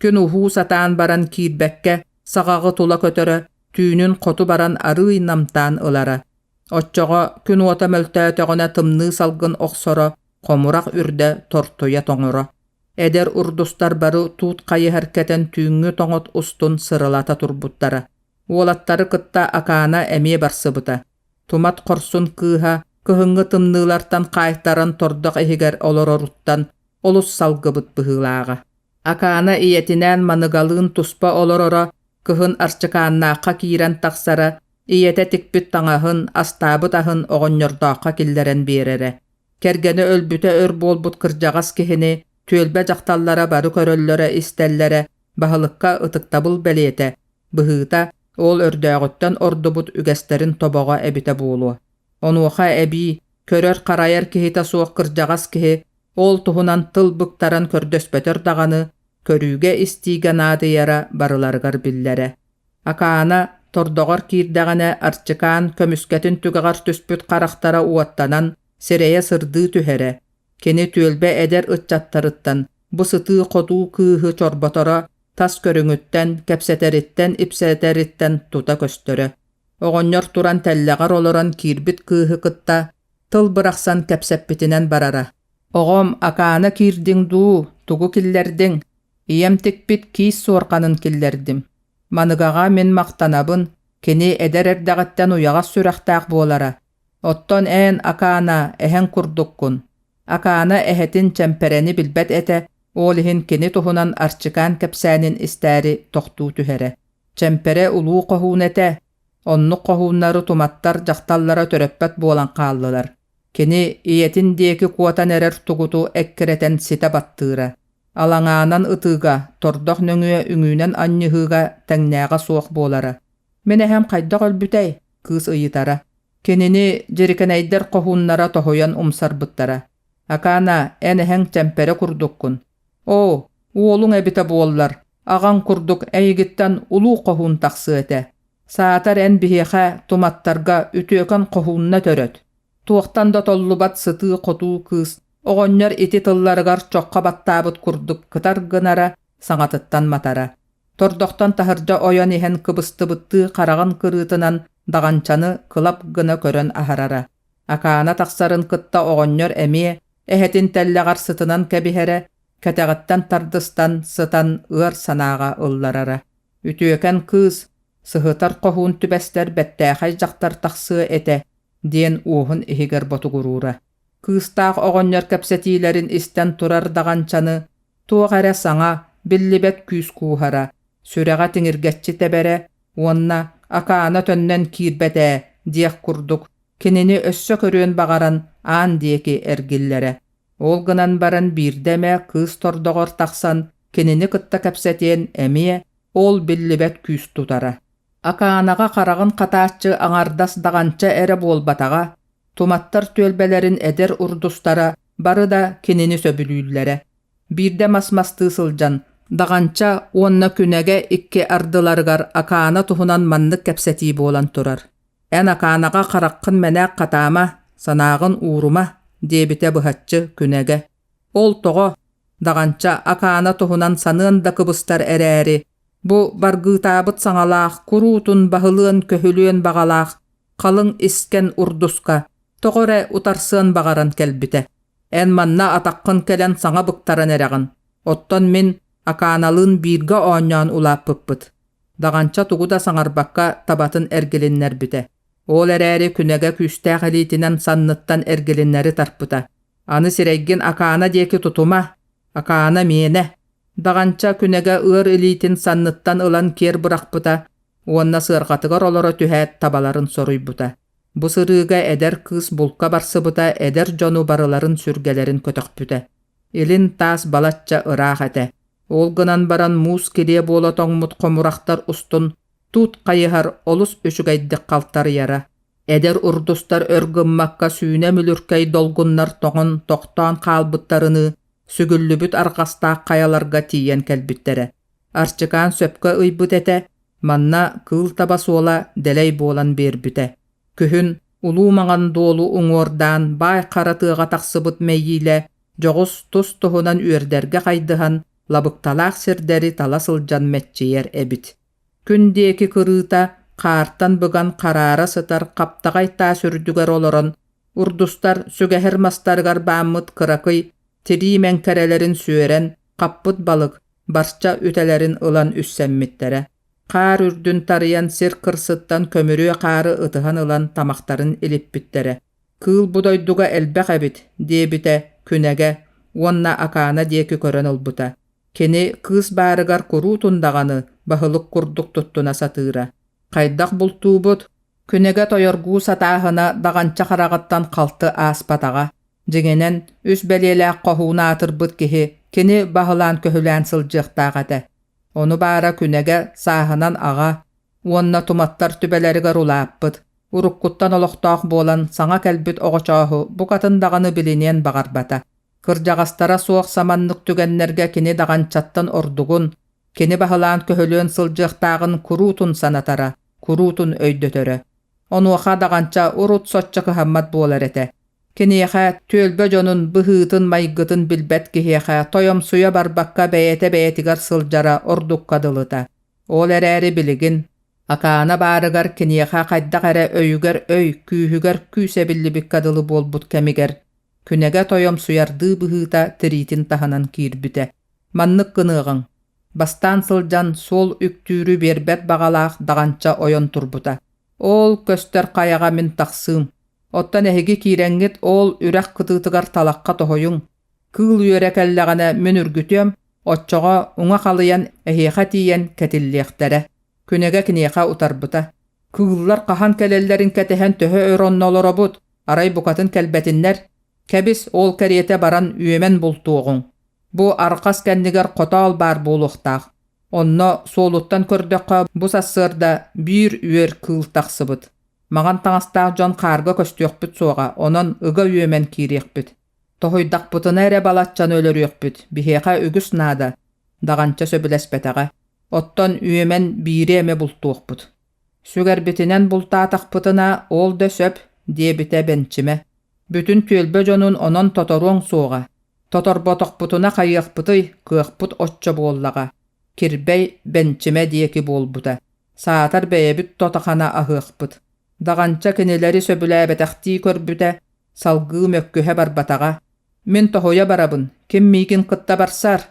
Күн уһуу сатаан баран киирбэккэ, саҕаҕы тула көтөрө, түүнүн хоту баран арыый намтаан ылара. Оччоҕо күн уота мөлтөөтөҕүнэ тымныы салгын охсоро, хомурах үрдэ тортуйа тоҥоро. Эдэр урдустар бары туут хайыһар кэтэн түүҥҥү тоҥот устун сырылата турбуттара. Уолаттары кытта Акаана эмиэ барсыбыта. Тумат хорсун кыыһа кыһыҥҥы тымныылартан хаайтаран тордох иһигэр олороруттан олус салгыбыт быһыылааҕа. Акаана ийэтинээн Маныгалыын туспа олороро, кыһын Арчыкааннаахха киирэн тахсара, ийэтэ тикпит таҥаһын, астаабыт аһын оҕонньордооххо киллэрэн биэрэрэ. Кэргэнэ өлбүтэ өр буолбут кырдьаҕас киһини түөлбэ дьахталлара бары көрөллөрө-истэллэрэ, баһылыкка ытыктабыл бэлиэтэ, быһыыта, ол өрдөөҕүттэн ордубут үгэстэрин тобоҕо эбитэ буолуо. Онуоха эбии, көрөр-харайар киһитэ суох кырдьаҕас киһи ол туһунан тыл быктаран көрдөспөтөр даҕаны, көрүүгэ-истиигэ наадыйара барыларыгар биллэрэ. Акаана тордоҕор киирдэҕинэ Арчикаан көмүскэтин түгэҕэр түспүт харахтара уоттанан, сирэйэ сырдыы түһэрэ. Кини түөлбэ эдэр ыччаттарыттан бу сытыы-хотуу кыыһы чорботоро тас көрүҥүттэн, кэпсэтэриттэн-ипсэтэриттэн тута көстөрө. Оҕонньор туран тэллэҕэр олорон киирбит кыыһы кытта тыл бырахсан кэпсэппитинэн барара. «Оҕом, Акаана киирдиҥ дуу, тугу киллэрдиҥ? Ийэм тикпит киис суорҕанын киллэрдим. Маныгаҕа мин махтанабын, кини эдэр эрдэҕиттэн уйаҕас сүрэхтээх буолара. Оттон эн, Акаана, эһэҥ курдуккун. Акаана эһэтин Чэмпэрэни билбэт этэ, ол иһин кини туһунан Арчикаан кэпсээнин истээри тохтуу түһэрэ. Чэмпэрэ улуу хоһуун этэ. Оннук хоһууннары туматтар дьахталлара төрөппөт буолан хааллылар. Кини ийэтин диэки куотан эрэр тугуту эккирэтэн ситэ баттыыра. Алаҥаанан ытыыга, тордох нөҥүө үҥүүнэн анньыһыыга тэҥнээҕэ суох буолара. «Мин эһэм хайдах өлбүтэй?» кыыс ыйытара. Кинини дьирикэнэйдэр хоһууннара тоһуйан умсарбыттара. «Акаана, эн эһэҥ чэмпэрэ курдуккун. Оо, уолуҥ эбитэ буоллар, аҕаҥ курдук эйигиттэн улуу хоһуун тахсыа этэ. Саатар эн биһиэхэ, туматтарга, үтүөкэн хоһуунна төрөт. Туохтан да толлубат сытыы-хотуу кыыс оҕонньор ити тылларыгар чоххо баттаабыт курдук кытар гынара, саҥатыттан матара. Тордохтон таһырдьа ойон иһэн кыбыстыбыттыы хараҕын кырыытынан Даҕанчаны кылап гына көрөн аһарара. Акаана тахсарын кытта оҕонньор эмиэ эһэтин тэллэҕэр сытынан кэбиһэрэ, кэтэҕиттэн тардыстан сытан ыар санааҕа ылларара. Үтүөкэн кыыс, сыһытар хоһуун түбэстэр бэттээхэй дьахтар тахсыа этэ диэн уоһун иһигэр ботугуруура. Кыыстаах оҕонньор кэпсэтиилэрин истэн турар Даҕанчаны туох эрэ саҥа, биллибэт күүс кууһара, сүрэҕэ тиҥиргэччи тэбэрэ уонна Акаана төннөн киирбэт ээ диэх курдук кинини өссө көрүөн баҕаран аан диэки эргиллэрэ. Ол гынан баран биирдэ эмэ кыыс тордоҕор тахсан кинини кытта кэпсэтиэн эмиэ ол биллибэт күүс тутара. Акаанаҕа хараҕын хатааччы аҥардас Даҕанча эрэ буолбатаҕа, туматтар түөлбэлэрин эдэр урдустара бары да кинини сөбүлүүллэрэ. Биирдэ мас-мастыы сылдьан, Даҕанча уонна Күнэгэ икки ардыларыгар Акаана туһунан маннык кэпсэтии буолан турар: «Эн Акаанаҕа хараххын мэнээк хатаама, санааҕын уурума», диэбитэ быһаччы Күнэгэ. Ол тоҕо? Даҕанча Акаана туһунан саныан да кыбыстар эрээри, бу баргыытаабыт саҥалаах, куруутун баһылыан-көһүлүөн баҕалаах халыҥ искэн урдуска тоҕо эрэ утарсыан баҕаран кэлбитэ. Эн манна атаххын кэлэн саҥа быктаран эрэҕин, оттон мин Акааналыын бииргэ оонньоон улааппыппыт. Даҕанча тугу да саҥарбакка табатын эргилиннэрбитэ. Ол эрээри күнэгэ күүстээх илиитинэн санныттан эргилиннэри тарпыта. Аны сирэйгин Акаана диэки тутума, Акаана миэнэ. Даҕанча күнэгэ ыар илиитин санныттан ылан киэр бырахпыта уонна сыарҕатыгар олоро түһээт табаларын соруйбута. Бу сырыыга эдэр кыыс булка барсыбыта эдэр дьону барыларын сүргэлэрин көтөхпүтэ. Илин таас балачча ыраах этэ. Ол гынан баран муус килиэ буола тоҥмут хомурахтар устун туут хайыһар олус үчүгэйдик халтарыйара. Эдэр урдустар өр гыммакка сүүнэ мүлүркэй долгуннар тоҥон тохтоон хаалбыттарыныы сүгүллүбүт арҕастаах хайаларга тиийэн кэлбиттэрэ. Арчыкаан сөпкө ыйбыт этэ, манна кыыл таба суола дэлэй буолан биэрбитэ. Күһүн улуу маҥан дуолу уҥуордаан баай хара тыаҕа тахсыбыт мэйиилэ дьоҕус тус-туһунан үөрдэргэ хайдыһан лабыкталаах сирдэри тала сылдьан мэччийэр эбит. Күн диэки кырыыта хаартан быган хараара сытар хаптаҕай таас үрдүгэр олорон урдустар сүгэһэр мастарыгар бааммыт кыракый тирии мэҥкэрэлэрин сүөрэн хаппыт балык барча үтэлэрин ылан үссэммиттэрэ. Хаар үрдүн тарыйан сир кырсыттан көмүрүө хаары ытыһан ылан тамахтарын илиппиттэрэ. Кыыл бу дойдуга элбэх эбит, диэбитэ Күнэгэ уонна Акаана диэки көрөн ылбыта. Кини кыыс баарыгар куруутун даҕаны баһылык курдук туттуна сатыыра. Хайдах бултуубут? Күнэгэ тойоргуу сатааһына даҕанча хараҕыттан халты ааспатаҕа. Дьиҥинэн, үс бэлиэлээх хоһуун аатырбыт киһи кини баһылаан-көһүлээн сылдьыахтаах этэ. Ону баара Күнэгэ сааһынан аҕа уонна туматтар түбэлэригэр улааппыт, уруккуттан олохтоох буолан саҥа кэлбит оҕочооһу букатын даҕаны билиниэн баҕарбата. Кырдьаҕастара суох саманнык түгэннэргэ кини даҕанчаттан ордугун, кини баһылаан-көһүлүөн сылдьыахтааҕын куруутун санатара, куруутун өйдөтөрө. Онуоха даҕанча урут соччо кыһаммат буолар этэ. Киниэхэ түөлбэ дьонун быһыытын-майгытын билбэт киһиэхэ тойомсуйа барбакка бэйэтэ бэйэтигэр сылдьара ордукка дылыта. Ол эрээри билигин Акаана баарыгар киниэхэ хайдах эрэ өйүгэр өй, күүһүгэр күүс эбиллибиккэ дылы буолбут кэмигэр күнэгэ тойомсуйардыы быһыыта тириитин таһынан киирбитэ. Маннык гыныаҕыҥ. Бастаан сылдьан суол үктүүрү биэрбэт баҕалаах даҕанча ойон турбута. Ол көстөр хайаҕа мин тахсыым. Оттон эһиги киирэҥҥит ол үрэх кытыытыгар талахха тоһуйуҥ. Кыыл үөрэ кэллэҕинэ мин үргүтүөм, оччоҕо уҥа халыйан эһиэхэ тиийэн кэтиллиэхтэрэ. Күнэгэ киниэхэ утарбыта. Кыыллар хаһан кэлэллэрин кэтэһэн төһө өр онно олоробут, арай букатын кэлбэтиннэр. Кэбис, ол кэриэтэ баран үөмэн бултуоҕуҥ. Бу арҕас кэннигэр хотоол баар буолуохтаах. Онно суолуттан көрдөххө бу сарсыарда биир үөр кыыл тахсыбыт. Маҥан таҥастаах дьон хаарга көстүөхпүт суоҕа, онон ыга үөмэн киириэхпит. Тоһуйдахпытына эрэ балаччаны өлөрүөхпүт, биһиэхэ үгүс наада, Даҕанча сөбүлэспэтэҕэ. Оттон үөмэн биири эмэ бултуохпут. Сүгэрбитинэн бултаатахпытына ол да сөп, диэбитэ Бэнчимэ. Бүтүн түөлбэ дьонун онон тоторуоҥ суоҕа. Тоторботохпутуна хайыахпытый, кыахпыт оччо буоллаҕа. Кирбэй Бэнчимэ диэки буолбута. Саатар бэйэбит тотахана аһыахпыт. Даҕанча кинилэри сөбүлээбэтэхтии көрбүтэ, салгыы мөккүһэ барбатаҕа. «Мин тоһуйа барабын, ким миигин кытта барсар?»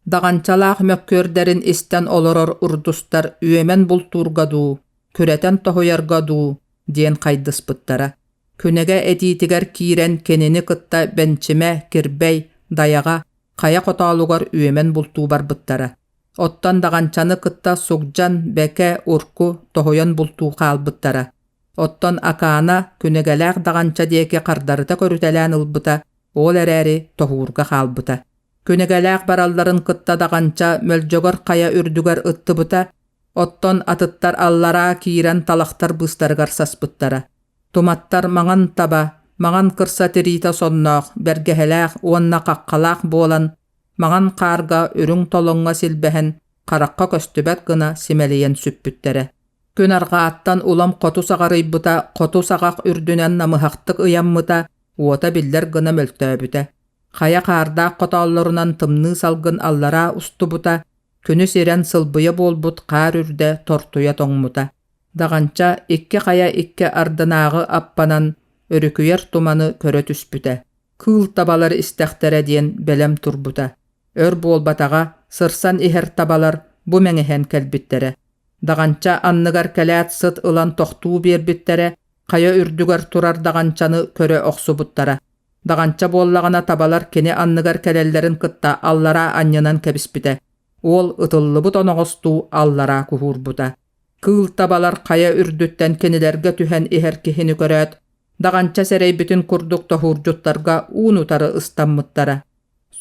Даҕанчалаах мөккүөрдэрин истэн олорор урдустар үөмэн бултуурга дуу, күрэтэн тоһуйарга дуу диэн хайдыспыттара. Күнэгэ этиитигэр киирэн кинини кытта Бэнчимэ, Кирбэй, Дайаҕа хайа хотоолугар үөмэн бултуу барбыттара. Оттон Даҕанчаны кытта Сугдьан, Бэкэ, Урку тоһуйан бултуу хаалбыттара. Оттон Акаана Күнэгэлээх Даҕанча диэки хардарыта көрүтэлээн ылбыта, ол эрээри тоһуурга хаалбыта. Күнэгэлээх баралларын кытта Даҕанча мөлдьөгөр хайа үрдүгэр ыттыбыта, оттон атыттар аллараа киирэн талахтар быыстарыгар саспыттара. Туматтар маҥан таба, маҥан кырса тириитэ сонноох, бэргэһэлээх уонна хаххалаах буолан, маҥан хаарга үрүҥ толоҥҥо силбэһэн, харахха көстүбэт гына симэлийэн сүппүттэрэ. Күн арҕааттан улам хоту саҕарыйбыта, хоту саҕах үрдүнэн намыһахтык ыйаммыта, уота биллэр гына мөлтөөбүтэ. Хайа хаардаах хотооллорунан тымныы салгын аллараа устубута, күнүс ирэн сылбыйа буолбут хаар үрдэ тортуйа тоҥмута. Даҕанча икки хайа икки ардынааҕы аппанан өрүкүйэр туманы көрө түспүтэ. Кыыл табалар истэхтэрэ диэн бэлэм турбута. Өр буолбатаҕа, сырсан иһэр табалар бу мэҥиһэн кэлбиттэрэ. Даҕанча анныгар кэлээт сыт ылан тохтуу биэрбиттэрэ, хайа үрдүгэр турар даҕанчаны көрө охсубуттара. Даҕанча буоллаҕына табалар кини анныгар кэлэллэрин кытта аллараа анньынан кэбиспитэ. Уол ытыллыбыт оноҕостуу аллараа куһуурбута. Кыыл табалар хайа үрдүттэн кинилэргэ түһэн иһэр киһини көрөөт, даҕанча сэрэйбитин курдук тоһуурдьуттарга уун-утары ыстаммыттара.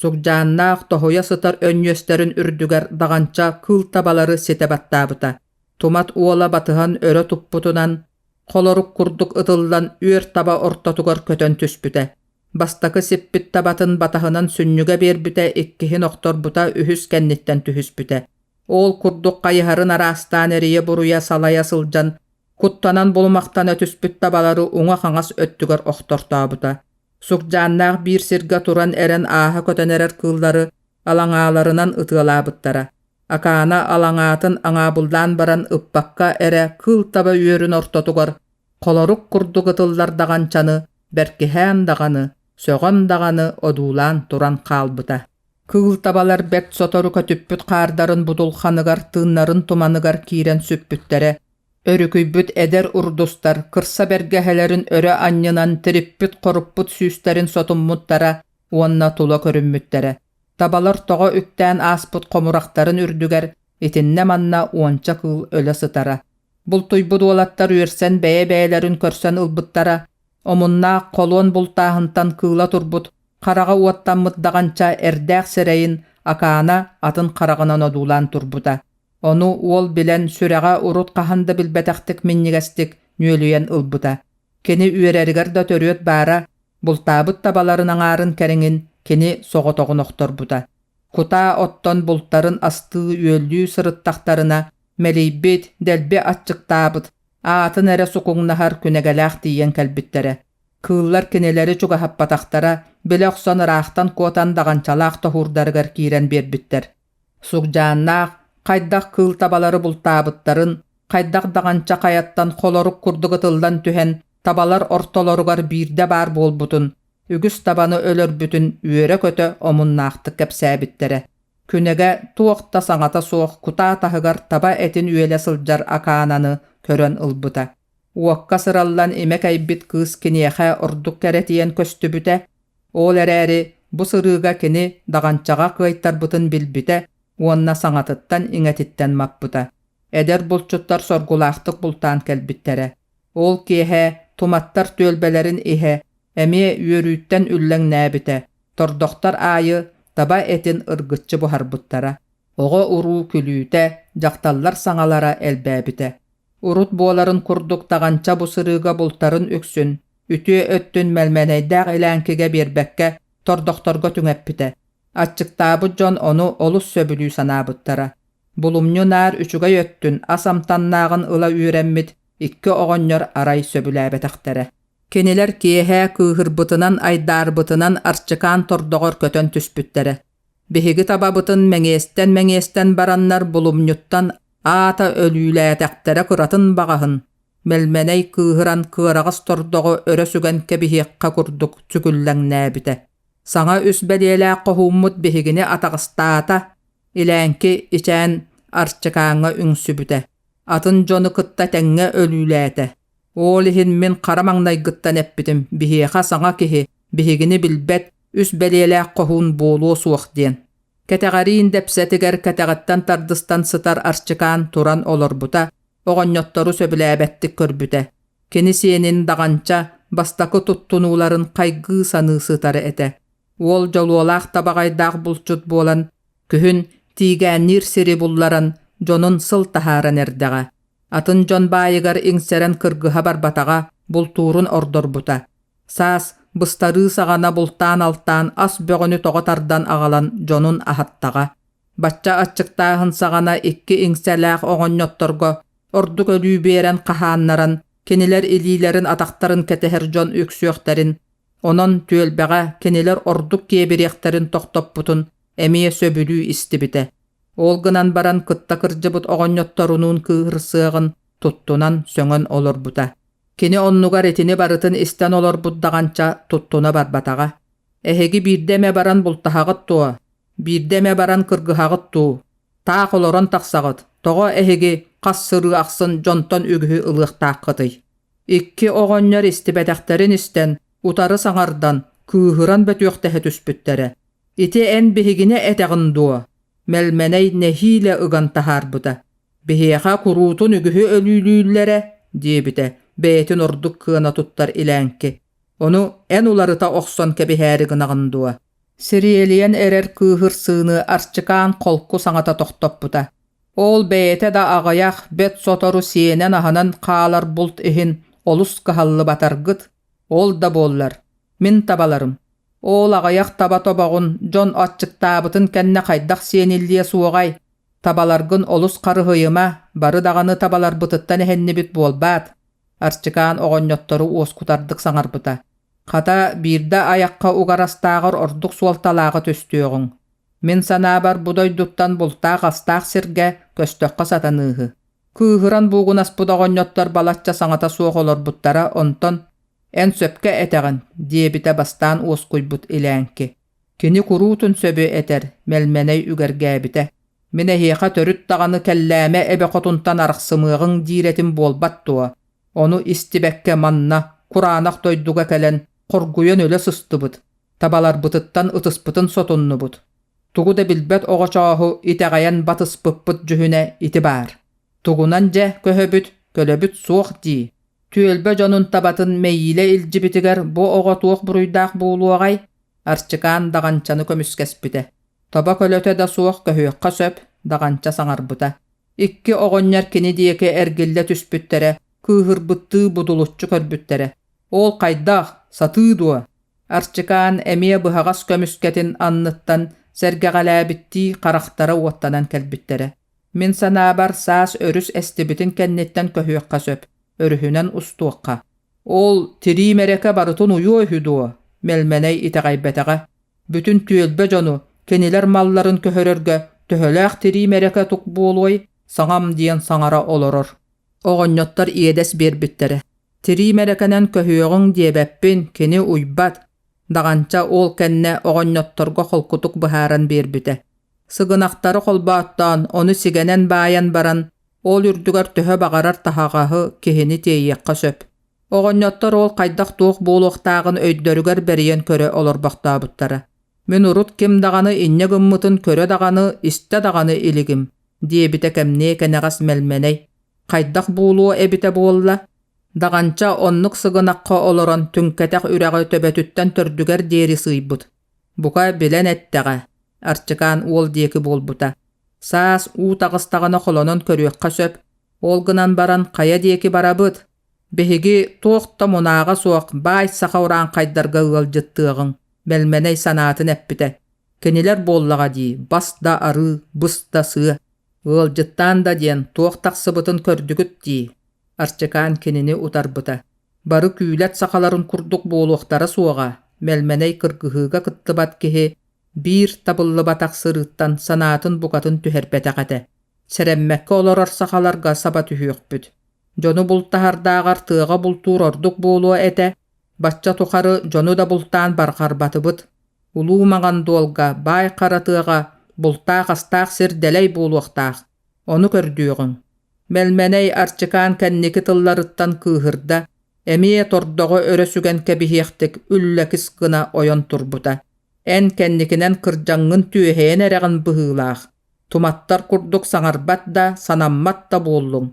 Сугдьааннаах тоһуйа сытар өнньүөстэрин үрдүгэр даҕанча кыыл табалары ситэ баттаабыта. Тумат уола батыһан өрө туппутунан, холорук курдук ытыллан үөр таба ортотугар көтөн түспүтэ. Бастакы сиппит табатын батаһынан сүнньүгэ биэрбитэ, иккиһин охторбута, үһүс кэнниттэн түһүспүтэ. Ол курдук хайыһарын араастаан эрийэ-буруйа салайа сылдьан, куттанан булумахтана түспүт табалары уҥа-хаҥас өттүгэр охтортообута. Сугдьааннаах биир сиргэ туран эрэн ааһа көтөн эрэр кыыллары алаҥааларынан ытыалаабыттара. Акаана алаҥаатын аҥаабыллаан баран ыппакка эрэ кыыл таба үөрүн ортотугар холорук курдук ытыллар даҕанчаны бэркиһээн даҕаны, сөҕөн даҕаны одуулаан туран хаалбыта. Кыыл табалар бэрт сотору көтүппүт хаардарын будулханыгар тыыннарын туманыгар киирэн сүппүттэрэ. Өрүкүйбүт эдэр урдустар кырса бэргэһэлэрин өрө анньынан тириппит-хоруппут сүүстэрин сотуммуттара уонна тула көрүммүттэрэ. Табалар тоҕо үктээн ааспыт хомурахтарын үрдүгэр итиннэ-манна уонча кыыл өлө сытара. Бултуйбут уолаттар үөрсэн бэйэ-бэйэлэрин көрсөн ылбыттара, омуннаах холуон бултааһынтан кыыла турбут, хараҕа уоттаммыт даҕанча эрдээх сирэйин Акаана атын хараҕынан одуулаан турбута. Ону уол билэн сүрэҕэ урут хаһан да билбэтэхтик минньигэстик нүөлүйэн ылбыта. Кини үөрэригэр да төрүөт баара, бултаабыт табаларын аҥаарын кэриҥин кини соҕотоҕун охторбута. Кутаа оттон бултарын астыы-үөллүү сырыттахтарына, мэлийбит, дэлби аччыктаабыт, аатын эрэ сукуҥнаһар күнэгэлээх тиийэн кэлбиттэрэ. Кыыллар кинилэри чугаһаппатахтара, билэ охсон ыраахтан куотан даҕанчалаах тоһуурдарыгар киирэн биэрбиттэр. Сугдьааннаах хайдах кыыл табалары бултаабыттарын, хайдах даҕанча хайаттан холорук курдук ытыллан түһэн табалар ортолоругар биирдэ баар буолбутун, үгүс табаны өлөрбүтүн үөрэ-көтө омуннаахтык кэпсээбиттэрэ. Күнэгэ туох да саҥата суох кутаа таһыгар таба этин үөлэ сылдьар Акаананы көрөн ылбыта. Уокка сыраллан имэ кэйбит кыыс киниэхэ ордук кэрэтийэн көстүбүтэ, ол эрээри бу сырыыга кини даҕанчаҕа кыайтарбытын билбитэ уонна саҥатыттан-иҥэтиттэн маппыта. Эдэр булчуттар соргулаахтык бултаан кэлбиттэрэ. Ол киэһэ туматтар түөлбэлэрин иһэ эмиэ үөрүүттэн үллэҥнээбитэ, тордохтор аайы таба этин ыргыччы буһарбыттара. Оҕо-уруу күлүүтэ, дьахталлар саҥалара элбээбитэ. Урут буоларын курдук даҕанча бу сырыыга бултарын үксүн, үтүө өттүн мэлмэнэйдээх илээҥкигэ биэрбэккэ тордохторго түҥэппитэ. Аччыктаабыт дьон ону олус сөбүлүү санаабыттара. Булумньу наар үчүгэй өттүн ас амтаннааҕын ыла үөрэммит икки оҕонньор арай сөбүлээбэтэхтэрэ. Кинилэр киэһэ кыыһырбытынан айдаарбытынан Арчыкаан тордоҕор көтөн түспүттэрэ. Биһиги табабытын мэҥиэстэн-мэҥиэстэн бараннар булумньуттан аата өлүүлээтэхтэрэ кыратын баҕаһын. Мэлмэнэй кыыһыран кыараҕас тордоҕу өрө сүгэн кэбиһиэххэ курдук сүкүллэҥнээбитэ. Саҥа үс бэлиэлээх хоһууммут биһигини атаҕастаата, Илээҥки ичээн Арчыкааҥҥа үҥсүбүтэ, атын дьону кытта тэҥҥэ өлүүлээтэ. Ол иһин мин хара маҥнайгыттан эппитим, биһиэхэ саҥа киһи, биһигини билбэт, үс бэлиэлээх хоһуун буолуо суох диэн. Кэтэҕэриин дэпсэтигэр кэтэҕиттэн тардыстан сытар Арчыкаан туран олорбута, оҕонньоттору сөбүлээбэттик көрбүтэ. Кини сиэнин Даҕанча бастакы туттунууларын хайгыы саныы сытар этэ. Уол дьолуолаах табаҕайдаах булчут буолан, күһүн тиигээнниир сири булларан, дьонун сыл таһааран эрдэҕэ. Атын дьон баайыгар иҥсэрэн кыргыһа барбатаҕа, бултуурун ордорбута. Саас, быстарыы саҕана бултаан-алтаан ас бөҕөнү тоҕо тардан аҕалан дьонун аһаттаҕа. Бачча аччыктааһын саҕана икки иҥсэлээх оҕонньотторго ордук өлүү биэрэн хаһааннаран, кинилэр илиилэрин-атахтарын кэтэһэр дьон үксүөхтэрин, онон түөлбэҕэ кинилэр ордук киэбириэхтэрин тохтоппутун эмиэ сөбүлүү истибитэ. Ол гынан баран кытта кырдьыбыт оҕонньотторунуун кыыһырсыаҕын туттунан сөҥөн олорбута. Кини оннугар итини барытын истэн олорбут Даҕанча туттуна барбатаҕа. «Эһиги биирдэ эмэ баран бултаһаҕыт дуо? Биирдэ эмэ баран кыргыһаҕыт дуу? Таах олорон тахсаҕыт, тоҕо эһиги хас сырыы ахсын дьонтон үгүһү ылыахтааххытый?» Икки оҕонньор истибэтэхтэрин истэн, утары саҥардан, кыыһыран бөтүөхтэһэ түспүттэрэ. «Ити эн биһигини этэҕин дуо?» Мэлмэнэй нэһиилэ ыган таһаарбыта. «Биһиэхэ куруутун үгүһү өлүүлүүллэрэ» диэбитэ бэйэтин ордук кыана туттар Илээҥки. «Ону эн уларыта охсон кэбиһээри гынаҕын дуо?» Сириэлийэн эрэр кыыһырсыыны Арчыкаан холку саҥата тохтоппута. Ол бэйэтэ да аҕыйах, бэрт сотору сиэнэн-аһанан хаалар булт иһин олус кыһаллыбатаргыт, ол да буоллар, мин табаларым. Ол аҕыйах таба тобоҕун дьон аччыктаабытын кэннэ хайдах сиэниллиэ суоҕай? Табаларгын олус харыһыйыма, бары даҕаны табаларбытыттан эһиннибит буолбаат? Арчыкаан оҕонньоттору уоскутардык саҥарбыта. Хата, биирдэ айахха угарастааҕар ордук суолталааҕы түстүөҕүҥ. Мин санаабар, бу дойдуттан бултаах-астаах сиргэ көстөххө сатаныыһы. Кыыһыран буугунаспыт оҕонньоттор балачча саҥата суох олорбуттара, онтон «Эн сөпкө этэҕин» диэбитэ бастаан уоскуйбут Илээҥки. Кини куруутун сөбү этэр, Мэлмэнэй үгэргээбитэ. Мин эһиэхэ төрүт даҕаны кэллээмэ эбэ хотунтан арахсымыаҕыҥ диир этим буолбат дуо? Ону истибэккэ манна, кураанах дойдуга кэлэн, хоргуйан өлө сыстыбыт, табаларбытыттан ытыспытын сотуннубут. Тугу да билбэт оҕочооһу итэҕэйэн батыспыппыт дьүһүнэ ити баар. Тугунан дьэ көһөбүт, көлөбүт суох дии. Түөлбэ дьонун табатын мэйиилэ илдьибитигэр бу оҕо туох буруйдаах буолуоҕай? Арчыкаан Даҕанчаны көмүскэспитэ. Таба көлөтө да суох көһүөххэ сөп, Даҕанча саҥарбыта. Икки оҕонньор кини диэки эргиллэ түспүттэрэ, кыыһырбыттыы будулуччу көрбүттэрэ. Ол хайдах, сатыы дуо? Арчыкаан эмиэ быһаҕас көмүскэтин анныттан сэргэҕэлээбиттии харахтара уоттанан кэлбиттэрэ. Мин санаабар, саас өрүс эстибитин кэнниттэн көһүөххэ сөп, өрүһүнэн устуохха. Ол тирии мэрэкэ барытын уйуо үһү дуо? Мэлмэнэй итэҕэйбэтэҕэ. Бүтүн түөлбэ дьону, кинилэр малларын көһөрөргө төһөлөөх тирии мэрэкэ тук буолуой, саҥам диэн саҥара олорор. Оҕонньоттор иэдэс биэрбиттэрэ. Тирии мэрэкэнэн көһүөҕүҥ диэбэппин, кини уйбат. Даҕанча ол кэннэ оҕонньотторго холкутук быһааран биэрбитэ. Сыгынахтары холбооттоон, ону сигэнэн баайан баран, ол үрдүгэр төһө баҕарар таһаҕаһы киһини тиэйиэххэ сөп. Оҕонньоттор ол хайдах-туох буолуохтааҕын өйдөрүгэр бэрийэн көрө олорбохтообуттара. Мин урут ким даҕаны инньэ гыммытын көрө даҕаны, истэ даҕаны илигим, диэбитэ кэмниэ кэнэҕэс Мэлмэнэй. Хайдах буолуо эбитэ буолла? Даҕанча оннук сыгынахха олорон түҥкэтэх үрэҕи төбөтүттэн төрдүгэр диэри сыыйбыт. Бука билэн эттэҕэ, Арчыкаан уол диэки буолбута. Саас уу таҕыстаҕына холонон көрүөххэ сөп, ол гынан баран хайа диэки барабыт? Биһиги туох да мунааҕа суох баай саха урааҥхайдарга ыалдьыттыаҕыҥ, Мэлмэнэй санаатын эппитэ. Кинилэр буоллаҕа дии, бас да арыы, быс да сыа. Ыалдьыттаан да диэн туох тахсыбытын көрдүгүт дии, Арчыкаан кинини утарбыта. Бары күүлэт сахаларын курдук буолуохтара суоҕа, Мэлмэнэй кыргыһыыга кыттыбат киһи биир табыллыбатах сырыыттан санаатын букатын түһэрбэтэх этэ. Сэрэммэккэ олорор сахаларга саба түһүөхпүт. Дьону бултаһардааҕар тыаҕа бултуур ордук буолуо этэ, бачча тухары дьону да бултаан барҕарбатыбыт. Улуу Маҥан Дуолга, баай хара тыаҕа бултаах-астаах сир дэлэй буолуохтаах, ону көрдүөҕүҥ. Мэлмэнэй Арчыкаан кэнники тылларыттан кыыһырда, эмиэ тордоҕу өрө сүгэн кэбиһиэхтик үллэкис гына ойон турбута. Эн кэнникинэн кырдьаҥҥын түөһэйэн эрэҕин быһыылаах, туматтар курдук саҥарбат да, санаммат да буоллуҥ.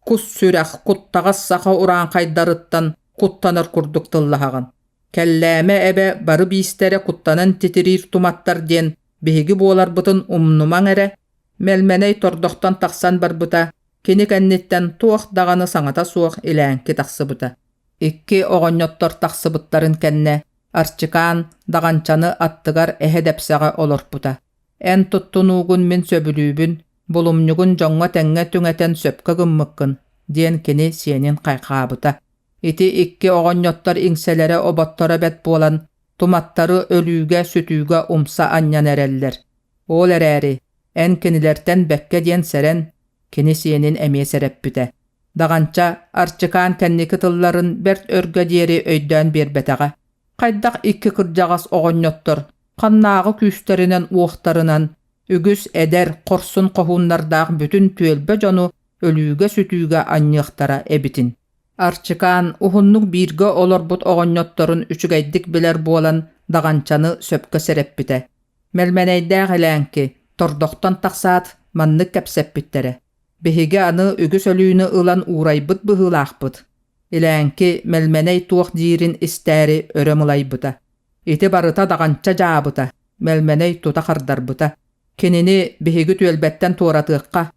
Кус сүрэх, куттаҕас саха урааҥхайдарыттан куттанар курдук тыллаһаҕын. Кэллээмэ эбэ бары биистэрэ куттанан титириир туматтар диэн биһиги буоларбытын умнумаҥ эрэ. Мэлмэнэй тордохтон тахсан барбыта, кини кэнниттэн туох даҕаны саҥата суох илээҥки тахсыбыта. Икки оҕонньоттор тахсыбыттарын кэннэ Арчыкаан Даҕанчаны аттыгар эһэ дэпсэҕэ олорпута. Эн туттунуугун мин сөбүлүүбүн, булумньугун дьоҥҥо тэҥҥэ түҥэтэн сөпкө гыммыккын, диэн кини сиэнин хайҕаабыта. Ити икки оҕонньоттор иҥсэлэрэ-оботторо бэрт буолан, туматтары өлүүгэ-сүтүүгэ умса анньан эрэллэр. Ол эрээри, эн кинилэртэн бэккэ диэн сэрэн, кини сиэнин эмиэ сэрэппитэ. Даҕанча Арчыкаан кэнники тылларын бэрт өргө диэри өйдөөн биэрбэтэҕэ. Хайдах икки кырдьаҕас оҕонньоттор ханнааҕы күүстэринэн-уохтарынан үгүс эдэр, хорсун хоһууннардаах бүтүн түөлбэ дьону өлүүгэ-сүтүүгэ анньыахтара эбитин. Арчыкаан уһуннук бииргэ олорбут оҕонньотторун үчүгэйдик билэр буолан Даҕанчаны сөпкө сэрэппитэ. Мэлмэнэйдээх Илээҥки тордохтон тахсаат маннык кэпсэппиттэрэ: «Биһиги аны үгүс өлүүнү ылан уурайбыт быһыылаахпыт». Илээҥки Мэлмэнэй туох диирин истээри өрө мылайбыта. Ити барыта Даҕанча дьаабыта, Мэлмэнэй тута хардарбыта. Кинини биһиги түөлбэттэн туоратыахха.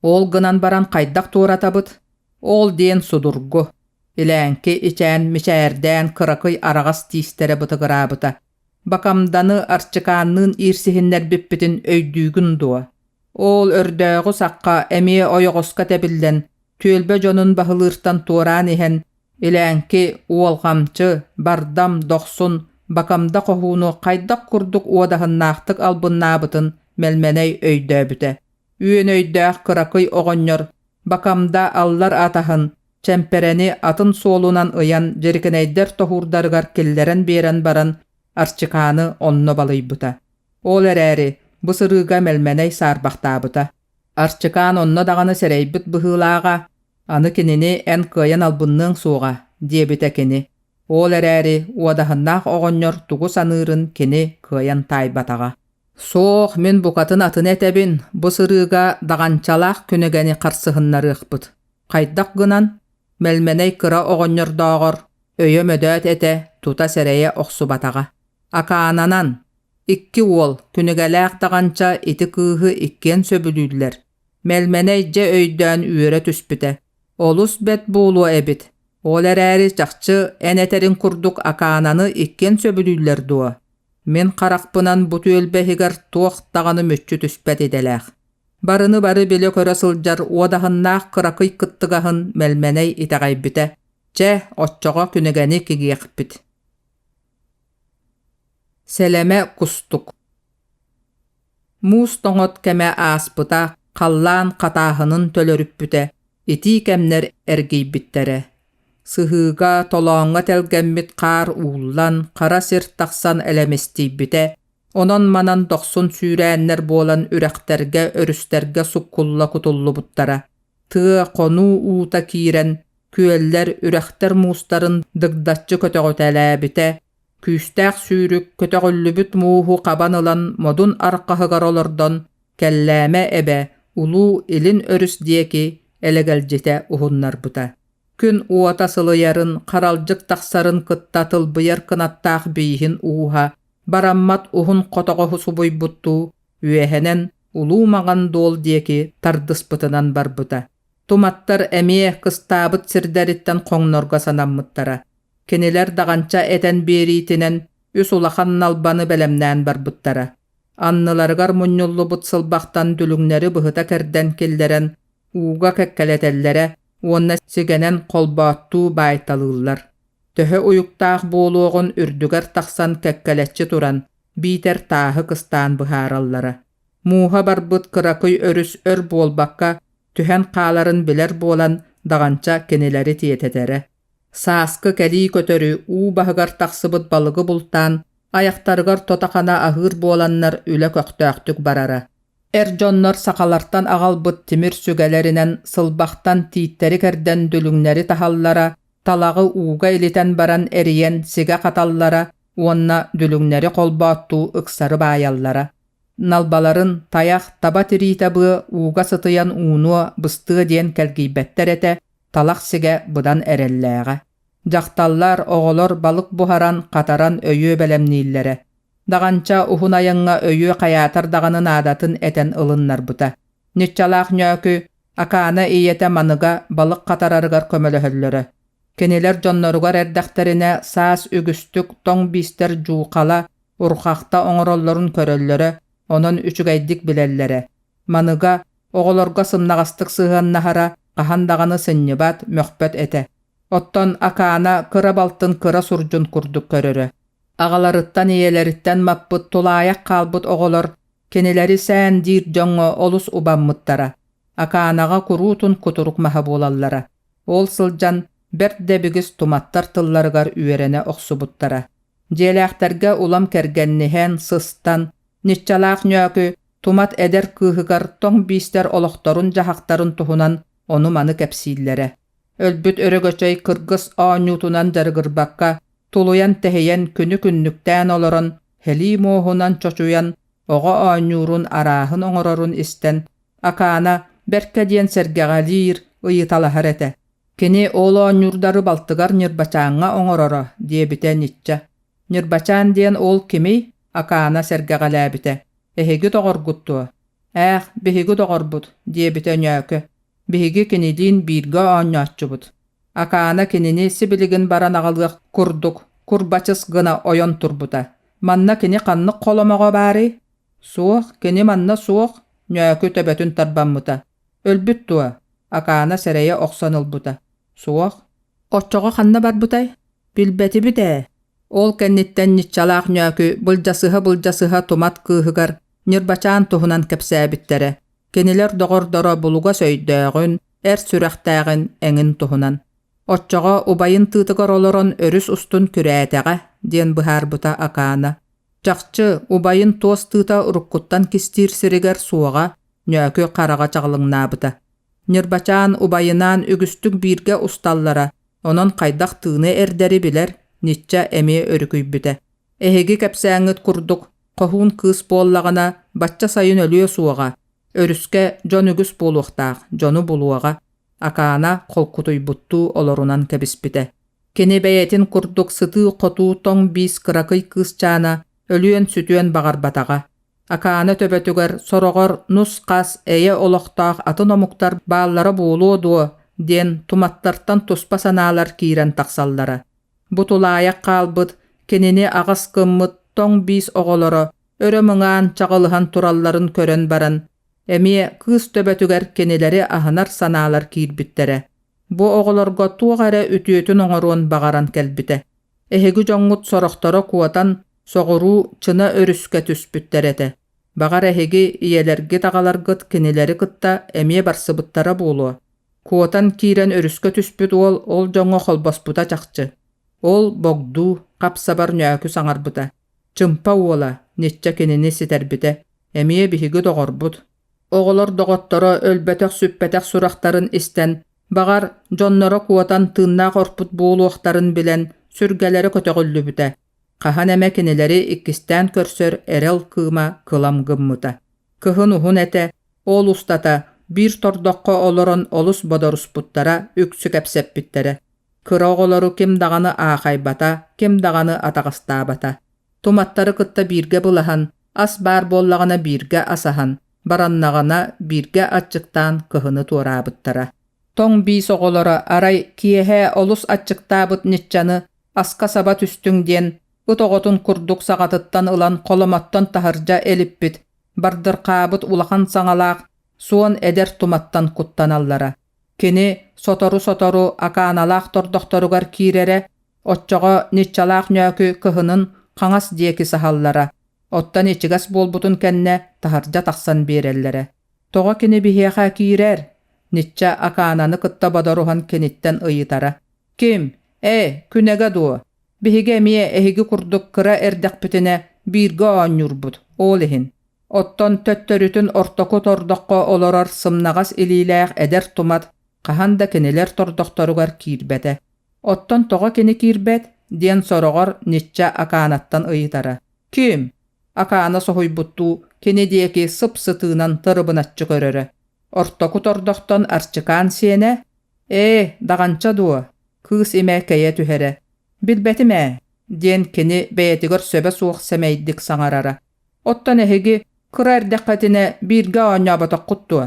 Ол гынан баран хайдах туоратабыт? Ол диэн судургу. Илээҥки ичээн мичээрдээн кыракый араҕас тиистэрэ бытыгыраабыта. Бакамданы Арчыкаанныын иирсиһиннэрбиппитин өйдүүгүн дуо? Ол өрдөөҕү сахха эмиэ ойоҕоско тэбиллэн, түөлбэ дьонун баһылыыртан туораан иһэн, Илээҥки, уолҕамчы, бардам, дохсун, Бакамда хоһууну хайдах курдук уодаһыннаахтык албыннаабытын Мэлмэнэй өйдөөбүтэ. Үөн өйдөөх кыракый оҕонньор Бакамда аллар атаһын, чэмпэрэни атын суолунан ыйан дьирикинэйдэр тоһуурдарыгар киллэрэн биэрэн баран Арчикааны онно балыйбыта. Ол эрээри бу сырыыга Мэлмэнэй саарбахтаабыта. Арчикаан онно даҕаны сэрэйбит быһыылааҕа, аны кинини эн кыайан албынныаҥ суоҕа, диэбитэ кини. Ол эрээри уодаһыннаах оҕонньор тугу саныырын кини кыайан таайбатаҕа. Суох, мин букатын атыны этэбин, бу сырыыга Даҕанчалаах күнүгэни харсыһыннарыахпыт. Хайдах гынан? Мэлмэнэй кыра оҕонньордооҕор өйө мөдөөт этэ тута сэрэйэ охсубатаҕа. Акаананан, икки уол, күнүгэлээх Даҕанча ити кыыһы иккиэн сөбүлүүллэр. Мэлмэнэй дьэ өйдөөн үөрэ түспүтэ. Олус бэрт буолуо эбит. Ол эрээри чахчы эн этэриҥ курдук Акаананы иккиэн сөбүлүүллэр дуо? Мин харахпынан бу түөлбэ иһигэр туох даҕаны мүччү түспэт идэлээх. Барыны бары билэ-көрө сылдьар уодаһыннаах кыракый кыттыгаһын Мэлмэнэй итэҕэйбитэ. Чэ, оччоҕо күнүгэни кигиэхпит. Сэлэмэ кустук Муус тоҥот кэмэ ааспыта, халлаан хатааһынын төлөрүппүтэ, итии кэмнэр эргийбиттэрэ. Сыһыыга, толооҥҥо тэлгэммит хаар ууллан, хара сир тахсан элэмистийбитэ, онон-манан дохсун сүүрээннэр буолан үрэхтэргэ, өрүстэргэ суккулла кутуллубуттара. Тыа, хонуу уута киирэн, күөллэр, үрэхтэр муустарын дыгдаччы көтөҕүтэлээбитэ, Күүстээх сүүрүк көтөҕүллүбүт мууһу хабан ылан модун арҕаһыгар олордон, Кэллээмэ эбэ улуу Илин өрүс диэки элэгэлдьитэ уһуннарбыта. Күн уота сылыйарын, харалдьык тахсарын кытта тылбыйар кынаттаах бииһин ууһа, бараммат уһун хотоҕоһу субуйбуттуу, үөһэнэн Улуу Маҥан Дуол диэки тардыспытынан барбыта. Туматтар эмиэ кыстаабыт сирдэриттэн хоҥнорго санаммыттара. Кинилэр Даҕанча этэн биэриитинэн үс улахан налбаны бэлэмнээн барбыттара. Анныларыгар мунньуллубут сылбахтан дүлүҥнэри быһыта кэрдэн киллэрэн ууга кэккэлэтэллэрэ уонна сигэнэн холбооттуу баайталыыллар. Төһө уйуктаах буолуоҕун үрдүгэр тахсан кэккэлэччи туран, биитэр тааһы кыстаан быһаараллара. Мууһа барбыт кыракый өрүс өр буолбакка түһэн хааларын билэр буолан, Даҕанча кинилэри тиэтэтэрэ. Сааскы кэлии көтөрү уу баһыгар тахсыбыт балыгы бултаан, айахтарыгар тото-хана аһыыр буоланнар үлэ көхтөөхтүк барара. Эр дьоннор сахалартан аҕалбыт тимир сүгэлэринэн сылбахтан тииттэри кэрдэн дүлүҥнэри таһаллара, талаҕы ууга илитэн баран эрийэн сигэ хаталлара уонна дүлүҥнэри холбооттуу ыксары баайаллара. Налбаларын тайах, таба тириитэ быа ууга сытыйан уунуо, быстыа диэн кэлгийбэттэр этэ, талах сигэ быдан эрэллээҕэ. Дьахталлар, оҕолор балык буһаран, хатаран өйүө бэлэмнииллэрэ. Даҕанча уһун айаҥҥа өйүө хайаатар даҕаны наадатын этэн ылыннарбыта. Ньыччалаах Ньөөкү, Акаана ийэтэ Маныга балык хатарарыгар көмөлөһөллөрө. Кинилэр дьонноругар эрдэхтэринэ саас үгүстүк тоҥ биистэр дьуухала, урхахта оҥороллорун көрөллөрө, онон үчүгэйдик билэллэрэ. Маныга оҕолорго сымнаҕастык сыһыаннаһара хаһан даҕаны сынньыбат, мөхпөт этэ. Оттон Акаана кыра балтын кыра сурдьун курдук көрөрө. Аҕаларыттан ийэлэриттэн маппыт тулаайах хаалбыт оҕолор кинилэри сээн диир дьоҥҥо олус убаммыттара. Акаанаҕа куруутун кутурук маһа буолаллара. Ол сылдьан бэрт дэбигис туматтар тылларыгар үөрэнэ охсубуттара. Дьиэлээхтэргэ улам кэргэнниһэн, сыстан, Ниччалаах Ньөөкү тумат эдэр кыыһыгар тоҥ биистэр олохторун-дьаһахтарын туһунан ону-маны кэпсииллэрэ. Өлбүт Өрөгөчөй кыргыс оонньуутунан дьарыгырбакка, тулуйан-тэһийэн күнү-күннүктээн олорон, һэлии муоһунан чочуйан, оҕо оонньуурун арааһын оҥорорун истэн, Акаана бэркэ диэн сэргэҕэлиир, ыйыталаһар этэ. Кини ол оонньуурдары балтыгар Ньырбачааҥҥа оҥороро, диэбитэ Ничча. Ньырбачаан диэн ол кимий? Акаана сэргэҕэлээбитэ. Эһиги доҕоргут дуо? Ээх, биһиги доҕорбут, диэбитэ Ньөөкө. Биһиги кинилиин бииргэ оонньооччубут. Акаана кинини сибилигин баран аҕалыах курдук курбачыс гына ойон турбута. Манна кини ханнык холомоҕо баарый? Суох, кини манна суох, Ньөөкү төбөтүн тарбаммыта. Өлбүт дуо? Акаана сэрэйэ охсон ылбыта. Суох. Оччоҕо ханна барбытай? Билбэтибит ээ. Ол кэнниттэн Ниччалаах Ньөөкү былдьасыһа-былдьасыһа тумат кыыһыгар Ньырбачаан туһунан кэпсээбиттэрэ. Кинилэр доҕордоро булугас өйдөөҕүн, эр сүрэхтээҕин эҥин туһунан. Оччоҕо убайын тыытыгар олорон өрүс устун күрээтэҕэ, диэн быһаарбыта Акаана. Чахчы, убайын туос тыыта уруккуттан кистиир сиригэр суоҕа, Ньөөкү хараҕа чаҕылыҥнаабыта. Ньырбачаан убайынаан үгүстүк бииргэ усталлара, онон хайдах тыыны эрдэри билэр, Ничча эмиэ өрүкүйбүтэ. Эһиги кэпсээҥҥит курдук, хоһуун кыыс буоллаҕына, бачча сайын өлүө суоҕа, өрүскэ дьон үгүс буолуохтаах, дьону булуоҕа, Акаана холкутуйбуттуу олорунан кэбиспитэ. Кини бэйэтин курдук сытыы-хотуу тоҥ биис кыракый кыысчаана өлүөн-сүтүөн баҕарбатаҕа. Акаана төбөтүгэр сороҕор нус-хас эйэ олохтоох атын омуктар бааллара буолуо дуо диэн туматтартан туспа санаалар киирэн тахсаллара. Бу тулаайах хаалбыт, кинини аҕыс гыммыт тоҥ биис оҕолоро өрө мыҥаан чаҕылыһан туралларын көрөн баран, эмиэ кыыс төбөтүгэр кинилэри аһынар санаалар киирбиттэрэ. Бу оҕолорго туох эрэ үтүөтүн оҥоруон баҕаран кэлбитэ. Эһиги дьоҥҥут сорохторо куотан, соҕуруу Чына өрүскэ түспүттэр этэ. Баҕар эһиги ийэлэргит-аҕаларгыт кинилэри кытта эмиэ барсыбыттара буолуо. Куотан киирэн өрүскэ түспүт уол ол дьоҥҥо холбоспута чахчы. Ол богдуу, хап-сабар ньөөкү саҥарбыта. Чымпа уола, Ничча кинини ситэрбитэ. Эмиэ биһиги доҕорбут. Оҕолор доҕотторо өлбөтөх-сүппэтэх сурахтарын истэн, баҕар, дьонноро куотан тыыннаах орпут буолуохтарын билэн, сүргэлэрэ көтөҕүллүбүтэ. Хаһан эмэ кинилэри иккистээн көрсөр эрэл кыыма кылам гыммыта. Кыһын уһун этэ, ол устата биир тордоххо олорон олус бодоруспуттара, үксү кэпсэппиттэрэ. Кыра оҕолору ким даҕаны аахайбата, ким даҕаны атаҕастаабата. Туматтары кытта бииргэ былаһан, ас баар буоллаҕына бииргэ асаһан, бараннаҕына бииргэ аччыктаан кыһыны туораабыттара. Тоҥ биис оҕолоро арай киэһэ олус аччыктаабыт ниччаны аска саба түстүҥ диэн ыт оҕотун курдук саҕатыттан ылан холомоттон таһырдьа элиппит, бардырхаабыт улахан саҥалаах суон эдэр туматтан куттаналлара. Кини сотору-сотору акааналаах тордохторугар киирэрэ, оччоҕо Ниччалаах Ньөөкү кыһынын хаҥас диэки саһаллара, оттон ичигэс буолбутун кэннэ таһырдьа тахсан биэрэллэрэ. Тоҕо кини биһиэхэ киирэр? Ничча Акаананы кытта бодоруһан киниттэн ыйытара: «Ким? Ээ, күнэгэ дуо? Биһиги эмиэ эһиги курдук кыра эрдэхпитинэ бииргэ оонньуурбут, ол иһин. Оттон төттөрүтүн ортоку тордоххо олорор сымнаҕас илиилээх эдэр тумат хаһан да кинилэр тордохторугар киирбэтэ. Оттон тоҕо кини киирбэт?» диэн сороҕор Ничча Акаанаттан ыйытара. «Ким?» Акаана соһуйбуттуу кини диэки сып-сытыынан тырыбыначчы көрөрө. Ортоку тордохтон Арчыкаан сиэнэ «Ээ, даҕанча дуо?» кыыс имэ кэйэ түһэрэ. «Билбэтим ээ» диэн кини бэйэтигэр сөбө суох сэмэйдик саҥарара. «Оттон эһиги кыра эрдэххитинэ бииргэ оонньооботоххут дуо?»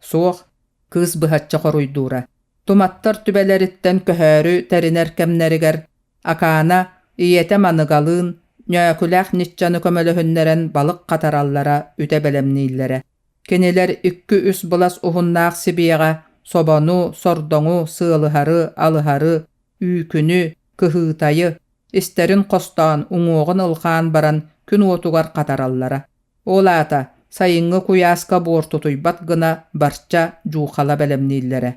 «Суох», кыыс быһаччы хоруйдуура. Туматтар түбэлэриттэн көһөөрү тэринэр кэмнэригэр Акаана ийэтэ Маныгалыын Ньөөкүлээх Ниччаны көмөлөһүннэрэн балык хатараллара үтэ бэлэмнииллэрэ. Кинилэр икки-үс былас уһуннаах сибиэҕэ собону, сордоҥу, сыалыһары, алыһары, үүкүнү, кыһыытайы, истэрин хостоон, уҥуоҕун ылхаан баран күн уотугар хатараллара. Ол аата сайыҥҥы куйааска буортутуйбат гына барча дьуухала бэлэмнииллэрэ.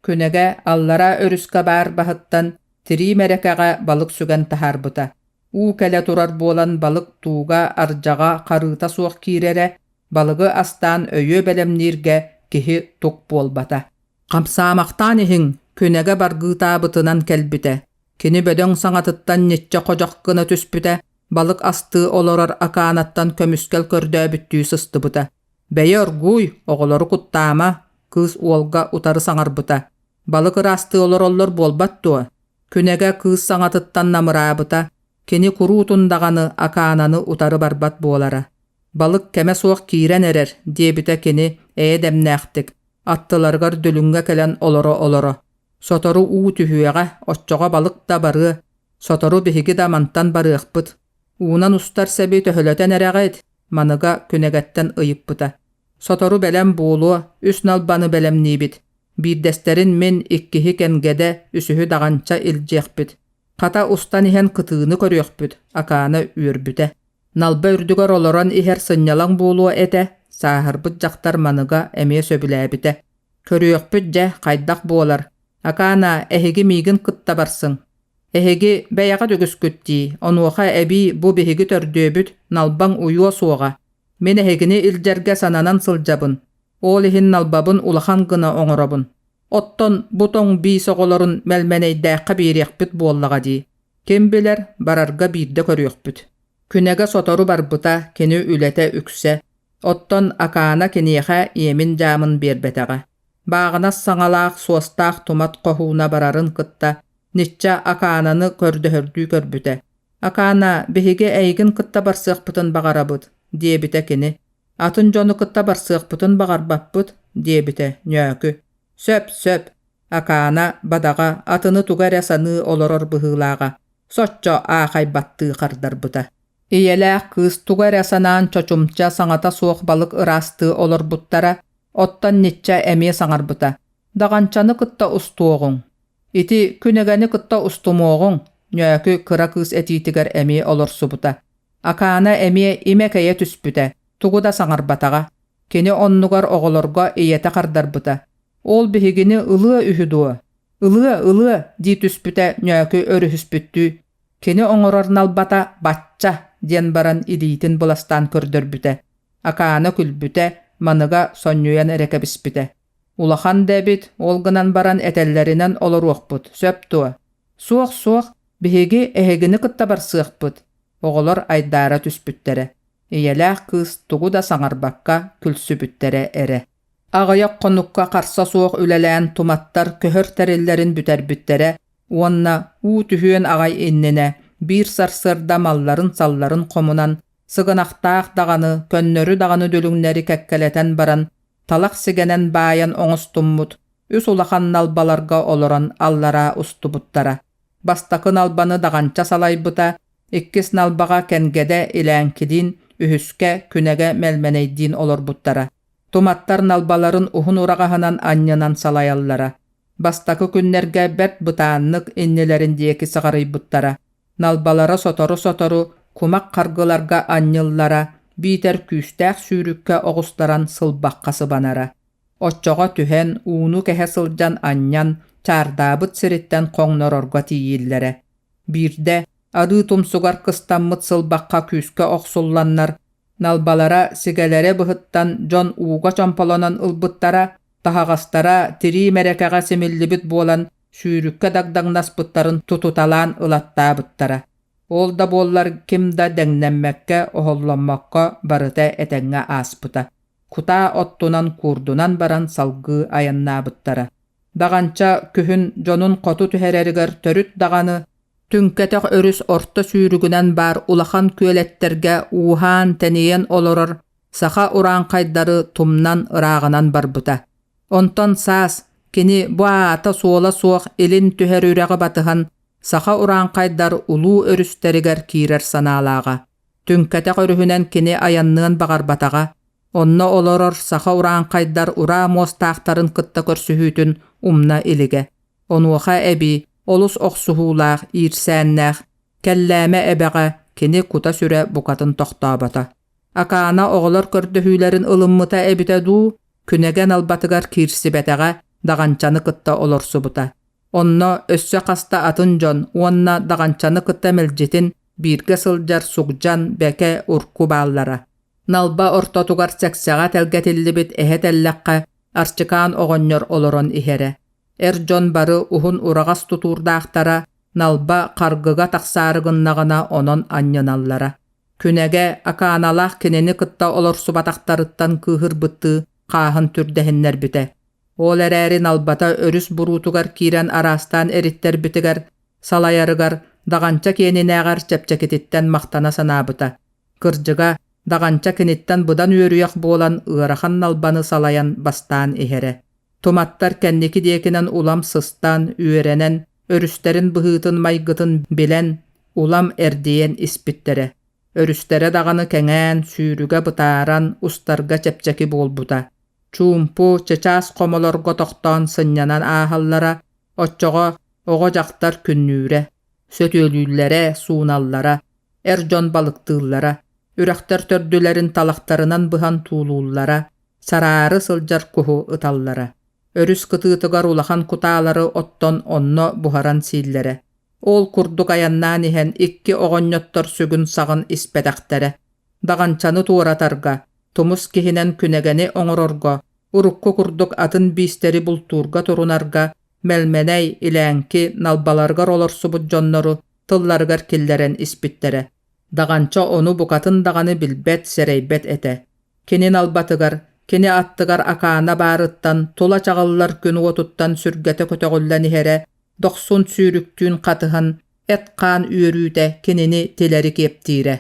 Күнэгэ аллараа өрүскэ баар баһыттан тирии мэрэкэҕэ балык сүгэн таһаарбыта. Уу кэлэ турар буолан балык тууга, ардьаҕа, харыыта суох киирэрэ, балыгы астаан өйүө бэлэмнииргэ киһи тук буолбата. Хамсаамахтаан иһиҥ, күнэгэ баргыытаабытынан кэлбитэ. Кини бөдөҥ саҥатыттан ньиччэ ходьох гына түспүтэ, балык астыы олорор Акаанаттан көмүскэл көрдөөбүттүү сыстыбыта. «Бэйэ оргууй, оҕолору куттаама», кыыс уолга утары саҥарбыта. «Балык ыраастыы олороллор буолбат дуо?» Күнэгэ кыыс саҥатыттан намыраабыта, кини куруутун даҕаны Акаананы утары барбат буолара. «Балык кэмэ суох киирэн эрэр», диэбитэ кини эйэ-дэмнээхтик, аттыларыгар дүлүҥҥэ кэлэн олоро-олоро. «Сотору уу түһүөҕэ, оччоҕо балык да барыа, сотору биһиги да мантан барыахпыт. Уунан устар сэби төһөлөтөн эрэҕит?» Маныга күнэгэттэн ыйыппыта. «Сотору бэлэм буолуо, үс налбаны бэлэмниибит. Биирдэстэрин мин, иккиһи Кэнгэдэ, үсүһү Даҕанча илдьиэхпит. Хата устан иһэн кытыыны көрүөхпүт», Акаана үөрбүтэ. Налба үрдүгэр олорон иһэр сынньалаҥ буолуо этэ, сааһырбыт дьахтар маныга эмиэ сөбүлээбитэ. «Көрүөхпүт дьэ, хайдах буолар. Акаана, эһиги миигин кытта барсыҥ. Эһиги бэйэҕит үгүскүт дии, онуоха эбии бу биһиги төрдүөбүт, налбаҥ уйуо суоҕа. Мин эһигини илдьэргэ сананан сылдьабын, ол иһин налбабын улахан гына оҥоробун. Оттон бу тоҥ биис оҕолорун мэлмэнэйдээххэ биэриэхпит буоллаҕа дии. Ким билэр, барарга биирдэ көрүөхпүт. Күнэгэ сотору барбыта, кини үлэтэ үксэ. Оттон Акаана киниэхэ иэмин-дьаамын биэрбэтэҕэ. Бааҕынас саҥалаах, суостаах тумат хоһууна барарын кытта Ничча Акаананы көрдөһөрдүү көрбүтэ. «Акаана, биһиги эйигин кытта барсыахпытын баҕарабыт», диэбитэ кини. «Атын дьону кытта барсыахпытын баҕарбаппыт», диэбитэ Ньөөкү. «Сөп, сөп», Акаана, бадаҕа, атыны тугу эрэ саныы олорор быһыылааҕа, соччо аахайбаттыы хардарбыта. Ийэлээх кыыс тугу эрэ санаан чочумча саҥата суох балык ыраастыы олорбуттара, оттон Ничча эмиэ саҥарбыта: «Даҕанчаны кытта устуоҕуҥ. Ити күнэгэни кытта устумуоҕуҥ», Ньөөкү кыра кыыс этиитигэр эмиэ олорсубута. Акаана эмиэ имэ кэйэ түспүтэ, тугу да саҥарбатаҕа. Кини оннугар оҕолорго ийэтэ хардарбыта: «Ол биһигини ылыа үһү дуо?» «Ылыа, ылыа» дии түспүтэ Ньөөкү өрүһүспүттүү. Кини оҥорор налбата «бачча» диэн баран илиитин быластаан көрдөрбүтэ. Акаана күлбүтэ, маныга сонньуйан эрэ кэбиспитэ. «Улахан да эбит, ол гынан баран этэллэринэн олоруохпут, сөп дуо?» «Суох, суох, биһиги эһигини кытта барсыахпыт», оҕолор айдаара түспүттэрэ. Ийэлээх кыыс тугу да саҥарбакка күлсүбүттэрэ эрэ. Аҕыйах хонукка харса суох үлэлээн туматтар көһөр тэриллэрин бүтэрбиттэрэ уонна уу түһүөн аҕай иннинэ биир сарсыарда малларын-салларын хомунан, сыгынахтаах даҕаны, көннөрү даҕаны дүлүҥнэри кэккэлэтэн баран, талах сигэнэн баайан оҥостуммут үс улахан налбаларга олорон аллараа устубуттара. Бастакы налбаны Даҕанча салайбыта, иккис налбаҕа Кэнгэдэ Илээҥкилиин, үһүскэ Күнэгэ Мэлмэнэйдиин олорбуттара. Туматтар налбаларын уһун ураҕаһынан анньынан салайаллара. Бастакы күннэргэ бэрт бытааннык иннилэрин диэки сыҕарыйбыттара. Налбалара сотору-сотору кумах харгыларга анньыллара, биитэр күүстээх сүүрүккэ оҕустаран сылбахха сыбанара. Оччоҕо түһэн, ууну кэһэ сылдьан анньан, чаардаабыт сириттэн хоҥнорорго тиийиллэрэ. Биирдэ арыы тумсугар кыстаммыт сылбахха күүскэ охсулланнар, налбалара сигэлэрэ быһыттан дьон ууга чомполонон ылбыттара, таһаҕастара тирии мэрэкэҕэ симиллибит буолан сүүрүккэ дагдаҥнаспыттарын тутуталаан ылаттаабыттара. Ол да буоллар ким да дэҥнэммэккэ, оһолломмокко барыта этэҥҥэ ааспыта. Кутаа оттунан куурдунан баран салгыы айаннаабыттара. Даҕанча күһүн дьонун хоту түһэрэригэр төрүт даҕаны түҥкэтэх өрүс орто сүүрүгүнэн баар улахан күөлэттэргэ ууһаан-тэнийэн олорор саха урааҥхайдары тумнан ырааҕынан барбыта. Онтон саас кини бу аата-суола суох илин түһэр үрэҕи батыһан саха урааҥхайдар улуу өрүстэригэр киирэр санаалааҕа. Түҥкэтэх өрүһүнэн кини айанныан баҕарбатаҕа, онно олорор саха урааҥхайдар ураа муостаахтарын кытта көрсүһүүтүн умна илигэ. Онуоха эбии олус охсуһуулаах, иирсээннээх Кэллээмэ эбэҕэ кини кута-сүрэ букатын тохтообото. Акаана оҕолор көрдөһүүлэрин ылыммыта эбитэ дуу, күнэгэн албатыгар киирсибэтэҕэ, Даҕанчаны кытта олорсубута. Онно өссө хаста атын дьон уонна Даҕанчаны кытта мэлдьитин бииргэ сылдьар Сугдьан, Бэкэ, Урку бааллара. Налба ортотугар сэксэҕэ тэлгэтиллибит эһэ тэллэххэ Арчыкаан оҕонньор олорон иһэрэ. Эр дьон бары уһун ураҕас тутуурдаахтара, налба харгыга тахсаары гыннаҕына онон анньыналлара. Күнэгэ Акааналаах кинини кытта олорсубатахтарыттан кыыһырбыттыы хааһын түрдэһиннэрбитэ. Ол эрээри налбата өрүс буруутугар киирэн араастаан эриттэрбитигэр, салайарыгар Даҕанча киэнинээҕэр чэпчэкититтэн махтана санаабыта. Кырдьыга, Даҕанча киниттэн быдан үөрүйэх буолан ыарахан налбаны салайан бастаан иһэрэ. Туматтар кэнники диэкинэн улам сыстан, үөрэнэн, өрүстэрин быһыытын-майгытын билэн, улам эрдийэн испиттэрэ. Өрүстэрэ даҕаны кэҥээн, сүүрүгэ бытааран, устарга чэпчэки буолбута. Чуумпу, чычаас хомолорго тохтоон сынньанан ааһаллара, оччоҕо оҕо-дьахтар күннүүрэ, сөтүөлүүллэрэ, сууналлара, эр дьон балыктыыллара, үрэхтэр төрдүлэрин талахтарынан быһан туулууллара, сараары сылдьар куһу ыталлара. Өрүс кытыытыгар улахан кутаалары оттон онно буһаран сииллэрэ. Ол курдук айаннаан иһэн икки оҕонньоттор сүгүн-саҕын испэтэхтэрэ. Даҕанчаны туоратарга, тумус киһинэн күнэгэни оҥорорго, урукку курдук атын биистэри бултуурга турунарга Мэлмэнэй, Илээҥки налбаларыгар олорсубут дьоннору тылларыгар киллэрэн испиттэрэ. Даҕанча ону букатын даҕаны билбэт, сэрэйбэт этэ. Кини налбатыгар, кини аттыгар Акаана баарыттан, тула чаҕыллар күн уотуттан сүргэтэ көтөҕүллэн иһэрэ, дохсун сүүрүктүүн хатыһан, эт-хаан үөрүүтэ кинини тилэри киэптиирэ.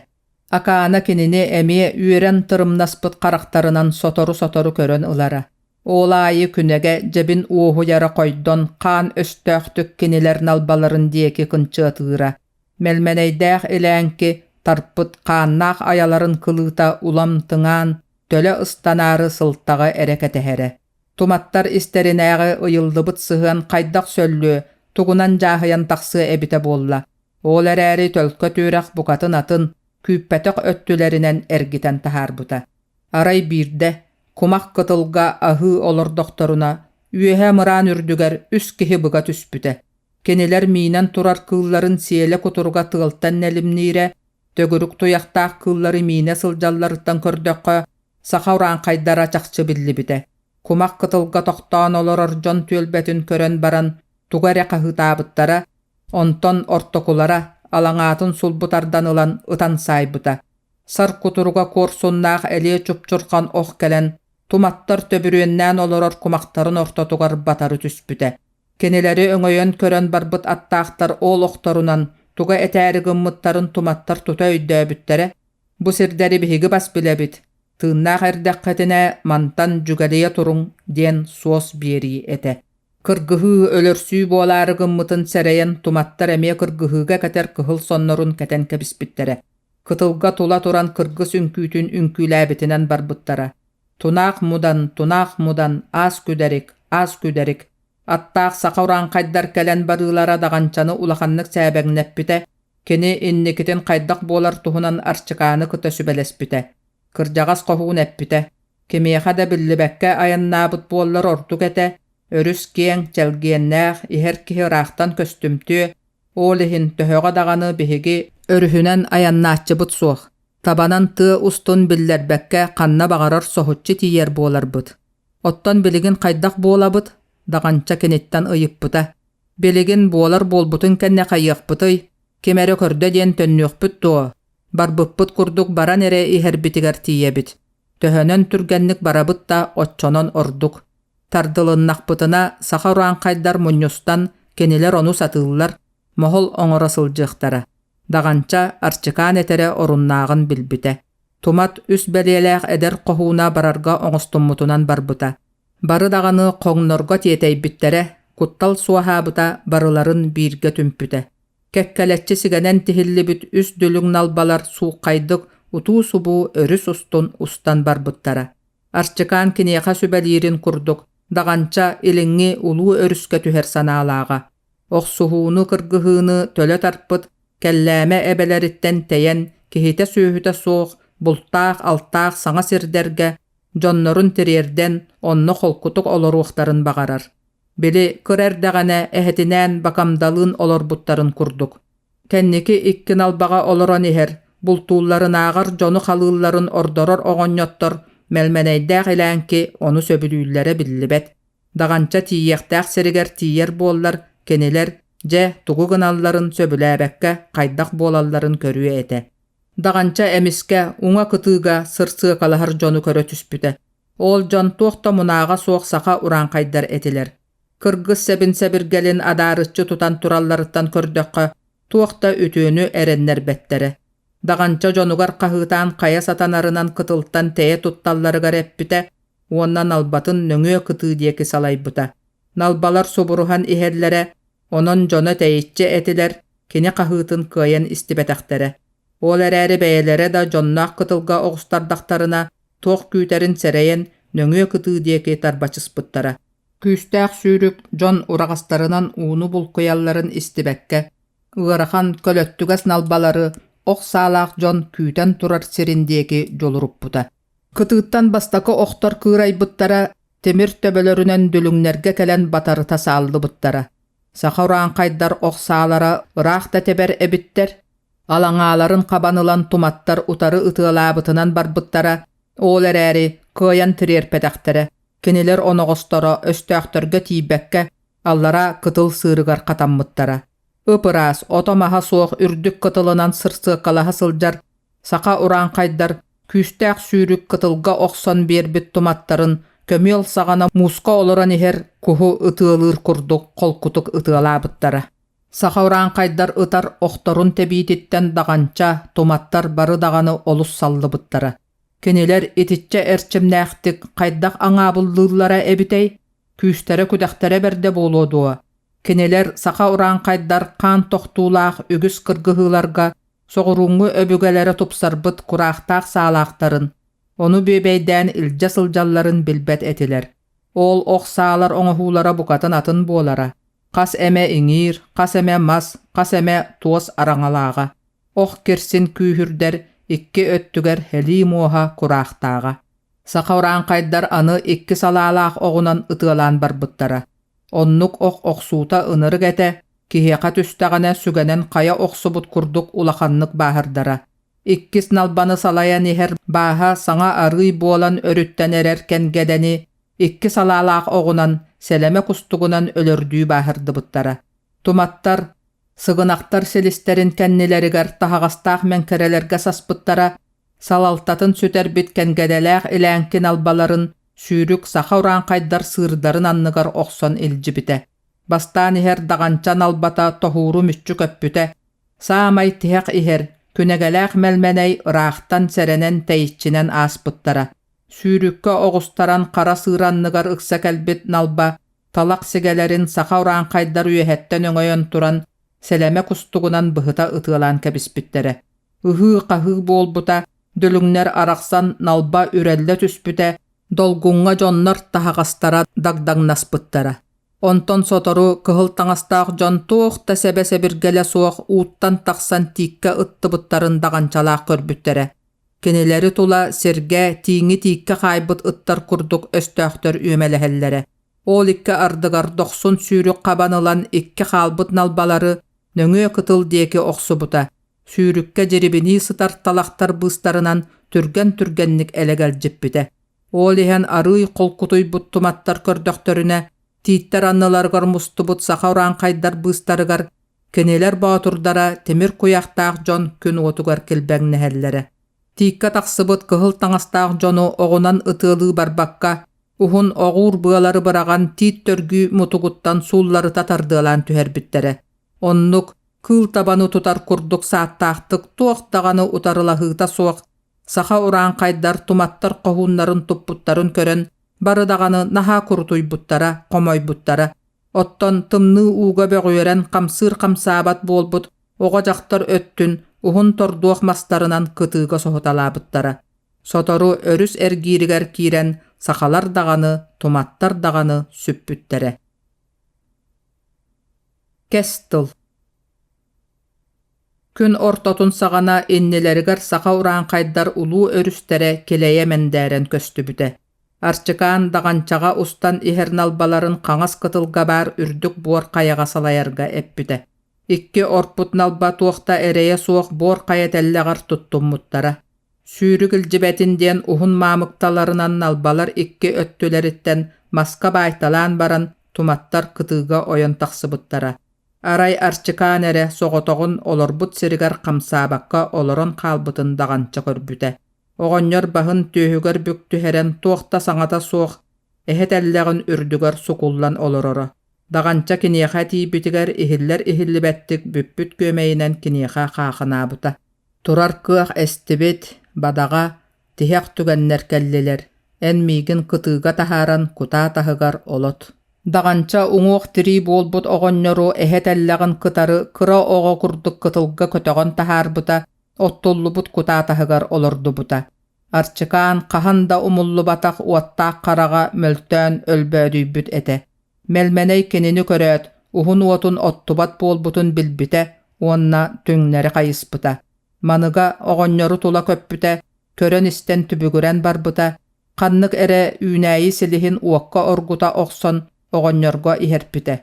Акаана кинини эмиэ үөрэн тырымнаспыт харахтарынан сотору-сотору көрөн ылара. Ол аайы күнэгэ дьэбин уоһуйара хойдон, хаан өстөөхтүк кинилэр налбаларын диэки кынчыатыыра. Мэлмэнэйдээх илээҥки тарпыт хааннаах айаларын кылыыта улам тыҥаан, төлө ыстанаары сылтаҕы эрэ кэтэһэрэ. Туматтар истэринээҕи ыйыллыбыт сыһыан хайдах сөллүө, тугунан дьааһыйан тахсыа эбитэ буолла. Ол эрээри төлкө түөрэх букатын атын, күүппэтэх өттүлэринэн эргитэн таһаарбыта. Арай биирдэ, кумах кытылга аһыы олордохторуна, үөһэ мыраан үрдүгэр үс киһи быга түспүтэ. Кинилэр миинэн турар кыылларын сиэлэ-кутуруга тыалтан нэлимниирэ, төгүрүк туйахтаах кыыллары миинэ сылдьалларыттан көрдөххө, саха урааҥхайдара чахчы биллибитэ. Кумах кытылга тохтоон олорор дьон түөлбэтин көрөн баран, тугу эрэ хаһыытаабыттара, онтон ортокулара алаҥаатын сулбу тардан ылан ытан саайбыта. Сар кутуруга куорсуннаах элиэ чупчурхан ох кэлэн, туматтар төбүрүөннээн олорор кумахтарын ортотугар батары түспүтэ. Кинилэри өҥөйөн көрөн барбыт аттаахтар ол охторунан туга этээри гыммыттарын туматтар тута өйдөөбүттэрэ, «Бу сирдэри биһиги бас билэбит, тыыннаах эрдэххитинэ мантан дьүгэлийэ туруҥ» диэн суос биэрии этэ. Кыргыһыы, өлөрсүү буолаары гыммытын сэрэйэн туматтар эмиэ кыргыһыыга кэтэр кыһыл соннорун кэтэн кэбиспиттэрэ. Кытылга тула туран кыргыс үҥкүүтүн үҥкүүлээбитинэн барбыттара. Тунаах мудан, тунаах мудан, аас күдэрик, аас күдэрик. Аттаах саха урааҥхайдар кэлэн барыылара Даҕанчаны улаханнык сээбэҥнэппитэ, кини инникитин хайдах буолар туһунан Арчыкааны кытта сүбэлэспитэ. Кырдьаҕас хоһуун эппитэ: Кимиэхэ да биллибэккэ айаннаабыт буоллар ордук этэ, өрүс киэҥ, чэлгиэннээх, иһэр киһи ыраахтан көстүмтүө, ол иһин төһөҕө даҕаны биһиги өрүһүнэн айаннааччыбыт суох, табанан тыа устун биллэрбэккэ ханна баҕарар соһуччу тиийэр буоларбыт. Оттон билигин хайдах буолабыт? Даҕанча киниттэн ыйыппыта. Билигин буолар буолбутун кэннэ хайыахпытый? Ким эрэ көрдө диэн төннүөхпүт дуо? Барбыппыт курдук баран эрэ иһэрбитигэр тиийэбит. Төһөнөн түргэнник барабыт да, оччонон ордук. Тардылыннахпытына, саха урааҥхайдар мунньустан, кинилэр ону сатыыллар, моһол оҥоро сылдьыахтара. Даҕанча Арчикаан этэрэ оруннааҕын билбитэ. Тумат үс бэлиэлээх эдэр хоһууна барарга оҥостуммутунан барбыта. Бары даҕаны хоҥнорго тиэтэйбиттэрэ, куттал суоһаабыта барыларын бииргэ түмпүтэ. Кэккэлэччи сигэнэн тиһиллибит үс дүлүҥ налбалар сууххайдык утуу-субуу өрүс устун устан барбыттара. Арчикаан киниэхэ сүбэлиирин курдук, Даҕанча илиҥҥи улуу өрүскэ түһэр санаалааҕа. Охсуһууну, кыргыһыыны төлө тарпыт Кэллээмэ эбэлэриттэн тэйэн, киһитэ-сүөһүтэ суох, бултаах-алтаах саҥа сирдэргэ дьоннорун тириэрдэн, онно холкутук олоруохтарын баҕарар. Били, кыра эрдэҕинэ эһэтинээн Бакамдалыын олорбуттарын курдук. Кэнники икки налбаҕа олорон иһэр, бултуулларынааҕар дьону халыылларын ордорор оҕонньоттор Мэлмэнэйдээх Илээҥки ону сөбүлүүллэрэ биллибэт. Даҕанча тиийиэхтээх сиригэр тиийэр буоллар, кинилэр, дьэ, тугу гыналларын сөбүлээбэккэ хайдах буолалларын көрүө этэ. Даҕанча эмискэ уҥа кытыыга сырсыакалаһар дьону көрө түспүтэ. Ол дьон туох да мунааҕа суох саха урааҥхайдар этилэр. Кыргыс сэбин-сэбиргэлин адаарыччы тутан туралларыттан көрдөххө, туох да үтүөнү эрэннэрбэттэрэ. Даҕанча дьонугар хаһыытаан хайа сатанарынан кытылтан тэйэ тутталларыгар эппитэ уонна налбатын нөҥүө кытыы диэки салайбыта. Налбалар субуруһан иһэллэрэ, онон дьоно тэйиччи этилэр, кини хаһыытын кыайан истибэтэхтэрэ. Ол эрээри бэйэлэрэ да дьонноох кытылга оҕустардахтарына, туох күүтэрин сэрэйэн, нөҥүө кытыы диэки тарбачыспыттара. Күүстээх сүүрүк дьон ураҕастарынан ууну булкуйалларын истибэккэ, ыарахан, көлөттүгэс налбалары ох саалаах дьон күүтэн турар сирин диэки дьулуруппута. Кытыыттан бастакы охтор кыырайбыттара, тимир төбөлөрүнэн дүлүҥнэргэ кэлэн батарыта сааллыбыттара. Саха урааҥхайдар ох саалара ыраах да тэбэр эбиттэр, алаҥааларын хабан ылан туматтар утары ытыалаабытынан барбыттара, ол эрээри кыайан тириэрпэтэхтэрэ, кинилэр оноҕосторо өстөөхтөргө тиийбэккэ аллара кытыл сыырыгар хатаммыттара. Ып-ыраас, ото-маһа суох үрдүк кытылынан сырсыаккалаһа сылдьар саха урааҥхайдар күүстээх сүүрүк кытылга охсон биэрбит туматтарын көмүөл саҕана мууска олорон иһэр куһу ытыалыыр курдук холкутук ытыалаабыттара. Саха урааҥхайдар ытар охторун тэбиититтэн даҕанча, туматтар бары даҕаны олус саллыбыттара. Кинилэр итиччэ эрчимнээхтик хайдах аҥаабыллыыллара эбитэй? Күүстэрэ-күдэхтэрэ бэрдэ буолуо дуо? Кинилэр саха урааҥхайдар хаан тохтуулаах үгүс кыргыһыыларга соҕурууҥҥу өбүгэлэрэ тупсарбыт кураахтаах саалаахтарын, ону бүөбэйдээн илдьэ сылдьалларын билбэт этилэр. Ол ох саалар оҥоһуулара букатын атын буолара. Хас эмэ иҥиир, хас эмэ мас, хас эмэ туос араҥалааҕа. Ох кирсин күүһүрдэр икки өттүгэр һэлии муоһа кураахтааҕа. Саха урааҥхайдар аны икки салаалаах оҕунан ытыалаан барбыттара. Оннук ох охсуута ынырык этэ, киһиэхэ түстэҕинэ сүгэнэн хайа охсубут курдук улаханнык бааһырдара. Иккис налбаны салайан иһэр бааһа саҥа арыый буолан өрүттэн эрэр кэнгэдэни икки салаалаах оҕунан, сэлэмэ кустугунан өлөрдүү бааһырдыбыттара. Туматтар, сыгынахтар силистэрин кэннилэригэр таһаҕастаах мэҥкэрэлэргэ саспыттара, салалтатын сүтэрбит кэнгэдэлээх илээҥкин албаларын сүүрүк саха урааҥхайдар сыырдарын анныгар охсон илдьибитэ. Бастаан иһэр даҕанча налбата тоһууру мүччү көппүтэ, саамай тиһэх иһэр, күнэгэлээх мэлмэнэй ыраахтан сэрэнэн тэйиччинэн ааспыттара. Сүүрүккэ оҕустаран хара сыыр анныгар ыкса кэлбит налба талах сигэлэрин саха урааҥхайдар үөһэттэн өҥөйөн туран сэлэмэ кустугунан быһыта ытыалаан кэбиспиттэрэ. Ыһыы-хаһыы буолбута, дүлүҥнэр арахсан налба үрэллэ түспүтэ, долгуҥҥа дьоннор таһаҕастара дагдаҥнаспыттара. Онтон сотору кыһыл таҥастаах дьон туох да сэбэ-сэбиргэлэ суох ууттан тахсан тииккэ ыттыбыттарын даҕанчалаах көрбүттэрэ. Кинилэри тула сиргэ тииҥи тииккэ хаайбыт ыттар курдук өстөөхтөр үөмэлэһэллэрэ. Ол икки ардыгар дохсун сүүрүк хабан ылан икки хаалбыт налбалары нөҥүө кытыл диэки охсубута. Сүүрүккэ дьирибинии сытар талахтар быыстарынан түргэн-түргэнник элэгэлдьиппитэ. Ол иһэн арыый холкутуйбут туматтар көрдөхтөрүнэ, тииттэр анныларыгар мустубут саха урааҥхайдар быыстарыгар кинилэр боотурдара тимир куйахтаах дьон күн уотугар килбэҥнэһэллэрэ. Тииккэ тахсыбыт кыһыл таҥастаах дьону оҕунан ытыалыы барбакка, уһун оҕуур быалары быраҕан тиит төргүү мутугуттан суулларыта тардыалаан түһэрбиттэрэ. Оннук, кыыл табаны тутар курдук сааттаахтык туох даҕаны утарылаһыыта суох саха урааҥхайдар туматтар хоһууннарын туппуттарын көрөн бары даҕаны наһаа курутуйбуттара, хомойбуттара. Оттон тымныы ууга бөҕүөрэн хамсыыр-хамсаабат буолбут оҕо-дьахтар өттүн уһун тордуох мастарынан кытыыга соһуталаабыттара. Сотору өрүс эргииригэр киирэн сахалар даҕаны, туматтар даҕаны сүппүттэрэ. Кэс тыл Күн ортотун саҕана иннилэригэр саха урааҥхайдар улуу өрүстэрэ килэйэ мэндээрэн көстүбүтэ. Арчыкаан даҕанчаҕа устан иһэр налбаларын хаҥас кытылга баар үрдүк буор хайаҕа салайарга эппитэ. Икки орпут налба туох да эрэйэ суох буор хайа тэллэҕэр туттуммуттара. Сүүрүк илдьибэтин диэн уһун маамыкталарынан налбалар икки өттүлэриттэн маска баайталаан баран туматтар кытыыга ойон тахсыбыттара. Арай Арчыкаан эрэ соҕотоҕун олорбут сиригэр хамсаабакка олорон хаалбытын даҕанча көрбүтэ. Оҕонньор баһын түөһүгэр бүк түһэрэн туох да саҥата суох эһэ тэллэҕин үрдүгэр сукуллан олороро. Даҕанча киниэхэ тиийбитигэр иһиллэр-иһиллибэттик бүппүт күөмэйинэн киниэхэ хаахынаабыта. Турар кыах эстибит, бадаҕа, тиһэх түгэннэр кэллилэр, эн миигин кытыыга таһааран кутаа таһыгар олот. Даҕанча уҥуох-тирии буолбут оҕонньору эһэ тэллэҕин кытары кыра оҕо курдук кытылга көтөҕөн таһаарбыта, оттуллубут кутаа таһыгар олордубута. Арчыкаан хаһан да умуллубатах уоттаах хараҕа мөлтөөн өлбөөдүйбүт этэ. Мэлмэнэй кинини көрөөт, уһун уотун оттубат буолбутун билбитэ уонна түҥнэри хайыспыта. Маныга оҕонньору тула көппүтэ, көрөн-истэн түбүгүрэн барбыта, ханнык эрэ үүнээйи силиһин уокка оргута охсон оҕонньорго иһэрпитэ.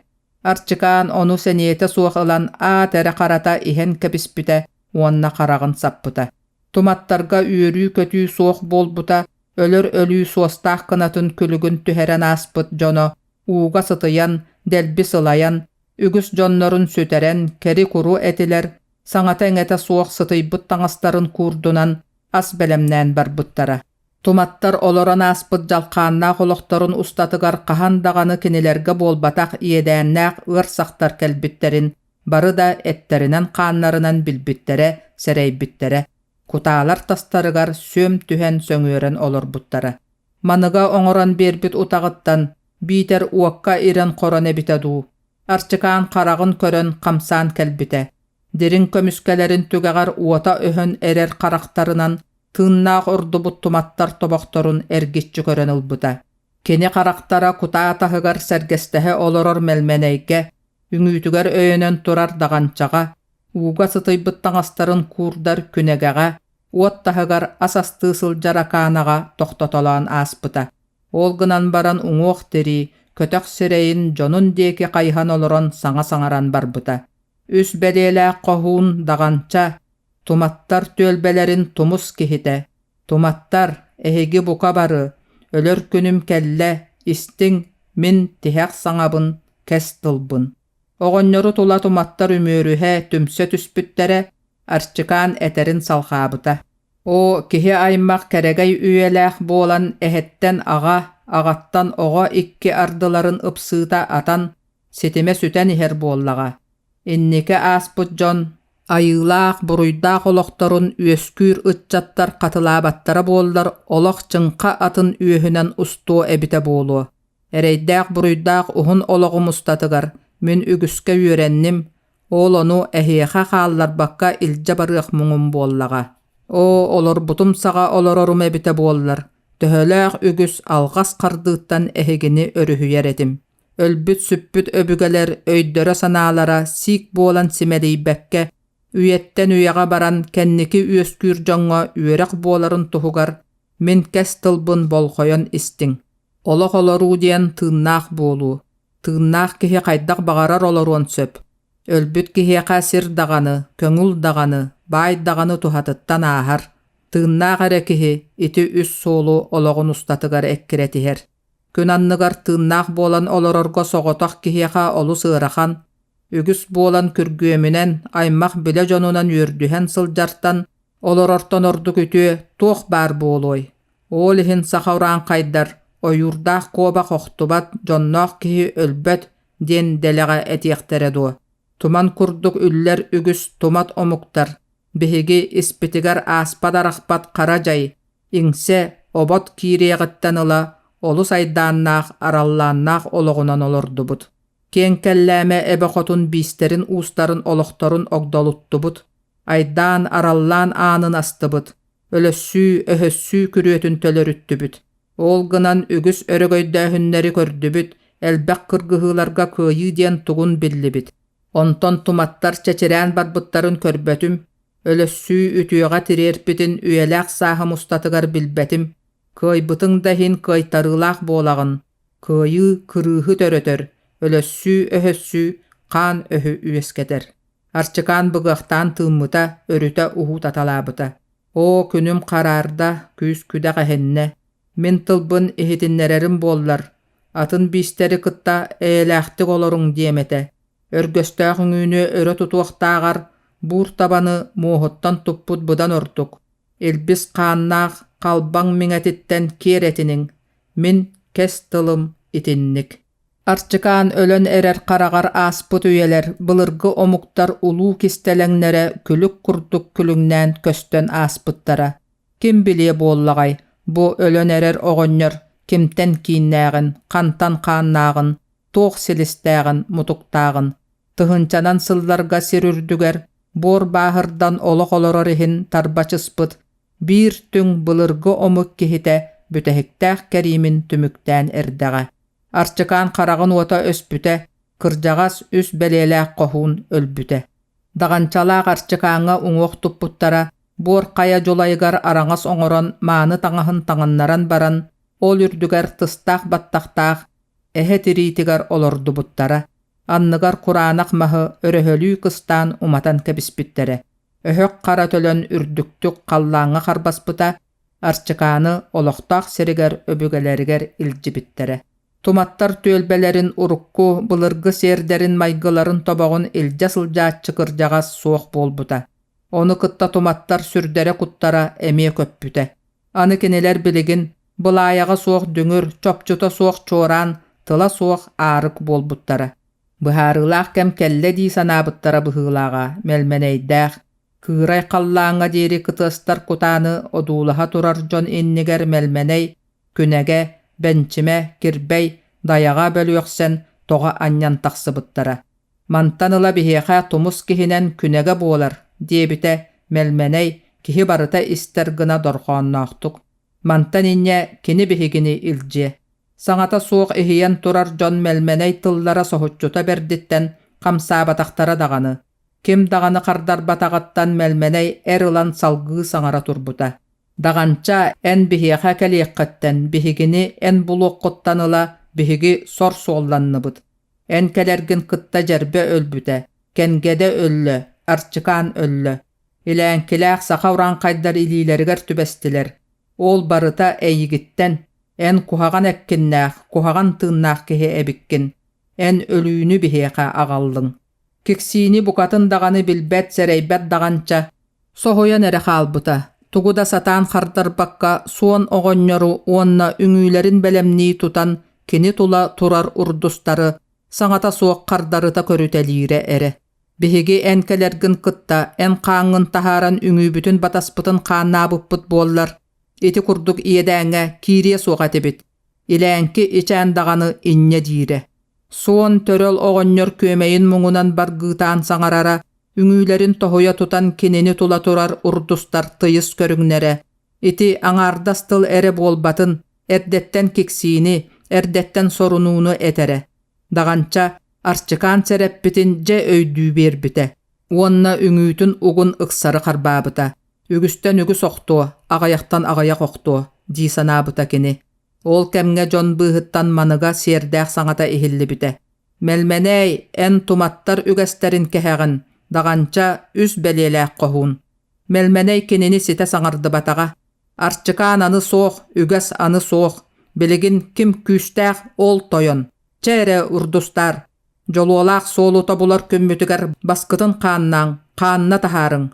Арчыкаан ону сэниэтэ суох ылан аат эрэ харата иһэн кэбиспитэ уонна хараҕын саппыта. Туматтарга үөрүү-көтүү суох буолбута, өлөр өлүү суостаах кынатын күлүгүн түһэрэн ааспыт дьоно ууга сытыйан, дэлби сылайан, үгүс дьоннорун сүтэрэн, кэри-куру этилэр, саҥата-иҥэтэ суох сытыйбыт таҥастарын куурдунан ас бэлэмнээн барбыттара. Туматтар олорон ааспыт дьалхааннаах олохторун устатыгар хаһан даҕаны кинилэргэ буолбатах иэдээннээх ыар сахтар кэлбиттэрин бары да эттэринэн-хааннарынан билбиттэрэ, сэрэйбиттэрэ, кутаалар тастарыгар сүөм түһэн сөҥүөрэн олорбуттара. Маныга оҥорон биэрбит утаҕыттан биитэр уокка ирэн-хорон эбитэ дуу, Арчыкаан хараҕын көрөн хамсаан кэлбитэ. Дириҥ көмүскэлэрин түгэҕэр уота өһөн эрэр харахтарынан тыыннаах ордубут туматтар тобохторун эргиччи көрөн ылбыта. Кини харахтара кутаа таһыгар сэргэстэһэ олорор Мэлмэнэйгэ, үҥүүтүгэр өйөнөн турар даҕанчаҕа, ууга сытыйбыт таҥастарын куурдар күнэгэҕэ, уот таһыгар ас астыы сылдьар Акаанаҕа тохтотолоон ааспыта. Ол гынан баран уҥуох-тирии, көтөх сирэйин дьонун диэки хайыһан олорон саҥа саҥаран барбыта. Үс бэлиэлээх хоһуун даҕанча, туматтар түөлбэлэрин тумус киһитэ, туматтар, эһиги бука бары, өлөр күнүм кэллэ, истиҥ, мин тиһэх саҥабын, кэс тылбын. Оҕонньору тула туматтар үмүөрүһэ, түмсэ түспүттэрэ, Арчыкаан этэрин салҕаабыта. Оо, киһи аймах кэрэгэй үйэлээх буолан эһэттэн аҕа, аҕаттан оҕо икки ардыларын ыпсыыта атан, ситимэ сүтэн иһэр буоллаҕа. Инники ааспыт дьон айыылаах, буруйдаах олохторун үөскүүр ыччаттар хатылаабаттара буоллар олох чыҥха атын үөһүнэн устуо эбитэ буолуо. Эрэйдээх-буруйдаах уһун олоҕум устатыгар мин үгүскэ үөрэнним, ол ону эһиэхэ хаалларбакка илдьэ барыах муҥум буоллаҕа. Оо, олорбутум саҕа олорорум эбитэ буоллар, төһөлөөх үгүс алҕас хардыыттан эһигини өрүһүйэр этим. Өлбүт-сүппүт өбүгэлэр өйдөрө-санаалара сиик буолан симэлийбэккэ, Үйэттэн үйэҕэ баран кэнники үөскүүр дьоҥҥо үөрэх буоларын туһугар мин кэс тылбын болҕойон истиҥ. Олох олоруу диэн тыыннаах буолуу. Тыыннаах киһи хайдах баҕарар олоруон сөп. Өлбүт киһиэхэ сир даҕаны, көҥүл даҕаны, баай даҕаны туһатыттан ааһар. Тыыннаах эрэ киһи ити үс суолу олоҕун устатыгар эккирэтиһэр. Күн анныгар тыыннаах буолан олорорго соҕотох киһиэхэ олус ыарахан, үгүс буолан күргүөмүнэн, аймах-билэ дьонунан үөрдүһэн сылдьартан олорортон ордук үтүө туох баар буолуой? Ол иһин саха урааҥхайдар «ойуурдаах куобах охтубат, дьонноох киһи өлбөт» диэн дэлэҕэ этиэхтэрэ дуо? Туман курдук үллэр үгүс тумат омуктар, биһиги испитигэр ааспат-арахпат хара дьай, иҥсэ, обот киириэҕиттэн ыла олус айдааннаах, араллааннаах олоҕунан олордубут. Киэҥ Кэллээмэ эбэ хотун биистэрин уустарын олохторун огдолуттубут, айдаан, араллаан аанын астыбыт, өлөссүү, өһөссүү күрүөтүн төлөрүттүбүт. Ол гынан үгүс өрөгөйдөөһүннэри көрдүбүт, элбэх кыргыһыыларга кыайыы диэн тугун биллибит. Онтон туматтар чэчирээн барбыттарын көрбөтүм, өлөссүү үтүөҕэ тириэрпитин үйэлээх сааһым устатыгар билбэтим. Кыайбытыҥ да иһин кыайтарыылаах буолаҕын, кыайыы кырыыһы төрөтөр, өлөссүү-өһөссүү хаан өһү үөскэтэр. Арчыкаан быгыахтаан тыыммыта, өрүтэ уһуутаталаабыта. Оо, күнүм хараарда, күүс-күдэх эһиннэ. Мин тылбын иһитиннэрэрим буоллар, атын биистэри кытта эйэлээхтик олоруҥ диэм этэ. Өргөстөөх үҥүүнү өрө тутуохтааҕар буур табаны муоһуттан туппут быдан ордук. Илбис хааннаах халбаҥ миҥэтиттэн киэр этиниҥ, мин кэс тылым итинник. Арчыкаан өлөн эрэр хараҕар ааспыт үйэлэр былыргы омуктар улуу кистэлэҥнэрэ күлүк курдук күлүҥнээн көстөн ааспыттара. Ким билиэ буоллаҕай, бу өлөн эрэр оҕонньор кимтэн кииннээҕин, хантан хааннааҕын, туох силистээҕин, мутуктааҕын. Тыһыынчанан сылларга сир үрдүгэр буор бааһырдан олох олорор иһин тарбачыспыт биир түҥ былыргы омук киһитэ бүтэһиктээх кэриимин түмүктээн эрдэҕэ. Арчыкаан хараҕын уота өспүтэ, кырдьаҕас үс бэлиэлээх хоһуун өлбүтэ. Даҕанчалаах Арчыкааҥҥа уҥуох туппуттара, буор хайа дьулайыгар араҥас оҥорон мааны таҥаһын таҥыннаран баран, ол үрдүгэр тыстаах баттахтаах эһэ тириитигэр олордубуттара, анныгар кураанах маһы өрөһөлүү кыстаан уматан кэбиспиттэрэ. Өһөх хара төлөн үрдүктүк халлааҥҥа харбаспыта, Арчыкааны олохтоох сиригэр өбүгэлэригэр илдьибиттэрэ. Туматтар түөлбэлэрин урукку, былыргы сиэрдэрин-майгыларын тобоҕун илдьэ сылдьааччы кырдьаҕас суох буолбута. Ону кытта туматтар сүрдэрэ-куттара эмиэ көппүтэ. Аны кинилэр билигин былаайаҕа суох дүҥүр, чопчута суох чуораан, тыла суох аарык буолбуттара. Быһаарыылаах кэм кэллэ дии санаабыттара быһыылааҕа мэлмэнэйдээх, кыырай халлааҥҥа диэри кытыастар кутааны одуулаһа турар дьон иннигэр мэлмэнэй, күнэгэ, бэнчимэ, кирбэй, дайаҕа бөлүөхсэн тоҕо анньан тахсыбыттара. Мантан ыла биһиэхэ тумус киһинэн күнэгэ буолар, диэбитэ Мэлмэнэй киһи барыта истэр гына дорҕоонноохтук. Мантан инньэ кини биһигини илдьиэ. Саҥата суох иһийэн турар дьон Мэлмэнэй тыллара соһуччута бэрдиттэн хамсаабатахтара даҕаны. Ким даҕаны хардарбатаҕыттан Мэлмэнэй эр ылан салгыы саҥара турбута. Даҕанча, эн биһиэхэ кэлиэххиттэн, биһигини эн булуоххуттан ыла биһиги сор суолланныбыт. Эн кэлэргин кытта Дьэрбэ өлбүтэ, Кэнгэдэ өллө, Арчыкаан өллө. Илээҥкилээх саха урааҥхайдар илиилэригэр түбэстилэр. Ол барыта эйигиттэн, эн куһаҕан эккиннээх, куһаҕан тыыннаах киһи эбиккин. Эн өлүүнү биһиэхэ аҕаллыҥ. Киксиини букатын даҕаны билбэт, сэрэйбэт даҕанча, соһуйан эрэ хаалбыта. Тугу да сатаан хардарбакка суон оҕонньору уонна үҥүүлэрин бэлэмнии тутан кини тула турар урдустары саҥата суох хардарыта көрүтэлиирэ эрэ. Биһиги эн кэлэргин кытта эн хааҥҥын таһааран үҥүүбүтүн батаспытын хааннаабыппыт буоллар, ити курдук иэдээҥҥэ киириэ суох этибит. Илээҥки ичээн даҕаны инньэ диирэ. Суон төрөл оҕонньор күөмэйин муҥунан баргыытаан саҥарара, үҥүүлэрин тоһуйа тутан кинини тула турар урдустар тыйыс көрүҥнэрэ. Ити аҥаардас тыл эрэ буолбатын, эрдэттэн киксиини, эрдэттэн сорунууну этэрэ. Даҕанча Арчыкаан сэрэппитин дьэ өйдүү биэрбитэ. Уонна үҥүүтүн угун ыксары харбаабыта. Үгүстэн үгүс охтуо, аҕыйахтан аҕыйах охтуо дии санаабыта кини. Ол кэмҥэ дьон быыһыттан маныга сиэрдээх саҥата иһиллибитэ. «Мэлмэнээй, эн туматтар үгэстэрин кэһэҕин, Даҕанча үс бэлиэлээх хоһуун». Мэлмэнэй кинини ситэ саҥардыбатаҕа. Арчыкаан аны суох, үгэс аны суох. Билигин ким күүстээх ол тойон. Чэ эрэ, урдустаар, Дьолуолаах суолу тобулар күммүтүгэр баскытын хааннааҥ, хаанна таһаарыҥ.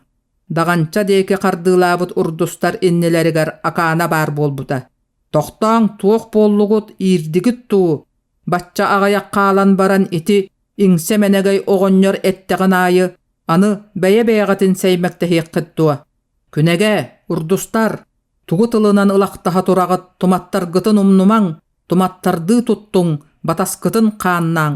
Даҕанча диэки хардыылаабыт урдустар иннилэригэр Акаана баар буолбута. Тохтооҥ, туох буоллугут, иирдигит дуу? Бачча аҕыйах хаалан баран ити иҥсэ мэнэгэй оҕонньор эттэҕин аайы аны бэйэ-бэйэҕитин сэймэктэһиэххит дуо? Күнэгэ, урдустар, тугу тылынан ылахтаһа тураҕыт, туматтаргытын умнумаҥ, туматтардыы туттуҥ, батаскытын хааннааҥ.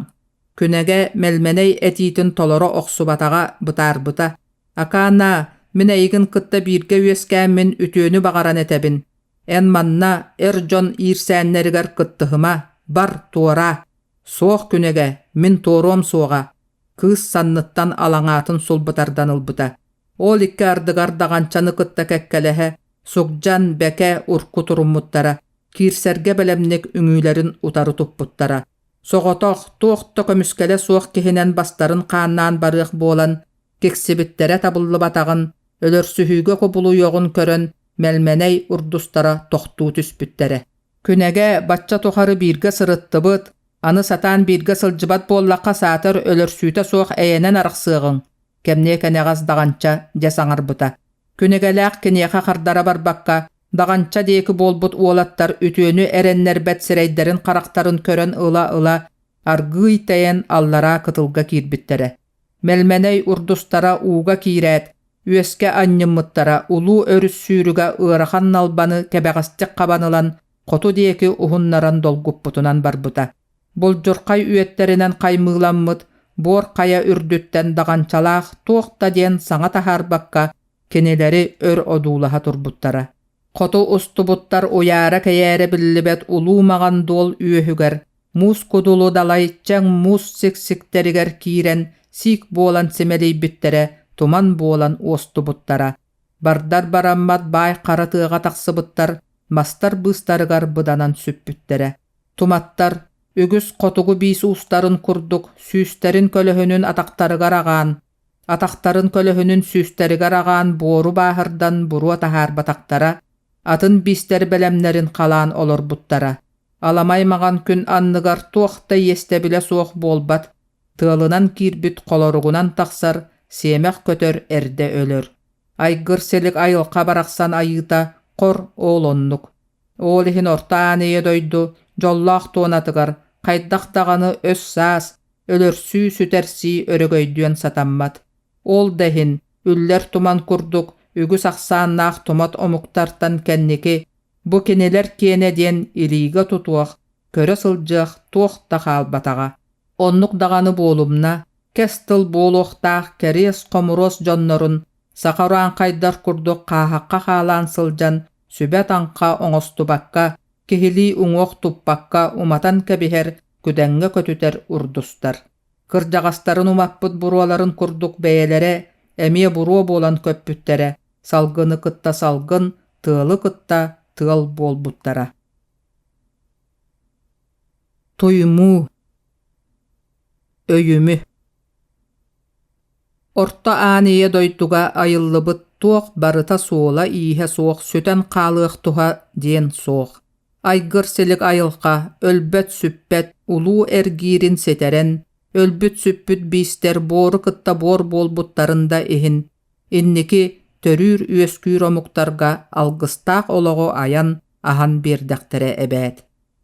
Күнэгэ Мэлмэнэй этиитин толоро охсубатаҕа бытаарбыта. Акаана, мин эйигин кытта бииргэ үөскээммин үтүөнү баҕаран этэбин. Эн манна эр дьон иирсээннэригэр кыттыһыма, бар, туораа. Суох күнэгэ, мин туоруом суоҕа. Кыыс санныттан алаҥаатын сулбутардан ылбыта. Ол икки ардыгар даҕанчаны кытта кэккэлэһэ, Сугдьан, Бэкэ урку туруммуттара, киирсэргэ бэлэмник үҥүүлэрин утары туппуттара. Соҕотох, туох да көмүскэлэ суох киһинэн бастарын хааннаан барыах буолан, киксибиттэрэ табыллыбатаҕын, өлөрсүһүүгэ кубулуйуоҕун көрөн, Мэлмэнэй урдустара тохтуу түспүттэрэ. Күнэгэ бачча тухары бииргэ сырыттыбыт, аны сатаан бииргэ сылдьыбат буоллахха саатар өлөрсүүтэ суох эйэнэн арахсыаҕыҥ, кэмниэ кэнэҕэс Даҕанча дьэ саҥарбыта. Күнэгэлээх киниэхэ хардара барбакка, Даҕанча диэки буолбут уолаттар үтүөнү эрэннэрбэт сирэйдэрин-харахтарын көрөн ыла-ыла аргыый тэйэн аллараа кытылга киирбиттэрэ. Мэлмэнэй урдустара ууга киирээт, үөскэ анньыммыттара улуу өрүс сүүрүгэ ыарахан налбаны кэбэҕэстик хабан ылан хоту диэки уһуннаран долгуппутунан барбыта. Булдьурхай үөттэринэн хаймыыламмыт буор хайа үрдүттэн даҕанчалаах туох да диэн саҥа таһаарбакка кинилэри өр одуулаһа турбуттара. Хоту устубуттар уйаара-кэйээрэ биллибэт улуу маҕан дуол үөһүгэр муус кудулу далай чэҥ муус сиксиктэригэр киирэн сиик буолан симэлийбиттэрэ, туман буолан уостубуттара. Бардар бараммат баай хара тыаҕа тахсыбыттар мастар быыстарыгар быданан сүппүттэрэ. Туматтар, үгүс хотугу биис уустарын курдук, сүүстэрин көлөһүнүн атахтарыгар аҕаан, атахтарын көлөһүнүн сүүстэригэр аҕаан буору бааһырдан буруо таһаарбатахтара, атын биистэр бэлэмнэрин халаан олорбуттара. Аламай маҕан күн анныгар туох да иэстэбилэ суох буолбат, тыалынан киирбит холоругунан тахсар, сиэмэх көтөр эрдэ өлөр. Айгыр-силик айылҕа барахсан айыыта хор ол оннук. Ол иһин Орто Аан Ийэ дойду дьоллоох туонатыгар хайдах даҕаны өс-саас, өлөрсүү-сүтэрсии өрөгөйдүөн сатаммат. Ол да иһин, үллэр туман курдук үгүс ахсааннаах тумат омуктартан кэнники бу кинилэр киэнэ диэн илиигэ тутуох, көрө сылдьыах туох да хаалбатаҕа. Оннук даҕаны буолумна, кэс тыл буолуохтаах кэриэс-хомуруос дьоннорун саха урааҥхайдар курдук хааһахха хаалаан сылдьан сүбэ-таҥха оҥостубакка, киһилии уҥуох туппакка уматан кэбиһэр, күдэҥҥэ көтүтэр урдустар. Кырдьаҕастарын умаппыт буруоларын курдук бэйэлэрэ эмиэ буруо буолан көппүттэрэ, салгыны кытта салгын, тыалы кытта тыал буолбуттара. Туймуу Өйүмү Орто Аан Ийэ дойдуга айыллыбыт туох барыта суола-ииһэ суох сүтэн хаалыах туһа диэн суох. Айгыр-силик айылҕа өлбөт-сүппэт улуу эргиирин ситэрэн, өлбүт-сүппүт биистэр буору кытта буор буолбуттарын да иһин, инники төрүүр-үөскүүр омуктарга алгыстаах олоҕу айан, аһан биэрдэхтэрэ эбээт.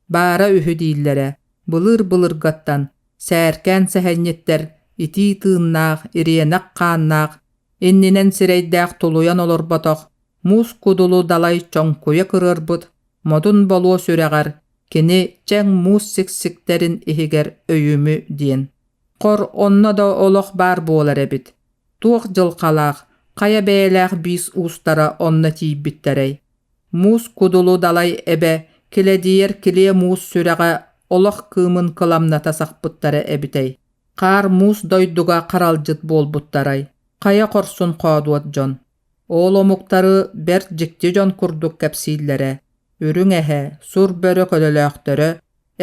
Баара үһү дииллэрэ, былыр-былыргаттан сээркээн сэһэнньиттэр итии тыыннаах, ириэнэх хааннаах, иннинэн сирэйдээх тулуйан олорботох, муус кудулу далай чоҥкуйа кырыарбыт модун болуо сүрэҕэр кини чэҥ муус сиксиктэрин иһигэр өйүмү диэн. Хор онно да олох баар буолар эбит. Туох дьылҕалаах, хайа бэйэлээх биис уустара онно тиийбиттэрэй? Муус кудулу далай эбэ килэдийэр килиэ муус сүрэҕэ олох кыымын кыламната сахпыттара эбитэй? Хаар муус дойдуга харалдьыт буолбуттарай? Хайа хорсун хоодуот дьон. Ол омуктары бэрт дьикти дьон курдук кэпсииллэрэ. Үрүҥ эһэ, сур бөрө көлөлөөхтөрө,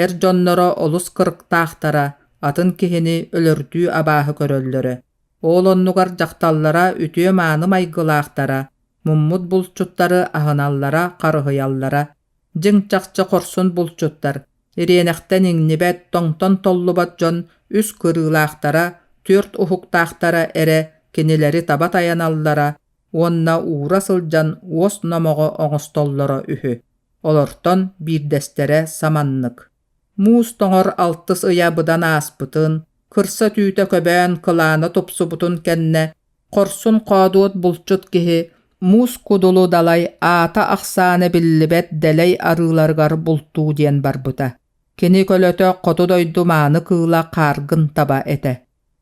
эр дьонноро олус кырыктаахтара, атын киһини өлөрдүү абааһы көрөллөрө. Ол оннугар дьахталлара үтүө-мааны майгылаахтара, муммут булчуттары аһыналлара, харыһыйаллара. Дьиҥ-чахчы хорсун булчуттар, ириэнэхтэн иҥнибэт, тоҥтон толлубат дьон үс кырыылаахтара, түөрт уһуктаахтара эрэ кинилэри таба тайаналлара уонна уура сылдьан уос номоҕо оҥостоллоро үһү. Олортон биирдэстэрэ саманнык. Муус тоҥор алтыс ыйа быдан ааспытын, кырса түүтэ көбөөн кылаана тупсубутун кэннэ хорсун-хоодуот булчут киһи муус кудулу далай аата-ахсаана биллибэт дэлэй арыыларыгар бултуу диэн барбыта. Кини көлөтө хоту дойду мааны кыыла хааргын таба этэ.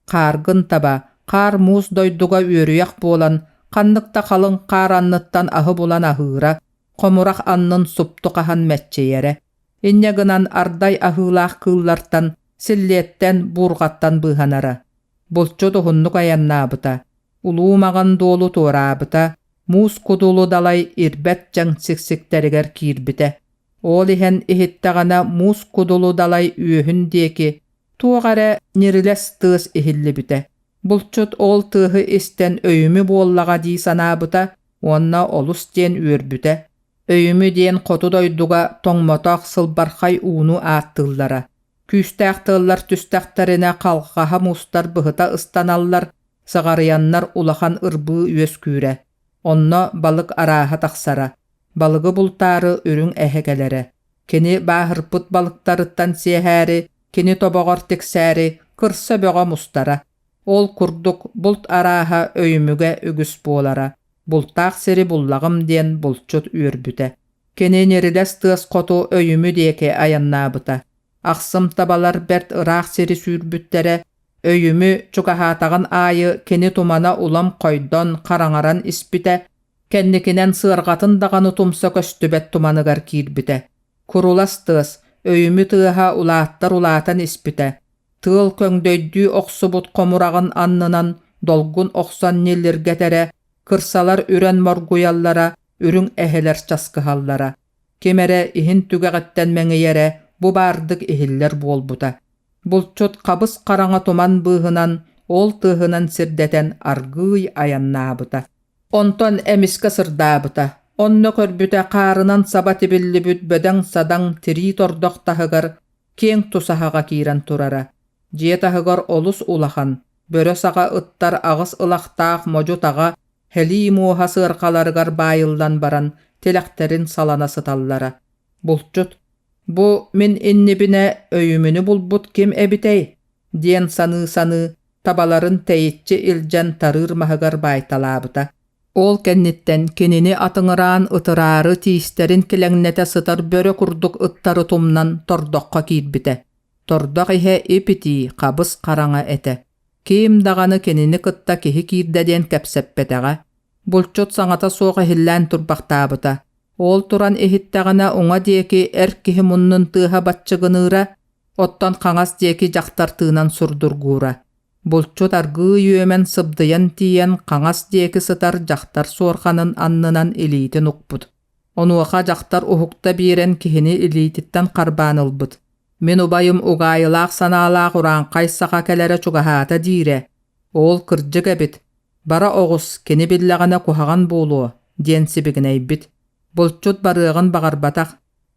Хааргын таба, хаар-муус дойдуга үөрүйэх буолан, ханнык да халыҥ хаар анныттан аһы булан аһыыра, хомурах аннын супту хаһан мэччийэрэ. Инньэ гынан ардай аһыылаах кыыллартан, силлиэттэн, буурҕаттан быыһанара. Булчут уһуннук айаннаабыта, улуу маҕан дуолу туораабыта, муус кудулу далай ирбэт дьаҥ сиксиктэригэр киирбитэ. Ол иһэн иһиттэҕинэ муус кудулу далай үөһүн диэки туох эрэ ньирилэс тыас иһиллибитэ. Булчут ол тыаһы истэн өйүмү буоллаҕа дии санаабыта уонна олус диэн үөрбүтэ. Өйүмү диэн хоту дойдуга тоҥмотох сылбархай ууну ааттыыллара. Күүстээх тыаллар түстэхтэринэ халҕаһа мустар быһыта ыстаналлар, сыҕарыйаннар улахан ырбыы үөскүүрэ. Онно балык арааһа тахсара. Балыгы бултаары үрүҥ эһэ кэлэрэ. Кини бааһырпыт балыктарыттан сиэһээри, кини тобоҕор тиксээри кырса бөҕө мустара. Ол курдук булт арааһа өйүмүгэ үгүс буолара. Бултаах сири буллаҕым диэн булчут үөрбүтэ. Кини ньирилэс тыас хоту өйүмү диэки айаннаабыта. Ахсым табалар бэрт ыраах сири сүүрбүттэрэ, өйүмү чугаһаатаҕын аайы кини тумана улам хойдон, хараҥаран испитэ, кэнникинэн сыарҕатын даҕаны тумса көстүбэт туманыгар киирбитэ. Курулас тыас, өйүмү тыаһа улааттар улаатан испитэ. Тыал көҥдөйдүү охсубут хомураҕын аннынан долгун охсон ньиллиргэтэрэ, кырсалар үрэн моргуйаллара, үрүҥ эһэлэр часкыһаллара. Ким эрэ иһин түгэҕиттэн мэҥийэрэ бу баардык иһиллэр буолбута. Булчут хабыс-хараҥа туман быыһынан, ол тыаһынан сирдэтэн аргыый айаннаабыта. Онтон эмискэ сырдаабыта. Онно көрбүтэ хаарынан саба тибиллибит бөдөҥ-садаҥ тирии тордох таһыгар киэҥ тусаһаҕа киирэн турара. Дьиэ таһыгар олус улахан, бөрө саҕа ыттар аҕыс ылахтаах модьу-таҕа һэлии муоһа сыарҕаларыгар баайыллан баран тилэхтэрин салана сыталлара. Булчут: «Бу мин иннибинэ өйүмүнү булбут ким эбитэй?» диэн саныы-саныы табаларын тэйиччи илдьэн тарыыр маһыгар баайталаабыта. Ол кэнниттэн кинини атыҥыраан ытыраары тиистэрин килэҥнэтэ сытар бөрө курдук ыттары тумнан тордоххо киирбитэ. Тордох иһэ ип-итии, хабыс-хараҥа этэ. Ким даҕаны кинини кытта киһи киирдэ диэн кэпсэппэтэҕэ. Булчут саҥата суох иһиллээн турбахтаабыта. Ол туран иһиттэҕинэ уҥа диэки эр киһи муннун тыаһа баччыгыныыра, оттон хаҥас диэки дьахтар тыынан сурдургуура. Булчут аргыый үөмэн сыбдыйан тиийэн хаҥас диэки сытар дьахтар суорҕанын аннынан илиитин укпут. Онуоха дьахтар уһукта биэрэн киһини илиититтэн харбаан ылбыт. Мин убайым угаайылаах санаалаах урааҥхай саха кэлэрэ чугаһаата диирэ. Ол кырдьык эбит. Бара оҕус, кини биллэҕинэ куһаҕан буолуо, диэн сибигинэйбит. Булчут барыаҕын баҕарбатах.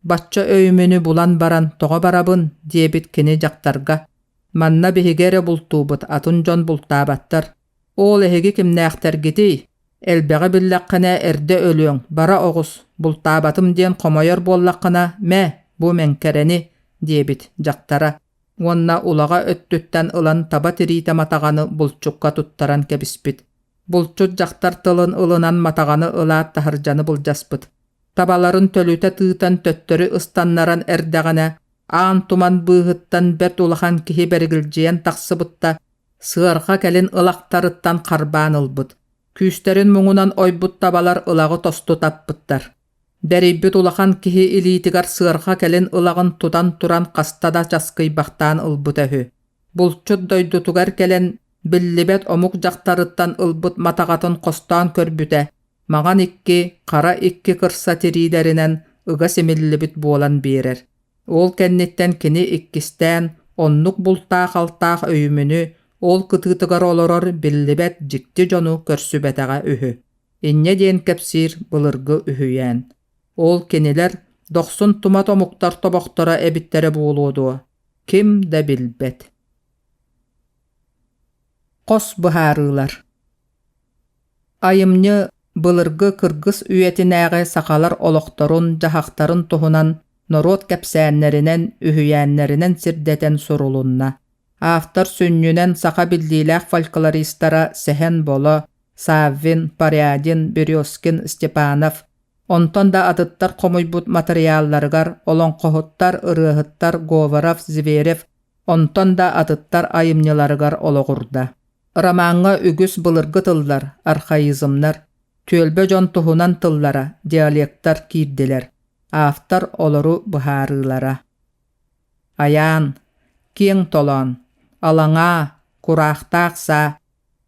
Бачча өйүмүнү булан баран тоҕо барабын, диэбит кини дьахтарга. Манна биһиги эрэ бултуубут, атын дьон бултаабаттар. Ол эһиги кимнээхтэргитий? Элбэҕи биллэххинэ эрдэ өлүөҥ, бара оҕус, бултаабатым диэн хомойор буоллаххына, мэ, бу мэҥкэрэни, диэбит дьахтара уонна улаҕа өттүттэн ылан таба тириитэ матаҕаны булчукка туттаран кэбиспит. Булчут дьахтар тылын ылынан матаҕаны ылаат таһырдьаны былдьаспыт. Табаларын төлүтэ тыытан төттөрү ыстаннаран эрдэҕинэ, аан туман быыһыттан бэрт улахан киһи бэригилдьийэн тахсыбытта, сыарҕа кэлин ылахтарыттан харбаан ылбыт. Күүстэрин муҥунан ойбут табалар ылаҕы тосту таппыттар. Бэрийбит улахан киһи илиитигэр сыарҕа кэлин ылаҕын тутан туран хаста да часкыйбахтаан ылбыта үһү. Булчут дойдутугар кэлэн, Биллибэт омук дьахтарыттан ылбыт матаҕатын хостоон көрбүтэ, маҥан икки, хара икки кырса тириилэринэн ыга симиллибит буолан биэрэр. Ол кэнниттэн кини иккистээн оннук бултаах-алтаах өйүмүнү ол кытыытыгар олорор биллибэт дьикти дьону көрсүбэтэҕэ үһү. Инньэ диэн кэпсиир былыргы үһүйээн. Ол кинилэр дохсун тумат омуктар тобохторо эбиттэрэ буолуо дуо? Ким да билбэт. Хос быһаарыылар Айымньы былыргы кыргыс үйэтинээҕи сахалар олохторун-дьаһахтарын туһунан норуот кэпсээннэринэн, үһүйээннэринэн сирдэтэн сурулунна. Автор сүнньүнэн саха биллиилээх фольклористара Сэһэн Боло, Саввин, Порядин, Березкин, Степанов, онтон да атыттар хомуйбут матырыйаалларыгар олоҥхоһуттар, ырыаһыттар Говоров, Зверев, онтон да атыттар айымньыларыгар олоҕурда. Ромаҥҥа үгүс былыргы тыллар, архаизмнар, түөлбэ дьон туһунан тыллара, диалектар киирдилэр, автор олору быһаарыылара. Айаан, киэҥ толоон, алаҥаа, кураахтаах саа,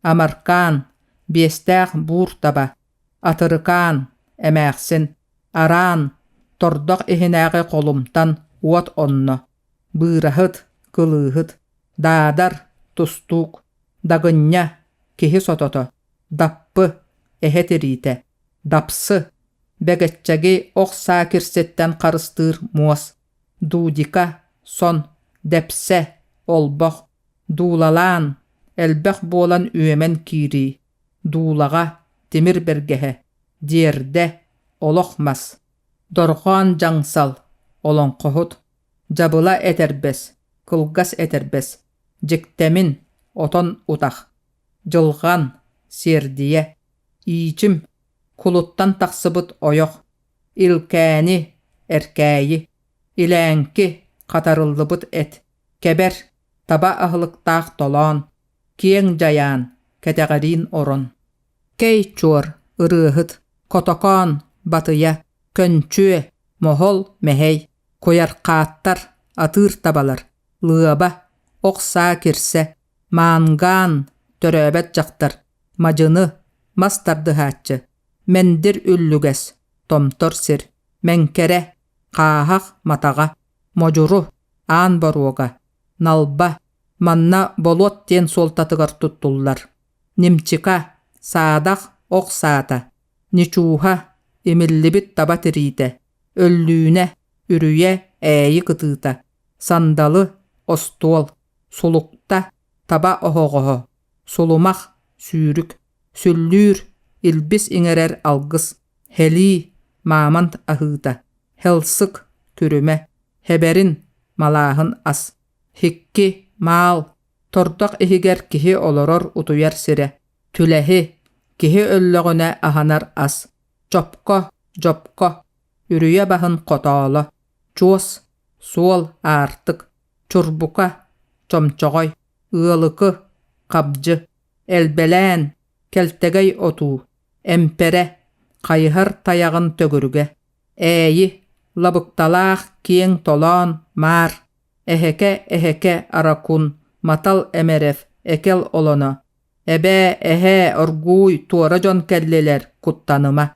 амаркаан, биэстээх буур таба, атырыкаан, эмээхсин, араан, тордох иһинээҕи холумтан уот онно, быыраһыт, кылыыһыт, даадар, тустуук, дагынньа, киһи сотото, даппы, эһэ тириитэ, дапсы, бэгэччэги ох саа кирситтэн харыстыыр муос, дуудика, сон, дэпсэ, олбох, дуулалаан, элбэх буолан үөмэн киирии, дуулаҕа, тимир бэргэһэ, диэрдэ, олох мас, дорҕоон дьаҥсал, олоҥхоһут, дьабыла этэрбэс, кылгас этэрбэс, дьиктэмин, отон утах, дьылҕан, сиэрдийэ, иичим, кулуттан тахсыбыт ойох, илкээни, эркээйи, илээҥки, хатарыллыбыт эт, кэбэр, таба аһылыктаах толоон, киэҥ дьайаан, кэтэҕэриин орон. Кэй чуор, ырыаһыт, котокоон, батыйа, көнчүө, моһол, мэһэй, куйархааттар, атыыр табалар, лыаба, ох саа кирсэ, маангаан, төрөөбөт дьахтар, мадьыны, мас тардыһааччы, мендир үллүгэс, томтор сир, мэҥкэрэ, хааһах матаҕа, модьуру, аан боруога, налба, манна болуот диэн суолтатыгар туттуллар, нимчика, саадах, ох саата, ничууһа, имиллибит таба тириитэ, өллүүнэ, үрүйэ, ээйи кытыыта, сандалы, остуол, сулукта, таба оһоҕоһо, сулумах, сүүрүк, сүллүүр, илбис иҥэрэр алгыс, һэлии, мамонт аһыыта, хелсык, күрүмэ, хэбэрин, малааһын ас, һикки, маал, тордох иһигэр киһи олорор утуйар сирэ, түлэһи, киһи өллөҕүнэ аһанар ас, чопко, дьопко, үрүйэ баһын хотооло, чуос, суол аартык, чурбука, чомчоҕой, ыалыкы, хабдьы, элбэлээн, кэлтэгэй отуу, эмпэрэ, хайыһар тайаҕын төгүрүгэ, ээйи, лабыкталаах киэҥ толоон, маар, эһэкэ-эһэкэ аракун, матал эмэрэф, экэл олоно, эбээ, эһээ, оргууй, туора дьон кэллилэр, куттаныма.